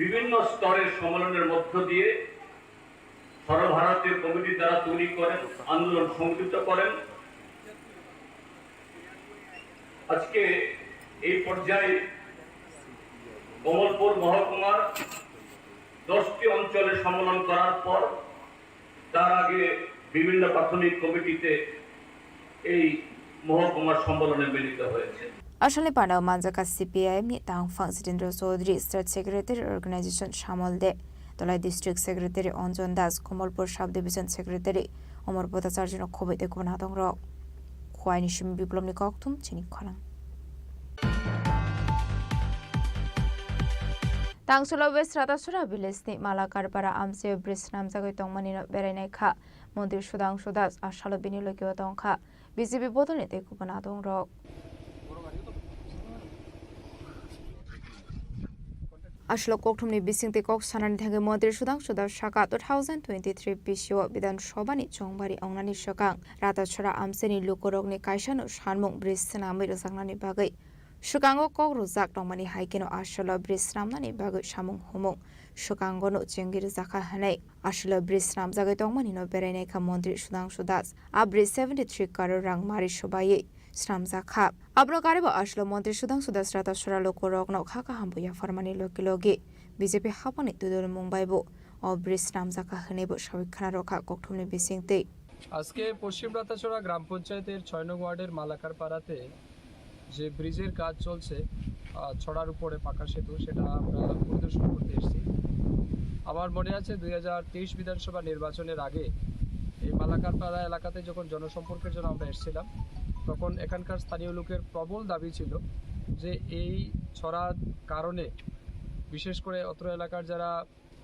বিভিন্ন স্তরের সম্মেলনের মধ্য দিয়ে সর্বভারতীয় কমিটি তারা তৈরি করেন, আন্দোলন সংগঠিত করেন। আজকে এই পর্যায়ে কমলপুর মহকুমার দশটি অঞ্চলে সম্মেলন করার পর তার আগে বিভিন্ন প্রাথমিক কমিটিতে এই মহকুমার সম্মেলনে মিলিত হয়েছে। Asalni pandao manjak kha C P I M ni tangphang Jitendra Chaudhary, State Secretary Organization Samol De, Tolai District Secretary Anjan Das, Kamalpur Sub Division Secretary Amar Bhattacharya no khobwi tei kubun adong rok. Khowai ni simi Biplop ni kokthum chini khorang. Tangsulo West Ratasora village ni Malakarpara amchaio bridge swnamjagwi tongmani no berainai kha Montri Sudhangshu Das, asalo bini logio tongkha B J P bodolni tei kubun adong rok. Asalo kokthumni bisingtwi kok sanani thangwi Montri Sudhangshu Das saka two thousand twenty-three bisio Bidhan Sabhani chongbari wngnani swkang Ratasora amchaini lukurokni kaisano sanmung bridge swnamwi rwjaknani bagwi swkango kok rwjak tongmani hai kheno asalo bridge swnamnani bagwi samung humung swkangono chengwi rwjakha hwnwi asalo bridge swnamjagwi tongmani no berainai kha Montri Sudhangshu Das. A bridge seventy three crore rang mari swbaiwi swnamjak kha. Abono karwi bo asalo Montri Sudhangshu Das Ratasora lukurokno kha kaham bo yapharmani logi logi B J P haphangni twidulmung bai bo o bridge swnamjak kha hwnwi bo sawi khna rwkha kokthumni bisingtwi. আজকে পশ্চিম রাতাছড়া গ্রাম পঞ্চায়েতের ছয় নং ওয়ার্ডের মালাকার পাড়াতে যে ব্রিজের কাজ চলছে, আহ, ছড়ার উপরে পাকা সেতু, সেটা আমরা পরিদর্শন করতে এসেছি। আমার মনে আছে দুই হাজার তেইশ বিধানসভা নির্বাচনের আগে এই মালাকার পাড়া এলাকাতে যখন জনসম্পর্কের জন্য আমরা এসেছিলাম, তখন এখানকার স্থানীয় লোকের প্রবল দাবি ছিল যে এই ছড়ার কারণে বিশেষ করে অত্র এলাকার যারা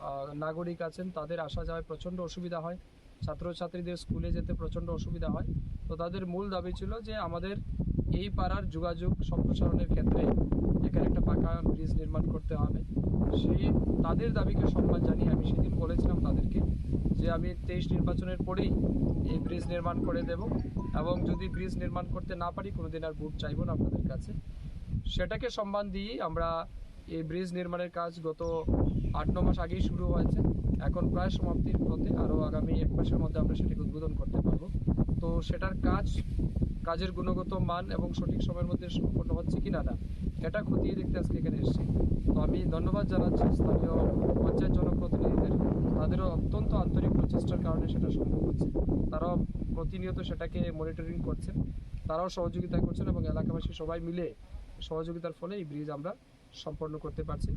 আহ, নাগরিক আছেন, তাদের আসা যাওয়ায় প্রচণ্ড অসুবিধা হয়, ছাত্রছাত্রীদের স্কুলে যেতে প্রচণ্ড অসুবিধা হয়। তো তাদের মূল দাবি ছিল যে আমাদের এই পাড়ার যোগাযোগ সম্প্রসারণের ক্ষেত্রে এখানে একটা পাকা ব্রিজ নির্মাণ করতে হবে। সেই তাদের দাবিকে সম্মান জানিয়ে আমি সেদিন বলেছিলাম তাদেরকে যে আমি তেইশ নির্বাচনের পরেই এই ব্রিজ নির্মাণ করে দেব, এবং যদি ব্রিজ নির্মাণ করতে না পারি, কোনোদিন আর ভোট চাইবো না আপনাদের কাছে। সেটাকে সম্মান দিয়েই আমরা এই ব্রিজ নির্মাণের কাজ গত আট ন মাস আগেই শুরু হয়েছে, এখন প্রায় সমাপ্তির পথে। আরও আগামী এক মাসের মধ্যে আমরা সেটাকে উদ্বোধন করতে পারবো। তো সেটার কাজ, কাজের গুণগত মান এবং সঠিক সময়ের মধ্যে সম্পন্ন হচ্ছে কিনা না, এটা খতিয়ে দেখতে আজকে এখানে এসেছি। তো আমি ধন্যবাদ জানাচ্ছি স্থানীয় পঞ্চায়েত জনপ্রতিনিধিদের, তাদেরও অত্যন্ত আন্তরিক প্রচেষ্টার কারণে সেটা সম্ভব হচ্ছে। তারাও প্রতিনিয়ত সেটাকে মনিটরিং করছেন, তারাও সহযোগিতা করছেন এবং এলাকাবাসী সবাই মিলে সহযোগিতার ফলে এই ব্রিজ আমরা সম্পন্ন করতে পারছি।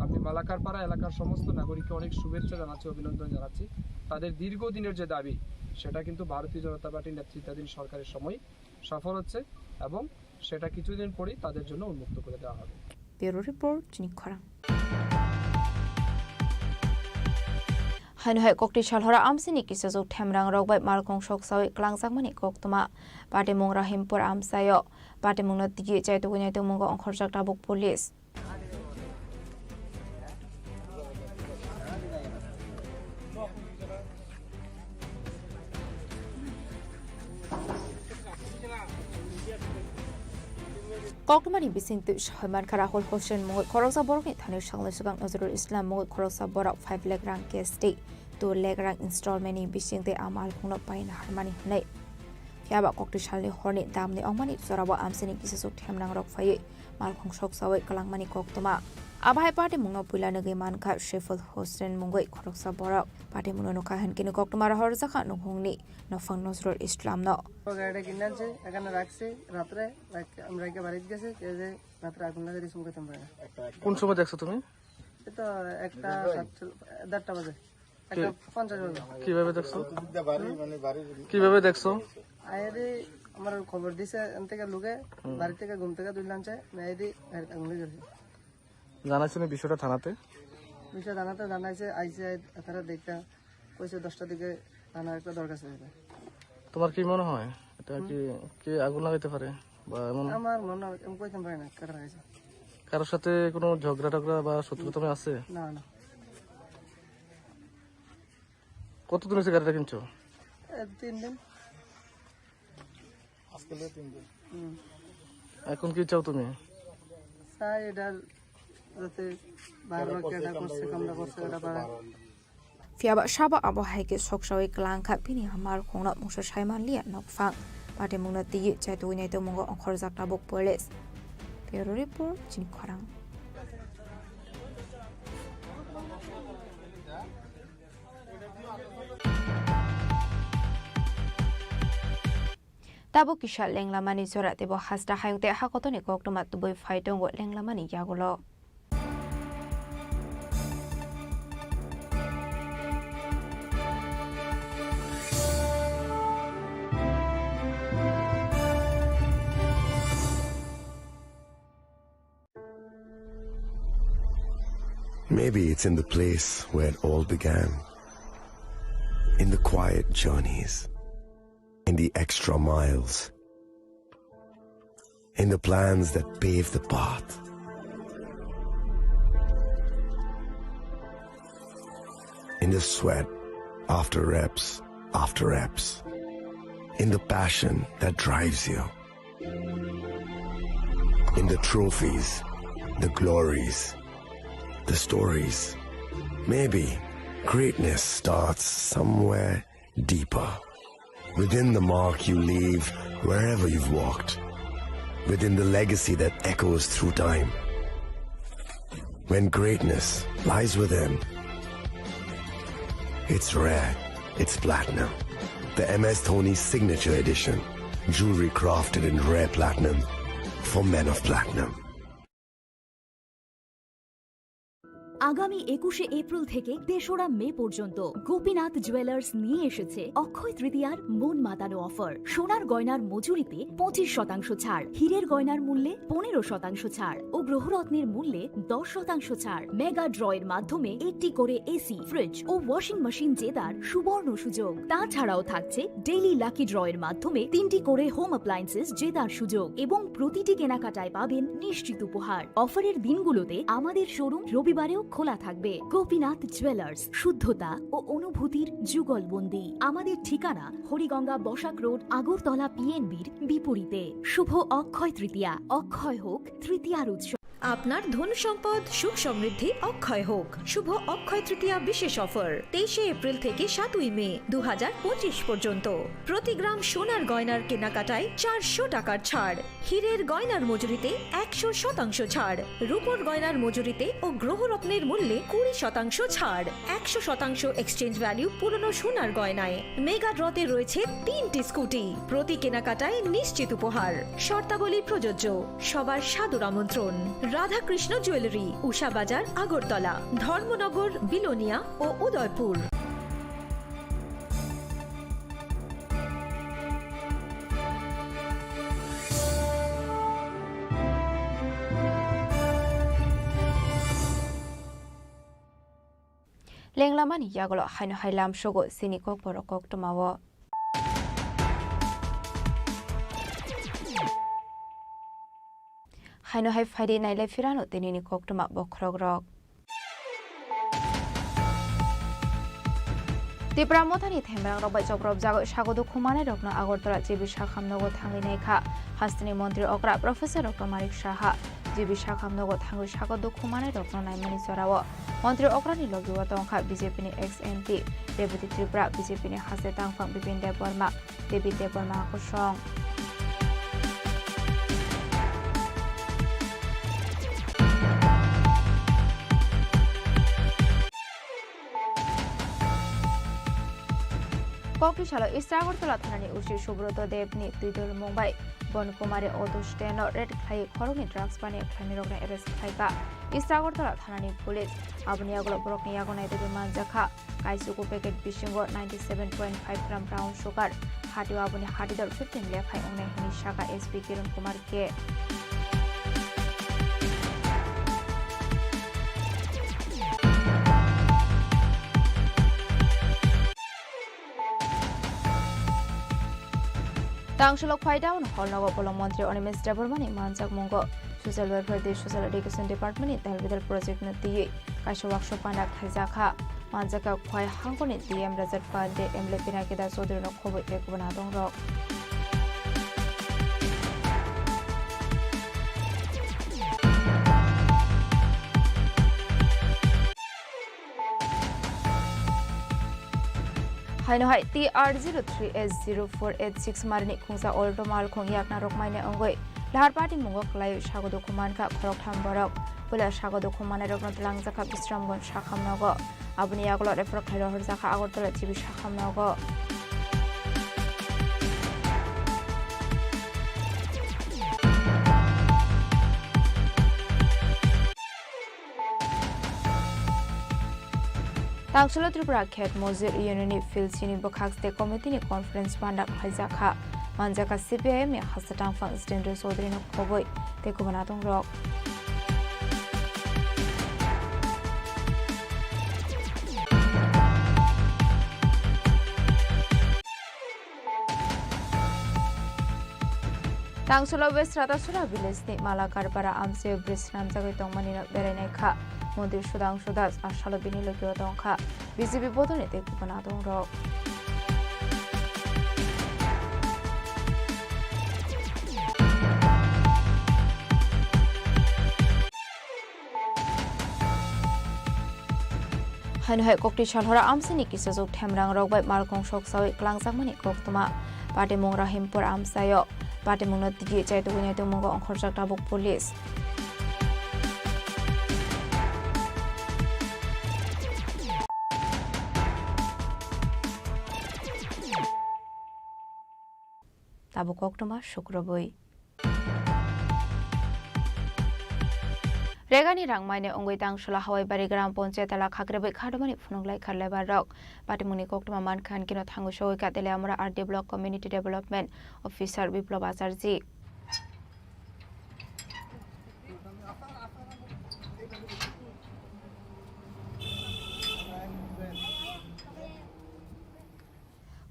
আমি মালাকারপাড়া এলাকার সমস্ত নাগরিককে অনেক শুভেচ্ছা জানাচ্ছি, অভিনন্দন জানাচ্ছি। তাদের দীর্ঘদিনের যে দাবি, সেটা কিন্তু ভারতীয় জনতা পার্টির নেতৃত্বাধীন সরকারের সময় সফল হচ্ছে এবং সেটা কিছুদিন পরেই তাদের জন্য উন্মুক্ত করে দেওয়া হবে। Bureau Report, Chini Khorang. Haino hai kokti salhora amsini kisajwk themrang rok bai malkhung soksawi klangjakmani koktwma. Patimung Rahimpur amchaio. Patimungno tigi chaitugwi naitukmungo ongkhorjak tabuk police. Koktwmani bising twi soi mankha Rahul Hossain mungwi khoroksa borokni thani salni swkang Nazrul Islam mungwi khoroksa borok five lakh rang cash tei two lakh rang installment ni bising tei a malkhungno paina harmani hwnwi. Phiya ba kokti salni horni damni ongmani jorao amchaini kisajwk themrang rok phaiwi malkhung soksawi kwlangmani koktwma. Abo hai patimungno puila nugwi mankha Saiful Hossain mungwi khoroksa borok. Patimungno nukha hinkhe koktwma rohorjakha nukhungni nokphang Nazrul Islamno. গাড়িটা কিনে আনছে, এখানে রাখছে রাত্রে, রাখ-, আমি রেখে বাড়িতে গেছি, এই যে রাত্রে আগুন লাগাই দিয়েছে, মুখে তেমন পারে না। কোন সময় দেখছো তুমি? এই তো একটা সাতচল্লিশ, দেড়টা বাজে, একটা পঞ্চাশ বাজে। কিভাবে দেখছো? কিভাবে দেখছো? আয়াদি আমার খবর দিছে, এন থেকে লোকে হুম। বাড়ি থেকে ঘুম থেকে তুলে আনছে, আয়াদি আগুন লেগে গেছে। জানাইছো নি বিষয়টা থানাতে? বিষয় জানাতে জানাইছে, আইছে, তারা দেখতে কইছে দশটার দিকে থানার একটা দরখাস্ত হয়েছে। তোমার কি মনে হয় এটা কি, হুম। কে আগুন লাগাইতে পারে বা এমন? আমার মনে হয়, আমি কইতাম পারি না, কারা লাগাইছে। কারোর সাথে কোনো ঝগড়া টগড়া বা শত্রুতা আছে? না, না। কতদিন হয়েছে গাড়িটা কিনছো? এই তিন দিন। আজকে হলো তিন দিন। হুম। এখন কি চাও তুমি? চাই এটা যাতে বারবার কেডা করছে, কামড়া করছে, এটা বারবার। Phiya ba sabo abo hai khe soksawi kwlangkha bini malkhungno mungsa saimanliya nokphang. Patimungno twiwi chaitugwi naitukmungo ongkhorjak tabuk police. Bureau Report, Chini Khorang. Tabuk kisa lenglamani jora teibo hasta hayung tei hakotorni koktwma tubui phai tongo lenglamani yagulo. Maybe it's in the place where it all began. In the quiet journeys, in the extra miles, in the plans that pave the path, in the sweat after reps after reps, in the passion that drives you. In the trophies, the glories, the stories. Maybe greatness starts somewhere deeper. Within the mark you leave wherever you've walked. Within the legacy that echoes through time. When greatness lies within, it's rare, it's platinum. The M S Dhoni Signature Edition. Jewelry crafted in rare platinum for men of platinum. আগামী একুশে এপ্রিল থেকে তেসরা মে পর্যন্ত গোপীনাথ জুয়েলার্স নিয়ে এসেছে অক্ষয় তৃতীয়ার মন মাতানো অফার। সোনার গয়নার মজুরিতে পঁচিশ শতাংশ ছাড়, হীরের গয়নার মূল্যে পনেরো শতাংশ ছাড় ও গ্রহরত্নের মূল্যে দশ শতাংশ ছাড়। মেগা ড্র এর মাধ্যমে একটি করে এসি, ফ্রিজ ও ওয়াশিং মেশিন জেতার সুবর্ণ সুযোগ। তাছাড়াও থাকছে ডেইলি লাকি ড্র এর মাধ্যমে তিনটি করে হোম অ্যাপ্লায়েন্সেস জেতার সুযোগ এবং প্রতিটি কেনাকাটায় পাবেন নিশ্চিত উপহার। অফারের দিনগুলোতে আমাদের শোরুম রবিবারেও খোলা থাকবে। গোপীনাথ জুয়েলার্স, শুদ্ধতা ও অনুভূতির যুগলবন্দি। আমাদের ঠিকানা হরিগঙ্গা বসাক রোড, আগরতলা পিএনবির বিপরীতে। শুভ অক্ষয় তৃতীয়া, অক্ষয় হোক তৃতীয়ার উৎসব। আপনার ধন সম্পদ সুখ সমৃদ্ধি অক্ষয় হোক। শুভ অক্ষয় তৃতীয়া বিশেষ অফার, তেইশে এপ্রিল থেকে সাতই মে দু হাজার পঁচিশ পর্যন্ত। প্রতি গ্রাম সোনার গয়নার কেনাকাটায় চারশো টাকার ছাড়, হীরের গয়নার মজুরিতে একশো শতাংশ ছাড়, রূপোর গয়নার মজুরিতে ও গ্রহরত্নের মূল্যে কুড়ি শতাংশ ছাড়, একশো শতাংশ এক্সচেঞ্জ ভ্যালু পুরনো সোনার গয়নায়। মেগা ড্রতে রয়েছে তিনটি স্কুটি, প্রতি কেনাকাটায় নিশ্চিত উপহার। শর্তাবলী প্রযোজ্য। সবার সাদর আমন্ত্রণ। রাধাকৃষ্ণ জুয়েলারি, উষা বাজার, আগরতলা, ধর্মনগর, বিলোনিয়া ও Udaipur. Lenglamani yagulo haino hai lamsogo chini kokborok koktwmao. Haino hai phaidi nailai phirano tinini koktwma bokhorokrok. Tipra Mothani themrangrok bai chopropjagwi sago dukhu manairokno Agartala G B Sakham nogo thangwi naikha hasteni montri okra Professor Doctor Manik Saha. G B Sakham nogo thangwi sago dukhu manairokno naimani jorao montri okrani logio tongkha B J P ni ex M P, Rebati Tripura, B J P ni haste tangphang Bipin Debbarma, David Debbarma kosong. Kokti salo East Agartala thanani O C Subroto Deb ni twidulmung bai Bon Kumari auto stand no raid khlai khoroknwi drugs baniya khlainairokno arrest khlaikha East Agartala thanani police. Aboni yagulo borokni yago naitugwi manjakha. Kaisuku packet bisingo ninety seven point five gram brown sugar, hatio aboni hatidor fifteen lekhai wngnai hwnwi sakha S P Kiran Kumar K. Tangsulok phai down hall nogo bolong montri Animesh Debbarmani manjakmungo Social Welfare tei Social Education Department ni talbidal project no twiwi kaisa workshop panda khlaijakha. Manjakha Khwai hangkoni D M Rajat Pal tei M L A Pinaki Das Chaudhary no khobwi tei kubun adongrok. Haino hai T R zero three H zero four eight six marini khungsa Alto malkhung yakna rok maina wngwi lahar patimungo kwlaiwi sago dukhu mankha khoroktham borok. Puila sago dukhu manairokno twlangjakha Bisramganj sakham nogo. Aboni yagulo refer khlai rohorjakha Agartala G B sakham nogo. Tangsulo Tripura Khet Mojir Union ni field sini bwkhak state committee ni conference panda khlaijakha. Manjakha C P I M ni hasta tangphang Jitendra Chaudhary no khobwi tei kubun adongrok. Tangsulo West Ratasura village ni Malakarpara amchaio bridge swnamjagwi tongmani no berainai kha. Montri Sudhangshu Das a salo bini logio tongkha B J P bodolni tei kubun adongrok. Haino hai kokti salhora amchaini kisajwk themrangrok bai malkhung soksawi kwlangjakmani koktwma. Patimung Rahimpur amchaio patimungno tigi chaitugwi naitugmungo ongkhorjak tabuk police. Tabuk koktwma sukrubwi. Regani rang maine wngwi Tangsolo Hawaibari Gram Panchayat tala khakrebwi khadumani phunuk laikha labour rok. Patimungni koktwma mankha hinkhe no thango sogwi ka Teliamura R D Block Community Development Officer Biplab Acharji.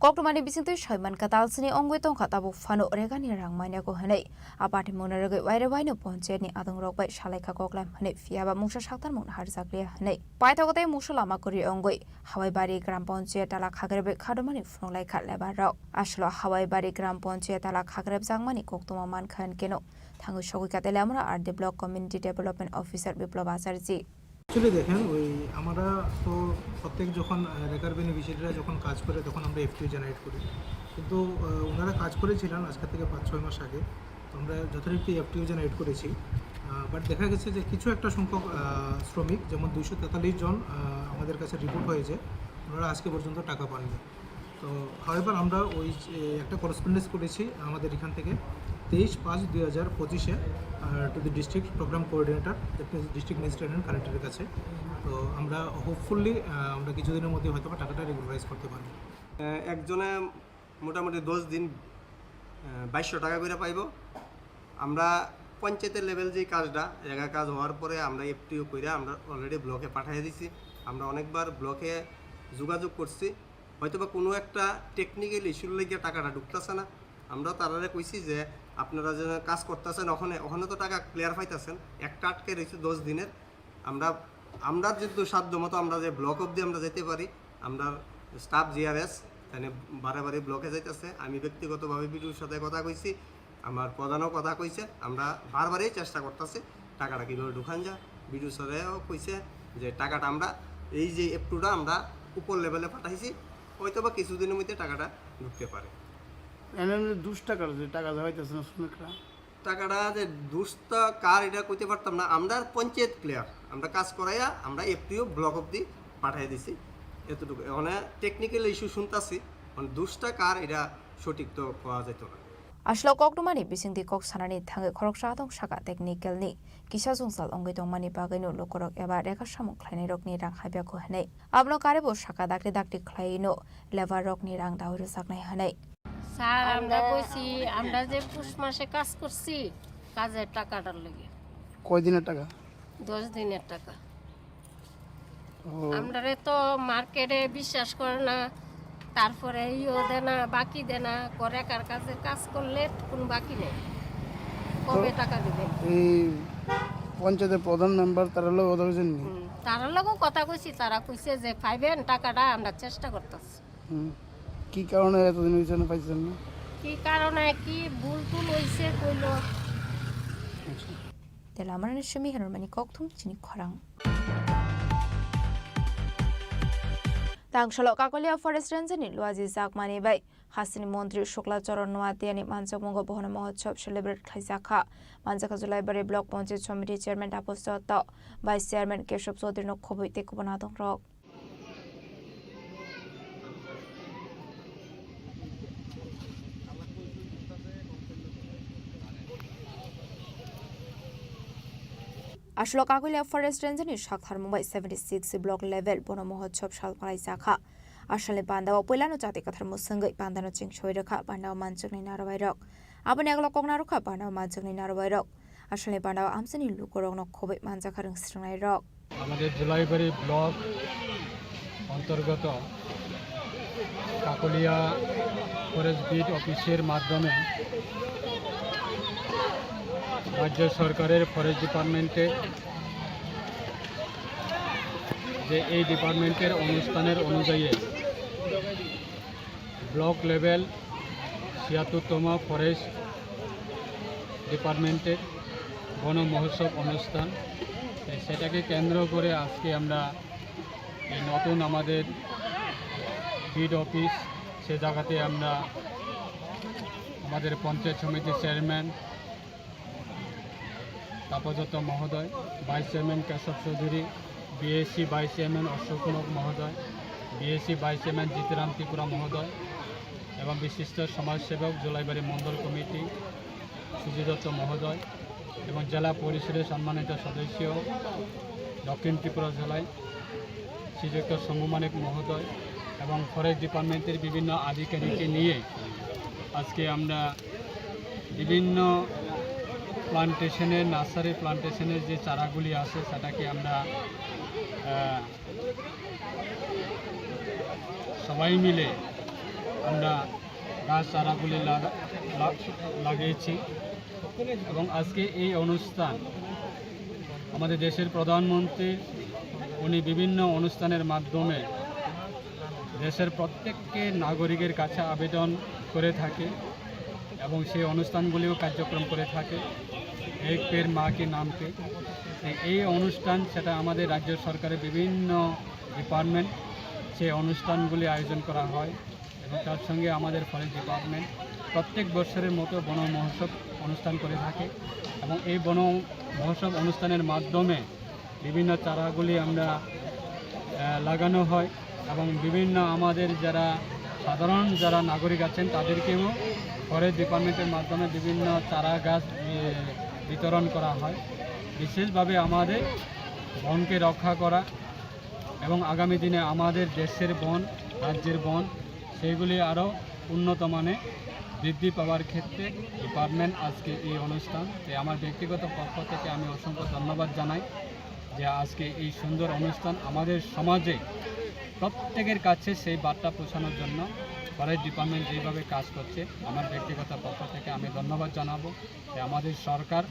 Koktwmani bisingtwi saimankha talsini wngwi tongkha tabuk phano regani rang manya ko hwnwi. A patimungno rwgwi waire waino panchayatni adongrok bai salaikha koklaim hwnwi, phiyaba mungsa saktarmung naharjakliya hwnwi. Paithago tei mungsa lama kwrwi wngwi Hawaibari Gram Panchayat tala khakrebwi khadumani phunuk laikha labour rok. Aswlo Hawaibari Gram Panchayat tala khakrebjakmani koktwma mankha hinkhe no thangwi sogwi ka Teliamura R D Block Community Development Officer Biplab Acharji. Actually দেখেন, ওই আমরা তো প্রত্যেক যখন, আহ, রেকার বেনিফিশিয়ারিরা যখন কাজ করে, তখন আমরা এফটিও জেনারেট করি। কিন্তু, আহ, ওনারা কাজ করেছিলেন আজকে থেকে পাঁচ ছয় মাস আগে, তো আমরা যথারীতি এফটিও জেনারেট করেছি। আহ, বাট দেখা গেছে যে কিছু একটা সংখ্যক, আহ, শ্রমিক, যেমন দুইশো তেতাল্লিশ জন, আহ, আমাদের কাছে রিপোর্ট হয়েছে, ওনারা আজকে পর্যন্ত টাকা পাননি। তো হাওয়েভার আমরা ওই যে একটা করেসপন্ডেন্স করেছি আমাদের এখান থেকে তেইশ পাঁচ দুই হাজার পঁচিশে, to the district programme coordinator, district magistrate and কালেক্টরের কাছে। তো আমরা হোপফুলি আমরা কিছুদিনের মধ্যে হয়তো বা টাকাটা রেগুলারাইজ করতে পারবো। আহ, একজনে মোটামুটি দশ দিন, আহ, বাইশশো টাকা করে পাইবো। আমরা পঞ্চায়েতের লেভেল যে কাজটা, জায়গা কাজ হওয়ার পরে আমরা এফটিও কইরা আমরা অলরেডি ব্লকে পাঠিয়ে দিছি। আমরা অনেকবার ব্লকে যোগাযোগ করছি, হয়তো বা কোনো একটা টেকনিক্যাল ইস্যুর লাগিয়া টাকাটা ঢুকতেছে না। আমরা তারারে কইছি যে আপনারা যে কাজ করতেছেন ওখানে, ওখানে তো টাকা ক্লিয়ার পাইতেছেন, একটা আটকে রয়েছে দশ দিনের। আমরা, আমরা যেহেতু সাধ্য মতো আমরা যে ব্লক অবধি আমরা যেতে পারি, আমরা স্টাফ জিআরএস তাহলে বারে বারে ব্লকে যাইতেছে। আমি ব্যক্তিগতভাবে বিডিওর সাথে কথা কইছি, আমার প্রধানও কথা কইছে, আমরা বারবারই চেষ্টা করতেছি টাকাটা কীভাবে ঢুকান যায়। বিডিও স্যারেও কইছে যে টাকাটা আমরা এই যে এফটিওটা আমরা উপর লেভেলে পাঠাইছি, হয়তো বা কিছুদিনের মধ্যে টাকাটা ঢুকতে পারে। এমনি দুশ টাকার যে টাকা দেওয়া হইতেছে না শ্রমিকরা? টাকাটা যে দুশটা কার এটা কইতে পারতাম না, আমরা পঞ্চায়েত ক্লিয়ার, আমরা কাজ করাইয়া আমরা এফটিও ব্লক অবধি পাঠিয়ে দিছি। এতটুকু মানে টেকনিক্যাল ইস্যু শুনতাছি, মানে দুশটা কার এটা সঠিক তো পাওয়া যেত না। Aswlo koktwmani bisingtwi kok sanani thangwi khoroksa tong saka technical ni kisa jwngjal wngwi tongmani bagwino lukurok eba rega samung khlainairokni rang habya kho hwnwi. Abono karwibo saka dakti dakti khlaiwino labour rokni rang dawi rwjaknai hwnwi. Sir, আমরা কইছি, আমরা যে পুষ মাসে কাজ করছি, কাজের টাকাটার লাগি। কয় দিনের টাকা? দশ দিনের টাকা। ও। আমরারে তো মার্কেটে বিশ্বাস করে না, তারপরে ইও দেয় না, বাকি দেয় না, করে কার কাছে কাজ করলে কোনো বাকি নেই। কবে তো টাকা দিবেন? এই পঞ্চায়েতের প্রধান মেম্বার তারা লোক কথা কইছেন নি? হুম, তারার লগেও কথা কইছি, তারা কইছে যে পাইবেন টাকাটা, আমরা চেষ্টা করতেছি। হুম। কি কারণে এতদিন হয়েছে না পাইছেন না? কি কারণে, কি ভুল টুল হইছে কইলো। আচ্ছা। Tela Amarani simi hinwi rwmani kokthum chini khorang. Tangsalo Kakolia Forest Range ni Luaji Jakmani bai hasteni montri Shukla Charan Noatia ni manjakmungo Bohono Mahotsav celebrate khlaijakha. Manjakha Julaibari Block Panchayat Samiti Chairman Tapas Dotto, Vice Chairman Keshav Chaudhary no khobwi tei kubun adongrok. Aswlo Kakolia Forest Range ni saktharmung bai seventy six block level Bono Mahotsav sal phalaijakha. Asalni pandao puilano chati kwthar mwswngwi pandano chengsawi rwkha pandao manjaknai narwai rok. Aboni agalo kok narwkha pandao manjaknai narwai rok. Asalni pandao amchaini lukurokno khobwi manjakha rwngsrwngnairok. আমাদের জুলাইবাড়ি ব্লক অন্তর্গত Kakatiya forest beat অফিসের মাধ্যমে রাজ্য সরকারের ফরেস্ট ডিপার্টমেন্টে যে এই ডিপার্টমেন্টের অনুষ্ঠানের অনুযায়ী ব্লক লেভেল ছিয়াত্তরতম ফরেস্ট ডিপার্টমেন্টের বন মহোৎসব অনুষ্ঠান। এ, সেটাকে কেন্দ্র করে আজকে আমরা এই নতুন আমাদের বিট অফিস, সে জায়গাতে আমরা আমাদের পঞ্চায়েত সমিতির চেয়ারম্যান তাপসদত্ত মহোদয়, vice chairman Keshab Chowdhury, BAC vice chairman Ashok মহোদয়, BAC vice chairman Jitram Tripura মহোদয় এবং বিশিষ্ট সমাজসেবক জুলাইবাড়ি মণ্ডল কমিটি সুজিত দত্ত মহোদয়, এবং জেলা পরিষদের সম্মানিত সদস্য, দক্ষিণ ত্রিপুরা জেলায় শ্রীযুক্ত শম্ভু মানিক মহোদয় এবং ফরেস্ট ডিপার্টমেন্টের বিভিন্ন আধিকারিককে নিয়ে আজকে আমরা বিভিন্ন প্লান্টেশনের, নার্সারি প্লান্টেশনের যে চারাগুলি আছে, সেটাকে আমরা, আহ, সবাই মিলে আমরা গাছ চারাগুলি লাগা-, লা-, লাগিয়েছি। এবং আজকে এই অনুষ্ঠান আমাদের দেশের প্রধানমন্ত্রী, উনি বিভিন্ন অনুষ্ঠানের মাধ্যমে দেশের প্রত্যেককে নাগরিকের কাছে আবেদন করে থাকে এবং সেই অনুষ্ঠানগুলিও কার্যক্রম করে থাকে, এক পেড় মা কি নাম পে। এই অনুষ্ঠান, সেটা আমাদের রাজ্য সরকারের বিভিন্ন ডিপার্টমেন্ট সেই অনুষ্ঠানগুলি আয়োজন করা হয় এবং তার সঙ্গে আমাদের ফরেস্ট ডিপার্টমেন্ট প্রত্যেক বছরের মতো বন মহোৎসব অনুষ্ঠান করে থাকে এবং এই বন মহোৎসব অনুষ্ঠানের মাধ্যমে বিভিন্ন চারাগুলি আমরা, আহ, লাগানো হয় এবং বিভিন্ন আমাদের যারা সাধারণ যারা নাগরিক আছেন, তাদেরকেও ফরেস্ট ডিপার্টমেন্টের মাধ্যমে বিভিন্ন চারা গাছ, এ, বিতরণ করা হয়। বিশেষভাবে আমাদের বনকে রক্ষা করা এবং আগামী দিনে আমাদের দেশের বন, রাজ্যের বন, সেইগুলি আরও উন্নত মানে বৃদ্ধি পাওয়ার ক্ষেত্রে ডিপার্টমেন্ট আজকে এই অনুষ্ঠান। তাই আমার ব্যক্তিগত পক্ষ থেকে আমি অসংখ্য ধন্যবাদ জানাই যে আজকে এই সুন্দর অনুষ্ঠান আমাদের সমাজে প্রত্যেকের কাছে সেই বার্তা পৌঁছানোর জন্য ফরেস্ট ডিপার্টমেন্ট যেভাবে কাজ করছে, আমার ব্যক্তিগত পক্ষ থেকে আমি ধন্যবাদ জানাবো। তাই আমাদের সরকার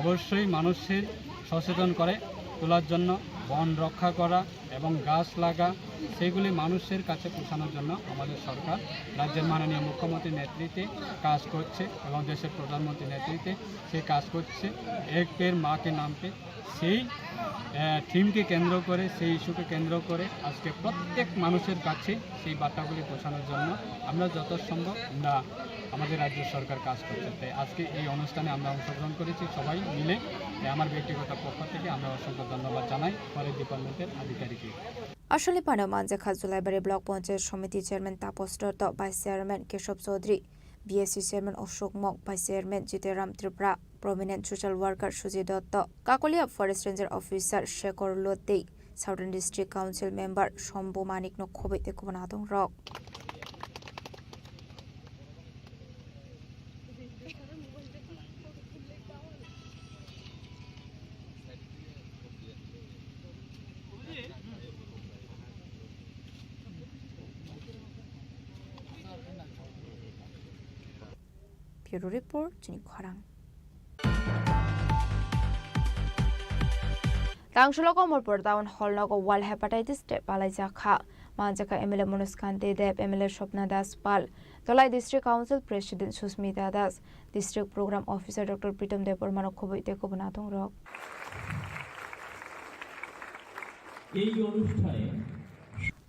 অবশ্যই মানুষের সচেতন করে তোলার জন্য, বন রক্ষা করা এবং গাছ লাগা, সেগুলি মানুষের কাছে পৌঁছানোর জন্য আমাদের সরকার রাজ্যের মাননীয় মুখ্যমন্ত্রীর নেতৃত্বে কাজ করছে এবং দেশের প্রধানমন্ত্রীর নেতৃত্বে সে কাজ করছে। এক পেড় মা কে নাম পে সেই, আহ, থিমকে কেন্দ্র করে, সেই ইস্যুকে কেন্দ্র করে আজকে প্রত্যেক মানুষের কাছে সেই বার্তাগুলি পৌঁছানোর জন্য আমরা যত সম্ভব আমরা আমাদের রাজ্য সরকার কাজ করছে। তাই আজকে এই অনুষ্ঠানে আমরা অংশগ্রহণ করেছি সবাই মিলে। তাই আমার ব্যক্তিগত পক্ষ থেকে আমরা অসংখ্য ধন্যবাদ জানাই ফরেস্ট ডিপার্টমেন্টের আধিকারিককে। Aswkni pano manjakha Julaibari Block Panchayat Samiti Chairman Tapos Dotto, Vice Chairman Keshob Chaudhary, B S C Chairman Ashok Mok, Vice Chairman Jiteram Tripura, Prominent Social Worker Sujit Dotto, Kakolia Forest Ranger Officer Shekhar Lotei, Southern District Council Member Shambhu Manik no khobwi tei kubun adong rok. Bureau Report, Chini Khorang. Tangsulo Komolpur Town Hall nogo World Hepatitis Day palaijakha. Manjakha M L A Manoj Kanti Deb, M L A Swapna Das Pal, Dholai District Council President Susmita Das, District Program Officer Doctor Pritom Debbarma no khobwi tei kubun adong rok. এই অনুষ্ঠানে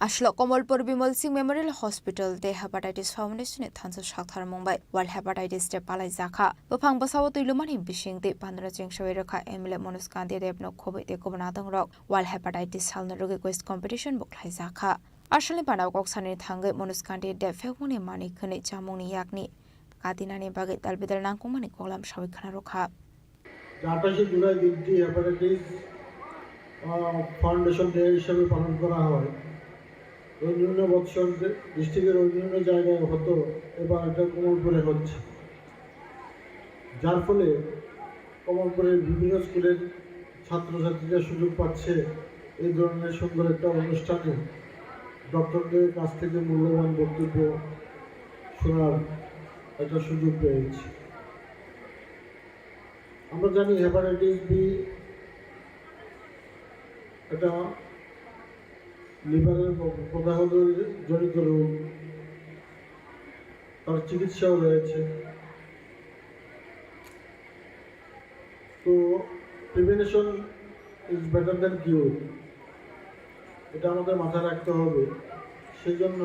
Aswk Komolpur Bimal Singh Memorial Hospital tei Hepatitis Foundation ni thansa sakthar mung bai World Hepatitis Day palai jakha. Buphang bwsao twi lumani bising tei pandra chengsawi rwkha M L A Manoj Kanti Deb no khobwi tei kubun adong rok World Hepatitis Salni rwgwi quiz competition bo khlai jakha. Aswkni panao kok sanani thangwi Manoj Kanti Deb phekmungni manwi khwnwi chamungni yakni katinani bagwi dalbidal nangkukmani koklam sawi khna rwkha. যে আঠাশে জুলাই দিনটি হেপাটাইটিস, আহ, foundation day হিসেবে পালন করা হয়। অন্যান্য বৎসর যে ডিস্ট্রিক্টের অন্যান্য জায়গায় হতো, এবার এটা কমলপুরে হচ্ছে, যার ফলে কমলপুরের বিভিন্ন স্কুলের ছাত্রছাত্রীরা সুযোগ পাচ্ছে এই ধরনের সুন্দর একটা অনুষ্ঠানে ডক্টরদের কাছ থেকে মূল্যবান বক্তব্য শোনার একটা সুযোগ পেয়েছি। আমরা জানি হেপাটাইটিস বি এটা লিভারের প-, প্রদাহ জনিত রোগ, তার চিকিৎসাও রয়েছে। তো প্রিভেনশন ইজ বেটার দ্যান কিউর, এটা আমাদের মাথায় রাখতে হবে। সেই জন্য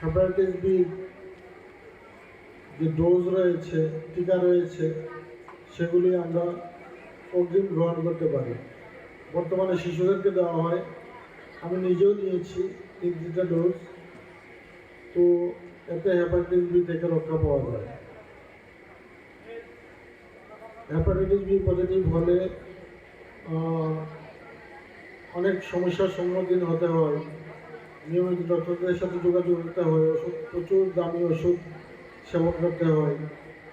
হেপাটাইটিস বি যে ডোজ রয়েছে, টিকা রয়েছে, সেগুলি আমরা অগ্রিম গ্রহণ করতে পারি। বর্তমানে শিশুদেরকে দেওয়া হয়, আমি নিজেও নিয়েছি তিন তিনটা ডোজ। তো এতে হেপাটাইটিস বি থেকে রক্ষা পাওয়া যায়। হেপাটাইটিস বি পজিটিভ হলে আহ, অনেক সমস্যার সম্মুখীন হতে হয়। নিয়মিত ডক্টরদের সাথে যোগাযোগ করতে হয়, ওষুধ, প্রচুর দামি ওষুধ সেবন করতে হয়।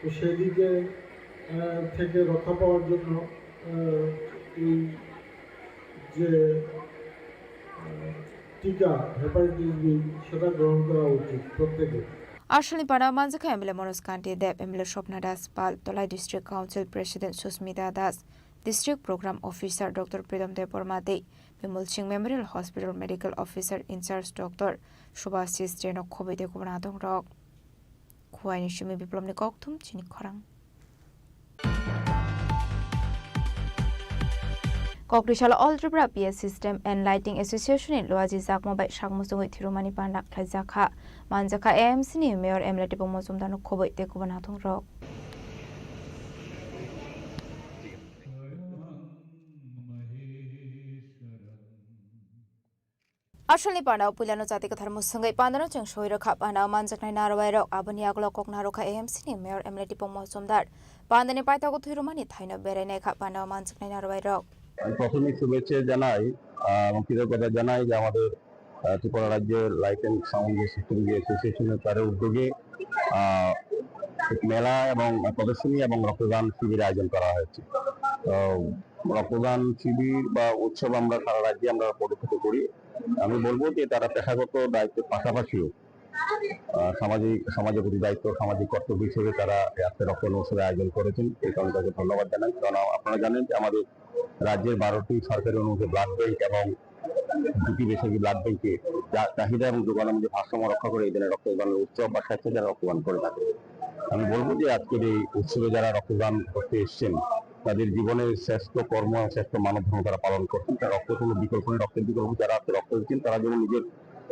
তো সেদিকে আহ, থেকে রক্ষা পাওয়ার জন্য আহ, এই যে আহ, টিকা হেপাটাইটিস বি, সেটা গ্রহণ করা উচিত প্রত্যেকের। Asalni panda manjakha M L A Manoj Kanti Deb, M L A Swapna Das Pal, Tolai District Council President Susmita Das, District Program Officer Doctor Pritam Debbarma tei Bimol Singh Memorial Hospital Medical Officer in Charge Doctor Subhasis Jain no khobwi tei kubun adongrok. Khuaini simi Biplobni kokthum chini khorang. Kokri salo All Tripura P S System and Lighting Association ni luaji jakma bai sakmuchungwi thirumani panda khlaijakha. Manjakha A M C ni Mayor M L A Tipung Mojumdar no khobwi tei kubun adongrok. Asalni panda o puilano jati kwthar musungwi pandano chwng soi rwkha. Panda o manjaknai narwai rok, aboni yagulo kok narwkha A M C ni Mayor M L A Tipung Mojumdar. Pandani paithago thwirumani thaino berai naikha panda o manjaknai narwai rok. আমি প্রথমেই শুভেচ্ছা জানাই, আহ, এবং কৃতজ্ঞতা জানাই যে আমাদের, আহ, ত্রিপুরা রাজ্যের লাইট অ্যান্ড সাউন্ড যে সিস্টেম যে অ্যাসোসিয়েশনের তাদের উদ্যোগে, আহ, মেলা এবং প্রদর্শনী এবং রক্তদান শিবির আয়োজন করা হয়েছে। তো রক্তদান শিবির বা উৎসব আমরা সারা রাজ্যে আমরা পরিচালিত করি। আমি বলবো যে তারা পেশাগত দায়িত্বের পাশাপাশিও, আহ, সামাজিক, সমাজের প্রতি দায়িত্ব, সামাজিক কর্তব্য হিসেবে তারা এই আজকে রক্তদান উৎসবের আয়োজন করেছেন। এই কারণে তাকে ধন্যবাদ জানাই। কারণ আ-, আপনারা জানেন যে আমাদের রাজ্যের বারোটি সরকারি অনুমোদিত ব্লাড ব্যাংক এবং দুটি বেসরকারি ব্লাড ব্যাংকে চা-, চাহিদা এবং যোগান অনুযায়ী ভারসাম্য রক্ষা করে এই ধরনের রক্তদান উৎসব বা স্বেচ্ছাচার রক্তদান করে থাকে। আমি বলবো যে আজকের এই উৎসবে যারা রক্তদান করতে এসেছেন, তাদের জীবনের শ্রেষ্ঠ কর্ম এবং শ্রেষ্ঠ মানব ধর্ম তারা পালন করছেন। তার রক্ত কোনো বিকল্প নেই, রক্তের বিকল্প। যারা আজকে রক্ত দিচ্ছেন, তারা যেমন নিজের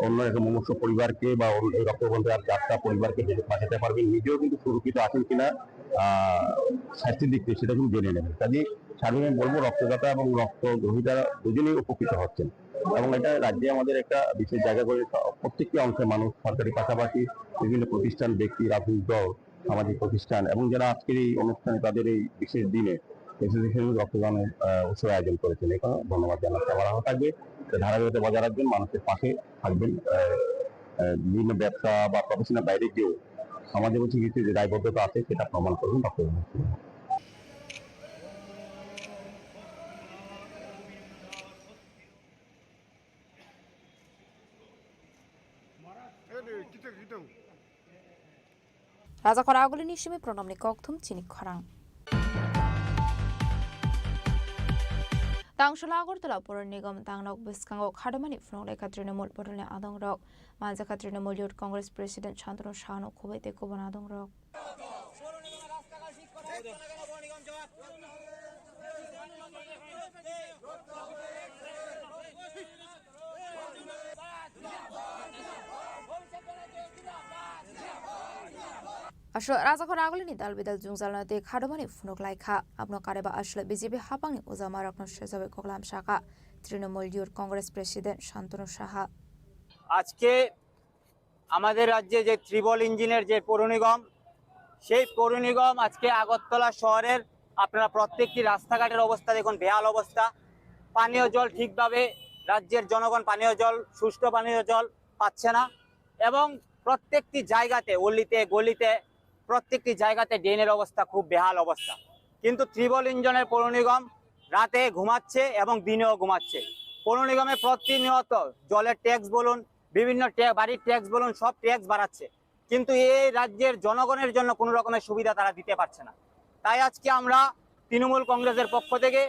অন্য একটা মুমূর্ষু পরিবারকে বা অন্য এই রক্তবন্ধে আর চারটা পরিবারকে বেঁচে বাঁচাতে পারবেন, নিজেও কিন্তু সুরক্ষিত আছেন কিনা, আহ, স্বাস্থ্যের দিক থেকে সেটা কিন্তু জেনে নেবেন। কাজে সার্বিক আমি বলবো, রক্তদাতা এবং রক্ত গ্রহীতা দুজনেই উপকৃত হচ্ছেন। এবং এটা রাজ্যে আমাদের একটা বিশেষ জায়গা করে প্রত্যেকটি অংশের মানুষ, সরকারি পাশাপাশি বিভিন্ন প্রতিষ্ঠান, ব্যক্তি, রাজনৈতিক দল, সামাজিক প্রতিষ্ঠান এবং যারা আজকের এই অনুষ্ঠানে তাদের এই বিশেষ দিনে অ্যাসোসিয়েশন রক্তদান, আহ, উৎসব আয়োজন করেছেন। এখানে ধন্যবাদ জানাচ্ছি। আমার আহ্বান থাকবে যে ধারাবাহিকতা বজায় রাখবেন, মানুষের পাশে থাকবেন। আহ, আহ, বিভিন্ন ব্যবসা বা প্রফেশনাল বাইরে গিয়েও সমাজে কিছু কিছু যে দায়বদ্ধতা আছে সেটা প্রমাণ করবেন রক্তদান। Rajakhor agulini simi pronomni kokthum chini khorang. Tangsola Agartala Puro Nigam tangnok bwskango khadomani phunuk lekha Trinamool bodolni adongrok. Manjakha Trinamool Youth Congress President Shantanu Sahano khobwi tei kubun adongrok. Aswk Rajakhor agulini dal bidal jwngjalno tei khadomani phunuk lai kha. Abono kareba aswk B J P hapangni ujamarokno sejawi koklam sakha Trinamool Youth Congress President Shantanu Saha. আজকে আমাদের রাজ্যে যে ত্রিবল ইঞ্জিনের যে পৌর নিগম, সেই পৌর নিগম আজকে আগরতলা শহরের আপনারা প্রত্যেকটি রাস্তাঘাটের অবস্থা দেখুন, বেহাল অবস্থা। পানীয় জল ঠিকভাবে রাজ্যের জনগণ পানীয় জল, সুষ্ঠু পানীয় জল পাচ্ছে না এবং প্রত্যেকটি জায়গাতে, অলিতে গলিতে, প্রত্যেকটি জায়গাতে ড্রেনের অবস্থা খুব বেহাল অবস্থা। কিন্তু ত্রিবল ইঞ্জিনের পৌর নিগম রাতে ঘুমাচ্ছে এবং দিনেও ঘুমাচ্ছে। পৌর নিগমে প্রতিনিয়ত জলের ট্যাক্স বলুন, বিভিন্ন ট্যা-, বাড়ির ট্যাক্স বলুন, সব ট্যাক্স বাড়াচ্ছে, কিন্তু এই রাজ্যের জনগণের জন্য কোনো রকমের সুবিধা তারা দিতে পারছে না। তাই আজকে আমরা তৃণমূল কংগ্রেসের পক্ষ থেকে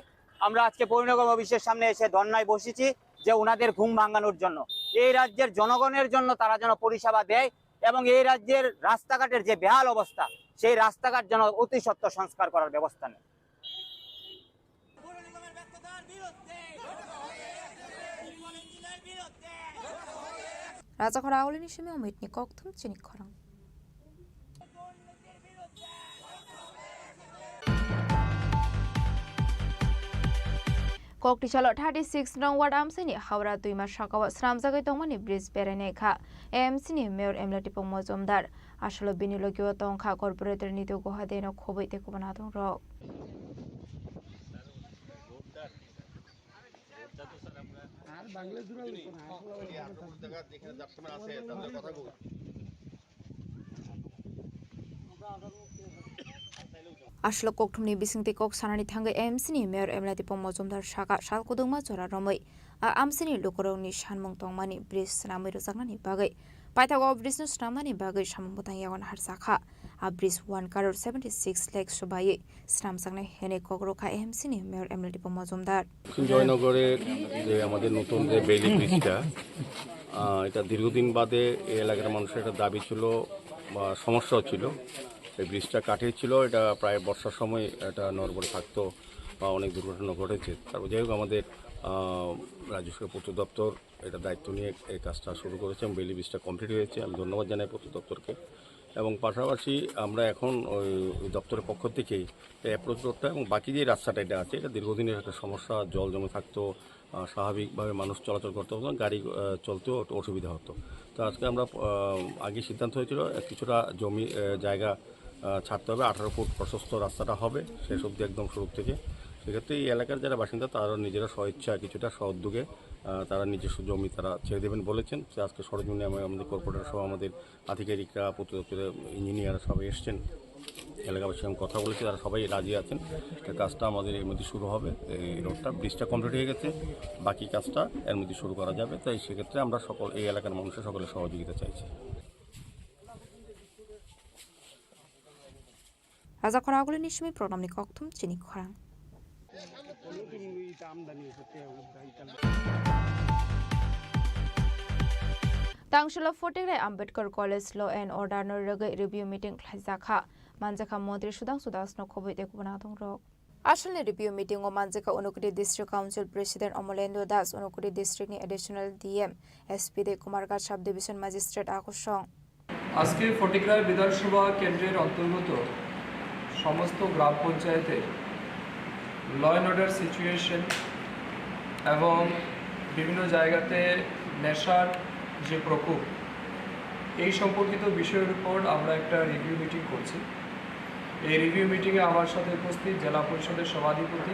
আমরা আজকে পৌর নিগম অফিসের সামনে এসে ধর্নায় বসেছি যে ওনাদের ঘুম ভাঙানোর জন্য, এই রাজ্যের জনগণের জন্য তারা যেন পরিষেবা দেয় এবং এই রাজ্যের রাস্তাঘাটের যে বেহাল অবস্থা, সেই রাস্তাঘাট যেন অতি সত্বর সংস্কার করার ব্যবস্থা নেয়। Rajakhor agulini simi omitni kokthum chini khorang. Koktisalo thirty six nong ward amchaini Howrah twima sakao swnamjagwi tongmani bridge berainai kha A M C ni Mayor M L A Tipung Mojumdar. Aswkno bini logio tongkha Corporator Nitu Gohade no khobwi tei kubun adongrok. Aswk kokthumni bisingtwi kok sanani thangwi M C ni Mayor M L A Tipung Mojumdar saka sal kwdwkma jora romwi a amchaini lukurokni sanmung tongmani bridge swnamwi rwjaknani bagwi paithago bridge no swnamnani bagwi samung bwtang yago naharjakha. A bridge one crore seventy six lakh swbaiwi swnamjaknai hwnwi kok rwkha M C ni Mayor M L A Tipung Mojumdar. দক্ষিণ জয়নগরের যে আমাদের নতুন যে বেইলি ব্রিজটা, আহ, এটা দীর্ঘদিন বাদে এই এলাকার মানুষের একটা দাবি ছিল বা সমস্যা হচ্ছিল, এই ব্রিজটা কাঠের ছিল, এটা প্রায় বর্ষার সময় এটা নড়বড়ে থাকতো বা অনেক দুর্ঘটনা ঘটেছে। তারপর যাই হোক, আমাদের, আহ, রাজ্য সরকার পূর্ত দপ্তর এটা দায়িত্ব নিয়ে এই কাজটা শুরু করেছে এবং বেইলি ব্রিজটা কমপ্লিট হয়েছে। আমি ধন্যবাদ জানাই পূর্ত দপ্তরকে। এবং পাশাপাশি আমরা এখন ওই, ওই দপ্তরের পক্ষ থেকেই এই অ্যাপ্রোচ রোডটা এবং বাকি যে রাস্তাটা এটা আছে, এটা দীর্ঘদিনের একটা সমস্যা, জল জমে থাকতো, আহ, স্বাভাবিকভাবে মানুষ চলাচল করতে পারতো না, গাড়ি, আহ, চলতেও একটু অসুবিধা হতো। তো আজকে আমরা, আহ, আগে সিদ্ধান্ত হয়েছিল, আহ, কিছুটা জমি, আহ, জায়গা, আহ, ছাড়তে হবে, আঠারো ফুট প্রশস্ত রাস্তাটা হবে শেষ অবধি একদম শুরু থেকে। সেক্ষেত্রে এই এলাকার যারা বাসিন্দা, তারা নিজেরা স্বইচ্ছা কিছুটা স্ব উদ্যোগে, আহ, তারা নিজস্ব জমি তারা ছেড়ে দেবেন বলেছেন। তো আজকে সরজমিনে আমি, আমাদের কর্পোরেটর সহ আমাদের আধিকারিকরা, পূর্ত দপ্তরের ইঞ্জিনিয়ার সবাই এসছেন, এলাকাবাসীর সঙ্গে কথা বলেছি, তারা সবাই রাজি আছেন। তো কাজটা আমাদের এর মধ্যে শুরু হবে, এই রোডটা, ব্রিজটা কমপ্লিট হয়ে গেছে, বাকি কাজটা এর মধ্যে শুরু করা যাবে। তাই সেক্ষেত্রে আমরা সকল, এই এলাকার মানুষের সকলের সহযোগিতা চাইছি। Raja Khorang Aguli ni simi program ni kokthum chini khorang. Tangshilo Photigrai Ambedkar College Law and Order no rwgwi review meeting khlaijakha, manjakha Montri Sudhangshu Das no khobwi tei kubun adongrok. Asalni review meeting o manjakha Unakoti District Council President Omolendra Das, Unakoti District ni Additional D M, S P tei Kumarghat Sub Division Magistrate akosong. আজকে ফটিকরায় বিধানসভা কেন্দ্রের অন্তর্গত সমস্ত গ্রাম পঞ্চায়েতের law and order situation এবং বিভিন্ন জায়গাতে নেশার যে প্রকোপ, এই সম্পর্কিত বিষয়ের উপর আমরা একটা রিভিউ মিটিং করছি। এই রিভিউ মিটিংয়ে আমার সাথে উপস্থিত জেলা পরিষদের সভাধিপতি,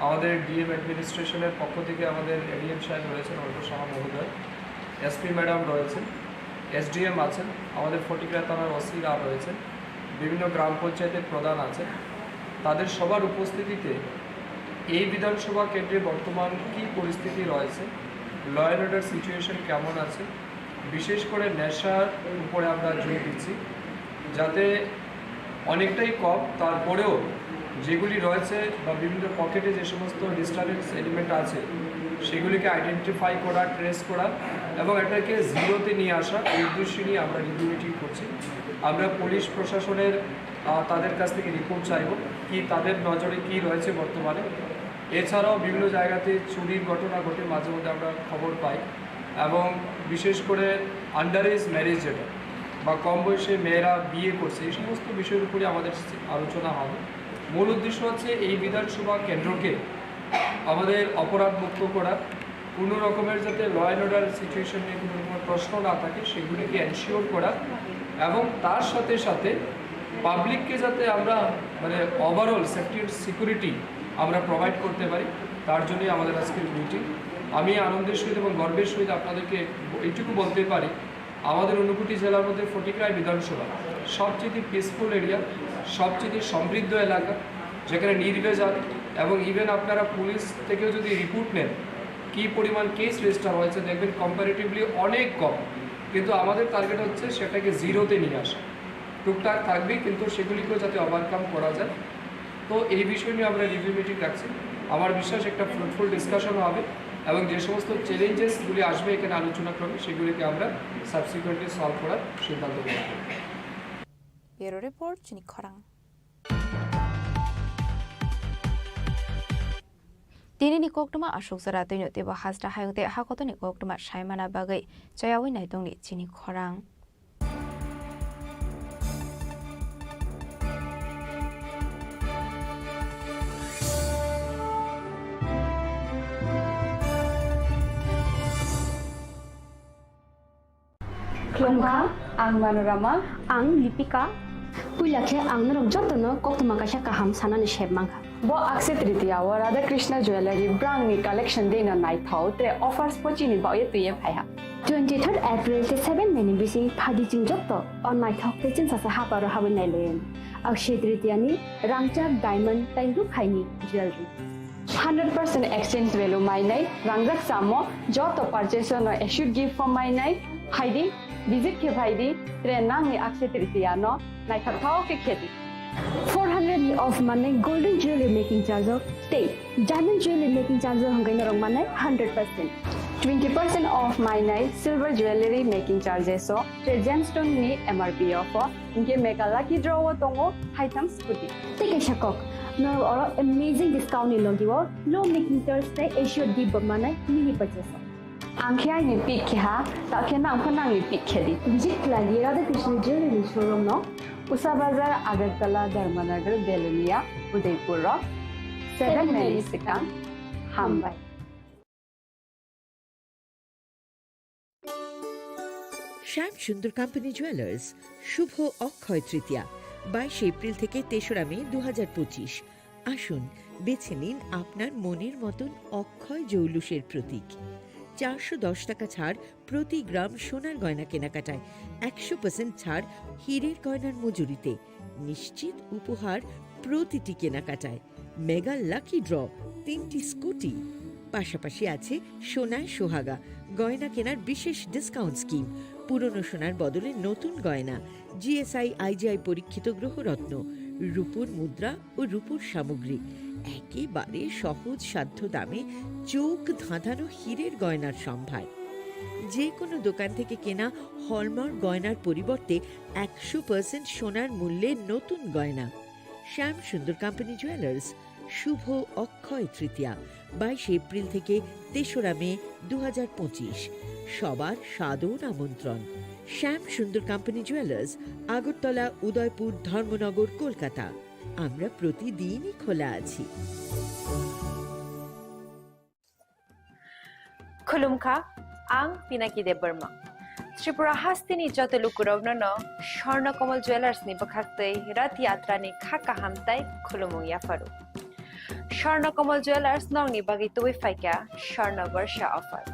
আমাদের ডিএম অ্যাডমিনিস্ট্রেশনের পক্ষ থেকে আমাদের এডিএম সাহেব রয়েছেন, অল্প সাহা মহোদয়, এসপি ম্যাডাম রয়েছেন, এসডিএম আছেন, আমাদের ফটিকরা থানার ওসিরা রয়েছেন, বিভিন্ন গ্রাম পঞ্চায়েতের প্রধান আছেন। তাদের সবার উপস্থিতিতে এই বিধানসভা কেন্দ্রে বর্তমান কী পরিস্থিতি রয়েছে, ল অ্যান্ড অর্ডার সিচুয়েশন কেমন আছে, বিশেষ করে নেশার উপরে আমরা জোর দিচ্ছি, যাতে অনেকটাই কম, তারপরেও যেগুলি রয়েছে বা বিভিন্ন পকেটে যে সমস্ত ডিস্টারবেন্স এলিমেন্ট আছে, সেগুলিকে আইডেন্টিফাই করা, ট্রেস করা এবং এটাকে জিরোতে নিয়ে আসা, এই উদ্দেশ্য নিয়ে আমরা রিভিউ মিটিং করছি। আমরা পুলিশ প্রশাসনের, আহ, তাদের কাছ থেকে রিপোর্ট চাইব, কি তাদের নজরে কি রয়েছে বর্তমানে। এছাড়াও বিভিন্ন জায়গাতে চুরির ঘটনা ঘটে, মাঝে মধ্যে আমরা খবর পাই, এবং বিশেষ করে আন্ডার এজ ম্যারেজ যেটা বা কম বয়সে মেয়েরা বিয়ে করছে, এই সমস্ত বিষয়ের উপরে আমাদের আলোচনা হবে। মূল উদ্দেশ্য হচ্ছে এই বিধানসভা কেন্দ্রকে আমাদের অপরাধ মুক্ত করা, কোনো রকমের যাতে ল অ্যান্ড অর্ডার সিচুয়েশন নিয়ে কোনো রকমের প্রশ্ন না থাকে, সেগুলিকে এনশিওর করা এবং তার সাথে সাথে পাবলিককে যাতে আমরা, মানে, ওভারঅল সেফটি অ্যান্ড সিকিউরিটি আমরা প্রোভাইড করতে পারি, তার জন্যই আমাদের আজকের মিটিং। আমি আনন্দের সহিত এবং গর্বের সহিত আপনাদেরকে এইটুকু বলতে পারি, আমাদের ঊনকোটি জেলার মধ্যে ফটিকরায় বিধানসভা সবচেয়ে পিসফুল এরিয়া, সবচেয়ে সমৃদ্ধ এলাকা, যেখানে নির্ভেজাল এবং ইভেন আপনারা পুলিশ থেকেও যদি রিপোর্ট নেন, কী পরিমাণ কেস রেজিস্টার হয়েছে, দেখবেন কম্পারেটিভলি অনেক কম। কিন্তু আমাদের টার্গেট হচ্ছে সেটাকে জিরোতে নিয়ে আসা। টুকটাক থাকবেই, কিন্তু সেগুলিকেও যাতে ওভারকাম করা যায়। তো এই বিষয় নিয়ে আমরা রিভিউ মিটিং রাখছি। আমার বিশ্বাস একটা ফ্রুটফুল ডিসকাশন হবে এবং যে সমস্ত চ্যালেঞ্জেসগুলি আসবে এখানে আলোচনা ক্রমে, সেগুলিকে আমরা সাবসিকুয়েন্টলি সলভ করার সিদ্ধান্ত গ্রহণ করব। Bureau Report, Chini Khorang. Tini ni koktwma aswk jora twino teibo hasta hayung tei hakotoni koktwma saimana bagwi chayawi naitongni chini khorang. Khulumkha, ang Manorama. Ang Lipika. Puila khe ang norok jotono koktwma kaisa kaham sanani sep mankha. Bo Akshaya Tritiya o Radha Krishna Jewellery brangni collection dino naithok tre offers pochini baoye twiye phaiha. Twenty third April tei seven May ni bising phadi chwng joto o naithok tei chwngsasa haparo habwi nailayan. Akshaya Tritiya ni rangchak diamond tei rukhaini jewellery. Hundred percent exchange value mainai, rangjak samo, joto purchase no assured gift form mainai, phaidi, visit khe phaidi, tre nangni Akshaya Tritiya no naithok thok khe khedi. Four hundred ni off manai golden jewelry making charge o tei diamond jewelry making charge o hwnkhe norok manai hundred percent. Twenty percent off mainai silver jewelry making charges o tre gemstone ni M R P off o. Hinkhe mega lucky draw o tongo haitham scooty. Tei kaisa kok, norok oro amazing discount ni logi o low making charge tei assured gift bo manai mini purchase o. Ang khe aini pick khe ha, ta khe nang pho nangni pick khe di. Visit khlai di Radha Krishna Jewelry ni showroom no. Usa Bazar, Agartala, Dharmanagar, Belonia, Udaipur o seven May ni swkang. Hambai. শ্যাম সুন্দর company jewellers, শুভ অক্ষয় তৃতীয়া, বাইশে এপ্রিল থেকে তেসরা মে দু হাজার পঁচিশ। আসুন, বেছে নিন আপনার মনের মতন অক্ষয় জৌলুসের প্রতীক। চারশো দশ টাকা ছাড় প্রতি গ্রাম সোনার গয়না কেনাকাটায়, একশো পার্সেন্ট ছাড় হীরের গয়নার মজুরিতে, নিশ্চিত উপহার প্রতিটি কেনাকাটায়, মেগা লাকি ড্র, তিনটি স্কুটি, পাশাপাশি আছে সোনায় সোহাগা, গয়না কেনার বিশেষ ডিসকাউন্ট স্কিম, পুরনো সোনার বদলে নতুন গয়না, G S I I G I পরীক্ষিত গ্রহরত্ন, রূপোর মুদ্রা ও রূপোর সামগ্রী, একেবারে সহজ সাধ্য দামে চোখ ধাঁধানো হীরের গয়নার সম্ভার। যে কোনো দোকান থেকে কেনা হলমার্ক গয়নার পরিবর্তে একশো পার্সেন্ট সোনার মূল্যে নতুন গয়না। শ্যাম সুন্দর কোম্পানি জুয়েলার্স, শুভ অক্ষয় তৃতীয়া, বাইশে এপ্রিল থেকে তেসরা মে দু হাজার পঁচিশ। সবার সাদর আমন্ত্রণ। শ্যাম সুন্দর কোম্পানি জুয়েলার্স, আগরতলা, উদয়পুর, ধর্মনগর, কলকাতা। আমরা প্রতিদিনই খোলা আছি। Khulumkha, ang Pinaki Debbarma. Tripura hasteni joto lukurokno no Swarna Kamal Jewellers ni bwkhaktwi Rath Yatra ni kha kaham tai khulumung yapharu. Swarna Kamal Jewellers nokni bagwi tubui phaikha Swarna Barsha offer.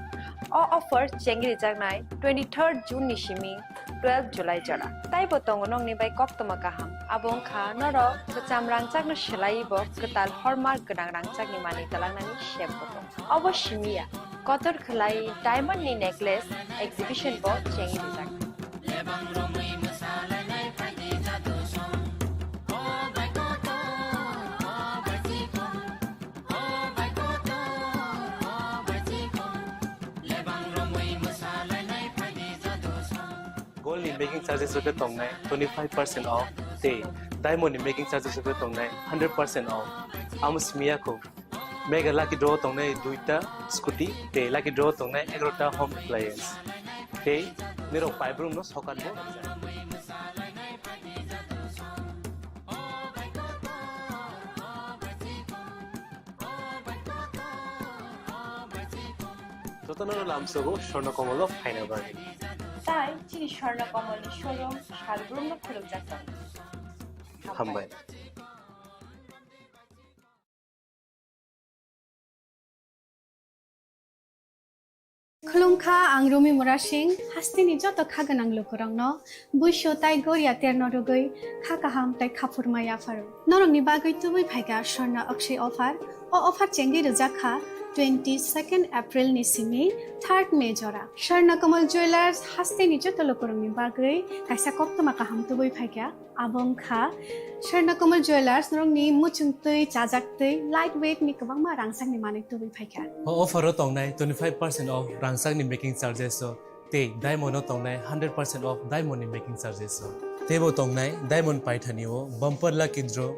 O offer chengri jaknai twenty third June ni simi twelve July jora. Taibo tongo nokni bai koktwma kaham. Abo wngkha norok kwcham rangchakno swlaiwi bo kwtal hallmark gwnang rangchakni manwi twlangnani sep bo tongo. Obo simi ya, kotor khwlai diamond ni necklace exhibition bo chengwi rijak. Gold ni making charges rok tongnai twenty five percent off tei diamond ni making charges rok tongnai hundred percent off. Amo simi ya kho. Mega lucky draw tongnai duita scooty tei lucky draw tongnai egarota home appliance. Tei nirok paibrum no sokat bo. Jotono lamsogo Swarna Kamal o phaina bagwi. Tai chini Swarna Kamal ni showroom salbrum no khulumjak tongo. Hambai. Khulumkha, ang Rumi Murasing, hasteni joto kha gwnang lukurokno buisu tai goria terno rwgwi kha kaham tai khaphurma yapharu. Norokni bagwi tubui phaikha Swarna Akshay offer. O offer chengwi rwjak kha twenty second April ni simi third May jora. Swarna Kamal Jewellers hasteni joto lukurokni bagwi kaisa koktwma kaham tubui phaikha. Abo wngkha Swarna Kamal Jewellers, norokni muchungtwi, chajaktwi, light weight ni kwbangma rangchakni manwi tubui phaikha. O offer o tongnai twenty five percent off rangchakni making charges o tei diamond o tongnai hundred percent off diamond ni making charges o. Teibo tongnai diamond paithani o bumper lucky draw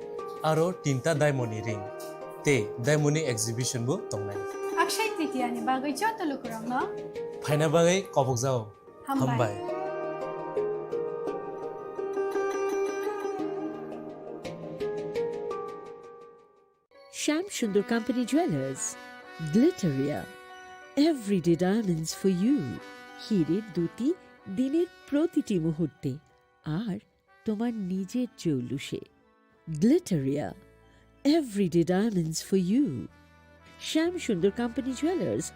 aro tinta diamond ni ring tei diamond ni exhibition bo tongnai. Akshay Tritiya ni bagwi joto lukurokno phaina bagwi kobokjao. Hambai. Hambai. Shyam Sundar Company Jewelers, Glitteria, everyday diamonds for you. Hire duti দিনের প্রতিটি মুহূর্তে আর তোমার নিজের জৌলুসে। Glitteria, everyday diamonds for you. শ্যাম সুন্দর company jewellers.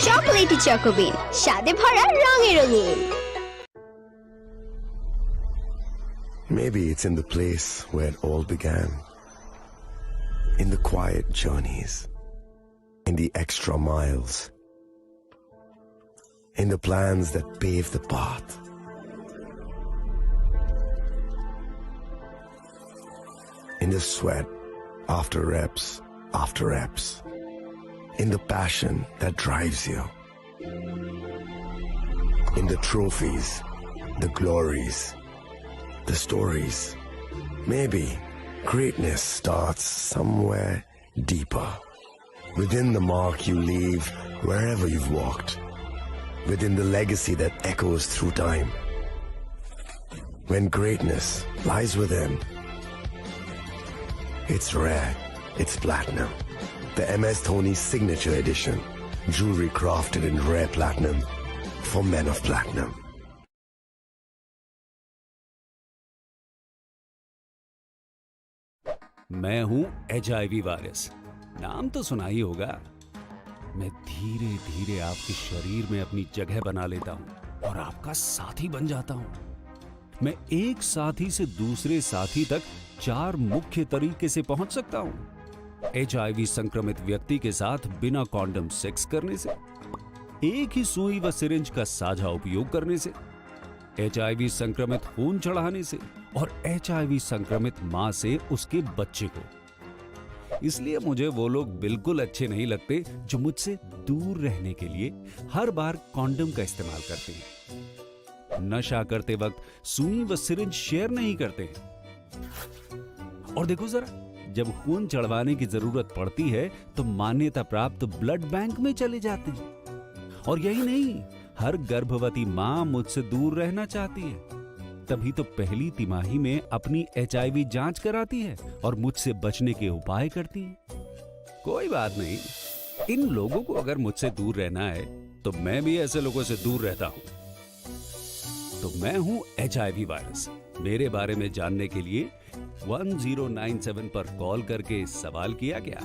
Chocolatey চকোবিন, স্বাদে ভরা, রঙে রঙিন। Maybe it's in the place where it all began. In the quiet journeys. In the extra miles. In the plans that pave the path. In the sweat after reps after reps. In the passion that drives you. In the trophies, the glories, the stories. Maybe greatness starts somewhere deeper. Within the mark you leave wherever you've walked. Within the legacy that echoes through time. When greatness lies within, it's rare, it's platinum. The M S Dhoni Signature Edition. Jewelry crafted in rare platinum for men of platinum. मैं हूं HIV virus, नाम तो सुना ही होगा। मैं धीरे धीरे आपके शरीर में अपनी जगह बना लेता हूं और आपका साथी बन जाता हूं। मैं एक साथी से दूसरे साथी तक चार मुख्य तरीके से पहुंच सकता हूं। एचआईवी संक्रमित व्यक्ति के साथ बिना कॉन्डम सेक्स करने से, एक ही सुई व सिरिंज का साझा उपयोग करने से, एचआईवी संक्रमित खून चढ़ाने से और एचआईवी संक्रमित मां से उसके बच्चे को। इसलिए मुझे वो लोग बिल्कुल अच्छे नहीं लगते जो मुझसे दूर रहने के लिए हर बार कॉन्डम का इस्तेमाल करते हैं, नशा करते वक्त सुई व सिरिंज शेयर नहीं करते हैं। और देखो जरा, जब खून चढ़वाने की जरूरत पड़ती है तो मान्यता प्राप्त ब्लड बैंक में चले जाते हैं। और यही नहीं, हर गर्भवती मां मुझसे दूर रहना चाहती है, तभी तो पहली तिमाही में अपनी एचआईवी जांच कराती है और मुझसे बचने के उपाय करती है। कोई बात नहीं, इन लोगों को अगर मुझसे दूर रहना है तो मैं भी ऐसे लोगों से दूर रहता हूं। तो मैं हूं एचआईवी वायरस। मेरे बारे में जानने के लिए वन ज़ीरो नाइन सेवन पर कॉल करके सवाल किया क्या?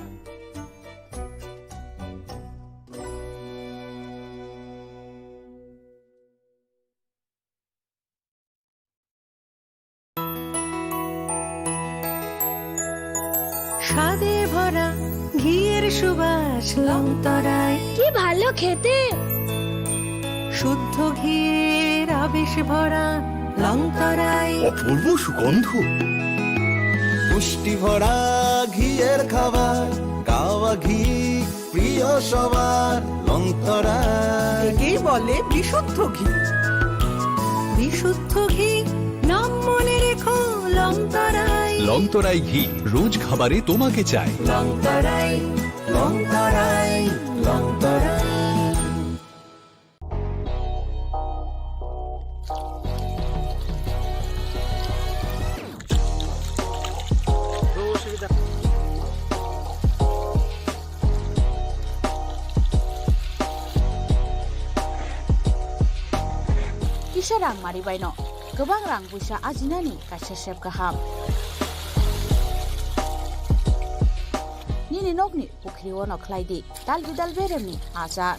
স্বাদে ভরা ঘিয়ের সুবাস লংতরায়। কি ভালো খেতে! শুদ্ধ ঘিয়ের আবেশ ভরা লংতরায়। অপূর্ব সুগন্ধ। পুষ্টি ভরা ঘিয়ের খাবার, গাওয়া ঘি প্রিয় সবার লংতরায়। একেই বলে বিশুদ্ধ ঘি। বিশুদ্ধ ঘি, নাম মনে রেখো লংতরায়। লংতরায় ঘি, রোজ খাবারে তোমাকে চাই। লংতরায়, লংতরায়, Longtharai. Kisa rang mari baino kwbang rang puisa ajinani kaisa sep kaham. Nini nokni pukhri ono khlai di dalbi dalberemni achar.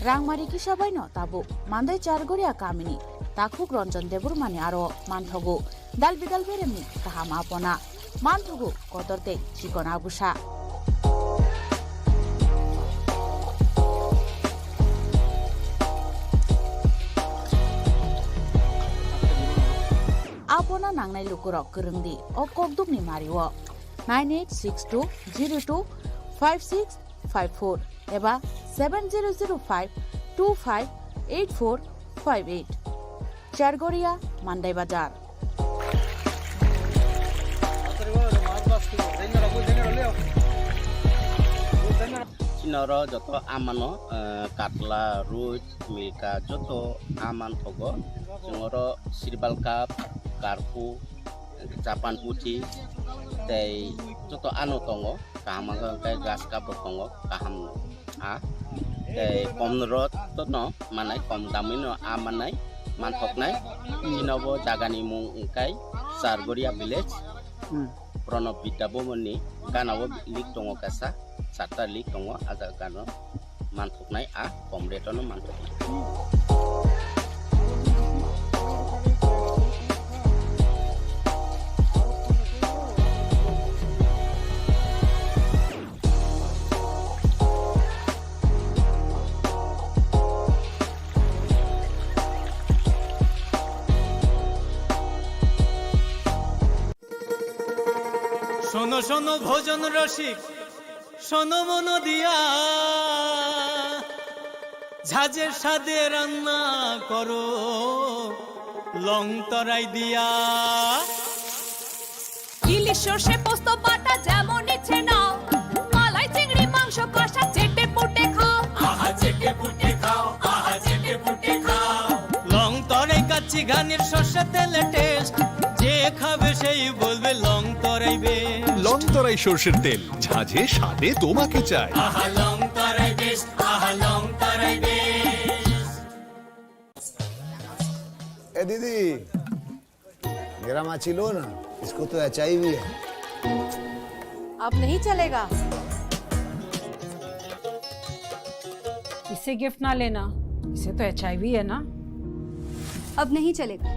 Rangmari kisa baino tabuk Mandai Chargoria kamini takhuk Ranjan Debbarmani aro manthogo dalbi dalberemni kaham apona, manthogo kotor tei chikon abusa. Apona nangnai lukurok kwrwng di o kokdukni mario nine eight six two zero two five six five four eba seven zero zero five two five eight four five eight. Chargoria, Mandai Bazar. Noro joto amano, eh, katla, ruj, milka joto aman thogo. Chwng oro sirbal cup, karpu, japan puthi, tei joto ano tongo. Kaham wngkha hwnkhe grass cup bo tongo, kaham no. A, tei kom rot no manai, kom damwi no a manai, manthoknai. Chini bo jaga ni mung wngkha Chargoria village. Hmm. Pranab Vidya Bhavan ni gana o link tongo kaisa, charta link tongo, a jaga no manthoknai, a kom rate no manthoknai. শোনো শোনো ভোজন রসিক, শোনো মন দিয়া, ঝাঁঝের স্বাদে রান্না করো লং তরাই দিয়া। ইলিশ সর্ষে পোস্ত বাটা যেমন ইচ্ছে নাও, মালাই চিংড়ি মাংস কষা চেটে পুটে খাও। আহা চেটে পুটে খাও, আহা চেটে পুটে খাও। লং তরাই কাচ্চি ঘানির সর্ষে তেলে টেস্ট, যে খাবে সেই বলবে লং তরাই বেস্ট। লং তরাই সর্ষের তেল, ঝাঁঝে স্বাদে তোমাকে চাই। আহা লং তরাই বেস্ট, আহা লং তরাই বেস্ট। ए दीदी, मेरा माची लो ना, इसको तो एचआईवी है। अब नहीं चलेगा। इसे गिफ्ट ना लेना, इसे तो एचआईवी है ना। अब नहीं चलेगा।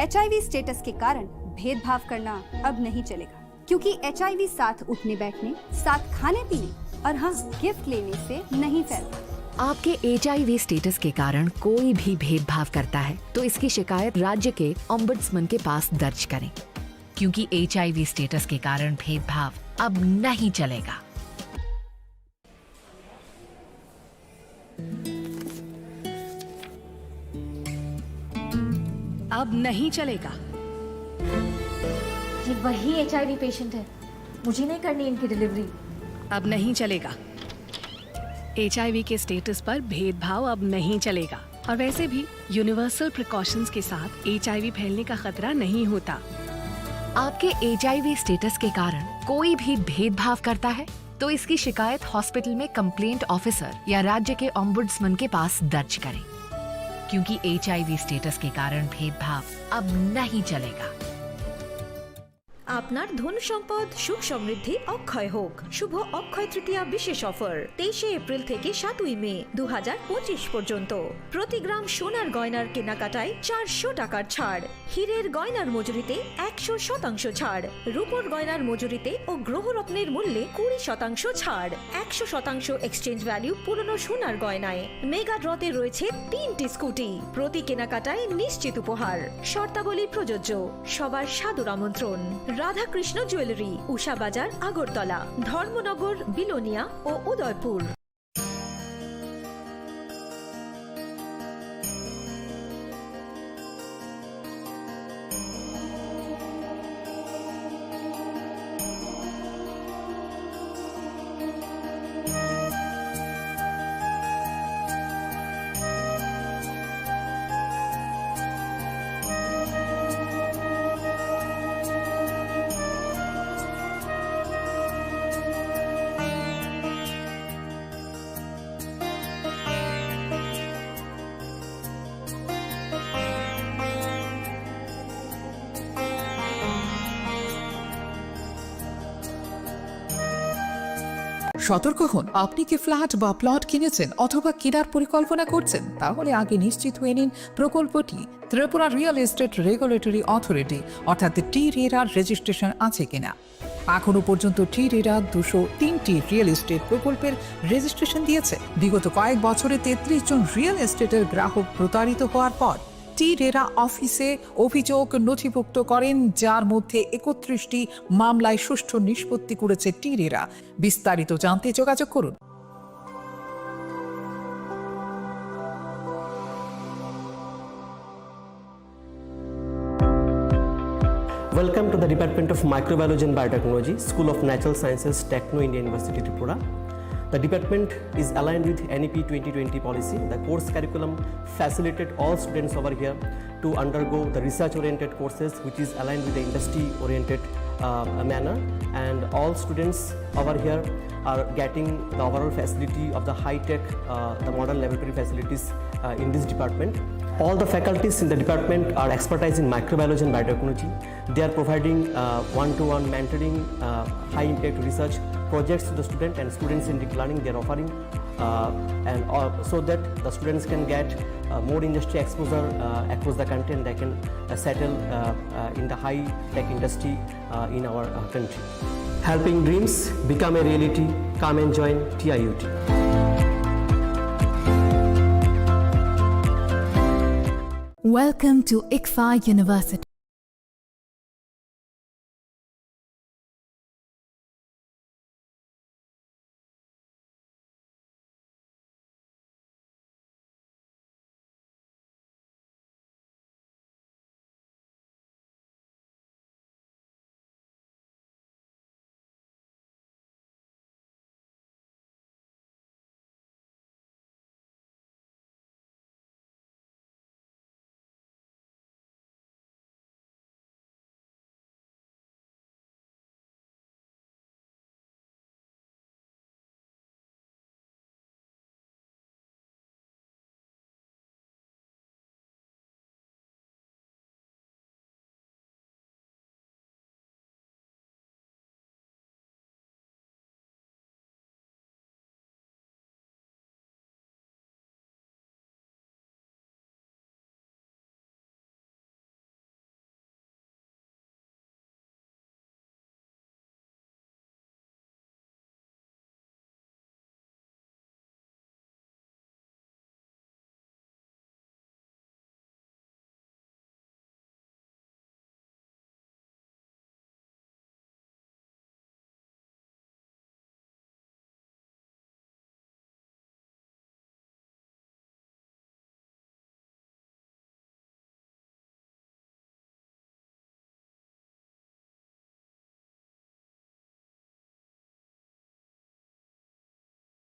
एचआईवी स्टेटस के कारण भेदभाव करना अब नहीं चलेगा, क्योंकि एचआईवी साथ उठने बैठने, साथ खाने पीने और हाँ, गिफ्ट लेने से नहीं फैलता। आपके एचआईवी स्टेटस के कारण कोई भी भेदभाव करता है, तो इसकी शिकायत राज्य के ओम्बुड्समैन के पास दर्ज करें, क्योंकि एचआईवी स्टेटस के कारण भेदभाव अब नहीं चलेगा। अब नहीं चलेगा। ये वही एचआईवी पेशेंट है, मुझे नहीं करनी इनकी डिलीवरी। अब नहीं चलेगा। एचआईवी के स्टेटस पर भेदभाव अब नहीं चलेगा। और वैसे भी यूनिवर्सल प्रिकॉशंस के साथ एचआईवी फैलने का खतरा नहीं होता। आपके एचआईवी स्टेटस के कारण कोई भी भेदभाव करता है, तो इसकी शिकायत हॉस्पिटल में कंप्लेंट ऑफिसर या राज्य के ओम्बुड्समैन के पास दर्ज करें, क्योंकि एचआईवी स्टेटस के कारण भेदभाव अब नहीं चलेगा। আপনার ধন সম্পদ সুখ সমৃদ্ধি অক্ষয় হোক। শুভ অক্ষয় তৃতীয়া বিশেষ অফার তেইশে এপ্রিল থেকে সাতই মে দু হাজার পঁচিশ পর্যন্ত। প্রতি গ্রাম সোনার গয়নার কেনাকাটায় চারশো টাকার ছাড়, হীরের গয়নার মজুরিতে একশো শতাংশ ছাড়, রূপোর গয়নার মজুরিতে ও গ্রহরত্নের মূল্যে কুড়ি শতাংশ ছাড়, একশো শতাংশ এক্সচেঞ্জ ভ্যালু পুরনো সোনার গয়নায়। মেগা ড্রতে রয়েছে তিনটি স্কুটি, প্রতি কেনাকাটায় নিশ্চিত উপহার। শর্তাবলী প্রযোজ্য। সবার সাদর আমন্ত্রণ। রাধাকৃষ্ণ জুয়েলারি, উষা বাজার, আগরতলা, ধর্মনগর, বিলোনিয়া ও উদয়পুর। সতর্ক হন, আপনি কি ফ্ল্যাট বা প্লট কিনেছেন অথবা কেনার পরিকল্পনা করছেন? তাহলে আগে নিশ্চিত হয়ে নিন প্রকল্পটি Tripura real estate regulatory authority অর্থাৎ টি রেরার রেজিস্ট্রেশন আছে কিনা। এখনও পর্যন্ত টি রেরা দুশো তিনটি রিয়েল এস্টেট প্রকল্পের রেজিস্ট্রেশন দিয়েছে। বিগত কয়েক বছরে তেত্রিশ জন রিয়েল এস্টেটের গ্রাহক প্রতারিত হওয়ার পর টি রেরা অফিসে অভিযোগ নথিভুক্ত করেন, যার মধ্যে একত্রিশটি মামলায় সুষ্ঠু নিষ্পত্তি করেছে টি রেরা। বিস্তারিত জানতে যোগাযোগ করুন। Welcome to the Department of Microbiology and Biotechnology, School of Natural Sciences, Techno India University, Tripura. The department is aligned with N E P twenty twenty policy. The course curriculum facilitate all students over here to undergo the research-oriented courses, which is aligned with the industry-oriented, uh, manner. And all students over here are getting the overall facility of the high-tech, uh, the modern laboratory facilities, uh, in this department. All the faculties in the department are expertise in microbiology and biotechnology. They are providing, uh, one-to-one mentoring, uh, high-impact research projects to the student and students in deep learning. They are offering, uh, and, uh, so that the students can get, uh, more industry exposure, uh, across the country, and they can, uh, settle, uh, uh, in the high-tech industry, uh, in our, uh, country. Helping dreams become a reality. Come and join T I U T. Welcome to ICFAI University.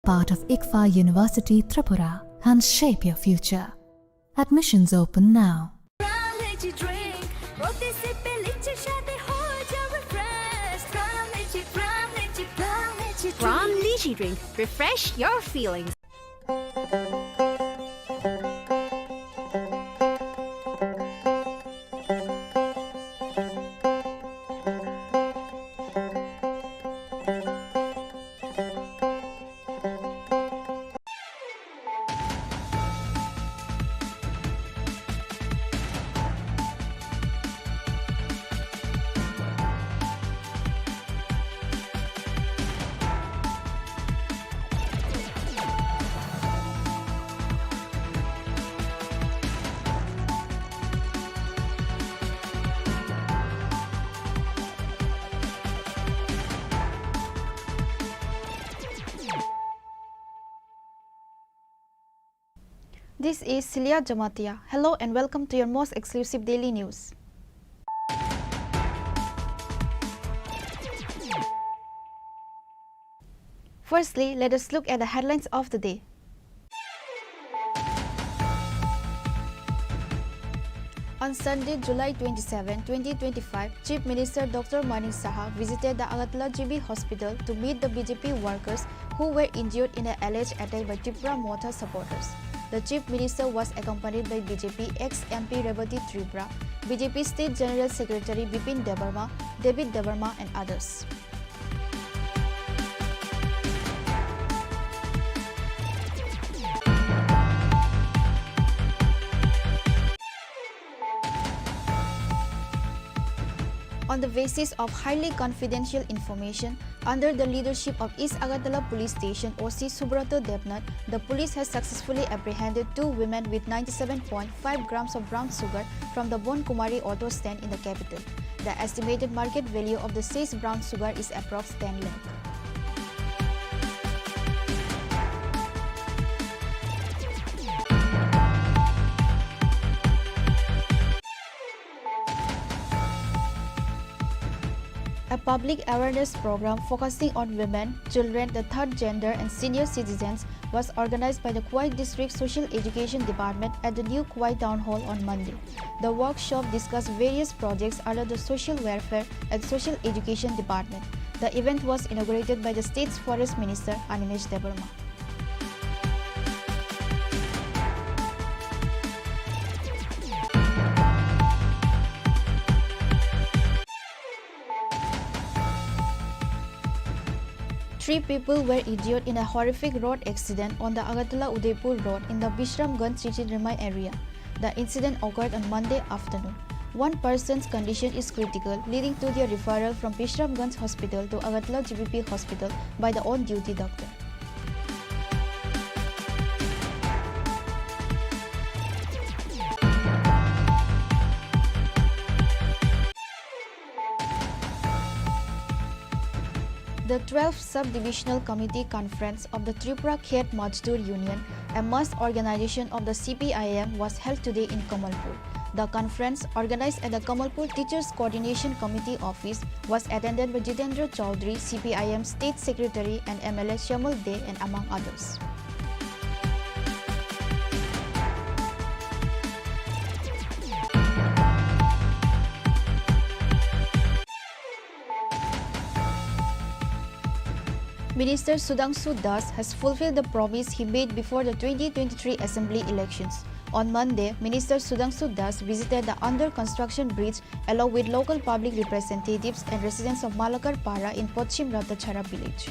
Part of ICFAI University Tripura and shape your future. Admissions open now. Prime Lychee Drink, প্রতি সিপে লিচির স্বাদে হয়ে যাবে fresh। Prime Lychee, Prime Lychee, Prime Lychee Drink। Prime Lychee Drink, refresh your feelings. This is Celia Jamatia. Hello and welcome to your most exclusive daily news. Firstly, let us look at the headlines of the day. On Sunday, July twenty-seven, twenty twenty-five, Chief Minister Doctor Manik Saha visited the Agartala G B Hospital to meet the B J P workers who were injured in an alleged attack by Tipra Motha supporters. The Chief Minister was accompanied by B J P ex-M P Rebati Tripura, B J P State General Secretary Bipin Debbarma, David Debbarma and others. On the basis of highly confidential information, under the leadership of East Agartala Police Station O C Subrato Debnath, the police has successfully apprehended two women with ninety-seven point five grams of brown sugar from the Bonkumari auto stand in the capital. The estimated market value of the seized brown sugar is approx ten lakh. A public awareness program focusing on women, children, the third gender, and senior citizens was organized by the Khowai District Social Education Department at the new Khowai Town Hall on Monday. The workshop discussed various projects under the Social Welfare and Social Education Department. The event was inaugurated by the state's Forest Minister Animesh Debbarma. Three people were injured in a horrific road accident on the Agartala Udaipur road in the Bishramganj Chichiremai area. The incident occurred on Monday afternoon. One person's condition is critical, leading to their referral from Bishramganj Hospital to Agartala G B P Hospital by the on-duty doctor. The twelfth Sub-Divisional Committee Conference of the Tripura Khet Mazdoor Union, a mass organization of the C P I M, was held today in Kamalpur. The conference, organized at the Kamalpur Teachers Coordination Committee office, was attended by Jitendra Chaudhary, C P I M State Secretary, and M L A Shamal Dey, and among others. Minister Sudhangshu Das has fulfilled the promise he made before the twenty twenty-three assembly elections. On Monday, Minister Sudhangshu Das visited the under construction bridge along with local public representatives and residents of Malakar Para in Pochim Ratachhara village.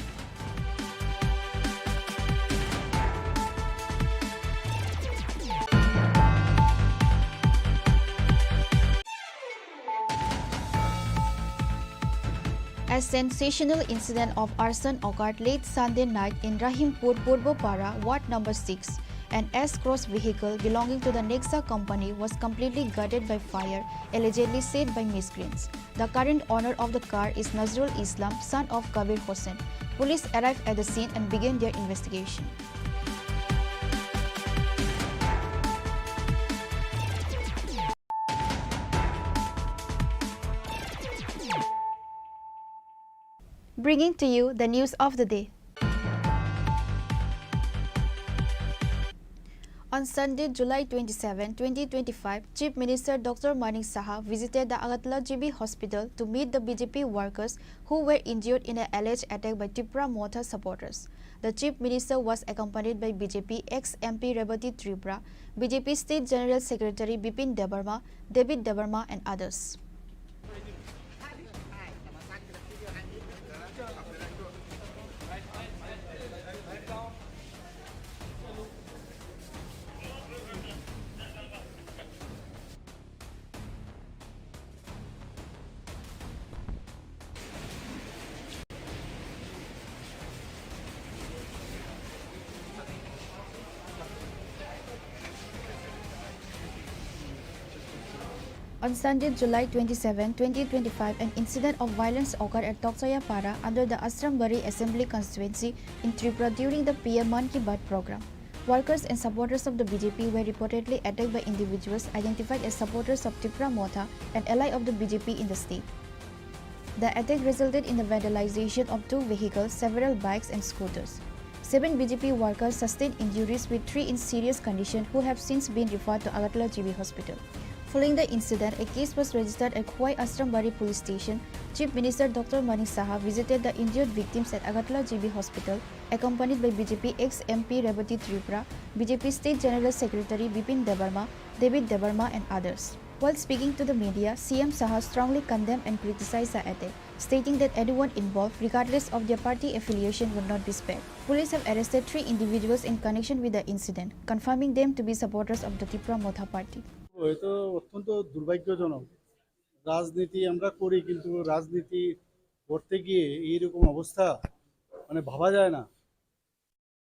A sensational incident of arson occurred late Sunday night in Rahimpur Purbo Para, Ward number six. An S-Cross vehicle belonging to the Nexa company was completely gutted by fire, allegedly set by miscreants. The current owner of the car is Nazrul Islam, son of Kabir Hossain. Police arrived at the scene and began their investigation. Bringing to you the news of the day. On Sunday, July twenty-seven, twenty twenty-five, Chief Minister Doctor Manik Saha visited the Agartala G B Hospital to meet the B J P workers who were injured in an alleged attack by Tipra Motha supporters. The Chief Minister was accompanied by B J P ex-M P Rebati Tripura, B J P State General Secretary Bipin Debbarma, David Debbarma, and others. On Sunday, July twenty-seven, twenty twenty-five, an incident of violence occurred at Tokchaya Para under the Ashrambari Assembly Constituency in Tripura during the P M Mann Ki Baat program. Workers and supporters of the B J P were reportedly attacked by individuals identified as supporters of Tipra Motha, an ally of the B J P in the state. The attack resulted in the vandalization of two vehicles, several bikes and scooters. Seven B J P workers sustained injuries, with three in serious condition who have since been referred to Agartala G B Hospital. Following the incident, a case was registered at Khowai Ashrambari Police Station. Chief Minister Doctor Manik Saha visited the injured victims at Agartala G B Hospital, accompanied by B J P ex-M P Rebati Tripura, B J P State General Secretary Bipin Debbarma, David Debbarma, and others. While speaking to the media, C M Saha strongly condemned and criticized the attack, stating that anyone involved, regardless of their party affiliation, would not be spared. Police have arrested three individuals in connection with the incident, confirming them to be supporters of the Tipra Motha party. এটা অত্যন্ত দুর্ভাগ্যজনক। রাজনীতি আমরা করি, কিন্তু রাজনীতি করতে গিয়ে এইরকম অবস্থা, মানে, ভাবা যায় না।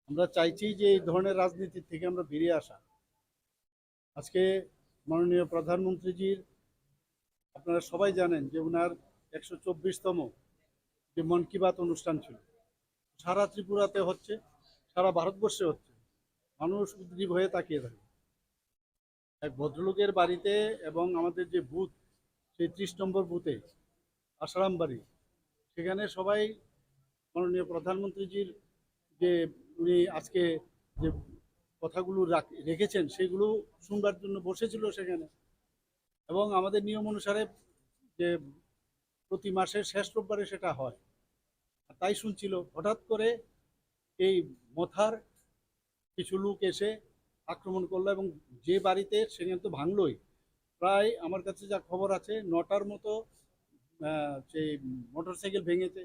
আমরা চাইছি যে এই ধরনের রাজনীতি থেকে আমরা বেরিয়ে আসা। আজকে মাননীয় প্রধানমন্ত্রীজির, আপনারা সবাই জানেন যে ওনার একশো চব্বিশতম যে মন কি বাত অনুষ্ঠান ছিল, সারা ত্রিপুরাতে হচ্ছে, সারা ভারতবর্ষে হচ্ছে। মানুষ উদ্গ্রীব হয়ে তাকিয়ে থাকে। এক ভদ্রলোকের বাড়িতে এবং আমাদের যে বুথ, সেই ত্রিশ নম্বর বুথে আশারাম বাড়ি, সেখানে সবাই মাননীয় প্রধানমন্ত্রীজির যে উনি আজকে যে কথাগুলো রাখ-, রেখেছেন, সেগুলো শুনবার জন্য বসেছিল সেখানে। এবং আমাদের নিয়ম অনুসারে যে প্রতি মাসের শেষ রোববারে সেটা হয়। আর তাই শুনছিল, হঠাৎ করে এই মথার কিছু লোক এসে আক্রমণ করলো এবং যে বাড়িতে, সেখানে তো ভাঙলোই, প্রায় আমার কাছে যা খবর আছে, নটার মতো, আহ, সেই মোটরসাইকেল ভেঙেছে,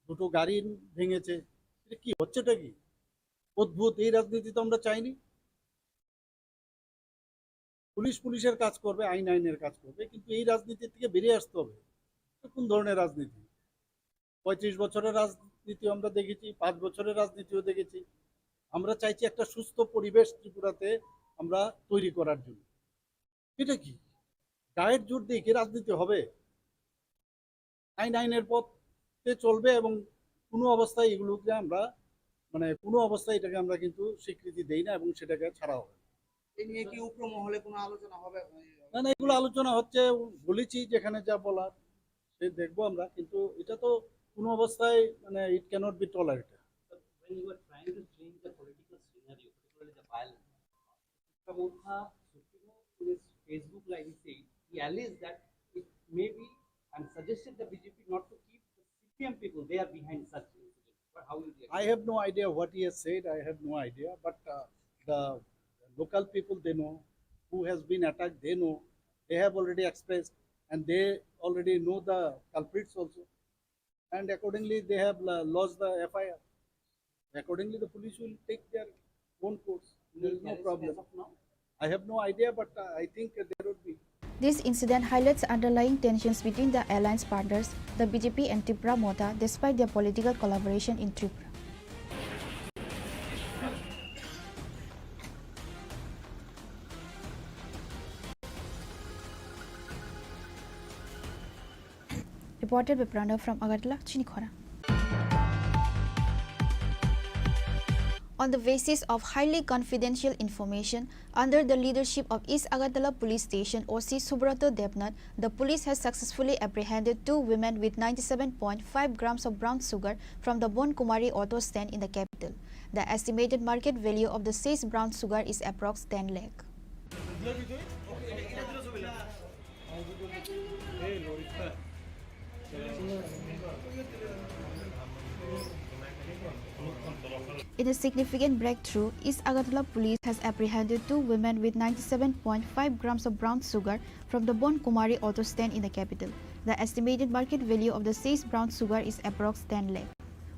দুটো গাড়ি ভেঙেছে। এটা কি হচ্ছেটা কি? অদ্ভুত, এই রাজনীতি তো আমরা চাইনি। পুলিশ পুলিশের কাজ করবে, আইন আইনের কাজ করবে, কিন্তু এই রাজনীতি থেকে বেরিয়ে আসতে হবে। এটা কোন ধরনের রাজনীতি? পঁয়ত্রিশ বছরের রাজনীতি আমরা দেখেছি, পাঁচ বছরের রাজনীতিও দেখেছি। আমরা চাইছি একটা সুস্থ পরিবেশ ত্রিপুরাতে আমরা তৈরি করার জন্য। এটা কি? গায়ের জোর দিয়ে কি রাজনীতি হবে? আইন আইনের পথে চলবে এবং কোনো অবস্থায় এগুলোকে আমরা, মানে, কোনো অবস্থায় এটাকে আমরা কিন্তু স্বীকৃতি দেই না এবং সেটাকে ছাড়া হবে না। এ নিয়ে কি উগ্র মহলে কোনো আলোচনা হবে? না, না, এগুলো আলোচনা হচ্ছে, বলেছি যেখানে যা বলার সে দেখবো আমরা, কিন্তু এটা তো কোনো অবস্থায়, মানে, it cannot be tolerated. When you are trying to change the political scenario, particularly the violence, Subra Motha Supremo in his Facebook live, he said, he alleged that it may be and suggested the B J P not to keep the C P M people, they are behind such incidents. But how you react? I have no idea what he has said. I have no idea. But, uh, the local people, they know. Who has been attacked, they know. They have already expressed, and they already know the culprits also. And accordingly, they have, uh, lodged the F I R. Accordingly, the police will take their own course. There is no problem. I have no idea, but, uh, I think there would be. This incident highlights underlying tensions between the alliance partners, the B J P and Tipra Motha, despite their political collaboration in Tripura. Reported by Pranav from Agartala, Chinikhora. On the basis of highly confidential information, under the leadership of East Agartala Police Station O C Subrata Debnath, the police has successfully apprehended two women with ninety-seven point five grams of brown sugar from the Bon Kumari auto stand in the capital. The estimated market value of the seized brown sugar is approx ten lakh. In a significant breakthrough, East Agartala police has apprehended two women with ninety-seven point five grams of brown sugar from the Bon Kumari auto stand in the capital. The estimated market value of the seized brown sugar is approx ten lakh.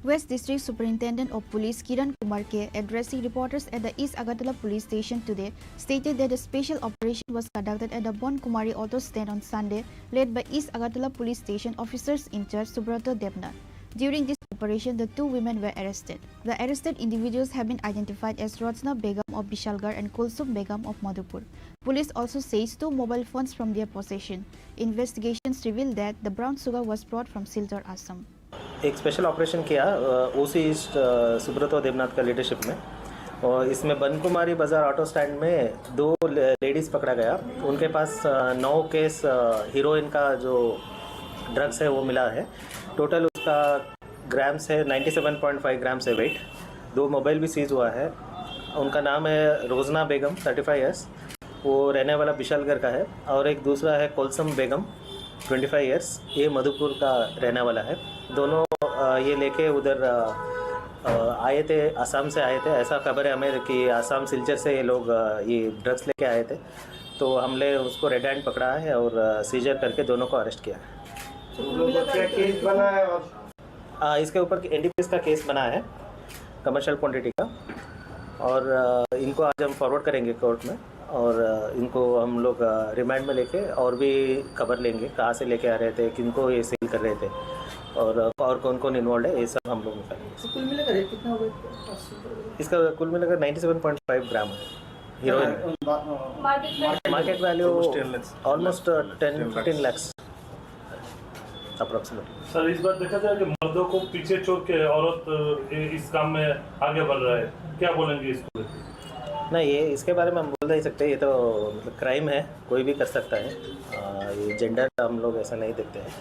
West District Superintendent of Police Kiran Kumar K, addressing reporters at the East Agartala Police Station today, stated that a special operation was conducted at the Bon Kumari auto stand on Sunday, led by East Agartala Police Station officers in charge Subrata Debnath. During this operation, the two women were arrested. The arrested individuals have been identified as Rajna Begum of Bishalgarh and Kulsum Begum of Madhupur. Police also seized two mobile phones from their possession. Investigations revealed that the brown sugar was brought from Silchar, Assam. एक special operation किया ओसी ईस्ट सुब्रतो देवनाथ का लीडरशिप में। और इसमें बनकुमारी बाज़ार auto stand में दो ले-, लेडीज़ पकड़ा गया। उनके पास अ, नौ केस अ, हीरोइन का जो ड्रग्स है, वो मिला है। टोटल उसका ग्राम्स है, ninety seven point five grams है वेट। दो मोबाइल भी सीज हुआ है। उनका नाम है रोजना बेगम, थर्टी फ़ाइव ईयर्स, वो रहने वाला विशालगढ़ का है, और एक दूसरा है कोलसम बेगम, ट्वेंटी फ़ाइव ईयर्स, ये मधुपुर का रहने वाला है। दोनों अ, ये लेके उधर अ, अ, आए थे, आसाम से आए थे। ऐसा खबर है हमें कि आसाम सिलचर से ये लोग अ, ये ड्रग्स लेके आए थे, तो हमने उसको रेड हैंड पकड़ा है और अ, सीजर करके दोनों को अरेस्ट किया है। तो कुल मिलाकर क्या केस बना है और आ, इसके ऊपर एनडीपीएस का केस बना है, कमर्शियल क्वांटिटी का, और आ, इनको आज हम फॉरवर्ड करेंगे कोर्ट में, और आ, इनको हम लोग आ, रिमांड में लेके और भी खबर लेंगे, कहाँ से लेके आ रहे थे, किनको ये सेल कर रहे थे, और आ, और कौन कौन इन्वॉल्व है, ये सब हम लोग निकालेंगे। तो कुल मिलाकर रेट कितना हो गया? इसका कुल मिलाकर नाइंटी सेवन पॉइंट फ़ाइव ग्राम है heroine. Market value almost ten fifteen lakhs. Approximately. Sir, इस बार देखा जाए कि मर्दों को पीछे छोड़ के औरत, अ, इस काम में आगे बढ़ रहा है, क्या बोलेंगे इसको लेके? नहीं, ये, इसके बारे में हम बोल नहीं सकते, ये तो मतलब क्राइम है, कोई भी कर सकता है। अ, ये जेंडर हम लोग ऐसा नहीं देखते हैं,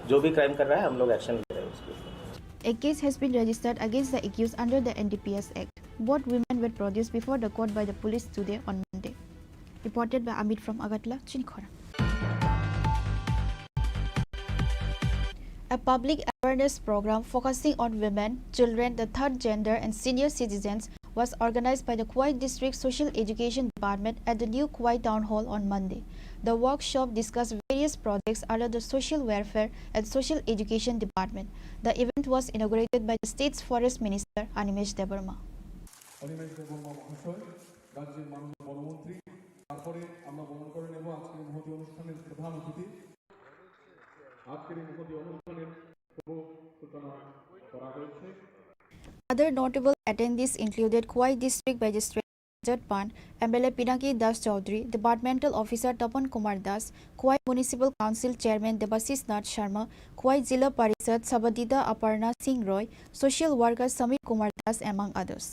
जो भी क्राइम कर रहा है हम लोग एक्शन ले रहे हैं उसके ऊपर। A case has been registered against the accused under the N D P S Act. Both women were produced before the court by the police today on Monday. Reported by Amit from Agartala, Chinikhora. A public awareness program focusing on women, children, the third gender, and senior citizens was organized by the Khowai District Social Education Department at the new Khowai Town Hall on Monday. The workshop discussed various projects under the Social Welfare and Social Education Department. The event was inaugurated by the state's Forest Minister Animesh Debbarma. Animesh দেববর্মা মহাশয়, রাজ্যের মাননীয় বনমন্ত্রী। তারপরে আমরা বরণ করে নেব আজকের মহতী অনুষ্ঠানের প্রধান অতিথি। আজকের এই মহতী অনুষ্ঠানের শুভ সূচনা করা হয়েছে। Other notable attendees included Khowai District Magistrate Rajat Pant, M L A Pinaki Das Chaudhary, Departmental Officer Tapan Kumar Das, Khowai Municipal Council Chairman Debashish Nath Sharma, Khowai Zilla Parishad Sabhadita Aparna Singh Roy, social worker Samir Kumar Das, among others.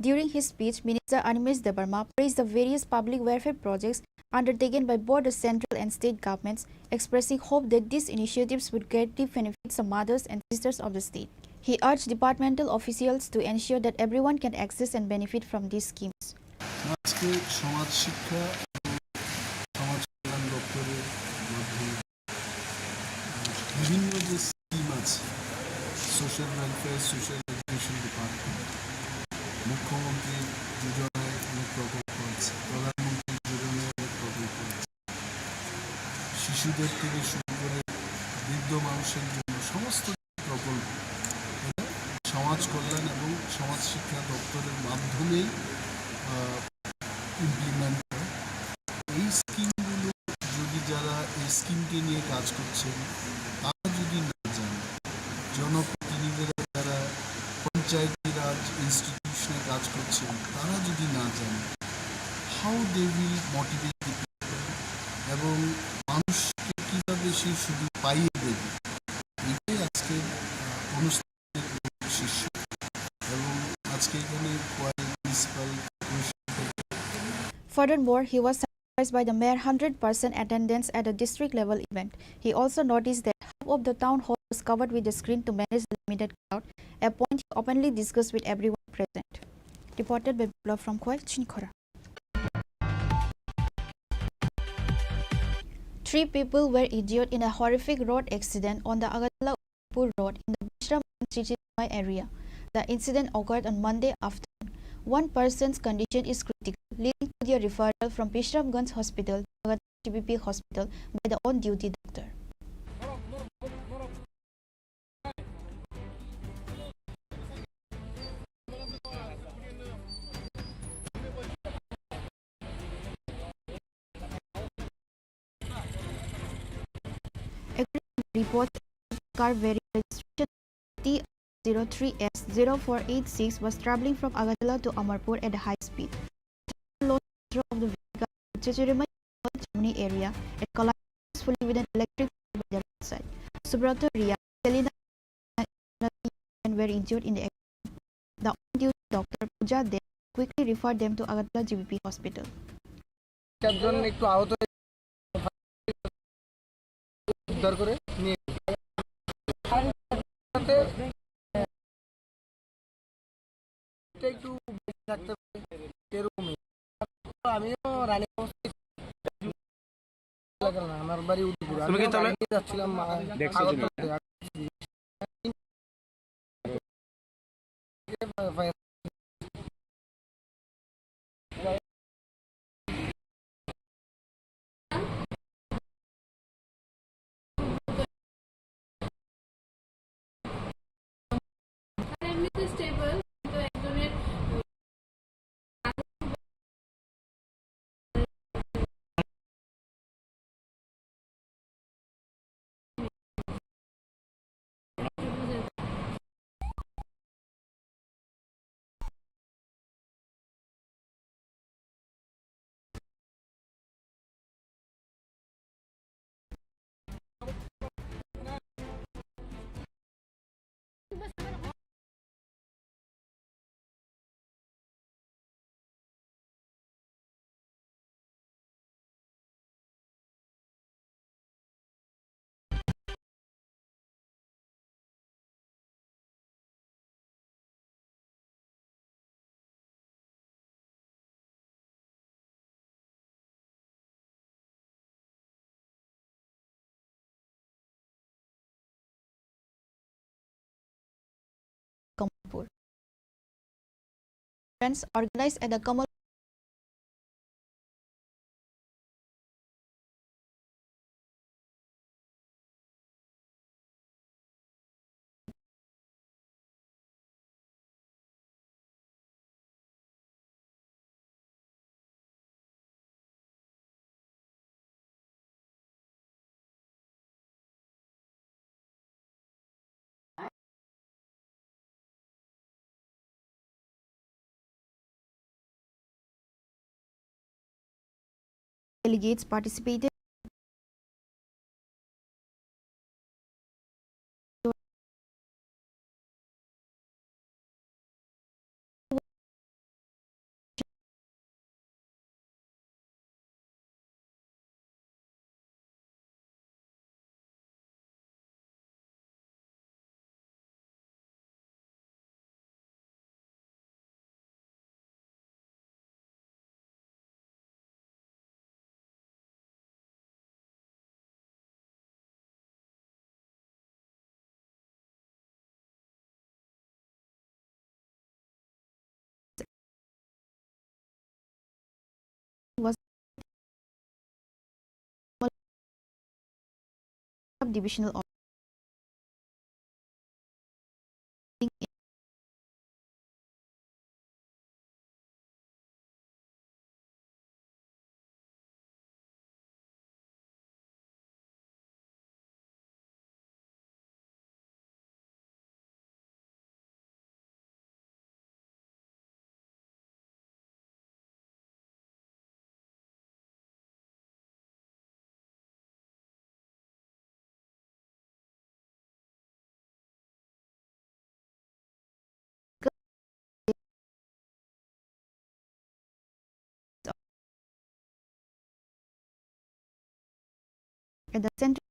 During his speech, Minister Animesh Debbarma praised the various public welfare projects undertaken by both the central and state governments, expressing hope that these initiatives would greatly benefit the mothers and sisters of the state. He urged departmental officials to ensure that everyone can access and benefit from these schemes. আজকে সমাজ শিক্ষা এবং সমাজ কল্যাণ দপ্তরের মাধ্যমে বিভিন্ন যে স্কিম আছে, social welfare, social education department, মুখ্যমন্ত্রী যোজনায় অনেক প্রকল্প আছে, প্রধানমন্ত্রী যোজনায় অনেক প্রকল্প আছে, শিশুদের থেকে শুরু করে বৃদ্ধ মানুষের জন্য সমস্ত প্রকল্প, এটা সমাজ কল্যাণ এবং সমাজ শিক্ষা দপ্তরের মাধ্যমেই, আহ, ইমপ্লিমেন্ট হয়। এই স্কিমগুলো যদি যারা এই স্কিমটি নিয়ে কাজ করছেন, তারা যদি না যান, জনপ্রতিনিধিরা যারা পঞ্চায়েতি রাজ ইনস্টিটিউশনে কাজ করছেন, তারা যদি না যান, how they will motivate the people এবং মানুষকে কিভাবে সেই সুযোগ পাইয়ে দেবে, এটাই আজকের, আহ, অনুষ্ঠানের উদ্দেশ্য। এবং আজকে এখানে খোয়াই মিউনিসিপ্যাল কর্পোরেশন থেকে Furthermore, he was surprised by the mere hundred percent attendance at a district level event. He also noticed that half of the town hall was covered with a screen to manage the limited crowd, a point he openly discussed with everyone present. Reported by Biplab from Khowai, Chinikhora. Three people were injured in a horrific road accident on the Agartala Udaipur Road in the Bishramganj Chichirima area. The incident occurred on Monday afternoon. One person's condition is critical, leading to their referral from Bishramganj Hospital to Agartala G B P Hospital by the on-duty doctor. According to the report, car bearing registration T zero three S zero four eight six was traveling from Agartala to Amarpur at high speed. Lost control of the vehicle at Chichirima Chimney area and collided forcefully with an electric pole by the roadside. Subrata Ria, Selina and were injured in the accident. The on-duty doctor Pooja Deb quickly referred them to Agartala G B P hospital. চারজন একটু আহত হয়ে উদ্ধার করে নিয়ে গেছে। এটা একটু বেশি থাকতে পারে, এরকমই। আমিও রানিং অবস্থায় এলাকার না, আমার বাড়ি উদয়পুর। তুমি কি আমিও তাহলে গাড়ি নিয়ে যাচ্ছিলাম, আ-, দেখছো তুমি? আগরতলা থেকে। conference organized at the Kamal delegates participated. Was divisional at the center.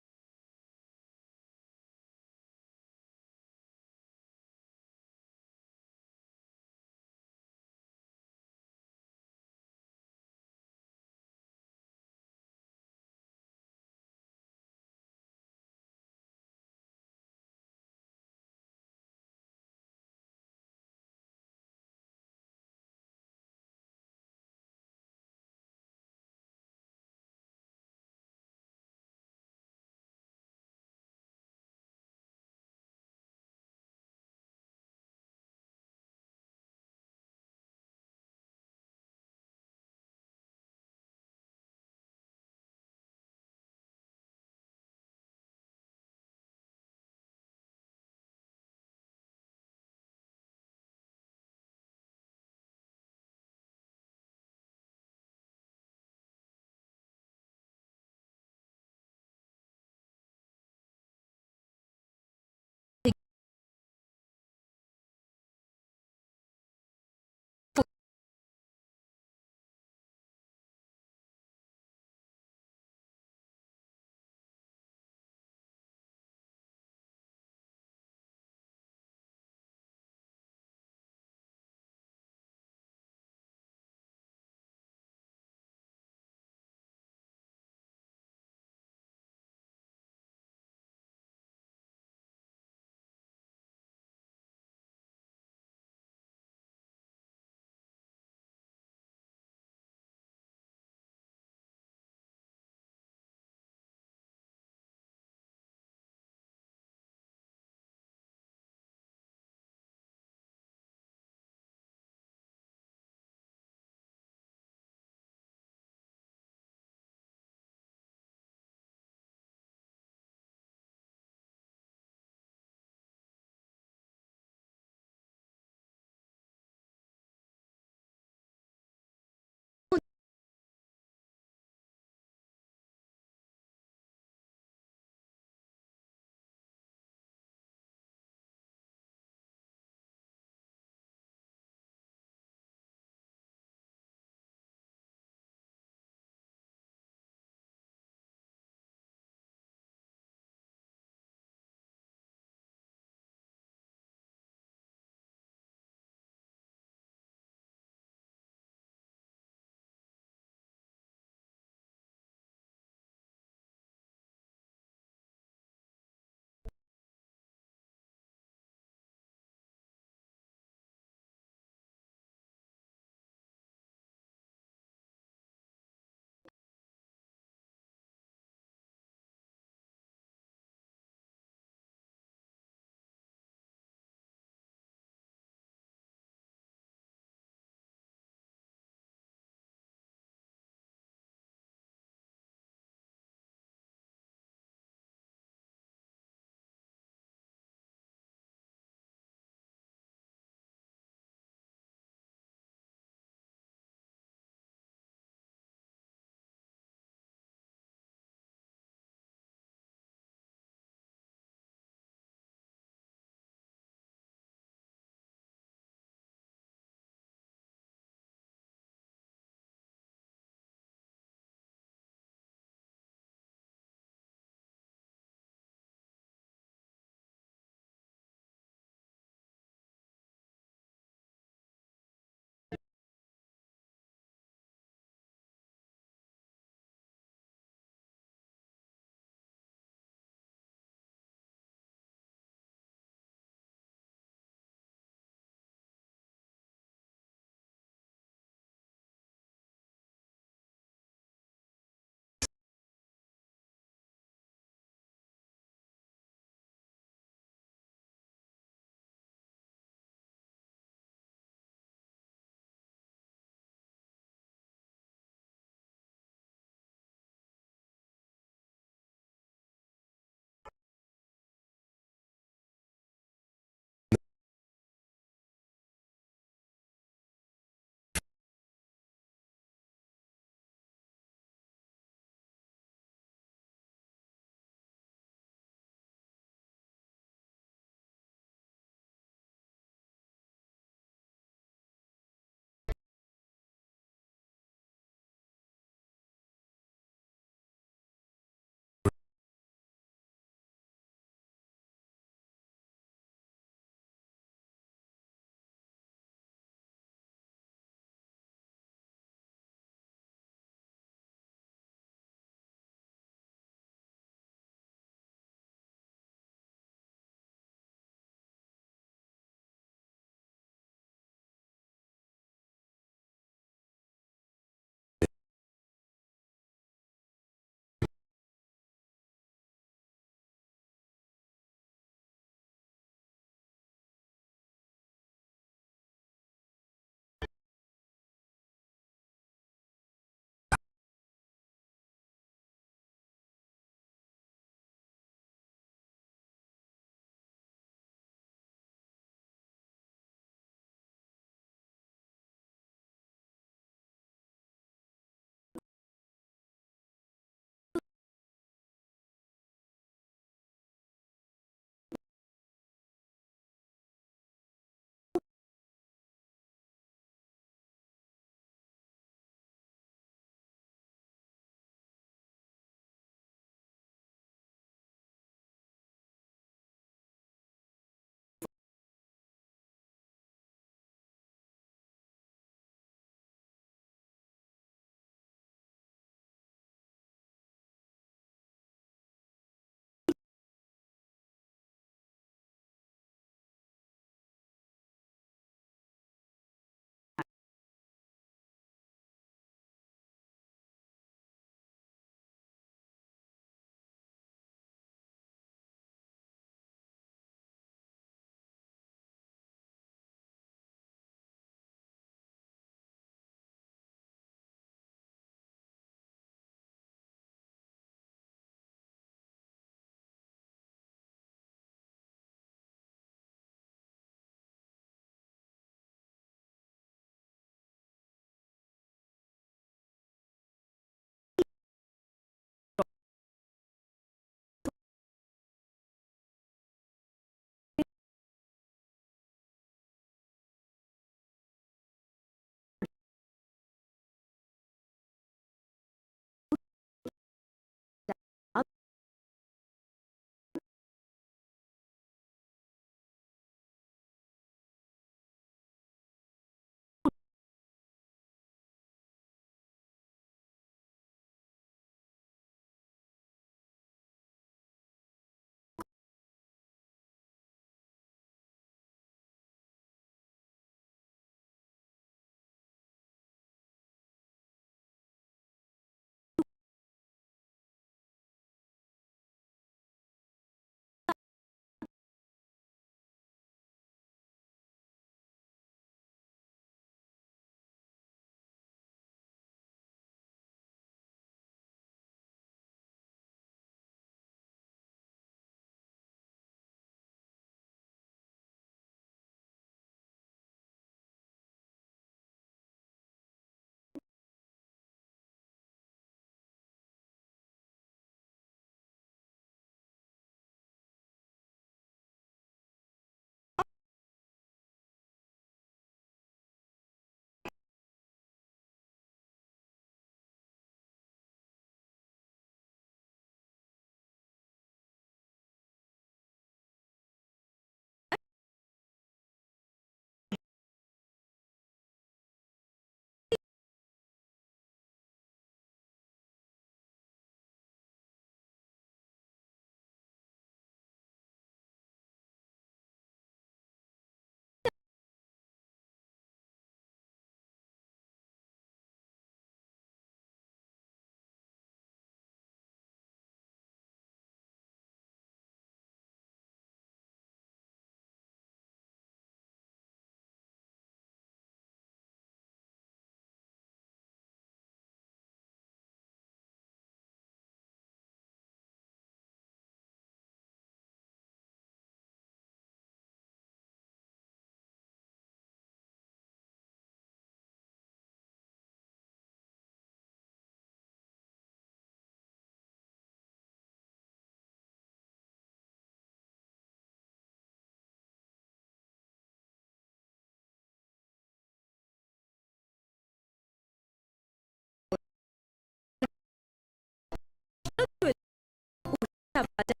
Kaisa bajar